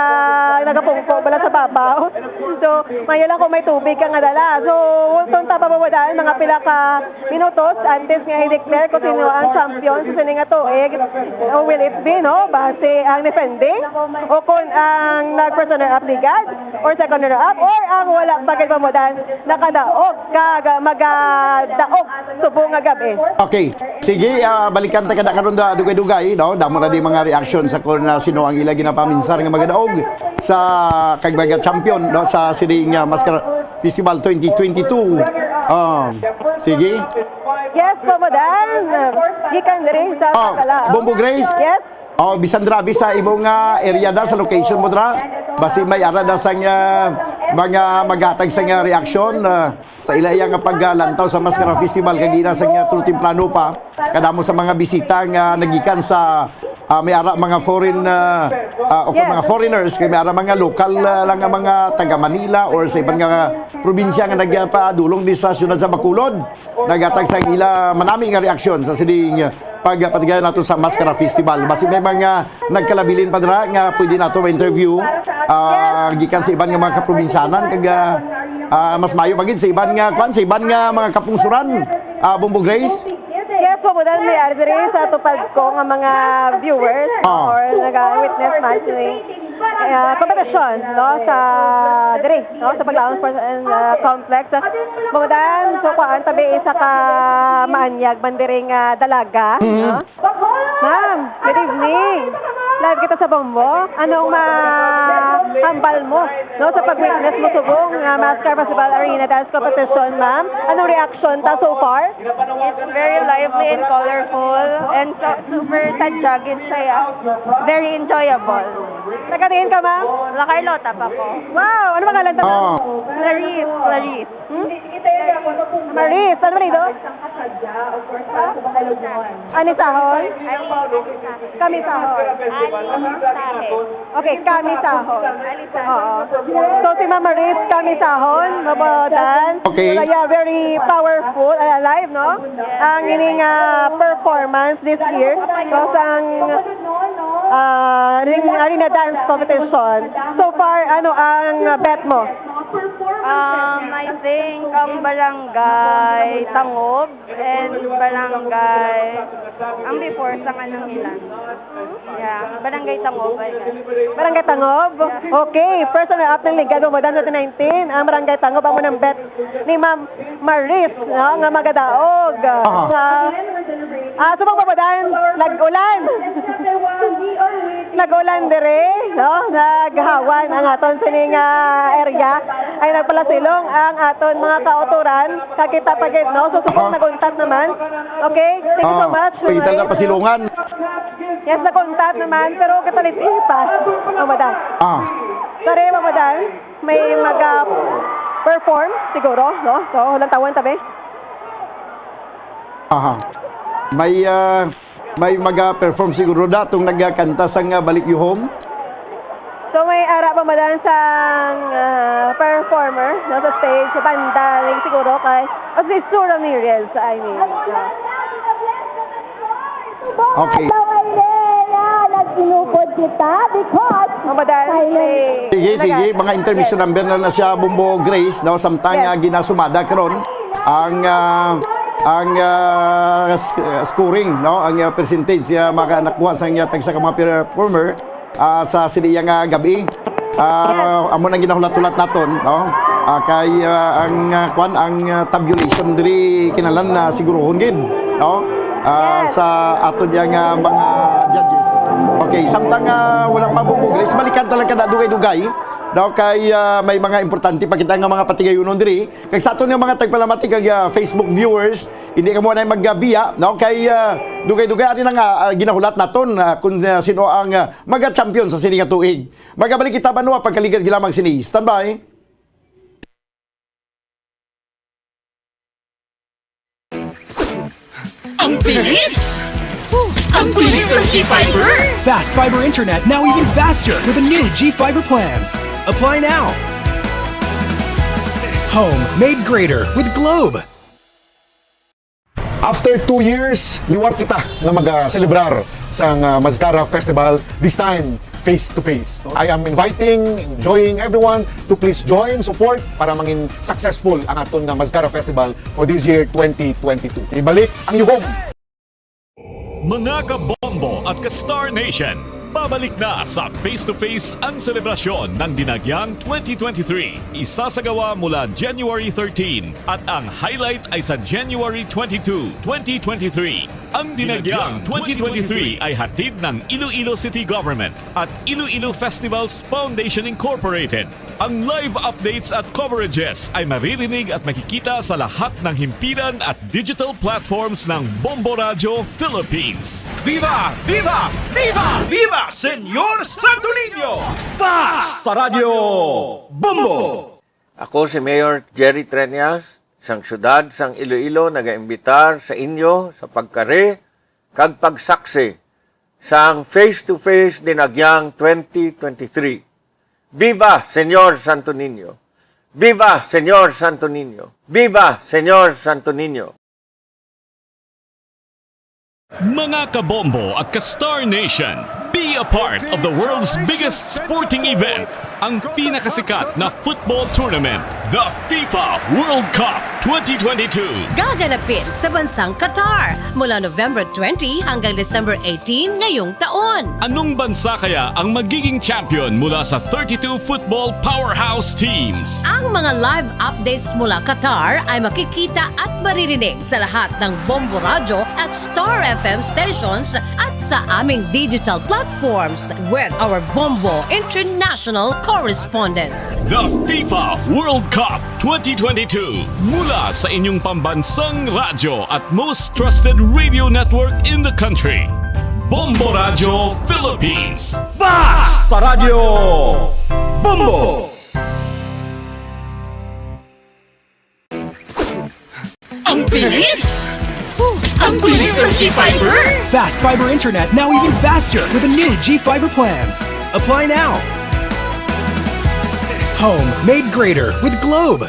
nagapungko bala sa babaw. So, mayo lang kung may tubig ka nga dala. So, hulton ta pa, Bombo Dan, mga pila ka minutos antes nga i-declare kung sino ang champion sa sini nga tuig. O will it be, no? Base ang defending o kung ang nag-first runner-up ligad or second runner-up or ang wala pa gid, Bombo Dan, nakadaog kag magadaog subong nga gab-i. Okay. Sige, ah, balikan ta kada karon da dugay-dugay, no? Damo na di mga reaction sa kung, ah, sino ang ila ginapaminsar nga magadaog sa kag mga champion, no, sa sining, ah, Maskara Festival twenty twenty-two. Ah, sige. Yes, Bombo Dan. Gikan diri sa Ah, Bakala. Bombo Grace? Yes. Oh, bisan dira, abi, sa imong, ah, area da, sa location mo dira, basi may ara da sang, ah, mga maghatag sang, ah, reaksyon, ah, sa ila iya nga paglantaw sa Maskara Festival kagina sang, ah, tulo temprano pa. Kadamo sa mga bisita nga nagikan sa, ah, may ara mga foreign, ah, ah, o kung Yes. mga foreigners, kay may ara mga lokal, ah, lang nga mga taga Manila or sa iban nga probinsya nga nagpadulong di sa siyudad sa Bacolod. Naghatag sa ila manami nga reaksyon sa sining pagpatigayon nato sa Maskara Festival. Basi may mga nagkalabilin pa dira nga pwede nato ma-interview, ah, gikan sa iban nga mga kaprobinsyanan, kag, ah, ah, mas maayo pa gid sa iban nga, kwan, sa iban nga mga kapungsuran, ah, Bombo Grace? Yes, Bombo Dan, may ari diri sa tupad ko nga mga viewers Ah. or naga-witness man sini, ah, kompetisyon, no, sa diri, no, sa Paglaom Sports and, ah, Complex. Bombo Dan, so kuan, tabi isa ka maanyag man diri nga dalaga, Mhm. no? Ma'am, good evening. Live kita sa Bombo. Anong mahambal mo, no, sa pag-witness mo subong nga Maskara Festival Arena Dance Competition, ma'am? Anong reaction ta so far? It's very lively and colorful and so, super tadya gid siya. Very enjoyable. Taga diin ka, ma'am? La Carlota pa ko. Wow! Ano pangalan ta, ma'am? Ah. Clarice, Clarice. Hmm? Maris, ano man ito? Anisahon? Kamisahon. Okay, Kamisahon. Oo. So, si Ma'am Maris Kamisahon, Mabadan. Okay. Kaya very powerful, ay, alive, no? Ang ining, ah, performance this year. So, sang, ah, ring arena dance competition. So far, ano ang bet mo? Um, I think ang Barangay Tangob and Barangay, ang before sa kanang ilan. Yeah, Barangay Tangob, I guess. Barangay Tangob? Yeah. Okay, personal up ng Liga Gumudan twenty nineteen. Ang Barangay Tangob, amo nang bet ni Ma'am Maris, no, nga magadaog. Aha. Nga, ah, sa mga babadan, nag-ulan. Nag-ulan dire, no? Naghawan ang aton sining, ah, area. Ay nagpalasilong ang aton mga kautoran. Kakita pa gid, no? So, subong Ah. nag-untat naman. Okay? Thank you so Ah, much. pagkita na pasilungan. Yes, nag-untat naman, pero katalit pa. Mamadan. Ah. Pare, Mamadan, may mag-perform siguro, no? So, walang tawan tabi. Aha. May, ah, may maga-perform siguro datong nagakanta sang, ah, Balik You Home. So, may ara pa, Mamadan, sang, ah, performer, no, sa stage, sa banda, like, siguro kay, o si Sue Ramirez, I mean. Ah. Okay. Daw ay Rhea, nag-inupod kita because Mamadan, silent. may Sige, sige. Mga intermission Yes. number na na siya, Bombo Grace, no? Samtang Yes. nga ginasumada karon ang, ah, ang, ah, s-, scoring, no? Ang, ah, percentage, ah, maka-, nakuha sa, ah, tagsa ka mga performer, ah, sa sini nga gabi. Ah, amo nang ginahulat-hulat naton, no? Ah, kay, ah, ang, ah, kwan, ang, ah, tabulation diri kinahanglan na sigurohon gid, no? Ah, Yes. sa ato diya nga mga judges. Okay, samtang, ah, wala pa, Bombo Grace, balikan ta lang kada dugay-dugay, no? Kay, ah, may mga importante pa kita nga mga patigayunon diri. Kag sa aton nga mga tagpalamati kag, ah, Facebook viewers, hindi kamo na magbiya, no? Kay, ah, dugay-dugay, ati na nga, ah, ginahulat naton, ah, kung, ah, sino ang, ah, maga-champion sa sini nga tuig. Magabalik kita, banwa, pagkaligad lamang sini. Standby. Ang bilis! Ang bilis ng G Fiber! Fast fiber internet, now even faster with the new G Fiber plans. Apply now. Home made greater with Globe. After two years, liwat kita nga mag-, ah, celebrar sang, ah, Mascara Festival, this time face to face. I am inviting, enjoying everyone to please join, support para mangin successful ang aton nga Mascara Festival for this year, twenty twenty-two. Ibalik ang Yuhom! Mga kabombo at ka-Star Nation, pabalik na sa face-to-face ang selebrasyon ng Dinagyang twenty twenty-three. Isasagawa mula January thirteen at ang highlight ay sa January twenty-two, twenty twenty-three. Ang Dinagyang twenty twenty-three ay hatid ng Iloilo City Government at Iloilo Festivals Foundation Incorporated. Ang live updates at coverages ay maririnig at makikita sa lahat ng himpilan at digital platforms ng Bombo Radyo Philippines. Viva! Viva! Viva! Viva, Señor Santo Niño! Basta Radyo Bombo! Ako si Mayor Jerry Treñas, sang siyudad sang Iloilo, nagaimbitar sa inyo sa pagkari kag pagsaksi sang face-to-face Dinagyang twenty twenty-three. Viva, Señor Santo Niño! Viva, Señor Santo Niño! Viva, Señor Santo Niño! Mga kabombo at ka-Star Nation, be a part of the world's biggest sporting event, ang pinakasikat na football tournament, the FIFA World Cup twenty twenty-two. Gaganapin sa bansang Qatar mula November twenty hanggang December eighteen ngayong taon. Anong bansa kaya ang magiging champion mula sa thirty-two football powerhouse teams? Ang mga live updates mula Qatar ay makikita at maririnig sa lahat ng Bombo Radyo at Star F M stations at sa aming digital platforms with our Bombo International correspondents. The FIFA World Cup twenty twenty-two, mula sa inyong pambansang radyo at most trusted radio network in the country. Bombo Radyo Philippines. Basta Radyo Bombo! Ang bilis! Ang bilis ng G Fiber! Fast fiber internet, now even faster with the new G Fiber plans. Apply now. Home made greater with Globe.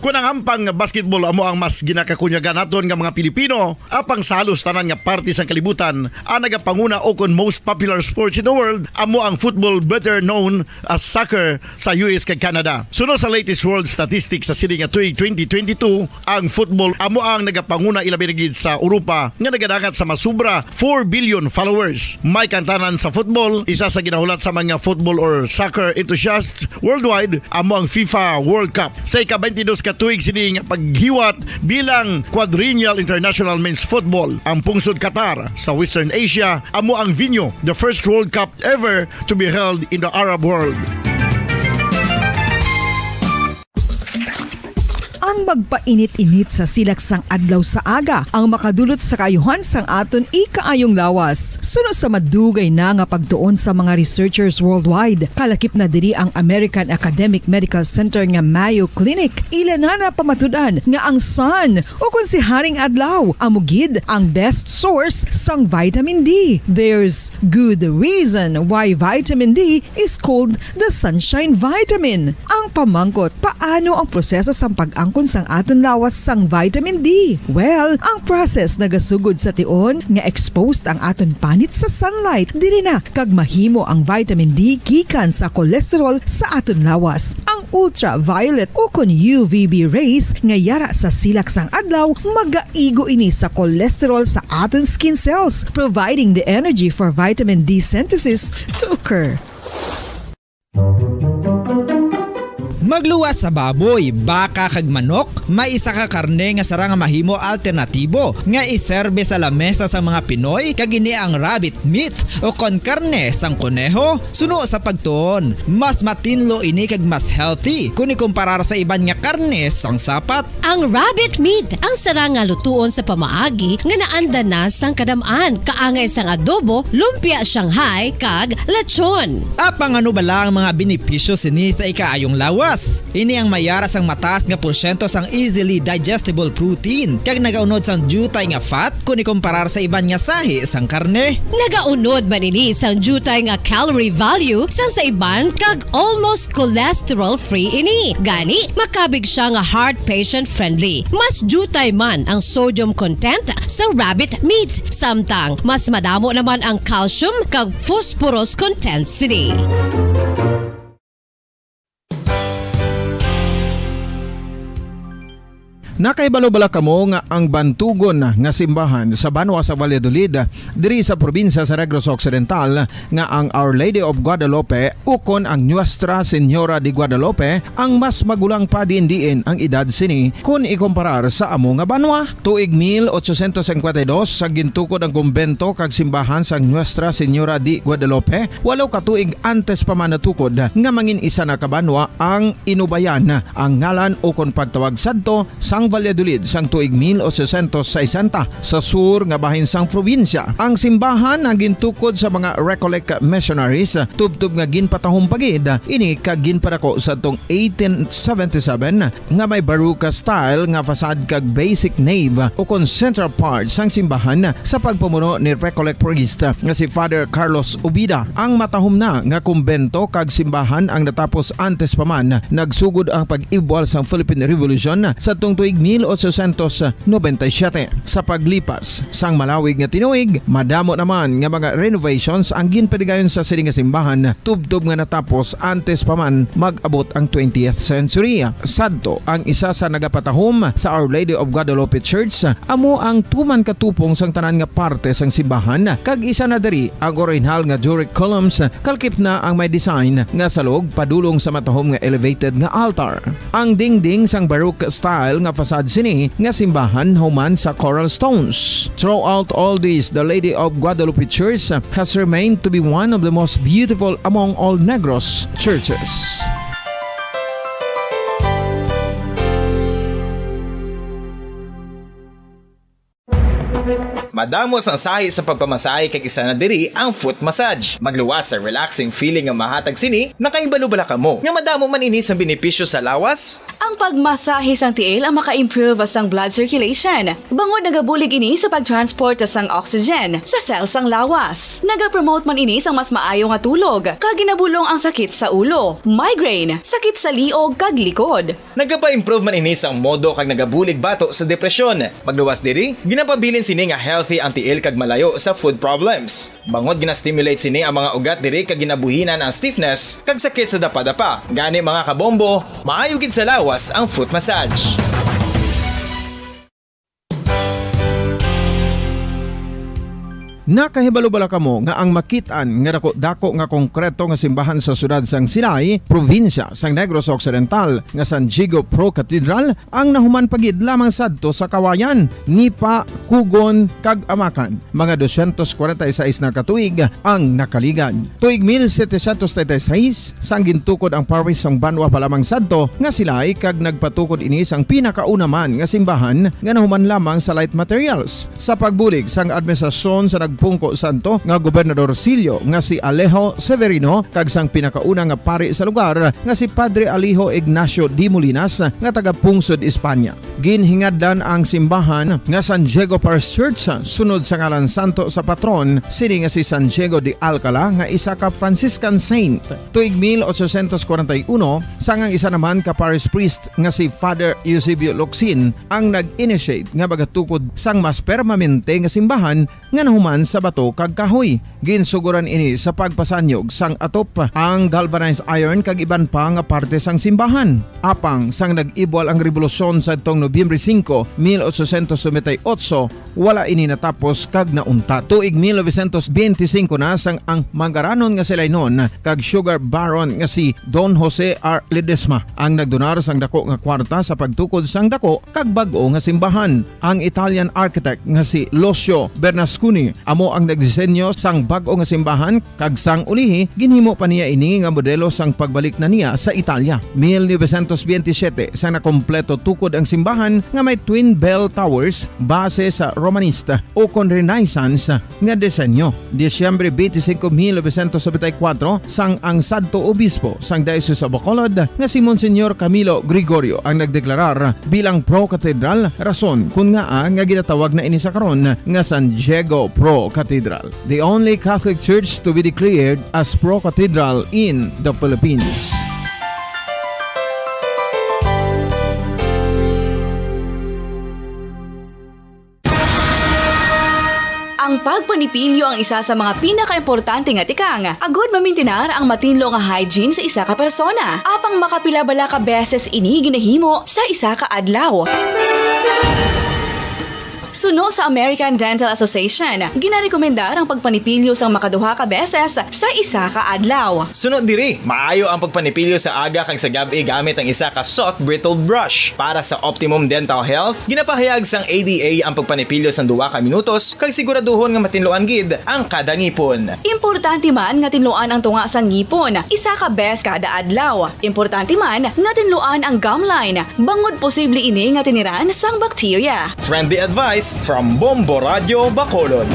Kon ang ampang basketball amo ang mas ginakakunyagan naton nga mga Pilipino, apang sa halos tanan nga parte sang kalibutan, ang nagapanguna o kon most popular sports in the world amo ang football, better known as soccer, sa U S kag Canada. Suno sa latest world statistics sa sini nga tuig twenty twenty-two, ang football amo ang nagapanguna, ilabi na gid sa Europa nga nagadangat sa masubra four billion followers. May kantanan sa football, isa sa ginahulat sa mga football or soccer enthusiasts worldwide amo ang FIFA World Cup. Sa ika-twenty-dos ka tuig sini nga paghiwat bilang quadrennial international men's football, ang pungsod Qatar sa Western Asia amo ang venue, the first World Cup ever to be held in the Arab world. Ang magpainit-init sa silak sang adlaw sa aga ang makadulot sa kaayuhan sang aton ikaayong lawas. Suno sa madugay na nga pagtuon sa mga researchers worldwide, kalakip na diri ang American Academic Medical Center nga Mayo Clinic. Ila na napamatud-an nga ang sun, o kon si Haring Adlaw, amo gid ang best source sang vitamin D. There's good reason why vitamin D is called the sunshine vitamin. Ang pamangkot, paano ang proseso sang pag-angkon sang aton lawas sang vitamin D? Well, ang process nagasugod sa tion nga exposed ang aton panit sa sunlight diri na, kag mahimo ang vitamin D gikan sa cholesterol sa aton lawas. Ang ultraviolet o kon U V B rays nga yara sa silak sang adlaw magaigo ini sa cholesterol sa aton skin cells, providing the energy for vitamin D synthesis to occur. Magluwas sa baboy, baka kag manok, may isa ka karne nga sarang nga mahimo alternatibo nga iserbe sa lamesa sang mga Pinoy, kag ini ang rabbit meat o kon karne sang koneho. Suno sa pagtuon, mas matinlo ini kag mas healthy kon ikumparar sa iban nga karne sang sapat. Ang rabbit meat ang sarang nga lutuon sa pamaagi nga naanda na sang kadam-an, kaangay sang adobo, lumpia Shanghai, kag lechon. Apang ano bala ang mga benepisyo sini sa ikaayong lawas? Ini ang may yara sang mataas nga porsyento sang easily digestible protein, kag nagaunod sang diutay nga fat kon ikumparar sa iban nga sahi sang karne. Nagaunod man ini sang diutay nga calorie value sang sa iban, kag almost cholesterol-free ini. Gani, makabig sia nga heart patient-friendly. Mas diutay man ang sodium content sa rabbit meat, samtang mas madamo naman ang calcium kag phosphorus content sini. Nakahibalo bala kamo nga ang bantugon nga simbahan sa banwa sa Valladolid, diri sa probinsya sa Negros Occidental, nga ang Our Lady of Guadalupe ukon ang Nuestra Señora de Guadalupe ang mas magulang pa diin-diin ang edad sini kon ikumparar sa amo nga banwa? Tuig mil ochocientos cincuenta y dos, sa gintukod ang kumbento kag simbahan sang Nuestra Señora de Guadalupe, walo ka tuig antes pa man natukod nga mangin isa na ka banwa ang Inubayan, ang ngalan ukon pagtawag sadto sang Valladolid sang tuig mil ochocientos sesenta, sa sur nga bahin sang probinsya. Ang simbahan ang gintukod sa mga Recollect missionaries, tubtob nga ginpatahom pa gid ini kag ginpadako sadtong eighteen seventy-seven, nga may Baroque style nga facade kag basic nave ukon central part sang simbahan sa pagpamuno ni Recollect priest nga si Father Carlos Ubida. Ang matahom na nga kumbento kag simbahan ang natapos antes pa man nagsugod ang pag-ibwal sang Philippine Revolution sadtong tuig mil ochocientos noventa y siete. Sa paglipas sang malawig nga tinuig, madamo naman nga mga renovations ang ginpaligayon sa sini nga simbahan, tubtob nga natapos antes pa man mag-abot ang twentieth century. Sadto, ang isa sa nagapatahom sa Our Lady of Guadalupe Church amo ang tuman katupong sang tanan nga parte sang simbahan, kag isa na diri ang orihinal nga Doric columns, kalkip na ang may design nga salog padulong sa matahom nga elevated nga altar. Ang dingding sang Baroque style nga facade sini nga simbahan human sa coral stones. Throughout all this, the Lady of Guadalupe Church has remained to be one of the most beautiful among all Negros churches. Madamo sang sahi sa pagpamasahe kag isa na diri ang foot massage. Magluwas sa relaxing feeling nga mahatag sini, nakahibalo bala kamo nga madamo man ini sang benepisyo sa lawas? Ang pagmasahe sang tiil ang maka-improve sang blood circulation, bangod nagabulig ini sa pag-transport sang oxygen sa cell sang lawas. Nagapromote man ini sang mas maayo nga tulog, kag ginabulong ang sakit sa ulo, migraine, sakit sa liog, kag likod. Nagapa-improve man ini sang modo kag nagabulig bato sa depresyon. Magluwas diri, ginapabilin sini nga healthy ang tiil kag malayo sa foot problems. Bangod gina-stimulate sini ang mga ugat diri kag ginabuhinan ang stiffness kag sakit sa dapadapa. Gani, mga kabombo, maayo gid sa lawas ang foot massage. Nakahibalo bala kamo nga ang makit-an nga dako-dako nga konkreto nga simbahan sa siyudad sang Silay, probinsya sang Negros Occidental, nga San Diego Pro Cathedral, ang nahuman pa gid lamang sadto sa Kawayan, Nipa, Kugon, kag Amakan? Mga dosyentos kwarenta y seis na ka tuig ang nakaligad. Tuig mil setecientos treinta y seis, sang gintukod ang parish sang banwa pa lamang sadto nga Silay, kag nagpatukod ini sang pinakauna man nga simbahan nga nahuman lamang sa light materials. Sa pagbulig sang administrasyon sa nagpungko sadto nga gobernadorsilyo nga si Alejo Severino kag sang pinakauna nga pari sa lugar nga si Padre Alejo Ignacio de Molinas nga taga-pungsod Espanya. Ginhingadlan ang simbahan nga San Diego Parish Church sunod sa ngalan santo sa patron sini nga si San Diego de Alcala, nga isa ka Franciscan saint. Tuig mil ochocientos kwarenta y uno, sang ang isa naman ka parish priest nga si Father Eusebio Locsin ang nag-initiate nga magatukod sang mas permanente nga simbahan nga nahuman sa bato kag kahoy. Ginsugoran ini sa pagpasanyog sang atop, ang galvanized iron kag iban pa nga parte sang simbahan. Apang sang nag-ibwal ang rebolusyon sadtong Nobyembre singko, mil ochocientos noventa y ocho, wala ini natapos kag nauntat. Tuig mil novecientos benti singko na, sang ang mangaranon nga si Lainon kag sugar baron nga si Don Jose R. Ledesma ang nagdonar sang dako nga kwarta sa pagtukod sang dako kag bag-o nga simbahan. Ang Italian architect nga si Lucio Bernasconi amo ang nagdisenyo sang bag-o nga simbahan, kag sang ulihi, ginhimo pa niya ini nga modelo sang pagbalik na niya sa Italia. Mil novecientos benti siyete, sang nakompleto tukod ang simbahan nga may twin bell towers base sa Romanista o kon Renaissance nga disenyo. Disyembre twenty-five, mil novecientos noventa y cuatro, sang ang sadto obispo sang Diocese of Bacolod nga si Monsignor Camilo Gregorio ang nagdeklarar bilang pro-cathedral, rason kon ngaa nga ginatawag na ini sa karon nga San Diego Pro Cathedral, the only Catholic church to be declared as pro-cathedral in the Philippines. Ang pagpanipilyo ang isa sa mga pinakaimportante nga tikang agud mamintinar ang matinlo nga hygiene sa isa ka persona. Apang makapila bala ka beses ini ginahimo sa isa ka adlaw? Suno sa American Dental Association, ginarekomendar ang pagpanipilyo sang makaduha ka beses sa isa ka adlaw. Suno diri, maayo ang pagpanipilyo sa aga kag sa gab-i gamit ang isa ka soft bristled brush. Para sa optimum dental health, ginapahayag sang A D A ang pagpanipilyo sang duha ka minutos kag siguraduhon nga matinluan gid ang kada ngipon. Importante man nga tinluan ang tunga sang ngipon isa ka bes kada adlaw. Importante man nga tinluan ang gum line, bangod posible ini nga tiniran sang bakterya. Friendly advice from Bombo Radio Bacolod.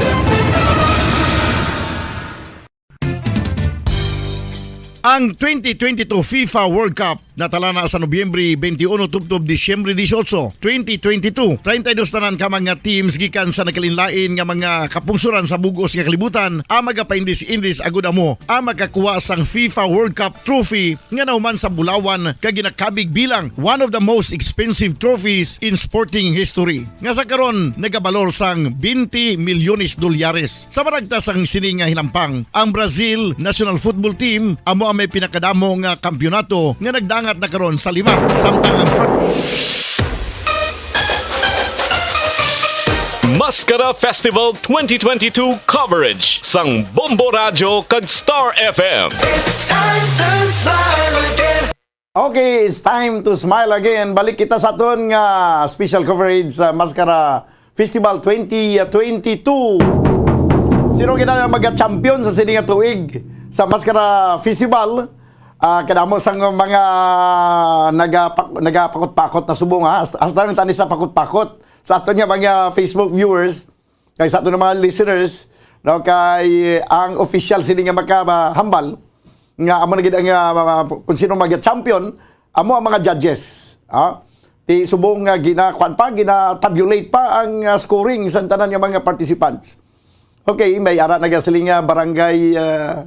Ang twenty twenty-two FIFA World Cup natala na sa Nobyembre twenty-one tubtob Disyembre dieciocho, twenty twenty-two. Treinta y dos tanan ka mga teams gikan sa nagkalainlain nga mga kapungsoran sa bug-os nga kalibutan ang magapaindis-indis agud amo ang makakuha sang FIFA World Cup trophy nga nahuman sa bulawan kag ginakabig bilang one of the most expensive trophies in sporting history, nga sa karon nagabalor sang twenty milyones dolyares. Sa maragta sang sini nga hinampang, ang Brazil national football team amo ang may pinakadamo nga kampiyonato nga nagdangat na karon sa lima, samtang ang Fran- Mascara Festival twenty twenty-two coverage sang Bombo Radyo kag Star F M. It's time to smile again. Okay, it's time to smile again. Balik kita sa aton nga special coverage sa Mascara Festival twenty twenty-two. Sino gid ang mga champion sa sini nga tuig sa Mascara Festival? Ah, kadamo sang mga nagapak-, nagapakot-pakot na subong, ha. Hasta, hasta lang tani sa pakot-pakot sa aton nga mga Facebook viewers. Kay sa aton mga listeners, no, kay ang official sini nga makahambal nga amo na gid ang, ah, mga, kung sino mag-champion, amo ang mga judges. Ha? Ti subong nga gina, kuwan pa, gina-tabulate pa ang, ah, scoring sa tanan nga mga participants. Okay, may ara nagasiling nga barangay, ah,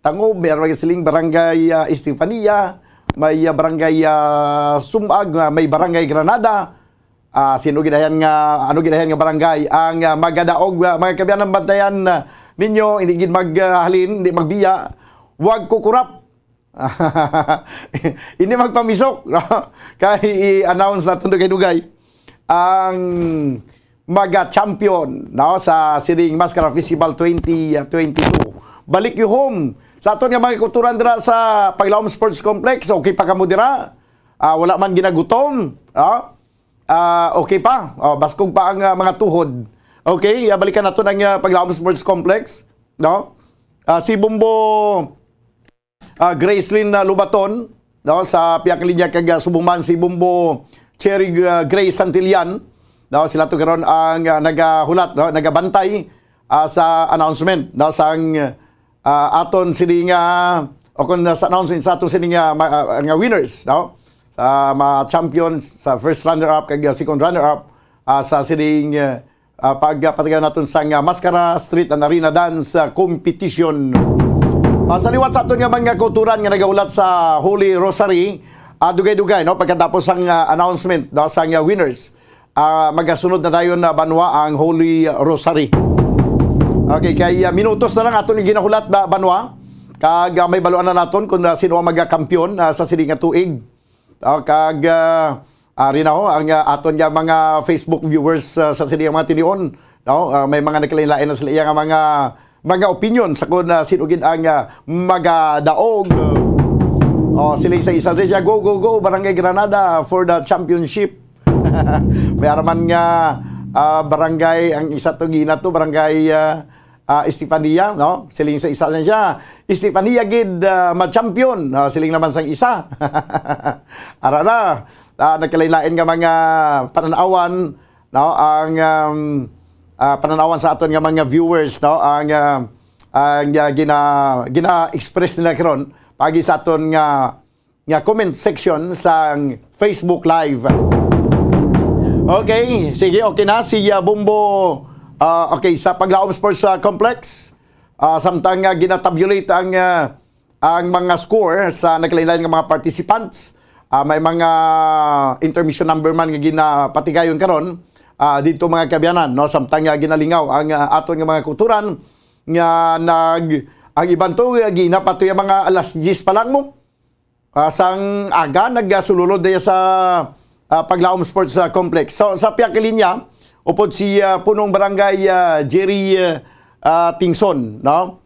Tangob, may ara nagasiling barangay, ah, Estefania, may, ah, barangay, ah, Sumag, ah, may barangay Granada. Ah, sino ginayan nga, ano ginayan nga barangay ang, ah, magadaog, ah, mga kaabyanan, bantayan, ah, ninyo, hindi gid mag, ah, halin, hindi magbiya, wag kukurap. Hindi magpamisok, no? Kay i-announce naton dugay-dugay ang maga-champion, no, sa sining Mascara Festival twenty twenty-two. Balik you home sa aton nga mga kulturan dira sa Paglaom Sports Complex. Okay pa kamo dira? Ah, wala man ginagutom, no? Ah, okay pa. Oh, baskog pa ang, ah, mga tuhod. Okay, ah, balikan naton ang, ah, Paglaom Sports Complex, no? Ah, si Bombo, ah, Gracelyn, ah, Lubaton, no, sa pihak linya kag, ah, subong man si Bombo Cherry, ah, Grace Santillan, no, sila to karon ang, ah, nagahulat, no, nagabantay, ah, sa announcement, no, sang, ah, aton sini nga, o kung sa announcement sa aton sini nga, ma-, ah, nga winners, no, sa mga champions, sa first runner-up kag, ah, second runner-up, ah, sa sining, ah, ah, pag, ah, patigayon naton sang, ah, Mascara Street and Arena Dance, ah, Competition. Ah, sa liwat sa aton nga mga kauturan nga nagahulat sa Holy Rosary, ah, dugay-dugay, no, pagkatapos sang, ah, announcement, no, sang, ah, winners, ah, magasunod na dayon na banwa ang Holy Rosary. Okay, kay, ah, minutos na lang aton ginahulat ba, banwa, kag, ah, may baluan na naton kung, ah, sino ang magakampiyon, ah, sa sini nga tuig. Ah, kag, ah, ari na ho ang, ah, aton nga mga Facebook viewers, ah, sa sini nga mga tinion, no? Ah, may mga nagkalain-lain na sila iya nga mga, mga opinion sa kung, ah, sino gid ang, ah, magadaog. Oh, siling sa isa, "Go, go, go, Barangay Granada for the championship." May ara man nga, ah, barangay, ang isa to, gina to, Barangay, ah, ah, Estefania, no? Siling sa isa na siya, "Estefania gid, ah, ma-champion." Ah, siling naman sang isa. Ara na, ah, nagkalain-lain nga mga pananawan, no? Ang, um, ah, pananawan sa aton nga mga viewers, no? Ang, ah, ang, ah, gina-, gina-express nila karon pagi sa aton nga nga comment section sa Facebook Live. Okay, sige, okay na. Si, ah, Bombo, ah, okay, sa Paglaom Sports, ah, Complex, ah, samtang, ah, ginatabulate ang, ah, ang mga score sa nagkalain-lain nga mga participants, ah, may mga intermission number man nga ginapatigayon karon, ah, dito, mga kaabyanan, no? Samtang, ah, ginalingaw ang, ah, aton nga mga kulturan nga nag-, ang iban to, ah, ginapatoy ang mga alas diyes pa lang mo. Ah, sang aga, nagasululod diya sa, ah, Paglaom Sports, ah, Complex. So, sa pihak linya, upod si, ah, Punong Barangay, ah, Jerry, ah, ah, Tingson, no?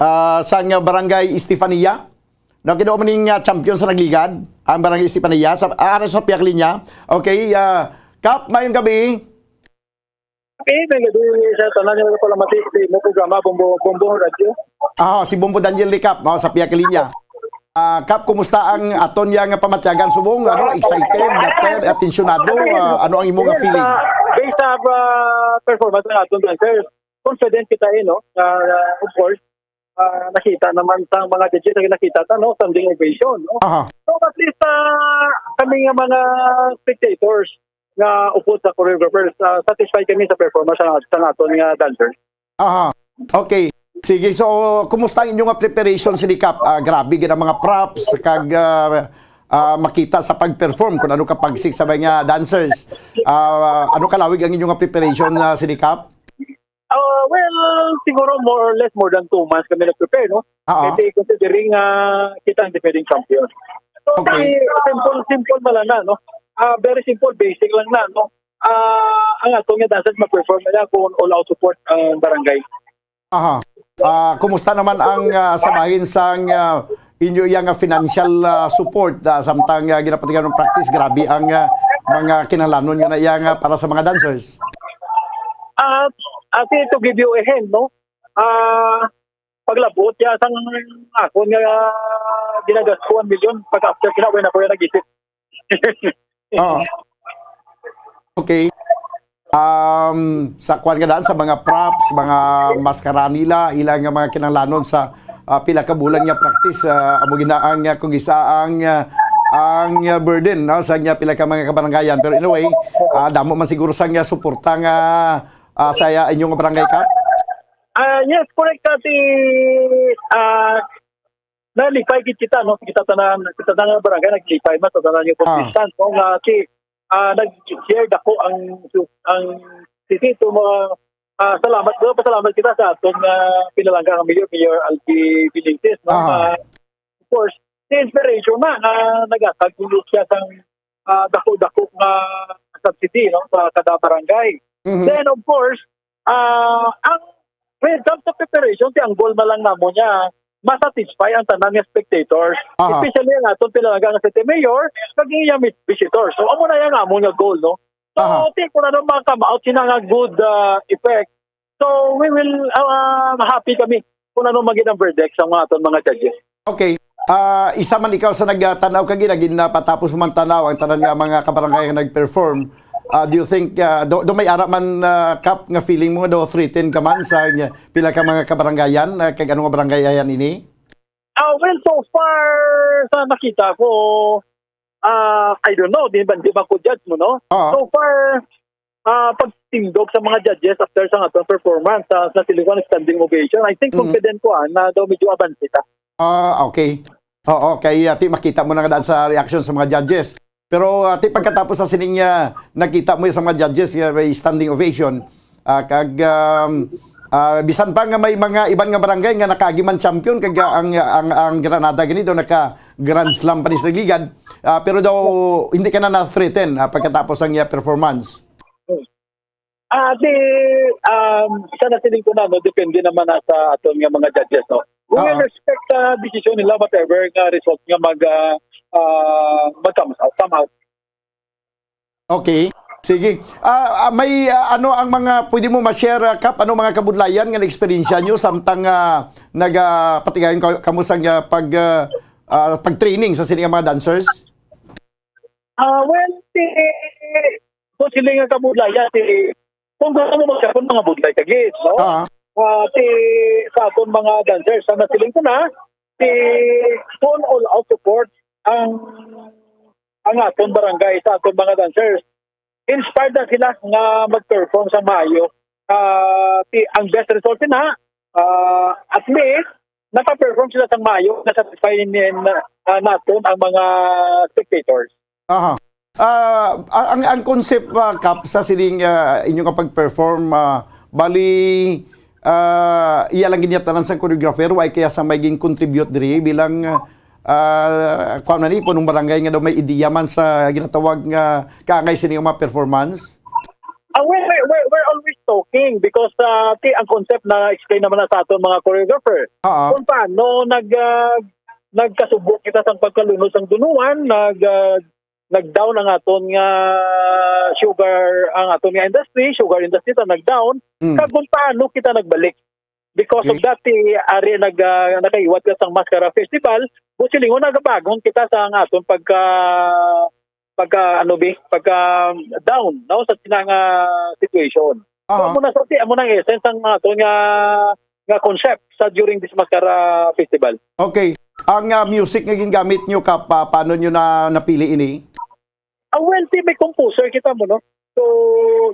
Ah, sang Barangay Estefania. No, kinuha man ning, ah, champion sa nagligad, ang Barangay Estefania, sa, ah, ara sa pihak linya. Okay, ah, Kap, mayong gabi. Okay, may gabi sa tanan nga nagpalamati sa imo programa, Bombo, Bombo Radyo. Ah, si Bombo Daniel ni Kap, oh, sa pihak linya. Ah, Kap, kumusta ang aton ya nga pamatyagan subong? Ano, excited, dater, atensyonado? Ah, ano ang imo nga Yes, feeling? Ah, based sa, ah, performance ng aton dancers, confident kita, eh, no? Ah, of course, ah, nakita naman sa mga judges, ang nakita ta, no? Standing ovation, no? Aha. So, at least, ah, kami nga mga spectators nga upod sa choreographers, ah, satisfied kami sa performance sa, sa aton nga dancers. Aha. Okay. Sige, so, kumusta ang inyong nga preparation, Silikap? Ah, grabe gid ang mga props kag, ah, ah, makita sa pag-perform kung ano ka pagsik sa mga dancers. Ah, ano kalawig ang inyong nga preparation, ah, Silikap? Ah, well, siguro more or less more than two months kami nag-prepare, no? Oo. Kasi considering, ah, kita ang defending champion. So, Okay. very simple, simple na lang na, no? Ah, very simple, basic lang na, no? Ah, ang ato nga dancers ma-perform na lang kung all out support ang barangay. Aha. Ah, kumusta naman ang, ah, sa bahin sang, ah, inyo iya nga financial, ah, support, ah, samtang, ah, ginapatigayon ang practice? Grabe ang, ah, mga kinahanglanon nga na iya nga para sa mga dancers. Ah, ate, to give you a hint, no? Ah, paglabot ya sang akon nga ginagasto one million, pag after kina, wala na ko yung nag-isip. Oo. Okay. Um, sa kuwan nga daan, sa mga props, mga maskara nila, ilang nga mga kinahanglanon sa, ah, pila ka bulan nga practice, ah, amo gina ang, ah, kung isa ang, ah, ang, ah, burden, no, sa nga pila ka mga kabarangayan. Pero anyway, ah, damo man siguro sa nga suporta nga, ah, sa inyong barangay, Kap? Ah, yes, correct, Kati. Ah, nalipay gid kita, no? Kita tanan, kita tanan nga barangay naglipay man sa tanan yung Ah. contestant, no? Nga si, ah, nag-share dako ang, ang city to mga, ah, salamat, no? Pasalamat kita sa aton nga pinalangga nga Mayor, Mayor Alfie Benitez, no? Aha. Ah, of course, the inspiration na, na nagatag siya sang, ah, dako-dako nga subsidy, no? Sa kada barangay. Mhm. Then, of course, ah, ang, when it comes to preparation, ti ang goal man lang namo niya, masatisfy ang tanan nga spectators. Aha. Especially ang aton pinalangga nga city mayor, kag iya mis-, visitors. So, amo na yang amo nga goal, no? So, Aha. ti, kung ano makakam out, sina nga good, ah, effect. So, we will, ah, happy kami kung ano maging ang verdict sa mga aton mga judges. Okay. Ah, isa man ikaw sa nagtanaw kag ina, gin, ah, patapos mo man tanaw ang tanan nga mga kabarangay nga nag-perform. Ah, do you think, ah, do, do may ara man, ah, Kap, nga feeling mo nga do threaten ka man sa nga pila ka mga kabarangayan, ah, kag ano nga barangay ayan ini? Ah, well, so far sa nakita ko, ah, I don't know, di ba, di ba ko judge mo, no? Oo. So far, ah, pagtindog sa mga judges after sa aton performance, sa, sa Silingon standing ovation, I think Mm. confident ko, ah, na daw medyo abanse ta. Ah, okay. Oo, kay, ah, ti makita mo na nga daan sa reaction sa mga judges. Pero, ah, ti pagkatapos sa sining, ah, nakita mo sa mga judges, ah, may standing ovation, ah, kag, um, ah, bisan pa nga may mga iban nga barangay nga nakaagi man champion, kag, ah, ang, ang, ang Granada gani daw naka Grand Slam pa ni sa ligad, ah, pero daw hindi ka na na-threaten, ah, pagkatapos ang iya performance. Ah, di, um, sa nasiling ko na, no, depende naman na sa aton nga mga judges, no? We will Ah. respect sa desisyon nila, whatever nga result nga mag, ah, ah, mag-come out, come out. Okay. Sige. Ah, ah, may, ah, ano ang mga pwede mo ma-share, ah, Kap? Ano mga kabudlayan nga na-eksperyensya nyo samtang, ah, nag, ah, patigayon ka, kamo sa, ah, pag, ah, ah, pag-training sa sini nga mga dancers? Ah, well, ti, kung sila nga kabudlayan, ti, kung gusto mo magkapon, mga budlay ka gid, no? Ah. Ah, ti, sa aton mga dancers, sa nasiling ko na, ti, full all out support ang, ang aton barangay sa aton mga dancers. Inspired na sila nga mag-perform sa maayo. Ah, ti, ang best result na, ah, at least, naka-perform sila sa maayo, na-satisfy ni, na, ah, naton ang mga spectators. Aha. Ah, ang, ang concept, ah, Kap, sa sining, ah, inyo nga pag-perform, ah, bali, ah, iya lang gid tanan sang choreographer, way kaya sa may gin-contribute diri bilang, ah, kuwan na ni, punong barangay nga daw may ideya man sa ginatawag nga kaangay sini nga mga performance? Ah, well, we're, we're, we're always talking because, ah, ti, ang concept na explain naman na sa aton mga choreographer. Ah. Kung paano nag, ah, nagkasubo kita sa pagkalunod sang dunuan, nag, ah, nag-down ang aton nga sugar, ang aton nga industry, sugar industry ta nag-down. Mm. Kag kung paano kita nagbalik. Because of Okay. that, ti, ari nag, ah, nakaiwat ka sang Mascara Festival, busilingon nagabagon kita sa ang aton pagka, pagka, ano, bi, pagka down, no, sa tinang, ah, situation. So, Aha. amo na sa ti, amo nang essence ang aton nga, nga concept sa during this Mascara Festival. Okay. Ang, ah, music nga gingamit nyo, Kap, pa-, paano nyo na napili ini? Ah, well, ti, may composer kita mo, no? So,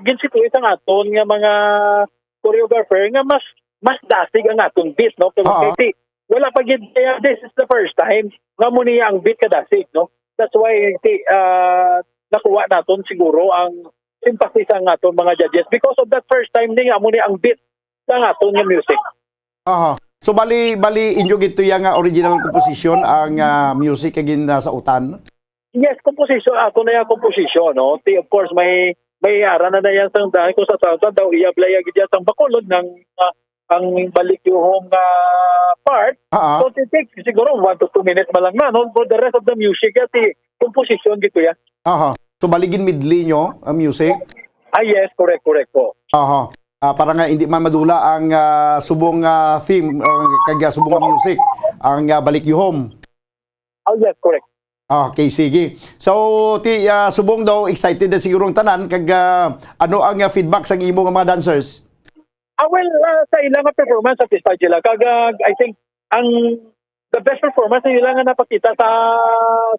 ginsituis ang aton nga mga choreographer nga mas, mas dasig ang aton beat, no? Pero Oo. Kay ti, wala pa gid, kaya this is the first time nga mo niya ang beat ka dasig, no? That's why, ti, ah, nakuha naton siguro ang sympathy sa aton mga judges because of that first time ni nga mo ni ang beat sa aton nga music. Aha. So, bali, bali, inyo gid to iya nga original composition ang, ah, music kag gin, ah, sautan? Yes, composition. Ako na yung composition, no? Ti, of course, may, may ara na na yan sang dahil ko sa sautan daw, iya blaya gid yan sang Bacolod ng, ah, ang balik yung, ah, part. Ah, ah. So, it takes siguro one to two minutes man lang na, no? For the rest of the music, yan, ti, composition gid to yan. Aha. So, bali gin medley nyo ang music? Ah, yes, correct, correct po. Aha. Ah, para nga hindi man madula ang, ah, subong, ah, theme, ah, kag, ah, subong nga music, ang, ah, Balik Yuhom. Oh, yes, correct. Okay, sige. So, ti, ah, subong daw, excited na siguro ang tanan. Kag, ah, ano ang, ah, feedback sa imo nga mga dancers? Ah, well, ah, sa ilang performance, satisfied sila. Kag, ah, I think, ang the best performance nila nga napakita sa,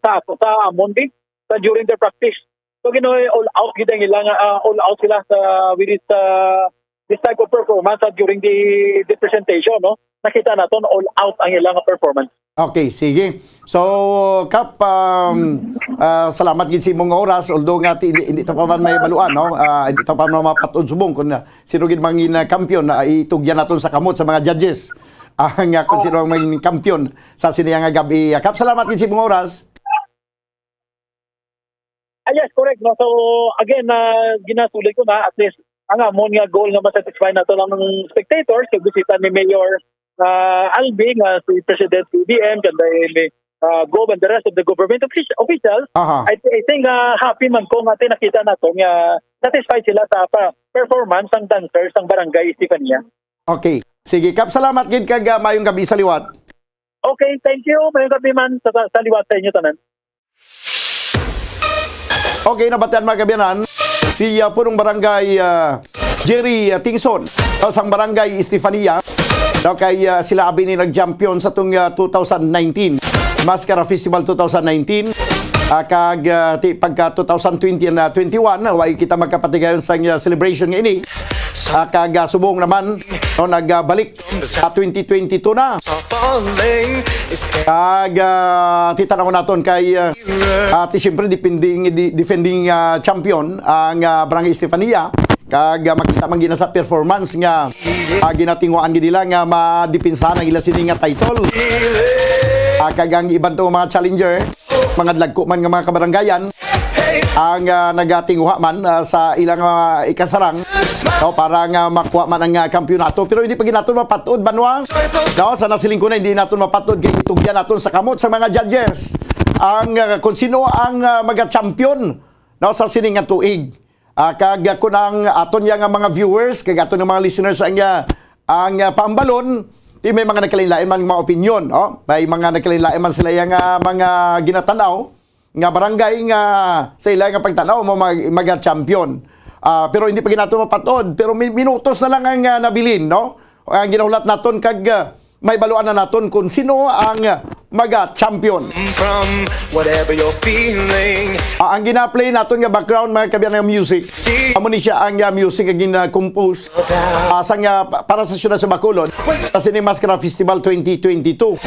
sa, sa amon, di, sa during the practice. So, you know, all out gid ang ilang, ah, all out sila sa, with this, ah, this type of performance, ah, during the, the presentation, no? Nakita naton all out ang ilang performance. Okay, sige. So, Kap, um, ah, salamat gid sa imong oras, although nga ti-, hindi, hindi ta pa man mahibaluan, no? Ah, hindi ta pa man mapat-od subong kung, ah, sino gid mangin, ah, kampiyon na itugyan naton sa kamot sa mga judges. Ah, nga kung sino ang maging kampiyon sa sini nga gabi. Ah, Kap, salamat gid sa imong oras. Ah, yes, correct, no? So, again, na ginasulit ko na, at least, ang amon nga goal nga ma-satisfy nato lang ng spectators, kay bisita ni Mayor, ah, Albi, nga si President B B M, kanda ni, ah, Gov, and the rest of the government offici-, officials. Aha. I, I think, ah, happy man ko nga nakita nato nga satisfied sila sa pa-, performance sang dancers sang Barangay Estefania. Okay. Sige, Kap, salamat gid kag, ah, mayong gabi sa liwat. Okay, thank you. Mayong gabi man sa, sa, sa liwat sa inyo tanan. Okay, nabatian, mga kaabyanan, si, ah, Punong Barangay, ah, Jerry, ah, Tingson, ah, sang Barangay Estefania. Daw kay, ah, sila abi ni nag-champion sa tong, ah, two thousand nineteen Mascara Festival two thousand nineteen. Ah, kag, ah, ti, pagka two thousand twenty and, ah, twenty-one, ah, way kita magkapatigayon sa, ah, celebration nga ini. Ah, kag, ah, subong naman, no, nagbalik sa twenty twenty-two na. Kag, ah, titanaw naton kay, ah, ah, ti, siyempre, defending, di-, defending, ah, champion ang, ah, Barangay Estefania. Kag, ah, makita man gina sa performance nga, ah, ginatinguhaan gid nila nga madepensahan ang ila sini nga title. Ah, kag ang iban to mga challenger, mga dagko man nga mga kabarangayan, ang, ah, nagatinguha man, ah, sa ilang, ah, ikasarang, no, para nga makuha man ang, ah, kampiyonato. Pero hindi pa gid naton mapat-od, banwa, no, sa nasiling ko na, hindi naton mapat-od kay itugyan naton sa kamot sa mga judges ang, ah, kung sino ang, ah, maga-champion, no, sa sini nga tuig. Ah, kag, ah, kun ang aton ya nga mga viewers, kag aton nga mga listeners ang, ah, ang, ah, paambalon, ti may mga nagkalain-lain man mga opinyon, oh. May mga nagkalain-lain man sila ya nga mga ginatan-aw nga barangay nga sa ila nga pagtan-aw mo mag-, maga-champion. Ah, pero hindi pa gid naton mapat-od, pero mi-, minutos na lang ang, ah, nabilin, no? Ang ginahulat naton kag, ah, may baluan na naton kung sino ang maga-champion. From whatever you're feeling. Ah, ang gina-play naton nga background, mga kaabyanan, nga music, amo ni siya ang, ah, music nga gina-compose, ah, sang, ah, pa-, para sa siyudad sa Bacolod, sa sini Mascara Festival twenty twenty-two.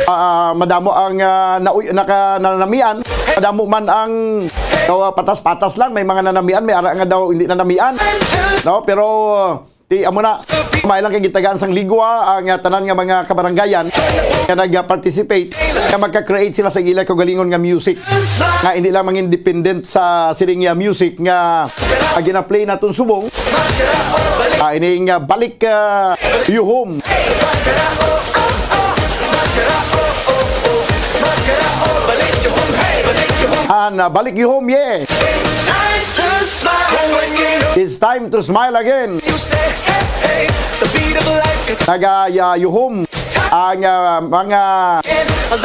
Ah, madamo ang, ah, nauy-, naka-, nanamian, madamo man ang, daw, ah, patas-patas lang, may mga nanamian, may ara nga daw hindi nanamian. No, pero Ti, amo na, may lang kay gitagaan sang ligwa ang, ah, tanan nga mga kabarangayan nga nag-participate, nga magka-create sila sa ila kaugalingon nga music, nga hindi lang mangin dependent sa siring nga music nga, ah, gina-play naton subong. Ah, ini nga balik, ah, yuhom. An, ah, balik yuhom, yeah. It's time to smile again. Nagayuhom ang, ah, mga,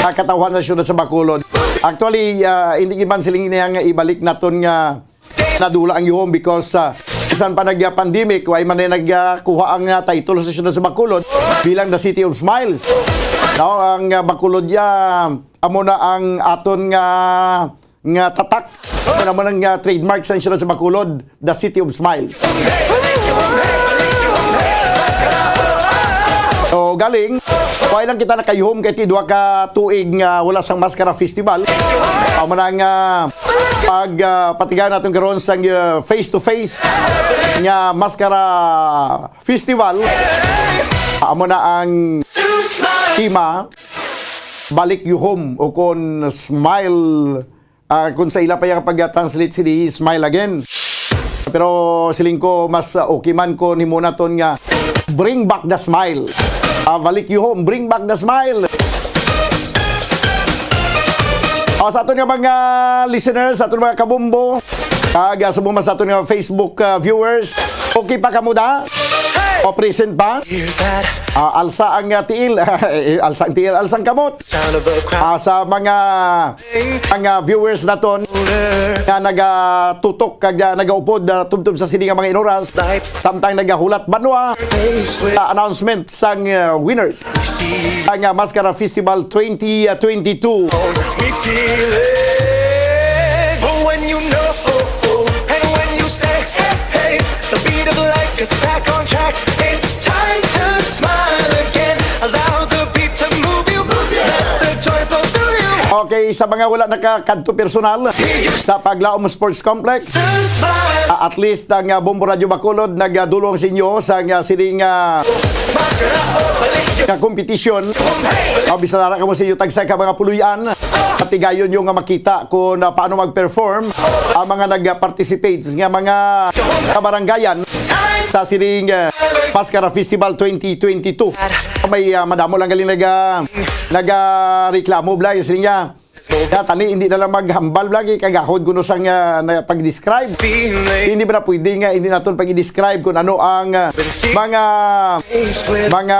ah, katawhan sa siyudad sa Bacolod. Actually, ah, hindi man siling niya nga ibalik naton nga nadula ang yuhom because, ah, bisan pa nag-pandemic, way man na nagkuha ang, ah, title sa siyudad sa Bacolod bilang the City of Smiles. No, ang, ah, Bacolod ya, amo na ang aton nga nga tatak. Ano naman ang, ah, trademark sa insurance sa Bacolod? The City of Smiles. So, galing, wala lang kita nakayuhom kay ti duha ka tuig nga wala sang Mascara Festival. Amo na nga pag, ah, patigayon naton karon sang, ah, face-to-face nga Mascara Festival. Amo na ang tema, balik yuhom o kon smile. Ah, kung sa ila pa yung pag-translate sini, smile again. Pero siling ko, mas, ah, okay man kung himo naton nga bring back the smile. Ah, balik yuhom, bring back the smile. Ah, sa aton nga mga listeners, sa aton mga kabombo, kag, ah, subong man sa aton nga Facebook, ah, viewers, okay pa kamo da? O, present ba? Ah, alsa ang, ah, tiil. Eh, alsa ang tiil, alsa ang kamot. Ah, sa mga, mga viewers naton nga nagatutok kag, ah, nagaupod, ah, tubtob sa sini nga mga inoras, samtang nagahulat banwa sa announcement sang, ah, winners ang, ah, Mascara Festival twenty twenty-two. When you know, and when you say, hey, hey, the beat of life gets back on track. It's time to smile again. Allow the beat to move you. Let the joy flow through you. Okay, sa mga wala nakakadto personal sa Paglaom Sports Complex, ah, at least ang, ah, Bombo Radyo Bacolod nagadulong sa inyo sa, ah, sining, ah, ka competition. Ah, bisan ara kamo sa inyo tagsa ka mga puloy-an, patigayon nyo nga makita kung, ah, paano mag-perform ang mga nag-participate nga mga kabarangayan sa sining, ah, Mascara Festival twenty twenty-two. May, ah, madamo lang galing naga-, nagareklamo, bla, siling niya. Ya, tani, hindi na lang maghambal lagi, kagahod kuno sang, ah, na pag-describe. Hindi ba na pwede nga hindi naton pag-i-describe kung ano ang, ah, mga, mga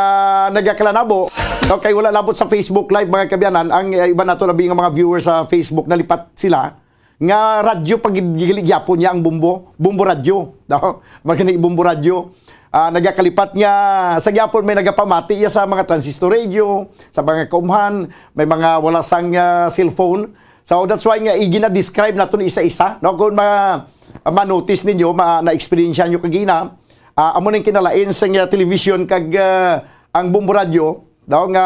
nagakalanabo? Okay, wala labot sa Facebook Live, mga kaabyanan, ang, ah, iba nato labi nga mga viewers sa Facebook, nalipat sila nga radyo pag gili gyapon niya ang Bombo, Bombo Radyo, no? Magani Bombo Radyo. Ah, nagakalipat nga sa gyapon may nagapamati iya sa mga transistor radio, sa mga kaumhan, may mga wala sang, ah, cellphone. So that's why nga igina-describe naton isa-isa, no? Kung ma-, ma-notice ninyo, ma-, na-experience nyo kagina, ah, amo ning kinalain sa nga television kag, ah, ang Bombo Radyo, daw nga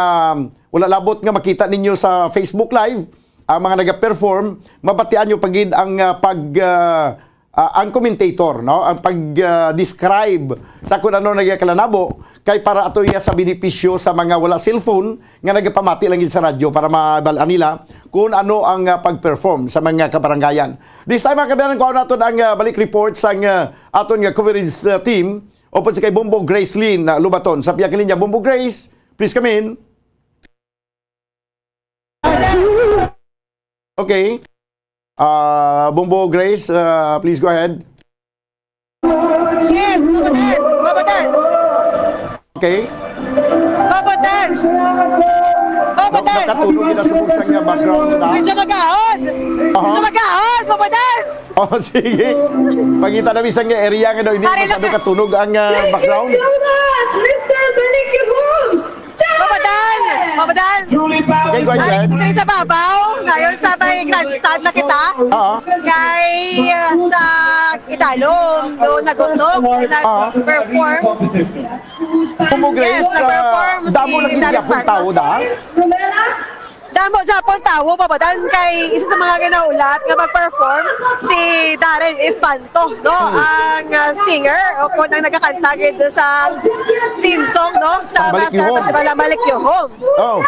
wala labot nga makita ninyo sa Facebook Live, ang mga naga-perform, mabatian nyo pa gid ang, ah, pag, ah, ah, ang commentator, no? Ang pag, ah, describe sa kung ano nagakalanabo kay para ato iya sa benepisyo sa mga wala cellphone nga nagapamati lang gid sa radyo para mabal-an nila kung ano ang, ah, pag-perform sa mga kabarangayan. This time, mga kabayan, kuha naton ang, ah, balik report sang, ah, aton nga coverage, ah, team upod sa kay Bombo Grace Lynn, ah, Lubaton. Sa piyang linya, Bombo Grace, please come in. Okay. Ah, Bombo Grace, ah, please go ahead. Yes, Papa Dan! Papa Dan! Okay. Papa Dan! Papa Dan! Nakatunog nila sa buksan nga background na. Medyo magahon! Aha. Medyo magahon, Papa Dan! Oh, sige. Pangita na bisan nga area nga daw hindi masyado katunog ang, ah, background. Thank you so much, Mister Balik Yuhong! Papa Dan! Papa Dan! Okay, go ahead, go ahead. Ari kita sa babaw. Ngayon sa may grandstand na kita. Oo. Kay, uh, sa idalom, doon nagutog, nag-perform. Yes, uh, nag-perform si Damo lagi Darius gyapon Manto. Tao, da? Damo gyapon tawo, Papa Dan, kay isa sa mga ginaulat nga mag-perform si Darren Espanto, no? Hmm. Ang, uh, singer o kung ang nagakanta gid sa theme song, no? Sa Balik Master Yuhong. Festival, ang Balik Yuhong. Oh.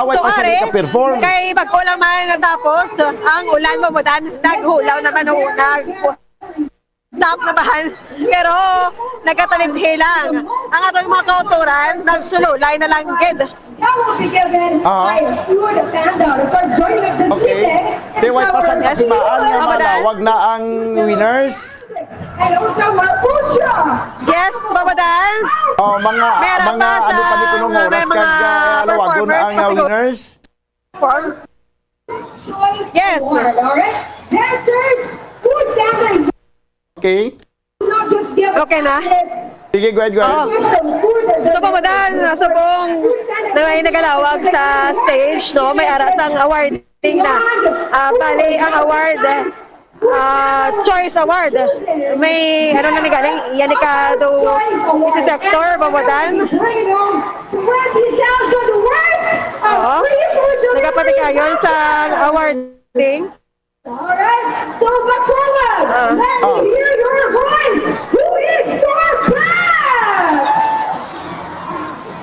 Away pa sa are, ka-perform. Kay bag-o lang man natapos ang ulan, Papa Dan, naghulaw naman, nag-, stop na bahan. Pero nagkatalinti lang. Ang aton mga kauturan, nagsululay na lang gid. Aha. Okay. Di way pasan kasimaan nga malawag na ang winners. Yes, Papa Dan. Oh, mga, mga ano pa ni kunong oras kag, ah, lawagon ang, ah, winners? Yes. Okay. Okay na? Sige, go ahead, go ahead. Oh. So, Papa Dan, subong na may nagalawag sa stage, no? May ara sang awarding na. Ah, bali, ang award, ah, Choice Award. May, ano na ni galing? Yan ni ka daw, si sector, Papa Dan. Oo. Nagapatigayon sa awarding. Alright, so Bacolod, ah, let me hear your voice. Who is your best?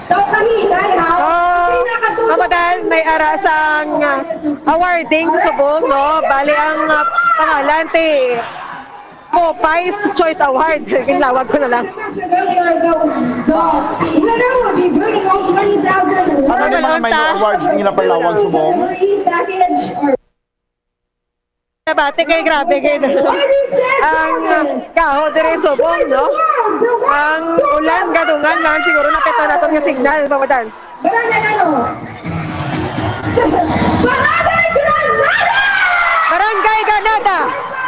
So, kami, kay ha? Oh, Papa Dan, may ara sang, ah, awarding sa subong, no? Bali ang, ah, pangalan, ti Popeyes Choice Award. Ginlawag ko na lang. Ano ni mga minor awards nga ginapalawag subong? Nabati kay grabe gid ang, uh, kaho diri subong, no? Ang ulan, gadungan man siguro nakita naton nga signal, Papa Dan. Barangay ano? Barangay Granada! Barangay Granada!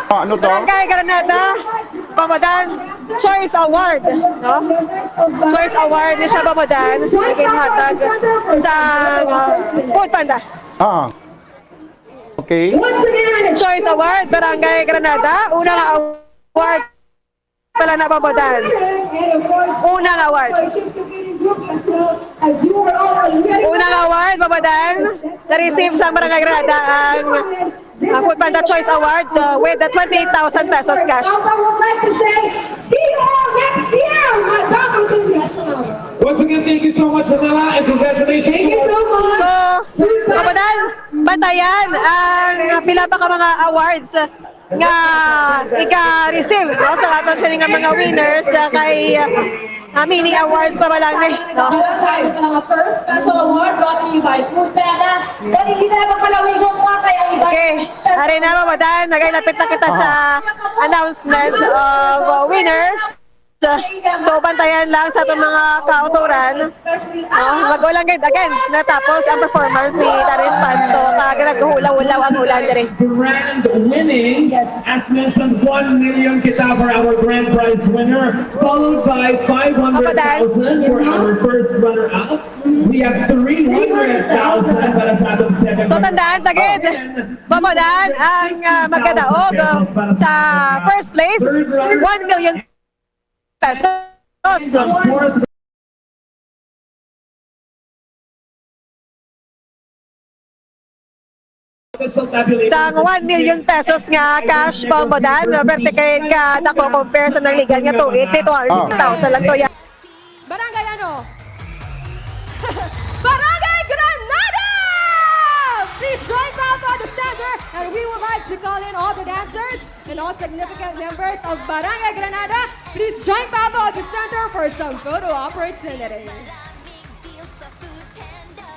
Ah, ano to? Barangay Granada, Papa Dan, Choice Award, no? Choice Award ni siya, Papa Dan, na ginhatag sa, uh, Food Panda. Ah. Okay. Choice Award, Barangay Granada, una nga award pala na, Papa Dan. Unang award. Unang award, Papa Dan. Na-receive sa Barangay Granada ang, ah, Food Panda Choice Award, uh, with the twenty-eight thousand pesos cash. I would like to say, see you all next year, Madam Congratulations. Once again, thank you so much, Janela, and congratulations. Thank you so much. So, Papa Dan, bantayan ang pila pa ka mga awards nga ika-receive, no, sa aton sini nga mga winners, uh, kay, uh, mini awards pa ba lang ni, no? Mga first special award brought to you by Food Panda. Dali, hindi na lang magpalawig mo pa, kaya ang iba. Okay. Ari na, Mama Dan, nagay lapit na kita sa announcement of, uh, winners. So, bantayan lang sa atong mga kautoran. No? Mag-ulan gid. Again, natapos ang performance ni Darius Panto. Kag naghulaw-hulaw ang ulan diri. Grand winnings, as mentioned, one million kita for our grand prize winner, followed by five hundred thousand for our first runner-up. We have three hundred thousand para sa atong second runner-up. So, tandaan, sagid. Pamulan ang, ah, magkadaog sa first place, one million pesos. Sang one million pesos nga cash, Bombo Dan, no? Pero tikay ka dako compare sa nangligan nga two eighty, two hundred thousand lang to, ya. Barangay ano? Barangay Granada! Please join Papa at the center, and we would like to call in all the dancers and all significant members of Barangay Granada. Please join Papa at the center for some photo opportunity.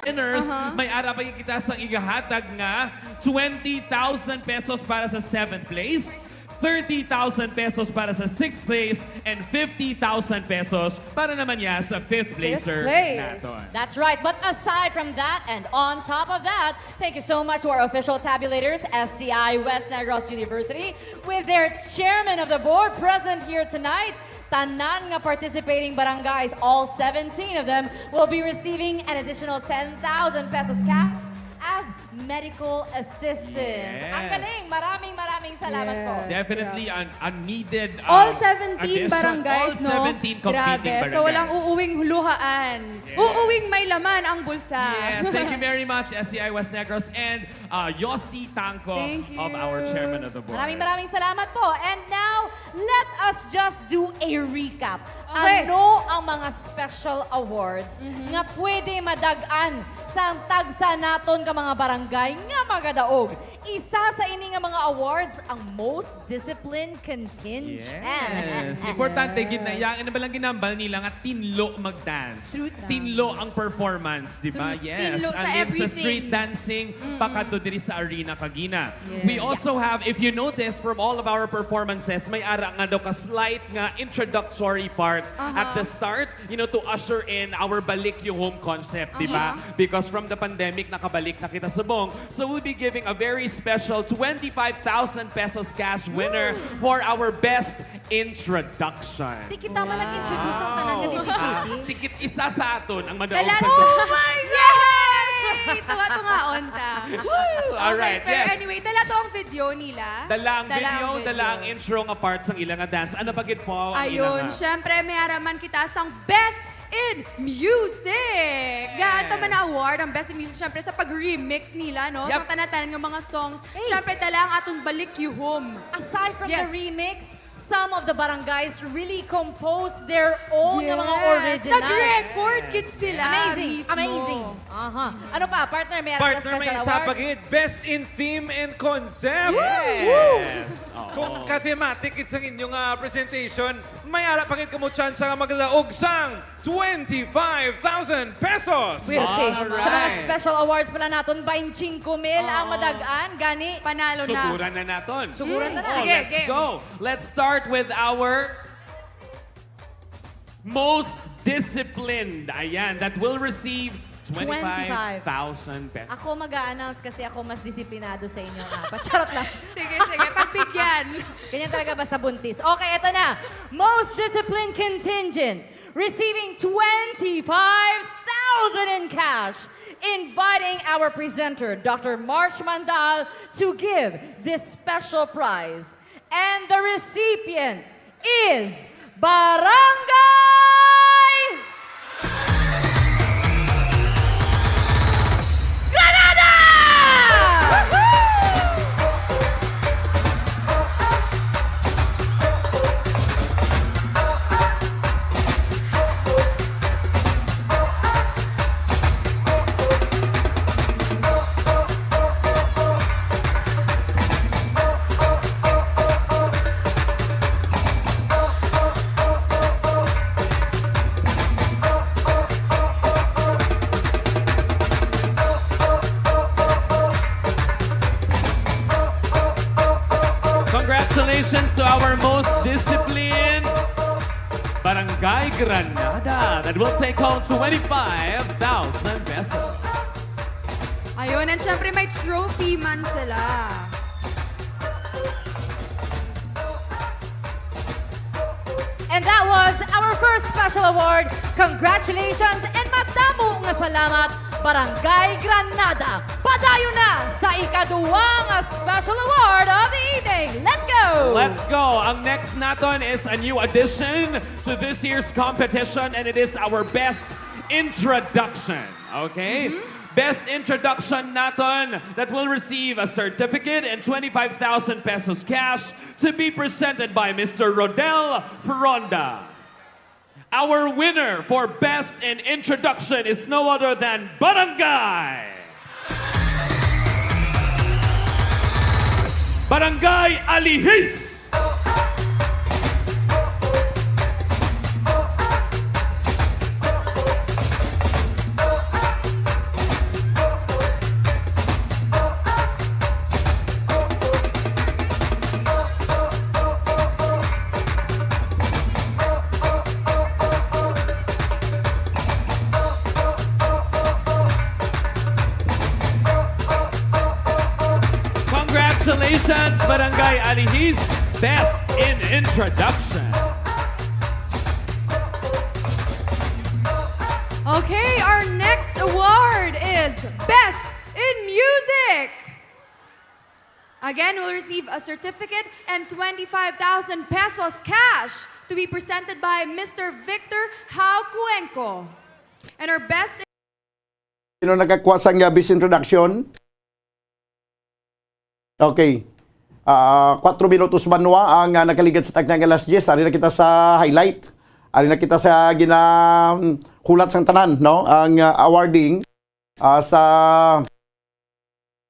Winners, may ara pa kita sang igahatag nga twenty thousand pesos para sa seventh place, thirty thousand pesos para sa sixth place, and fifty thousand pesos para naman niya sa fifth placer naton. That's right. But aside from that and on top of that, thank you so much to our official tabulators, S T I West Negros University, with their chairman of the board present here tonight. Tanan nga participating barangays, all seventeen of them, will be receiving an additional ten thousand pesos cash as medical assistance. Ang galing! Maraming, maraming salamat po. Definitely an, a needed, uh, addition. All seventeen barangays, no? All seventeen competing barangays. Grabe. So, walang uuwing luhaan. Uuwing may laman ang bulsa. Yes. Thank you very much, S T I West Negros and, uh, Yossi Tangco of our chairman of the board. Maraming, maraming salamat po. And now, let us just do a recap. Okay. Ano ang mga special awards nga pwede madag-an sang tagsa naton ka mga barangay nga magadaog? Isa sa ini nga mga awards ang most disciplined contingent. Yes. Importante gid na iya. Ano ba lang ginambal nila nga tinlo mag-dance? Tinlo ang performance, di ba? Yes. Tinlo sa everything. Sa street dancing, pakadto diri sa arena kagina. We also have, if you notice, from all of our performances, may ara nga daw ka slight nga introductory part at the start, you know, to usher in our Balik You Home concept, di ba? Because from the pandemic, nakabalik na kita subong. So we'll be giving a very special twenty-five thousand pesos cash winner for our best introduction. Di kita man nag-introduce ang tanan nga disisyon. Tikit isa sa aton ang madaog sa... Oh my God! Yay! Tunga-tungaon ta. Woo! Alright, yes. Pero anyway, dala to ang video nila. Dala ang video, dala ang intro nga part sang ila nga dance. Ano pa gid po ang ila nga? Ayun, syempre, may ara man kita sang best in music. Yes. Gaan ta man na award ang best in music, syempre, sa pag-remix nila, no? Yep. Sa tanan-tanan nga mga songs. Hey. Syempre, dala ang aton Balik You Home. Aside from the remix, some of the barangays really composed their own nga mga original. Yes. Nag-record gid sila mismo. Amazing. Amazing. Aha. Ano pa, partner? May ara ka special award? Partner, may isa pa gid. Best in theme and concept. Yes. Oo. Kung ka-thematic gid sang inyong, ah, presentation, may ara pa gid kamo tsansa nga maglaog sang twenty-five thousand pesos. Swerte. Alright. Sa mga special awards pala naton, twenty-five mil ang madag-an, gani. Panalo na. Suguran na naton. Suguran na na. Oh, sige, let's go. Let's start with our... Most disciplined. Ayan, that will receive twenty-five thousand pesos. Ako mag-a-announce kasi ako mas disiplinado sa inyo apat. Charot lang. Sige, sige, pagbigyan. Ganyan talaga basta buntis. Okay, ito na. Most disciplined contingent receiving twenty-five thousand in cash, inviting our presenter, Doctor March Mandal, to give this special prize. And the recipient is Barangay Granada! Congratulations to our most disciplined Barangay Granada that will take home twenty-five thousand pesos. Ayun, and syempre may trophy man sila. And that was our first special award. Congratulations and madamo nga salamat, Barangay Granada. Padayon na sa ikaduwa nga special award of the evening. Let's go! Let's go! Ang next naton is a new addition to this year's competition, and it is our best introduction. Okay? Best introduction naton that will receive a certificate and twenty-five thousand pesos cash to be presented by Mister Rodel Fronda. Our winner for best in introduction is no other than Barangay Barangay Alihis. Congratulations, Barangay Alihis. Best in introduction. Okay, our next award is Best in Music. Again, we'll receive a certificate and twenty-five thousand pesos cash to be presented by Mister Victor Hao Cuenco. And our best Sino nakakuha sang, uh, best introduction? Okay. Ah, kuwatro minutos banwa ang, ah, nakaligad sa tagna nga alas diyes. Ari na kita sa highlight. Ari na kita sa gina-, hulat sang tanan, no? Ang, ah, awarding, ah, sa,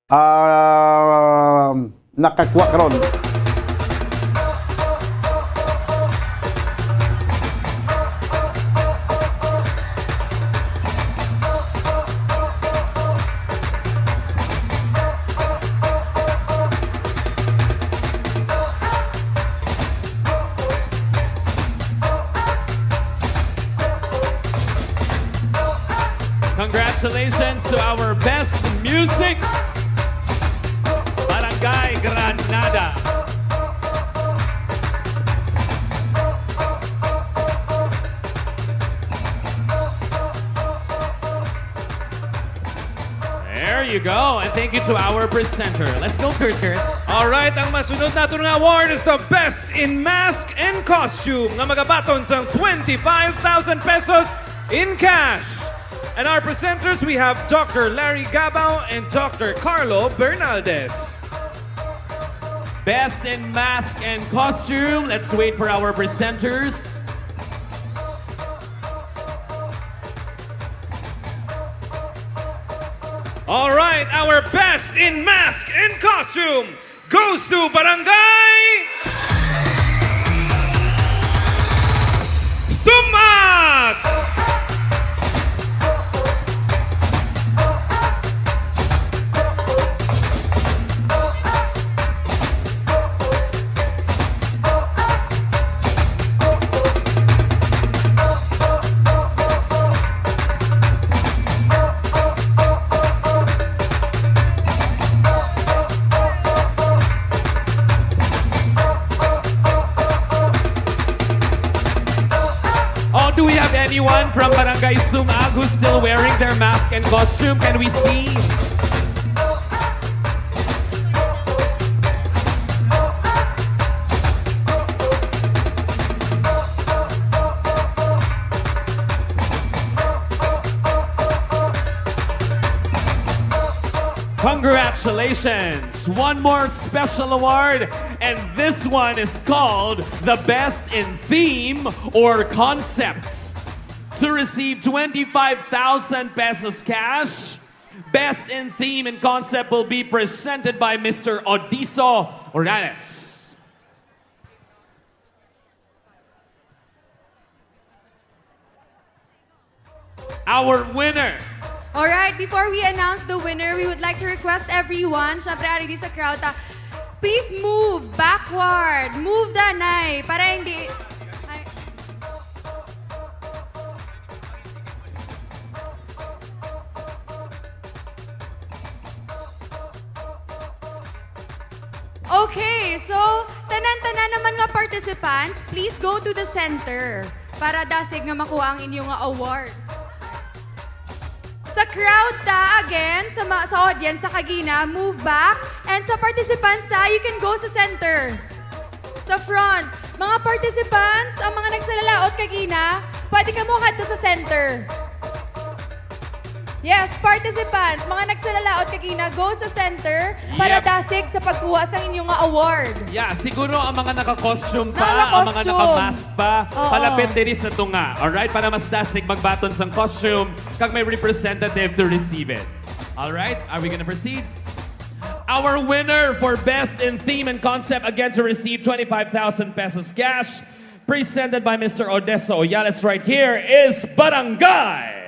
ah, nakakuha karon. Congratulations to our best music, Barangay Granada. There you go. And thank you to our presenter. Let's go, Kurt Kurt. Alright, ang masunod naton nga award is the Best in Mask and Costume nga magabaton sang twenty-five thousand pesos in cash. And our presenters, we have Doctor Larry Gabao and Doctor Carlo Bernaldez. Best in Mask and Costume. Let's wait for our presenters. All right, our Best in Mask and Costume goes to Barangay Sumat! Do we have anyone from Barangay Sumag who's still wearing their mask and costume? Can we see? Congratulations! One more special award, and this one is called the Best in Theme or Concept. To receive twenty-five thousand pesos cash, Best in Theme and Concept will be presented by Mister Odiso Orales. Our winner. Alright, before we announce the winner, we would like to request everyone, syempre, ari di sa crowd, ta, please move backward. Move, danay, para hindi... Ay. Okay, so, tanan-tanan naman nga participants, please go to the center para dasig nga makuha ang inyo nga award. Sa crowd ta, again, sa, ma- sa audience ta kagina, move back. And sa participants ta, you can go sa center. Sa front. Mga participants, ang mga nagsalalaot kagina, pwede kamo kadto sa center. Yes, participants, mga nagsalalaot kagina, go sa center para Yep. dasig sa pagkuha sa inyo nga award. Yeah, siguro ang mga naka-costume pa, Naka-costume. ang mga naka-mask pa, Oo. palapit diri sa tunga. Alright? Para mas dasig magbaton sang costume, kag may representative to receive it. Alright? Are we gonna proceed? Our winner for Best in Theme and Concept, again to receive twenty-five thousand pesos cash, presented by Mister Odessa Oyales right here, is Barangay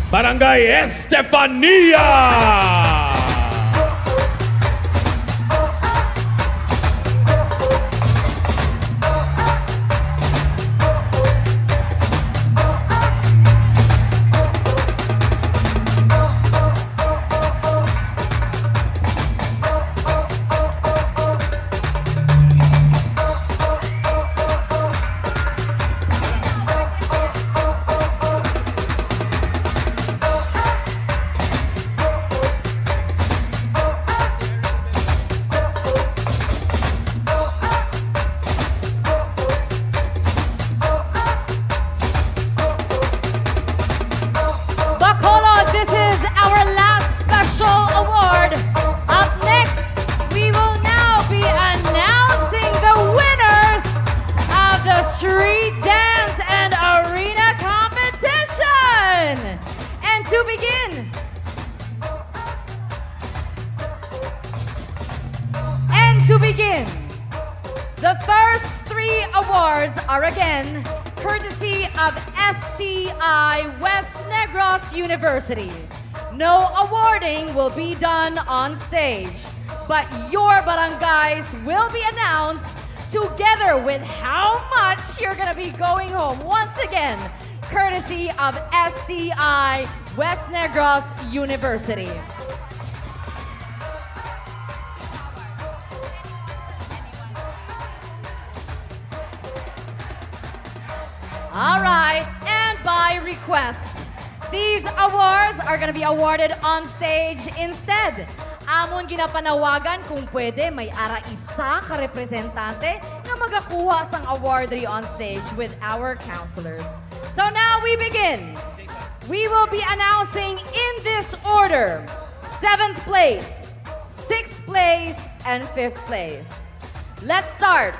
Barangay Estefania! Bacolod, this is our last special award. Up next, we will now be announcing the winners of the Street Dance and Arena Competition. And to begin, and to begin, the first three awards are again courtesy of S C I West Negros University. No awarding will be done on stage, but your barangays will be announced together with how much you're gonna be going home. Once again, courtesy of S C I West Negros University. All right, and by request, these awards are gonna be awarded on stage instead. Amon ginapanawagan kung pwede may ara isa ka representante nga magakuha sang award diri on stage with our counselors. So now we begin. We will be announcing in this order, seventh place, sixth place, and fifth place. Let's start.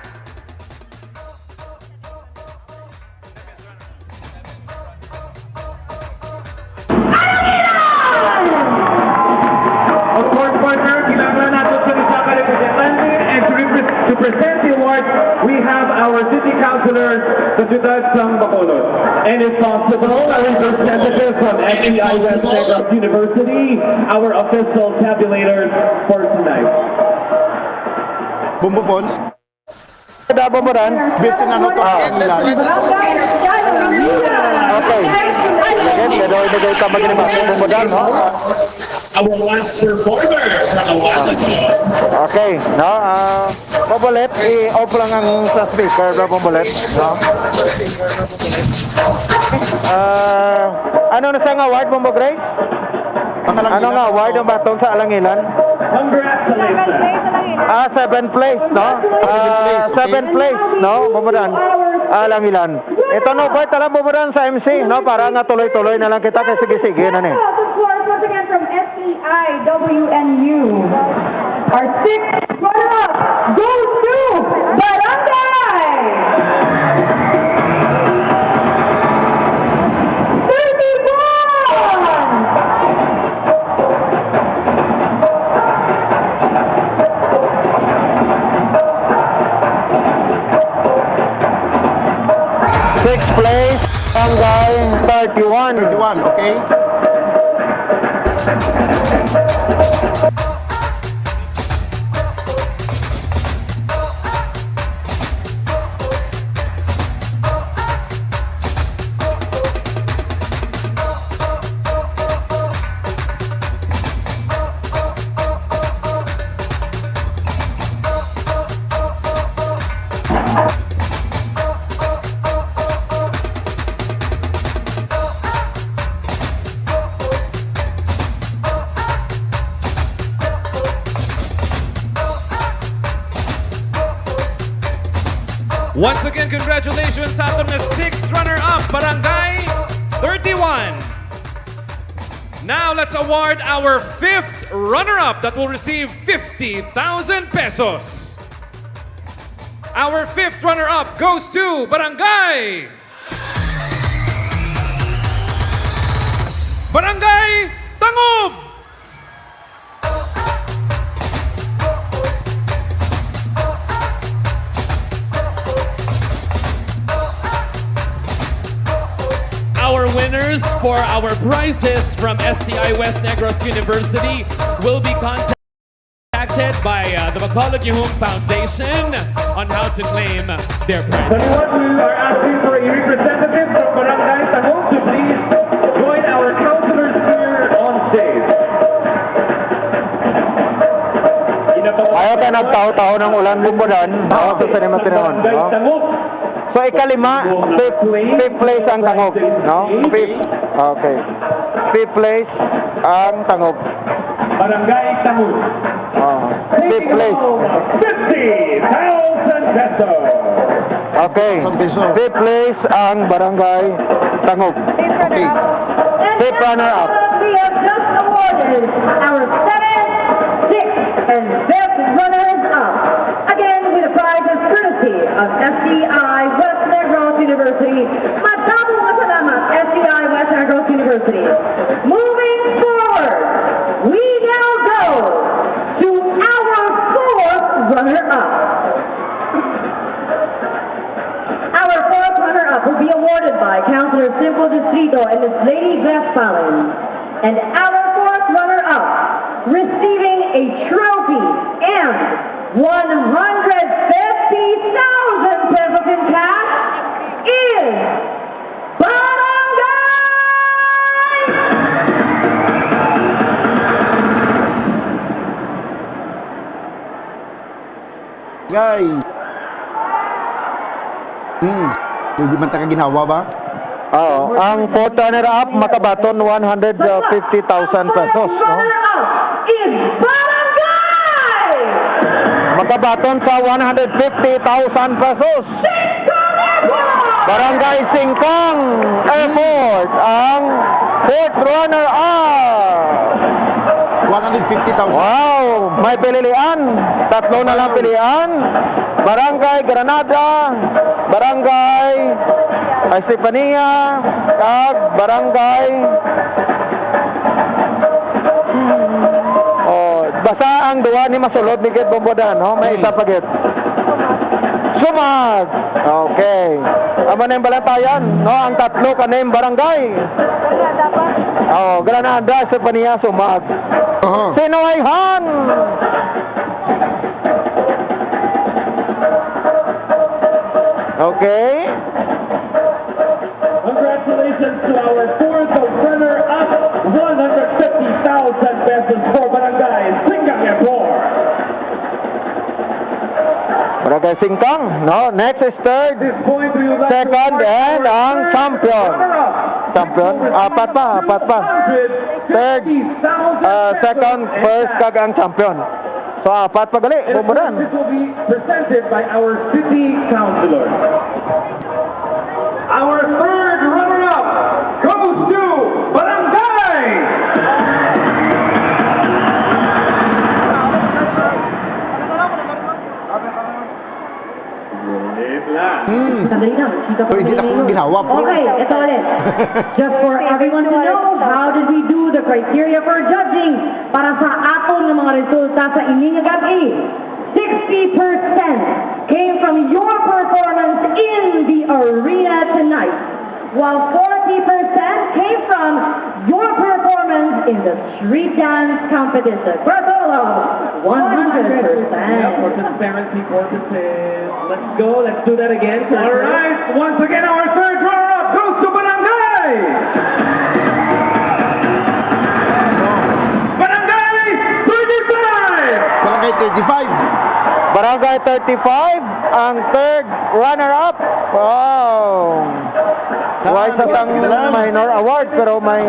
Of course, partner, kinahanglan nato sa isa ka representante, and to, repre- to present the award, we have our city councilors, the Ciudad sang Bacolod. And if possible, our representatives from S C I West Negros University, our official tabulators for tonight. Bumbupon. Dabo mo ran? Bisin ano to ang ilan? Okay. Again, pero ibigay ka maginimas. Bumudan, no? Our last performer from a while ago. Okay, no? Ah, Bombolet, i-off lang ang sa speaker, bro, Bombolet, no? Ah, ano na sa nga award, Bombo Gray? Ano nga award ang baton sa Alangilan? Congratulations. Ah, seventh place, no? Ah, seventh place, no? Bombodan. Alangilan. Ito, no, Bert, alam mo ba sa M C, no? Para nga tuloy-tuloy na lang kita kay sige-sige na ni. Once again from S E I W N U. Our sixth runner-up goes to Barangay thirty-one. Sixth place, Barangay thirty-one. Thirty-one, okay. Once again, congratulations sa aton nga sixth runner-up, Barangay thirty-one. Now, let's award our fifth runner-up that will receive fifty thousand pesos. Our fifth runner-up goes to Barangay Barangay Tangub! Our winners for our prizes from S T I West Negros University will be contacted by, uh, the Bacolod Yuhong Foundation on how to claim their prize. Twenty-one, we are asking for a representative from Barangay Tangub to please join our counselors here on stage. Ayaw ka nagtaho-taho ng ulan, Bumbudan. Oo, sa sinima-sinimon, Barangay no? Tangub. So, ikalima, fifth, fifth place ang Tangub, no? Fifth. Okay. Fifth place ang Tangub. Barangay Tangub. Oh, fifth place. Fifty thousand pesos. Okay. Thousand pesos. Fifth place ang Barangay Tangub. Okay. Fifth runner-up. We have just awarded our seventh, sixth, and fifth runners-up. Again, with the prizes courtesy of S T I West Negros University. Madamo nga salamat, S T I West Negros University. Moving forward, we now go to our fourth runner-up. Our fourth runner-up will be awarded by Councilor Simple Distrito and Miss Lady Beth Fallon. And our fourth runner-up, receiving a trophy and one hundred fifty thousand pesos in cash, is Barangay Gay. Hmm. Hindi man ta ka ginhawa ba? Oo. Ang fourth runner-up makabaton one hundred fifty thousand pesos, no? Runner-up is Barangay! Makabaton sa one hundred fifty thousand pesos. Barangay Singkang Airport ang fourth runner-up. One hundred fifty thousand. Wow! May pilian. Tatlo na lang pilian. Barangay Granada, Barangay Estefania, kag Barangay, oh, basta ang duwa ni masulod ni gid, Bombodan, no? May isa pa gid. Sumag. Okay. Amo na yung balatayan, no? Ang tatlo kaning barangay. Oh, Granada, Estefania, Sumag. Oho. Sinoyhan. Okay. Congratulations to our fourth runner-up, one hundred fifty thousand pesos for Barangay Singkang Airport. Singkang, no? Next is third, second, and ang champion. Champion, apat pa, apat pa. Third, ah, second, first, kag ang champion. So, apat pa gali, Bumbodan. This will be presented by our city councilor. Our third runner-up goes to Barangay. Wait lang. Hmm. Sandali lang, chika pa. Pwede na kong ginawa, bro. Okay, ito ulit. Just for everyone to know, how did we do the criteria for judging para sa aton nga mga resulta sa ini nga gab-i? Sixty percent came from your performance in the arena tonight, while forty percent came from your performance in the street dance competition. For a total of one hundred percent. Yep, for transparency purposes. Let's go. Let's do that again. All right. Once again, our third runner-up goes to Barangay. Barangay thirty-five. Barangay thirty-five. Barangay thirty-five, ang third runner-up. Wow. Wala sa sang minor award, pero may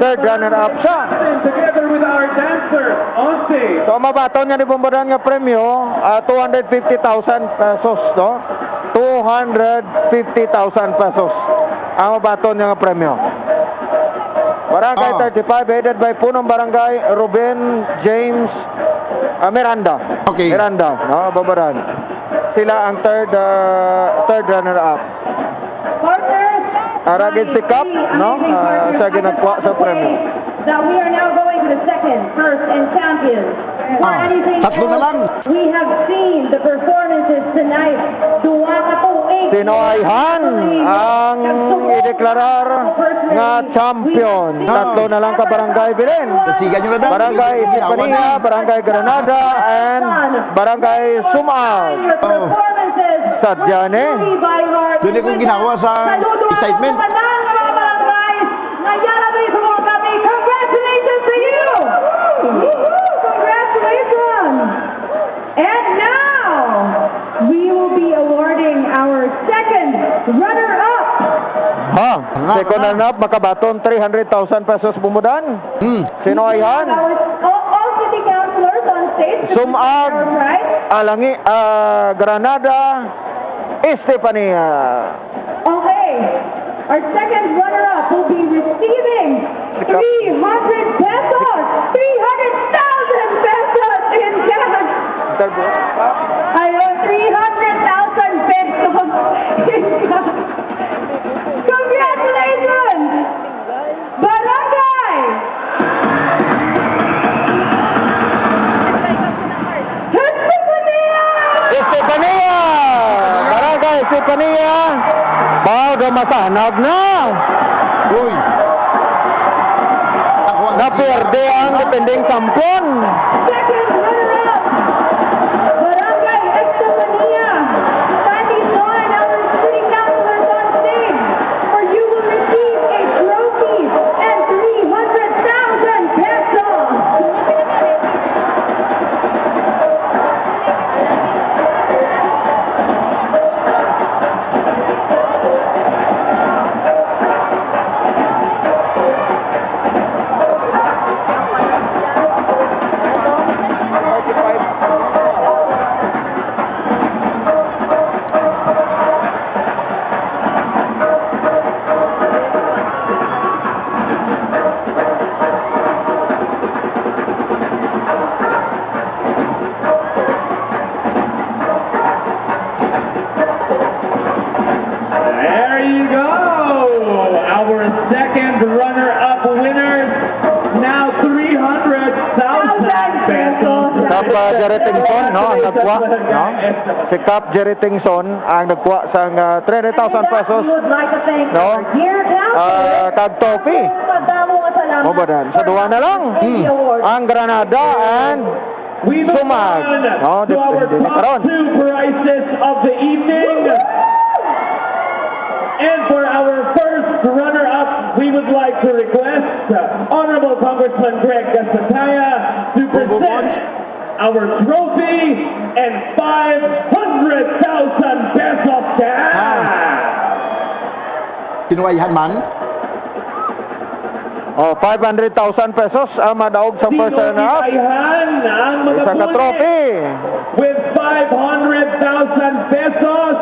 third runner-up siya. Together with our dancer on stage. So, ang mabaton nga ni Bumbodan nga premyo, ah, two hundred fifty thousand pesos, no? Two hundred fifty thousand pesos ang mabaton niya nga premyo. Barangay Oh. thirty-five, headed by Punong Barangay Ruben James, ah, Miranda. Okay. Miranda, no? Bumbodan. Sila ang third, ah, third runner-up. Partners, Ara gid si Kap, no? Ah, siya ginagkuha sa premyo. That we are now going to the second, first, and champion. For Ah, anything tatlo na else, lang. We have seen the performances tonight. Duwa ka tuig. Sino ay han ang ideklarar nga champion? Tatlo na lang ka barangay, Belen. Tasigan nyo na daw. Barangay Ginawa Epifania, na. Barangay Granada, and Barangay Sumaag. Oh. Sadya ni. Dili ko ginawa sa excitement. Congratulations to you! Woohoo! Congratulations! And now, we will be awarding our second runner-up. Ha, second runner-up, makabaton three hundred thousand pesos, Bumbodan. Hmm. Sino ay han? Our, all, all city councilors on stage to Sumaag, present our prize. Alangi, ah, Granada, Estefania. Okay. Our second runner-up will be receiving three hundred pesos. Three hundred thousand pesos in cash. Ayun, three hundred thousand pesos in cash. Congratulations! Barangay! Estefania! Estefania! Barangay Estefania! Baga masanag na! Uy! Ako ang Napierde ang defending champion! Second runner-up, Barangay Estefania. Kindly join our city councilors on stage, for you will receive a trophy and three hundred thousand pesos. There you go! Our second runner-up winners, now three hundred thousand pesos. Kap, ah, Jerry Tingson, no, ang nagkuha, no? Si Kap Jerry Tingson ang nagkuha sang, ah, three hundred thousand pesos, no? Ah, kag trophy. Mo ba dan? Sa duwa na lang. Hmm. Ang Granada and We move Sumaag. On to our top two prizes of the evening. And for our first runner-up, we would like to request, uh, Honorable Congressman Greg Gasataya to present Our trophy and five hundred thousand pesos cash. Ah. Kinuwayhan man? Oh, five hundred thousand pesos ang madaog sa first runner-up. Kinuyayhan ang mga Isa ka bunit trophy. With five hundred thousand pesos.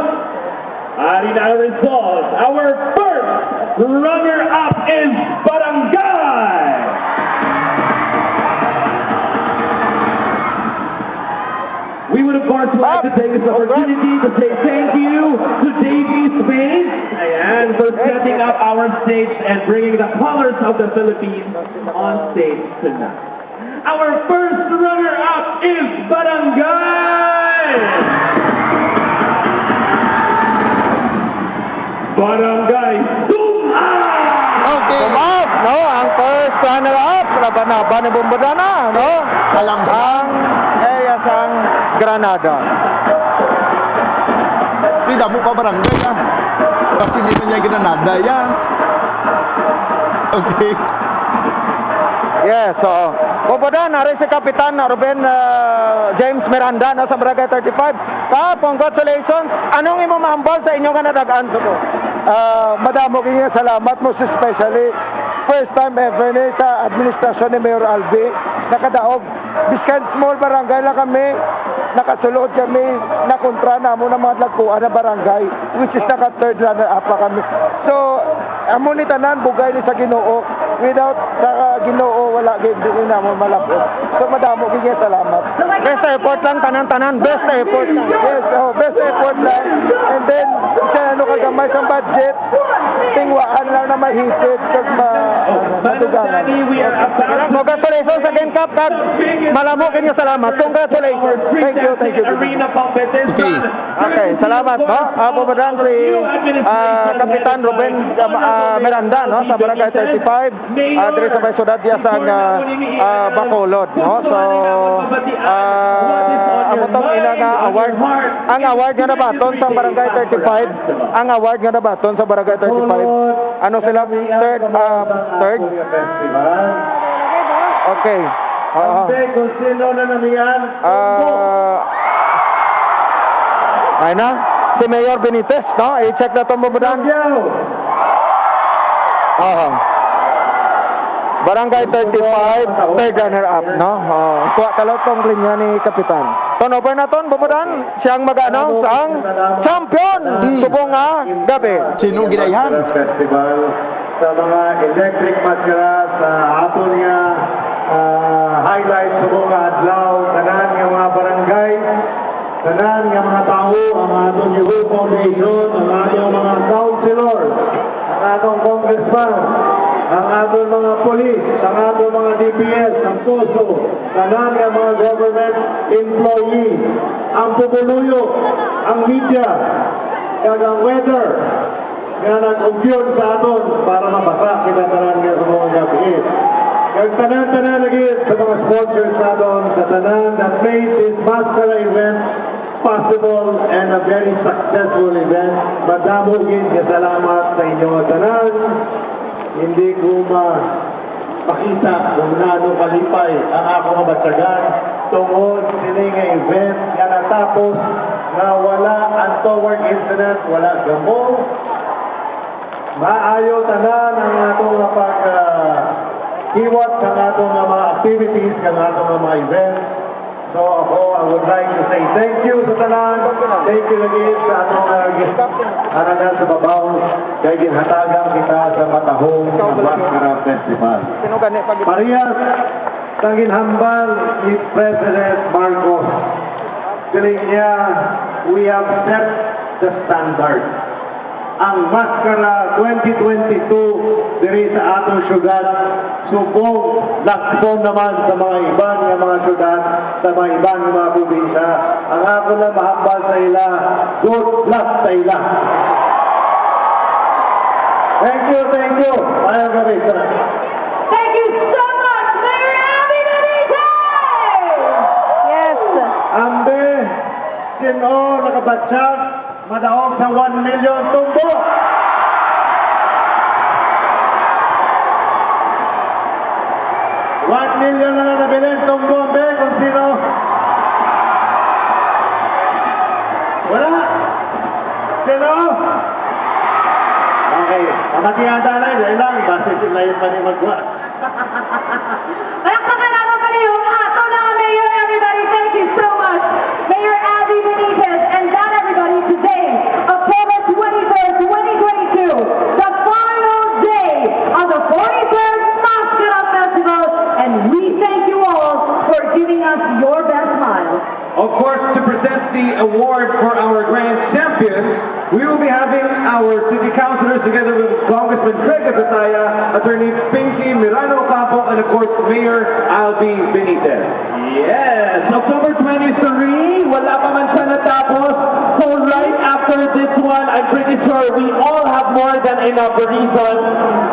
Ari na ang result. Our first runner-up is Barangay. We would, of course, like to take this opportunity to say thank you to Davey Space and for setting up our stage and bringing the colors of the Philippines on stage tonight. Our first runner-up is Barangay Barangay Suma! Okay. Tumaas, no? Ang first runner-up, laban-laban ni Bombodana, no? Alang sa Ang area sang Granada. Kay damo pa barangay, ah. Kasi hindi man niya Granada, ya. Okay. Yes, oo. Bobodan, ari si Kapitan Ruben, ah, James Miranda, no, sa Barangay thirty-five. Kap, congratulations. Anong imo mahambal sa inyo nga nadag-an, Subo? Ah, madamo gid nga salamat, most especially first time ever ni sa administrasyon ni Mayor Albi nakadaog. Biskan small barangay lang kami, nakasulod kami, nakontra namon ang mga dagkuan na barangay, which is naka third runner up pa kami. So, amo ni tanan, bugay ni sa Ginoo. Without sa Ginoo, wala gid, di ni namon malab-ot. So, madamo gid nga salamat. Best effort lang, tanan-tanan. Best effort lang. Yes, oh, best effort lang. And then, sa ano ka gamay sa budget, tingwaan lang na may hisid kag ma-, matugalan. Congratulations again, Kap, kag malamo gid nga salamat. Congratulations. Thank you, thank you. Okay. Okay, salamat, no? Ah, pumadaan si, ah, Kapitan Ruben, ah, Miranda, no, sa Barangay thirty-five, ah, diri sa may siyudad diya sa, ah, ah, Bacolod, no? So, ah, amo tong ila nga award. Ang award nga nabaton sa Barangay thirty-five, ang award nga nabaton sa Barangay thirty-five, ano sila? Third, ah, third? Okay. Oo. Ante, kung sino na namian, Ah, ay na, si Mayor Benitez, no? I-check na to, Bobodan. Pacquiao. Oo. Barangay thirty-five, third runner-up, no? Oh, kuha ka lang tong linya ni Kapitan. Turnover naton, Bobodan. Siya ang mag-announce ang champion subong nga gabi. Sino ginaihan? Festival, sa mga electric maskara, sa aton nga, ah, highlight subong nga adlaw, tanan nga mga barangay, tanan nga mga tawo, ang aton Youth Foundation, ang aton mga councilor, ang aton congressman, ang aton mga pulis, ang aton mga D P S, ang puso, tanan nga mga government employee, ang pumuluyo, ang media, kag ang weather nga nag-ugyon sa aton para mabasa kita tanan nga sa mga gabi. Kag tanan-tanan lagi sa mga sponsors naton, sa tanan that made this Maskara event possible and a very successful event. Madamo gid nga salamat sa inyo tanan. Hindi ko ma-, makita kung gaano kalipay ang ako nga batyagan tungod sini nga event nga natapos nga wala untoward incident, wala gamo. Maayo tanan ang ato nga pag, ah, hiwat sa ato nga mga activities, sa ato nga mga events. So, ako, I would like to say thank you sa tanan. Thank you lagi sa atong, uh, gis-, aranan sa babaw. Kay ginhatagan kita sa matahong nga Maskara Festival. Parehas sa ginhambal ni President Marcos, siling niya, "We have set the standard." Ang Maskara twenty twenty-two diri sa atong syudad, subong lagson naman sa mga iban nga mga syudad, sa mga iban nga mga probinsya. Ang ako lang mahambal sa ila, good luck sa ila. Thank you, thank you. Mayong gabi, sir. Thank you so much, Mayor Abby Benitez! Yes. Ambe, sino nakabatsyag? Madaog sa one million tumbo. One million na lang nabilin tumbo, be, kung sino. Okay, pamatian ta na, dahil lang, basta sila yung panimagwa. Palakpakan naman kaniyo, ato na ang mayor, everybody. Thank you so much, Mayor Abby Benitez. And that, everybody, today, October twenty-third, twenty twenty-two, the final day of the forty-third Maskara Festival. And we thank you all for giving us your best smile. Of course, to present the award for our grand champion, we will be having our city councilors together with Congressman Craig Atataya, Attorney Pinky Mirano Ocampo, and of course, Mayor Albi Benitez. Yes, October twenty-three, wala pa man siya natapos. So right after this one, I'm pretty sure we all have more than enough reason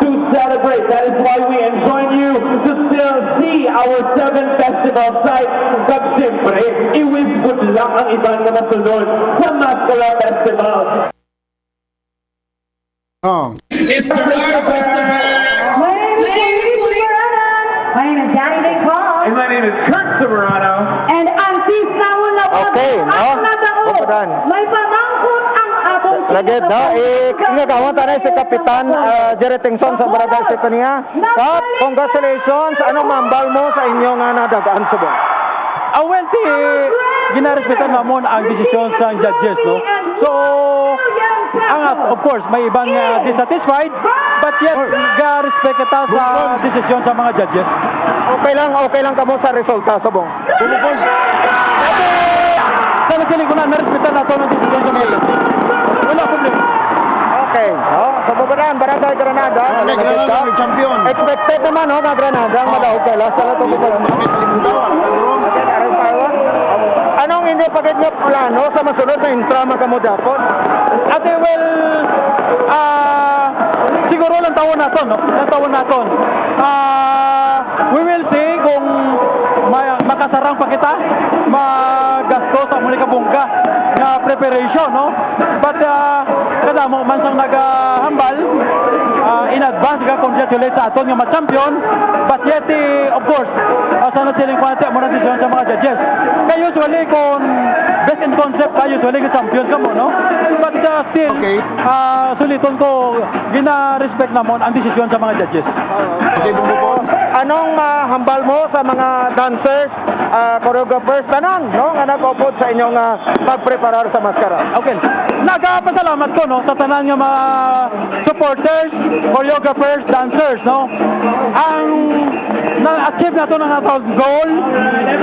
to celebrate. That is why we enjoin you to still see our seven festival sites. Kag siyempre, i-wish good luck ang iban nga masunod sa Maskara Festival. Oh. It's Solar Festival. My name is Danny Ding Paul. And my name is Kurt Soberano. And ang tis namon na Okay, no? Ang nadaog. Kapadan. May pamangkot ang atong Lagid, no? Eh, nga kawan tanay si Kapitan, ah, Jerry Tingson sa Barangay Sipania. Kap, congratulations. Anong mambal mo sa inyo nga nadagaan subong? Ah, well, ti, ginarespetan namon ang desisyon sa judges, no? So, ang, of course, may ibang, ah, dissatisfied, but yet, ga-respect kita sa desisyon sa mga judges. Okay lang, okay lang kamo sa resulta, subong? Sa nasiling ko na, narespetan nato ang desisyon sa mga judges. Wala problema. Okay. Oh, sa Bubaran, Barangay Granada. Barangay Granada, champion. Expected naman, no, nga Granada ang madaog kay last sa Di ko Bubaran. Makita limudaw, wala na, bro. Okay, aron pa, oh. Anong inyo pagid nga plano sa masunod na intra man kamo dapat? Ate, well, ah, siguro lang tawon naton, no? Lang tawon naton. Ah, we will see kung may, makasarang pa kita, magasto sa muli kabungga nga preparation, no? But, ah, kadamo man sang nagahambal, ah, in advance, ga-congratulate sa aton nga ma-champion. But yet, eh, of course, ah, sa nasiling ko, ate, amo na desisyon sa mga judges. Kay usually, kung best in concept ka, usually, ga-champion ka mo, no? But, ah, still, Okay. ah, suliton ko, gina-respect namon ang desisyon sa mga judges. Okay, Bumbo Pons. Anong, ah, hambal mo sa mga dancers, ah, choreographers, tanan, no, nga nag-upod sa inyong, ah, pagpreparar sa maskara? Okay. Nagapasalamat ko, no, sa tanan nga mga supporters, choreographers, dancers, no. Ang na-achieve nato ang atong goal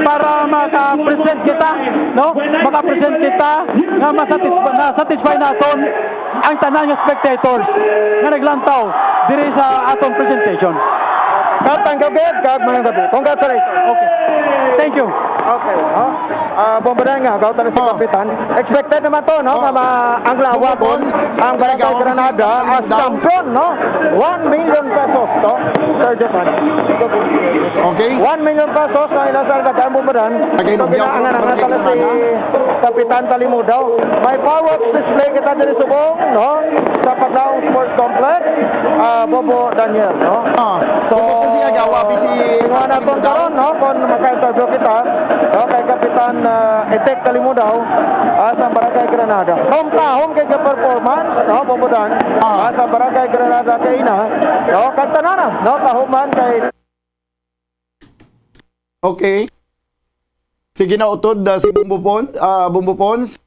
para maka-present kita, no? Maka-present kita nga masatisf-, na-satisfy naton ang tanan nga spectators nga naglantaw diri sa atong presentation. Kap, thank you, Gab, kag maayong gabi. Congratulations. Okay. Thank you. Okay, no? Ah, Bombo Dang, ah, gaw tani si Oh. Kapitan. Expected naman to, no? Oh. Nga ma-, ang lawak, Bumbo Pons, ang Barangay Granada as champion, no? One million pesos to, Sir Jovan. Okay. One million pesos ang ilang salbagan, Bombo Dang. Lagay Ito ng biyaw, ginaangan-angan Barangay pala si Granada. Kapitan Talimudaw. May fireworks display kita diri subong, no? Sa Paglaong Sports Complex, ah, Bombo Daniel, no? Ah, So, Bombo Pons, sige, gawa, busy. Kinuha naton karon, no? Kung maka-interview kita, no? Kay Kapitan, ah, Etek Talimudaw, ah, sa Barangay Granada. Kung tahom kay ka-performance, no? Bombo Dang, Ah. ah, sa Barangay Granada kay ina, no? Kanta na na, no? Kahuman kay Okay. Sige na, utod, ah, si Bumbo Pon-, ah, Bumbo Pons.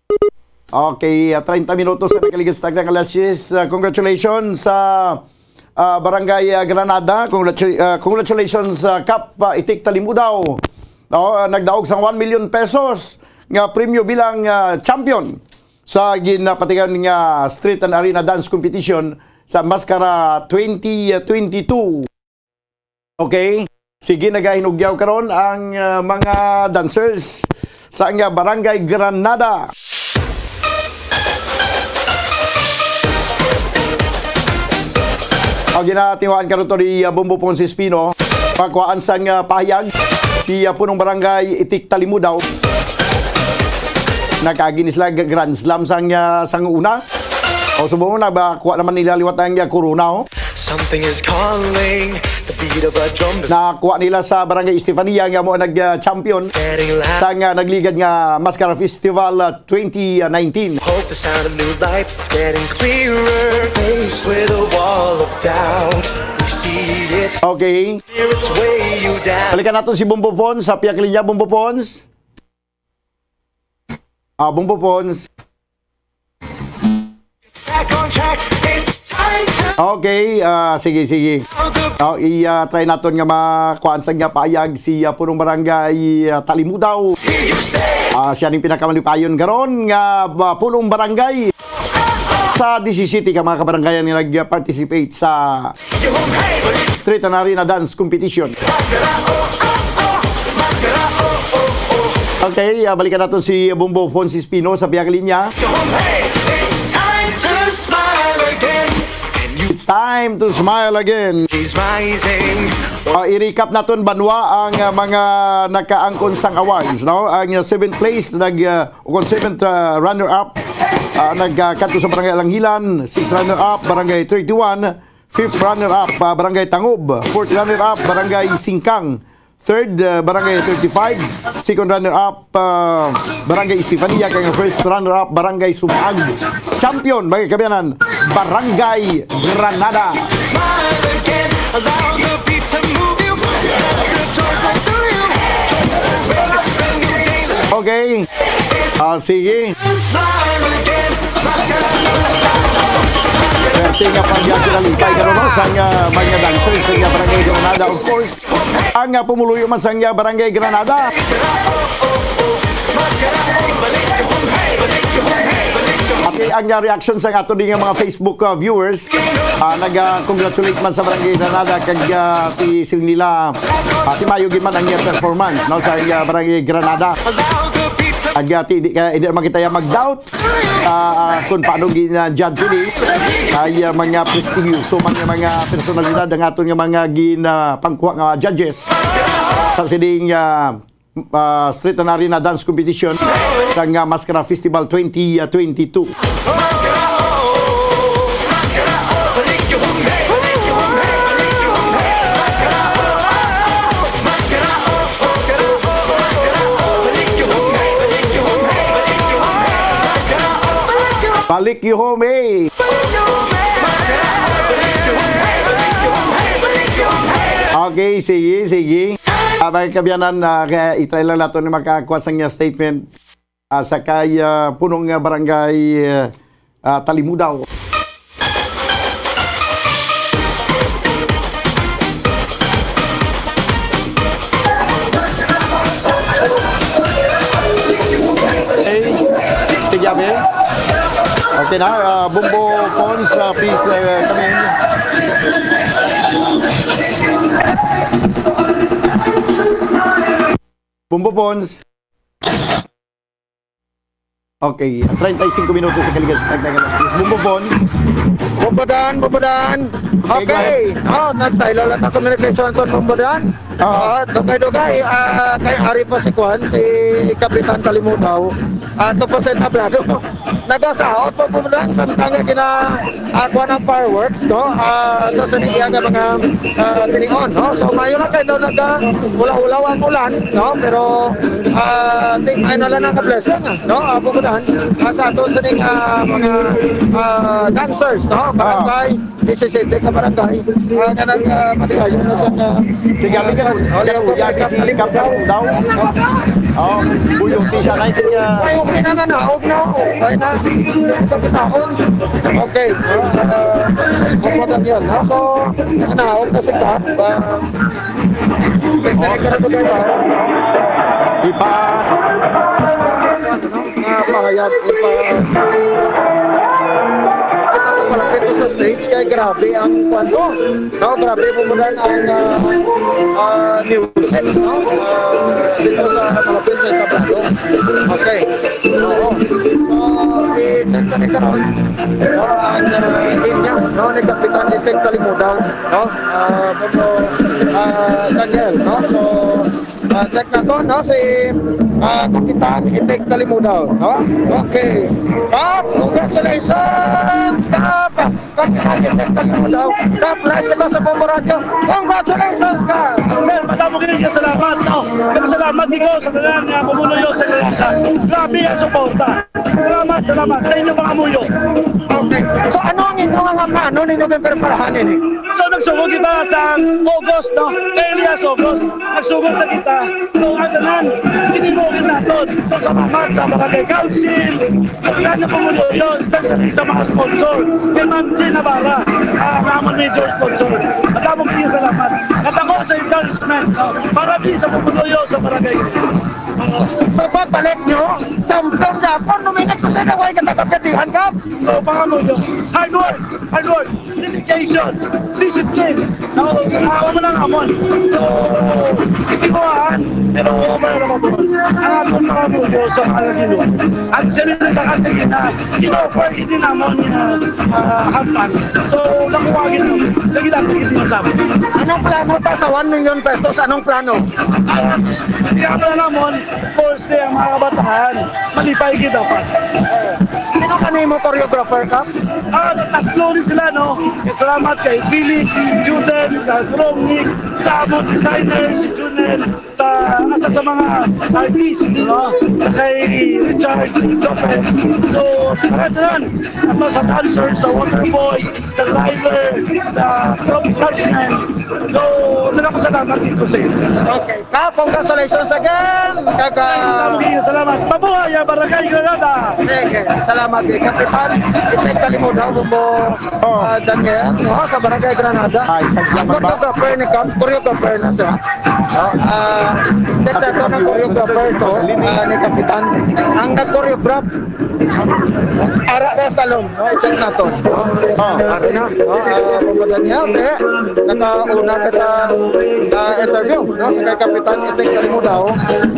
Okay, ah, treinta minutos na nakaligid sa takdang alas siyes. Ah, congratulations sa, ah, Barangay, ah, Granada. Congratu-, ah, congratulations sa Kap, ah, Itik Talimudaw. No, ah, nagdaog sang one million pesos nga premyo bilang, ah, champion sa ginapatigan nga Street and Arena Dance Competition sa Mascara twenty twenty-two. Okay? Sige, nagahinugyaw karon ang, ah, mga dancers sa nga Barangay Granada. Ang ginatinguhaan karon to ni, ah, Bombo Ponce Espino, pakuhaan sang, ah, pahayag si, ah, Punong Barangay Itik Talimudaw. Nakaagi ni sila g-, Grand Slam sang, ah, sang una. O, subong na ba, kuha naman nila liwat ang, ah, corona, oh. Something is calling, the beat of a drum. Nakuha nila sa Barangay Estefania nga mo nag, ah, champion Getting loud. Sa nga nagligad nga Mascara Festival, ah, twenty nineteen. Hope The sound of new life, it's getting clearer. Faced with a wall of doubt, we see it. Okay. Fear its way you down. Balikan naton si Bombo Pons sa pihak linya. Bombo Pons. Ah, Bombo Pons. Back on track, it's time to Okay, ah, sige, sige. out the Oh, i-try naton nga makuhaan sa nga payag si ah, punong barangay ah, Talimudaw. hear you say. Ah, siya ning pinakamalipayon karon nga ah, punong barangay sa disisiyete ka mga kabarangayan nga nag-participate sa You home, hey, balik, Street and Arena Dance Competition. maskara, oh, oh, oh, maskara, oh, oh, oh. Okay, ah, balikan naton si Bombo Pons Espino sa pihak linya. You home, hey, it's time to smile again. And you It's time to smile again. is rising. Ah, i-recap naton banwa ang ah, mga nakaangkon sang awards, no? Ang ah, seventh place nag ah, o kung seventh ah, runner up ah, nagkadto sa Barangay Alangilan, sixth runner up Barangay thirty-one, fifth runner up ah, Barangay Tangob, fourth runner up Barangay Singkang, third ah, Barangay thirty-five, second runner up ah, Barangay Estefania, kag first runner up Barangay Sumaag. Champion, mga kaabyanan, Barangay Granada. Smile again, allow the beat to move you. Let the joy flow through you. Joy is a brand new day. Okay. Ah, sige. Smile again, maskara. Swerte nga pagkakilalimpay karon, no, sa nga mga dancers sa nga Barangay Granada, of course. Ang ah, pumuluyo man sa nga Barangay Granada. Ati ang ah, reaction sa ato din nga mga Facebook ah, viewers. Ah, nag-congratulate man sa Barangay Granada kag ah, si sila nila ah, timayo gid man ang iyang performance, no, sa ah, Barangay Granada. Ag ah, ti, di, ka, hindi naman kita yang mag-doubt. Ah, ah, kung paano gina-judge ini ay ah, mga prestigyoso man nga mga personalidad ang aton nga mga ginapangkuha nga judges sa sining ah, ah, Street and Arena Dance Competition sa nga Maskara Festival twenty twenty-two. Balik you home, eh. Okay, sige, sige. Ah, mga kaabyanan, ah, kaya i-try lang nato ni makakuha sa niya statement ah, sa kay ah, punong ah, barangay ah, ah, Talimudaw. Okay. Sige, abi. Okay na, ah, Bombo Pons, ah, please, ah, come in. Bombo Pons. Okay, treinta y cinco minutos sa Kaligas. Tagdagan. Bombo Pons. Bubudan, bubudan. Okay, go ahead. Okay. Oh, nagtaylo lang ang communication sa bubudan. Oo. Ah, dugay-dugay, ah, kay ari pa si Kwan, si Kapitan Kalimudaw. Ah, to pa sa entablado. Nagasaot pa bubudan, samtang nga gina, ah, kuwan ang fireworks, no? Ah, sa sini iya nga mga, ah, tinion, no? So, mayo lang kayo daw naga ulaw-ulaw ang ulan, no? Pero, ah, ting, ay na lang ang blessing, no? Ah, bubudan, ah, sa ato sining, ah, mga, ah, dancers, no? Barangay, disisiyete ka barangay. Ah, nga nag, ah, matigayon na sa, ah, Sige, abi ka. Kaluya, di si Captain daw. Oh, buyog, di siya, nineteen niya. Ay, okay na, nanaog na. Okay na. Sa pataon. Okay. Ah, ang mga yan, ha? So, nanaog na si Cap. Ah, nagkakaroon na ba? Di pa. Nga pahayag, ipa-, kita ko malapit ko sa stage, kay grabe ang kwan ko. No, grabe po muna ang, ah, ah, music, no? Ah, dito sa malapit sa entablado. Okay. Oo. So, i-check na rin karon. No, ang, ah, team niya, no, ni Kapitan Itik Kalimudaw, no? Ah, Bobo, ah, Daniel, no? So, Ah, check na to, no? Si, ah, Kapitan Itik Kalimudaw, no? Okay. Kap, congratulations, Kap! Kap, live kita sa Bombo Radyo. Congratulations, Kap! Sir, madamo gid nga salamat, no? Kag salamat gid ko sa tanan nga mamumuno sa Granada. Grabe ang suporta. Salamat, salamat sa inyo mga muyo. Okay. So, ano ang inyo nga plano ninyo kay preparahan ini? So, nagsugod kita sa August, no? Early as August. Nagsugod na kita. So, ang tanan, hindi mo kita to. So, salamat sa mga kay Council, ang tanan na pumuluyo, especially sa mga sponsor. Kay Ma'am Jean Navarra, ah, ang amon major sponsor. Madamo kaayo salamat. At ako sa endorsement, no? Para di sa pumuluyo sa barangay. Oo. So, pagbalik nyo, champion gihapon, nominate ko sa inyo, way ka nakapatihan ka. So, mga muyo, hard work, hard work, dedication, discipline. No, ako mo lang amon. So, hindi ko aan, pero over na mo. Ang akong mga muyo sa mga Ginoo. Ang sila nagkakatagin na, in-offer, hindi namon, uh, uh, hagpan. So, nakuha gid, lagi lang gid sa amin. Anong plano ta sa one million pesos? Anong plano? Ah, hindi ako na namon, of course, ang mga kabataan, malipay gid dapat. Sino kanimo choreographer ka? Ah, tatlo ni sila, no? Salamat kay Billy, Juden, sa Romnick, sa amon designer, si Junel, sa, hasta sa mga artist, no? Sa kay Richard Lopez. So, tanan-tanan, hasta sa dancer, sa Waterboy, sa driver, sa club enforcement. So, nagpasalamat dito sa inyo. Okay. Kap, congratulations again. Kag, ah, salamat. Mabuhay ang Barangay Granada. Sige, salamat, eh, Kapitan. Itek Kalimudaw, Bombo, ah, Daniel, no, sa Barangay Granada. Ay, sa Ang Japan ba? Choreographer ni Kap, choreographer na siya. No, ah, check nato ang choreographer to, ah, ni Kapitan. Ang nag-choreograph, ara na sa loob, no? I-check nato. Oh, ari na, no? Ah, Bombo Daniel, eh, nakauna kita, ah, interview, no? Sa kay Kapitan Itek Kalimudaw,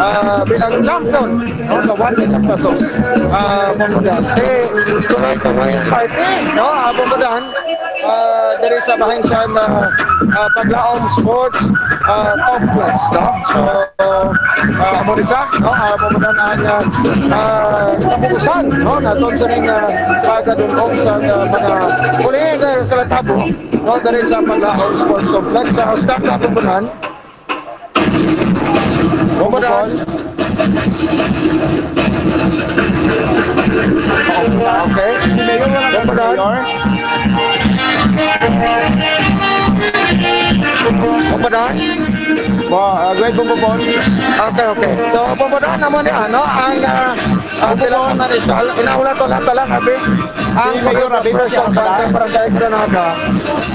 ah, bilang champion, no? Sa one million pesos. Ah, Bombo Dan. Eh, tuloy-tuloy ang party, no? Ah, Bombo Dan, ah, diri sa bahin sa, ah, ah, Paglaom Sports, ah, Complex, no? So, ah, amo ni siya, no? Ah, Bombo Dan ang, ah, ah, kapugusan, no? Naton sa ning, ah, pagkadulong sa, ah, mga uli nga kalatabo, no? Diri sa Paglaom Sports Complex, sa Ustap na Bombo Dan. Bombo Dan. Okay. Bombo Dan. Bombo Dan. Wa-, ah, go ahead, Bombo Paul. Okay, okay. So, Bombo Dan, amo ni, ano, ang, ah, ang Bombo Paul. Ang pinaka-result, inaula to lang, to lang, abi. Ang Mayor Abby, Mayor Abby, sa Barangay Granada,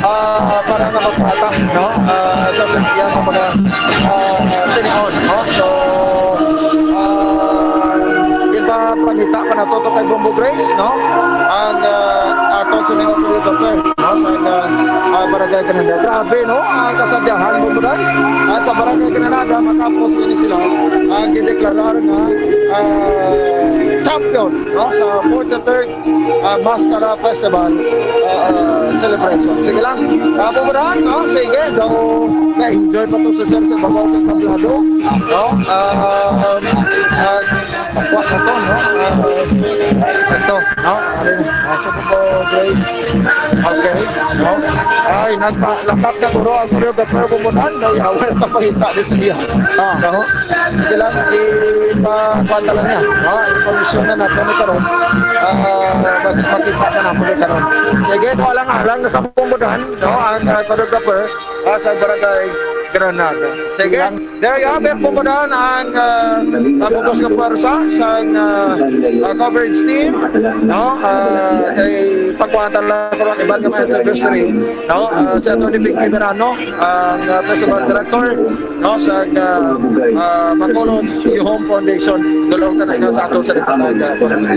ah, para nga magpatang, no? Ah, sa, sa iya sa mga, ah, tinion, no? So, ah, ginpapangita pa nato to kay Bombo Grace, no? Ang, ah, ato sa mga Tuloy Doktor, no? Sa, ah, ah, Barangay Granada. Grabe, no? Ang kasadyahan, Bombo Dan, ah, sa Barangay Granada, matapos ini sila, ah, gideklarar nga, ah, champion, no? Sa forty-third ah, Maskara Festival, ah, ah, celebration. Sige lang. Ah, Bombo Dan, no? Sige, daw na-enjoy pa to sa sir sa babaw sa tablado. No? Ah, ah, ah, wa pa to, no? Ah, ito, no? Ano yun? Ah, sa babaw, okay. Okay, no? Ay, nagpa-, lakat na guro ang choreographer, Bombo Dan. Daw yawan ang pangita ni sa iya. Ah. No? Sige lang, ipakuha lang niya. Ah, ipalusyon na nato ni karon. Ah, basta makita na nato ni karon. Sige, alang-alang na sa Bombo Dan, no, ang, ah, choreographer, ah, sa Barangay Granada. Sige, there you have it, Bombo Dan, ang, ah, ang bugos nga pwersa sa, ah, ah, coverage team, no, ah, kay pagkuha lang karon iban nga mga interviews diri, no, ah, si Attorney Vicky Verano, ang, ah, festival director, no, sa, ah, ah, Bacolod Youth Home Foundation. Dulong ka na ikaw sa ato sa, ah,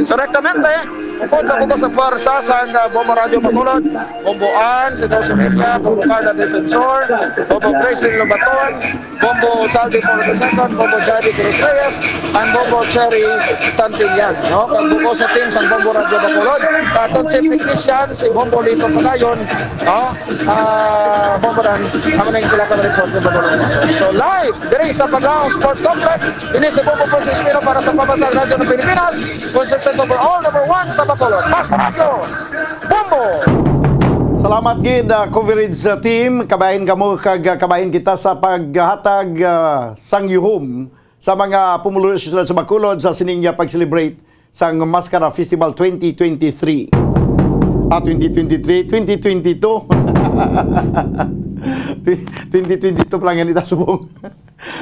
so, rektamente, upod sa bugos sa pwersa sa, ah, Bombo Radyo Bacolod, Bombo Ann, si Dulce Media, Bombo Carla Defensor, Bombo Grace Lobaton, Bombo Saldi Polo the second, Bombo Jody Cruz Reyes, and Bombo Cherry Santillan, no? Kag bugos sa team sa Bombo Radyo Bacolod, sa aton chief technician, si Bombo Lito Pagayon, no? Ah, Bombo Dan, amo na yung sila ka report sa Bacolod. So, live, diri sa Paglaom Sports Complex, ini si Bombo Francis Espino para sa Pambansang Radyo ng Pilipinas, consistent number all, number one sa Bacolod. Basta Radyo, Bombo! Salamat gid, ah, coverage, ah, team. Kabahin kamo kag, ah, kabahin kita sa paghatag, ah, sang yuhom sa mga pumuluyo sa siyudad sa Bacolod sa sining, ah, pag-celebrate sang Mascara Festival twenty twenty-three. Ah, twenty twenty-three, twenty twenty-two. Twenty twenty-two pa lang ganita subong.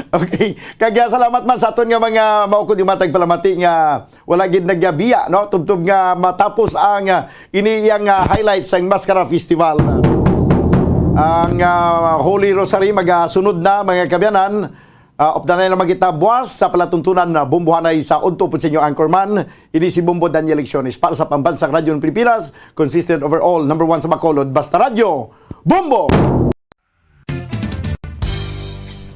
Okay. Kag, ah, salamat man sa aton nga mga maukod nga matag palamati nga wala gid nagabiya, no? Tubtob nga matapos ang, ah, ini iyang, ah, highlights sang Mascara Festival. Ang, ah, Holy Rosary magasunod na, mga kaabyanan. Ah, updanay na magita buwas sa palatuntunan na bumbuhanay sa udto pod sa inyo anchorman. Ini si Bombo Daniel Lecciones para sa Pambansang Radyo ng Pilipinas, consistent overall, number one sa Bacolod, Basta Radyo, Bombo!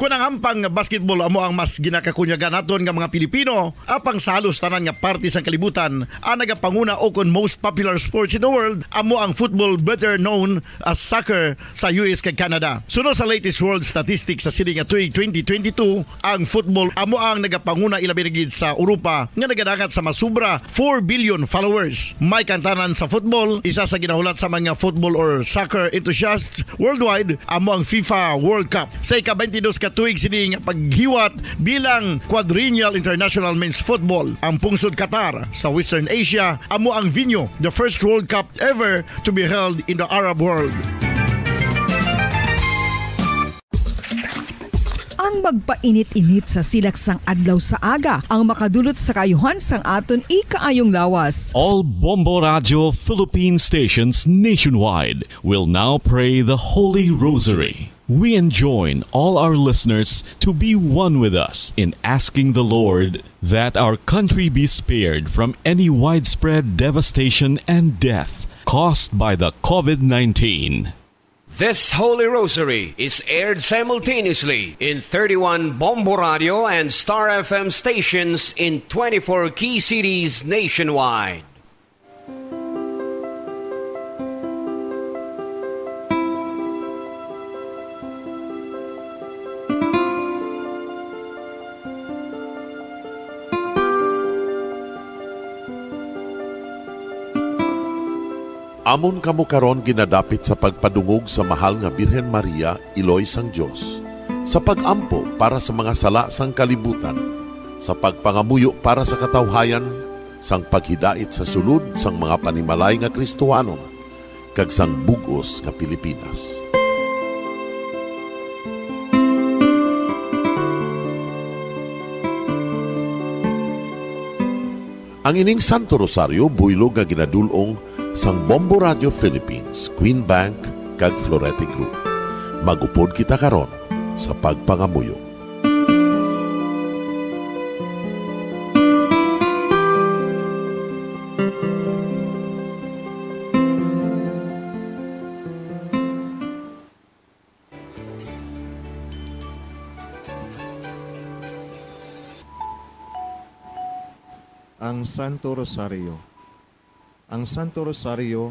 Kon ang hampang nga basketball amo ang mas ginakakunyagan naton nga mga Pilipino, apang sa halos tanan nga parte sang kalibutan, ang nagapanguna o kon most popular sports in the world amo ang football, better known as soccer, sa U S kag Canada. Suno sa latest world statistics sa sini nga tuig twenty twenty-two, ang football amo ang nagapanguna, ilabi na gid sa Europa, nga nagadangat sa masubra four billion followers. May kantanan sa football, isa sa ginahulat sa mga football or soccer enthusiasts worldwide amo ang FIFA World Cup. Sa ika-twenty-dos ka tuig sini nga paghiwat bilang Quadrennial International Men's Football, ang pungsod Qatar sa Western Asia amo ang venue, the first World Cup ever to be held in the Arab world. Ang magpainit-init sa silak sang adlaw sa aga ang makadulot sa kaayuhan sang aton ikaayong lawas. All Bombo Radio Philippine stations nationwide will now pray the Holy Rosary. We enjoin all our listeners to be one with us in asking the Lord that our country be spared from any widespread devastation and death caused by the COVID nineteen. This Holy Rosary is aired simultaneously in thirty-one Bombo Radio and Star F M stations in twenty-four key cities nationwide. Amon kamo karon ginadapit sa pagpadungog sa Mahal nga Birhen Maria, Iloy sang Dios, sa pag-ampo para sa mga sala sang kalibutan, sa pagpangamuyo para sa katawhayan, sang paghidait sa sulod sang mga panimalay nga Kristohanon, kag sang bug-os nga Pilipinas. Ang ining Santo Rosario buylog nga ginadul-ong sang Bombo Radio Philippines, Queen Bank, kag Florete Group. Mag-upod kita karon sa pagpangamuyo. Ang Santo Rosario. Ang Santo Rosario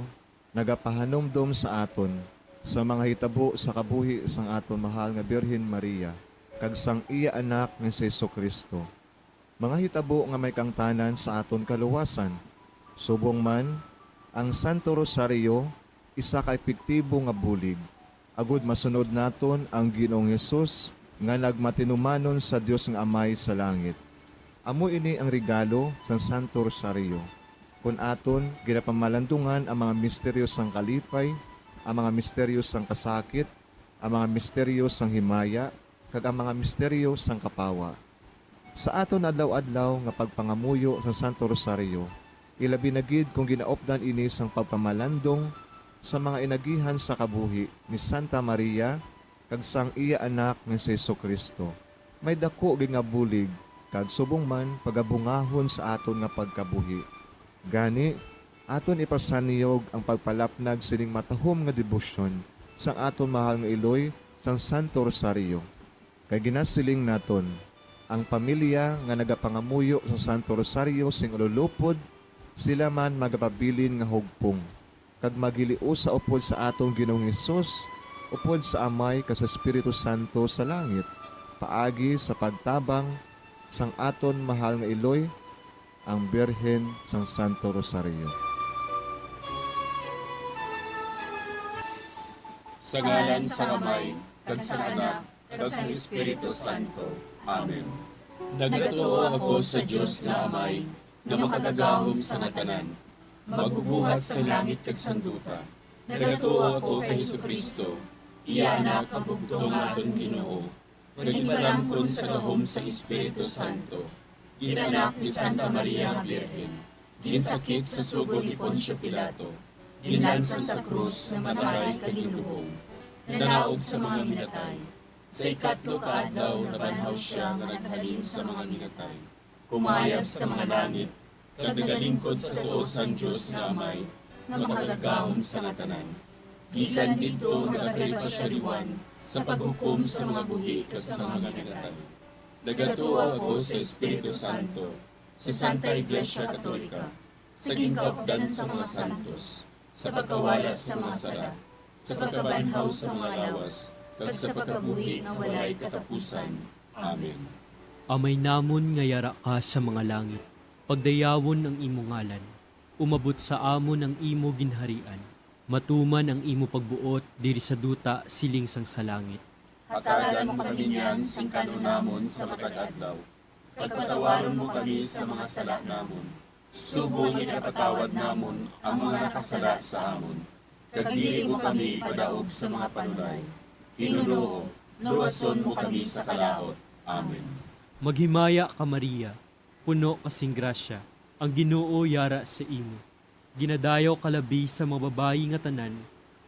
nagapahanumdom sa aton sa mga hitabo sa kabuhi sang aton mahal nga Birhen Maria kag sang iya Anak nga si Jesu-Cristo, mga hitabo nga may kaangtanan sa aton kaluwasan. Subong man, ang Santo Rosario isa ka epektibo nga bulig agud masunod naton ang Ginoong Hesus nga nagmatinumanon sa Dios nga Amay sa langit. Amo ini ang regalo sang Santo Rosario. Kon aton ginapamalandungan ang mga misteryo sang kalipay, ang mga misteryo sang kasakit, ang mga misteryo sang himaya, kag ang mga misteryo sang kapawa. Sa aton adlaw-adlaw nga pagpangamuyo sa Santo Rosario, ilabi na gid kon ginaupdan ini sang pagpamalandong sa mga inagihan sa kabuhi ni Santa Maria kag sang iya Anak nga si Jesu-Cristo, may daku gid nga bulig kag subong man pagabungahon sa aton nga pagkabuhi. Gani, aton ipasanyog ang pagpalapnag sining matahom nga debosyon sang aton mahal nga iloy sang Santo Rosario. Kay ginasiling naton, ang pamilya nga nagapangamuyo sa Santo Rosario sing ululupod, sila man magapabilin nga hugpong, kag magiliusa upod sa aton Ginoong Hesus, upod sa Amay kag sa Espiritu Santo sa langit, paagi sa pagtabang sang aton mahal nga iloy, ang Birhen sang Santo Rosario. Sa ngalan sang Amay, kag sang Anak, kag sang Espiritu Santo. Amen. Nagatuo ako sa Dios nga Amay, nga makagagahom sa ngatanan, magbubuhat sa langit kag sang duta. Nagatuo ako kay Jesu-Cristo, iya Anak, ang bugtong nga aton Ginoo, nga ginpalangkon sa gahom sang Espiritu Santo, ginanak ni Santa Maria nga Birhen, ginsakit sa sugo ni Poncio Pilato, ginlansang sa krus, namatay kag ginlubong, nanaog sa mga minatay. Sa ikatlo ka adlaw nabanhaw sia nga naghalin sa mga minatay, kumayab sa mga langit, kag nagalingkod sa tuo sang Dios nga Amay, nga makagagahom sa ngatanan. Gikan didto nagakalipa sia liwan sa paghukom sa mga buhi kag sa mga minatay. Nagatuo ako sa Espiritu Santo, sa Santa Iglesia Katolika, sa ginkaupdan sa mga santos, sa pagkawala sa mga sala, sa pagkabanhaw sa mga lawas, kag sa pagkabuhi nga walay katapusan. Amen. Amay namon nga yara ka sa mga langit, pagdayawon ang imo ngalan. Umabot sa amon ang imo ginharian. Matuman ang imo pagbuot diri sa duta siling sang sa langit. Hatagan mo kami niyan sing kan-on namon sa matag adlaw, kag patawaron mo kami sa mga sala namon, subong nga ginapatawad namon ang mga nakasala sa amon, kag dili mo kami ipadaog sa mga panulay. Hinunoo, luwason mo kami sa kalaut. Amen. Maghimaya ka, Maria, puno ka sing grasya, ang Ginoo yara sa imo. Ginadayaw ka labi sa mga babayi nga tanan,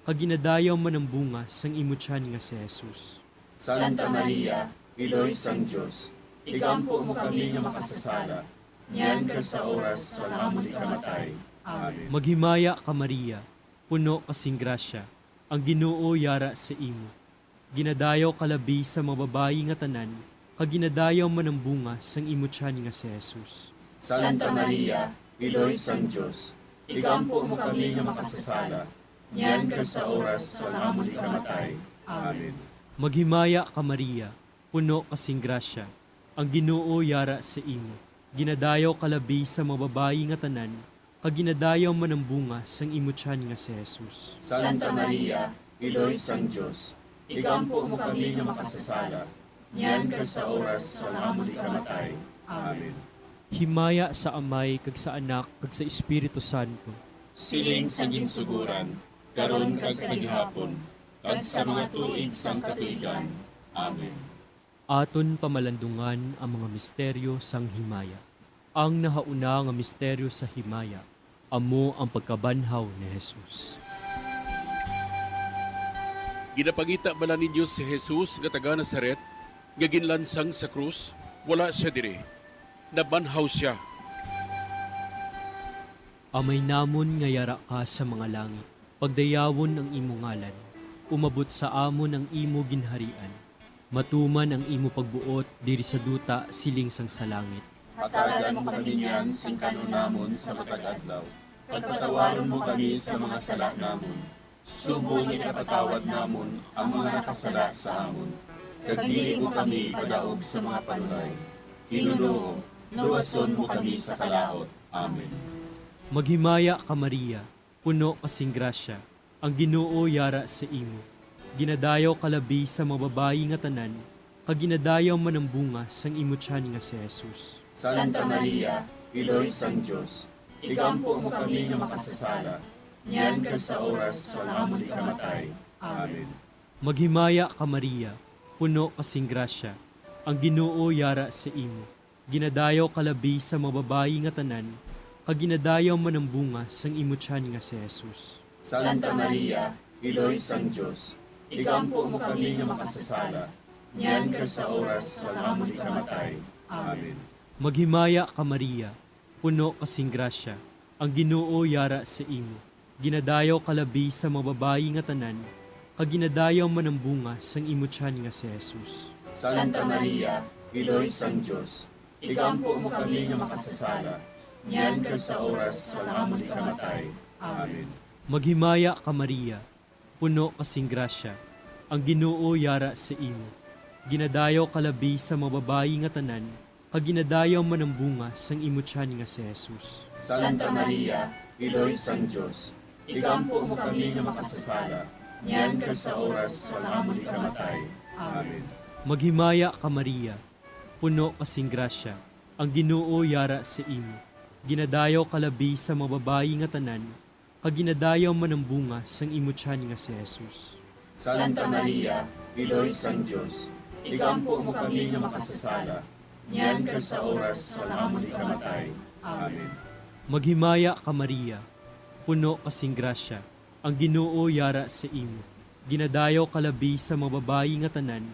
kag ginadayaw man ang bunga sang imo tiyan nga si Jesus. Santa Maria, Iloy sang Dios, igampo mo kami nga makasasala, niyan kag sa oras sang amon ikamatay. Amen. Maghimaya ka, Maria, puno ka sing grasya, ang Ginoo yara sa imo. Ginadayaw ka labi sa mga babayi nga tanan, kag ginadayaw man ang bunga sang imo tiyan nga si Jesus. Santa Maria, Iloy sang Dios, igampo mo kami nga makasasala, niyan kag sa oras sang amon ikamatay. Amen. Maghimaya ka, Maria, puno ka sing grasya, ang Ginoo yara sa imo. Ginadayaw ka labi sa mga babayi nga tanan, kag ginadayaw man ang bunga sang imo tiyan nga si Jesus. Santa Maria, Iloy sang Dios, igampo mo kami nga makasasala, niyan kag sa oras sang amon ikamatay. Amen. Himaya sa Amay, kag sa Anak, kag sa Espiritu Santo. Siling sa ginsugoran, karon kag sa gihapon, kag sa mga tuig sang katuigan. Amen. Aton pamalandungan ang mga misteryo sang himaya. Ang nahauna nga misteryo sa himaya amo ang pagkabanhaw ni Jesus. Ginapangita bala ninyo si Jesus nga taga Nazaret, nga ginlansang sa krus? Wala sia diri. Nabanhaw sia. Amay namon nga yara ka sa mga langit, pagdayawon ang imo ngalan. Umabot sa amon ang imo ginharian. Matuman ang imo pagbuot diri sa duta siling sang sa langit. Hatagan mo kami niyan sing kan-on namon sa matag adlaw, kag patawaron mo kami sa mga sala namon, subong nga ginapatawad namon ang mga nakasala sa amon, kag dili mo kami ipadaog sa mga panulay. Ginoo, luwason mo kami sa kalaut. Amen. Maghimaya ka, Maria, puno ka sing grasya, ang Ginoo yara sa imo. Ginadayaw ka labi sa mga babayi nga tanan, kag ginadayaw man ang bunga sang imo tiyan nga si Jesus. Santa Maria, Iloy sang Dios, igampo mo kami nga makasasala, niyan kag sa oras sang amon ikamatay. Amen. Maghimaya ka, Maria, puno ka sing grasya, ang Ginoo yara sa imo. Ginadayaw ka labi sa mga babayi nga tanan, kag ginadayaw man ang bunga sang imo tiyan nga si Jesus. Santa Maria, Iloy sang Dios, igampo mo kami nga makasasala, niyan kag sa oras sang amon ikamatay. Amen. Maghimaya ka, Maria, puno ka sing grasya, ang Ginoo yara sa imo. Ginadayaw ka labi sa mga babayi nga tanan, kag ginadayaw man ang bunga sang imo tiyan nga si Jesus. Santa Maria, Iloy sang Dios, igampo mo kami nga makasasala, niyan kag sa oras sang amon ikamatay. Amen. Maghimaya ka, Maria, puno ka sing grasya, ang Ginoo yara sa imo. Ginadayaw ka labi sa mga babayi nga tanan, kag ginadayaw man ang bunga sang imo tiyan nga si Jesus. Santa Maria, Iloy sang Dios, igampo mo kami nga makasasala, niyan kag sa oras sang amon ikamatay. Amen. Maghimaya ka, Maria, puno ka sing grasya, ang Ginoo yara sa imo. Ginadayaw ka labi sa mga babayi nga tanan, kag ginadayaw man ang bunga sang imo tiyan nga si Jesus. Santa Maria, Iloy sang Dios, igampo mo kami nga makasasala, niyan kag sa oras sang amon ikamatay. Amen. Maghimaya ka, Maria, puno ka sing grasya, ang Ginoo yara sa imo. Ginadayaw ka labi sa mga babayi nga tanan,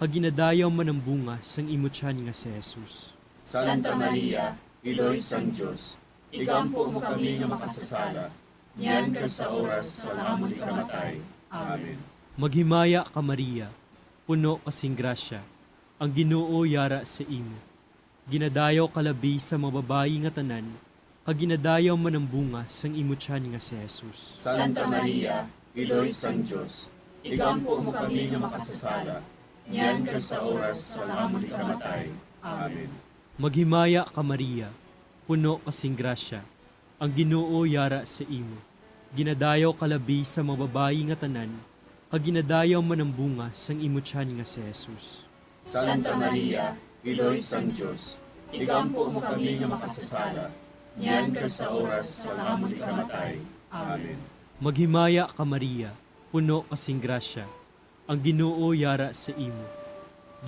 kag ginadayaw man ang bunga sang imo tiyan nga si Jesus. Santa Maria, Iloy sang Dios, igampo mo kami nga makasasala, niyan kag sa oras sang amon ikamatay. Amen. Maghimaya ka, Maria, puno ka sing grasya, ang Ginoo yara sa imo. Ginadayaw ka labi sa mga babayi nga tanan, kag ginadayaw man ang bunga sang imo tiyan nga si Jesus. Santa Maria, Iloy sang Dios, igampo mo kami nga makasasala, niyan kag sa oras sang amon ikamatay. Amen. Maghimaya ka, Maria, puno ka sing grasya, ang Ginoo yara sa imo. Ginadayaw ka labi sa mga babayi nga tanan, kag ginadayaw man ang bunga sang imo tiyan nga si Jesus. Santa Maria, Iloy sang Dios, igampo mo kami nga makasasala, niyan kag sa oras sang amon ikamatay. Amen. Maghimaya ka, Maria, puno ka sing grasya, ang Ginoo yara sa imo.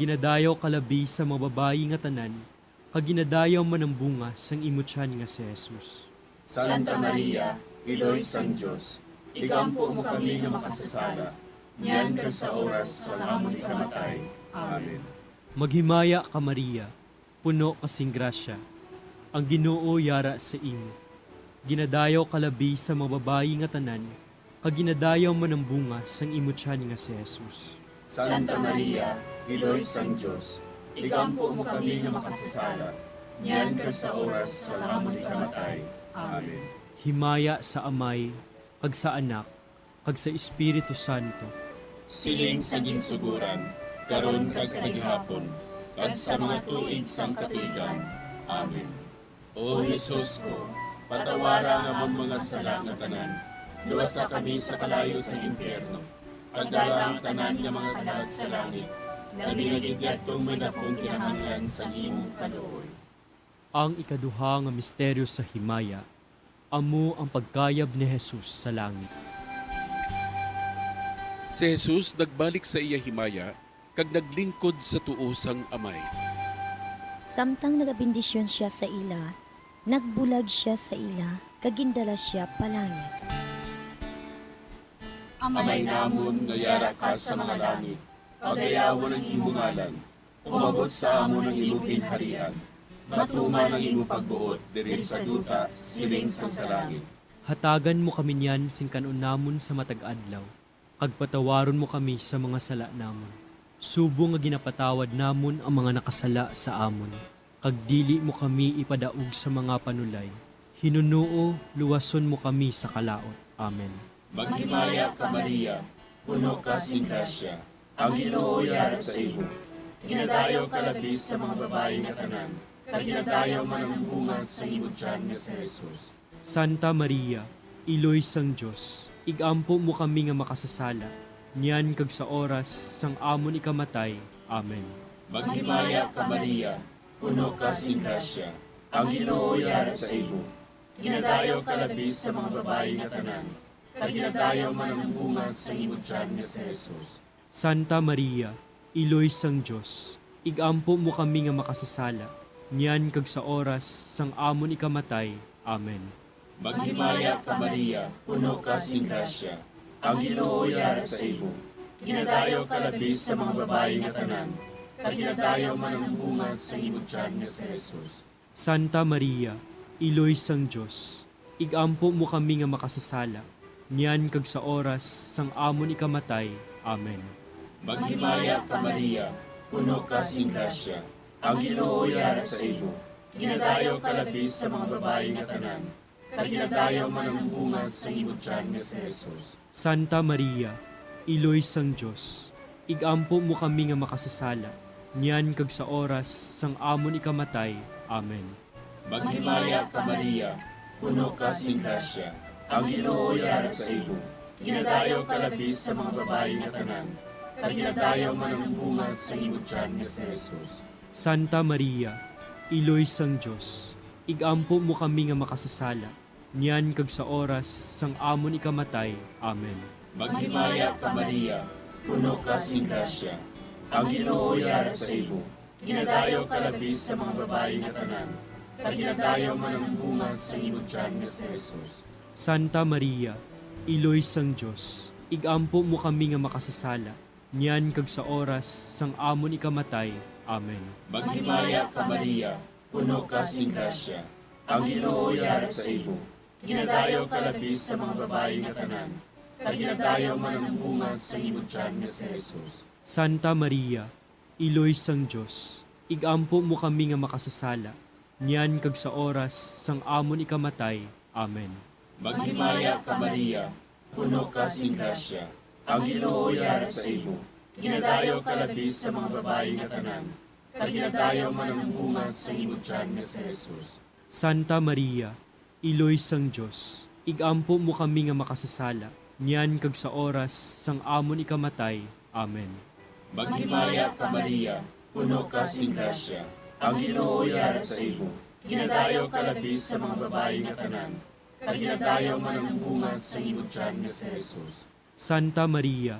Ginadayaw ka labi sa mga babayi nga tanan, kag ginadayaw man ang bunga sang imo tiyan nga si Jesus. Santa Maria, Iloy sang Dios, igampo mo kami nga makasasala, niyan kag sa oras sang amon ikamatay. Amen. Maghimaya ka, Maria, puno ka sing grasya, ang Ginoo yara sa imo. Ginadayaw ka labi sa mga babayi nga tanan, kag ginadayaw man ang bunga sang imo tiyan nga si Jesus. Santa Maria, Iloy sang Dios, igampo mo kami nga makasasala, niyan kag sa oras sang amon ikamatay. Amen. Himaya sa Amay, kag sa Anak, kag sa Espiritu Santo. Siling sa ginsuguran, karon kag sa gihapon, kag sa mga tuig sang katuigan. Amen. O Jesus ko, patawara ang amon mga sala nga tanan, luwasa kami sa kalayo sang impyerno, pagdala ang tanan nga mga kalag sa langit, labi na gid yadtong may dakong kinahanglan sang imong kaluoy. Ang ikaduha nga misteryo sa himaya, amo ang pagkayab ni Jesus sa langit. Si Jesus nagbalik sa iya himaya kag naglingkod sa tuo sang Amay. Samtang nagabendisyon sia sa ila, nagbulag sia sa ila kag gindala sia palangit. Amay namon nga yara ka sa mga langit, pagayawon ang imo ngalan. Umabot sa amon ang imo ginharian. Matuman ang imo pagbuot diri sa duta siling sang sa langit. Hatagan mo kami niyan sing kan-on namon sa matag adlaw, kag patawaron mo kami sa mga sala namon, subong nga ginapatawad namon ang mga nakasala sa amon, kag dili mo kami ipadaog sa mga panulay. Hinunoo, luwason mo kami sa kalaut. Amen. Maghimaya ka, Maria, puno ka sing grasya, ang Ginoo yara sa imo. Ginadayaw ka labi sa mga babayi nga tanan, kag ginadayaw man ang bunga sa imo tiyan nga si Jesus. Santa Maria, Iloy sang Dios, igampo mo kami nga makasasala, niyan kag sa oras sang amon ikamatay. Amen. Maghimaya ka, Maria, puno ka sing grasya, ang Ginoo yara sa imo. Ginadayaw ka labi sa mga babayi nga tanan, kag ginadayaw man ang bunga sa imo tiyan nga si Jesus. Santa Maria, Iloy sang Dios, igampo mo kami nga makasasala, niyan kag sa oras sang amon ikamatay. Amen. Maghimaya ka, Maria, puno ka sing grasya, ang Ginoo yara sa imo. Ginadayaw ka labi sa mga babayi nga tanan, kag ginadayaw man ang bunga sa imo tiyan nga si Jesus. Santa Maria, Iloy sang Dios, igampo mo kami nga makasasala, niyan kag sa oras sang amon ikamatay. Amen. Maghimaya ka, Maria, puno ka sing grasya, ang Ginoo yara sa imo. Ginadayaw ka labi sa mga babayi nga tanan, kag ginadayaw man ang bunga sa imo tiyan nga si Jesus. Santa Maria, Iloy sang Dios, igampo mo kami nga makasasala, niyan kag sa oras sang amon ikamatay. Amen. Maghimaya ka, Maria, puno ka sing grasya, ang Ginoo yara sa imo. Ginadayaw ka labi sa mga babayi nga tanan, kag ginadayaw man ang bunga sang imo tiyan nga si Jesus. Santa Maria, Iloy sang Dios, igampo mo kami nga makasasala, niyan kag sa oras sang amon ikamatay. Amen. Maghimaya ka, Maria, puno ka sing grasya, ang Ginoo yara sa imo. Ginadayaw ka labi sa mga babayi nga tanan, kag ginadayaw man ang bunga sang imo tiyan nga si Jesus. Santa Maria, Iloy sang Dios, igampo mo kami nga makasasala, niyan kag sa oras sang amon ikamatay. Amen. Maghimaya ka, Maria, puno ka sing grasya, ang Ginoo yara sa imo. Ginadayaw ka labi sa mga babayi nga tanan, kag ginadayaw man ang bunga sang imo tiyan nga si Jesus. Santa Maria, Iloy sang Dios, igampo mo kami nga makasasala, niyan kag sa oras sang amon ikamatay. Amen. Maghimaya ka, Maria, puno ka sing grasya, ang Ginoo yara sa imo. Ginadayaw ka labi sa mga babayi nga tanan, kag ginadayaw man ang bunga sang imo tiyan nga si Jesus. Santa Maria, Iloy sang Dios, igampo mo kami nga makasasala, niyan kag sa oras sang amon ikamatay. Amen. Maghimaya ka, Maria, puno ka sing grasya, ang Ginoo yara sa imo. Ginadayaw ka labi sa mga babayi nga tanan, kag ginadayaw man ang bunga sang imo tiyan nga si Jesus. Santa Maria,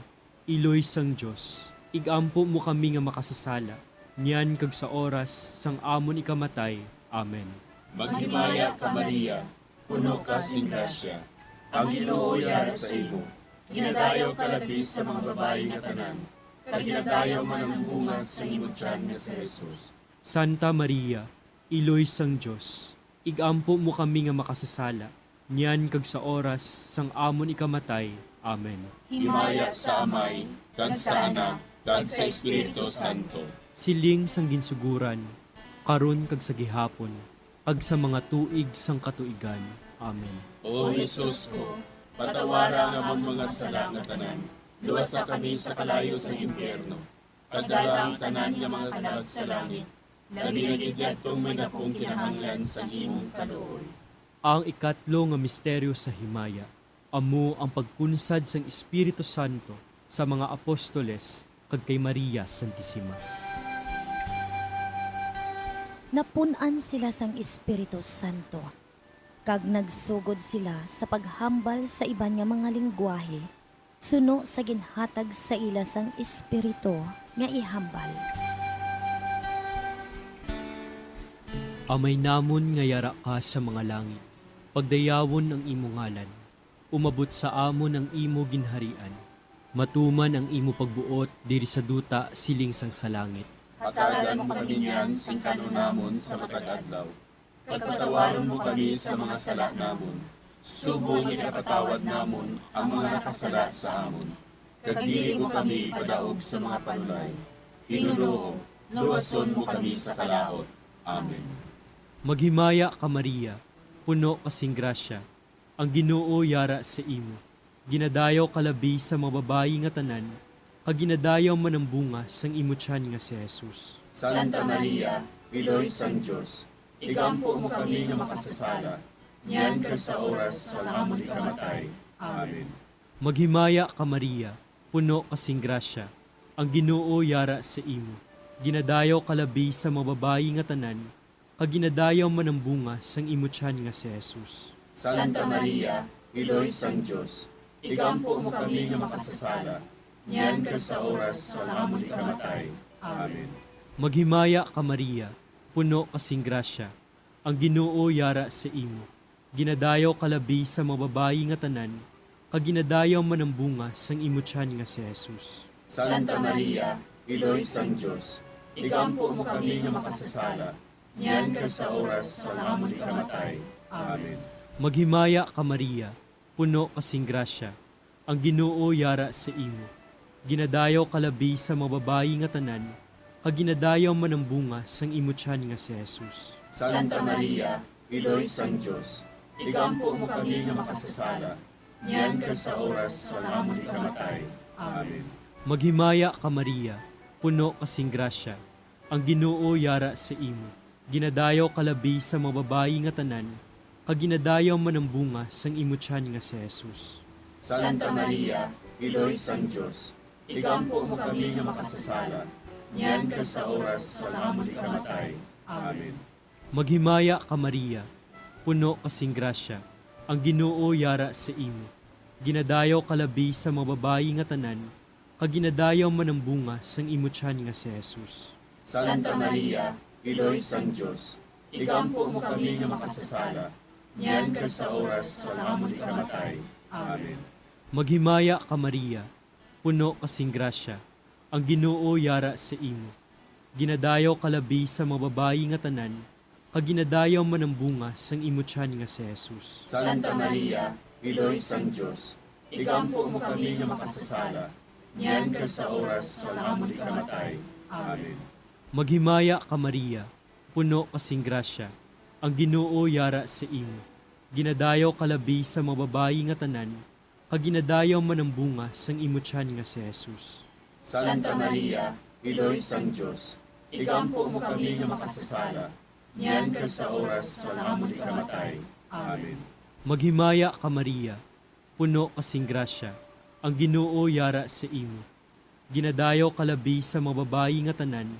Iloy sang Dios, igampo mo kami nga makasasala, niyan kag sa oras sang amon ikamatay. Amen. Maghimaya ka, Maria, puno ka sing grasya, ang Ginoo yara sa imo. Ginadayaw ka labi sa mga babayi nga tanan, kag ginadayaw man ang bunga sang imo tiyan nga si Jesus. Santa Maria, Iloy sang Dios, igampo mo kami nga makasasala, niyan kag sa oras sang amon ikamatay. Amen. Himaya sa Amay, kag sa Anak, kag sa Espiritu Santo. Siling sang ginsuguran, karon kag sa gihapon, kag sa mga tuig sang katuigan. Amen. O Jesus ko, patawara ang amon mga sala nga tanan, luwasa kami sa kalayo sang impyerno, kag dala ang tanan nga mga kalag sa langit, labi na gid yadtong may dakong kinahanglan sang imong kaluoy. Ang ikatlo nga misteryo sa himaya, amo ang pagkunsad sang Espiritu Santo sa mga apostoles kag kay Maria Santisima. Napun-an sila sang Espiritu Santo, kag nagsugod sila sa paghambal sa iban nga mga linggwahe, suno sa ginhatag sa ila sang Espiritu nga ihambal. Amay namon nga yara ka sa mga langit, pagdayawon ang imo ngalan. Umabot sa amon ang imo ginharian. Matuman ang imo pagbuot diri sa duta siling sang sa langit. Hatagan mo kami niyan sing kan-on namon sa matag adlaw. Kag patawaron mo kami sa mga sala namon, subong nga ginapatawad namon ang mga nakasala sa amon. Kag dili mo kami ipadaog sa mga panulay. Hinunoo, luwason mo kami sa kalaut. Amen. Maghimaya ka, Maria, puno ka sing grasya, ang Ginoo yara sa imo. Ginadayaw ka labi sa mga babayi nga tanan, kag ginadayaw man ang bunga sang imo tiyan nga si Jesus. Santa Maria, Iloy sang Dios, igampo mo kami nga makasasala, niyan kag sa oras sang amon ikamatay. Amen. Maghimaya ka, Maria, puno ka sing grasya, ang Ginoo yara sa imo. Ginadayaw ka labi sa mga babayi nga tanan, kag ginadayaw man ang bunga sang imo tiyan nga si Jesus. Santa Maria, Iloy sang Dios, igampo mo kami nga makasasala, niyan kag sa oras sang amon ikamatay. Amen. Maghimaya ka, Maria, puno ka sing grasya, ang Ginoo yara sa imo. Ginadayaw ka labi sa mga babayi nga tanan, kag ginadayaw man ang bunga sang imo tiyan nga si Jesus. Santa Maria, Iloy sang Dios, igampo mo kami nga makasasala, niyan kag sa oras sang amon ikamatay. Amen. Maghimaya ka, Maria, puno ka sing grasya, ang Ginoo yara sa imo. Ginadayaw ka labi sa mga babayi nga tanan, kag ginadayaw man ang bunga sang imo tiyan nga si Jesus. Santa Maria, Iloy sang Dios, igampo mo kami nga makasasala, niyan kag sa oras sang amon ikamatay. Amen. Maghimaya ka, Maria, puno ka sing grasya, ang Ginoo yara sa imo. Ginadayaw ka labi sa mga babayi nga tanan, kag ginadayaw man ang bunga sang imo tiyan nga si Jesus. Santa Maria, Iloy sang Dios, igampo mo kami nga makasasala, niyan kag sa oras sang amon ikamatay. Amen. Maghimaya ka, Maria, puno ka sing grasya, ang Ginoo yara sa imo. Ginadayaw ka labi sa mga babayi nga tanan, kag ginadayaw man ang bunga sang imo tiyan nga si Jesus. Santa Maria, Iloy sang Dios, igampo mo kami nga makasasala, niyan kag sa oras sang amon ikamatay. Amen. Maghimaya ka, Maria, puno ka sing grasya, ang Ginoo yara sa imo. Ginadayaw ka labi sa mga babayi nga tanan, kag ginadayaw man ang bunga sang imo tiyan nga si Jesus. Santa Maria, Iloy sang Dios, igampo mo kami nga makasasala, niyan kag sa oras sang amon ikamatay. Amen. Maghimaya ka, Maria, puno ka sing grasya, ang Ginoo yara sa imo. Ginadayaw ka labi sa mga babayi nga tanan, kag ginadayaw man ang bunga sang imo tiyan nga si Jesus. Santa Maria, Iloy sang Dios, igampo mo kami nga makasasala, niyan kag sa oras sang amon ikamatay. Amen. Maghimaya ka, Maria, puno ka sing grasya, ang Ginoo yara sa imo. Ginadayaw ka labi sa mga babayi nga tanan,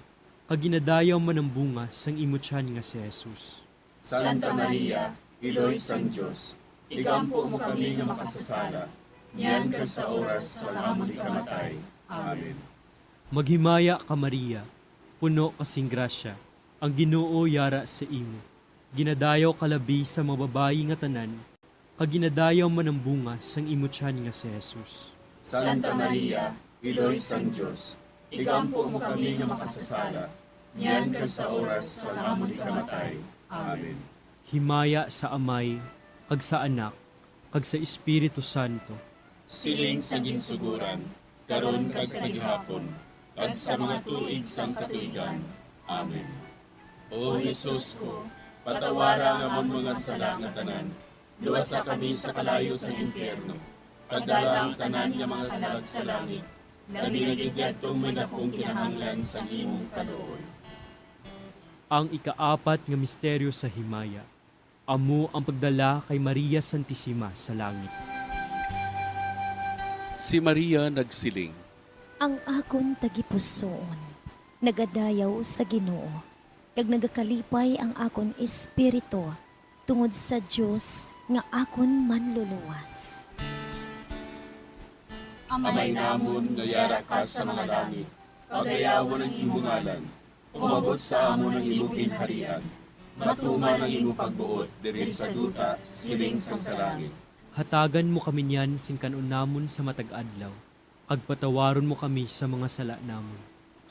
kag ginadayaw man ang bunga sang imo tiyan nga si Jesus. Santa Maria, Iloy sang Dios, igampo mo kami nga makasasala, niyan kag sa oras sang amon ikamatay. Amen. Maghimaya ka, Maria, puno ka sing grasya, ang Ginoo yara sa imo. Ginadayaw ka labi sa mga babayi nga tanan, kag ginadayaw man ang bunga sang imo tiyan nga si Jesus. Santa Maria, Iloy sang Dios, igampo mo kami nga makasasala, niyan kag sa oras sang amon ikamatay. Amen. Himaya sa Amay, kag sa Anak, kag sa Espiritu Santo. Siling sa ginsuguran, karon kag sa gihapon, kag sa mga tuig sang katuigan. Amen. O Jesus ko, patawara ang amon mga sala nga tanan, luwasa kami sa kalayo sang impyerno, kag dala ang tanan nga mga kalag sa langit, labi na gid yadtong may dakong kinahanglan sang imong kaluoy. Ang ikaapat nga misteryo sa himaya, amo ang pagdala kay Maria Santisima sa langit. Si Maria nagsiling, Ang akon tagipusoon nagadayaw sa Ginoo, kag nagakalipay ang akon espiritu tungod sa Dios nga akon Manluluwas. Amay namon nga yara ka sa mga langit, pagayawon ang imo ngalan. Umabot sa amon ang imo ginharian. Matuman ang imo pagbuot diri sa duta, siling sang sa langit. Hatagan mo kami niyan sing kan-on namon sa matag adlaw, kag patawaron mo kami sa mga sala namon,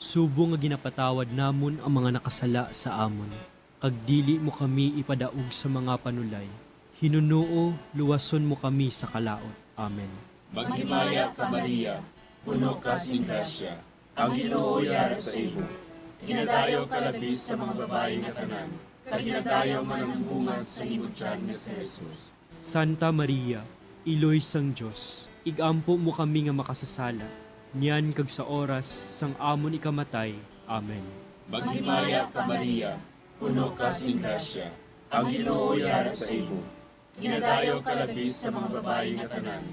subong nga ginapatawad namon ang mga nakasala sa amon, kag dili mo kami ipadaog sa mga panulay. Hinunoo, luwason mo kami sa kalaut. Amen. Maghimaya ka, Maria, puno ka sing grasya, ang Ginoo yara sa imo. Ginadayaw ka labi sa mga babayi nga tanan, kag ginadayaw man ang bunga sa imo tiyan nga si Jesus. Santa Maria, Iloy sang Dios, igampo mo kami nga makasasala, niyan kag sa oras sang amon ikamatay. Amen. Maghimaya ka, Maria, puno ka sing grasya, ang Ginoo yara sa imo. Ginadayaw ka labi sa mga babayi nga tanan,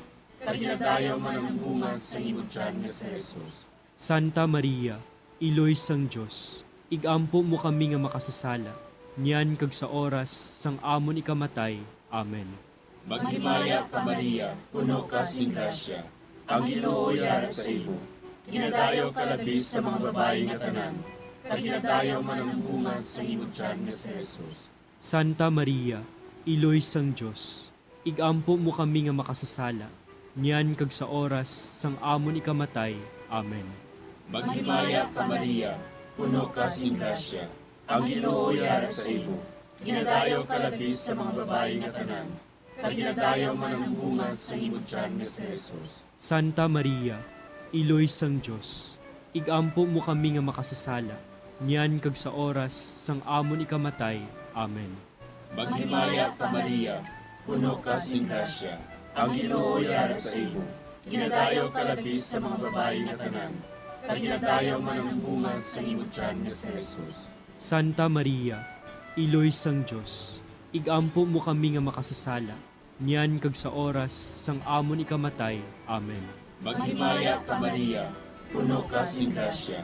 kag ginadayaw man ang bunga sa imo tiyan nga si Jesus. Santa Maria, Iloy sang Dios, ig-ampo mo kami nga makasasala, niyan kag sa oras sang amon ikamatay. Amen. Maghimaya ka, Maria, puno ka sing grasya, ang Ginoo yara sa imo. Ginadayaw ka labi sa mga babayi nga tanan, kag ginadayaw man ang bunga sa imo tiyan nga si Jesus. Santa Maria, Iloy sang Dios, ig-ampo mo kami nga makasasala, niyan kag sa oras sang amon ikamatay. Amen. Maghimaya ka, Maria, puno ka sing grasya, ang Ginoo yara sa imo. Ginadayaw ka labi sa mga babayi nga tanan, kag ginadayaw man ang bunga sa imo tiyan nga si Jesus. Santa Maria, Iloy sang Dios, ig-ampo mo kami nga makasasala, niyan kag sa oras sang amon ikamatay. Amen. Maghimaya ka, Maria, puno ka sing grasya, ang Ginoo yara sa imo. Ginadayaw ka labi sa mga babayi nga tanan, kag ginadayaw man ang bunga sa imo tiyan nga si Jesus. Santa Maria, Iloy sang Dios, ig-ampo mo kami nga makasasala, niyan kag sa oras sang amon ikamatay. Amen. Maghimaya ka, Maria, puno ka sing grasya.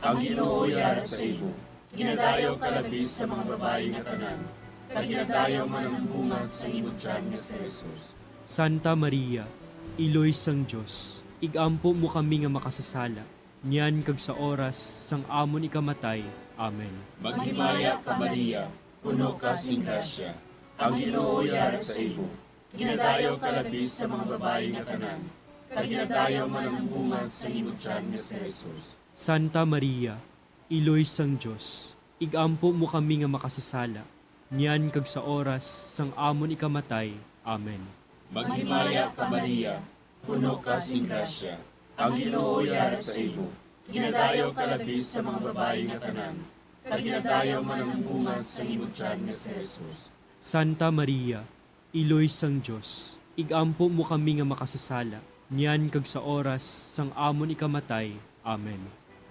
Ang Ginoo yara sa imo. Ginadayaw ka labi sa mga babayi nga tanan, kag ginadayaw man ang bunga sang imo tiyan nga si Jesus. Santa Maria, Iloy sang Dios, igampo mo kami nga makasasala, niyan kag sa oras sang amon ikamatay. Amen. Maghimaya ka, Maria, puno ka sing grasya. Ang Ginoo yara sa imo. Ginadayaw ka labi sa mga babayi nga tanan, kag ginadayaw man ang bunga sang imo tiyan nga si Jesus. Santa Maria, Iloy sang Dios, igampo mo kami nga makasasala, niyan kag sa oras sang amon ikamatay. Amen. Maghimaya ka, Maria, puno ka sing grasya. Ang Ginoo yara sa imo. Ginadayaw ka labi sa mga babayi nga tanan, kag ginadayaw man ang bunga sang imo tiyan nga si Jesus. Santa Maria, Iloy sang Dios, igampo mo kami nga makasasala, niyan kag sa oras sang amon ikamatay. Amen.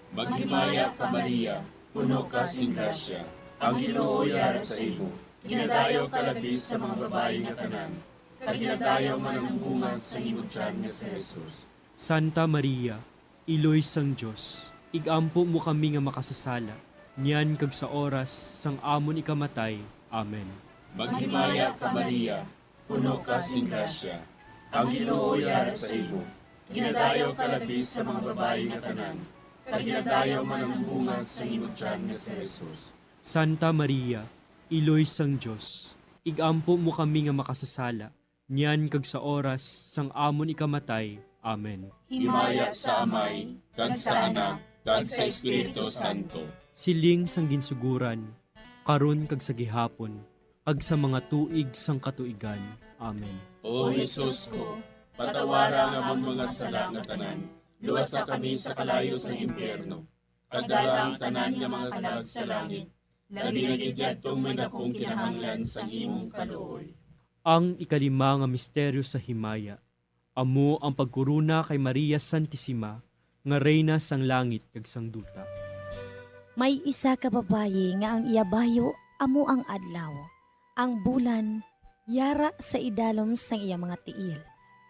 Maghimaya ka, Maria, puno ka sing grasya. Ang Ginoo yara sa imo. Ginadayaw ka labi sa mga babayi nga tanan, kag ginadayaw man ang bunga sang imo tiyan nga si Jesus. Santa Maria, Iloy sang Dios, igampo mo kami nga makasasala, niyan kag sa oras sang amon ikamatay. Amen. Maghimaya ka, Maria, puno ka sing grasya. Ang Ginoo yara sa imo. Ginadayaw ka labi sa mga babayi nga tanan, kag ginadayaw man ang bunga sang imo tiyan nga si Jesus. Santa Maria, Iloy sang Dios, igampo mo kami nga makasasala, niyan kag sa oras sang amon ikamatay. Amen. Himaya sa Amay, kag sa Anak, kag sa Espiritu Santo. Siling sang ginsuguran, karon kag sa gihapon, kag sa mga tuig sang katuigan. Amen. O Jesus ko, patawara ang amon mga sala nga tanan, luwasa kami sa kalayo sang impyerno, kag dala ang tanan nga mga kalag sa langit, labi na gid yadtong may dakong kinahanglan sang imong kaluoy. Ang ikalima nga misteryo sa himaya, amo ang pagkorona kay Maria Santisima nga Reyna sang langit kag sang duta. May isa ka babayi nga ang iya bayo amo ang adlaw, ang bulan yara sa idalom sang iya mga tiil,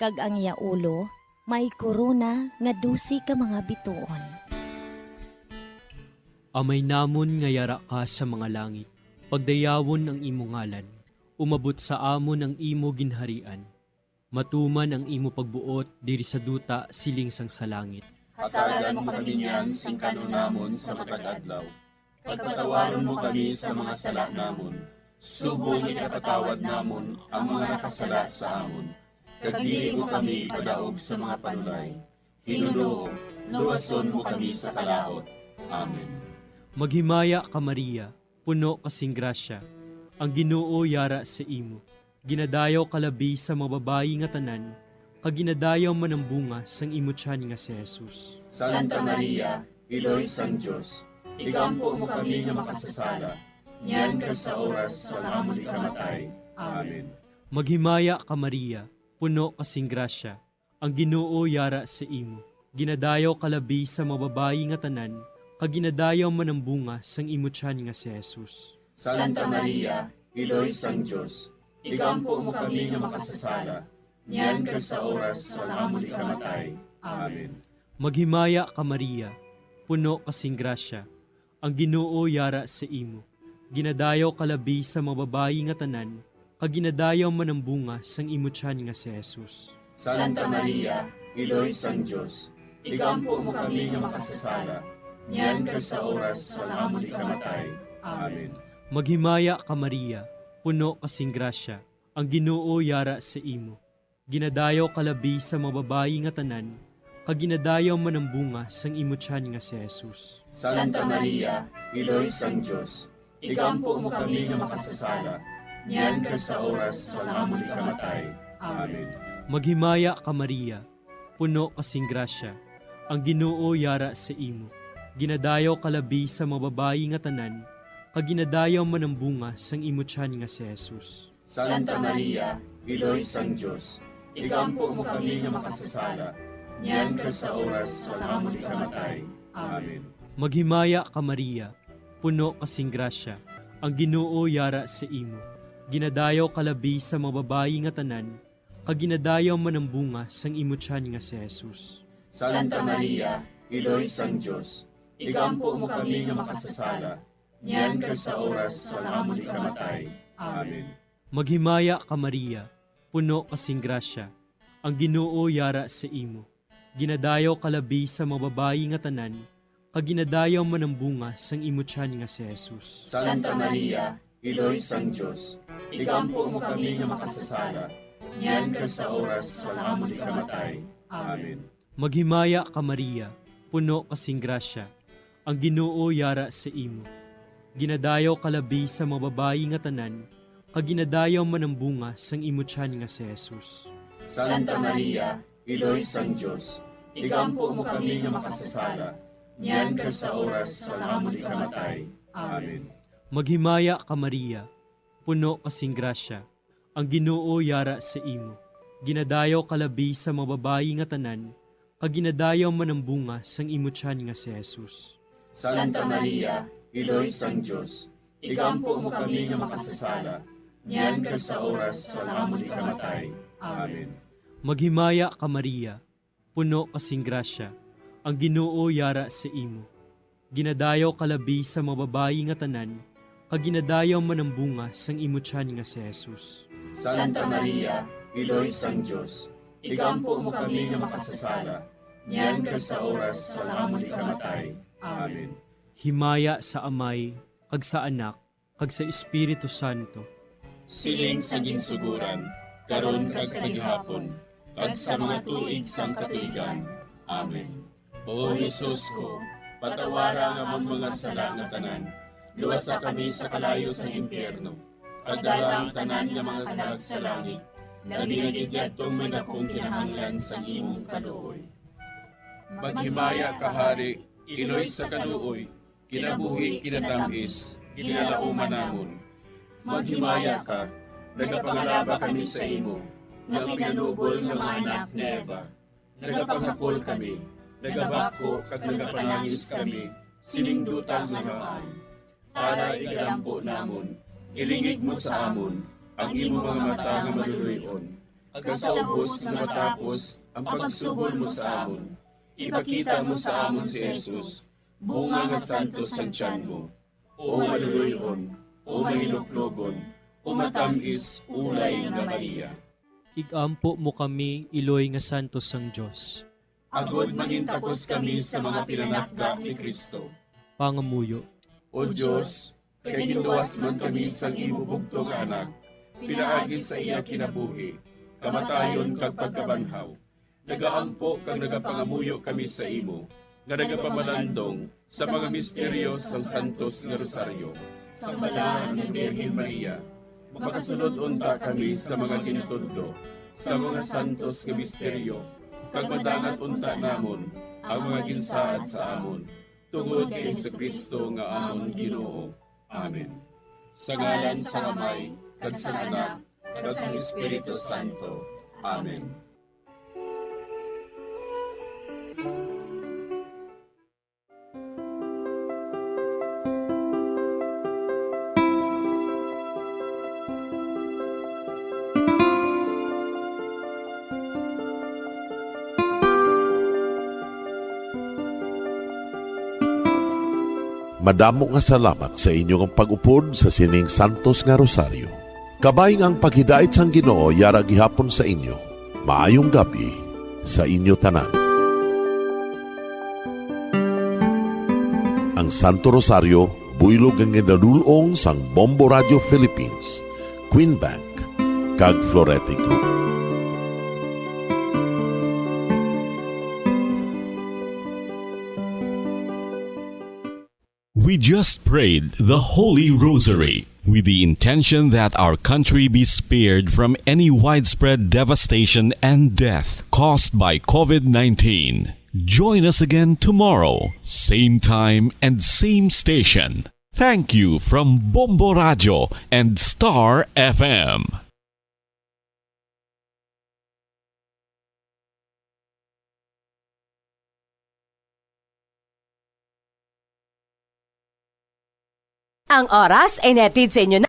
kag ang iya ulo may korona nga dose ka mga bituon. Amay namon nga yara ka sa mga langit, pagdayawon ang imo ngalan, umabot sa amon ang imo ginharian, matuman ang imo pagbuot diri sa duta siling sang sa langit. Hatagan mo kami niyan sing kan-on namon sa matag adlaw, kag patawaron mo kami sa mga sala namon, subong nga ginapatawad namon ang mga nakasala sa amon, kag dili mo kami ipadaog sa mga panulay. Ginoo, luwason mo kami sa kalaut. Amen. Maghimaya ka, Maria, puno ka sing grasya, ang Ginoo yara sa imo. Ginadayaw ka labi sa mga babayi nga tanan, kag ginadayaw man ang bunga sang imo tiyan nga si Jesus. Santa Maria, Iloy sang Dios, igampo mo kami nga makasasala, niyan kag sa oras sang amon ikamatay. Amen. Maghimaya ka, Maria, puno ka sing grasya, ang Ginoo yara sa imo. Ginadayaw ka labi sa mga babayi nga tanan, kag ginadayaw man ang bunga sang imo tiyan nga si Jesus. Santa Maria, Iloy sang Dios, igampo mo kami nga makasasala, niyan kag sa oras sang amon ikamatay. Amen. Maghimaya ka, Maria, puno ka sing grasya, ang Ginoo yara sa imo. Ginadayaw ka labi sa mga babayi nga tanan, kag ginadayaw man ang bunga sang imo tiyan nga si Jesus. Santa Maria, Iloy sang Dios, igampo mo kami nga makasasala, niyan kag sa oras sang amon ikamatay. Amen. Maghimaya ka, Maria, puno ka sing grasya, ang Ginoo yara sa imo. Ginadayaw ka labi sa mga babayi nga tanan, kag ginadayaw man ang bunga sang imo tiyan nga si Jesus. Santa Maria, Iloy sang Dios, igampo mo kami nga makasasala, niyan kag sa oras sang amon ikamatay. Amen. Maghimaya ka, Maria, puno ka sing grasya, ang Ginoo yara sa imo. Ginadayaw ka labi sa mga babayi nga tanan, kag ginadayaw man ang bunga sang imo tiyan nga si Jesus. Santa Maria, Iloy sang Dios, igampo mo kami nga makasasala, niyan kag sa oras sang amon ikamatay. Amen. Maghimaya ka, Maria, puno ka sing grasya, ang Ginoo yara sa imo. Ginadayaw ka labi sa mga babayi nga tanan, kag ginadayaw man ang bunga sang imo tiyan nga si Jesus. Santa Maria, Iloy sang Dios, igampo mo kami nga makasasala, niyan kag sa oras sang amon ikamatay. Amen. Maghimaya ka, Maria, puno ka sing grasya, ang Ginoo yara sa imo. Ginadayaw ka labi sa mga babayi nga tanan, kag ginadayaw man ang bunga sang imo tiyan nga si Jesus. Santa Maria, Iloy sang Dios, igampo mo kami nga makasasala, niyan kag sa oras sang amon ikamatay. Amen. Maghimaya ka, Maria, puno ka sing grasya, ang Ginoo yara sa imo. Ginadayaw ka labi sa mga babayi nga tanan, kag ginadayaw man ang bunga sang imo tiyan nga si Jesus. Santa Maria, Iloy sang Dios, igampo mo kami nga makasasala, niyan kag sa oras sang amon ikamatay. Amen. Maghimaya ka, Maria, puno ka sing grasya, ang Ginoo yara sa imo. Ginadayaw ka labi sa mga babayi nga tanan, kag ginadayaw man ang bunga sang imo tiyan nga si Jesus. Santa Maria, Iloy sang Dios, igampo mo kami nga makasasala, niyan kag sa oras sang amon ikamatay. Amen. Maghimaya ka, Maria, puno ka sing grasya, ang Ginoo yara sa imo. Ginadayaw ka labi sa mga babayi nga tanan, kag ginadayaw man ang bunga sang imo tiyan nga si Jesus. Santa Maria, Iloy sang Dios, igampo mo kami nga makasasala, niyan kag sa oras sang amon ikamatay. Amen. Himaya sa Amay, kag sa Anak, kag sa Espiritu Santo. Siling sa ginsugoran, karon kag sa gihapon, kag sa mga tuig sang katuigan. Amen. O Jesus ko, patawara ang amon mga sala nga tanan, luwasa kami sa kalayo sang impyerno, kag dala ang tanan nga mga kalag sa langit, labi na gid yadtong may dakong kinahanglan sang imong kaluoy. Maghimaya ka, Hari, Iloy sa kaluoy, kinabuhi, kinatam-is, ginalauman namon. Maghimaya ka, nagapangalaba kami sa imo, nga pinanubol nga mga anak ni Eva. Nagapangakol kami, nagabako kag nagapanangis kami, sining duta nga maan. Tara, igalampo namon, ilingig mo sa amon ang imo mga mata nga maluloy-on, kag sa ubos nga matapos ang pagsubol mo sa amon, ipakita mo sa amon si Jesus, bunga nga santos sang tiyan mo. O maluloy-on, o mahinuklogon, o matam-is ulay nga Maria. Igampo mo kami, Iloy nga santos sang Dios. Agod mangintakos kami sa mga pinanakda ni Cristo. Pangamuyo. O Dios, kay ginluwas man kami sang imo bugtong nga Anak, pinaagi sa iya kinabuhi, kamatayon, kag pagkabanhaw, nagaampo kag nagapangamuyo kami sa imo, nga nagapamalandong sa mga misteryo sang santos nga rosaryo sang Balaan nga Birhen Maria. Makasulod unta kami sa mga ginatudlo sa mga santos nga misteryo, kag madangat unta namon ang mga ginsaad sa amon, tungod kay Jesu-Cristo nga amon Ginoo. Amen. Sa ngalan sang Amay, kag sang Anak, kag sang Espiritu Santo. Amen. Madamo nga salamat sa inyo nga pag-upod sa sining santos nga rosaryo. Kabay nga ang paghidait sang Ginoo yara gihapon sa inyo. Maayong gab-i sa inyo tanan. Ang Santo Rosario, buylog nga ginadul-ong sang Bombo Radio Philippines, Queen Bank, kag Florete Group. We just prayed the Holy Rosary with the intention that our country be spared from any widespread devastation and death caused by COVID nineteen. Join us again tomorrow, same time and same station. Thank you from Bombo Radio and Star F M. Ang oras ay nahatid sa inyo